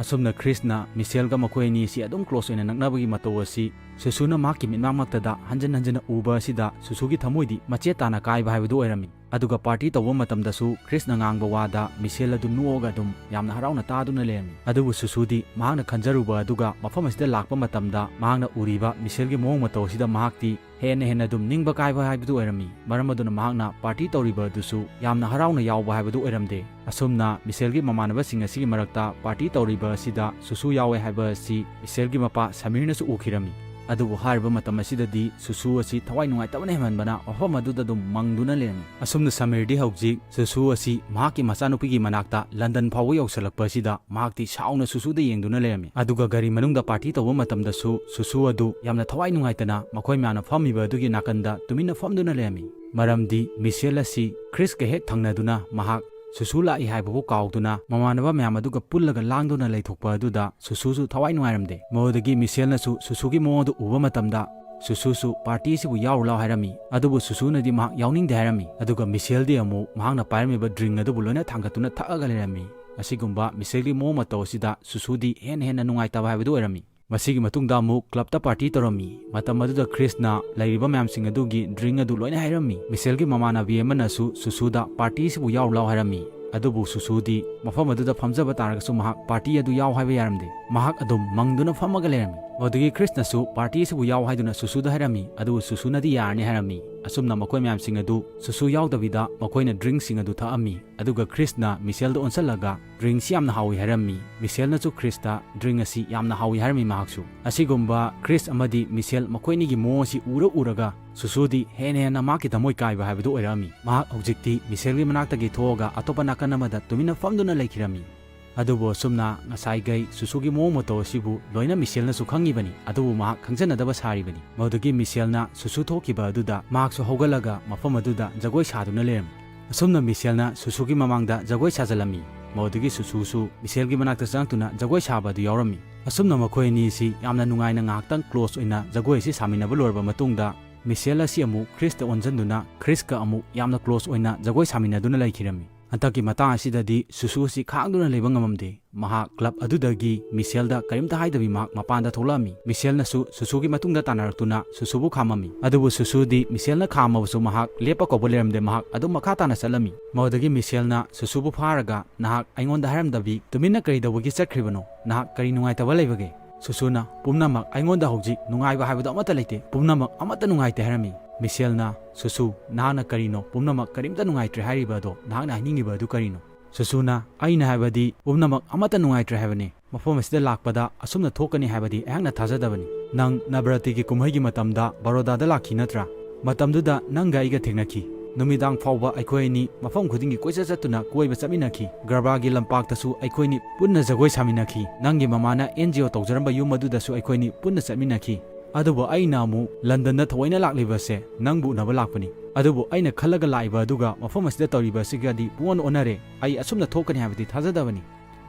ꯑꯁꯨꯝꯅ ꯈ꯭ꯔꯤꯁꯅ ꯃꯤꯁꯦꯜꯒ ꯃꯈꯣꯏ ꯑꯅꯤ ꯑꯁꯤ ꯑꯗꯨꯝ ꯀ꯭ꯂꯣꯁ ꯑꯣꯏꯅ ꯅꯛꯅꯕꯒꯤ ꯃꯇꯧ ꯑꯁꯤ ꯁꯨꯁꯨꯅ ꯃꯍꯥꯛꯀꯤ ꯃꯤꯠꯃꯥꯡꯃꯛꯇꯗ ꯍꯟꯖꯤꯟ ꯍꯟꯖꯤꯟꯅ ꯎꯕ ꯑꯁꯤꯗ ꯁꯨꯁꯨꯒꯤ ꯊꯃꯣꯏꯗꯤ ꯃꯆꯦꯠ ꯇꯥꯅ ꯀꯥꯏꯕ ꯍꯥꯏꯕꯗꯨ ꯑꯣꯏꯔꯝꯃꯤ꯫ ꯑꯗꯨꯒ ꯄꯥꯔꯇꯤ ꯇꯧꯕ ꯃꯇꯝꯗꯁꯨ ꯈ꯭ꯔꯤꯁꯅ ꯉꯥꯡꯕ ꯋꯥꯗ ꯃꯤꯁꯦꯜ ꯑꯗꯨ ꯅꯣꯛꯑꯒ ꯑꯗꯨꯝ ꯌꯥꯝꯅ ꯍꯔꯥꯎꯅ ꯇꯥꯗꯨꯅ ꯂꯩꯔꯝꯃꯤ꯫ ꯑꯗꯨꯕꯨ ꯁꯨꯁꯨꯗꯤ ꯃꯍꯥꯛꯅ ꯈꯟꯖꯔꯨꯕ ꯑꯗꯨꯒ ꯃꯐꯝ ꯑꯁꯤꯗ ꯂꯥꯛꯄ ꯃꯇꯝꯗ ꯃꯍꯥꯛꯅ ꯎꯔꯤꯕ ꯃꯤꯁꯦꯜꯒꯤ ꯃꯑꯣꯡ ꯃꯇꯧ ꯑꯁꯤꯗ ꯃꯍꯥꯛꯇꯤ ꯍꯦꯟꯅ ꯍꯦꯟꯅ ꯑꯗꯨꯝ ꯅꯤꯡꯕ ꯀꯥꯏꯕ ꯍꯥꯏꯕꯗꯨ ꯑꯣꯏꯔꯝꯃꯤ꯫ ꯃꯔꯝ ꯑꯗꯨꯅ ꯃꯍꯥꯛꯅ ꯄꯥꯔꯇꯤ ꯇꯧꯔꯤꯕ ꯑꯗꯨꯁꯨ ꯌꯥꯝꯅ ꯍꯔꯥꯎꯅ ꯌꯥꯎꯕ ꯍꯥꯏꯕꯗꯨ ꯑꯣꯏꯔꯝꯗꯦ꯫ ꯑꯁꯨꯝꯅ ꯃꯤꯁꯦꯜꯒꯤ ꯃꯃꯥꯟꯅꯕꯁꯤꯡ ꯑꯁꯤꯒꯤ ꯃꯔꯛꯇ ꯄꯥꯔꯇꯤ ꯇꯧꯔꯤꯕ ꯑꯁꯤꯗ ꯁꯨꯁꯨ ꯌꯥꯎꯋꯦ ꯍꯥꯏꯕ ꯑꯁꯤ ꯃꯤꯁꯦꯜꯒꯤ ꯃꯄꯥ ꯁꯃꯤꯔꯅꯁꯨ ꯎꯈꯤꯔꯝꯃꯤ꯫ ꯑꯗꯨꯕꯨ ꯍꯥꯏꯔꯤꯕ ꯃꯇꯝ ꯑꯁꯤꯗꯗꯤ ꯁꯨꯁꯨ ꯑꯁꯤ ꯊꯋꯥꯏ ꯅꯨꯡꯉꯥꯏꯇꯕꯅ ꯍꯦꯟꯃꯟꯕꯅ ꯃꯐꯝ ꯑꯗꯨꯗ ꯑꯗꯨꯝ ꯃꯪꯗꯨꯅ ꯂꯩꯔꯝꯃꯤ꯫ ꯑꯁꯨꯝꯅ ꯁꯃꯤꯔꯗꯤ ꯍꯧꯖꯤꯛ ꯁꯨꯁꯨ ꯑꯁꯤ ꯃꯍꯥꯛꯀꯤ ꯃꯆꯥꯅꯨꯄꯤꯒꯤ ꯃꯅꯥꯛꯇ ꯂꯟꯗꯟ ꯐꯥꯎꯕ ꯌꯧꯁꯤꯜꯂꯛꯄ ꯑꯁꯤꯗ ꯃꯍꯥꯛꯇꯤ ꯁꯥꯎꯅ ꯁꯨꯁꯨꯗ ꯌꯦꯡꯗꯨꯅ ꯂꯩꯔꯝꯃꯤ꯫ ꯑꯗꯨꯒ ꯒꯥꯔꯤ ꯃꯅꯨꯡꯗ ꯄꯥꯔꯇꯤ ꯇꯧꯕ ꯃꯇꯝꯗꯁꯨ ꯁꯨꯁꯨ ꯑꯗꯨ ꯌꯥꯝꯅ ꯊꯋꯥꯏ ꯅꯨꯡꯉꯥꯏꯇꯅ ꯃꯈꯣꯏ ꯃꯌꯥꯝꯅ ꯐꯝꯃꯤꯕ ꯑꯗꯨꯒꯤ ꯅꯥꯀꯟꯗ ꯇꯨꯃꯤꯟꯅ ꯐꯝꯗꯨꯅ ꯂꯩꯔꯝꯃꯤ꯫ ꯃꯔꯝꯗꯤ ꯃꯤꯁꯦꯜ ꯑꯁꯤ ꯈ꯭ꯔꯤꯁꯀ ꯍꯦꯛ ꯊꯪꯅꯗꯨꯅ ꯃꯍꯥꯛ ꯁꯨꯁꯨ ꯂꯥꯛꯏ ꯍꯥꯏꯕꯕꯨ ꯀꯥꯎꯗꯨꯅ ꯃꯃꯥꯟꯅꯕ ꯃꯌꯥꯝ ꯑꯗꯨꯒ ꯄꯨꯜꯂꯒ ꯂꯥꯡꯗꯨꯅ ꯂꯩꯊꯣꯛꯄ ꯑꯗꯨꯗ ꯁꯨꯁꯨꯁꯨ ꯊꯋꯥꯏ ꯅꯨꯡꯉꯥꯏꯔꯝꯗꯦ꯫ ꯃꯗꯨꯗꯒꯤ ꯃꯤꯁꯦꯜꯅꯁꯨ ꯁꯨꯁꯨꯒꯤ ꯃꯑꯣꯡ ꯑꯗꯨ ꯎꯕ ꯃꯇꯝꯗ ꯁꯨꯁꯨꯁꯨ ꯄꯥꯔꯇꯤ ꯑꯁꯤꯕꯨ ꯌꯥꯎꯔꯨ ꯂꯥꯎ ꯍꯥꯏꯔꯝꯃꯤ꯫ ꯑꯗꯨꯕꯨ ꯁꯨꯁꯨꯅꯗꯤ ꯃꯍꯥꯛ ꯌꯥꯎꯅꯤꯡꯗꯦ ꯍꯥꯏꯔꯝꯃꯤ꯫ ꯑꯗꯨꯒ ꯃꯤꯁꯦꯜꯗꯤ ꯑꯃꯨꯛ ꯃꯍꯥꯛꯅ ꯄꯥꯏꯔꯝꯃꯤꯕ ꯗ꯭ꯔꯤꯡ ꯑꯗꯨꯕꯨ ꯂꯣꯏꯅ ꯊꯥꯡꯒꯠꯇꯨꯅ ꯊꯛꯑꯒ ꯂꯩꯔꯝꯃꯤ꯫ ꯑꯁꯤꯒꯨꯝꯕ ꯃꯤꯁꯦꯜꯒꯤ ꯃꯑꯣꯡ ꯃꯇꯧ ꯑꯁꯤꯗ ꯁꯨꯁꯨꯗꯤ ꯍꯦꯟꯅ ꯍꯦꯟꯅ ꯅꯨꯡꯉꯥꯏꯇꯕ ꯍꯥꯏꯕꯗꯨ ꯑꯣꯏꯔꯝꯃꯤ꯫ ꯃꯁꯤꯒꯤ ꯃꯇꯨꯡꯗ ꯑꯃꯨꯛ ꯀ꯭ꯂꯕꯇ ꯄꯥꯔꯇꯤ ꯇꯧꯔꯝꯃꯤ꯫ ꯃꯇꯝ ꯑꯗꯨꯗ ꯈ꯭ꯔꯤꯁꯅ ꯂꯩꯔꯤꯕ ꯃꯌꯥꯝꯁꯤꯡ ꯑꯗꯨꯒꯤ ꯗ꯭ꯔꯤꯡ ꯑꯗꯨ ꯂꯣꯏꯅ ꯍꯩꯔꯝꯃꯤ꯫ ꯃꯤꯁꯦꯜꯒꯤ ꯃꯃꯥꯟꯅꯕꯤ ꯑꯃꯅꯁꯨ ꯁꯨꯁꯨꯗ ꯄꯥꯔꯇꯤ ꯑꯁꯤꯕꯨ ꯌꯥꯎꯔꯨ ꯂꯥꯎ ꯍꯥꯏꯔꯝꯃꯤ꯫ ꯑꯗꯨꯕꯨ ꯁꯨꯁꯨꯗꯤ ꯃꯐꯝ ꯑꯗꯨꯗ ꯐꯝꯖꯕ ꯇꯥꯔꯒꯁꯨ ꯃꯍꯥꯛ ꯄꯥꯔꯇꯤ ꯑꯗꯨ ꯌꯥꯎ ꯍꯥꯏꯕ ꯌꯥꯔꯝꯗꯦ꯫ ꯃꯍꯥꯛ ꯑꯗꯨꯝ ꯃꯪꯗꯨꯅ ꯐꯝꯃꯒ ꯂꯩꯔꯝꯃꯤ꯫ ꯃꯗꯨꯒꯤ ꯈ꯭ꯔꯤꯁꯅꯁꯨ ꯄꯥꯔꯇꯤ ꯑꯁꯤꯕꯨ ꯌꯥꯎ ꯍꯥꯏꯗꯨꯅ ꯁꯨꯁꯨꯗ ꯍꯥꯏꯔꯝꯃꯤ꯫ ꯑꯗꯨꯕꯨ ꯁꯨꯁꯨꯅꯗꯤ ꯌꯥꯔꯅꯤ ꯍꯥꯏꯔꯝꯃꯤ꯫ ꯑꯁꯨꯝꯅ ꯃꯈꯣꯏ ꯃꯌꯥꯝꯁꯤꯡ ꯑꯗꯨ ꯁꯨꯁꯨ ꯌꯥꯎꯗꯕꯤꯗ ꯃꯈꯣꯏꯅ ꯗ꯭ꯔꯤꯡꯁꯤꯡ ꯑꯗꯨ ꯊꯛꯑꯝꯃꯤ꯫ ꯑꯗꯨꯒ ꯈ꯭ꯔꯤꯁꯅ ꯃꯤꯁꯦꯜꯗ ꯑꯣꯟꯁꯤꯜꯂꯒ ꯗ꯭ꯔꯤꯡꯁꯤ ꯌꯥꯝꯅ ꯍꯥꯎꯏ ꯍꯥꯏꯔꯝꯃꯤ꯫ ꯃꯤꯁꯦꯜꯅꯁꯨ ꯈ꯭ꯔꯤꯁꯇ ꯗ꯭ꯔꯤꯡ ꯑꯁꯤ ꯌꯥꯝꯅ ꯍꯥꯎꯏ ꯍꯥꯏꯔꯝꯃꯤ ꯃꯍꯥꯛꯁꯨ꯫ ꯑꯁꯤꯒꯨꯝꯕ ꯈ꯭ꯔꯤꯁ ꯑꯃꯗꯤ ꯃꯤꯁꯦꯜ ꯃꯈꯣꯏ ꯑꯅꯤꯒꯤ ꯃꯑꯣꯡ ꯑꯁꯤ ꯎꯔ ꯎꯔꯒ ꯁꯨꯁꯨꯗꯤ ꯍꯦꯟꯅ ꯍꯦꯟꯅ ꯃꯍꯥꯛꯀꯤ ꯊꯃꯣꯏ ꯀꯥꯏꯕ ꯍꯥꯏꯕꯗꯨ ꯑꯣꯏꯔꯛꯑꯝꯃꯤ꯫ ꯃꯍꯥꯛ ꯍꯧꯖꯤꯛꯇꯤ ꯃꯤꯁꯦꯜꯒꯤ ꯃꯅꯥꯛꯇꯒꯤ ꯊꯣꯛꯑꯒ ꯑꯇꯣꯞꯄ ꯅꯥꯀꯟ ꯑꯃꯗ ꯇꯨꯃꯤꯟꯅ ꯐꯝꯗꯨꯅ ꯂꯩꯈꯤꯔꯝꯃꯤ꯫ ꯑꯗꯨꯕꯨ ꯑꯁꯨꯝꯅ ꯉꯁꯥꯏꯒꯩ ꯁꯨꯁꯨꯒꯤ ꯃꯑꯣꯡ ꯃꯇꯧ ꯑꯁꯤꯕꯨ ꯂꯣꯏꯅ ꯃꯤꯁꯦꯜꯅꯁꯨ ꯈꯪꯉꯤꯕꯅꯤ꯫ ꯑꯗꯨꯕꯨ ꯃꯍꯥꯛ ꯈꯪꯖꯟꯅꯗꯕ ꯁꯥꯔꯤꯕꯅꯤ꯫ ꯃꯗꯨꯗꯒꯤ ꯃꯤꯁꯦꯜꯅ ꯁꯨꯁꯨ ꯊꯣꯛꯈꯤꯕ ꯑꯗꯨꯗ ꯃꯍꯥꯛꯁꯨ ꯍꯧꯒꯠꯂꯒ ꯃꯐꯝ ꯑꯗꯨꯗ ꯖꯒꯣꯏ ꯁꯥꯗꯨꯅ ꯂꯩꯔꯝꯃꯤ꯫ ꯑꯁꯨꯝꯅ ꯃꯤꯁꯦꯜꯅ ꯁꯨꯁꯨꯒꯤ ꯃꯃꯥꯡꯗ ꯖꯒꯣꯏ ꯁꯥꯖꯤꯜꯂꯝꯃꯤ꯫ ꯃꯗꯨꯗꯒꯤ ꯁꯨꯁꯨꯁꯨ ꯃꯤꯁꯦꯜꯒꯤ ꯃꯅꯥꯛꯇ ꯆꯪꯂꯛꯇꯨꯅ ꯖꯒꯣꯏ ꯁꯥꯕ ꯑꯗꯨ ꯌꯥꯎꯔꯝꯃꯤ꯫ ꯑꯁꯨꯝꯅ ꯃꯈꯣꯏ ꯑꯅꯤꯁꯤ ꯌꯥꯝꯅ ꯅꯨꯡꯉꯥꯏꯅ ꯉꯥꯏꯍꯥꯛꯇꯪ ꯀ꯭ꯂꯣꯁ ꯑꯣꯏꯅ ꯖꯒꯣꯏ ꯑꯁꯤ ꯁꯥꯃꯤꯟꯅꯕ ꯂꯣꯏꯔꯕ ꯃꯇꯨꯡꯗ, ꯃꯤꯁꯦꯜ ꯑꯁꯤ ꯑꯃꯨꯛ ꯈ꯭ꯔꯤꯁꯇ ꯑꯣꯟꯁꯤꯟꯗꯨꯅ ꯈ꯭ꯔꯤꯁꯀ ꯑꯃꯨꯛ ꯌꯥꯝꯅ ꯀ꯭ꯂꯣꯁ ꯑꯣꯏꯅ ꯖꯒꯣꯏ ꯁꯥꯃꯤꯟꯅꯗꯨꯅ ꯂꯩꯈꯤꯔꯝꯃꯤ꯫ ꯍꯟꯗꯛꯀꯤ ꯃꯇꯥꯡ ꯑꯁꯤꯗꯗꯤ ꯁꯨꯁꯨ ꯑꯁꯤ ꯈꯥꯡꯗꯨꯅ ꯂꯩꯕ ꯉꯝꯃꯝꯗꯦ꯫ ꯃꯍꯥꯛ ꯀ꯭ꯂꯕ ꯑꯗꯨꯗꯒꯤ ꯃꯤꯁꯦꯜꯗ ꯀꯔꯤꯝꯇ ꯍꯥꯏꯗꯕꯤ ꯃꯍꯥꯛ ꯃꯄꯥꯟꯗ ꯊꯣꯛꯂꯛꯑꯝꯃꯤ꯫ ꯃꯤꯁꯦꯜꯅꯁꯨ ꯁꯨꯁꯨꯒꯤ ꯃꯇꯨꯡꯗ ꯇꯥꯟꯅꯔꯛꯇꯨꯅ ꯁꯨꯁꯨꯕꯨ ꯈꯥꯝꯃꯝꯃꯤ꯫ ꯑꯗꯨꯕꯨ ꯁꯨꯁꯨꯗꯤ ꯃꯤꯁꯦꯜꯅ ꯈꯥꯝꯃꯕꯁꯨ ꯃꯍꯥꯛ ꯂꯦꯞꯄ ꯀꯧꯕ ꯂꯩꯔꯝꯗꯦ, ꯃꯍꯥꯛ ꯑꯗꯨꯝ ꯃꯈꯥ ꯇꯥꯅ ꯆꯠꯂꯝꯃꯤ꯫ ꯃꯗꯨꯗꯒꯤ ꯃꯤꯁꯦꯜꯅ ꯁꯨꯁꯨꯕꯨ ꯐꯥꯔꯒ, "ꯅꯍꯥꯛ ꯑꯩꯉꯣꯟꯗ ꯍꯥꯏꯔꯝꯗꯕꯤ ꯇꯨꯃꯤꯟꯅ ꯀꯔꯤ ꯇꯧꯕꯒꯤ ꯆꯠꯈ꯭ꯔꯤꯕꯅꯣ? ꯅꯍꯥꯛ ꯀꯔꯤ ꯅꯨꯡꯉꯥꯏꯇꯕ ꯂꯩꯕꯒꯦ?" ꯁꯨꯁꯨꯅ, "ꯄꯨꯝꯅꯃꯛ ꯑꯩꯉꯣꯟꯗ ꯍꯧꯖꯤꯛ ꯅꯨꯡꯉꯥꯏꯕ ꯍꯥꯏꯕꯗꯣ ꯑꯃꯠꯇ ꯂꯩꯇꯦ, ꯄꯨꯝꯅꯃꯛ ꯑꯃꯠꯇ ꯅꯨꯡꯉꯥꯏꯇꯦ" ꯍꯥꯏꯔꯝꯃꯤ꯫ ꯃꯤꯁꯦꯜꯅ, "ꯁꯨꯁꯨ, ꯅꯍꯥꯛꯅ ꯀꯔꯤꯅꯣ ꯄꯨꯝꯅꯃꯛ ꯀꯔꯤꯝꯇ ꯅꯨꯡꯉꯥꯏꯇ꯭ꯔꯦ ꯍꯥꯏꯔꯤꯕ ꯑꯗꯣ? ꯅꯍꯥꯛꯅ ꯍꯥꯏꯅꯤꯡꯉꯤꯕ ꯑꯗꯨ ꯀꯔꯤꯅꯣ?" ꯁꯨꯁꯨꯅ, "ꯑꯩꯅ ꯍꯥꯏꯕꯗꯤ ꯄꯨꯝꯅꯃꯛ ꯑꯃꯠꯇ ꯅꯨꯡꯉꯥꯏꯇ꯭ꯔꯦ ꯍꯥꯏꯕꯅꯤ꯫ ꯃꯐꯝ ꯑꯁꯤꯗ ꯂꯥꯛꯄꯗ ꯑꯁꯨꯝꯅ ꯊꯣꯛꯀꯅꯤ ꯍꯥꯏꯕꯗꯤ ꯑꯩꯍꯥꯛꯅ ꯊꯥꯖꯗꯕꯅꯤ꯫ ꯅꯪ ꯅꯕꯔꯥꯇꯤꯒꯤ ꯀꯨꯝꯍꯩꯒꯤ ꯃꯇꯝꯗ ꯕꯔꯣꯗꯥꯗ ꯂꯥꯛꯈꯤ ꯅꯠꯇ꯭ꯔꯥ? ꯃꯇꯝꯗꯨꯗ ꯅꯪꯒ ꯑꯩꯒ ꯊꯦꯡꯅꯈꯤ꯫ ꯅꯨꯃꯤꯗꯥꯡ ꯐꯥꯎꯕ ꯑꯩꯈꯣꯏ ꯑꯅꯤ ꯃꯐꯝ ꯈꯨꯗꯤꯡꯒꯤ ꯀꯣꯏꯆꯠ ꯆꯠꯇꯨꯅ ꯀꯣꯏꯕ ꯆꯠꯃꯤꯟꯅꯈꯤ꯫ ꯒꯔꯕꯥꯒꯤ ꯂꯝꯄꯥꯛꯇꯁꯨ ꯑꯩꯈꯣꯏꯅꯤ ꯄꯨꯟꯅ ꯖꯒꯣꯏ ꯁꯥꯃꯤꯟꯅꯈꯤ꯫ ꯅꯪꯒꯤ ꯃꯃꯥꯅ ꯑꯦꯟ ꯖꯤ ꯑꯣ ꯇꯧꯖꯔꯝꯕ ꯌꯨꯝ ꯑꯗꯨꯗꯁꯨ ꯑꯩꯈꯣꯏꯅꯤ ꯄꯨꯟꯅ ꯆꯠꯃꯤꯟꯅꯈꯤ꯫ ꯑꯗꯨꯕꯨ ꯑꯩꯅ ꯑꯃꯨꯛ ꯂꯟꯗꯟꯗ ꯊꯑꯣꯏꯅ ꯂꯥꯛꯂꯤꯕꯁꯦ ꯅꯪꯕꯨ ꯎꯅꯕ ꯂꯥꯛꯄꯅꯤ꯫ ꯑꯗꯨꯕꯨ ꯑꯩꯅ ꯈꯜꯂꯒ ꯂꯥꯛꯏꯕ ꯑꯗꯨꯒ ꯃꯐꯝ ꯑꯁꯤꯗ ꯇꯧꯔꯤꯕ ꯑꯁꯤꯒꯗꯤ ꯄꯨꯡꯑꯣꯟ ꯑꯣꯟꯅꯔꯦ꯫ ꯑꯩ ꯑꯁꯨꯝꯅ ꯊꯣꯛꯀꯅꯤ ꯍꯥꯏꯕꯗꯤ ꯊꯥꯖꯗꯕꯅꯤ꯫"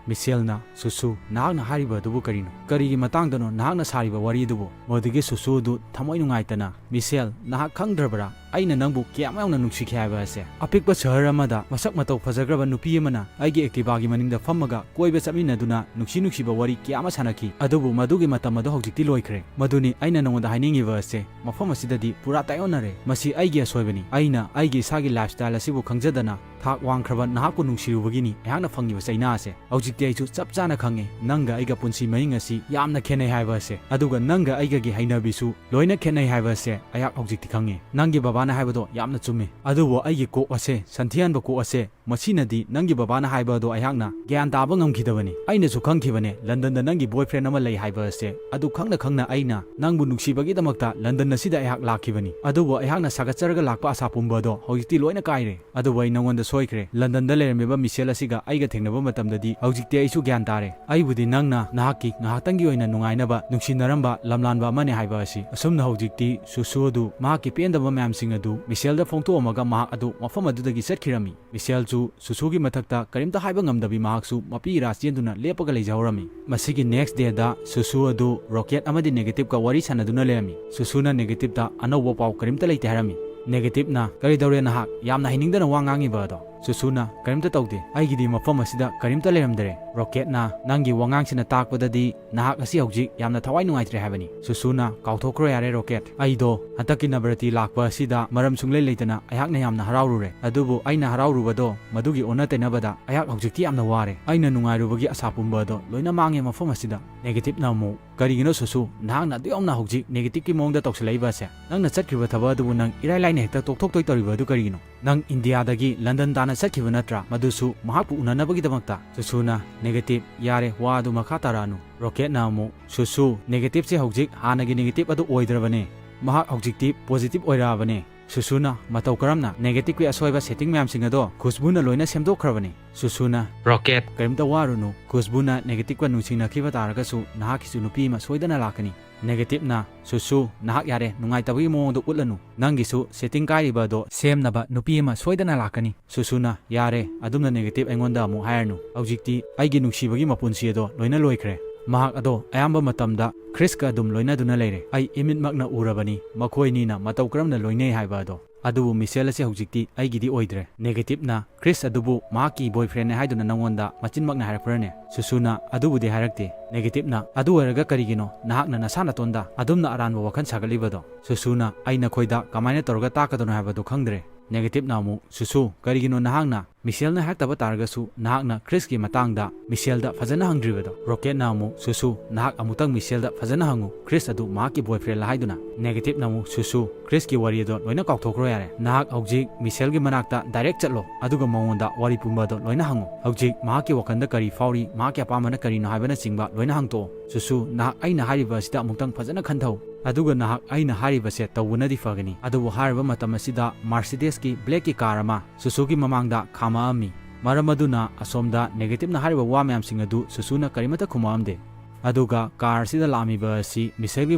ꯃꯤꯁꯦꯜꯅ, "ꯁꯨꯁꯨ, ꯅꯍꯥꯛꯅ ꯍꯥꯏꯔꯤꯕ ꯑꯗꯨꯕꯨ ꯀꯔꯤꯅꯣ? ꯀꯔꯤꯒꯤ ꯃꯇꯥꯡꯗꯅꯣ ꯅꯍꯥꯛꯅ ꯁꯥꯔꯤꯕ ꯋꯥꯔꯤ ꯑꯗꯨꯕꯨ?" ꯃꯗꯨꯗꯒꯤ ꯁꯨꯁꯨ ꯑꯗꯨ ꯊꯃꯣꯏ ꯅꯨꯡꯉꯥꯏꯇꯅ, "ꯃꯤꯁꯦꯜ, ꯅꯍꯥꯛ ꯈꯪꯗ꯭ꯔꯕ꯭ꯔꯥ? ꯑꯩꯅ ꯅꯪꯕꯨ ꯀꯌꯥꯝ ꯌꯥꯝꯅ ꯅꯨꯡꯁꯤꯈꯤ ꯍꯥꯏꯕ ꯑꯁꯦ꯫ ꯑꯄꯤꯛꯄ ꯁꯍꯔ ꯑꯃꯗ ꯃꯁꯛ ꯃꯇꯧ ꯐꯖꯈ꯭ꯔꯕ ꯅꯨꯄꯤ ꯑꯃꯅ ꯑꯩꯒꯤ Activaꯒꯤ ꯃꯅꯤꯡꯗ ꯐꯝꯃꯒ ꯀꯣꯏꯕ ꯆꯠꯃꯤꯟꯅꯗꯨꯅ ꯅꯨꯡꯁꯤ ꯅꯨꯡꯁꯤꯕ ꯋꯥꯔꯤ ꯀꯌꯥ ꯑꯃ ꯁꯥꯟꯅꯈꯤ꯫ ꯑꯗꯨꯕꯨ ꯃꯗꯨꯒꯤ ꯃꯇꯝ ꯑꯗꯨ ꯍꯧꯖꯤꯛꯇꯤ ꯂꯣꯏꯈ꯭ꯔꯦ꯫ ꯃꯗꯨꯅꯤ ꯑꯩꯅ ꯅꯉꯣꯟꯗ ꯍꯥꯏꯅꯤꯡꯉꯤꯕ ꯑꯁꯦ꯫ ꯃꯐꯝ ꯑꯁꯤꯗꯗꯤ ꯄꯨꯔꯥ ꯇꯥꯏꯑꯣꯟꯅꯔꯦ꯫ ꯃꯁꯤ ꯑꯩꯒꯤ ꯑꯁꯣꯏꯕꯅꯤ꯫ ꯑꯩꯅ ꯑꯩꯒꯤ ꯏꯁꯥꯒꯤ lifestyle ꯑꯁꯤꯕꯨ ꯈꯪꯖꯗꯅ ꯊꯥꯛ ꯋꯥꯡꯈ꯭ꯔꯕ ꯅꯍꯥꯛꯄꯨ ꯅꯨꯡꯁꯤꯔꯨꯕꯒꯤꯅꯤ ꯑꯩꯍꯥꯛꯅ ꯐꯪꯉꯤꯕ ꯆꯩꯅꯥ ꯑꯁꯦ꯫ ꯍꯧꯖꯤꯛꯇꯤ ꯑꯩꯁꯨ ꯆꯞ ꯆꯥꯅ ꯈꯪꯉꯦ ꯅꯪꯒ ꯑꯩꯒ ꯄꯨꯟꯁꯤ ꯃꯍꯤꯡ ꯑꯁꯤ ꯌꯥꯝꯅ ꯈꯦꯠꯅꯩ ꯍꯥꯏꯕ ꯑꯁꯦ꯫ ꯑꯗꯨꯒ ꯅꯪꯒ ꯑꯩꯒꯒꯤ ꯍꯩꯅꯕꯤꯁꯨ ꯂꯣꯏꯅ ꯈꯦꯠꯅꯩ ꯍꯥꯏꯕ ꯑꯁꯦ ꯑꯩꯍꯥꯛ ꯍꯧꯖꯤꯛꯇꯤ ꯈꯪꯉꯦ꯫ ꯅꯪꯒꯤ ꯕꯕꯥꯅ ꯍꯥꯏꯕꯗꯣ ꯌꯥꯝꯅ ꯆꯨꯝꯃꯤ꯫ ꯑꯗꯨꯕꯨ ꯑꯩꯒꯤ ꯀꯣꯛ ꯑꯁꯦ, ꯁꯟꯊꯤꯍꯟꯕ ꯀꯣꯛ ꯑꯁꯦ, ꯃꯁꯤꯅꯗꯤ ꯅꯪꯒꯤ ꯕꯕꯥꯅ ꯍꯥꯏꯕ ꯑꯗꯣ ꯑꯩꯍꯥꯛꯅ ꯒ꯭ꯌꯥꯟ ꯇꯥꯕ ꯉꯝꯈꯤꯗꯕꯅꯤ꯫ ꯑꯩꯅꯁꯨ ꯈꯪꯈꯤꯕꯅꯦ ꯂꯟꯗꯟꯗ ꯅꯪꯒꯤ boyfriend ꯑꯃ ꯂꯩ ꯍꯥꯏꯕ ꯑꯁꯦ꯫ ꯑꯗꯨ ꯈꯪꯅ ꯈꯪꯅ ꯑꯩꯅ ꯅꯪꯕꯨ ꯅꯨꯡꯁꯤꯕꯒꯤꯗꯃꯛꯇ ꯂꯟꯗꯟ ꯑꯁꯤꯗ ꯑꯩꯍꯥꯛ ꯂꯥꯛꯈꯤꯕꯅꯤ꯫ ꯑꯗꯨꯕꯨ ꯑꯩꯍꯥꯛꯅ ꯁꯥꯒꯠꯆꯔꯒ ꯂꯥꯛꯄ ꯑꯁꯥ ꯄꯨꯝꯕ ꯑꯗꯣ ꯍꯧꯖꯤꯛꯇꯤ ꯂꯣꯏꯅ ꯀꯥꯏꯔꯦ꯫ ꯑꯗꯨꯕꯨ ꯑꯩ ꯅꯉꯣꯟꯗ ꯁꯣꯏꯈ꯭ꯔꯦ꯫ ꯂꯟꯗꯟꯗ ꯂꯩꯔꯝꯃꯤꯕ ꯃꯤꯁꯦꯜ ꯑꯁꯤꯒ ꯑꯩꯒ ꯊꯦꯡꯅꯕ ꯃꯇꯝꯗꯗꯤ ꯍꯧꯖꯤꯛꯇꯤ ꯑꯩꯁꯨ ꯒ꯭ꯌꯥꯟ ꯇꯥꯔꯦ꯫ ꯑꯩꯕꯨꯗꯤ ꯅꯪꯅ ꯅꯍꯥꯛꯀꯤ ꯉꯥꯏꯍꯥꯛꯇꯪꯒꯤ ꯑꯣꯏꯅ ꯅꯨꯡꯉꯥꯏꯅꯕ ꯅꯨꯡꯁꯤꯅꯔꯝꯕ ꯂꯝꯂꯥꯟꯕ ꯑꯃꯅꯤ ꯍꯥꯏꯕ ꯑꯁꯤ꯫ ꯑꯁꯨꯝꯅ ꯍꯧꯖꯤꯛꯇꯤ ꯁꯨꯁꯨ ꯑꯗꯨ ꯃꯍꯥꯛꯀꯤ ꯄꯦꯟꯗꯕ ꯃꯌꯥꯝꯁꯤꯡ ꯑꯗꯨ ꯃꯤꯁꯦꯜꯗ ꯐꯣꯡꯗꯣꯛꯑꯝꯃꯒ ꯃꯍꯥꯛ ꯑꯗꯨ ꯃꯐꯝ ꯑꯗꯨꯗꯒꯤ ꯆꯠꯈꯤꯔꯝꯃꯤ꯫ ꯃꯤꯁꯦꯜꯁꯨ ꯁꯨꯁꯨꯒꯤ ꯃꯊꯛꯇ ꯀꯔꯤꯝꯇ ꯍꯥꯏꯕ ꯉꯝꯗꯕꯤ ꯃꯍꯥꯛꯁꯨ ꯃꯄꯤ ꯏꯔꯥ ꯆꯦꯟꯗꯨꯅ ꯂꯦꯞꯄꯒ ꯂꯩꯖꯍꯧꯔꯝꯃꯤ꯫ ꯃꯁꯤꯒꯤ next dayꯗ ꯁꯨꯁꯨ ꯑꯗꯨ ꯔꯣꯀꯦꯠ ꯑꯃꯗꯤ ꯅꯦꯒꯦꯇꯤꯞꯀ ꯋꯥꯔꯤ ꯁꯥꯟꯅꯗꯨꯅ ꯂꯩꯔꯝꯃꯤ꯫ ꯁꯨꯁꯨꯅ ꯅꯦꯒꯦꯇꯤꯞꯇ ꯑꯅꯧꯕ ꯄꯥꯎ ꯀꯔꯤꯝꯇ ꯂꯩꯇꯦ ꯍꯥꯏꯔꯝꯃꯤ꯫ ꯅꯦꯒꯦꯇꯤꯞꯅ, "ꯀꯔꯤ ꯇꯧꯔꯦ ꯅꯍꯥꯛ ꯌꯥꯝꯅ ꯍꯩꯅꯤꯡꯗꯅ ꯋꯥ ꯉꯥꯡꯉꯤꯕ ꯑꯗꯣ?" ꯁꯨꯁꯨꯅ, "ꯀꯔꯤꯝꯇ ꯇꯧꯗꯦ꯫ ꯑꯩꯒꯤꯗꯤ ꯃꯐꯝ ꯑꯁꯤꯗ ꯀꯔꯤꯝꯇ ꯂꯩꯔꯝꯗꯔꯦ꯫" ꯔꯣꯀꯦꯠꯅ, "ꯅꯪꯒꯤ ꯋꯥꯉꯥꯡꯁꯤꯅ ꯇꯥꯛꯄꯗꯗꯤ ꯅꯍꯥꯛ ꯑꯁꯤ ꯍꯧꯖꯤꯛ ꯌꯥꯝꯅ ꯊꯋꯥꯏ ꯅꯨꯡꯉꯥꯏꯇ꯭ꯔꯦ ꯍꯥꯏꯕꯅꯤ꯫" ꯁꯨꯁꯨꯅ, "ꯀꯥꯎꯊꯣꯛꯈ꯭ꯔꯣ ꯌꯥꯔꯦ ꯔꯣꯀꯦꯠ꯫ ꯑꯩꯗꯣ ꯍꯟꯗꯛꯀꯤ ꯅꯕꯔꯇꯤ ꯂꯥꯛꯄ ꯑꯁꯤꯗ ꯃꯔꯝ ꯁꯨꯡꯂꯩ ꯂꯩꯇꯅ ꯑꯩꯍꯥꯛꯅ ꯌꯥꯝꯅ ꯍꯔꯥꯎꯔꯨꯔꯦ꯫ ꯑꯗꯨꯕꯨ ꯑꯩꯅ ꯍꯔꯥꯎꯔꯨꯕꯗꯣ ꯃꯗꯨꯒꯤ ꯑꯣꯟꯅ ꯇꯩꯅꯕꯗ ꯑꯩꯍꯥꯛ ꯍꯧꯖꯤꯛꯇꯤ ꯌꯥꯝꯅ ꯋꯥꯔꯦ꯫ ꯑꯩꯅ ꯅꯨꯡꯉꯥꯏꯔꯨꯕꯒꯤ ꯑꯁꯥ ꯄꯨꯝꯕ ꯑꯗꯣ ꯂꯣꯏꯅ ꯃꯥꯡꯉꯦ ꯃꯐꯝ ꯑꯁꯤꯗ꯫" ꯅꯦꯒꯦꯇꯤꯞꯅ ꯑꯃꯨꯛ, "ꯀꯔꯤꯒꯤꯅꯣ ꯁꯨꯁꯨ, ꯅꯍꯥꯛꯅ ꯑꯗꯨ ꯌꯥꯝꯅ ꯍꯧꯖꯤꯛ ꯅꯦꯒꯦꯇꯤꯞꯀꯤ ꯃꯑꯣꯡꯗ ꯇꯧꯁꯤꯜꯂꯛꯏꯕ ꯑꯁꯦ? ꯅꯪꯅ ꯆꯠꯈ꯭ꯔꯤꯕ ꯊꯕꯛ ꯑꯗꯨꯕꯨ ꯅꯪ ꯏꯔꯥꯏ ꯂꯥꯏꯅ ꯍꯦꯛꯇ ꯇꯣꯛꯊꯣꯛꯇꯣꯏ ꯇꯧꯔꯤꯕ ꯑꯗꯨ ꯀꯔꯤꯒꯤꯅꯣ? ꯅꯪ ꯏꯟꯗꯤꯌꯥꯗꯒꯤ ꯂꯟꯗꯟ ꯇꯥꯅ ꯆꯠꯈꯤꯕ ꯅꯠꯇ꯭ꯔꯥ? ꯃꯗꯨꯁꯨ ꯃꯍꯥꯛꯄꯨ ꯎꯅꯅꯕꯒꯤꯗꯃꯛꯇ?" ꯁꯨꯁꯨꯅ, "ꯅꯦꯒꯦꯇꯤꯞ, ꯌꯥꯔꯦ, ꯋꯥ ꯑꯗꯨ ꯃꯈꯥ ꯇꯥꯔꯛꯑꯅꯨ꯫" ꯔꯣꯀꯦꯠꯅ ꯑꯃꯨꯛ, "ꯁꯨꯁꯨ, ꯅꯦꯒꯦꯇꯤꯞꯁꯦ ꯍꯧꯖꯤꯛ ꯍꯥꯟꯅꯒꯤ ꯅꯦꯒꯦꯇꯤꯞ ꯑꯗꯨ ꯑꯣꯏꯗ꯭ꯔꯕꯅꯦ꯫ ꯃꯍꯥꯛ ꯍꯧꯖꯤꯛꯇꯤ ꯄꯣꯖꯤꯇꯤꯞ ꯑꯣꯏꯔꯛꯑꯕꯅꯦ꯫" ꯁꯨꯁꯨꯅ, "ꯃꯇꯧ ꯀꯔꯝꯅ? ꯅꯦꯒꯦꯇꯤꯞꯀꯤ ꯑꯁꯣꯏꯕ ꯁꯦꯇꯤꯡ ꯃꯌꯥꯝꯁꯤꯡ ꯑꯗꯣ ꯈꯨꯁꯕꯨꯅ ꯂꯣꯏꯅ ꯁꯦꯝꯗꯣꯛꯈ꯭ꯔꯕꯅꯤ꯫" ꯁꯨꯁꯨꯅ, "ꯔꯣꯀꯦꯠ, ꯀꯔꯤꯝꯇ ꯋꯥꯔꯨꯅꯨ꯫ ꯈꯨꯁꯕꯨꯅ ꯅꯦꯒꯦꯇꯤꯞꯀ ꯅꯨꯡꯁꯤꯅꯈꯤꯕ ꯇꯥꯔꯒꯁꯨ ꯅꯍꯥꯛꯀꯤꯁꯨ ꯅꯨꯄꯤ ꯑꯃ ꯁꯣꯏꯗꯅ ꯂꯥꯛꯀꯅꯤ꯫" ꯅꯦꯒꯦꯇꯤꯞꯅ, "ꯁꯨꯁꯨ, ꯅꯍꯥꯛ ꯌꯥꯔꯦ, ꯅꯨꯡꯉꯥꯏꯇꯕꯒꯤ ꯃꯑꯣꯡꯗꯣ ꯎꯠꯂꯅꯨ꯫ ꯅꯪꯒꯤꯁꯨ ꯁꯦꯇꯤꯡ ꯀꯥꯏꯔꯤꯕ ꯑꯗꯣ ꯁꯦꯝꯅꯕ ꯅꯨꯄꯤ ꯑꯃ ꯁꯣꯏꯗꯅ ꯂꯥꯛꯀꯅꯤ꯫" ꯁꯨꯁꯨꯅ, "ꯌꯥꯔꯦ꯫" ꯑꯗꯨꯝꯅ ꯅꯦꯒꯦꯇꯤꯞ ꯑꯩꯉꯣꯟꯗ ꯑꯃꯨꯛ ꯍꯥꯏꯔꯅꯨ꯫ ꯍꯧꯖꯤꯛꯇꯤ ꯑꯩꯒꯤ ꯅꯨꯡꯁꯤꯕꯒꯤ ꯃꯄꯨꯟꯁꯤ ꯑꯗꯣ ꯂꯣꯏꯅ ꯂꯣꯏꯈ꯭ꯔꯦ꯫ ꯃꯍꯥꯛ ꯑꯗꯣ ꯑꯌꯥꯝꯕ ꯃꯇꯝꯗ ꯈ꯭ꯔꯤꯁꯀ ꯑꯗꯨꯝ ꯂꯣꯏꯅꯗꯨꯅ ꯂꯩꯔꯦ꯫ ꯑꯩ ꯏꯃꯤꯠꯃꯛꯅ ꯎꯔꯕꯅꯤ ꯃꯈꯣꯏ ꯑꯅꯤꯅ ꯃꯇꯧ ꯀꯔꯝꯅ ꯂꯣꯏꯅꯩ ꯍꯥꯏꯕ ꯑꯗꯣ꯫ ꯑꯗꯨꯕꯨ ꯃꯤꯁꯦꯜ ꯑꯁꯤ ꯍꯧꯖꯤꯛꯇꯤ ꯑꯩꯒꯤꯗꯤ ꯑꯣꯏꯗ꯭ꯔꯦ꯫ ꯅꯦꯒꯦꯇꯤꯞꯅ, "ꯈ꯭ꯔꯤꯁ ꯑꯗꯨꯕꯨ ꯃꯍꯥꯛꯀꯤ ꯕꯣꯏꯐ꯭ꯔꯦꯟꯅꯦ ꯍꯥꯏꯗꯨꯅ ꯅꯪꯉꯣꯟꯗ ꯃꯆꯤꯟꯃꯛꯅ ꯍꯥꯏꯔꯛꯄ꯭ꯔꯅꯦ?" ꯁꯨꯁꯨꯅ, "ꯑꯗꯨꯕꯨꯗꯤ ꯍꯥꯏꯔꯛꯇꯦ꯫" ꯅꯦꯒꯦꯇꯤꯞꯅ, "ꯑꯗꯨ ꯑꯣꯏꯔꯒ ꯀꯔꯤꯒꯤꯅꯣ ꯅꯍꯥꯛꯅ ꯅꯁꯥ ꯅꯇꯣꯟꯗ ꯑꯗꯨꯝꯅ ꯑꯔꯥꯟꯕ ꯋꯥꯈꯜ ꯁꯥꯒꯠꯂꯤꯕꯗꯣ?" ꯁꯨꯁꯨꯅ, "ꯑꯩ ꯅꯈꯣꯏꯗ ꯀꯃꯥꯏꯅ ꯇꯧꯔꯒ ꯇꯥꯛꯀꯗꯣꯏꯅꯣ ꯍꯥꯏꯕꯗꯨ ꯈꯪꯗ꯭ꯔꯦ꯫" ꯅꯦꯒꯦꯇꯤꯞꯅ ꯑꯃꯨꯛ, "ꯁꯨꯁꯨ, ꯀꯔꯤꯒꯤꯅꯣ ꯅꯍꯥꯛꯅ ꯃꯤꯁꯦꯜꯅ ꯍꯥꯏꯔꯛꯇꯕ ꯇꯥꯔꯒꯁꯨ ꯅꯍꯥꯛꯅ ꯈ꯭ꯔꯤꯁꯀꯤ ꯃꯇꯥꯡꯗ ꯃꯤꯁꯦꯜꯗ ꯐꯖꯅ ꯍꯪꯗ꯭ꯔꯤꯕꯗꯣ?" ꯔꯣꯀꯦꯠꯅ ꯑꯃꯨꯛ, "ꯁꯨꯁꯨ, ꯅꯍꯥꯛ ꯑꯃꯨꯛꯇꯪ ꯃꯤꯁꯦꯜꯗ ꯐꯖꯅ ꯍꯪꯉꯨ, ꯈ꯭ꯔꯤꯁ ꯑꯗꯨ ꯃꯍꯥꯛꯀꯤ ꯕꯣꯏꯐ꯭ꯔꯦꯟꯂ ꯍꯥꯏꯗꯨꯅ꯫" ꯅꯦꯒꯦꯇꯤꯞꯅ ꯑꯃꯨꯛ, "ꯁꯨꯁꯨ, ꯈ꯭ꯔꯤꯁꯀꯤ ꯋꯥꯔꯤ ꯑꯗꯣ ꯂꯣꯏꯅ ꯀꯥꯎꯊꯣꯛꯈ꯭ꯔꯣ ꯌꯥꯔꯦ꯫ ꯅꯍꯥꯛ ꯍꯧꯖꯤꯛ ꯃꯤꯁꯦꯜꯒꯤ ꯃꯅꯥꯛꯇ ꯗꯥꯏꯔꯦꯛ ꯆꯠꯂꯣ, ꯑꯗꯨꯒ ꯃꯉꯣꯟꯗ ꯋꯥꯔꯤ ꯄꯨꯝꯕ ꯑꯗꯣ ꯂꯣꯏꯅ ꯍꯪꯉꯨ꯫ ꯍꯧꯖꯤꯛ ꯃꯍꯥꯛꯀꯤ ꯋꯥꯈꯜꯗ ꯀꯔꯤ ꯐꯥꯎꯔꯤ, ꯃꯍꯥꯛꯀꯤ ꯑꯄꯥꯝꯕꯅ ꯀꯔꯤꯅꯣ ꯍꯥꯏꯕꯅꯆꯤꯡꯕ ꯂꯣꯏꯅ ꯍꯪꯗꯣꯛꯑꯣ꯫ ꯁꯨꯁꯨ, ꯅꯍꯥꯛ ꯑꯩꯅ ꯍꯥꯏꯔꯤꯕ ꯑꯁꯤꯗ ꯑꯃꯨꯛꯇꯪ ꯐꯖꯅ ꯈꯟꯊꯧ, ꯑꯗꯨꯒ ꯅꯍꯥꯛ ꯑꯩꯅ ꯍꯥꯏꯔꯤꯕꯁꯦ ꯇꯧꯕꯅꯗꯤ ꯐꯒꯅꯤ꯫" ꯑꯗꯨꯕꯨ ꯍꯥꯏꯔꯤꯕ ꯃꯇꯝ ꯑꯁꯤꯗ ꯃꯥꯔꯁꯤꯗꯦꯁꯀꯤ ꯕ꯭ꯂꯦꯛꯀꯤ ꯀꯥꯔ ꯑꯃ ꯁꯨꯁꯨꯒꯤ ꯃꯃꯥꯡꯗ ꯈꯥꯝꯃꯛꯑꯝꯃꯤ꯫ ꯃꯔꯝ ꯑꯗꯨꯅ ꯑꯁꯣꯝꯗ ꯅꯦꯒꯦꯇꯤꯞꯅ ꯍꯥꯏꯔꯤꯕ ꯋꯥ ꯃꯌꯥꯝꯁꯤꯡ ꯑꯗꯨ ꯁꯨꯁꯨꯅ ꯀꯔꯤꯃꯠꯇ ꯈꯨꯝꯃꯛꯑꯝꯗꯦ꯫ ꯑꯗꯨꯒ ꯀꯥꯔ ꯑꯁꯤꯗ ꯂꯥꯛꯂꯝꯃꯤꯕ ꯑꯁꯤ ꯃꯤꯁꯦꯜꯒꯤ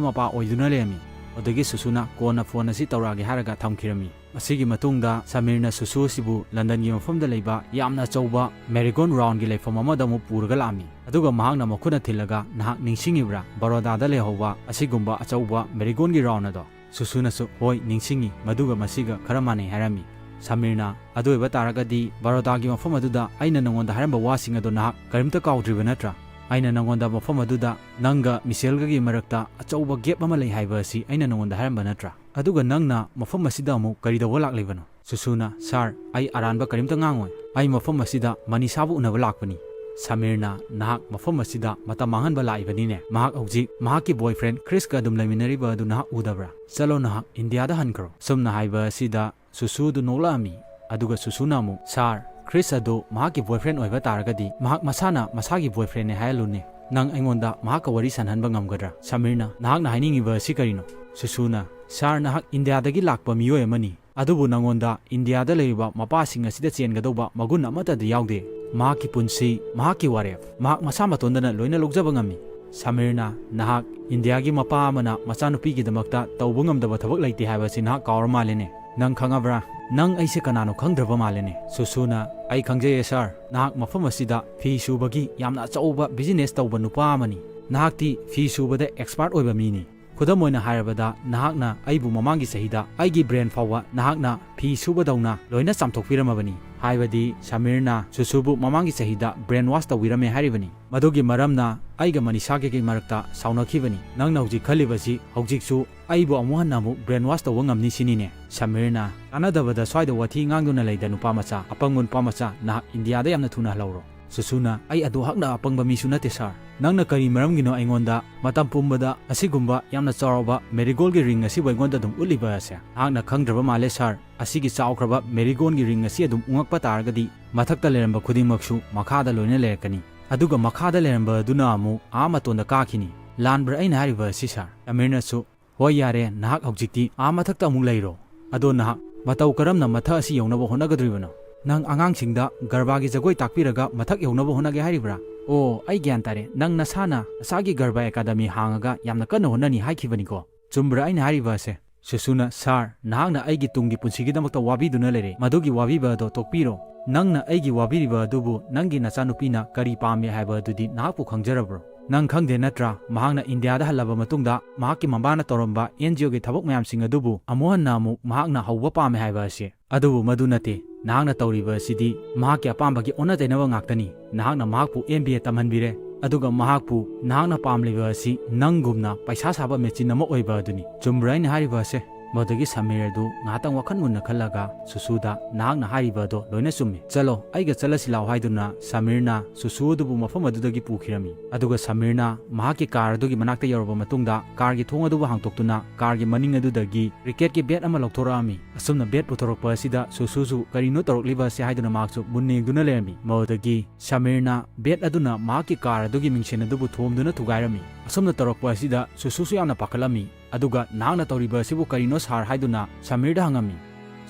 ꯃꯄꯥ ꯑꯣꯏꯗꯨꯅ ꯂꯩꯔꯝꯃꯤ꯫ ꯑꯗꯨꯗꯒꯤ ꯁꯨꯁꯨꯅ ꯀꯣꯟꯅ ꯐꯣꯟ ꯑꯁꯤ ꯇꯧꯔꯛꯑꯒꯦ ꯍꯥꯏꯔꯒ ꯊꯝꯈꯤꯔꯝꯃꯤ꯫ ꯑꯁꯤꯒꯤ ꯃꯇꯨꯡꯗ ꯁꯃꯤꯔꯅ ꯁꯨꯁꯨ ꯑꯁꯤꯕꯨ ꯂꯟꯗꯟꯒꯤ ꯃꯐꯝꯗ ꯂꯩꯕ ꯌꯥꯝꯅ ꯑꯆꯧꯕ ꯃꯦꯔꯤꯒꯣꯟ ꯔꯥꯎꯟꯒꯤ ꯂꯩꯐꯝ ꯑꯃꯗ ꯑꯃꯨꯛ ꯄꯨꯔꯒ ꯂꯥꯛꯂꯝꯃꯤ꯫ ꯑꯗꯨꯒ ꯃꯍꯥꯛꯅ ꯃꯈꯨꯠꯅ ꯊꯤꯜꯂꯒ, "ꯅꯍꯥꯛ ꯅꯤꯡꯁꯤꯡꯉꯤꯕ꯭ꯔꯥ? ꯕꯔꯣꯗꯥꯗ ꯂꯩꯍꯧꯕ ꯑꯁꯤꯒꯨꯝꯕ ꯑꯆꯧꯕ ꯃꯦꯔꯤꯒꯣꯟꯒꯤ ꯔꯥꯎꯟ ꯑꯗꯣ?" ꯁꯨꯁꯨꯅꯁꯨ, "ꯍꯣꯏ, ꯅꯤꯡꯁꯤꯡꯉꯤ, ꯃꯗꯨꯒ ꯃꯁꯤꯒ ꯈꯔ ꯃꯥꯟꯅꯩ" ꯍꯥꯏꯔꯝꯃꯤ꯫ ꯁꯃꯤꯔꯅ, "ꯑꯗꯨ ꯑꯣꯏꯕ ꯇꯥꯔꯒꯗꯤ ꯕꯔꯣꯗꯥꯒꯤ ꯃꯐꯝ ꯑꯗꯨꯗ ꯑꯩꯅ ꯅꯉꯣꯟꯗ ꯍꯥꯏꯔꯝꯕ ꯋꯥꯁꯤꯡ ꯑꯗꯣ ꯅꯍꯥꯛ ꯀꯔꯤꯝꯇ ꯀꯥꯎꯗ꯭ꯔꯤꯕ ꯅꯠꯇ꯭ꯔꯥ? ꯑꯩꯅ ꯅꯉꯣꯟꯗ ꯃꯐꯝ ꯑꯗꯨꯗ ꯅꯪꯒ ꯃꯤꯁꯦꯜꯒꯒꯤ ꯃꯔꯛꯇ ꯑꯆꯧꯕ ꯒꯦꯞ ꯑꯃ ꯂꯩ ꯍꯥꯏꯕ ꯑꯁꯤ ꯑꯩꯅ ꯅꯉꯣꯟꯗ ꯍꯥꯏꯔꯝꯕ ꯅꯠꯇ꯭ꯔꯥ? ꯑꯗꯨꯒ ꯅꯪꯅ ꯃꯐꯝ ꯑꯁꯤꯗ ꯑꯃꯨꯛ ꯀꯔꯤ ꯇꯧꯕ ꯂꯥꯛꯂꯤꯕꯅꯣ?" ꯁꯨꯁꯨꯅ, "ꯁꯥꯔ, ꯑꯩ ꯑꯔꯥꯟꯕ ꯀꯔꯤꯝꯇ ꯉꯥꯡꯉꯣꯏ꯫ ꯑꯩ ꯃꯐꯝ ꯑꯁꯤꯗ ꯃꯅꯤꯁꯥꯕꯨ ꯎꯅꯕ ꯂꯥꯛꯄꯅꯤ꯫" ꯁꯃꯤꯔꯅ, "ꯅꯍꯥꯛ ꯃꯐꯝ ꯑꯁꯤꯗ ꯃꯇꯝ ꯃꯥꯡꯍꯟꯕ ꯂꯥꯛꯂꯤꯕꯅꯤꯅꯦ꯫ ꯃꯍꯥꯛ ꯍꯧꯖꯤꯛ ꯃꯍꯥꯛꯀꯤ ꯕꯣꯏꯐ꯭ꯔꯦꯟ ꯈ꯭ꯔꯤꯁꯀ ꯑꯗꯨꯝ ꯂꯩꯃꯤꯟꯅꯔꯤꯕ ꯑꯗꯨ ꯅꯍꯥꯛ ꯎꯗꯕ꯭ꯔꯥ? ꯆꯠꯂꯣ, ꯅꯍꯥꯛ ꯏꯟꯗꯤꯌꯥꯗ ꯍꯟꯈ꯭ꯔꯣ꯫" ꯑꯁꯨꯝꯅ ꯍꯥꯏꯕ ꯑꯁꯤꯗ ꯁꯨꯁꯨꯗꯨ ꯅꯣꯛꯂꯛꯂꯝꯃꯤ꯫ ꯑꯗꯨꯒ ꯁꯨꯁꯨꯅ ꯑꯃꯨꯛ, "ꯁꯥꯔ, ꯈ꯭ꯔꯤꯁ ꯑꯗꯨ ꯃꯍꯥꯛꯀꯤ ꯕꯣꯏꯐ꯭ꯔꯦꯟ ꯑꯣꯏꯕ ꯇꯥꯔꯒꯗꯤ ꯃꯍꯥꯛ ꯃꯁꯥꯅ ꯃꯁꯥꯒꯤ ꯕꯣꯏꯐ꯭ꯔꯦꯟꯅꯦ ꯍꯥꯏꯍꯜꯂꯨꯅꯦ꯫ ꯅꯪ ꯑꯩꯉꯣꯟꯗ ꯃꯍꯥꯛꯀ ꯋꯥꯔꯤ ꯁꯥꯟꯅꯍꯟꯕ ꯉꯝꯒꯗ꯭ꯔꯥ?" ꯁꯃꯤꯔꯅ, "ꯅꯍꯥꯛꯅ ꯍꯥꯏꯅꯤꯡꯉꯤꯕ ꯑꯁꯤ ꯀꯔꯤꯅꯣ?" ꯁꯨꯁꯨꯅ, "ꯁꯥꯔ, ꯅꯍꯥꯛ ꯏꯟꯗꯤꯌꯥꯗꯒꯤ ꯂꯥꯛꯄ ꯃꯤꯑꯣꯏ ꯑꯃꯅꯤ꯫ ꯑꯗꯨꯕꯨ ꯅꯉꯣꯟꯗ ꯏꯟꯗꯤꯌꯥꯗ ꯂꯩꯔꯤꯕ ꯃꯄꯥꯁꯤꯡ ꯑꯁꯤꯗ ꯆꯦꯟꯒꯗꯧꯕ ꯃꯒꯨꯟ ꯑꯃꯠꯇꯗꯤ ꯌꯥꯎꯗꯦ꯫ ꯃꯍꯥꯛꯀꯤ ꯄꯨꯟꯁꯤ, ꯃꯍꯥꯛꯀꯤ ꯋꯥꯔꯦꯞ, ꯃꯍꯥꯛ ꯃꯁꯥ ꯃꯇꯣꯟꯗꯅ ꯂꯣꯏꯅ ꯂꯧꯖꯕ ꯉꯝꯃꯤ꯫" ꯁꯃꯤꯔꯅ, "ꯅꯍꯥꯛ ꯏꯟꯗꯤꯌꯥꯒꯤ ꯃꯄꯥ ꯑꯃꯅ ꯃꯆꯥꯅꯨꯄꯤꯒꯤꯗꯃꯛꯇ ꯇꯧꯕ ꯉꯝꯗꯕ ꯊꯕꯛ ꯂꯩꯇꯦ ꯍꯥꯏꯕꯁꯤ ꯅꯍꯥꯛ ꯀꯥꯎꯔ ꯃꯥꯜꯂꯦꯅꯦ꯫ "ꯅꯪ ꯈꯪꯉꯕ꯭ꯔꯥ? ꯅꯪ ꯑꯩꯁꯦ ꯀꯅꯥꯅꯣ ꯈꯪꯗ꯭ꯔꯕ ꯃꯥꯜꯂꯦꯅꯦ?" ꯁꯨꯁꯨꯅ, "ꯑꯩ ꯈꯪꯖꯩꯌꯦ ꯁꯥꯔ, ꯅꯍꯥꯛ ꯃꯐꯝ ꯑꯁꯤꯗ ꯐꯤ ꯁꯨꯕꯒꯤ ꯌꯥꯝꯅ ꯑꯆꯧꯕ ꯕꯤꯖꯤꯅꯦꯁ ꯇꯧꯕ ꯅꯨꯄꯥ ꯑꯃꯅꯤ꯫ ꯅꯍꯥꯛꯇꯤ ꯐꯤ ꯁꯨꯕꯗ ꯑꯦꯛꯁꯄꯥꯔꯠ ꯑꯣꯏꯕ ꯃꯤꯅꯤ꯫ ꯈꯨꯗꯝ ꯑꯣꯏꯅ ꯍꯥꯏꯔꯕꯗ, ꯅꯍꯥꯛꯅ ꯑꯩꯕꯨ ꯃꯃꯥꯡꯒꯤ ꯆꯍꯤꯗ ꯑꯩꯒꯤ ꯕ꯭ꯔꯦꯟ ꯐꯥꯎꯕ ꯅꯍꯥꯛꯅ ꯐꯤ ꯁꯨꯕꯗꯧꯅ ꯂꯣꯏꯅ ꯆꯥꯝꯊꯣꯛꯄꯤꯔꯝꯃꯕꯅꯤ"꯫ ꯍꯥꯏꯕꯗꯤ ꯁꯃꯤꯔꯅ ꯁꯨꯁꯨꯕꯨ ꯃꯃꯥꯡꯒꯤ ꯆꯍꯤꯗ ꯕ꯭ꯔꯦꯟ ꯋꯥꯁ ꯇꯧꯕꯤꯔꯝꯃꯦ ꯍꯥꯏꯔꯤꯕꯅꯤ꯫ ꯃꯗꯨꯒꯤ ꯃꯔꯝꯅ ꯑꯩꯒ ꯃꯅꯤꯁꯥꯒꯒꯤ ꯃꯔꯛꯇ ꯁꯥꯎꯅꯈꯤꯕꯅꯤ꯫ ꯅꯪꯅ ꯍꯧꯖꯤꯛ ꯈꯜꯂꯤꯕꯁꯤ ꯍꯧꯖꯤꯛꯁꯨ ꯑꯩꯕꯨ ꯑꯃꯨꯛ ꯍꯟꯅ ꯑꯃꯨꯛ ꯕ꯭ꯔꯦꯟ ꯋꯥꯁ ꯇꯧꯕ ꯉꯝꯅꯤ ꯁꯤꯅꯤꯅꯦ? ꯁꯃꯤꯔꯅ, "ꯀꯥꯟꯅꯗꯕꯗ ꯁ꯭ꯋꯥꯏꯗ ꯋꯥꯊꯤ ꯉꯥꯡꯗꯨꯅ ꯂꯩꯗ ꯅꯨꯄꯥ ꯃꯆꯥ, ꯑꯄꯪꯕ ꯅꯨꯄꯥ ꯃꯆꯥ, ꯅꯍꯥꯛ ꯏꯟꯗꯤꯌꯥꯗ ꯌꯥꯝꯅ ꯊꯨꯅ ꯍꯜꯍꯧꯔꯣ"꯫ ꯁꯨꯁꯨꯅ, "ꯑꯩ ꯑꯗꯨ ꯍꯛꯅ ꯑꯄꯪꯕ ꯃꯤꯁꯨ ꯅꯠꯇꯦ ꯁꯥꯔ꯫ ꯅꯪꯅ ꯀꯔꯤ ꯃꯔꯝꯒꯤꯅꯣ ꯑꯩꯉꯣꯟꯗ ꯃꯇꯝ ꯄꯨꯝꯕꯗ ꯑꯁꯤꯒꯨꯝꯕ ꯌꯥꯝꯅ ꯆꯥꯎꯔꯕ ꯃꯦꯔꯤꯒꯣꯜꯒꯤ ꯔꯤꯡ ꯑꯁꯤꯕꯨ ꯑꯩꯉꯣꯟꯗ ꯑꯗꯨꯝ ꯎꯠꯂꯤꯕ ꯑꯁꯦ? ꯅꯍꯥꯛꯅ ꯈꯪꯗ꯭ꯔꯕ ꯃꯥꯜꯂꯦ ꯁꯥꯔ꯫ ꯑꯁꯤꯒꯤ ꯆꯥꯎꯈ꯭ꯔꯕ ꯃꯦꯔꯤꯒꯣꯜꯒꯤ ꯔꯤꯡ ꯑꯁꯤ ꯑꯗꯨꯝ ꯎꯪꯉꯛꯄ ꯇꯥꯔꯒꯗꯤ ꯃꯊꯛꯇ ꯂꯩꯔꯝꯕ ꯈꯨꯗꯤꯡꯃꯛꯁꯨ ꯃꯈꯥꯗ ꯂꯣꯏꯅ ꯂꯩꯔꯛꯀꯅꯤ꯫ ꯑꯗꯨꯒ ꯃꯈꯥꯗ ꯂꯩꯔꯝꯕ ꯑꯗꯨꯅ ꯑꯃꯨꯛ ꯑꯥ ꯃꯇꯣꯟꯗ ꯀꯥꯈꯤꯅꯤ꯫ ꯂꯥꯟꯕ꯭ꯔꯥ ꯑꯩꯅ ꯍꯥꯏꯔꯤꯕ ꯑꯁꯤ ꯁꯥꯔ?" ꯁꯃꯤꯔꯅꯁꯨ, "ꯍꯣꯏ ꯌꯥꯔꯦ, ꯅꯍꯥꯛ ꯍꯧꯖꯤꯛꯇꯤ ꯑꯥ ꯃꯊꯛꯇ ꯑꯃꯨꯛ ꯂꯩꯔꯣ꯫ ꯑꯗꯣ ꯅꯍꯥꯛ ꯃꯇꯧ ꯀꯔꯝꯅ ꯃꯊꯛ ꯑꯁꯤ ꯌꯧꯅꯕ ꯍꯣꯠꯅꯒꯗꯧꯔꯤꯕꯅꯣ? ꯅꯪ ꯑꯉꯥꯡꯁꯤꯡꯗ ꯒꯔꯕꯥꯒꯤ ꯖꯒꯣꯏ ꯇꯥꯛꯄꯤꯔꯒ ꯃꯊꯛ ꯌꯧꯅꯕ ꯍꯣꯠꯅꯒꯦ ꯍꯥꯏꯔꯤꯕ꯭ꯔꯥ? ꯑꯣ, ꯑꯩ ꯒ꯭ꯌꯥꯟ ꯇꯥꯔꯦ꯫ ꯅꯪ ꯅꯁꯥꯅ ꯅꯁꯥꯒꯤ ꯒꯔꯕꯥ ꯑꯦꯀꯥꯗꯃꯤ ꯍꯥꯡꯉꯒ ꯌꯥꯝꯅ ꯀꯟꯅ ꯍꯣꯠꯅꯅꯤ ꯍꯥꯏꯈꯤꯕꯅꯤꯀꯣ꯫ ꯆꯨꯝꯕ꯭ꯔꯥ ꯑꯩꯅ ꯍꯥꯏꯔꯤꯕ ꯑꯁꯦ?" ꯁꯨꯁꯨꯅ, "ꯁꯥꯔ, ꯅꯍꯥꯛꯅ ꯑꯩꯒꯤ ꯇꯨꯡꯒꯤ ꯄꯨꯟꯁꯤꯒꯤꯗꯃꯛꯇ ꯋꯥꯕꯤꯗꯨꯅ ꯂꯩꯔꯦ꯫ ꯃꯗꯨꯒꯤ ꯋꯥꯕꯤꯕ ꯑꯗꯣ ꯇꯣꯛꯄꯤꯔꯣ꯫ ꯅꯪꯅ ꯑꯩꯒꯤ ꯋꯥꯕꯤꯔꯤꯕ ꯑꯗꯨꯕꯨ ꯅꯪꯒꯤ ꯅꯆꯥꯅꯨꯄꯤꯅ ꯀꯔꯤ ꯄꯥꯝꯃꯤ ꯍꯥꯏꯕ ꯑꯗꯨꯗꯤ ꯅꯍꯥꯛꯄꯨ ꯈꯪꯖꯔꯕ꯭ꯔꯣ? ꯅꯪ ꯈꯪꯗꯦ ꯅꯠꯇ꯭ꯔꯥ? ꯃꯍꯥꯛꯅ ꯏꯟꯗꯤꯌꯥꯗ ꯍꯜꯂꯕ ꯃꯇꯨꯡꯗ ꯃꯍꯥꯛꯀꯤ ꯃꯃꯥꯅ ꯇꯧꯔꯝꯕ ꯑꯦꯟ ꯖꯤ ꯑꯣꯒꯤ ꯊꯕꯛ ꯃꯌꯥꯝꯁꯤꯡ ꯑꯗꯨꯕꯨ ꯑꯃꯨꯛ ꯍꯟꯅ ꯑꯃꯨꯛ ꯃꯍꯥꯛꯅ ꯍꯧꯕ ꯄꯥꯝꯃꯦ ꯍꯥꯏꯕ ꯑꯁꯤ꯫ ꯑꯗꯨꯕꯨ ꯃꯗꯨ ꯅꯠꯇꯦ꯫ ꯅꯍꯥꯛꯅ ꯇꯧꯔꯤꯕ ꯑꯁꯤꯗꯤ ꯃꯍꯥꯛꯀꯤ ꯑꯄꯥꯝꯕꯒꯤ ꯑꯣꯟꯅ ꯇꯩꯅꯕ ꯉꯥꯛꯇꯅꯤ꯫ ꯅꯍꯥꯛꯅ ꯃꯍꯥꯛꯄꯨ ꯑꯦꯝ ꯕꯤ ꯑꯦ ꯇꯝꯍꯟꯕꯤꯔꯦ, ꯑꯗꯨꯒ ꯃꯍꯥꯛꯄꯨ ꯅꯍꯥꯛꯅ ꯄꯥꯝꯂꯤꯕ ꯑꯁꯤ ꯅꯪꯒꯨꯝꯅ ꯄꯩꯁꯥ ꯁꯥꯕ ꯃꯦꯆꯤꯟ ꯑꯃ ꯑꯣꯏꯕ ꯑꯗꯨꯅꯤ꯫ ꯆꯨꯝꯕ꯭ꯔꯥ ꯑꯩꯅ ꯍꯥꯏꯔꯤꯕ ꯑꯁꯦ?" ꯃꯗꯨꯗꯒꯤ ꯁꯃꯤꯔ ꯑꯗꯨ ꯉꯥꯏꯍꯥꯛꯇꯪ ꯋꯥꯈꯜ ꯃꯨꯟꯅ ꯈꯜꯂꯒ ꯁꯨꯁꯨꯗ, "ꯅꯍꯥꯛꯅ ꯍꯥꯏꯔꯤꯕ ꯑꯗꯣ ꯂꯣꯏꯅ ꯆꯨꯝꯃꯤ꯫ ꯆꯠꯂꯣ, ꯑꯩꯒ ꯆꯠꯂꯁꯤ ꯂꯥꯛꯑꯣ" ꯍꯥꯏꯗꯨꯅ ꯁꯃꯤꯔꯅ ꯁꯨꯁꯨ ꯑꯗꯨꯕꯨ ꯃꯐꯝ ꯑꯗꯨꯗꯒꯤ ꯄꯨꯈꯤꯔꯝꯃꯤ꯫ ꯑꯗꯨꯒ ꯁꯃꯤꯔꯅ ꯃꯍꯥꯛꯀꯤ ꯀꯥꯔ ꯑꯗꯨꯒꯤ ꯃꯅꯥꯛꯇ ꯌꯧꯔꯕ ꯃꯇꯨꯡꯗ ꯀꯥꯔꯒꯤ ꯊꯣꯡ ꯑꯗꯨꯕꯨ ꯍꯥꯡꯇꯣꯛꯇꯨꯅ ꯀꯥꯔꯒꯤ ꯃꯅꯤꯡ ꯑꯗꯨꯗꯒꯤ ꯀ꯭ꯔꯤꯀꯦꯠꯀꯤ ꯕꯦꯠ ꯑꯃ ꯂꯧꯊꯣꯔꯛꯑꯝꯃꯤ꯫ ꯑꯁꯨꯝꯅ ꯕꯦꯠ ꯄꯨꯊꯣꯔꯛꯄ ꯑꯁꯤꯗ ꯁꯨꯁꯨꯁꯨ ꯀꯔꯤꯅꯣ ꯇꯧꯔꯛꯂꯤꯕ ꯑꯁꯤ ꯍꯥꯏꯗꯨꯅ ꯃꯍꯥꯛꯁꯨ ꯃꯨꯟꯅ ꯌꯦꯡꯗꯨꯅ ꯂꯩꯔꯝꯃꯤ꯫ ꯃꯗꯨꯗꯒꯤ ꯁꯃꯤꯔꯅ ꯕꯦꯠ ꯑꯗꯨꯅ ꯃꯍꯥꯛꯀꯤ ꯀꯥꯔ ꯑꯗꯨꯒꯤ ꯃꯤꯡꯁꯦꯜ ꯑꯗꯨꯕꯨ ꯊꯣꯝꯗꯨꯅ ꯊꯨꯒꯥꯏꯔꯝꯃꯤ꯫ ꯑꯁꯨꯝꯅ ꯇꯧꯔꯛꯄ ꯑꯁꯤꯗ ꯁꯨꯁꯨꯁꯨ ꯌꯥꯝꯅ ꯄꯥꯈꯠꯂꯝꯃꯤ꯫ ꯑꯗꯨꯒ "ꯅꯍꯥꯛꯅ ꯇꯧꯔꯤꯕ ꯑꯁꯤꯕꯨ ꯀꯔꯤꯅꯣ ꯁꯥꯔ?" ꯍꯥꯏꯗꯨꯅ ꯁꯃꯤꯔꯗ ꯍꯪꯉꯝꯃꯤ꯫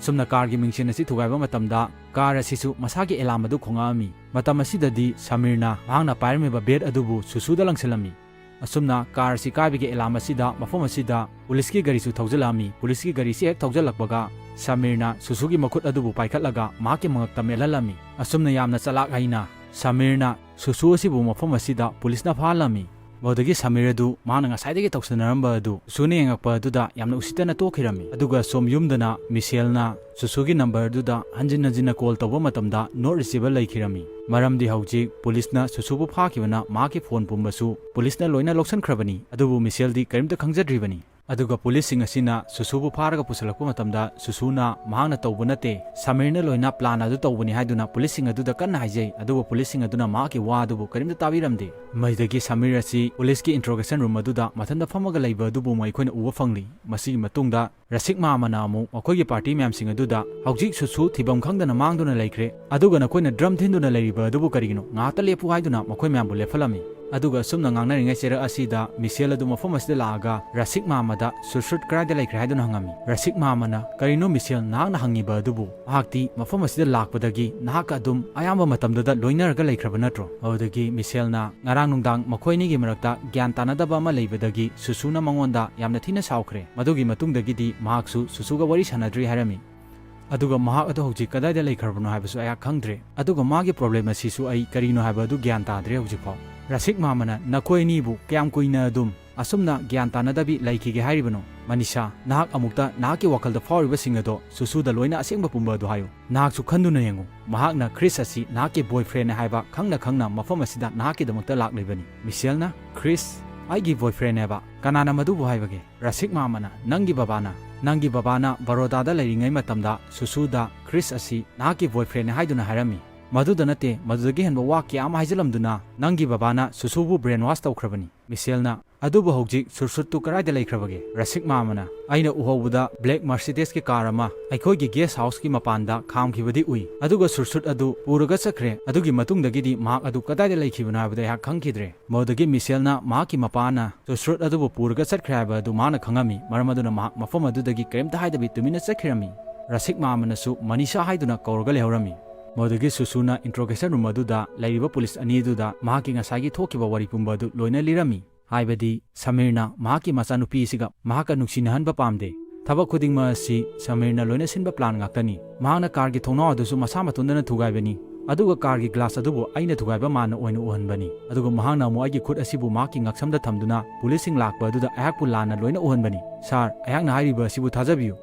ꯁꯨꯝꯅ ꯀꯥꯔꯒꯤ ꯃꯤꯡꯁꯦꯜ ꯑꯁꯤ ꯊꯨꯒꯥꯏꯕ ꯃꯇꯝꯗ ꯀꯥꯔ ꯑꯁꯤꯁꯨ ꯃꯁꯥꯒꯤ ꯑꯦꯂꯥꯝ ꯑꯗꯨ ꯈꯣꯡꯉꯛꯑꯝꯃꯤ꯫ ꯃꯇꯝ ꯑꯁꯤꯗꯗꯤ ꯁꯃꯤꯔꯅ ꯃꯍꯥꯛꯅ ꯄꯥꯏꯔꯝꯃꯤꯕ ꯕꯦꯠ ꯑꯗꯨꯕꯨ ꯁꯨꯁꯨꯗ ꯂꯪꯁꯤꯜꯂꯝꯃꯤ꯫ ꯑꯁꯨꯝꯅ ꯀꯥꯔ ꯑꯁꯤ ꯀꯥꯏꯕꯒꯤ ꯑꯦꯂꯥꯝ ꯑꯁꯤꯗ ꯃꯐꯝ ꯑꯁꯤꯗ ꯄꯨꯂꯤꯁꯀꯤ ꯒꯥꯔꯤꯁꯨ ꯊꯧꯖꯤꯜꯂꯛꯑꯝꯃꯤ꯫ ꯄꯨꯂꯤꯁꯀꯤ ꯒꯥꯔꯤꯁꯤ ꯍꯦꯛ ꯊꯧꯖꯤꯜꯂꯛꯄꯒ ꯁꯃꯤꯔꯅ ꯁꯨꯁꯨꯒꯤ ꯃꯈꯨꯠ ꯑꯗꯨꯕꯨ ꯄꯥꯏꯈꯠꯂꯒ ꯃꯍꯥꯛꯀꯤ ꯃꯉꯛꯇ ꯃꯦꯠꯍꯜꯂꯝꯃꯤ꯫ ꯑꯁꯨꯝꯅ ꯌꯥꯝꯅ ꯆꯂꯥꯛ ꯍꯩꯅ ꯁꯃꯤꯔꯅ ꯁꯨꯁꯨ ꯑꯁꯤꯕꯨ ꯃꯐꯝ ꯑꯁꯤꯗ ꯄꯨꯂꯤꯁꯅ ꯐꯥꯍꯜꯂꯝꯃꯤ꯫ ꯃꯗꯨꯗꯒꯤ ꯁꯃꯤꯔ ꯑꯗꯨ ꯃꯥꯅ ꯉꯁꯥꯏꯗꯒꯤ ꯇꯧꯁꯟꯅꯔꯝꯕ ꯑꯗꯨ ꯁꯨꯁꯨꯅ ꯌꯦꯡꯉꯛꯄ ꯑꯗꯨꯗ ꯌꯥꯝꯅ ꯎꯁꯤꯠꯇꯅ ꯇꯣꯛꯈꯤꯔꯝꯃꯤ꯫ ꯑꯗꯨꯒ ꯁꯣꯝ ꯌꯨꯝꯗꯅ ꯃꯤꯁꯦꯜꯅ ꯁꯨꯁꯨꯒꯤ ꯅꯝꯕꯔ ꯑꯗꯨꯗ ꯍꯟꯖꯤꯟ ꯍꯟꯖꯤꯟꯅ ꯀꯣꯜ ꯇꯧꯕ ꯃꯇꯝꯗ not reachable ꯂꯩꯈꯤꯔꯝꯃꯤ꯫ ꯃꯔꯝꯗꯤ ꯍꯧꯖꯤꯛ ꯄꯨꯂꯤꯁꯅ ꯁꯨꯁꯨꯕꯨ ꯐꯥꯈꯤꯕꯅ ꯃꯍꯥꯛꯀꯤ ꯐꯣꯟ ꯄꯨꯝꯕꯁꯨ ꯄꯨꯂꯤꯁꯅ ꯂꯣꯏꯅ ꯂꯧꯁꯤꯟꯈ꯭ꯔꯕꯅꯤ꯫ ꯑꯗꯨꯕꯨ ꯃꯤꯁꯦꯜꯗꯤ ꯀꯔꯤꯝꯇ ꯈꯪꯖꯗ꯭ꯔꯤꯕꯅꯤ꯫ ꯑꯗꯨꯒ ꯄꯨꯂꯤꯁꯁꯤꯡ ꯑꯁꯤꯅ ꯁꯨꯁꯨꯕꯨ ꯐꯥꯔꯒ ꯄꯨꯁꯤꯜꯂꯛꯄ ꯃꯇꯝꯗ ꯁꯨꯁꯨꯅ ꯃꯍꯥꯛꯅ ꯇꯧꯕ ꯅꯠꯇꯦ, ꯁꯃꯤꯔꯅ ꯂꯣꯏꯅ ꯄ꯭ꯂꯥꯟ ꯑꯗꯨ ꯇꯧꯕꯅꯤ ꯍꯥꯏꯗꯨꯅ ꯄꯨꯂꯤꯁꯁꯤꯡ ꯑꯗꯨꯗ ꯀꯟꯅ ꯍꯥꯏꯖꯩ꯫ ꯑꯗꯨꯕꯨ ꯄꯨꯂꯤꯁꯁꯤꯡ ꯑꯗꯨꯅ ꯃꯍꯥꯛꯀꯤ ꯋꯥ ꯑꯗꯨꯕꯨ ꯀꯔꯤꯝꯇ ꯇꯥꯕꯤꯔꯝꯗꯦ꯫ ꯃꯁꯤꯗꯒꯤ ꯁꯃꯤꯔ ꯑꯁꯤ ꯄꯨꯂꯤꯁꯀꯤ ꯏꯟꯇ꯭ꯔꯣꯒꯦꯁꯟ ꯔꯨꯝ ꯑꯗꯨꯗ ꯃꯊꯟꯇ ꯐꯝꯃꯒ ꯂꯩꯕ ꯑꯗꯨꯕꯨ ꯑꯃꯨꯛ ꯑꯩꯈꯣꯏꯅ ꯎꯕ ꯐꯪꯂꯤ꯫ ꯃꯁꯤꯒꯤ ꯃꯇꯨꯡꯗ ꯔꯁꯤꯛ ꯃꯥꯃꯅ ꯑꯃꯨꯛ ꯃꯈꯣꯏꯒꯤ ꯄꯥꯔꯇꯤ ꯃꯌꯥꯝꯁꯤꯡ ꯑꯗꯨꯗ, "ꯍꯧꯖꯤꯛ ꯁꯨꯁꯨ ꯊꯤꯐꯝ ꯈꯪꯗꯅ ꯃꯥꯡꯗꯨꯅ ꯂꯩꯈ꯭ꯔꯦ, ꯑꯗꯨꯒ ꯅꯈꯣꯏꯅ ꯗ꯭ꯔꯝ ꯊꯤꯟꯗꯨꯅ ꯂꯩꯔꯤꯕ ꯑꯗꯨꯕꯨ ꯀꯔꯤꯒꯤꯅꯣ? ꯉꯥꯏꯍꯥꯛꯇ ꯂꯦꯞꯄꯨ" ꯍꯥꯏꯗꯨꯅ ꯃꯈꯣꯏ ꯃꯌꯥꯝꯕꯨ ꯂꯦꯞꯍꯜꯂꯝꯃꯤ꯫ ꯑꯗꯨꯒ ꯑꯁꯨꯝꯅ ꯉꯥꯡꯅꯔꯤꯉꯩ ꯆꯩꯔꯛ ꯑꯁꯤꯗ ꯃꯤꯁꯦꯜ ꯑꯗꯨ ꯃꯐꯝ ꯑꯁꯤꯗ ꯂꯥꯛꯑꯒ, "ꯔꯁꯤꯛ ꯃꯥꯃꯗ ꯁꯨꯁꯨꯠ ꯀꯗꯥꯏꯗ ꯂꯩꯈ꯭ꯔꯦ?" ꯍꯥꯏꯗꯨꯅ ꯍꯪꯉꯝꯃꯤ꯫ ꯔꯁꯤꯛ ꯃꯥꯃꯅ, "ꯀꯔꯤꯅꯣ ꯃꯤꯁꯦꯜ, ꯅꯍꯥꯛꯅ ꯍꯪꯉꯤꯕ ꯑꯗꯨꯕꯨ? ꯃꯍꯥꯛꯇꯤ ꯃꯐꯝ ꯑꯁꯤꯗ ꯂꯥꯛꯄꯗꯒꯤ ꯅꯍꯥꯛꯀ ꯑꯗꯨꯝ ꯑꯌꯥꯝꯕ ꯃꯇꯝꯗꯨꯗ ꯂꯣꯏꯅꯔꯒ ꯂꯩꯈ꯭ꯔꯕ ꯅꯠꯇ꯭ꯔꯣ?" ꯑꯗꯨꯗꯒꯤ ꯃꯤꯁꯦꯜꯅ, "ꯉꯔꯥꯡ ꯅꯨꯡꯗꯥꯡ ꯃꯈꯣꯏ ꯑꯅꯤꯒꯤ ꯃꯔꯛꯇ ꯒ꯭ꯌꯥꯟ ꯇꯥꯅꯗꯕ ꯑꯃ ꯂꯩꯕꯗꯒꯤ ꯁꯨꯁꯨꯅ ꯃꯉꯣꯟꯗ ꯌꯥꯝꯅ ꯊꯤꯅ ꯁꯥꯎꯈ꯭ꯔꯦ꯫ ꯃꯗꯨꯒꯤ ꯃꯇꯨꯡꯗꯒꯤꯗꯤ ꯃꯍꯥꯛꯁꯨ ꯁꯨꯁꯨꯒ ꯋꯥꯔꯤ ꯁꯥꯟꯅꯗ꯭ꯔꯤ" ꯍꯥꯏꯔꯝꯃꯤ꯫ ꯑꯗꯨꯒ ꯃꯍꯥꯛ ꯑꯗꯨ ꯍꯧꯖꯤꯛ ꯀꯗꯥꯏꯗ ꯂꯩꯈ꯭ꯔꯕꯅꯣ ꯍꯥꯏꯕꯁꯨ ꯑꯩꯍꯥꯛ ꯈꯪꯗ꯭ꯔꯦ꯫ ꯑꯗꯨꯒ ꯃꯥꯒꯤ ꯄ꯭ꯔꯣꯕ꯭ꯂꯦꯝ ꯑꯁꯤꯁꯨ ꯑꯩ ꯀꯔꯤꯅꯣ ꯍꯥꯏꯕ ꯑꯗꯨ ꯒ꯭ꯌꯥꯟ ꯇꯥꯗ꯭ꯔꯦ ꯍꯧꯖꯤꯛꯐꯥꯎ꯫ ꯔꯁꯤꯛ ꯃꯥꯃꯅ, "ꯅꯈꯣꯏ ꯑꯅꯤꯕꯨ ꯀꯌꯥꯝ ꯀꯨꯏꯅ ꯑꯗꯨꯝ ꯑꯁꯨꯝꯅ ꯒ꯭ꯌꯥꯟ ꯇꯥꯅꯗꯕꯤ ꯂꯩꯈꯤꯒꯦ ꯍꯥꯏꯔꯤꯕꯅꯣ? ꯃꯅꯤꯁꯥ, ꯅꯍꯥꯛ ꯑꯃꯨꯛꯇ ꯅꯍꯥꯛꯀꯤ ꯋꯥꯈꯜꯗ ꯐꯥꯎꯔꯤꯕꯁꯤꯡ ꯑꯗꯣ ꯁꯨꯁꯨꯗ ꯂꯣꯏꯅ ꯑꯁꯦꯡꯕ ꯄꯨꯝꯕ ꯑꯗꯨ ꯍꯥꯏꯌꯨ꯫ ꯅꯍꯥꯛꯁꯨ ꯈꯟꯗꯨꯅ ꯌꯦꯡꯉꯨ, ꯃꯍꯥꯛꯅ ꯈ꯭ꯔꯤꯁ ꯑꯁꯤ ꯅꯍꯥꯛꯀꯤ ꯕꯣꯏꯐ꯭ꯔꯦꯟꯅꯦ ꯍꯥꯏꯕ ꯈꯪꯅ ꯈꯪꯅ ꯃꯐꯝ ꯑꯁꯤꯗ ꯅꯍꯥꯛꯀꯤꯗꯃꯛꯇ ꯂꯥꯛꯂꯤꯕꯅꯤ꯫" ꯃꯤꯁꯦꯜꯅ, "ꯈ꯭ꯔꯤꯁ? ꯑꯩꯒꯤ ꯕꯣꯏꯐ꯭ꯔꯦꯟꯅꯦꯕ? ꯀꯅꯥꯅ ꯃꯗꯨꯕꯨ ꯍꯥꯏꯕꯒꯦ?" ꯔꯁꯤꯛ ꯃꯥꯃꯅ, "ꯅꯪꯒꯤ ꯕꯕꯥꯅ, ꯅꯪꯒꯤ ꯕꯕꯥꯅ ꯕꯔꯣꯗꯥꯗ ꯂꯩꯔꯤꯉꯩ ꯃꯇꯝꯗ ꯁꯨꯁꯨꯗ ꯈ꯭ꯔꯤꯁ ꯑꯁꯤ ꯅꯍꯥꯛꯀꯤ ꯕꯣꯏꯐ꯭ꯔꯦꯟꯅꯦ ꯍꯥꯏꯗꯨꯅ ꯍꯥꯏꯔꯝꯃꯤ꯫ ꯃꯗꯨꯗ ꯅꯠꯇꯦ, ꯃꯗꯨꯗꯒꯤ ꯍꯦꯟꯕ ꯋꯥ ꯀꯌꯥ ꯑꯃ ꯍꯥꯏꯖꯤꯜꯂꯝꯗꯨꯅ ꯅꯪꯒꯤ ꯕꯕꯥꯅ ꯁꯨꯁꯨꯕꯨ ꯕ꯭ꯔꯦꯟꯋꯥꯁ ꯇꯧꯈ꯭ꯔꯕꯅꯤ꯫" ꯃꯤꯁꯦꯜꯅ, "ꯑꯗꯨꯕꯨ ꯍꯧꯖꯤꯛ ꯁꯨꯔꯁꯨꯠꯇꯨ ꯀꯗꯥꯏꯗ ꯂꯩꯈ꯭ꯔꯕꯒꯦ?" ꯔꯁꯤꯛ ꯃꯥꯃꯅ, "ꯑꯩꯅ ꯎꯍꯧꯕꯗ ꯕ꯭ꯂꯦꯛ ꯃꯔꯁꯤꯗꯦꯁꯀꯤ ꯀꯥꯔ ꯑꯃ ꯑꯩꯈꯣꯏꯒꯤ ꯒꯦꯁ ꯍꯥꯎꯁꯀꯤ ꯃꯄꯥꯟꯗ ꯈꯥꯝꯈꯤꯕꯗꯤ ꯎꯏ꯫ ꯑꯗꯨꯒ ꯁꯨꯔꯁꯨꯠ ꯑꯗꯨ ꯄꯨꯔꯒ ꯆꯠꯈ꯭ꯔꯦ꯫ ꯑꯗꯨꯒꯤ ꯃꯇꯨꯡꯗꯒꯤꯗꯤ ꯃꯍꯥꯛ ꯑꯗꯨ ꯀꯗꯥꯏꯗ ꯂꯩꯈꯤꯕꯅꯣ ꯍꯥꯏꯕꯗꯨ ꯑꯩꯍꯥꯛ ꯈꯪꯈꯤꯗ꯭ꯔꯦ꯫" ꯃꯗꯨꯗꯒꯤ ꯃꯤꯁꯦꯜꯅ ꯃꯍꯥꯛꯀꯤ ꯃꯄꯥꯅ ꯁꯨꯔꯁꯨꯠ ꯑꯗꯨꯕꯨ ꯄꯨꯔꯒ ꯆꯠꯈ꯭ꯔꯦ ꯍꯥꯏꯕ ꯑꯗꯨ ꯃꯍꯥꯛꯅ ꯈꯪꯉꯝꯃꯤ꯫ ꯃꯔꯝ ꯑꯗꯨꯅ ꯃꯍꯥꯛ ꯃꯐꯝ ꯑꯗꯨꯗꯒꯤ ꯀꯔꯤꯝꯇ ꯍꯥꯏꯗꯕꯤ ꯇꯨꯃꯤꯟꯅ ꯆꯠꯈꯤꯔꯝꯃꯤ꯫ ꯔꯁꯤꯛ ꯃꯥꯃꯅꯁꯨ ꯃꯅꯤꯁꯥ ꯍꯥꯏꯗꯨꯅ ꯀꯧꯔꯒ ꯂꯩꯍꯧꯔꯝꯃꯤ꯫ ꯃꯗꯨꯗꯒꯤ ꯁꯨꯁꯨꯅ ꯏꯟꯇ꯭ꯔꯣꯒꯦꯁꯟ ꯔꯨꯝ ꯑꯗꯨꯗ ꯂꯩꯔꯤꯕ ꯄꯨꯂꯤꯁ ꯑꯅꯤ ꯑꯗꯨꯗ ꯃꯍꯥꯛꯀꯤ ꯉꯁꯥꯏꯒꯤ ꯊꯣꯛꯈꯤꯕ ꯋꯥꯔꯤ ꯄꯨꯝꯕ ꯑꯗꯨ ꯂꯣꯏꯅ ꯂꯤꯔꯝꯃꯤ꯫ ꯍꯥꯏꯕꯗꯤ ꯁꯃꯤꯔꯅ ꯃꯍꯥꯛꯀꯤ ꯃꯆꯥꯅꯨꯄꯤ ꯑꯁꯤꯒ ꯃꯍꯥꯛꯀ ꯅꯨꯡꯁꯤꯅꯍꯟꯕ ꯄꯥꯝꯗꯦ꯫ ꯊꯕꯛ ꯈꯨꯗꯤꯡꯃꯛ ꯑꯁꯤ ꯁꯃꯤꯔꯅ ꯂꯣꯏꯅ ꯁꯤꯟꯕ plan ꯉꯥꯛꯇꯅꯤ꯫ ꯃꯍꯥꯛꯅ carꯒꯤ ꯊꯣꯡꯅꯥꯎ ꯑꯗꯨꯁꯨ ꯃꯁꯥ ꯃꯇꯣꯟꯗꯅ ꯊꯨꯒꯥꯏꯕꯅꯤ, ꯑꯗꯨꯒ carꯒꯤ glass ꯑꯗꯨꯕꯨ ꯑꯩꯅ ꯊꯨꯒꯥꯏꯕ ꯃꯥꯟꯅ ꯑꯣꯏꯅ ꯎꯍꯟꯕꯅꯤ꯫ ꯑꯗꯨꯒ ꯃꯍꯥꯛꯅ ꯑꯃꯨꯛ ꯑꯩꯒꯤ ꯈꯨꯠ ꯑꯁꯤꯕꯨ ꯃꯍꯥꯛꯀꯤ ꯉꯛꯁꯝꯗ ꯊꯝꯗꯨꯅ policeꯁꯤꯡ ꯂꯥꯛꯄ ꯑꯗꯨꯗ ꯑꯩꯍꯥꯛꯄꯨ ꯂꯥꯟꯅ ꯂꯣꯏꯅ ꯎꯍꯟꯕꯅꯤ꯫ "Sir, ꯑꯩꯍꯥꯛꯅ ꯍꯥꯏꯔꯤꯕ ꯑꯁꯤꯕꯨ ꯊꯥꯖꯕꯤꯌꯨ꯫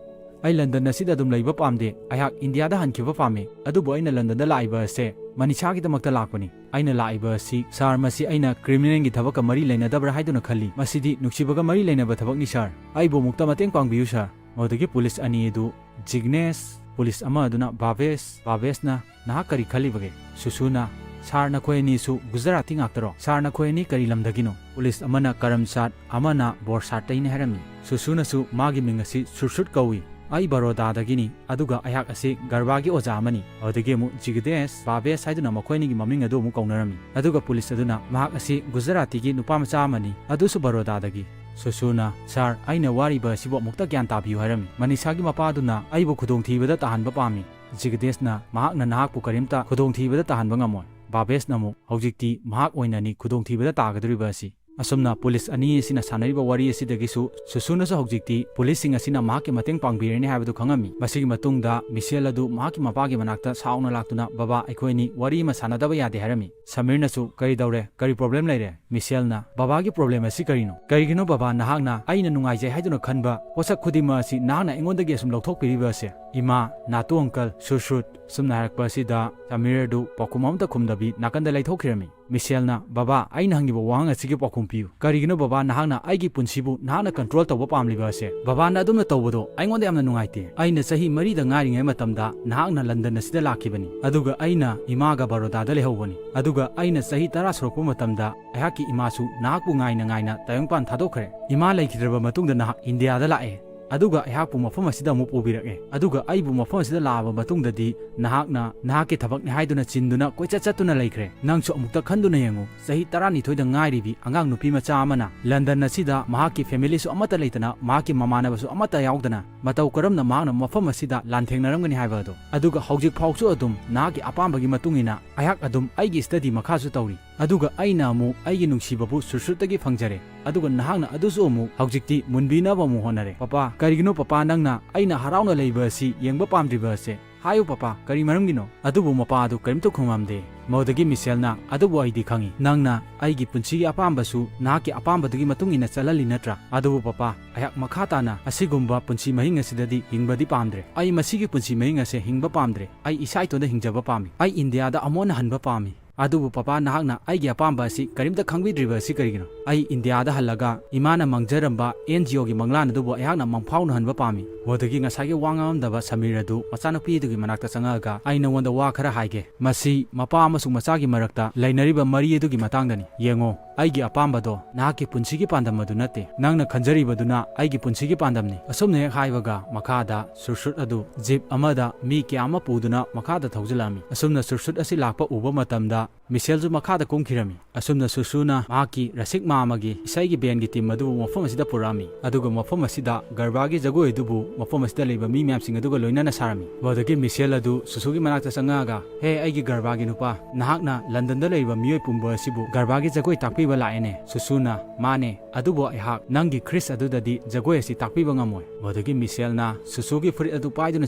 ꯑꯩ ꯂꯟꯗꯟ ꯑꯁꯤꯗ ꯑꯗꯨꯝ ꯂꯩꯕ ꯄꯥꯝꯗꯦ꯫ ꯑꯩꯍꯥꯛ ꯏꯟꯗꯤꯌꯥꯗ ꯍꯟꯈꯤꯕ ꯄꯥꯝꯃꯤ, ꯑꯗꯨꯕꯨ ꯑꯩꯅ ꯂꯟꯗꯟꯗ ꯂꯥꯛꯏꯕ ꯑꯁꯦ ꯃꯅꯤꯁꯥꯒꯤꯗꯃꯛꯇ ꯂꯥꯛꯄꯅꯤ꯫ ꯑꯩꯅ ꯂꯥꯛꯏꯕ ꯑꯁꯤ, sir, ꯃꯁꯤ ꯑꯩꯅ criminalꯒꯤ ꯊꯕꯛꯀ ꯃꯔꯤ ꯂꯩꯅꯗꯕ꯭ꯔꯥ ꯍꯥꯏꯗꯨꯅ ꯈꯜꯂꯤ꯫ ꯃꯁꯤꯗꯤ ꯅꯨꯡꯁꯤꯕꯒ ꯃꯔꯤ ꯂꯩꯅꯕ ꯊꯕꯛꯅꯤ, sir꯫ ꯑꯩꯕꯨ ꯑꯃꯨꯛꯇ ꯃꯇꯦꯡ ꯄꯥꯡꯕꯤꯌꯨ, sir꯫" ꯃꯗꯨꯗꯒꯤ police ꯑꯅꯤ ꯑꯗꯨ, ꯖꯤꯒꯅꯦꯁ, police ꯑꯃ ꯑꯗꯨꯅ ꯚꯥꯕꯦꯁ, ꯚꯥꯕꯦꯁꯅ, "ꯅꯍꯥꯛ ꯀꯔꯤ ꯈꯜꯂꯤꯕꯒꯦ?" ꯁꯨꯁꯨꯅ, "Sir, ꯅꯈꯣꯏ ꯑꯅꯤꯁꯨ ꯒꯨꯖꯔꯥꯇꯤ ꯉꯥꯛꯇꯔꯣ? Sir, ꯅꯈꯣꯏ ꯑꯅꯤ ꯀꯔꯤ ꯂꯝꯗꯒꯤꯅꯣ?" Police ꯑꯃꯅ ꯀꯔꯝꯆꯥꯠ, ꯑꯃꯅ ꯕꯣꯔꯁꯥꯠꯇꯩꯅꯤ ꯍꯥꯏꯔꯝꯃꯤ꯫ ꯁꯨꯁꯨꯅꯁꯨ, "ꯃꯥꯒꯤ ꯃꯤꯡ ꯑꯁꯤ ꯁꯨꯔꯁꯨꯠ ꯀꯧꯏ꯫ ꯑꯩ ꯕꯔꯣꯗꯥꯗꯒꯤꯅꯤ, ꯑꯗꯨꯒ ꯑꯩꯍꯥꯛ ꯑꯁꯤ ꯒꯔꯕꯥꯒꯤ ꯑꯣꯖꯥ ꯑꯃꯅꯤ꯫" ꯑꯗꯨꯗꯒꯤ ꯑꯃꯨꯛ ꯖꯤꯒꯗꯦꯁ, ꯚꯥꯕꯦꯁ ꯍꯥꯏꯗꯨꯅ ꯃꯈꯣꯏ ꯑꯅꯤꯒꯤ ꯃꯃꯤꯡ ꯑꯗꯨ ꯑꯃꯨꯛ ꯀꯧꯅꯔꯝꯃꯤ꯫ ꯑꯗꯨꯒ police ꯑꯗꯨꯅ, "ꯃꯍꯥꯛ ꯑꯁꯤ ꯒꯨꯖꯔꯥꯇꯤꯒꯤ ꯅꯨꯄꯥ ꯃꯆꯥ ꯑꯃꯅꯤ, ꯑꯗꯨꯁꯨ ꯕꯔꯣꯗꯥꯗꯒꯤ꯫" ꯁꯨꯁꯨꯅ, "Sir, ꯑꯩꯅ ꯋꯥꯔꯤꯕ ꯑꯁꯤꯕꯨ ꯑꯃꯨꯛꯇ ꯒ꯭ꯌꯥꯟ ꯇꯥꯕꯤꯌꯨ" ꯍꯥꯏꯔꯝꯃꯤ꯫ "ꯃꯅꯤꯁꯥꯒꯤ ꯃꯄꯥꯗꯨꯅ ꯑꯩꯕꯨ ꯈꯨꯗꯣꯡꯊꯤꯕꯗ ꯇꯥꯍꯟꯕ ꯄꯥꯝꯃꯤ꯫" ꯖꯤꯒꯗꯦꯁꯅ, "ꯃꯍꯥꯛꯅ ꯅꯍꯥꯛꯄꯨ ꯀꯔꯤꯝꯇ ꯈꯨꯗꯣꯡꯊꯤꯕꯗ ꯇꯥꯍꯟꯕ ꯉꯝꯃꯣꯏ꯫" ꯚꯥꯕꯦꯁꯅ ꯑꯃꯨꯛ, "ꯍꯧꯖꯤꯛꯇꯤ ꯃꯍꯥꯛ ꯑꯣꯏꯅꯅꯤ ꯈꯨꯗꯣꯡꯊꯤꯕꯗ ꯇꯥꯒꯗꯧꯔꯤꯕ ꯑꯁꯤ꯫" ꯑꯁꯨꯝꯅ police ꯑꯅꯤ ꯑꯁꯤꯅ ꯁꯥꯟꯅꯔꯤꯕ ꯋꯥꯔꯤ ꯑꯁꯤꯗꯒꯤꯁꯨ ꯁꯨꯁꯨꯅꯁꯨ ꯍꯧꯖꯤꯛꯇꯤ policeꯁꯤꯡ ꯑꯁꯤꯅ ꯃꯍꯥꯛꯀꯤ ꯃꯇꯦꯡ ꯄꯥꯡꯕꯤꯔꯅꯤ ꯍꯥꯏꯕꯗꯨ ꯈꯪꯉꯝꯃꯤ꯫ ꯃꯁꯤꯒꯤ ꯃꯇꯨꯡꯗ ꯃꯤꯁꯦꯜ ꯑꯗꯨ ꯃꯍꯥꯛꯀꯤ ꯃꯄꯥꯒꯤ ꯃꯅꯥꯛꯇ ꯁꯥꯎꯅ ꯂꯥꯛꯇꯨꯅ, "ꯕꯕꯥ, ꯑꯩꯈꯣꯏ ꯑꯅꯤ ꯋꯥꯔꯤ ꯑꯃ ꯁꯥꯟꯅꯗꯕ ꯌꯥꯗꯦ" ꯍꯥꯏꯔꯝꯃꯤ꯫ ꯁꯃꯤꯔꯅꯁꯨ, "ꯀꯔꯤ ꯇꯧꯔꯦ? ꯀꯔꯤ problem ꯂꯩꯔꯦ?" ꯃꯤꯁꯦꯜꯅ, "ꯕꯕꯥꯒꯤ problem ꯑꯁꯤ ꯀꯔꯤꯅꯣ? ꯀꯔꯤꯒꯤꯅꯣ ꯕꯕꯥ ꯅꯍꯥꯛꯅ ꯑꯩꯅ ꯅꯨꯡꯉꯥꯏꯖꯩ ꯍꯥꯏꯗꯨꯅ ꯈꯟꯕ ꯄꯣꯠꯁꯛ ꯈꯨꯗꯤꯡꯃꯛ ꯑꯁꯤ ꯅꯍꯥꯛꯅ ꯑꯩꯉꯣꯟꯗꯒꯤ ꯑꯁꯨꯝ ꯂꯧꯊꯣꯛꯄꯤꯔꯤꯕ ꯑꯁꯦ?" "ꯏꯃꯥ, ꯅꯥꯇꯨ uncle, ꯁꯨꯔꯁꯨꯠ꯫" ꯁꯨꯝꯅ ꯍꯥꯏꯔꯛꯄ ꯑꯁꯤꯗ ꯁꯃꯤꯔ ꯑꯗꯨ ꯄꯥꯎꯈꯨꯝ ꯑꯃꯠꯇ ꯈꯨꯝꯗꯕꯤ ꯅꯥꯀꯟꯗ ꯂꯩꯊꯣꯛꯈꯤꯔꯝꯃꯤ꯫ ꯃꯤꯁꯦꯜꯅ, "ꯕꯕꯥ, ꯑꯩꯅ ꯍꯪꯉꯤꯕ ꯋꯥꯍꯪ ꯑꯁꯤꯒꯤ ꯄꯥꯎꯈꯨꯝ ꯄꯤꯌꯨ꯫ ꯀꯔꯤꯒꯤꯅꯣ ꯕꯕꯥ ꯅꯍꯥꯛꯅ ꯑꯩꯒꯤ ꯄꯨꯟꯁꯤꯕꯨ ꯅꯍꯥꯛꯅ control ꯇꯧꯕ ꯄꯥꯝꯂꯤꯕ ꯑꯁꯦ? ꯕꯕꯥꯅ ꯑꯗꯨꯝꯅ ꯇꯧꯕꯗꯣ ꯑꯩꯉꯣꯟꯗ ꯌꯥꯝꯅ ꯅꯨꯡꯉꯥꯏꯇꯦ꯫ ꯑꯩꯅ ꯆꯍꯤ ꯃꯔꯤꯗ ꯉꯥꯏꯔꯤꯉꯩ ꯃꯇꯝꯗ ꯅꯍꯥꯛꯅ ꯂꯟꯗꯟ ꯑꯁꯤꯗ ꯂꯥꯛꯈꯤꯕꯅꯤ, ꯑꯗꯨꯒ ꯑꯩꯅ ꯏꯃꯥꯒ ꯕꯔꯣꯗꯥꯗ ꯂꯩꯍꯧꯕꯅꯤ꯫ ꯑꯗꯨꯒ ꯑꯩꯅ ꯆꯍꯤ ꯇꯔꯥ ꯁꯨꯔꯛꯄ ꯃꯇꯝꯗ ꯑꯩꯍꯥꯛꯀꯤ ꯏꯃꯥꯁꯨ ꯅꯍꯥꯛꯄꯨ ꯉꯥꯏꯅ ꯉꯥꯏꯅ ꯇꯥꯏꯕꯪꯄꯥꯟ ꯊꯥꯗꯣꯛꯈ꯭ꯔꯦ꯫ ꯏꯃꯥ ꯂꯩꯈꯤꯗ꯭ꯔꯕ ꯃꯇꯨꯡꯗ ꯅꯍꯥꯛ ꯏꯟꯗꯤꯌꯥꯗ ꯂꯥꯛꯑꯦ꯫ ꯑꯗꯨꯒ ꯑꯩꯍꯥꯛꯄꯨ ꯃꯐꯝ ꯑꯁꯤꯗ ꯑꯃꯨꯛ ꯄꯨꯕꯤꯔꯛꯑꯦ꯫ ꯑꯗꯨꯒ ꯑꯩꯕꯨ ꯃꯐꯝ ꯑꯁꯤꯗ ꯂꯥꯛꯑꯕ ꯃꯇꯨꯡꯗꯗꯤ ꯅꯍꯥꯛꯅ ꯅꯍꯥꯛꯀꯤ ꯊꯕꯛꯅꯤ ꯍꯥꯏꯗꯨꯅ ꯆꯤꯟꯗꯨꯅ ꯀꯣꯏꯆꯠ ꯆꯠꯇꯨꯅ ꯂꯩꯈ꯭ꯔꯦ꯫ ꯅꯪꯁꯨ ꯑꯃꯨꯛꯇ ꯈꯟꯗꯨꯅ ꯌꯦꯡꯉꯨ, ꯆꯍꯤ ꯇꯔꯥꯅꯤꯊꯣꯏꯗ ꯉꯥꯏꯔꯤꯕꯤ ꯑꯉꯥꯡ ꯅꯨꯄꯤ ꯃꯆꯥ ꯑꯃꯅ ꯂꯟꯗꯟ ꯑꯁꯤꯗ ꯃꯍꯥꯛꯀꯤ familyꯁꯨ ꯑꯃꯠꯇ ꯂꯩꯇꯅ, ꯃꯍꯥꯛꯀꯤ ꯃꯃꯥꯟꯅꯕꯁꯨ ꯑꯃꯠꯇ ꯌꯥꯎꯗꯅ, ꯃꯇꯧ ꯀꯔꯝꯅ ꯃꯍꯥꯛꯅ ꯃꯐꯝ ꯑꯁꯤꯗ ꯂꯥꯟꯊꯦꯡꯅꯔꯝꯒꯅꯤ ꯍꯥꯏꯕ ꯑꯗꯨ꯫ ꯑꯗꯨꯒ ꯍꯧꯖꯤꯛ ꯐꯥꯎꯁꯨ ꯑꯗꯨꯝ ꯅꯍꯥꯛꯀꯤ ꯑꯄꯥꯝꯕꯒꯤ ꯃꯇꯨꯡ ꯏꯟꯅ ꯑꯩꯍꯥꯛ ꯑꯗꯨꯝ ꯑꯩꯒꯤ study ꯃꯈꯥꯁꯨ ꯇꯧꯔꯤ꯫ ꯑꯗꯨꯒ ꯑꯩꯅ ꯑꯃꯨꯛ ꯑꯩꯒꯤ ꯅꯨꯡꯁꯤꯕꯕꯨ ꯁꯨꯔꯁꯨꯠꯇꯒꯤ ꯐꯪꯖꯔꯦ꯫ ꯑꯗꯨꯒ ꯅꯍꯥꯛꯅ ꯑꯗꯨꯁꯨ ꯑꯃꯨꯛ ꯍꯧꯖꯤꯛꯇꯤ ꯃꯨꯟꯕꯤꯅꯕ ꯑꯃꯨꯛ ꯍꯣꯠꯅꯔꯦ꯫ ꯄꯄꯥ, ꯀꯔꯤꯒꯤꯅꯣ ꯄꯄꯥ ꯅꯪꯅ ꯑꯩꯅ ꯍꯔꯥꯎꯅ ꯂꯩꯕ ꯑꯁꯤ ꯌꯦꯡꯕ ꯄꯥꯝꯗ꯭ꯔꯤꯕ ꯑꯁꯦ? ꯍꯥꯏꯌꯨ ꯄꯄꯥ, ꯀꯔꯤ ꯃꯔꯝꯒꯤꯅꯣ?" ꯑꯗꯨꯕꯨ ꯃꯄꯥ ꯑꯗꯨ ꯀꯔꯤꯝꯇ ꯈꯨꯝꯃꯝꯗꯦ꯫ ꯃꯗꯨꯗꯒꯤ ꯃꯤꯁꯦꯜꯅ, "ꯑꯗꯨꯕꯨ ꯑꯩꯗꯤ ꯈꯪꯏ, ꯅꯪꯅ ꯑꯩꯒꯤ ꯄꯨꯟꯁꯤꯒꯤ ꯑꯄꯥꯝꯕꯁꯨ ꯅꯍꯥꯛꯀꯤ ꯑꯄꯥꯝꯕꯗꯨꯒꯤ ꯃꯇꯨꯡ ꯏꯟꯅ ꯆꯠꯍꯜꯂꯤ ꯅꯠꯇ꯭ꯔꯥ? ꯑꯗꯨꯕꯨ ꯄꯄꯥ, ꯑꯩꯍꯥꯛ ꯃꯈꯥ ꯇꯥꯅ ꯑꯁꯤꯒꯨꯝꯕ ꯄꯨꯟꯁꯤ ꯃꯍꯤꯡ ꯑꯁꯤꯗꯗꯤ ꯍꯤꯡꯕꯗꯤ ꯄꯥꯝꯗ꯭ꯔꯦ꯫ ꯑꯩ ꯃꯁꯤꯒꯤ ꯄꯨꯟꯁꯤ ꯃꯍꯤꯡ ꯑꯁꯦ ꯍꯤꯡꯕ ꯄꯥꯝꯗ꯭ꯔꯦ꯫ ꯑꯩ ꯏꯁꯥ ꯏꯇꯣꯟꯗ ꯍꯤꯡꯖꯕ ꯄꯥꯝꯃꯤ꯫ ꯑꯩ ꯏꯟꯗꯤꯌꯥꯗ ꯑꯃꯨꯛ ꯍꯟꯅ ꯍꯟꯕ ꯄꯥꯝꯃꯤ꯫ ꯑꯗꯨꯕꯨ ꯄꯄꯥ, ꯅꯍꯥꯛꯅ ꯑꯩꯒꯤ ꯑꯄꯥꯝꯕ ꯑꯁꯤ ꯀꯔꯤꯝꯇ ꯈꯪꯕꯤꯗ꯭ꯔꯤꯕ ꯑꯁꯤ ꯀꯔꯤꯒꯤꯅꯣ? ꯑꯩ ꯏꯟꯗꯤꯌꯥꯗ ꯍꯜꯂꯒ ꯏꯃꯥꯅ ꯃꯪꯖꯔꯝꯕ ꯑꯦꯟ ꯖꯤ ꯑꯣꯒꯤ ꯃꯪꯂꯥꯟ ꯑꯗꯨꯕꯨ ꯑꯩꯍꯥꯛꯅ ꯃꯪꯐꯥꯎꯅꯍꯟꯕ ꯄꯥꯝꯃꯤ꯫" ꯃꯗꯨꯗꯒꯤ ꯉꯁꯥꯏꯒꯤ ꯋꯥ ꯉꯥꯡꯂꯝꯗꯕ ꯁꯃꯤꯔ ꯑꯗꯨ ꯃꯆꯥꯅꯨꯄꯤ ꯑꯗꯨꯒꯤ ꯃꯅꯥꯛꯇ ꯆꯪꯉꯛꯑꯒ, "ꯑꯩ ꯅꯉꯣꯟꯗ ꯋꯥ ꯈꯔ ꯍꯥꯏꯒꯦ꯫ ꯃꯁꯤ ꯃꯄꯥ ꯑꯃꯁꯨꯡ ꯃꯆꯥꯒꯤ ꯃꯔꯛꯇ ꯂꯩꯅꯔꯤꯕ ꯃꯔꯤ ꯑꯗꯨꯒꯤ ꯃꯇꯥꯡꯗꯅꯤ꯫ ꯌꯦꯡꯉꯣ, ꯑꯩꯒꯤ ꯑꯄꯥꯝꯕꯗꯣ ꯅꯍꯥꯛꯀꯤ ꯄꯨꯟꯁꯤꯒꯤ ꯄꯥꯟꯗꯝ ꯑꯗꯨ ꯅꯠꯇꯦ꯫ ꯅꯪꯅ ꯈꯟꯖꯔꯤꯕꯗꯨꯅ ꯑꯩꯒꯤ ꯄꯨꯟꯁꯤꯒꯤ ꯄꯥꯟꯗꯝꯅꯤ꯫" ꯑꯁꯨꯝꯅ ꯍꯦꯛ ꯍꯥꯏꯕꯒ ꯃꯈꯥꯗ ꯁꯨꯔꯁꯨꯠ ꯑꯗꯨ ꯖꯤꯞ ꯑꯃꯗ ꯃꯤ ꯀꯌꯥ ꯑꯃ ꯄꯨꯗꯨꯅ ꯃꯈꯥꯗ ꯊꯧꯖꯤꯜꯂꯛꯑꯝꯃꯤ꯫ ꯑꯁꯨꯝꯅ ꯁꯨꯔꯁꯨꯠ ꯑꯁꯤ ꯂꯥꯛꯄ ꯎꯕ ꯃꯇꯝꯗ ꯃꯤꯁꯦꯜꯁꯨ ꯃꯈꯥꯗ ꯀꯨꯝꯈꯤꯔꯝꯃꯤ꯫ ꯑꯁꯨꯝꯅ ꯁꯨꯁꯨꯅ ꯃꯍꯥꯛꯀꯤ ꯔꯁꯤꯛ ꯃꯥꯃꯒꯤ ꯏꯁꯩꯒꯤ ꯕꯦꯟꯒꯤ ꯇꯤꯝ ꯑꯗꯨꯕꯨ ꯃꯐꯝ ꯑꯁꯤꯗ ꯄꯨꯔꯛꯑꯝꯃꯤ꯫ ꯑꯗꯨꯒ ꯃꯐꯝ ꯑꯁꯤꯗ ꯒꯔꯕꯥꯒꯤ ꯖꯒꯣꯏ ꯑꯗꯨꯕꯨ ꯃꯐꯝ ꯑꯁꯤꯗ ꯂꯩꯕ ꯃꯤ ꯃꯌꯥꯝꯁꯤꯡ ꯑꯗꯨꯒ ꯂꯣꯏꯅꯅ ꯁꯥꯔꯝꯃꯤ꯫ ꯃꯗꯨꯗꯒꯤ ꯃꯤꯁꯦꯜ ꯑꯗꯨ ꯁꯨꯁꯨꯒꯤ ꯃꯅꯥꯛꯇ ꯆꯪꯉꯛꯑꯒ, "ꯍꯦ, ꯑꯩꯒꯤ ꯒꯔꯕꯥꯒꯤ ꯅꯨꯄꯥ, ꯅꯍꯥꯛꯅ ꯂꯟꯗꯟꯗ ꯂꯩꯔꯤꯕ ꯃꯤꯑꯣꯏ ꯄꯨꯝꯕ ꯑꯁꯤꯕꯨ ꯒꯔꯕꯥꯒꯤ ꯖꯒꯣꯏ ꯇꯥꯛꯄꯤꯕ ꯂꯥꯛꯑꯦꯅꯦ?" ꯁꯨꯁꯨꯅ, "ꯃꯥꯅꯦ, ꯑꯗꯨꯕꯨ ꯑꯩꯍꯥꯛ ꯅꯪꯒꯤ ꯈ꯭ꯔꯤꯁ ꯑꯗꯨꯗꯗꯤ ꯖꯒꯣꯏ ꯑꯁꯤ ꯇꯥꯛꯄꯤꯕ ꯉꯝꯃꯣꯏ꯫" ꯃꯗꯨꯗꯒꯤ ꯃꯤꯁꯦꯜꯅ ꯁꯨꯁꯨꯒꯤ ꯐꯨꯔꯤꯠ ꯑꯗꯨ ꯄꯥꯏꯗꯨꯅ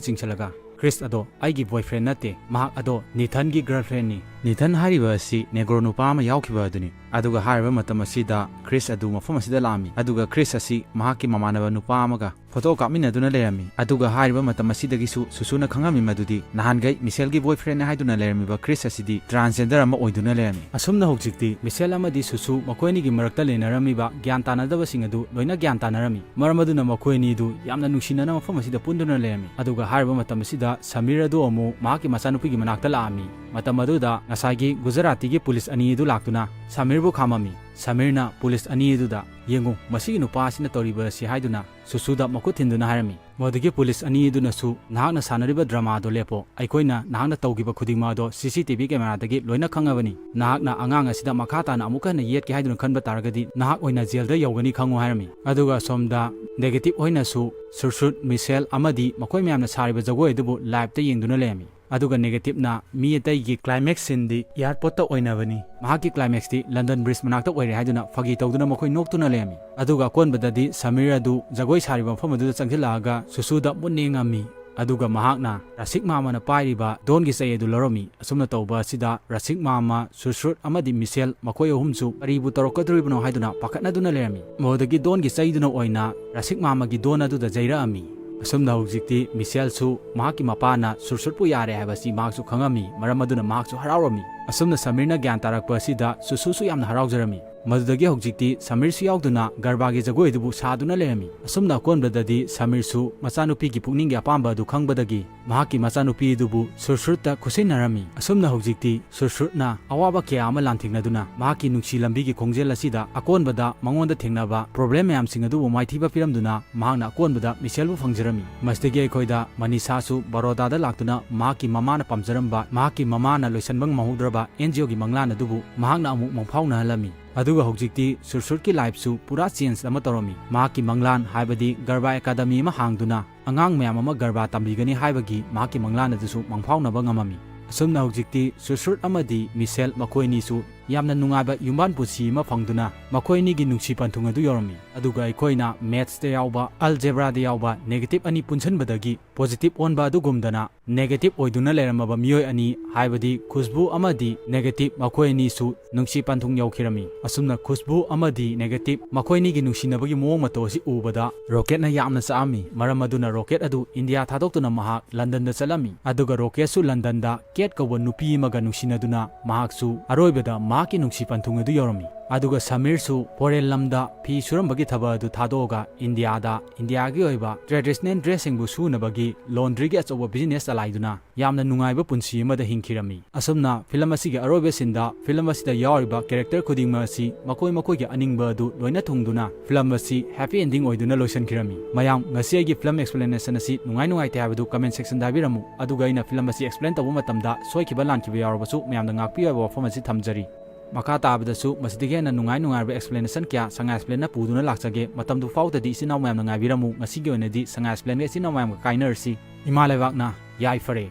ꯆꯤꯡꯁꯤꯜꯂꯒ, "ꯈ꯭ꯔꯤꯁ ꯑꯗꯣ ꯑꯩꯒꯤ ꯕꯣꯏꯐ꯭ꯔꯦꯟ ꯅꯠꯇꯦ, ꯃꯍꯥꯛ ꯑꯗꯣ ꯅꯤꯊꯟꯒꯤ ꯒꯔꯜꯐ꯭ꯔꯦꯟꯅꯤ꯫" ꯅꯤꯊꯟ ꯍꯥꯏꯔꯤꯕ ꯑꯁꯤ ꯅꯦꯒ꯭ꯔꯣ ꯅꯨꯄꯥ ꯑꯃ ꯌꯥꯎꯈꯤꯕ ꯑꯗꯨꯅꯤ꯫ ꯑꯗꯨꯒ ꯍꯥꯏꯔꯤꯕ ꯃꯇꯝ ꯑꯁꯤꯗ ꯈ꯭ꯔꯤꯁ ꯑꯗꯨ ꯃꯐꯝ ꯑꯁꯤꯗ ꯂꯥꯛꯑꯝꯃꯤ꯫ ꯑꯗꯨꯒ ꯈ꯭ꯔꯤꯁ ꯑꯁꯤ ꯃꯍꯥꯛꯀꯤ ꯃꯃꯥꯟꯅꯕ ꯅꯨꯄꯥ ꯑꯃꯒ ꯐꯣꯇꯣ ꯀꯥꯞꯃꯤꯟꯅꯗꯨꯅ ꯂꯩꯔꯝꯃꯤ꯫ ꯑꯗꯨꯒ ꯍꯥꯏꯔꯤꯕ ꯃꯇꯝ ꯑꯁꯤꯗꯒꯤꯁꯨ ꯁꯨꯁꯨꯅ ꯈꯪꯉꯝꯃꯤ ꯃꯗꯨꯗꯤ ꯅꯍꯥꯟꯒꯩ ꯃꯤꯁꯦꯜꯒꯤ ꯕꯣꯏꯐ꯭ꯔꯦꯟꯅꯦ ꯍꯥꯏꯗꯨꯅ ꯂꯩꯔꯝꯃꯤꯕ ꯈ꯭ꯔꯤꯁ ꯑꯁꯤꯗꯤ ꯇ꯭ꯔꯥꯟꯁꯖꯦꯟꯗꯔ ꯑꯃ ꯑꯣꯏꯗꯨꯅ ꯂꯩꯔꯝꯃꯤ꯫ ꯑꯁꯨꯝꯅ ꯍꯧꯖꯤꯛꯇꯤ ꯃꯤꯁꯦꯜ ꯑꯃꯗꯤ ꯁꯨꯁꯨ ꯃꯈꯣꯏ ꯑꯅꯤꯒꯤ ꯃꯔꯛꯇ ꯂꯩꯅꯔꯝꯃꯤꯕ ꯒ꯭ꯌꯥꯟ ꯇꯥꯅꯗꯕꯁꯤꯡ ꯑꯗꯨ ꯂꯣꯏꯅ ꯒ꯭ꯌꯥꯟ ꯇꯥꯅꯔꯝꯃꯤ꯫ ꯃꯔꯝ ꯑꯗꯨꯅ ꯃꯈꯣꯏ ꯑꯅꯤꯗꯨ ꯌꯥꯝꯅ ꯅꯨꯡꯁꯤꯅꯅ ꯃꯐꯝ ꯑꯁꯤꯗ ꯄꯨꯟꯗꯨꯅ ꯂꯩꯔꯝꯃꯤ꯫ ꯑꯗꯨꯒ ꯍꯥꯏꯔꯤꯕ ꯃꯇꯝ ꯑꯁꯤꯗ ꯁꯃꯤꯔ ꯑꯗꯨ ꯑꯃꯨꯛ ꯃꯍꯥꯛꯀꯤ ꯃꯆꯥꯅꯨꯄꯤꯒꯤ ꯃꯅꯥꯛꯇ ꯂꯥꯛꯑꯝꯃꯤ꯫ ꯃꯇꯝ ꯑꯗꯨꯗ ꯉꯁꯥꯏꯒꯤ ꯒꯨꯖꯔꯥꯇꯤꯒꯤ ꯄꯨꯂꯤꯁ ꯑꯅꯤ ꯑꯗꯨ ꯂꯥꯛꯇꯨꯅ ꯁꯃꯤꯔꯕꯨ ꯈꯥꯝꯃꯝꯃꯤ꯫ ꯁꯃꯤꯔꯅ ꯄꯨꯂꯤꯁ ꯑꯅꯤ ꯑꯗꯨꯗ, "ꯌꯦꯡꯉꯨ, ꯃꯁꯤꯒꯤ ꯅꯨꯄꯥ ꯑꯁꯤꯅ ꯇꯧꯔꯤꯕ ꯑꯁꯤ" ꯍꯥꯏꯗꯨꯅ ꯁꯨꯁꯨꯗ ꯃꯈꯨꯠ ꯊꯤꯟꯗꯨꯅ ꯍꯥꯏꯔꯝꯃꯤ꯫ ꯃꯗꯨꯗꯒꯤ ꯄꯨꯂꯤꯁ ꯑꯅꯤ ꯑꯗꯨꯅꯁꯨ, "ꯅꯍꯥꯛꯅ ꯁꯥꯟꯅꯔꯤꯕ ꯗ꯭ꯔꯃꯥ ꯑꯗꯨ ꯂꯦꯞꯄꯣ꯫ ꯑꯩꯈꯣꯏꯅ ꯅꯍꯥꯛꯅ ꯇꯧꯈꯤꯕ ꯈꯨꯗꯤꯡꯃꯛ ꯑꯗꯣ ꯁꯤ ꯁꯤ ꯇꯤ ꯚꯤ ꯀꯦꯃꯦꯔꯥꯗꯒꯤ ꯂꯣꯏꯅ ꯈꯪꯉꯕꯅꯤ꯫ ꯅꯍꯥꯛꯅ ꯑꯉꯥꯡ ꯑꯁꯤꯗ ꯃꯈꯥ ꯇꯥꯅ ꯑꯃꯨꯛꯀ ꯍꯟꯅ ꯌꯦꯠꯀꯦ ꯍꯥꯏꯗꯨꯅ ꯈꯟꯕ ꯇꯥꯔꯒꯗꯤ ꯅꯍꯥꯛ ꯑꯣꯏꯅ ꯖꯦꯜꯗ ꯌꯧꯒꯅꯤ ꯈꯪꯉꯨ" ꯍꯥꯏꯔꯝꯃꯤ꯫ ꯑꯗꯨꯒ ꯑꯁꯣꯝꯗ ꯗꯦꯇꯦꯛꯇꯤꯚ ꯍꯣꯏꯅꯁꯨ ꯁꯨꯔꯁꯨꯠ, ꯃꯤꯁꯦꯜ ꯑꯃꯗꯤ ꯃꯈꯣꯏ ꯃꯌꯥꯝꯅ ꯁꯥꯔꯤꯕ ꯖꯒꯣꯏ ꯑꯗꯨꯕꯨ ꯂꯥꯏꯞꯇ ꯌꯦꯡꯗꯨꯅ ꯂꯩꯔꯝꯃꯤ꯫ ꯑꯗꯨꯒ negative ꯅ ꯃꯤ ꯑꯇꯩꯒꯤ climax scene ꯗꯤ airport ꯇ ꯑꯣꯏꯅꯕꯅꯤ꯫ ꯃꯍꯥꯛꯀꯤ climax ꯇꯤ London Bridge ꯃꯅꯥꯛꯇ ꯑꯣꯏꯔꯦ ꯍꯥꯏꯗꯨꯅ ꯐꯥꯒꯤ ꯇꯧꯗꯨꯅ ꯃꯈꯣꯏ ꯅꯣꯛꯇꯨꯅ ꯂꯩꯔꯝꯃꯤ꯫ ꯑꯗꯨꯒ ꯑꯀꯣꯟꯕꯗꯗꯤ ꯁꯃꯤꯔ ꯑꯗꯨ ꯖꯒꯣꯏ ꯁꯥꯔꯤꯕ ꯃꯐꯝ ꯑꯗꯨꯗ ꯆꯪꯁꯤꯜꯂꯛꯑꯒ ꯁꯨꯁꯨꯗ ꯃꯨꯟꯅ ꯌꯦꯡꯉꯝꯃꯤ꯫ ꯑꯗꯨꯒ ꯃꯍꯥꯛꯅ ꯔꯥꯁꯤꯛ ꯃꯥꯃꯅ ꯄꯥꯏꯔꯤꯕ ꯗꯣꯟꯒꯤ ꯆꯩ ꯑꯗꯨ ꯂꯧꯔꯝꯃꯤ꯫ ꯑꯁꯨꯝꯅ ꯇꯧꯕ ꯑꯁꯤꯗ ꯔꯥꯁꯤꯛ ꯃꯥꯃ, ꯁꯨꯁ꯭ꯔꯨꯠ ꯑꯃꯗꯤ ꯃꯤꯁꯦꯜ ꯃꯈꯣꯏ ꯑꯍꯨꯝꯁꯨ ꯀꯔꯤꯕꯨ ꯇꯧꯔꯛꯀꯗꯧꯔꯤꯕꯅꯣ ꯍꯥꯏꯗꯨꯅ ꯄꯥꯈꯠꯅꯗꯨꯅ ꯂꯩꯔꯝꯃꯤ꯫ ꯃꯗꯨꯗꯒꯤ ꯗꯣꯟꯒꯤ ꯆꯩꯗꯨꯅ ꯑꯣꯏꯅ ꯔꯥꯁꯤꯛ ꯃꯥꯃꯒꯤ ꯗꯣꯟ ꯑꯗꯨꯗ ꯌꯩꯔꯛꯑꯝꯃꯤ꯫ ꯑꯁꯨꯝꯅ ꯍꯧꯖꯤꯛꯇꯤ ꯃꯤꯁꯦꯜꯁꯨ ꯃꯍꯥꯛꯀꯤ ꯃꯄꯥꯅ ꯁꯨꯁ꯭ꯔꯨꯠꯄꯨ ꯌꯥꯔꯦ ꯍꯥꯏꯕꯁꯤ ꯃꯍꯥꯛꯁꯨ ꯈꯪꯉꯝꯃꯤ꯫ ꯃꯔꯝ ꯑꯗꯨꯅ ꯃꯍꯥꯛꯁꯨ ꯍꯔꯥꯎꯔꯝꯃꯤ꯫ ꯑꯁꯨꯝꯅ ꯁꯃꯤꯔꯅ ꯒ꯭ꯌꯥꯟ ꯇꯥꯔꯛꯄ ꯑꯁꯤꯗ ꯁꯨꯁꯨꯁꯨ ꯌꯥꯝꯅ ꯍꯔꯥꯎꯖꯔꯝꯃꯤ꯫ ꯃꯗꯨꯗꯒꯤ ꯍꯧꯖꯤꯛꯇꯤ ꯁꯃꯤꯔꯁꯨ ꯌꯥꯎꯗꯨꯅ ꯒꯔꯕꯥꯒꯤ ꯖꯒꯣꯏ ꯑꯗꯨꯕꯨ ꯁꯥꯗꯨꯅ ꯂꯩꯔꯝꯃꯤ꯫ ꯑꯁꯨꯝꯅ ꯑꯀꯣꯟꯕꯗꯗꯤ ꯁꯃꯤꯔꯁꯨ ꯃꯆꯥꯅꯨꯄꯤꯒꯤ ꯄꯨꯛꯅꯤꯡꯒꯤ ꯑꯄꯥꯝꯕ ꯑꯗꯨ ꯈꯪꯕꯗꯒꯤ ꯃꯍꯥꯛꯀꯤ ꯃꯆꯥꯅꯨꯄꯤ ꯑꯗꯨꯕꯨ ꯁꯨꯔꯁꯨꯔꯠꯇ ꯈꯨꯠꯁꯤꯟꯅꯔꯝꯃꯤ꯫ ꯑꯁꯨꯝꯅ ꯍꯧꯖꯤꯛꯇꯤ ꯁꯨꯔꯁꯨꯔꯠꯅ ꯑꯋꯥꯕ ꯀꯌꯥ ꯑꯃ ꯂꯥꯟꯊꯦꯡꯅꯗꯨꯅ ꯃꯍꯥꯛꯀꯤ ꯅꯨꯡꯁꯤ ꯂꯝꯕꯤꯒꯤ ꯈꯣꯡꯖꯦꯜ ꯑꯁꯤꯗ ꯑꯀꯣꯟꯕꯗ ꯃꯉꯣꯟꯗ ꯊꯦꯡꯅꯕ problem ꯃꯌꯥꯝꯁꯤꯡ ꯑꯗꯨꯕꯨ ꯃꯥꯏꯊꯤꯕ ꯄꯤꯔꯝꯗꯨꯅ ꯃꯍꯥꯛꯅ ꯑꯀꯣꯟꯕꯗ ꯃꯤꯁꯦꯜꯕꯨ ꯐꯪꯖꯔꯝꯃꯤ꯫ ꯃꯁꯤꯗꯒꯤ ꯑꯩꯈꯣꯏꯗ ꯃꯅꯤꯁꯥꯁꯨ ꯕꯔꯣꯗꯥꯗ ꯂꯥꯛꯇꯨꯅ ꯃꯍꯥꯛꯀꯤ ꯃꯃꯥꯅ ꯄꯥꯝꯖꯔꯝꯕ, ꯃꯍꯥꯛꯀꯤ ꯃꯃꯥꯅ ꯂꯣꯏꯁꯤꯟꯕ ꯉꯝꯍꯧꯗ꯭ꯔꯕ ꯑꯦꯟ ꯖꯤ ꯑꯣꯒꯤ ꯃꯪꯂꯥꯟ ꯑꯗꯨꯕꯨ ꯃꯍꯥꯛꯅ ꯑꯃꯨꯛ ꯃꯪꯐꯥꯎꯅꯍꯜꯂꯝꯃꯤ꯫ ꯑꯗꯨꯒ ꯍꯧꯖꯤꯛꯇꯤ ꯁꯨꯔꯁꯨꯔꯠꯀꯤ life ꯁꯨ ꯄꯨꯔꯥ change ꯑꯃ ꯇꯧꯔꯝꯃꯤ꯫ ꯃꯍꯥꯛꯀꯤ ꯃꯪꯂꯥꯟ ꯍꯥꯏꯕꯗꯤ ꯒꯔꯕꯥ ꯑꯦꯀꯥꯗꯃꯤ ꯑꯃ ꯍꯥꯡꯗꯨꯅ ꯑꯉꯥꯡ ꯃꯌꯥꯝ ꯑꯃ ꯒꯔꯕꯥ ꯇꯝꯕꯤꯒꯅꯤ ꯍꯥꯏꯕꯒꯤ ꯃꯍꯥꯛꯀꯤ ꯃꯪꯂꯥꯟ ꯑꯗꯨꯁꯨ ꯃꯪꯐꯥꯎꯅꯕ ꯉꯝꯃꯝꯃꯤ꯫ ꯑꯁꯨꯝꯅ ꯍꯧꯖꯤꯛꯇꯤ ꯁꯨꯔꯁꯨꯔꯠ ꯑꯃꯗꯤ ꯃꯤꯁꯦꯜ ꯃꯈꯣꯏ ꯑꯅꯤꯁꯨ ꯌꯥꯝꯅ ꯅꯨꯡꯉꯥꯏꯕ ꯌꯨꯝꯕꯥꯟ ꯄꯨꯟꯁꯤ ꯑꯃ ꯐꯪꯗꯨꯅ ꯃꯈꯣꯏ ꯑꯅꯤꯒꯤ ꯅꯨꯡꯁꯤ ꯄꯟꯊꯨꯡ ꯑꯗꯨ ꯌꯧꯔꯝꯃꯤ꯫ ꯑꯗꯨꯒ ꯑꯩꯈꯣꯏꯅ maths ꯇ ꯌꯥꯎꯕ, algebra ꯗ ꯌꯥꯎꯕ negative ꯑꯅꯤ ꯄꯨꯟꯁꯤꯟꯕꯗꯒꯤ positive ꯑꯣꯟꯕ ꯑꯗꯨꯒꯨꯝꯗꯅ negative ꯑꯣꯏꯗꯨꯅ ꯂꯩꯔꯝꯃꯕ ꯃꯤꯑꯣꯏ ꯑꯅꯤ, ꯍꯥꯏꯕꯗꯤ ꯈꯨꯁꯕꯨ ꯑꯃꯗꯤ negative, ꯃꯈꯣꯏ ꯑꯅꯤꯁꯨ ꯅꯨꯡꯁꯤ ꯄꯟꯊꯨꯡ ꯌꯧꯈꯤꯔꯝꯃꯤ꯫ ꯑꯁꯨꯝꯅ ꯈꯨꯁꯕꯨ ꯑꯃꯗꯤ negative ꯃꯈꯣꯏ ꯑꯅꯤꯒꯤ ꯅꯨꯡꯁꯤꯅꯕꯒꯤ ꯃꯑꯣꯡ ꯃꯇꯧ ꯑꯁꯤ ꯎꯕꯗ ꯔꯣꯀꯦꯠꯅ ꯌꯥꯝꯅ ꯆꯥꯛꯑꯝꯃꯤ꯫ ꯃꯔꯝ ꯑꯗꯨꯅ ꯔꯣꯀꯦꯠ ꯑꯗꯨ ꯏꯟꯗꯤꯌꯥ ꯊꯥꯗꯣꯛꯇꯨꯅ ꯃꯍꯥꯛ ꯂꯟꯗꯟꯗ ꯆꯠꯂꯝꯃꯤ꯫ ꯑꯗꯨꯒ ꯔꯣꯀꯦꯠꯁꯨ ꯂꯟꯗꯟꯗ ꯀꯦꯠ ꯀꯧꯕ ꯅꯨꯄꯤ ꯑꯃꯒ ꯅꯨꯡꯁꯤꯅꯗꯨꯅ ꯃꯍꯥꯛꯁꯨ ꯑꯔꯣꯏꯕꯗ ꯃꯍꯥꯛꯀꯤ ꯅꯨꯡꯁꯤ ꯄꯟꯊꯨꯡ ꯑꯗꯨ ꯌꯧꯔꯝꯃꯤ꯫ ꯑꯗꯨꯒ ꯁꯃꯤꯔꯁꯨ foreign ꯂꯝꯗ ꯐꯤ ꯁꯨꯔꯝꯕꯒꯤ ꯊꯕꯛ ꯑꯗꯨ ꯊꯥꯗꯣꯛꯑꯒ ꯏꯟꯗꯤꯌꯥꯗ ꯏꯟꯗꯤꯌꯥꯒꯤ ꯑꯣꯏꯕ traditional dress ꯁꯤꯡꯕꯨ ꯁꯨꯅꯕꯒꯤ laundry ꯒꯤ ꯑꯆꯧꯕ business ꯆꯂꯥꯏꯗꯨꯅ ꯌꯥꯝꯅ ꯅꯨꯡꯉꯥꯏꯕ ꯄꯨꯟꯁꯤ ꯑꯃꯗ ꯍꯤꯡꯈꯤꯔꯝꯃꯤ꯫ ꯑꯁꯨꯝꯅ film ꯑꯁꯤꯒꯤ ꯑꯔꯣꯏꯕ scene ꯗ film ꯑꯁꯤꯗ ꯌꯥꯎꯔꯤꯕ character ꯈꯨꯗꯤꯡꯃꯛ ꯑꯁꯤ ꯃꯈꯣꯏ ꯃꯈꯣꯏꯒꯤ ꯑꯅꯤꯡꯕ ꯑꯗꯨ ꯂꯣꯏꯅ ꯊꯨꯡꯗꯨꯅ film ꯑꯁꯤ happy ending ꯑꯣꯏꯗꯨꯅ ꯂꯣꯏꯁꯤꯟꯈꯤꯔꯝꯃꯤ꯫ ꯃꯌꯥꯝ, ꯉꯁꯤ ꯑꯩꯒꯤ film explanation ꯑꯁꯤ ꯅꯨꯡꯉꯥꯏ ꯅꯨꯡꯉꯥꯏꯇꯦ ꯍꯥꯏꯕꯗꯨ comment section ꯗ ꯍꯥꯏꯕꯤꯔꯝꯃꯨ, ꯑꯗꯨꯒ ꯑꯩꯅ film ꯑꯁꯤ explain ꯇꯧꯕ ꯃꯇꯝꯗ ꯁꯣꯏꯈꯤꯕ ꯂꯥꯟꯈꯤꯕ ꯌꯥꯎꯔꯕꯁꯨ ꯃꯌꯥꯝꯗ ꯉꯥꯛꯄꯤꯌꯨ ꯍꯥꯏꯕ ꯋꯥꯐꯝ ꯑꯁꯤ ꯊꯝꯖꯔꯤ꯫ ꯃꯈꯥ ꯇꯥꯕꯗꯁꯨ ꯃꯁꯤꯗꯒꯤ ꯍꯦꯟꯅ ꯅꯨꯡꯉꯥꯏ ꯅꯨꯡꯉꯥꯏꯔꯕ explanation ꯀꯌꯥ ꯁꯉꯥꯏ explain ꯅ ꯄꯨꯗꯨꯅ ꯂꯥꯛꯆꯒꯦ꯫ ꯃꯇꯝꯗꯨ ꯐꯥꯎꯗꯗꯤ ꯏꯆꯤꯟ ꯏꯅꯥꯎ ꯃꯌꯥꯝꯅ ꯉꯥꯏꯕꯤꯔꯝꯃꯨ꯫ ꯉꯁꯤꯒꯤ ꯑꯣꯏꯅꯗꯤ ꯁꯉꯥꯏ explain ꯒ ꯏꯆꯤꯟ ꯏꯅꯥꯎ ꯃꯌꯥꯝꯒ ꯀꯥꯏꯅꯔꯁꯤ꯫ ꯏꯃꯥ ꯂꯩꯕꯥꯛꯅ ꯌꯥꯏꯐꯔꯦ꯫